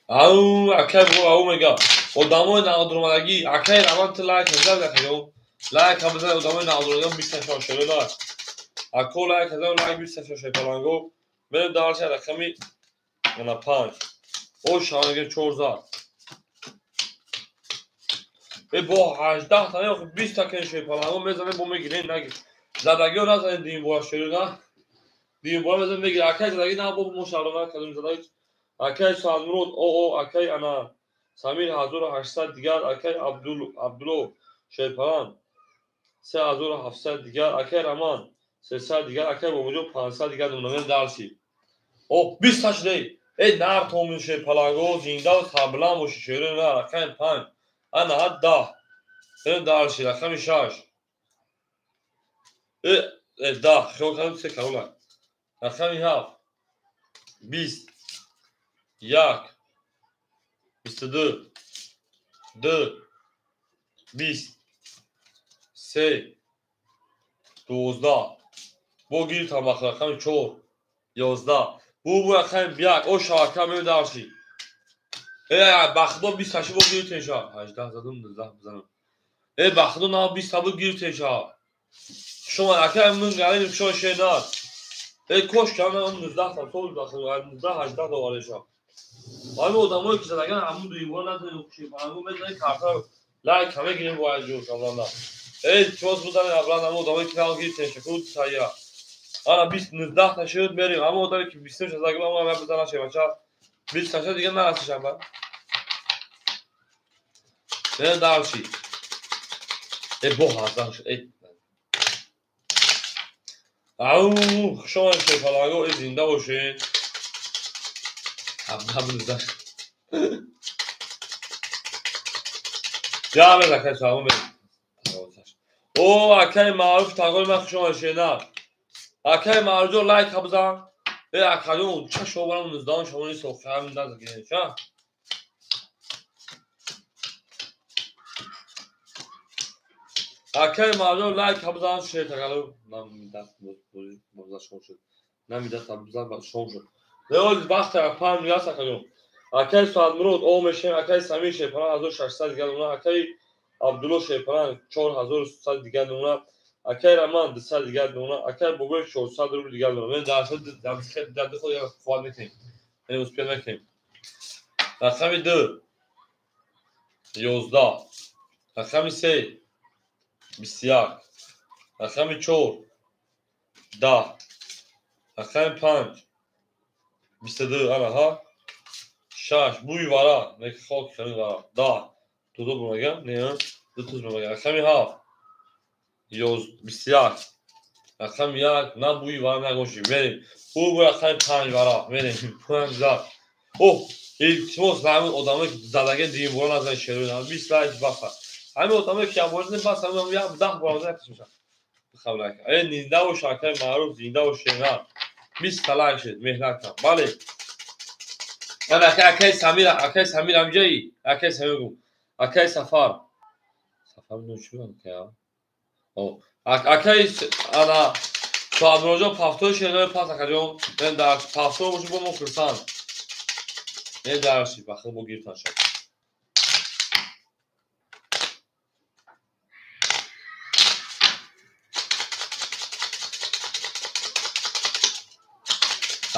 Ау акай бо ау мега одамои нағдурмадагӣ акай Раман ту лайк мезанад акаҷон лайк ҳам бизанад одамои нағдурмадагӣ 20 шава шерона ако лайк ҳазан лайк 20 шава шерпаланго мерем дарши рақами ана 5 о шава мегӯем 4 зад бо 18 та не 20 та кен шерпаланго мезанем бо мегирем нагир задагиҳо назанем дуюм бора шерона дуюм бора мезанем мегирем акай задагӣ на бо мо шаврона кадом задагӣ акай Саадмурод оо акай ана Самир 1800 дигар акай Абдулло шерпалан 3700 дигар акай Раман 300 дигар акай Бобоҷон 500 дигар номер дарси о 20 та шудей эй нар томин шерпаланго зинда ва сарбаланд боши шерона рақами 5 ана 10 берем дарси рақами 6 10 хиёл кардам се карола рақами 7 20 1 22 2 20 3 12 бо гирифтам вақт рақами 4 11 бу рақами 1 о шавака меем дарси ба худо 20 таши бо гирифтем ша 18 задум 19 бизанам ба худо на 20 та бо гирифтем ша шумо акай мун галин шо шенат кош кардам 19 та сол 19 18 доваре ша ҳамин одамое ки задаган ҳамун дуюмбора назанем шерпаланго мезанем карта лайк ҳама гирем бояд ҷӯш абланда чоз бузанем абланда ҳамун одамое ки нав гирифтем ша ку тайя ана 20 19 та шуд мерем ҳамун одаме ки 23 ша задаган ҳамун ҳама бизана шебача 20 та шуд дигар нарасишам ба берем дарши бо ҳаздан шуд ау хуш омадед шерпаланго зинда бошед 17 Я акай салом бе. О акай Маъруф тағои ман хуш омадед шена. Акай Маъруф лайк бизан. Акаҷон ча шобарам 19 шомони сохам назагин ша. Акай Маъруф лайк бизан шер тагалу намидат боза шом шуд. Намидат бизан шом шуд. Леол вақт панҷ миллиард акаҷон. Акай Саадмурод о мешем, акай Самир шерпалан 1600 дигар мемонад, акай Абдулло шерпалан 4100 дигар мемонад, акай Раман 200 дигар мемонад, акай Бобоев 400 рубл дигар мемонад. Мен дар ду худ қувват мекунем. Яъне успел мекунем. Рақами 2 11 рақами 3 21 рақами 4 10 Рақами 5 22 ана ҳа 6 бӯи вара неки хок хеле вара 10 ду бумагам не ду туз бумагам. Рақами 7 21 рақами 1 на бӯи вара нагоши мерем. Бу рақами 5 вара мерем 5 оҳ илтимос ҳамин одамое ки задаги димбора назанед шерои 20 лайк баха. Ҳамин одамое ки якбор задем бас ҳамин 10 бор назанед якаш мешавад. Бихаб лайк. Э зинда бош акаи маъруф, зинда бош шернар. 20 лайк шуд, меҳнат кун. Бале. Ман акаи Самир, акаи Самир ҳамҷои, акаи Самир гум. Акаи Сафар. Сафар ну чӣ мегӯям акаи? О, акаи ана Соаброҷон пафтои шернаи пас акаҷон. Мен дар пафто бошем бо мо хурсанд. Не дарси, бахил бо гирифтан шад.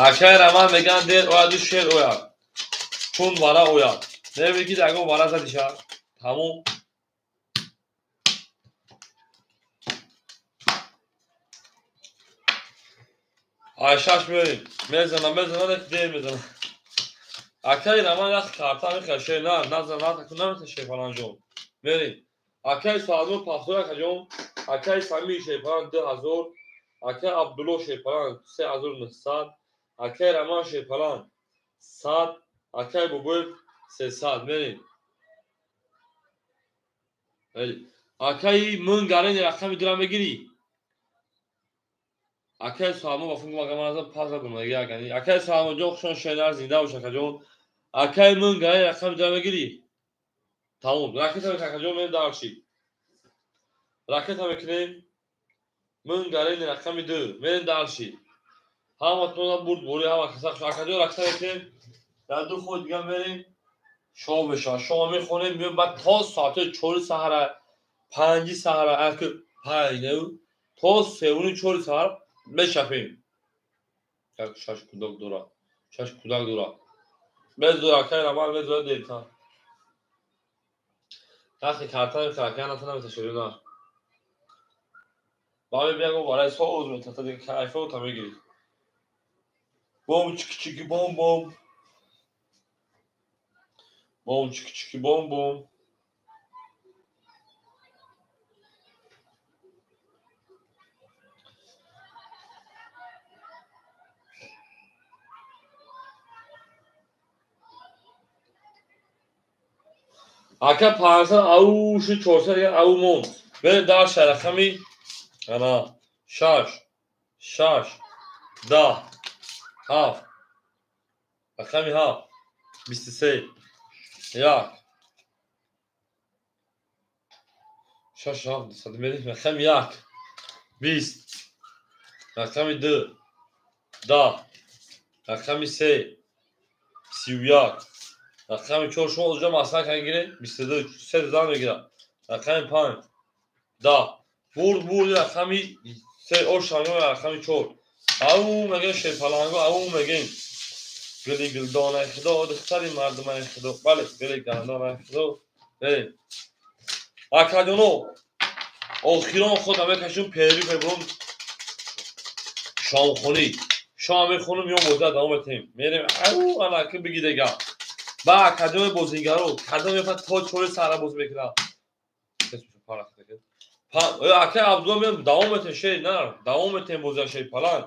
Акаи Раман мегӯянд дер ояду шер ояд. Чун вара ояд. Небинӣ ки ягон вара задиша. Тамом. Ай шаш меорем. Мезанам, мезанам, дер мезанам. Акаи Раман як карта мехоҳад шер на, назан, на, намета шер фаланҷон. Мерем. Акаи Саадмон пафтор акаҷон, акаи Самир шерпалан 2000, акаи Абдулло шерпалан 3900, акаи Раман шерпалан 100, акаи Бобоев 300. Мерем. Акаи Мунгарени рақами дура мегирӣ? Акаи Саадмон ба фунг магам азам пас задум ягани. Акаи Саадмон ҷон хушон шернар зинда бош акаҷон. Акаи Мунгарени рақами дура мегирӣ? Тамом. Ракета мекунем акаҷон, мерем дарши. Ракета мекунем. Мунгарени рақами 2. Мерем дарши. Ҳаматонро бурд борӣ, ҳама каса хуш. Акаҷон ракета мекунем. Дар ду ход дига мерем. Шом мешавад. Шом мехонем, меоем баъд то соати 4 саҳара, 5 саҳара, аки 5 не, то 3-4 саҳар мешапем. Як шаш кӯдак дора. Шаш кӯдак дора. Мезора акаи Раман мезора дертар. Нахи карта мехӯрад, акаи ната наметашавад на. Баъд мебинам барои соз метата дига кайфота мегирӣ. Бом чики-чики бом бом. Бом чики-чики бом бом. Ака 500 ау шуд 400 дигар ау монд. Мерем дар рақами ана 6 6 10 7 рақами 7 23 1 6 7 сад мерем рақами 1 20 рақами 2 10 рақами 3 31 рақами 4 шумо оҷо масъала кан гиред 22 3 зан мегирад. Рақами 5 10 бурд бурд рақами 3 ошанго рақами 4 ау мегӯем шерпаланго ау мегӯем гули гулдонаи худо духтари мардумаи худо. Бале гули гандонаи худо. Мерем. Акаҷоно охирон худам мекашем пери пеброн шомхонӣ. Шом мехонем меом бозиа давом метаҳем. Мерем ау ана ки биги дега. Ба академияи бозигаро кадом мехоҳад то 4 саҳара боз мекунад. Акаи Абдулло меом давом метаҳем шер на давом метаҳем бозиа шерпаланг.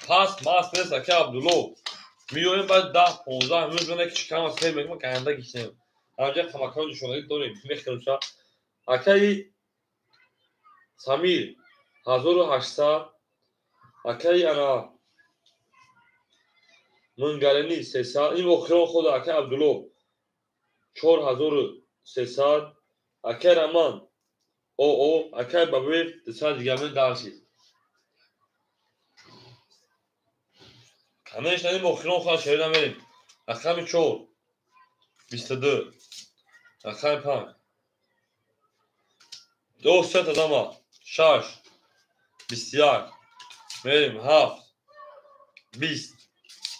Пас мас нест акаи Абдулло. Меоем баъд 10 15 мезанем ки чикама сер мекунем ганда гишнем. Ҳамҷа камакаи нишонагӣ дорем мехӯрша. Акаи Самир 1800, акаи ана Мунгарени 300, ин охирон худ акаи Абдулло 4300, акаи Раман оо акаи Бабоев 200 дигар мен дарши. Конечно, ин охирон худ шеър намерем. Рақами 4 22 рақами 5 2 3 одама 6 21 мерем 7 20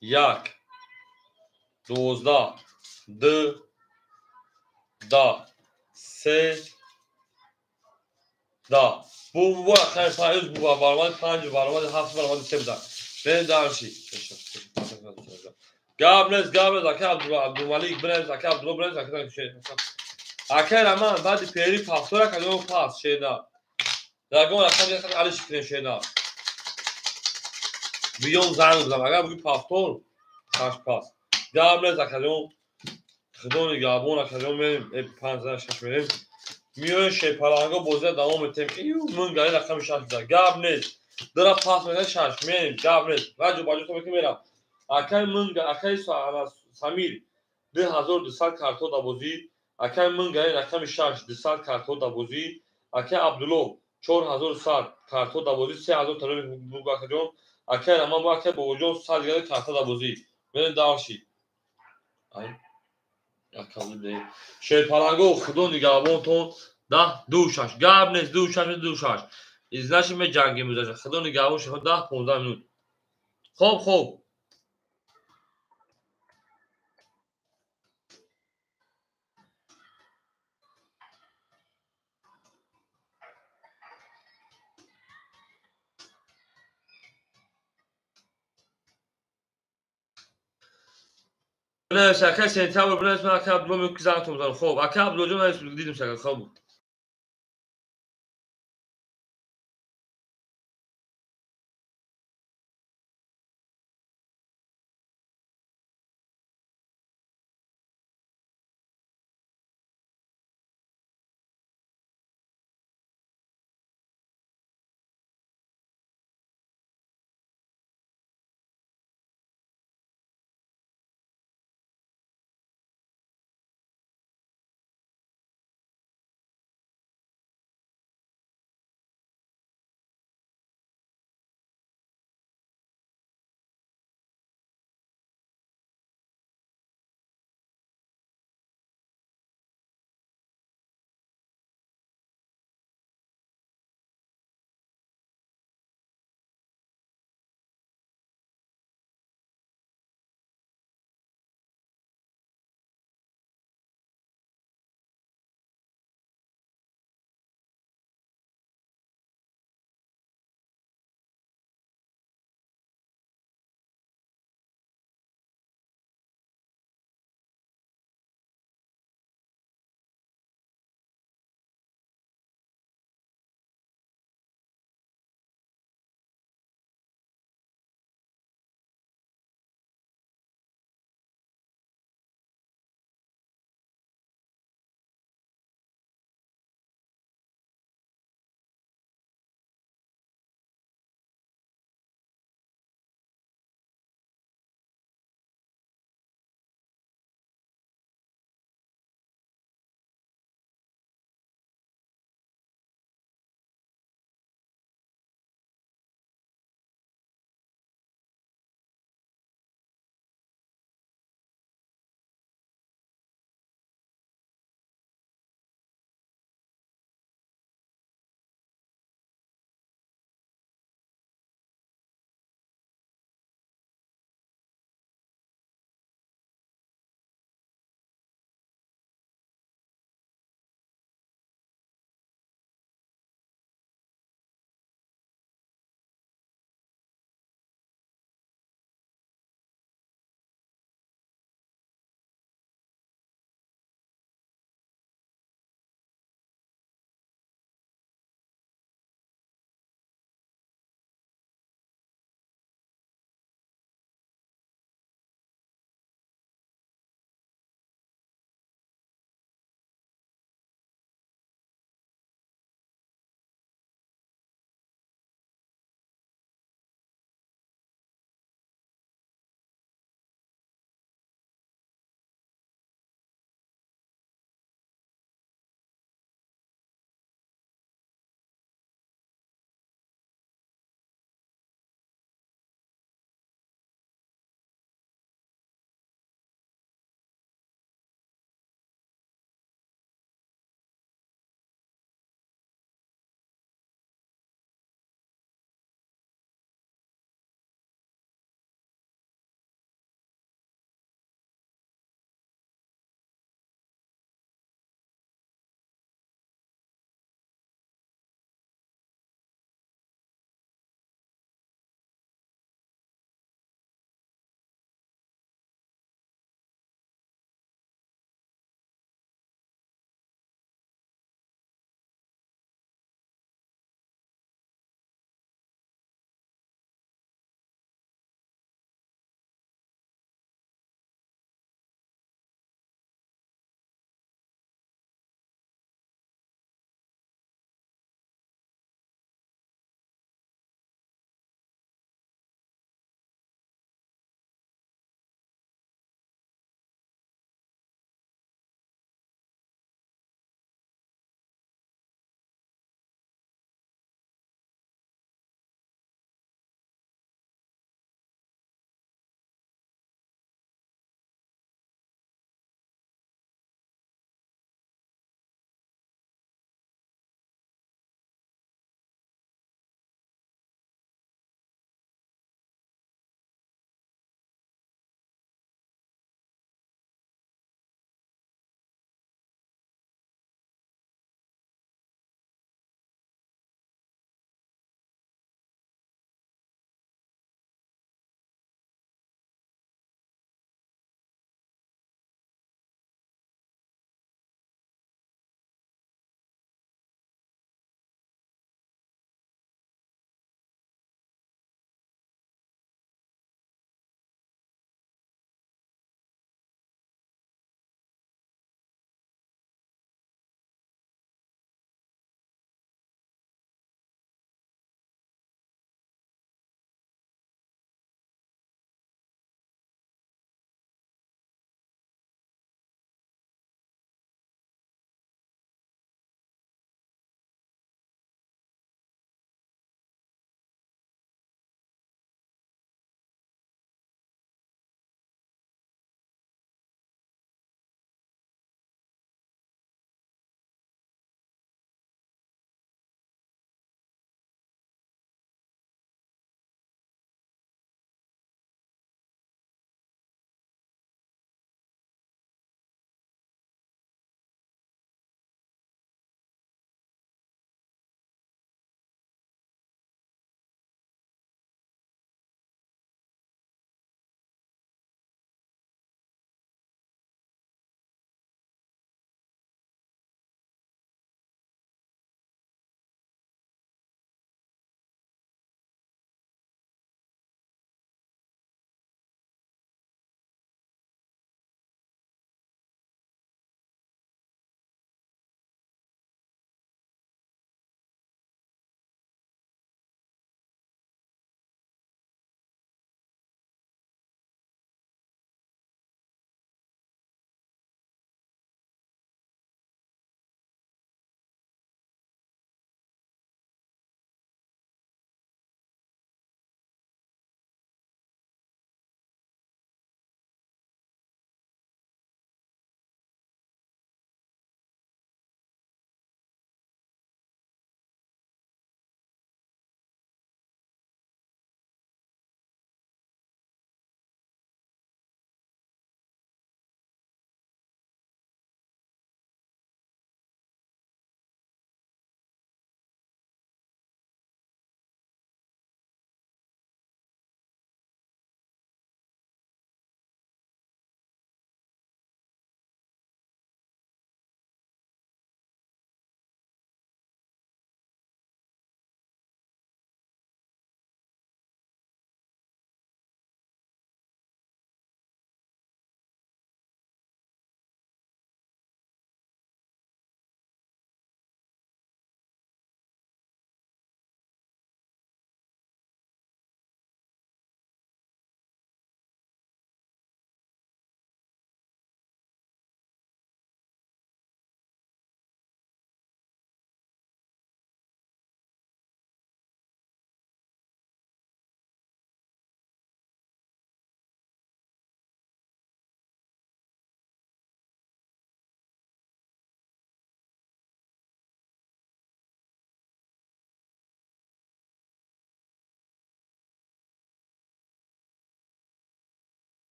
1 12 2 10 3 Да. Бу рақами 5 бу баромади 5 баромади 7 баромади 3 буда. Берем дальше. Гап нест, гап нест, ака Абдумалик, бинавис, ака Абдулло, бинавис, ака Акай Раман, баъди пери пафтора кадом пас шеда. Ягон рақам як алиш кунем шеда. Биём занг бизанам. Агар буги пафтор, шаш пас. Гап нест, акаҷон. Худо нигаҳбон, акаҷон, мерем, 5 6 мерем. Миёем шерпаланго бозия давом метем. Ию мунгари рақами 6 бизан. Гап нест. Дара пас мезан 6 мерем, гап нест. Раҷо баҷо то мерам. Акай мунга, акай Самир 2200 карто да бозӣ. Акай мунгари рақами 6 200 карто да бозӣ. Акай Абдулло 4100 карто да бозӣ, 3000 тарои бугу акаҷон. Акай Раман бу акай Бобоҷон 100 дигари карта да бозӣ. Мерем дальше. Ай. Шерпаланго худо нигаҳбонтон 10 2 6. Гап нест 2 6 2 6. Изнаши меҷангем бузаша. Худо нигаҳбон шумо 10 15 минут. Хоб хоб. Бинавис акай сентябр, бинавис ман акай Абдулло мегӯ ки зангтон бизанам. Хоб, акай Абдуллоҷон навис дидим шака, хоб.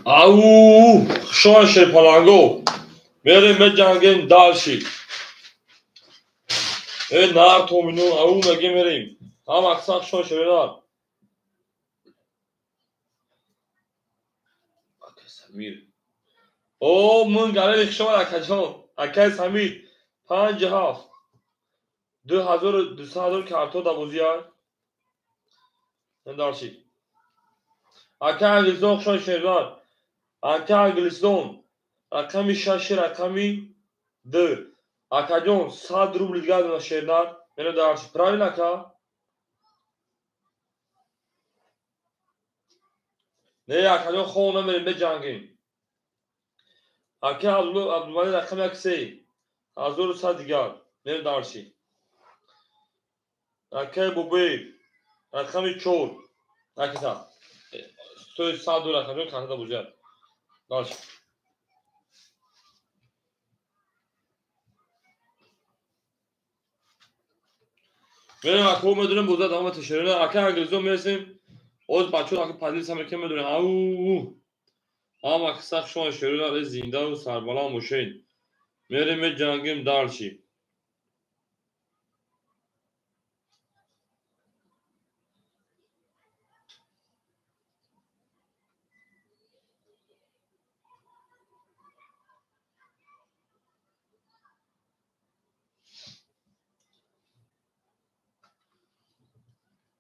Ау, хушон шерпаланго. Мерем меҷангем дальше. Э нар томино, ау меге мерем. Ҳам аксан хушон шернар. Ака Самир. О, мун галери хушон акаҷон. Акай Самир 5 7 2200 карто да бозия. Дальше. Ака Англистон хушон шернар. Ака Англистон рақами 6 рақами 2. Акаҷон 100 рубл дигар дона шернар. Мена дальше. Правильно ака? Не, акаҷон хона намерем, меҷангем. Ака Абдулмалик рақами 1 3 1100 дигар. Мена дальше. Акай Бобоев рақами 4. Акиса. Стоит 100 доллар, акаҷон карта бозият. Дальше. Мерем ака медонем боза давом ташерина. Ака англизон мересем. Оз бачаҳо ака падилса мекем медонем. Ау. Ҳам ака сахт шумо шерина зиндаву сарбаланд бошед. Мерем меҷангем дальше.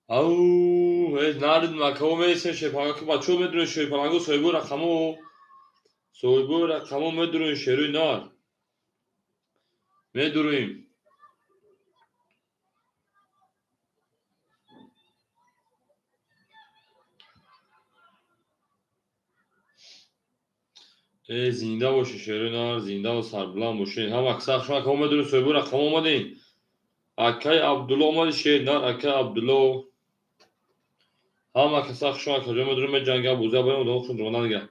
Ау, нарид макао мересем шерпаланго, ки бачаҳо медонед шерпаланго соҳибои рақамо, соҳибои рақамо медонед шерои нар. Медуруем. Э, зинда бошед шерои нар, зиндаву сарбуланд бошед. Ҳам аксар шумо акао медонед соҳибои рақамо омадем. Акай Абдулло омади шер нар, акай Абдулло. Ҳама каса хушон акаҷон медонем меҷанга бозия барем одам хушон ҷонан дига.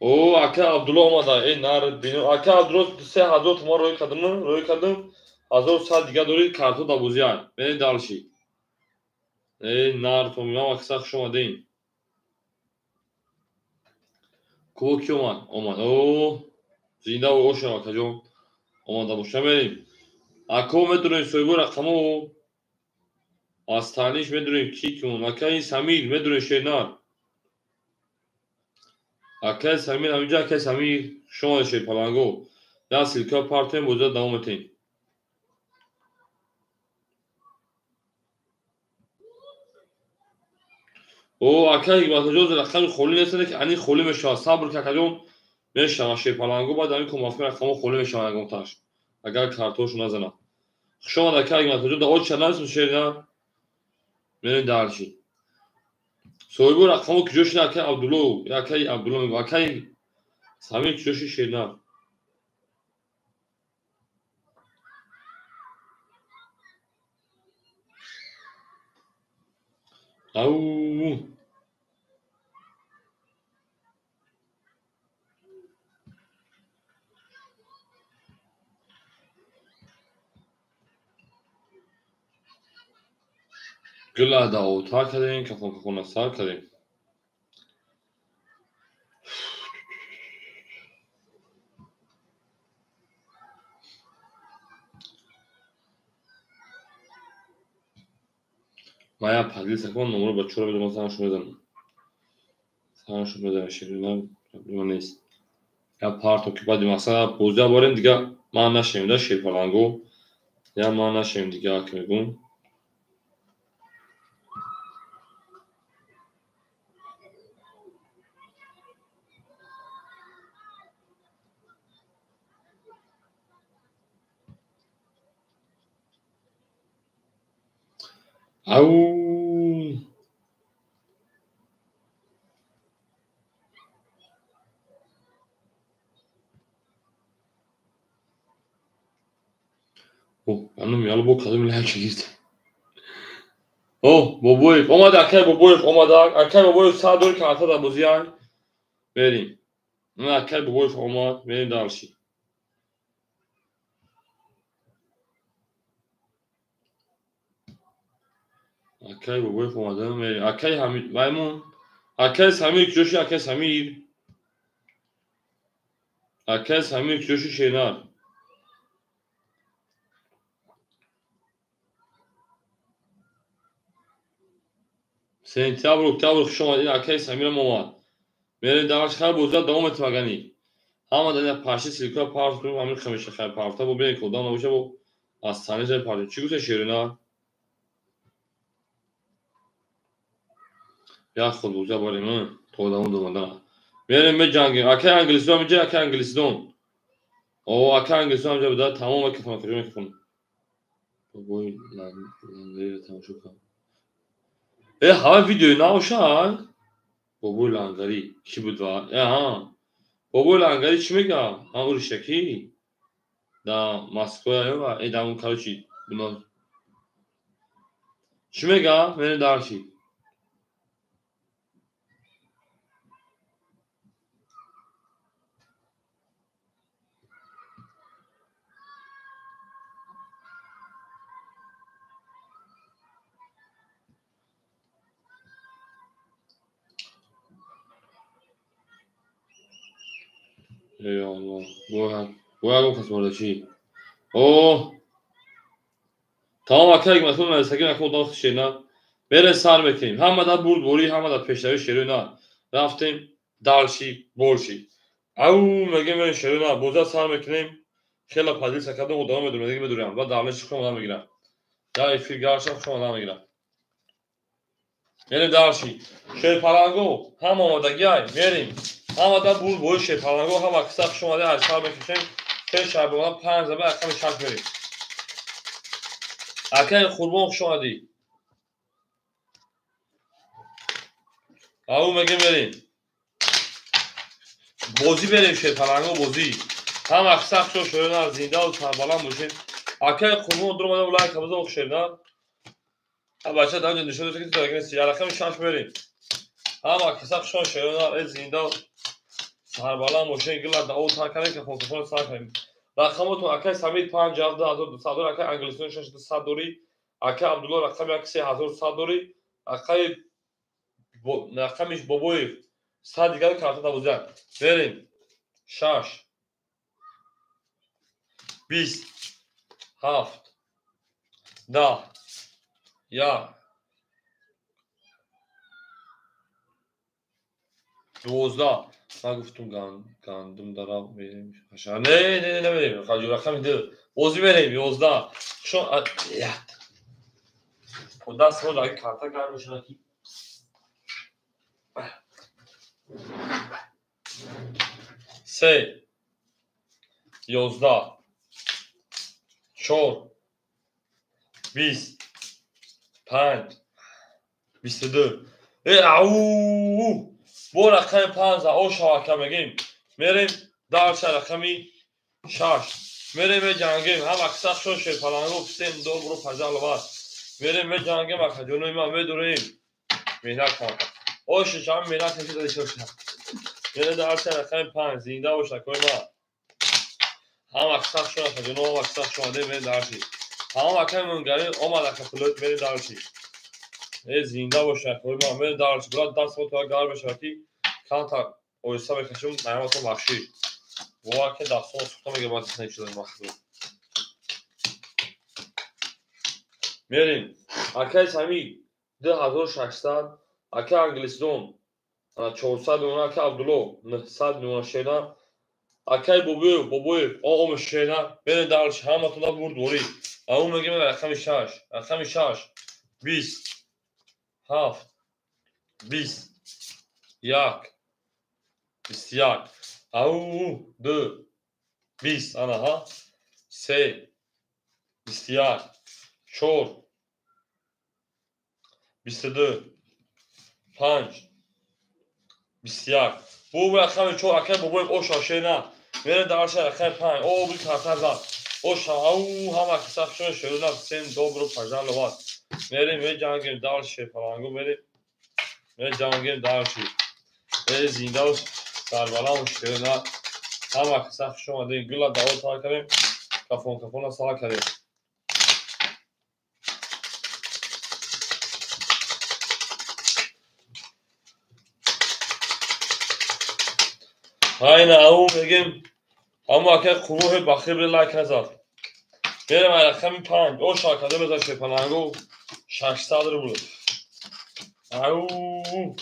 О, ака Абдулло омада. Э, нар бино. Ака Абдулло 3000 томан рӯй кардам, рӯй кардам. 1100 дига дори карто да бозия. Мерем дальше. Э, нар томиам акса хуш омадем. Ко ки омад? Омад. О, зинда бошед акаҷон. Омада боша мерем. Ако медонем соҳибои рақамо аз таълиш медонем ки кун. Акаи Самир медонем шернар. Акаи Самир ҳаминҷа акаи Самир шумо шерпаланго. Я ссылка партем боза давом метем. О, акаи Ҳикматҷон рақами холӣ нест, ки ани холӣ мешавад. Сабр ки акаҷон мешавад шерпаланго, баъд ҳамин кумафи рақамо холӣ мешавад ягонташ. Агар картошу назанад. Хуш омад акаи Ҳикматҷон, да оча нарасем шерна. Мерем дальше. Соҳибои рақамо куҷо шуд акаи Абдулло, акаи Абдулло мегӯ, акаи Самир куҷо шуд шерна? Ау. Гула даъвотар кардем, кафон-кафона сар кардем. Ман як подлица кунам, номро бачаҳоро бидонам, сарашон мезанам. Сарашон мезанам, ширина проблема нест. Як парто ки баъди мақсад бозия барем, дига ман нашем да шерпаланго. Я ман нашем дига ки мегӯм. Ау. О, ану яло бо кадом лайк гирифт. О, Бобоев омада, акай Бобоев омада, акай Бобоев 100 доллар карта дар бозия. Мерем. Акай Бобоев омад, мерем дальше. Акай Бобоев омадан мерем. Акай Ҳамид Маймун. Акай Самир куҷоши? Акай Самир. Акай Самир куҷоши Шернар? Сентябр, октябр хуш омадед. Акай Самирам омад. Мерем дарш хайр бозида давом метем агани. Ҳама дар ина пашти силкура парт кунем, ҳамин хамеша хайр парта бо бинем ки одам набоша бо аз сани ҷай партем. Чӣ гуфта Шеринар? Як ход бозида барем, то одамо домадан. Мерем меҷангем. Акай англисдон ҳаминҷа, акай англисдон. О, акай англисдон ҳаминҷа буда, тамом мекунам, куҷо мекунам. Бобои лангариро тамошо кун. Э, ҳама видеои набошад? Бобои лангарӣ кӣ буд ва? Э, ҳа. Бобои лангарӣ чӣ мега? Ҳа, уришакӣ? Да Москва ва э да он короче, буно. Чӣ мега? Мерем дарши. Эй Аллоҳ, бояд гуфт чӣ? О, тамом акай масъул нарасагӣ акай одам шерна. Мерем сар мекунем. Ҳама дар бурдборӣ, ҳама дар пешравӣ шерои на. Рафтем дарши, борши. Ау, мегем мерем шерои на. Боза сар мекунем. Хела поделиться кардам, одам медурам, дига медурам. Баъд давлет чӣ одам мегирам. Дар эфир гаршам хуш одам мегирам. Мерем дарши. Шерпаланго, ҳама омодагиай, мерем. Ҳама дар бурдборӣ шерпаланго, ҳама киса хуш омада, аз сар мекашем. Се шабона 5 заба рақами 6 мерем. Акай Қурбон хуш омадӣ. Ау мегем мерем. Бозӣ мерем шерпаланго бозӣ. Ҳама киса хуш шояна зинда ва сарбаланд бошед. Акай Қурбон дур омада лайк бизор хуш шерна. Бача дар ҷо нишон дод ки ту рақами 6 мерем. Ҳама киса хуш шояна зинда сарбаланд бошед. Гила дао тар кардем ки хонсафон сар кардем. Рақамотон акай Самир 5 7200 дорӣ, акай Англистон 6200 дорӣ, акай Абдулло рақами 1 3100 дорӣ, акай рақамиш Бобоев 100 дигар карта 12. Мерем. 6 20 7 10 1 12. Ман гуфтум гандум дара мерем. Не, не, не, намерем. Хаҷу рақами 2. Бозӣ мерем 11. Хушон як. Бо даст мо дар карта гарм мешавад ки 3 11 4 20 5 22. Э, ау! Бо рақами 5 о шавака мегем. Мерем дарша рақами 6. Мерем меҷангем. Ҳама киса шо шерпаланго всем добро пожаловать. Мерем меҷангем акаҷонои ман медурем. Меҳнат кун. О шишам меҳнат кашида шоша. Мерем дарша рақами 5 зинда бош акои ман. Ҳама киса шо акаҷоно ҳама киса шо мерем дарши. Ҳама акаи мунгари омад ака пулот мерем дарши. Э зинда бош акои ман мерем дарши. Брат даст то гарм мешавад ки канта оҳиста мекашем наямато бахшиш. Бовар ки дастҳо сӯхта мегирад баъд ин чиза махзур. Мерем. Акай Самир 2600, акай Англистон 400 миллион, акай Абдулло 900 миллион шена, акай Бобоев ом шена. Мерем дарш ҳаматона бурдборӣ. Ау мегем рақами 6, рақами 6 20 7 20 1 21 ау 2 20 ана ҳа 3 21 4 22 5 21. Бу рақами 4 акай Бобоев оша шена. Мерем дарша рақами 5. О би карта зад. Оша ау ҳама киса шо шерона всем добро пожаловать. Мерем меҷангем дарше фаланго мерем. Меҷангем дарши. Э зинда сарбаланд шерона. Ҳама киса хуш омадед. Гула дао тар кардем. Кафон кафона сар кардем. Айна ау мегем ҳамо акай қуввоҳе бахибри лайк назад. Мерем ай рақами 5. О шакада беза шепаланго 600 рубл. Ау.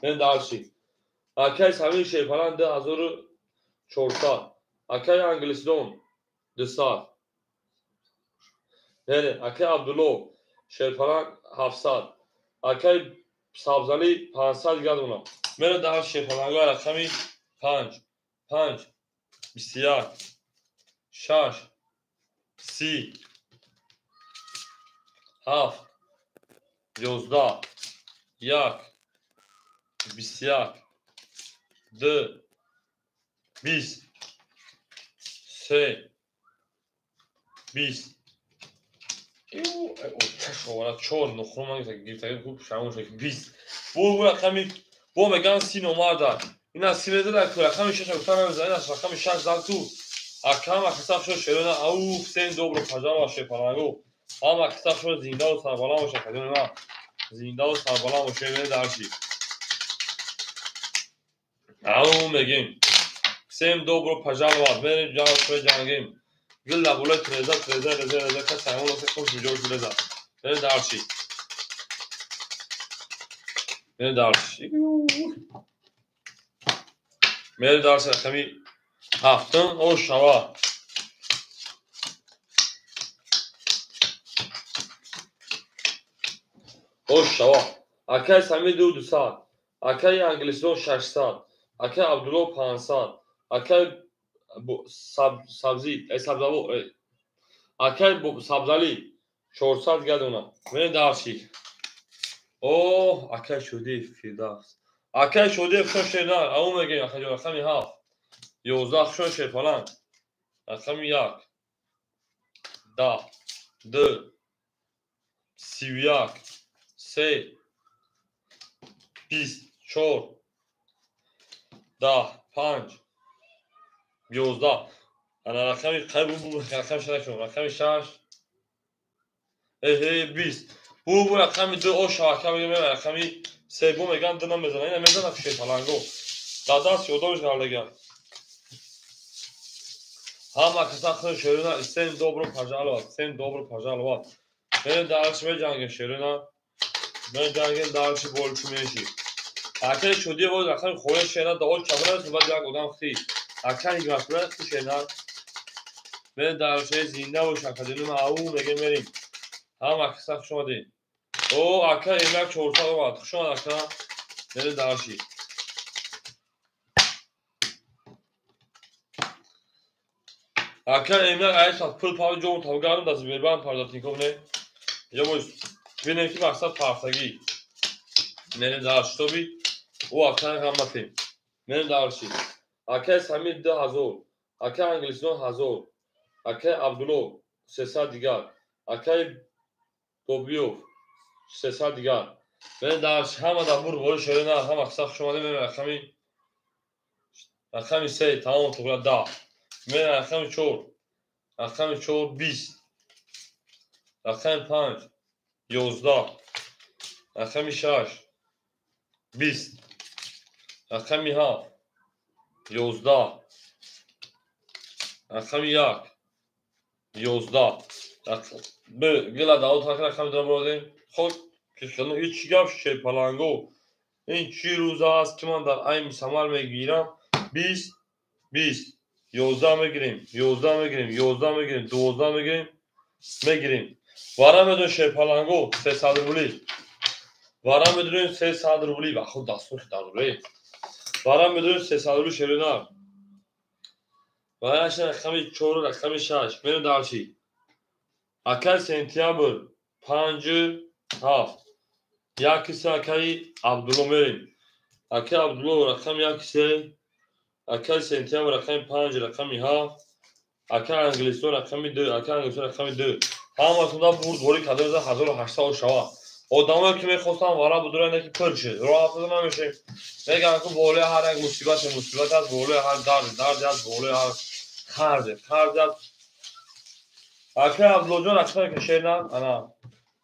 Мен дальше. Акай Самир шепалан 2400. Акай Англистон 200. Мерем акай Абдулло шерпалан 700. Акай Сабзали 500 гадона. Мерем дальше шерпаланго рақами 5 5 21 6 30 7 11 1 21 2 20 3 20. Чашовара 4 нохрум гирифтаги куб шамон шуд 20. Бу рақами бо меган 30 номарда. Ина 30 мезада ку рақами 6 гуфта намезана, ина рақами 6 зад ту. Акам аксаф шуд шерона ау всем добро пожаловать шепаланго. Ҳама аксаф шуд зинда ва сарбаланд бошад кадоми ма. Зинда ва сарбаланд бошад мере дарши. Ау мегем. Всем добро пожаловать. Мерем ҷанг ҷангем. Гил лабулай треза треза реза реза ка саймон осе хуш видео реза. Мере дарши. Мере дарши. Мере дарши рақами 7 о шава. О шава. Акай Самир 200. Акай Англистон 600. Акай Абдулло 500. Акай Сабзи, Сабзаво, акай Сабзали 400 гадона. Мере дарши. О, акай Шодиев Фирдавс. Акай Шодиев шошена, ау мегем акай рақами 7. 11 шон шепалан. Рақами 1 10 2 31 3 24 10 5 11. Ана рақами қай бу рақами 6 шон, рақами 6 эҳе 20. Бу рақами 2 о шавака мегем рақами 3 бу меган 2 намезана. Ина мезана шепаланго. Дадаст ёдовиш галдага. Ҳама каса худ шерона всем добро пожаловать, всем добро пожаловать. Мерем дальше меҷангем шерона. Меҷангем дальше больше меньше. Акай Шодиев боз рақами хоя шерона да о чабра баъд як одам хи. Акай ҳикматулла хи шерона. Мерем дальше зинда бош академия ау мегем мерем. Ҳама каса хуш омадед. О акай Эмак 400 омад. Хуш омад ака. Мерем дальше. Ака Эмак айсат пул пал ҷо тавгарм да Сбербанк пардохтников не. Я боз бинем ки мақсад партагӣ. Мерем дальше шуби. О ака ҳаматем. Мерем дальше. Акай Самир 2000. Акай Англистон 1000. Акай Абдулло 300 дигар. Акай Бобиёв 300 дигар. Мерем дальше ҳама дар бур бори шерена ҳама каса хуш омадем. Мерем рақами 3 тамом туғра 10. Мерем рақами 4. Рақами 4 20. Рақами 5 11. Рақами 6 20. Рақами 7 11. Рақами 1 11. Гила дао так рақами 2 бурдем. Хоб кишкану ҳеч гап шепаланго. Ин чӣ рӯз аст ки ман дар айни самар мегирам? 20 20 11 мегирем, 11 мегирем, 11 мегирем, 12 мегирем, мегирем. Вара медонем шерпаланго 300 рубли. Вара медонем 300 рубли. Ва худ дастур дар рубли. Вара медонем 300 рубли шерина. Вара рақами 4, рақами 6. Мерем дальше. Акай сентябр 5 7. 1 3 акай Абдулло мерем. Акай Абдулло рақами 1 3. Акай сентябр рақами 5, рақами 7. Акай Англистон рақами 2, акай Англистон рақами 2. Ҳаматонда бурдборӣ карда 1800 шава. Одамое ки мехостанд вара будуранд ки пур шуд. Роҳ афтода намешем. Мегӯянд ки болои ҳар як мусибате мусибат аст, болои ҳар дард дард аст, болои ҳар харҷ харҷ аст. Акай Абдуллоҷон рақаме ки шерна, ана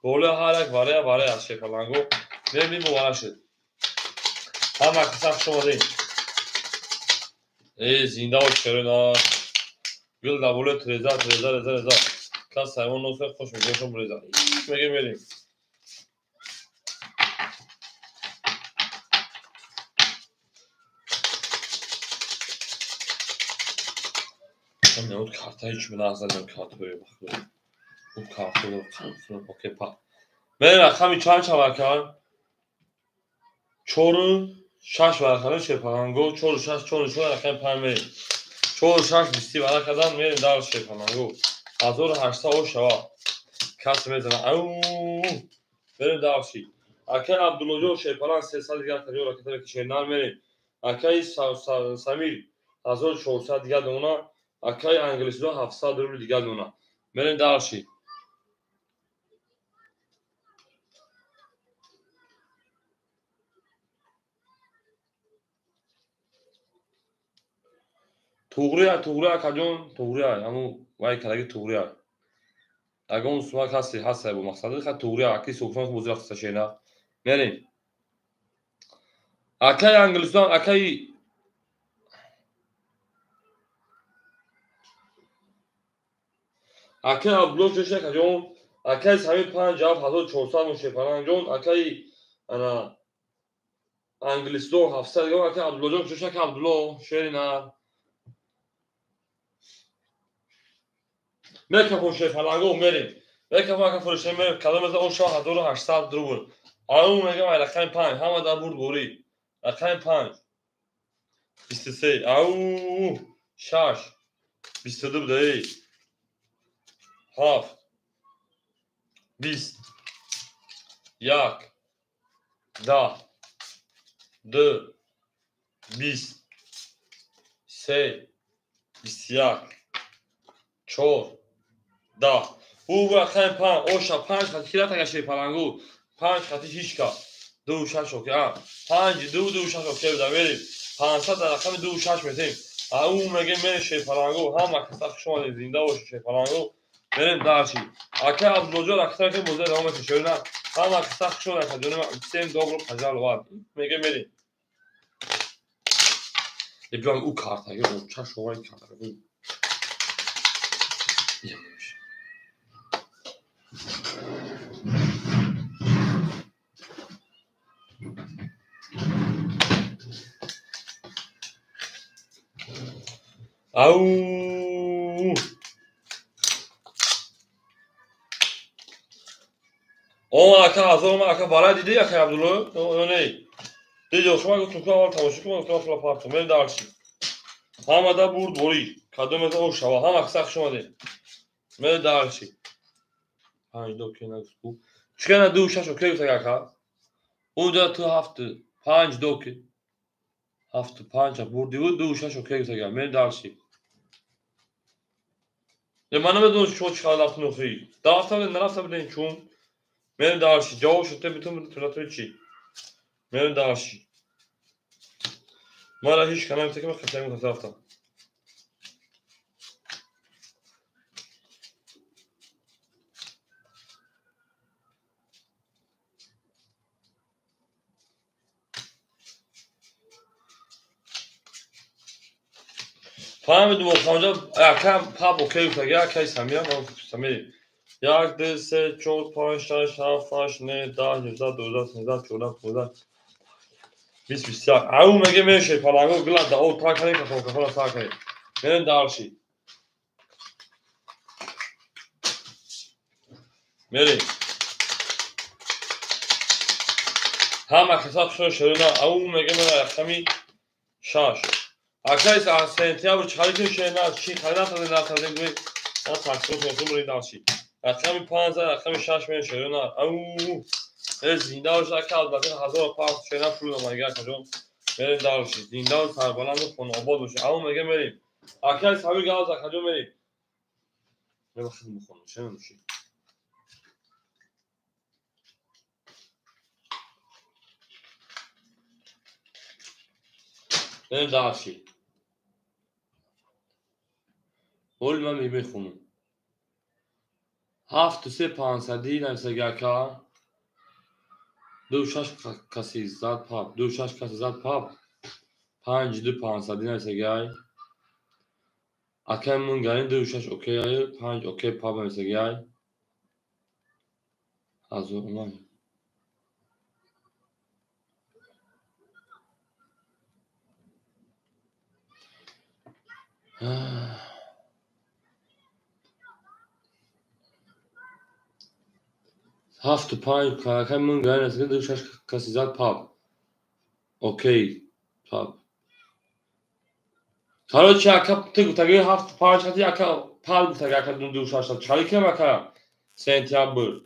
болои ҳар як варая варая аст шерпаланго. Мебинем бо вара шуд. Ҳама каса хуш омадед. Э, зинда бош, шерина. Гул дар болои треза, треза, реза, реза. Кас ҳайвон носе хуш мегӯшам реза. Мегем мерем. Ҳамин карта ҳеч нағзадам картҳои бахудо. У картҳоро қанфуна окей па. Мерем рақами чанд шавакан? 4 6 варақадан шерпаланго 4 6 4 4 рақами 5 мерем. 4 6 20 варақадан мерем дар шерпаланго. 1800 о шава. Кас мезана. Ау! Мерем дарши. Акай Абдуллоҷон шерпаланг 300 дигар таҷо ракета ки шернар мерем. Акай Самир 1400 дигар дона. Акай англисиdo 700 рубл дигар дона. Мерем дарши. Туғрия, туғрия, акаҷон, туғрия, ҳамун вай кардаги туғрия. Ягон сумак ҳасти, ҳаста бо мақсади ха туғрия, аки суксон бозӣ рафта шена. Мерем. Акай Англистон, акай Акай Абдулло чеша акаҷон, акай Самир 5 7400 мошепаланҷон, акай ана Англистон 700, акай Абдуллоҷон чеша ака Абдулло шерина. Мекафон шерпаланго мерем. Мекафон ака фурӯшем мерем. Кадом меза о 6800 рубл. Ау мегам ай рақами 5, ҳама дар бурд борӣ. Рақами 5. 23. Ау 6. 22 буда эй. 7. 20. 1. 10. 2. 20. 3. 21. 4. 10. У рақами 5, оша 5 хати ки рафта шерпалангу. 5 хати ҳичка. 2 6 окей. А 5 2 2 6 окей буда мерем. 500 дар рақами 2 6 метем. Ау мегем мерем шерпалангу. Ҳама каса хуш омадед, зинда бошед шерпалангу. Мерем дарши. Акай Абдуллоҷон рақами ки бозӣ давом мекунад шерина. Ҳама каса хуш омадед, акаҷони ман. Всем добро пожаловать. Мегем мерем. Ибрам у карта, ё чаш овай карта. Ау! О, ака ҳазор ма ака барай диди ака Абдулло? Ё не? Диди, шумо гуфтум ки аввал тамошо кун, гуфтум пула парту. Мерем дарши. Ҳамада бурд борӣ. Кадом меза о шава. Ҳама каса хуш омадед. Мерем дарши. 5 2 ки нагуфту. Чикана 2 6 окей гуфта ака? Унҷа ту 7 5 2 ки 7 5 бурди 2 6 окей гуфта. Мерем дарши. Ман намедонам шумо чӣ қадар рафтан охирӣ. Дарафта будем, нарафта будем чун. Мерем дарши. Ҷавоб шуд, битун тунатои чӣ? Мерем дарши. Мара ҳеҷ кана мегуфта ки ман хатаи мухтасар рафтам. Фаҳмидум оханҷа акам паб окей гуфтаги акай Самира ман Самир. 1 2 3 4 5 6 7 8 9 10 11 12 13 14 15 20 21. Ау меге мерем шерпаланго гила да о та кардем кафон кафона та кардем. Мерем дарши. Мерем. Ҳама каса хушо шерина ау меге мера рақами 6. Акай сентябр чӣ шена чӣ харида нафтадем гӯй ма таксиро мехӯрем бурем дарши. Рақами 5 рақами 6 мерем шерина. Ау э зинда бош ака албатта 1005 шена пул намайга акаҷон. Мерем дарши. Зинда ва сарбаланду хонаобод бошед. Ау меге мерем. Акай Сабир гавз акаҷон мерем. Мебахшед мухонам шена нуши. Мерем дарши. Ҳол ман мехонам. 7 3 500 нависаги ака. 2 6 каси зад пап, 2 6 каси зад пап, 5 2 500 нависагиай. Акай мунгарин 2 6 окей, 5 окей пап нависагиай. Ҳазор омад. 7 5 акай мунгарин нависаги, 2 6 каси зад пап, окей пап. Короче, ака, ту гуфтаги 7 5 хати, ака, пап гуфтаги, ака, 2 6 чали кунам, ака, сентябр.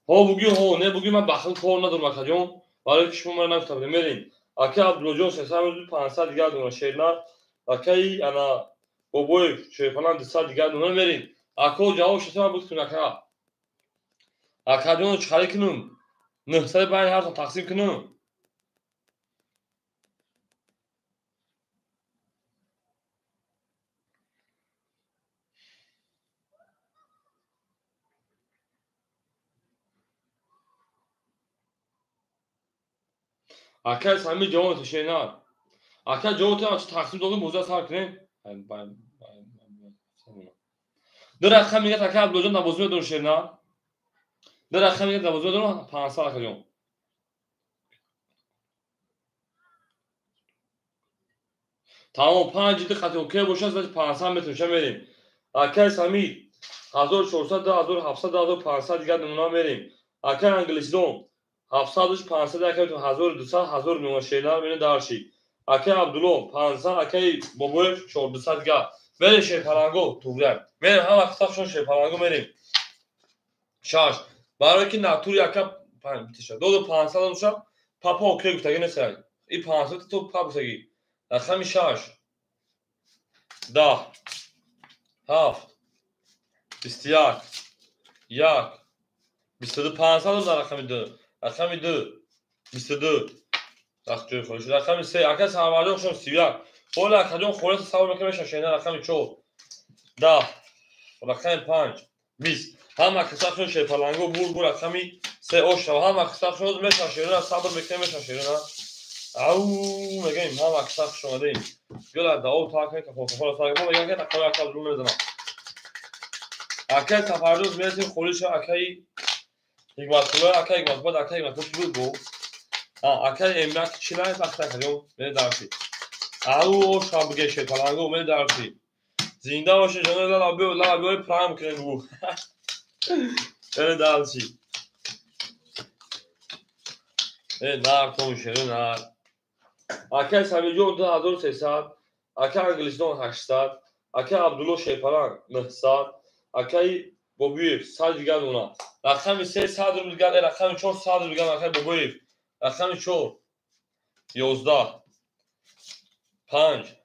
Ҳо бугӯ, ҳо не бугӯ, ман бахил кор надорам, акаҷон, барои ки шумо мара нагуфта будем. Мерем, ака Абдуллоҷон, 300, 500 дигар дона шернар, акаи ана Бобоев шерфалан 200 дигар дона. Мерем, ако, ҷавоб шуд, буд кун, ака. Акаҷон, чӣ кунам? 900 байни ҳартон тақсим кунам? Акай Сами, ҷавоб шернар, ака, ҷавоб тақсим додем, боза сар кунем. Ду рақам мегӯяд, ака Абдуллоҷон, навозӣ медонам, шернар, ду рақам мегӯяд, навозӣ медонам, 500, акаҷон. Тамом, 5 ду қати окей бошад, значит 500 метр ша. Мерем, акай Самид, 1400, 2700, 2500 дигар намуна. Мерем, акай Англисдон, 700, 500, акай 1200, 1000 намуна шернар. Мерем дарши, акай Абдулло, 500, акай Бобоев, 400 дигар. Мерем, шерпаланго, туғрак мерем, ҳама қисақшон шерпаланго. Мерем, шаш, барое ки натури, ака, доду 500 доша, папа окей гуфтаги несай и 500 то пап гуфтаги. Рақами шаш, 10, 7, 21, 1, 22, 500 дар рақами ду, рақами ду, 22, ҷои холиш. Рақами се, ака Сарварҷон, шон 31. Ҳола, акаҷон, холиса савол мекунам, мешашена. Рақами чор, 10, рақами панҷ, 20. Ҳама қисақшон шерпаланго бургу. Рақами се, ошава, ҳама қисақшон мешашерона, сабр мекунем, мешашерона, ау мегӯем, ҳама қисақ шомадаем. Гӯла дао таакай кафо сар мо мегӯям, ки рақами ака Абдулло мезанам. Акай Сафарҷон, мерасем холиша, акаи Ҳикматулло, акаи Ҳикматулло, акаи Ҳикматулло чӣ буд бо акаи Эмрак чилай вақт, акаҷон, мере дарши. Ау, ошава, буге шерпаланго, мере дарши. Зинда боше, ҷоно, лала биё, лала биё, прайм кунем, бугу. Мере дарши. Э, нар том шеро нар. Акай Самиҷон, 2300, акай Англистон, 800, акай Абдулло шерпаланг, 900, акаи Бобуев, 100 дигар дона. Рақами се, 100 рубл дигар, рақами чор, 100 рубл дигар, акаи Бобуев. Рақами чор, 11, 5,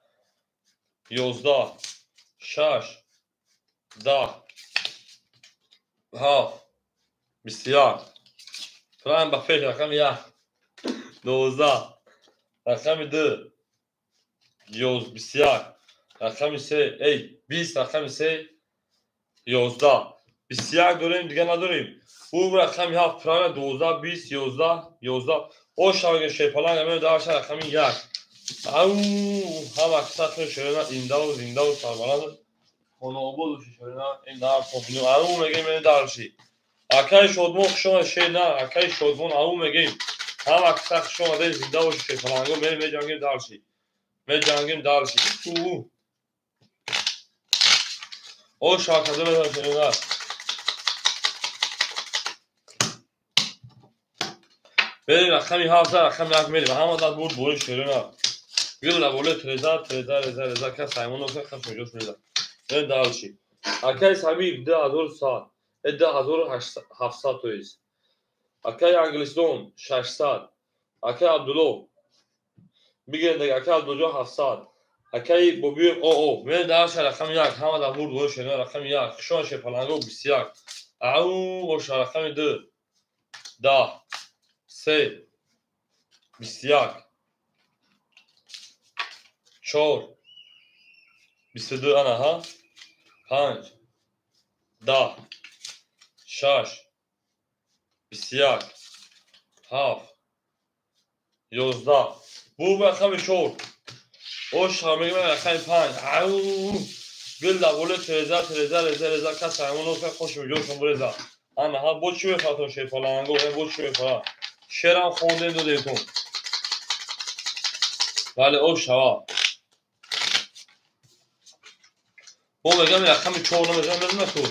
11, 6, 10, 7, 21. Прайм ба пеш, рақами як, 12, рақами ду, 21, рақами се, эй, 20, рақами се, 11, 21 дорем, дигар надорем. Ӯ рақами ҳафт, правильно, 12, 20, 11, 11. Ошаваги шерпаланг амео дарша, рақами як. Ау, ҳама қисақшон шерона, индаву зиндаву сарбаланд, хонаободу шерона, ин нар тобиню. Ау мегем, ин дарши. Акаи Шодмон, хушомад, шер на, акаи Шодмон, ау мегем. Ҳама қисақ хушомаде, зинда боши, шерпаланго, мерем, меҷангем дарши. Меҷангем дарши. О, шакада мезанам, шерона. Мерем, рақами ҳафта, рақами як мерем. Ҳама дад бурд бори шерона. Гила боле треза, треза, реза, реза, кас саймон ока, кас меҷош реза. Мерем дарши. Акаи Самир, 2100, э, 2700, то есть. Акаи Англистон, 600, акаи Абдулло, бигирем, акаи Абдуллоҷон, 700, акаи Бобиев, о, о, мерем дарша, рақами як, ҳама дар бурд бори шерона, рақами як, хушон шерпаланго, 21. Ау, оша, рақами ду, 10, се, 21, чор, 22, ана, ҳа, панҷ, 10, 6, 21, 7. 11. Бу рақами 4. Ош мегӯям рақами 5. Ау! Гул лаболе тереза тереза реза реза кас ҳамон ока хош меҷошон буреза. Ана ҳа бо чӣ мефаҳтон шерпаланго, бо чӣ мефаҳ? Шерам хондем додем. Бале, ош шава. Бо мегӯям рақами 4 намезанам, мезанам ку.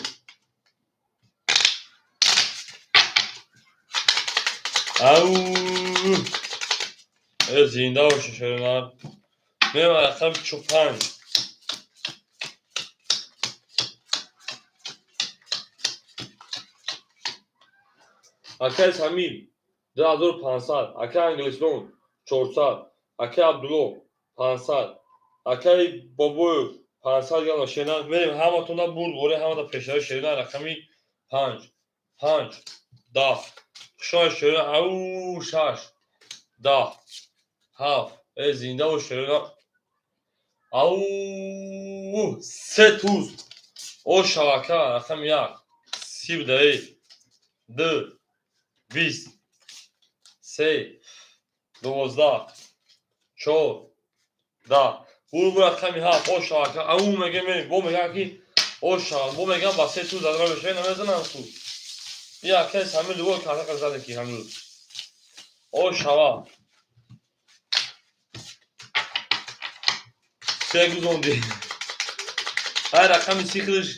Ау! Зинда боша шеринар. Мегӯям рақами 5. Акай Самир 2500, акай Англистон 400, акай Абдулло 500, акай Бобоев 500 грамм шерина. Мерем ҳаматонда бурд боре, ҳамада пешаи шерина рақами 5, 5, 10. Хушои шерина, ау, 6, 10, 7. Зинда бош шерина. Ау, 3 туз. О шавака рақами 1, 32, 2, 20, 3, 12, 4, 10. Бу рақами 7. О шавака. Ау мегем, бо мегам ки о шава, бо мегам ба 3 туз зада мешавад, намезанам ку. И акай Самир дубор карта зада ки ҳамрӯз. О шава. Се гузонди. Ай рақами сихриш.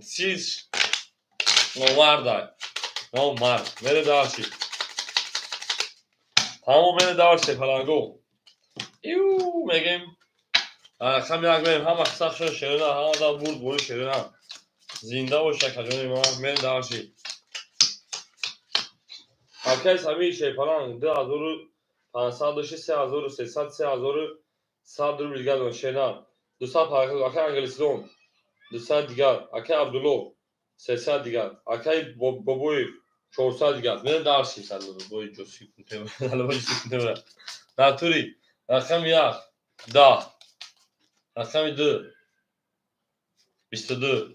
Сиш. Номардай. Номард. Мере дарчи. Тамом мере дарчи паланго. Иу мегем. Рақами 1 мерем ҳама сахшо шерина, ҳама да бурд бори шерина. Зинда бош акаҷони ман, мере дарчи. Акай Самир шерпаланг 2500 дошти, 3300, 3100 рубл дигар дон шерина. 200 паланг, акай Англистон 200 дигар, акай Абдулло 300 дигар, акай Бобоев 400 дигар. Мере дарчи бой ҷоси кунтем. Натури рақами 1 10, рақами 2 22,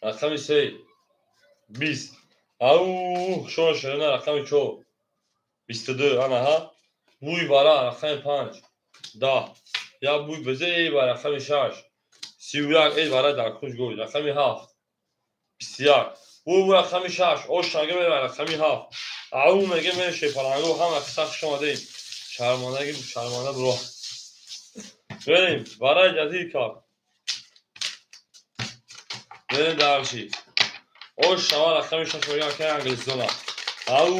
рақами 3 20. Ау, шон шерина рақами 4 22. Ана ҳа. Бӯи бара рақами 5 10. Я бӯи безе ба рақами 6 31. Эй бара дар кунҷ гой рақами 7 21. Бу рақами 6. Ош шанга мера рақами 7. Ау меге мере шепаланго ҳама қисса хуш омадем. Шармандаги шарманда буро. Берем барай ҷазир кар. Берем дарши. Ош шава рақами 6 мега акай Англистона. Ау,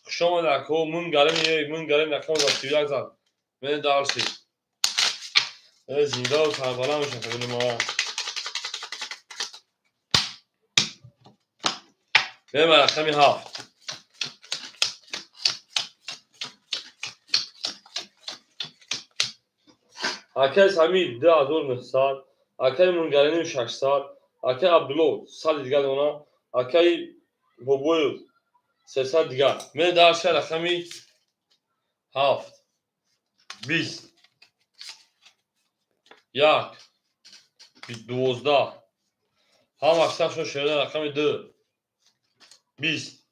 хуш омада ако мун гарем мун гарем рақами 31 зад. Берем дарши. Зинда ва сарбаланд бошед худои мо. Берем рақами 7. Акай Самир 2900, акай Мунгариним 600, акай Абдулло 100 дигар дона, акай Бобоев 300 дигар. Мере дарша рақами 7 20 1 12. Ҳама сахшо шерина рақами 2 20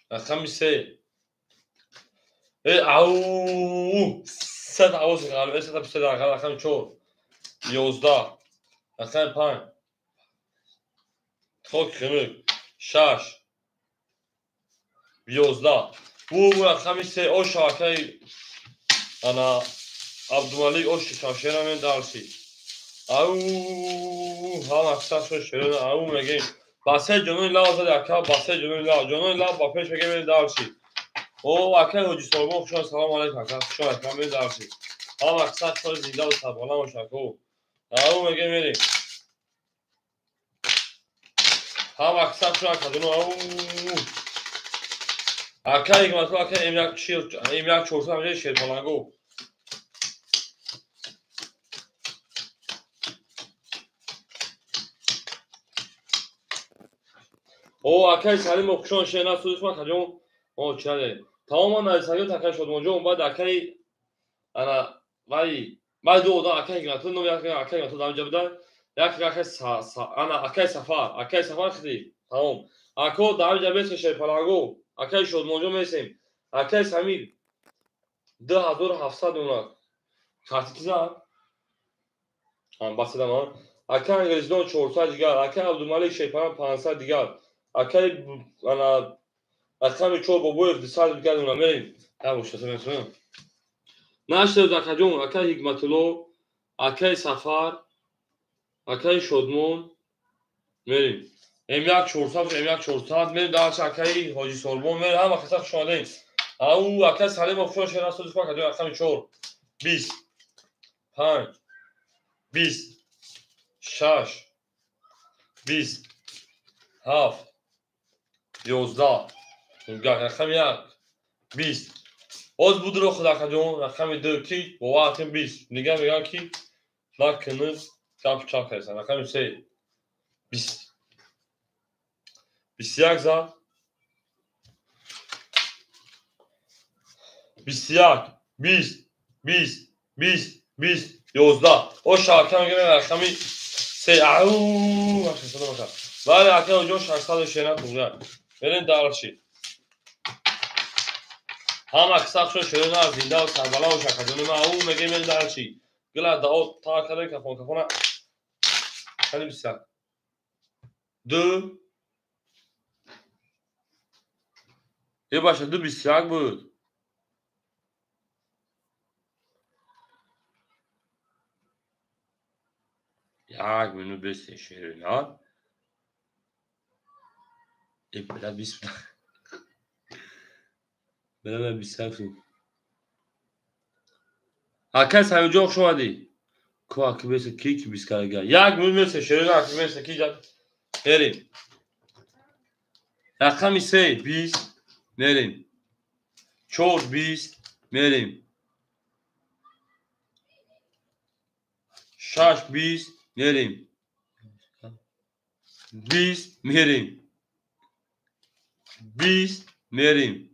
рақами 3. Ау, 100 авоз ғалиб, 150 рақами 4 11 рақами 5 хок химик 6 11. Бу рақами 3. Ош акай ана Абдумалик ош шашера мен дарси. Ау, ҳама сахшо шерина. Ау мегем. Басе ҷонои лав зад ака, басе ҷонои лав, ҷонои лав ба пеш мегем мен дарси. О, акай Ҳоҷи Солмон хушон, салом алейкум ака, хушон ака мен дарси. Ҳама сахшо зинда ва сарбаланд бош ака. Ау мегем мерем. Ҳама сахшо ака ҷоно. Ау. Акай Ҳикматулло, акай М1 шер, М1 400 ҳамҷа шерпаланго. О, акай Салимов хушон шерина судишма акаҷон. О, чаре. Тамоман нависагиёт акай Шодмонҷон, баъд акай ана вай баъд ду одам акай Ҳикматулло ном як акай Ҳикматулло дар инҷа буда, як акай ана акай Сафар, акай Сафар хиди. Тамом. Ако дар инҷа бес шерпаланго. Акаи Шодмонҷон месем. Акаи Самир 2700 мемонад. Карти ки зад? Басидам. Акаи Англисдон 400 дигар. Акаи Абдумалик Шерпаланг 500 дигар. Акаи ана рақами 4 Бобоев 200 дигар мемонад. Мерем. Нашнед акаҷон, акаи Ҳикматулло, акаи Сафар, акаи Шодмон. Мерем. М1 400, М1 400. Мерем дальше акаи Ҳоҷи Сорбон. Мерем ҳама каса хуш омадед. Ау акаи Салимов хуш омадед. Расули хуш акаҷон рақами 4 20 5 20 6 20 7 11 рақами 1 20. Оз будро худ акаҷон рақами 2 ки бовар кун 20. Нига мегӯям ки накунӣ гап чап кардасан. Рақами 3 20 21 зад 21 20 20 20 20 11. О шабака мегӯям рақами 3. Ау бале акаҷон 600 шена туғя. Мерем дальше. Ҳама киса хушо шерона зинда ва сарбаланд бош акаҷони ман. Ау мегӯем мерем дальше. Гила дао та кадай кафон кафона. Хали 21 2 Е баша 2 21 буд. Як минут бесе шерона. Е била 20. Била 21. Акай Самиҷон хуш омадӣ. Ко аки бесе ки ки 20 карга. Як минут бесе шерона аки бесе ки ҷа. Мерем. Рақами 3 20 мерем. 4 20 мерем. 6 20 мерем. 20 мерем. 20 мерем.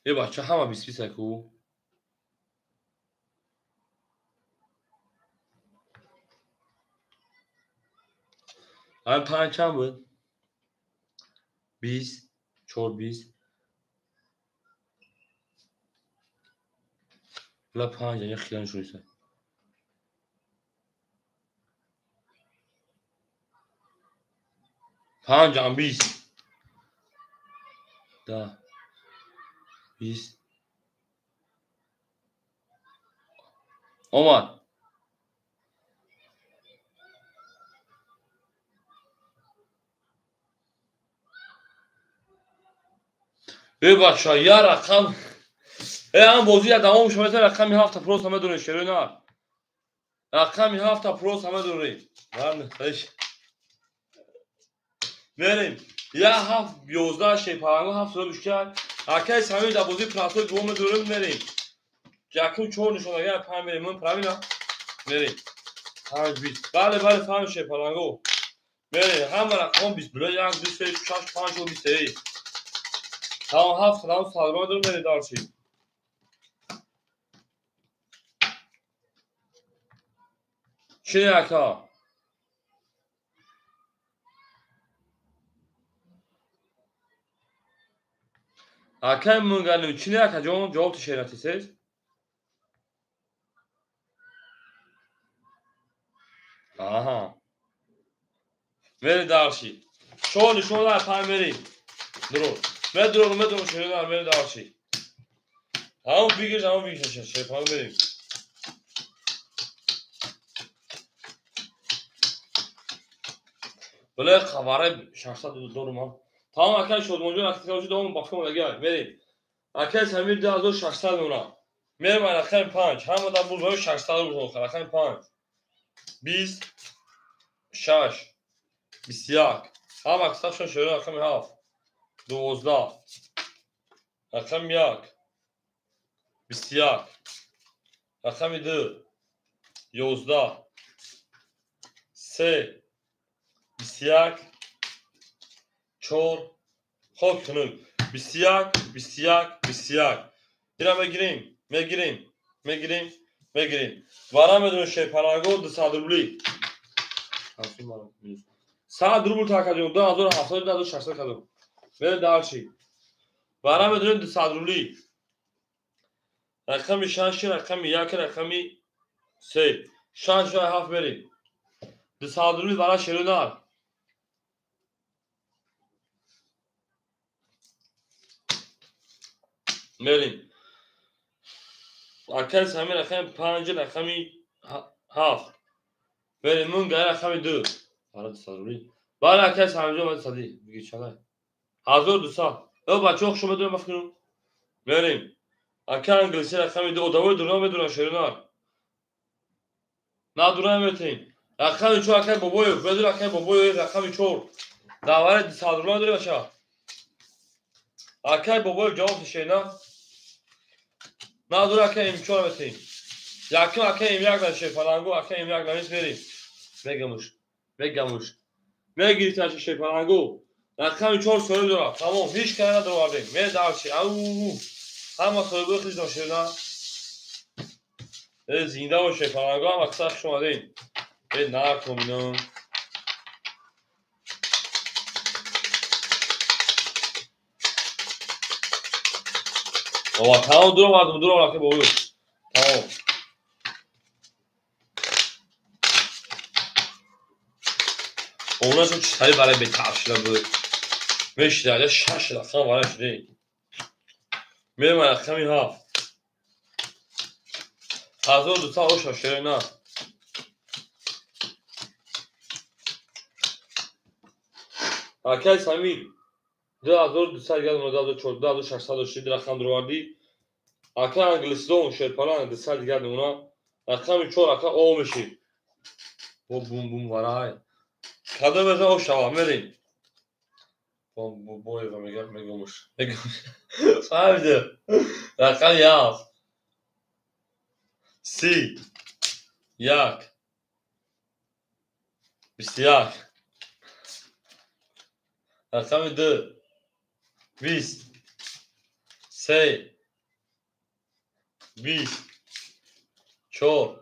Е бача ҳама 20 20 ку. Ҳам 5 чанд буд? 20 4 20 ла 5 я хиён шуриса. 5 ам 20. Да. 20. Омад. Э бача я рақам. Э ҳам бозӣ я давом шуд. Рақами 7 просто медонед шерона. Рақами 7 просто медонед. Мерем. Я 7 11 шепаланго 7 бишкар. Акаи Самир дар бозии простой дуюм медорем мерем. Якум 4 нишонага 5 мерем. Ман правильно? Мерем. 5 20. Бале бале фаҳм шепаланго. Мерем. Ҳама рақам 20 била 1 2 3 6 5 23. Тамом 7 тамом салма дорем мерем дальше. Чӣ ака? Акай мунгалим чӣ акаҷон ҷавоб тишератисез? Аҳа. Мерем дальше. 4 нишона 5 мерем. Дро. Медро медро шерона мерем дальше. Ҳамон бигир, ҳамон бигир шерпан мерем. Бале хабаре 600 дорум. Тамом акаи Шодмонҷон акаи давом бафкам лагай мерем. Акаи Самир 2600 мемонад. Мерем рақами 5. Ҳама дар бурзои 600 рубл рақами 5 20 6 21. Ҳама кисашон шеро рақами 7 12 рақами 1 21 рақами 2 11 3 21 4 хок хунук 21 21 21. Ира мегирем мегирем мегирем мегирем. Вара медонем шерпаранго 200 рубли. 100 рубл такаҷон 2700 2600 кадом. Мерем дальше. Вара медонем 200 рубли. Рақами 6, рақами 1, рақами 3. 6 ва 7 мерем. 200 рубли вара шерунар. Мерем. Акай Самир рақами 5, рақами 7. Мерем мун гай рақами 2. Вара 200 рубли. Бара акай Самирҷон ва 100. Биги чалай. 1200. Ё бачаҳо хуш омадед мафкунум. Мерем. Ака англиси рақами 2 одамои дурна медонанд шерунар. Надура метем. Рақами 4 акай Бобоев, медон акай Бобоев рақами 4. Давари 200 рубли дорем бача. Акай Бобоев ҷавоб шерна. Надура акай М4 метем. Якум акай М1 наше фалангу акай М1 навис мерем. Мегамуш. Мегамуш. Мегириташ шефалангу. Рақами 4 соҳиб дорад. Тамом, ҳеҷ кара надовардем. Ме дальше. Ау. Ҳама соҳибои худашон шерна. Э зинда боше фалангу ҳама қисса хуш омадем. Э накун ино. Ова тамом дуровардум, дуровардум бобоев. Тамом. Онашон чизҳои барои бетаф шуда буд. Мешида, я 6 рақам вара шуда. Мерем рақами 7. 1200 оша шерина. Акай Самир 2200 дигар 24 2606 рақам дуровардӣ. Акай англисдон шерпалан 200 дигар намуна. Рақами 4 ака о мешид. Бо бум бум варай. Кадом мезан о шава мерем. Бобоева мегам мегамуш. Мегамуш. Фаҳмидӣ? Рақами 7. 30 1 21 рақами 2 20 3 20 4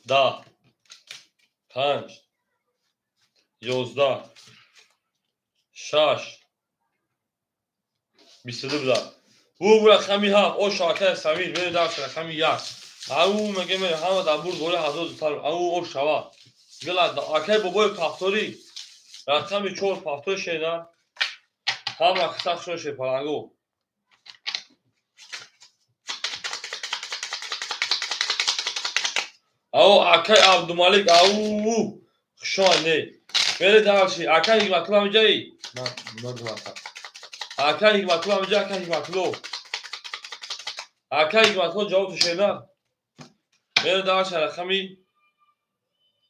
10 5 11 6 22 буда. Бу рақами 7 о шавакаи Самир мерем дальше рақами 1. Ау мегем ҳама дар бурд гори 1200. Ау о шава. Гила акай Бобоев пафтори рақами 4 пафтори шена. Ҳама қисса хушо шепалангу. Ау акай Абдумалик ау хушо не. Мере дальше. Акай Ҳикматулло ҳамиҷаи? На, нодумака. Акай Ҳикматулло ҳамиҷа, акай Ҳикматулло. Акай Ҳикматулло ҷавоб шена. Мере дальше рақами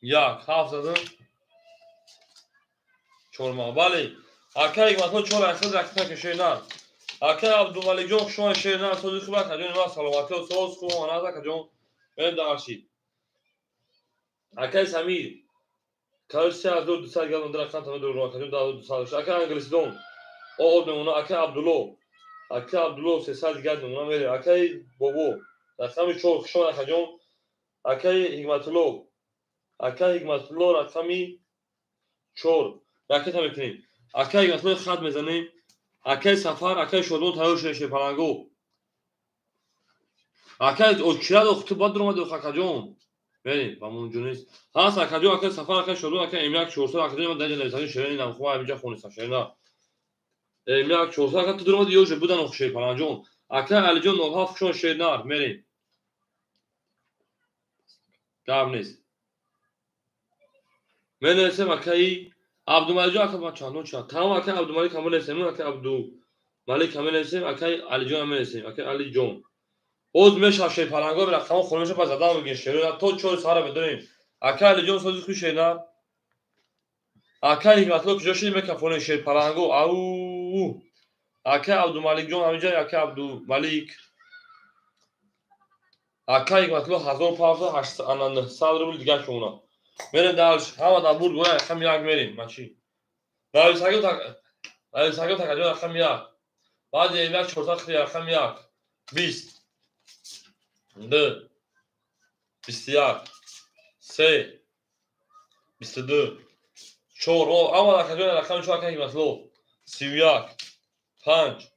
1 7 задам. 4 ма. Бале. Акай Ҳикматулло 4 рақам ракета кашена. Акай Абдумаликҷон хушо шена. Сози хуб акаҷон ма саломатӣ соз хуб аназ акаҷон. Мере дальше. Акай Самир Короче, 3200 гал онда рақам тамом дуру акаҷон 2200. Акай англисдон. О намуна акай Абдулло. Акай Абдулло 300 дигар намуна мере. Акай Бобо. Рақами 4 хушо акаҷон. Акай Ҳикматулло. Акай Ҳикматулло рақами 4. Ракета мекунем. Акай Ҳикматулло хат мезанем. Акай Сафар, акай Шодмон тайёр шуда шепалангу. Акай очирад охту бад дуромад акаҷон. Мерем, ба мунҷо нест. Ҳаст акаҷон, акай Сафар, акай Шодмон, акай М1 400, акаҷон ман даҷа нависанӣ шерени намхоҳ ҳаминҷа хонистам шерена. М1 400 ака ту дуромад ёже будан ох шерпаланҷон. Акай Алиҷон 07 хушон шернар, мерем. Гап нест. Менависем акаи Абдумаликҷон, ака ма чандон чанд. Тамом акай Абдумалик ҳама нависем, акай Абдумалик ҳама нависем, акай Алиҷон ҳама нависем, акай Алиҷон. Оз мешав шерпаланго рақамо хона мешав пас задан мегин шерона то 4 сара медонем. Акай Алиҷон сози хуш шерна. Акай Ҳикматулло куҷо шуди мекафоне шерпаланго. Ау. Акай Абдумаликҷон ҳаминҷа, акай Абдумалик. Акай Ҳикматулло 1500 рубл дигар шумона. Мерем дальше. Ҳама дар бурд гора рақами 1 мерем. Ма чӣ? Нависагӣ такаҷон рақами 1. Баъди М1 400 хили рақами 1. 20 2 21 3 22 4. О, аввал акаҷон рақами 4 акай Ҳикматулло. 31, 5,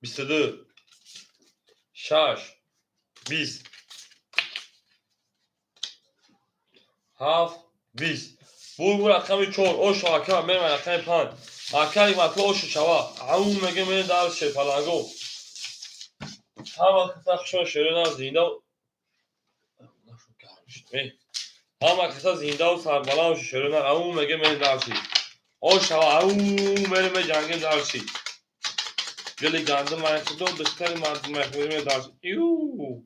22, 6, 20, 7, 20. Бур рақами 4, ошу ака, мерем рақами 5. Ака ҳикматулло ошу шава. Ау меге мерем дар шерпаланго. Ҳама каса хушон шерона зинда. Ҳама каса зиндаву сарбаланд шерона. Ау меге мерем дарши. Ош шава, ау мерем меҷангем дарши. Гили гандум майхудо, духтари мардум майхудо дарши. Ю.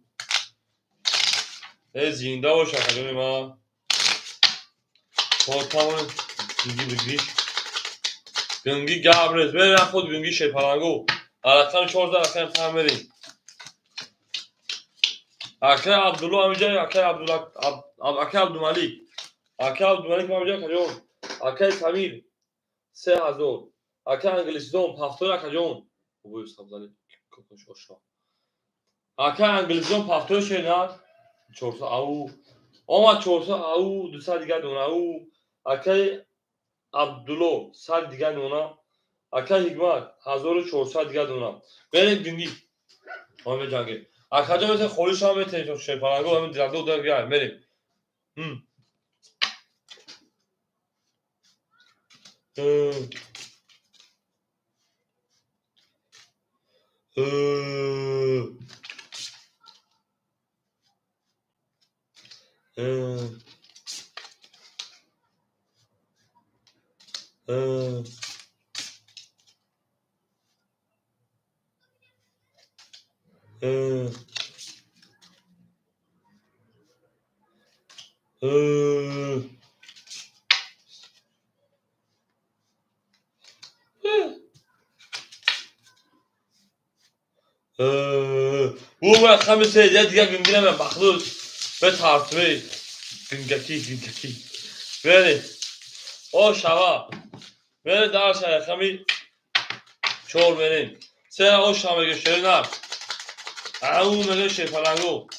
Э зинда бош акаҷони ман. Тотамон гинги бигирӣ. Гинги гап нест. Мерем худ гинги шерпалангу. Рақами 14, рақами 5 мерем. Акай Абдулло ҳамиҷа, акай Абдулла, акай Абдумалик. Акай Абдумалик ҳамиҷа акаҷон. Акай Самир 3000. Акай Англисдон 70 акаҷон. Бубӯй сабзали кокош ошо. Акай Англисдон 70 шена 400 ау. Омад 400 ау, 200 дигар дона ау. Акай Абдулло 100 дигар дона. Акай Ҳикмат 1400 дигар дона. Мерем гинги. Мо меҷангем. Акаҷон метавонед холиш ҳам метавонед шерпаланго ҳамин диландо дар гирад. Мерем. Бу рақами се, я дигар гингирам бахлус. Бетарсвей. Гингаки, гингаки. Мерем. О шава. Мерем дар рақами 4 мерем. Се о шава меге шерина. Ау меге шерпалангу.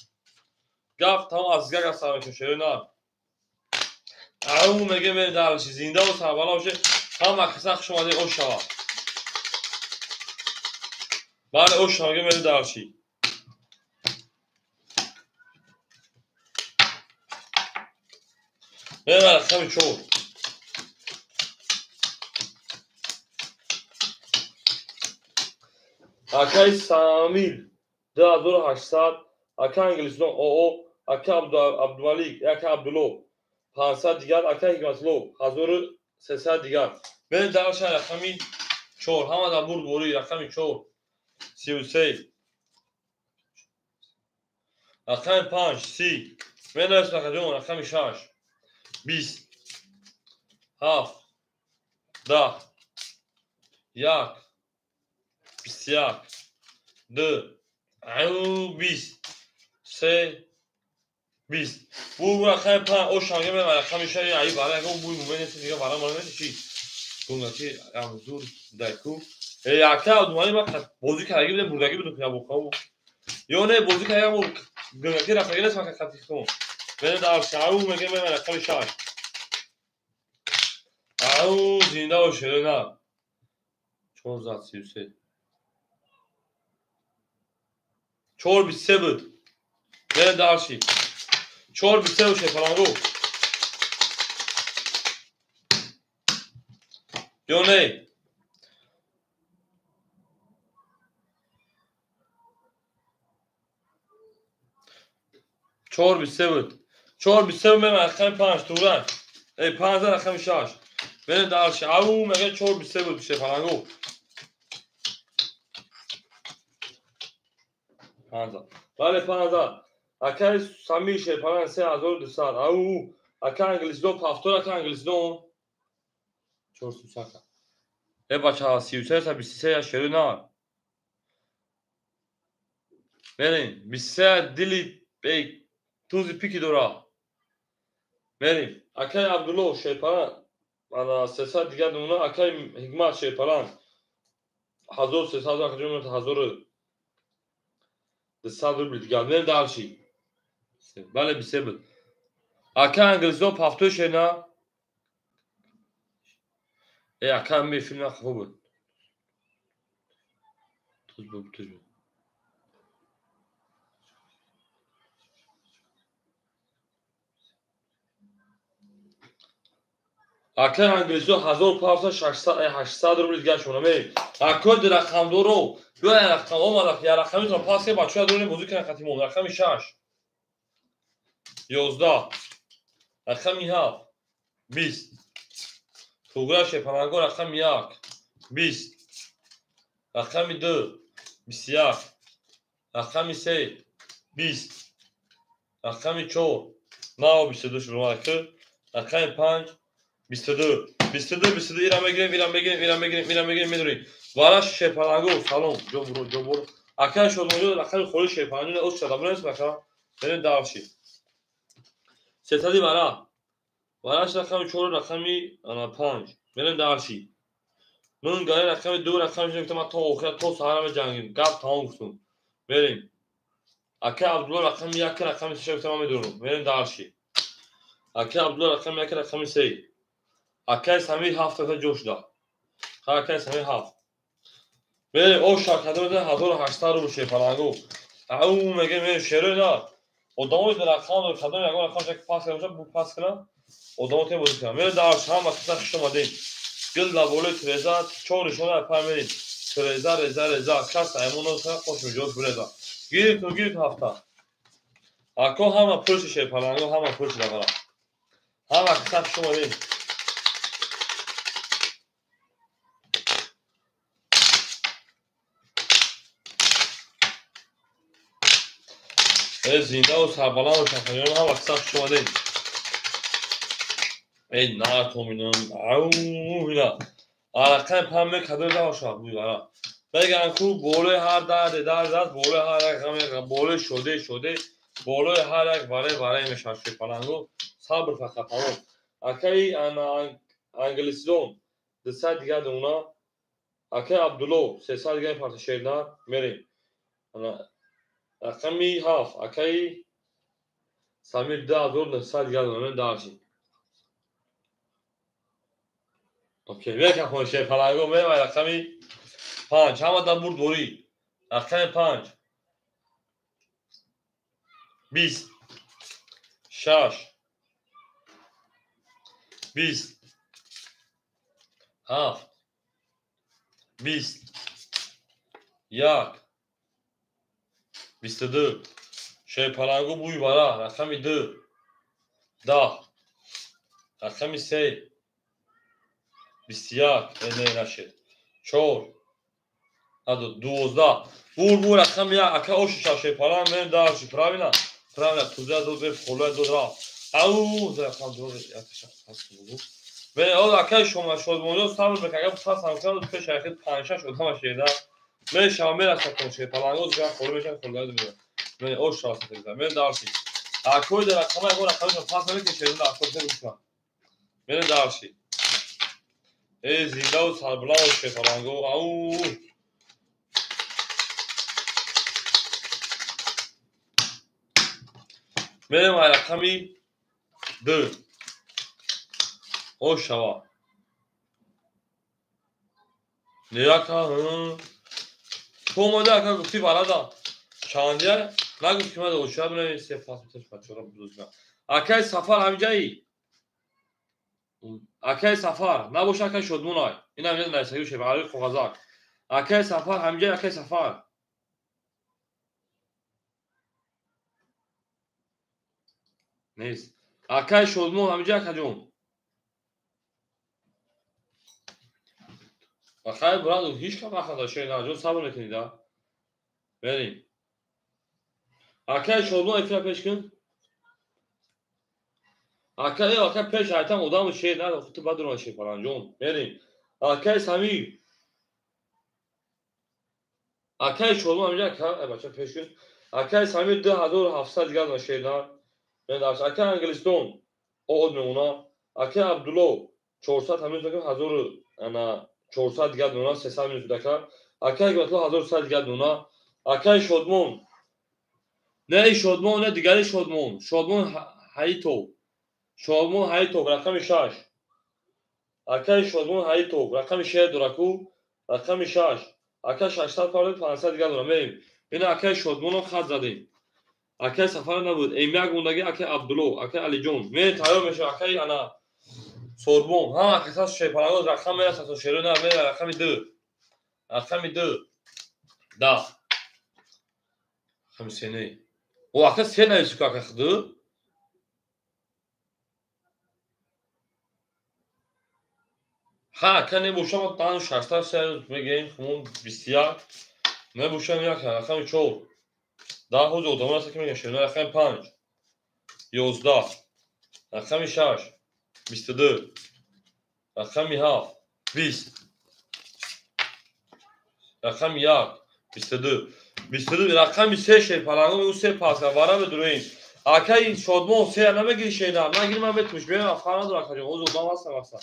Гап тамом аз дигар гап сар мешавад шерина. Ау меге мерем дар зинда ва сарбаланд боше. Ҳама каса хуш омадед о шава. Бале о шава меге мерем дар чӣ. Мерем рақами 4. Акай Самир 2800, акай Англисдон ОО, акай Абдумалик, акай Абдулло 500 дигар, акай Ҳикматулло 1300 дигар. Мерем дар рақами 4. Ҳама дар бурд борӣ рақами 4. 33. Рақами 5 30. Мерем акаҷон рақами 6. 20, 7, 10, 1, 21, 2, 20, 3, 20. Бу рақами 5 ошанга мерем рақами 6 ай барои бу мумен нест дигар барои ман нест чӣ. Гунгаки амзур дайку. Э ака Абдумалик ман бозӣ кардаги будем, бурдаги будем ки набохам. Ё не бозӣ кардам гунгаки рафтаги нест ман хати хитом. Мерем дар ау меге мерем рақами 6. Ау зинда бош шерона. 14 33. 4 23 буд. Мерем дар чӣ. 4 23 буд шерпалангу. Ё не? 4 23 буд. 4 23 мерем рақами 5 туран. Эй 5 рақами 6. Мерем дар чӣ. Ау меге 4 23 буд шерпалангу. 5. Бале 5. Акай Самир шерпаланг 3200. Ау акай Англисдон 70 акай Англисдон 430. Э бача 33 23 шерона. Мерем 23 дили эй тузи пики дора. Мерем. Акай Абдулло шерпаланг ана 300 дигар дона, акай Ҳикмат шерпаланг 1300 акаҷон 1200 рубл дигар. Мерем дар чӣ. Бале 23 буд. Акай Англисдон 70 шена. Э акай мефилм хафо буд. Туз бу туз. Акай англисо 1500 800 рубл дигар шумо мерем. Акой рақамдоро биё рақам омада я рақамитон пас ки бачаҳо дорем бозӣ кунанд қатимон. Рақами 6 11 рақами 7 20 тугра шепаланго рақами 1 20 рақами 2 21 рақами 3 20 рақами 4 9 22 шумо рақами 5 22 22 22 ира мегирем, ира мегирем, ира мегирем, ира мегирем, медорем. Вараш шепаланго салом, ҷобуро ҷобуро. Акай шодмонҷо рақами холи шепаланго оз шада бурем ака. Берем дальше. Сетади вара. Вараш рақами 4 рақами 5. Берем дальше. Ман гай рақами 2 рақами 6 гуфтам то охира то саҳара меҷангим. Гап тамом гуфтум. Берем. Акай Абдулло рақами 1 рақами 3 гуфтам ман медорам. Берем дальше. Акай Абдулло рақами 1 рақами 3. Акай Самир 7 та ҷо шуда. Акай Самир 7. Берем о шакада 1800 рубл шепаланго. Ау меге ме шеро на. Одамо рақам дор кадом ягон рақам шак пас кардам бу пас кунам. Одамо те бозӣ кунам. Мерем дар ҳама каса хуш омадем. Гил дар болои треза чор нишона пай мерем. Треза реза реза кас аймон са қош меҷоз буреза. Гирифту гирифту ҳафта. Ако ҳама пулши шепаланго ҳама пулши дагара. Ҳама каса хуш омадем. Эй зинда ва сарбаланд бошанд хаён ҳама каса хуш омадем. Эй натоминам. Ау ина. Арақаи пам мекадр бошад буй ара. Меган ку болои ҳар дарде дард аст, болои ҳар як ғаме болои шоде шоде, болои ҳар як варе варе мешавад шепаланго. Сабр фақат тамом. Акаи англисдон 200 дигар дуна. Акаи Абдулло 300 дигар парта шерна мерем. Ана рақами 7 акаи Самир 2900 дигар дуна дальше. Окей, мекам хон шепаланго мерем рақами 5 ҳама дар бурд борӣ. Рақами 5 20 6 20 7 20 1 22 шепаланго буй вара рақами 2 10 рақами 3 21 не нашед 4 12 бур бур рақами 1 ака оши шепаланг мерем дальше правильно правильно туза дод бе холай дод рафт ау рақам 2 якша пас бугу бе о акай шумо шодмонҷо сабр бикун агар пас ҳам кунад пеш ахир 5-6 одама шеда мешава мерасад кун шепаланго зга холай мешава холай дод мен ош шава мен дальше акой дар рақама ягон рақамашон пас намекунед шеда акой бигӯ мерем дальше. Эй зинда ва сарбаланд шепаланго ау мерем рақами 2 ош шава неяка ту омада ака гуфти барада чандия нагуфт ки ман ошад менавӣ се пас меташ бачаро бузург акай Сафар ҳамиҷаи акай Сафар набоша акай Шодмонай ин ҳамиҷа нависагӣ шепаланги коғазак акай Сафар ҳамиҷаи акай Сафар нест акай Шодмон ҳамиҷа акаҷон Акай брат ҳеч кам наханда шенаҷон сабр мекунед а берем акай Шодмон эфира пеш кун акай акай пеш айтам одам шер на ту бадурон шепаланҷон берем акай Самир акай Шодмон ҳамиҷа ака бача пеш кун акай Самир 2700 дигар шерна акай Англистон од мемона акай Абдулло 400 ҳамин 1400 дигар мемона 300 минус будака акай Гиматулло 1100 дигар мемона акай Шодмон не Шодмон не дигари Шодмон Шодмон Ҳаитов Шодмон Ҳаитов рақами 6 акай Шодмон Ҳаитов рақами 6 дураку рақами 6 Ака 600 паро 500 дигар дорам. Мерем. Ина акаи Шодмонов хат задем. Акаи Сафар набуд. М1 мондаги акаи Абдулло, акаи Алиҷон. Ме тайёр мешава акаи ана Сорбон. Ҳама акаса шерпалангоз рақам мерасад то шеро на мера рақами 2. Рақами 2. Да. Рақами 3 не. О ака 3 нависӣ ку ака худу. Ҳа ака небошам дан 600 мегӯем хумон 21. Небошам як рақами 4. Да ҳозир одамон ҳастанд ки мегӯянд шеро рақами 5. 11. Рақами 6. 22. Рақами 7. 20. Рақами 1. 22. 22. Рақами 3 шерпаланго мегӯ 3 пас вара медуроем. Акаи Шодмон 3 намегири шена. Нагири ман метумш. Биёем афқар надор акаҷон. Ҳозир одам ҳастам ҳастам.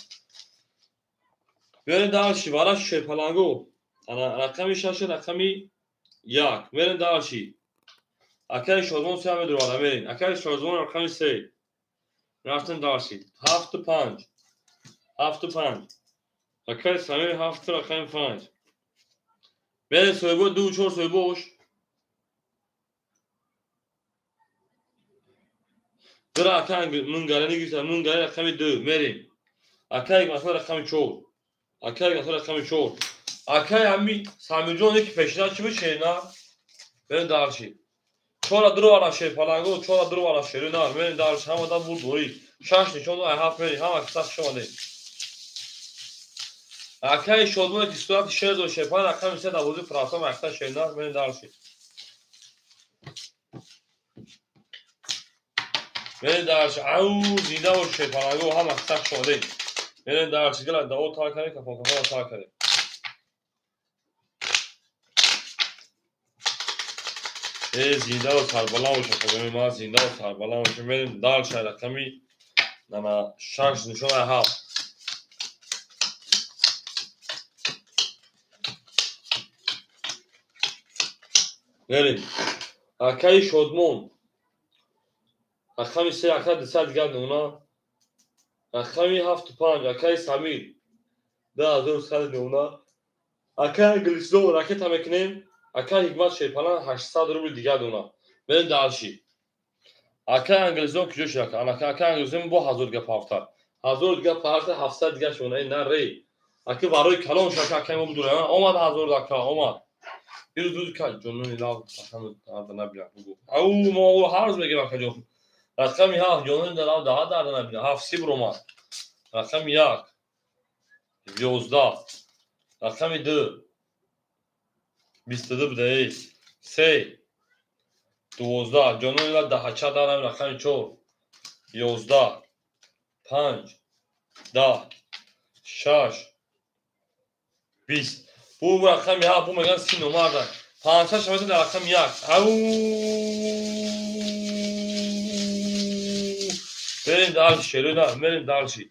Мерем дальше вара шерпаланго. Ана рақами 6 рақами 1. Мерем дальше. Акаи Шодмон 3 медуровада мерем. Акаи Шодмон рақами 3. Рафтем дальше. 7 5. 7 5. Акаи Самир 7 рақами 5. Мерем соҳибо 2 4 соҳибош. Дира ака мунгаре нигирифта, мунгаре рақами 2 мерем. Акаи масалан рақами 4. Акаи масалан рақами 4. Акаи ҳами Самирҷон яки пешина чӣ буд шерина? Мерем дальше. 4 ду вара шерпаланго, 4 ду вара шерина. Мерем дальше ҳамада бурд борид. 6 нишон 7 мерем. Ҳама киса шомадем. Акаи Шодмон ки сурати шер дошт шерпалан рақами 3 дар бозии франсам акса шерина. Мерем дальше. Мерем дальше. Ау зинда бош шерпаланго ҳама киса шомадем. Мерем дальше. Гала дао тар кардем, кафон кафон тар кардем. Зинда ва сарбаланд бошад худои ман, зинда ва сарбаланд бошад. Мерем дальше рақами 6 нишон 7. Мерем. Акаи Шодмон. Рақами 3 ака 200 дигар нуна. Рақами 7 5 акаи Самир 2100 нуна. Акаи Англисон ракета мекунем. Акаи Ҳикмат шерпалан 800 рубл дигар дона. Мерем дальше. Акаи Англисон куҷо шуд? Акаи Англисон бо 1000 дигар пафтар. 1000 дигар пафтар 700 дигар шуд. Эй на рей. Аки барои калон шака акаи мо будура. Омад 1000 ака омад. Ирӯз рӯз ка ҷонони лав рақами дарда набинам бугу. Ау мо ҳар рӯз мегӯем акаҷон. Рақами 7 ҷонони лав даҳа дарда набинам. 7 сибр омад. Рақами 1 11. Рақами 2 22 буда. 3 12. Ҷонони лав даҳача дарам. Рақами 4 11 5 10 6 20. Бу рақами 7 бу мегӯянд 30 номарда. 500 шавад дар рақами 1. Ау мерем дальше шерона, мерем дальше.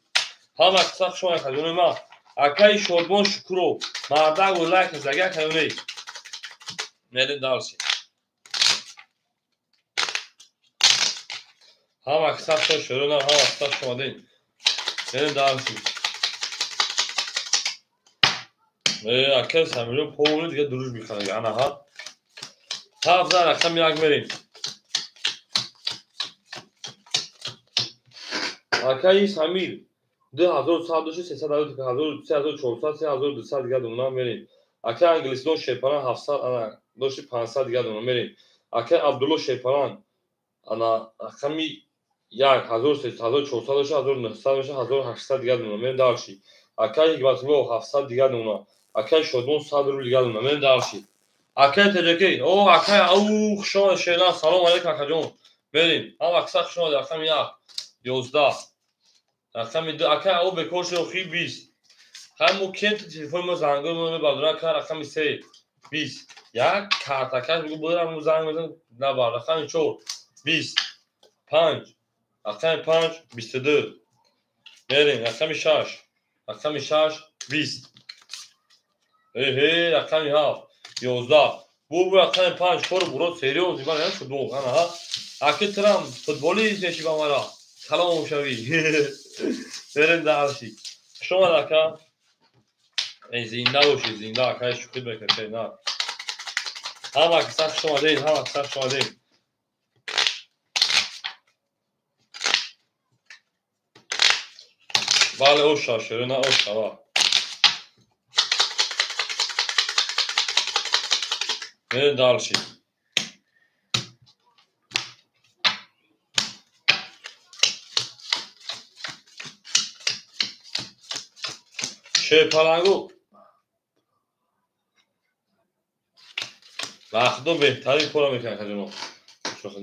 Ҳама киса хуш омадед ҷонои ман. Акаи Шодмон Шукуров, мардак ва лайк зага акаёней. Мерем дальше. Ҳама киса хуш шерона, ҳама киса хуш омадед. Мерем дальше. Акаи Самирҷон полный дигар дуруш мехарад. Ана ҳа. 7 рақами 1 мерем. Акаи Самир 2100 дошт 300 3400 3200 дигар дона мерем. Акаи Англисон шерпалан 700 ана дошт 500 дигар дона мерем. Акаи Абдулло шерпалан ана рақами 1 1400 дошт 1900 дошт 1800 дигар дона мерем дальше. Акаи Ҳикматулло 700 дигар дона. Акаи Шодмон 100 рубл дигар дона мерем дальше. Акаи Теҷакӣ, о акаи ау хуш омадед шерна, салом алейкум акаҷон. Мерем. Ҳама киса хуш омадед. Рақами 1 11. Рақами 2 акаи ау бекор шуд охи 20. Ҳай мо кент телефони мо зангои мо мебардорад ака рақами 3 20. Як картакаш бигӯ бодара мо занг мезанем набар. Рақами 4 20 5. Рақами 5 22. Мерем. Рақами 6. Рақами 6 20. Эҳе рақами 7 11. Бу рақами 5 кору бурод серьёз ибан я футбол. Ана ҳа. Аки трам футболист меши ба мара. Калом шавӣ. Мерем дальше. Хуш омад ака. Зинда бошед, зинда, акай шӯхӣ мекунед, шеринар. Ҳама каса хуш омадед, ҳама каса хуш омадед. Бале, оша, шерина, оша, ва. Мерем дальше. Шерпалангу вақтҳо беҳтарин кора мекунад, акаҷоно.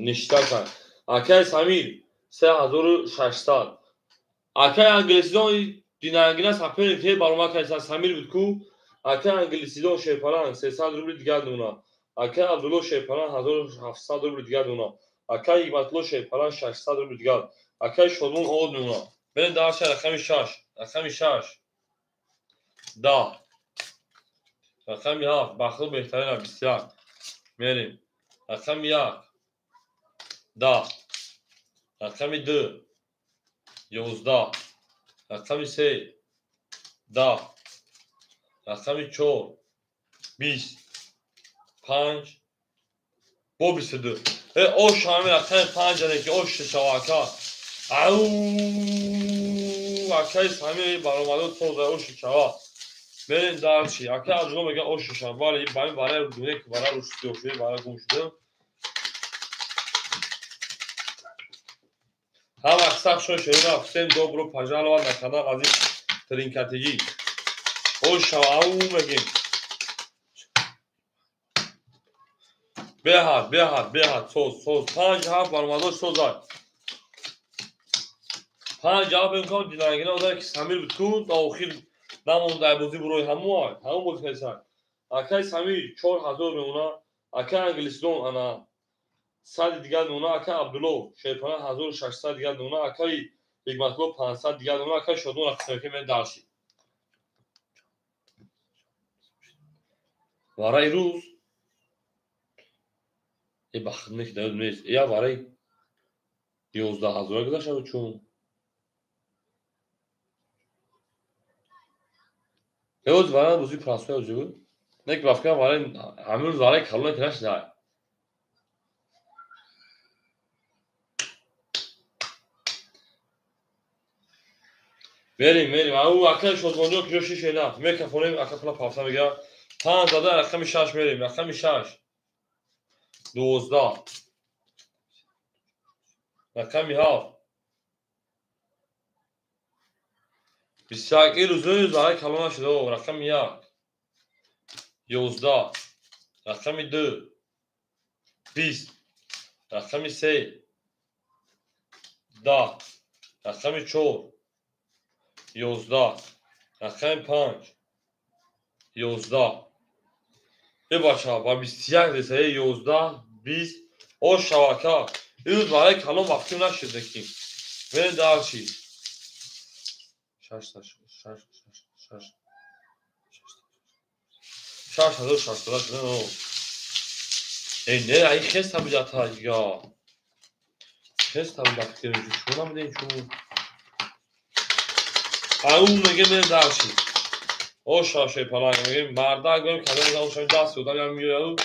Ништа кан. Акай Самир 3600. Акай англисидон динангина саперник ҳе баромад кардасан, Самир буд ку. Акай англисидон шерпаланг 300 рубли дигар дона. Акай Абдулло шерпаланг 1700 рубли дигар дона. Акай Ҳикматулло шерпаланг 600 рубли дигар. Акай Шодмон овод мемона. Берем дарша рақами 6, рақами 6. 10. Рақами 7, бахтҳо беҳтарина 21. Мерем. Рақами 1. 10. Рақами 2. 11. Рақами 3. 10. Рақами 4. 20. 5. Бо 22. Ош ҳами рақами 5 ане ки ош шава ака. Ау, акаи Самир баромадо тоза ош шава. Мерем дарчи. Ака Абдулло мегӯяд ош шава. Бале, ба ин вараи дуне ки вара рӯш сиёҳ шуда, вара гум шуда. Ҳама сахт шуд шерина. Всем добро пожаловать на канал Азиз Тринкатиги. Ош шава, ау мегем. Беҳад, беҳад, беҳад, соз, соз. 5 7 баромадо созад. 5 7 имкон динангина одаме ки Самир буд ку, то охир намонда бозӣ бурои ҳаму ҳаму бозӣ кардасан. Акай Самир 4000 мемона, акай Англисдон ана 100 дигар мемона, акай Абдулло шерпана 1600 дигар мемона, акай Ҳикматулло 500 дигар мемона, акай Шодмон рақсаки мен дарши. Вараи рӯз е бахт не ки даёд нест. Я вараи 11000 гузашта буд чун. Ёз вара бозии простой озӣ буд. Не ки бафкам вараи ҳамин рӯз вараи калона ки нашида. Мерем, мерем. Ау акай Шодмонҷон куҷо шише на. Мекафонем, ака пула пафта мегирад. 5 зада рақами 6 мерем, рақами 6. 12. Рақами 7. 21. Ин рӯзои вараи калона шуда. Рақами 1. 11. Рақами 2. 20. Рақами 3. 10. Рақами 4. 11. Рақами 5. 11. Е бача, ба 21 реса, е 11, 20. О шавака. Ин рӯз вараи калон вақтим нашид ки. Мерем дарчи. 6 6 6 6 6600 шуда. Э не, ай хеста буҷата я. Хеста буҷата чун намедем чун. Ау меге мерем дарчи. Оша шерпаланг мегем мардак мегем кадом зан ошам даст одам ям меояд.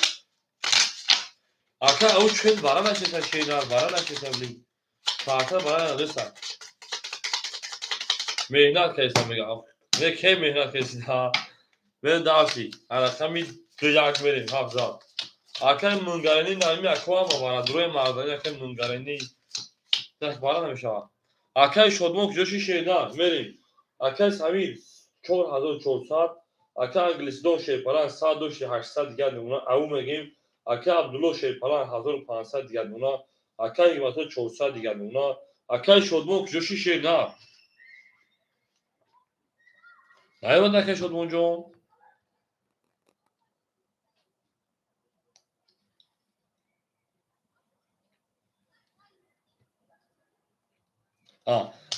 Ака ау чен вара нашеса шеринар, вара нашеса блин. Фарта вара надоста. Меҳнат кардам мегам. Не ке меҳнат кардам. Мерем дарчи. Рақами 2 1 мерем 7 зад. Акай Мунгарини нами ако ҳама вара дурои мардани акай Мунгарини. Так вара намешавад. Акай Шодмон куҷо ши шеринар мерем. Акай Самир 4400, акай Англисдон шерпаланг 100 дошти 800 дигар мемона, ау мегем. Акай Абдулло шерпаланг 1500 дигар мемона, акай Ҳикматулло 400 дигар мемона, акай Шодмон куҷо ши шеринар. Наёмад акай Шодмонҷон.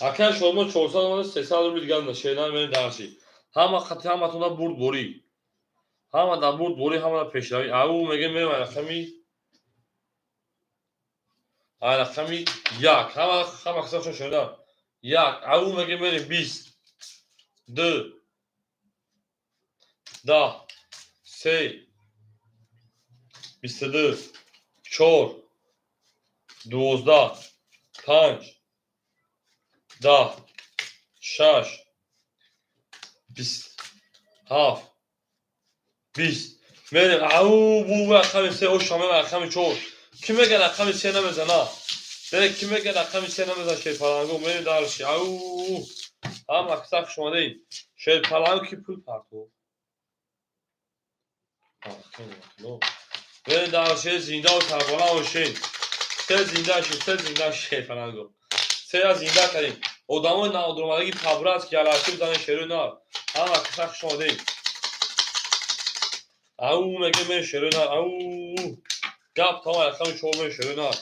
Акай Шодмон 400 омада 300 рубли дигар мемона, шеринар мерем дарши. Ҳама хати ҳаматон да бурдборӣ. Ҳама да бурдборӣ, ҳама да пешравӣ. Ау мегем мерем рақами 1. Ҳама ҳама касашон шеринар. 1. Ау мегем мерем 20. 2. 10, 3, 22, 4, 12, 5, 10, 6, 27, 20. Мерем, ау, бу рақами 3, о шамел рақами 4. Ки мега рақами 3 намезана? Дере ки мега рақами 3 намезана шерпаланго, мерем дарши. Ау, ҳама каса хуш омадед. Шерпаланго ки пул партов? Мерем дарши, зинда ва сарбаланд бошед. Се зинда шед, се зинда шерпаланго. Се зинда кардем. Одамои навдуромадагӣ пабрат ки алаши бизанед шерои нар. Ҳама каса хуш омадед. Ау, мега мен шерои нар. Ау, гап тамом рақами 4 мен шерои нар.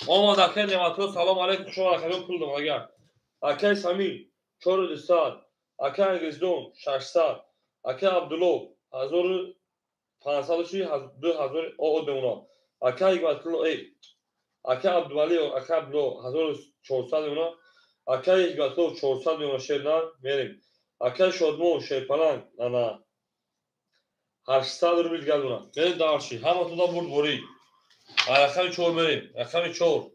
Омад акай Неъматулло, салом алейкум, хуш омад акаҷон, пул дом агар. Акай Самир 4200, акай Ангиздон 600, акай Абдулло 1500 2000 од мемонад. Акай Ҳикматулло, акай Абдували, акай Абдулло 1400 мемонад. Акай Ҳикматулло 400 мемонад шер нар, мерем. Акай Шодмон шерпаланг ана 800 рубл дигар мемонад. Мерем дарши, ҳаматонда бурдборӣ. Рақами 4 мерем, рақами 4.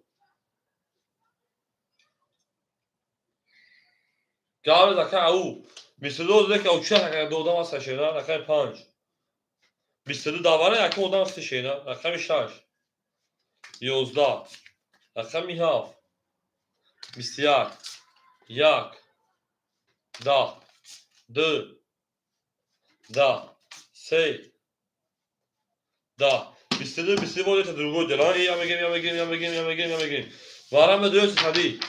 Гавез акай ау, 22 дека ау чӣ рақами ду одам аст шера, рақами 5. 22 давара якум одам аст шера, рақами 6. 11, рақами 7. 21, 1, 10, 2, 10, 3, 10. 22, 22 это другое дело. Я мегем, я мегем, я мегем, я мегем, я мегем. Вара медуёт сади.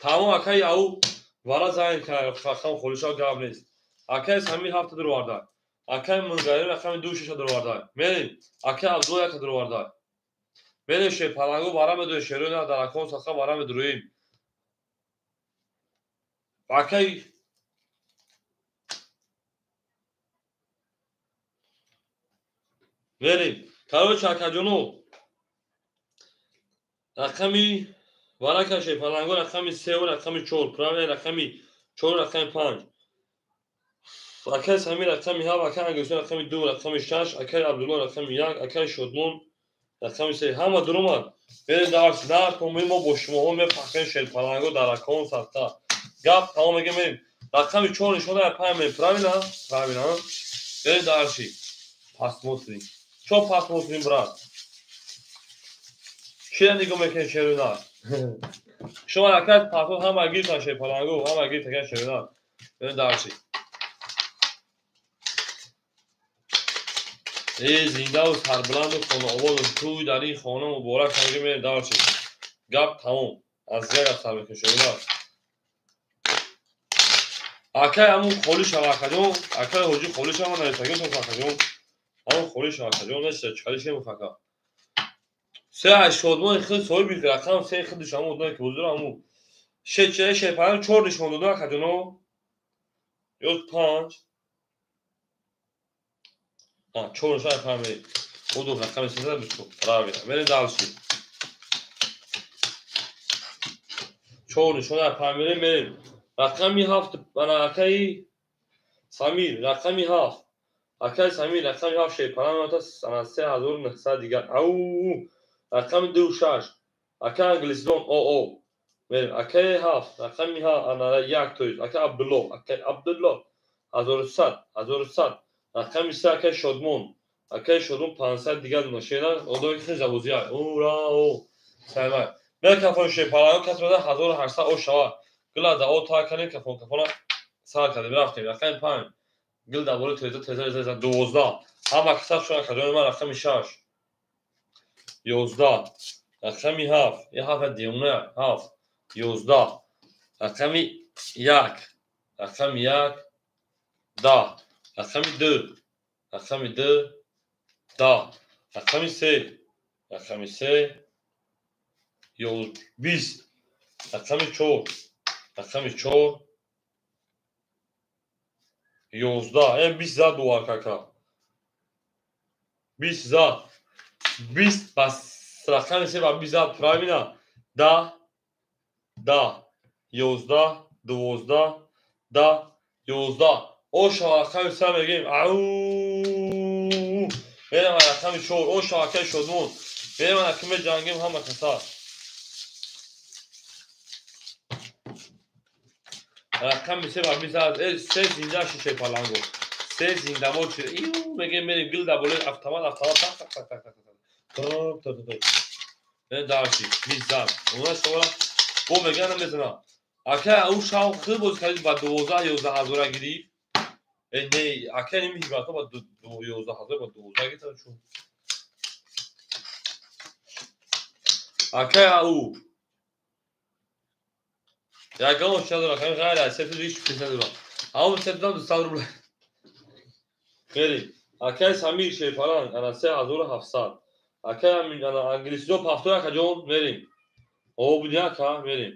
Тамом акай ау вара зайн хахам холиша гап нест. Акай Самир 7 дурварда. Акай Мунгари рақами 2 6 дурварда. Мерем. Акай Абдулло 1 дурварда. Мерем шерпаланго вара медуёт шерои на даракон саха вара медуроим. Акай мерем. Короче, акаҷоно, рақами варака шерпаланго рақами 3 ва рақами 4, правильно, рақами 4, рақами 5. Акай Самир рақами 7, акай Ангисон рақами 2, рақами 6, акай Абдулло рақами 1, акай Шодмон рақами 3. Ҳама дуромад. Мерем дарс, нар комил мо бо шумоҳо мепахем шерпаланго даракон садқа. Гап тамом мегем, мерем. Рақами 4 нишон 5 мерем, правильно? Правильно. Мерем дарси. Посмотрим. Чо посмотрим, брат? Чира нигоҳ мекунед шерои нар? Шумо акай пахо ҳама гирифтан шерпаланго, ҳама гирифтан шерои нар. Мерем дарси. Зиндаву сарбуланду хонаободу тӯй дар ин хона муборак ҳамега мерем дарси. Гап тамом. Аз як гап сар мекунед шерои нар. Акай ҳамун холӣ шава акаҷон, акай ҳоҷӣ холӣ шава нависагӣ то акаҷон. Ҳамун холӣ шава акаҷон, неста чикали шем хака. Се аз шодмони худ соҳиби рақам се худаш ҳамун одаме ки ҳузур ҳамун ше шерпаланг 4 нишон дода акаҷоно. Ё 5. 4 нишон фаҳмед. Оду рақами 320. Правильно. Мерем дальше. 4 нишон фаҳмед, мерем. Рақами 7 ана акаи Самир, рақами 7. Акаи Самир рақами 7 шерпаланг ана 3900 дигар. Ау, рақами 2 6. Акаи Англисдон ОО. Мерем. Акаи 7, рақами ана 1 то есть. Акаи Абдулло, акаи Абдулло 1100, 1100. Рақами 3 акаи Шодмон. Акаи Шодмон 500 дигар шера. Одаме ки хеле забозия. Ура, о. Саймай. Мер кафон шерпаланг кас бада 1800 о шава. Гила да о та кардем кафон кафона сар кардем рафтем. Рақами 5. Гил да боло теза теза теза 12. Ҳама касаб шудан акаҷони ман рақами 6. 11. Рақами 7. Я 7 девона 7. 11. Рақами 1. Рақами 1. 10. Рақами 2. Рақами 2. 10. Рақами 3. Рақами 3. 20. Рақами 4. Рақами 4. 11. 20 зад ду кака. 20 зад. 20 пас рақами 3 ба 20 зад правильно? 10. 10. 11. 12. 10, 11. Оша рақами 3 мегем. Ау! Мерам рақами 4. Оша акай Шодмон. Мерам аки меҷангем ҳама каса. Рақами 3 ба 20. Се зинда шише паланго. Се зинда мо чи. Иу мегем мерем гил да болои автомат, автомат так так так так так. Так так так. Мерем дальше. 20. Она шора. Бо меган мезана. Ака ӯ шав хел боз кардид ба 12 11 ҳазора гирифт. Не, ака ними ҳикматҳо ба 11 ҳазор ба 12 гирифтан чун. Ака ӯ ягон чиз надорад, ҳамин ғайр аз сефту ҳеҷ чиз надорад. Ҳамон сефтам 200 рубл. Хеле. Акаи Самир Шерпаланг ана 3700. Акаи ана англисиё пафто акаҷон мерем. О буди ака мерем.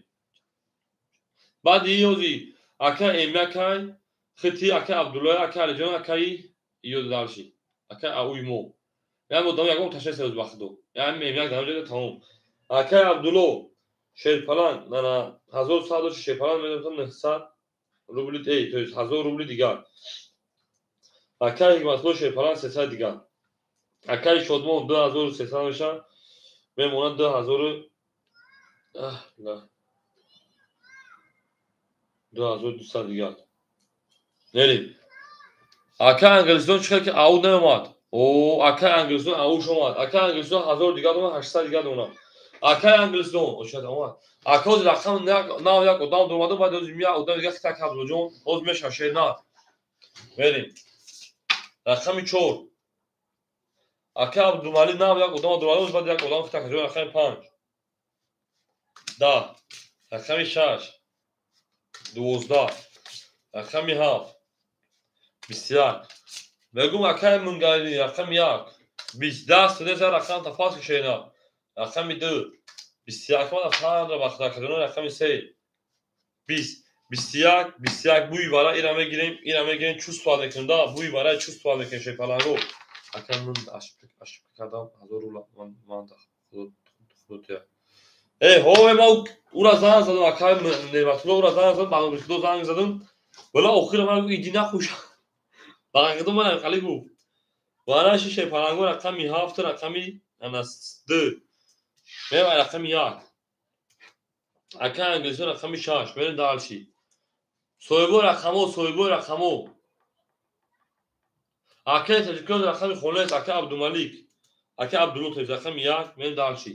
Баъд иёзи ака эмякай хити ака Абдуллои ака Алиҷон акаи иёзи дарши. Ака ауи мо. Яъне одам ягон ташна сеоз ба худо. Яъне эмяк дар ҷода тамом. Акаи Абдулло Шерпаланг ана 1100 дошт Шерпаланг медодам 900 рубли, то есть 1000 рубли дигар. Акаи Ҳикматулло Шерпаланг 300 дигар. Акаи Шодмон 2300 мешавад. Мемонад 2000 на 2200 дигар. Нерим. Акаи Англистон чӣ хел ки ау намеомад. О, акаи Англистон ауш омад. Акаи Англистон 1000 дигар омад, 800 дигар омад. Акаи Англистон ошад омад. Ака оз рақам нав як одам омаду, баъд оз як одам дигар хитак Абдуллоҷон, оз меша шернат. Мерим. Рақами 4. Ака Абдумалик нав як одам омаду, баъд як одам хитак рақами 5. 10. Рақами 6. 12. Рақами 7. 21. Мегум акаи Мунгарини рақами 1. 20 даст реза рақам тафас шена. Рақами 2. 21 мана панҷ вақт акадона рақами 3. 20. 21, 21 буи вара ира мегирем, ира мегирем чувствовать мекунем, да, буи вара чувствовать мекунем шепаланго. Ака ман ошибка кардам, 1000 рубл ман худо тия. Эй, ҳо, ма ура занг задам, акаи Неъматулло ура занг задам, ба худо занг задам. Вала охир ман гуфт иди нахуш. Ба ман хали гуфт. Вара шише паланго рақами 7 рақами ана 2. Мева рақами 1. Ака англисо рақами 6. Мерем дальше. Соҳибо рақамо, соҳибо рақамо. Акаи таҷикон рақами хонес, ака Абдумалик. Ака Абдулло тоҷик рақами 1. Мерем дальше.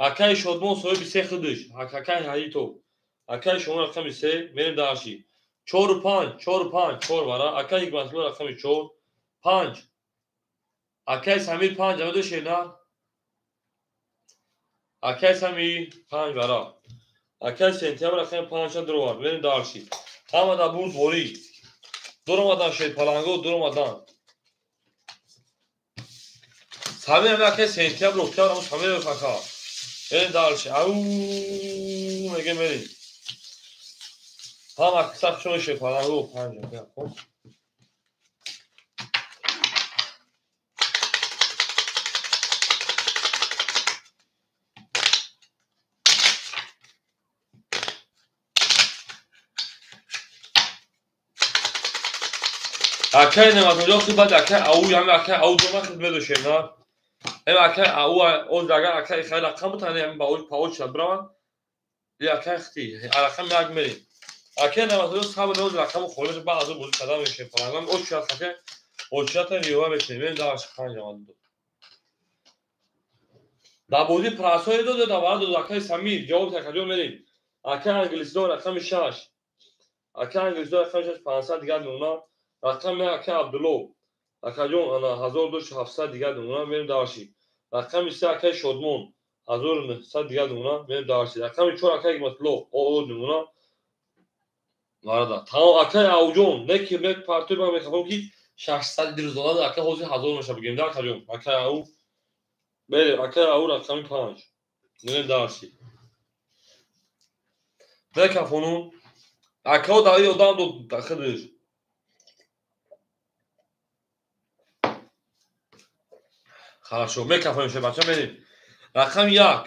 Акаи Шодмон соҳиби 3 худаш, акаи Ҳаитов. Акаи Шомон рақами 3. Мерем дальше. 4 5, 4 5, 4 вара. Акаи Ҳикматулло рақами 4, 5. Акаи Самир 5, амедо шена. Акаи Самир 5 вара. Акаи Сентябр рақами 5 дуровард. Мерем дальше. Ҳама да бурд борӣ. Дуромадан Шерпаланго, дуромадан. Самир ами акаи сентябр, октябр ам Самир ака. Мерем дальше. Ау мегем мерем. Ҳама сахт шумо Шерпаланго 5 ака. Акаи Неъматулло хи баъд акаи ау ҳами акаи ау дома хид медошем, на? Эм акаи ау оз агар акаи хай рақам бутан ҳами ба оз паоч шад бираванд. И акаи хити рақам як мерем. Акаи Неъматулло сабр оз рақаму холиш ба аз бозӣ кардан мешем. Палангам оз шад хате очата риёва мешем. Мерем даш панҷ омад. Дар бозӣ прасои дод дар вара дод акаи Самир ҷавоб такаҷо мерем. Акаи Англистон рақами 6. Акаи Англистон рақами 6 500 дигар мемонад. Рақами ака Абдулло. Акаҷон ана 1700 дигар мемонад, мерем дальше. Рақами 3 акаи Шодмон 1900 дигар мемонад, мерем дальше. Рақами 4 акаи Ҳикматулло ОО мемонад. Марада. Тамом акаи Ауҷон, не ки мек партои ман мехоҳам ки 600 дирӯз ака ҳозир 1000 меша бигем да акаҷон. Акаи Ау мерем, акаи Ау рақами 5. Мерем дальше. Мекафонум. Акао дар ин одам дод худаш. Хорошо, мекафонем ше бача мерем. Рақами 1.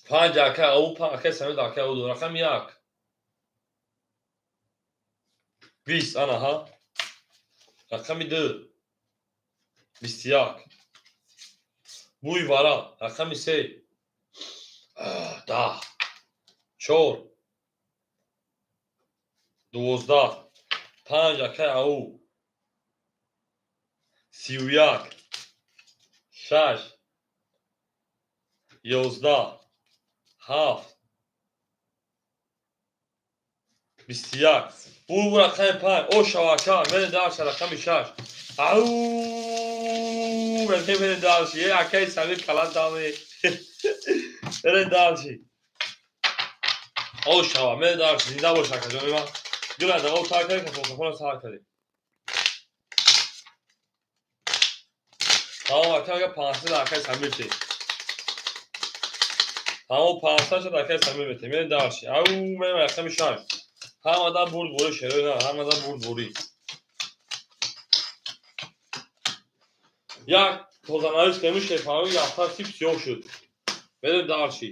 5 ака ау, акаи Самир акаи ау. Рақами 1. 20 ана ҳа. Рақами 2 21. Бӯи вара. Рақами 3 10. 4 12. 5 акай ау. 31. 6 11. 7 21. Бу рақами 5. О шавака. Мерем дальше рақами 6. Ау! Мерем дальше. Е акай Самир калан даме. Мерем дальше. О шава, мерем дальше. Зинда бош акаҷони ман. Гуланда о сар кардем, касонхона сар кардем. Тамом ака, ага 500 акай Самир чи. Тамом 500 шад акай Самир метем. Мерем дальше. Ау, мерем рақами 6. Ҳамада бурд бори шерои на, ҳамада бурд бори. Як тозанавис кардем, шерпаланг яфта сип сиёҳ шуд. Мерем дальше.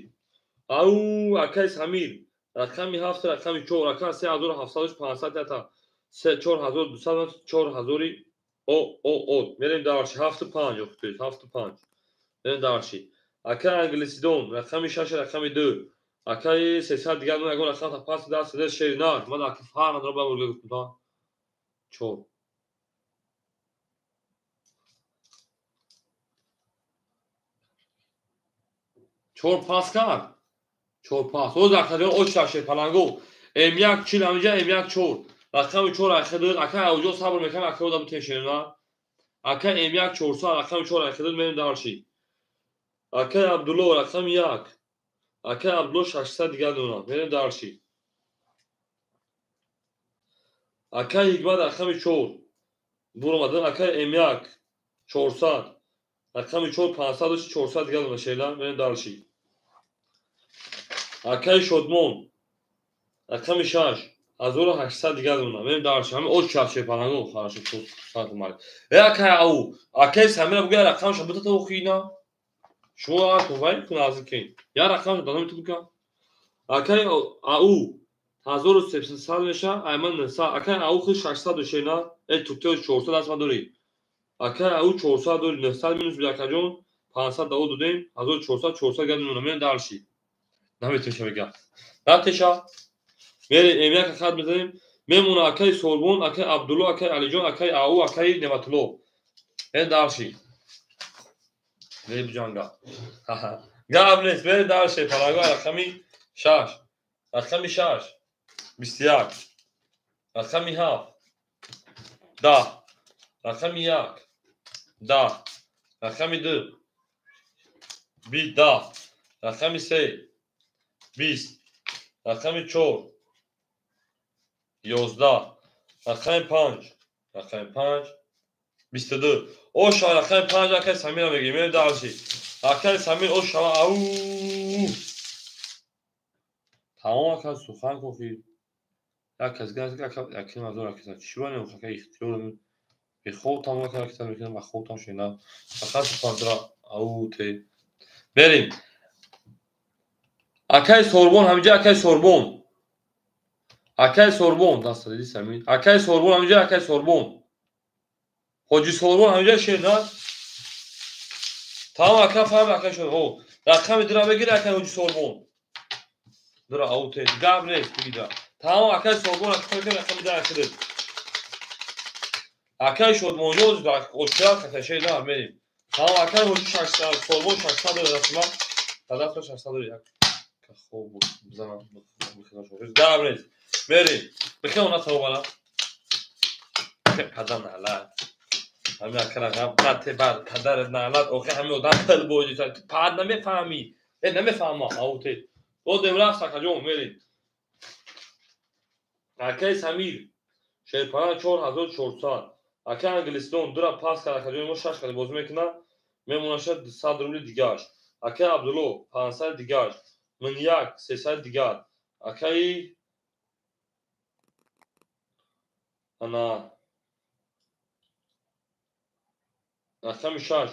Ау, акай Самир. Рақами 7, рақами 4, рақами 3700 500 ята. 4200 4000 о о о. Мерем дальше 7 5 охтуз 7 5. Мерем дальше. Акай англисидон, рақами 6, рақами 2. Акай 300 дигар ягон рақам та пас даст даст шер на. Ман ака фарқ надорам ба бурга гуфтам та. 4. Чор пас кард. 4 пас. Оз акаҷон оч шаш паланго. М1 40 ҳаминҷа М1 4. Рақами 4 ахидуд. Ака авҷо сабр мекунам, ака ода бутешем на. Ака М1 400 рақами 4 ахидуд мерем дальше. Ака Абдулло рақами 1. Ака Абдулло 600 дигар дона. Мерем дальше. Ака Ҳикмат рақами 4. Буромадан ака М1 400. Рақами 4 500 400 дигар дона шела. Мерем дальше. Акай Шодмон рақами 6 1800 дигар дона. Мерем дальше. Ҳамин оч шаб шепаланго хорошо сад мали. Э акай ау, акай Самира бугя рақамша бутата охина. Шумо акун вай кун аз ки. Я рақамша дадам ту бука. Акай ау 1300 меша, айман 900. Акай ау худ 600 шена. Э туктё 400 аст мадори. Акай ау 400 дори 900 минус бил акаҷон 500 дао додем 1400 400 дигар дона. Мерем дальше. Наметеша бега. Натеша. Мерем М1 хат мезанем. Мемона акай Сорбон, акай Абдулло, акай Алиҷон, акай Ау, акай Неъматулло. Мерем дальше. Мерем ҷанга. Гап нест, мерем дальше. Паланго рақами 6. Рақами 6. 21. Рақами 7. 10. Рақами 1. 10. Рақами 2. 10. Рақами 3. 20. Рақами 4. 11. Рақами 5. Рақами 5. 22. О шава рақами 5 акай Самира мегирем. Мерем дальше. Акай Самир о шава ау. Тамом ака сухан кохи. Як кас газ ака яким азор ака чӣ ванем ака ихтиёр бехоб тамом ака ака мекунам ба хоб там шина. Фақат сухан дора ау те. Берем. Акай Сорбон ҳаминҷа акай Сорбон. Акай Сорбон даст диди Самир. Акай Сорбон ҳаминҷа акай Сорбон. Ҳоҷи Сорбон ҳаминҷа шер на? Тамом ака фаҳм ака шуд. Ҳо. Рақами дира бигир акай Ҳоҷи Сорбон. Дира ау те. Гап нест бигира. Тамом акай Сорбон ака рақами дира ахидид. Акай Шодмонҷо оча ака шер на мерем. Тамом акай Ҳоҷи Сорбон 600 дора расима. Тадафта 600 дора як. Хоб бизанам бихелам шофер. Гап нест. Мерем. Бихел на савобана. Падар налат. Ҳамин акара ғам нате бар падарат налат. Охи ҳамин одам пил боҷи пад намефаҳмӣ. Э намефаҳма ауте. Додем рафт акаҷон мерем. Акай Самир шерпана 4400. Акай Англистон дура пас кард акаҷони мо 6 қадим бозӣ мекунад. Мемонашад 100 рубли дигааш. Акай Абдулло 500 дигааш. Мин 1 300 дигар. Акай ана рақами 6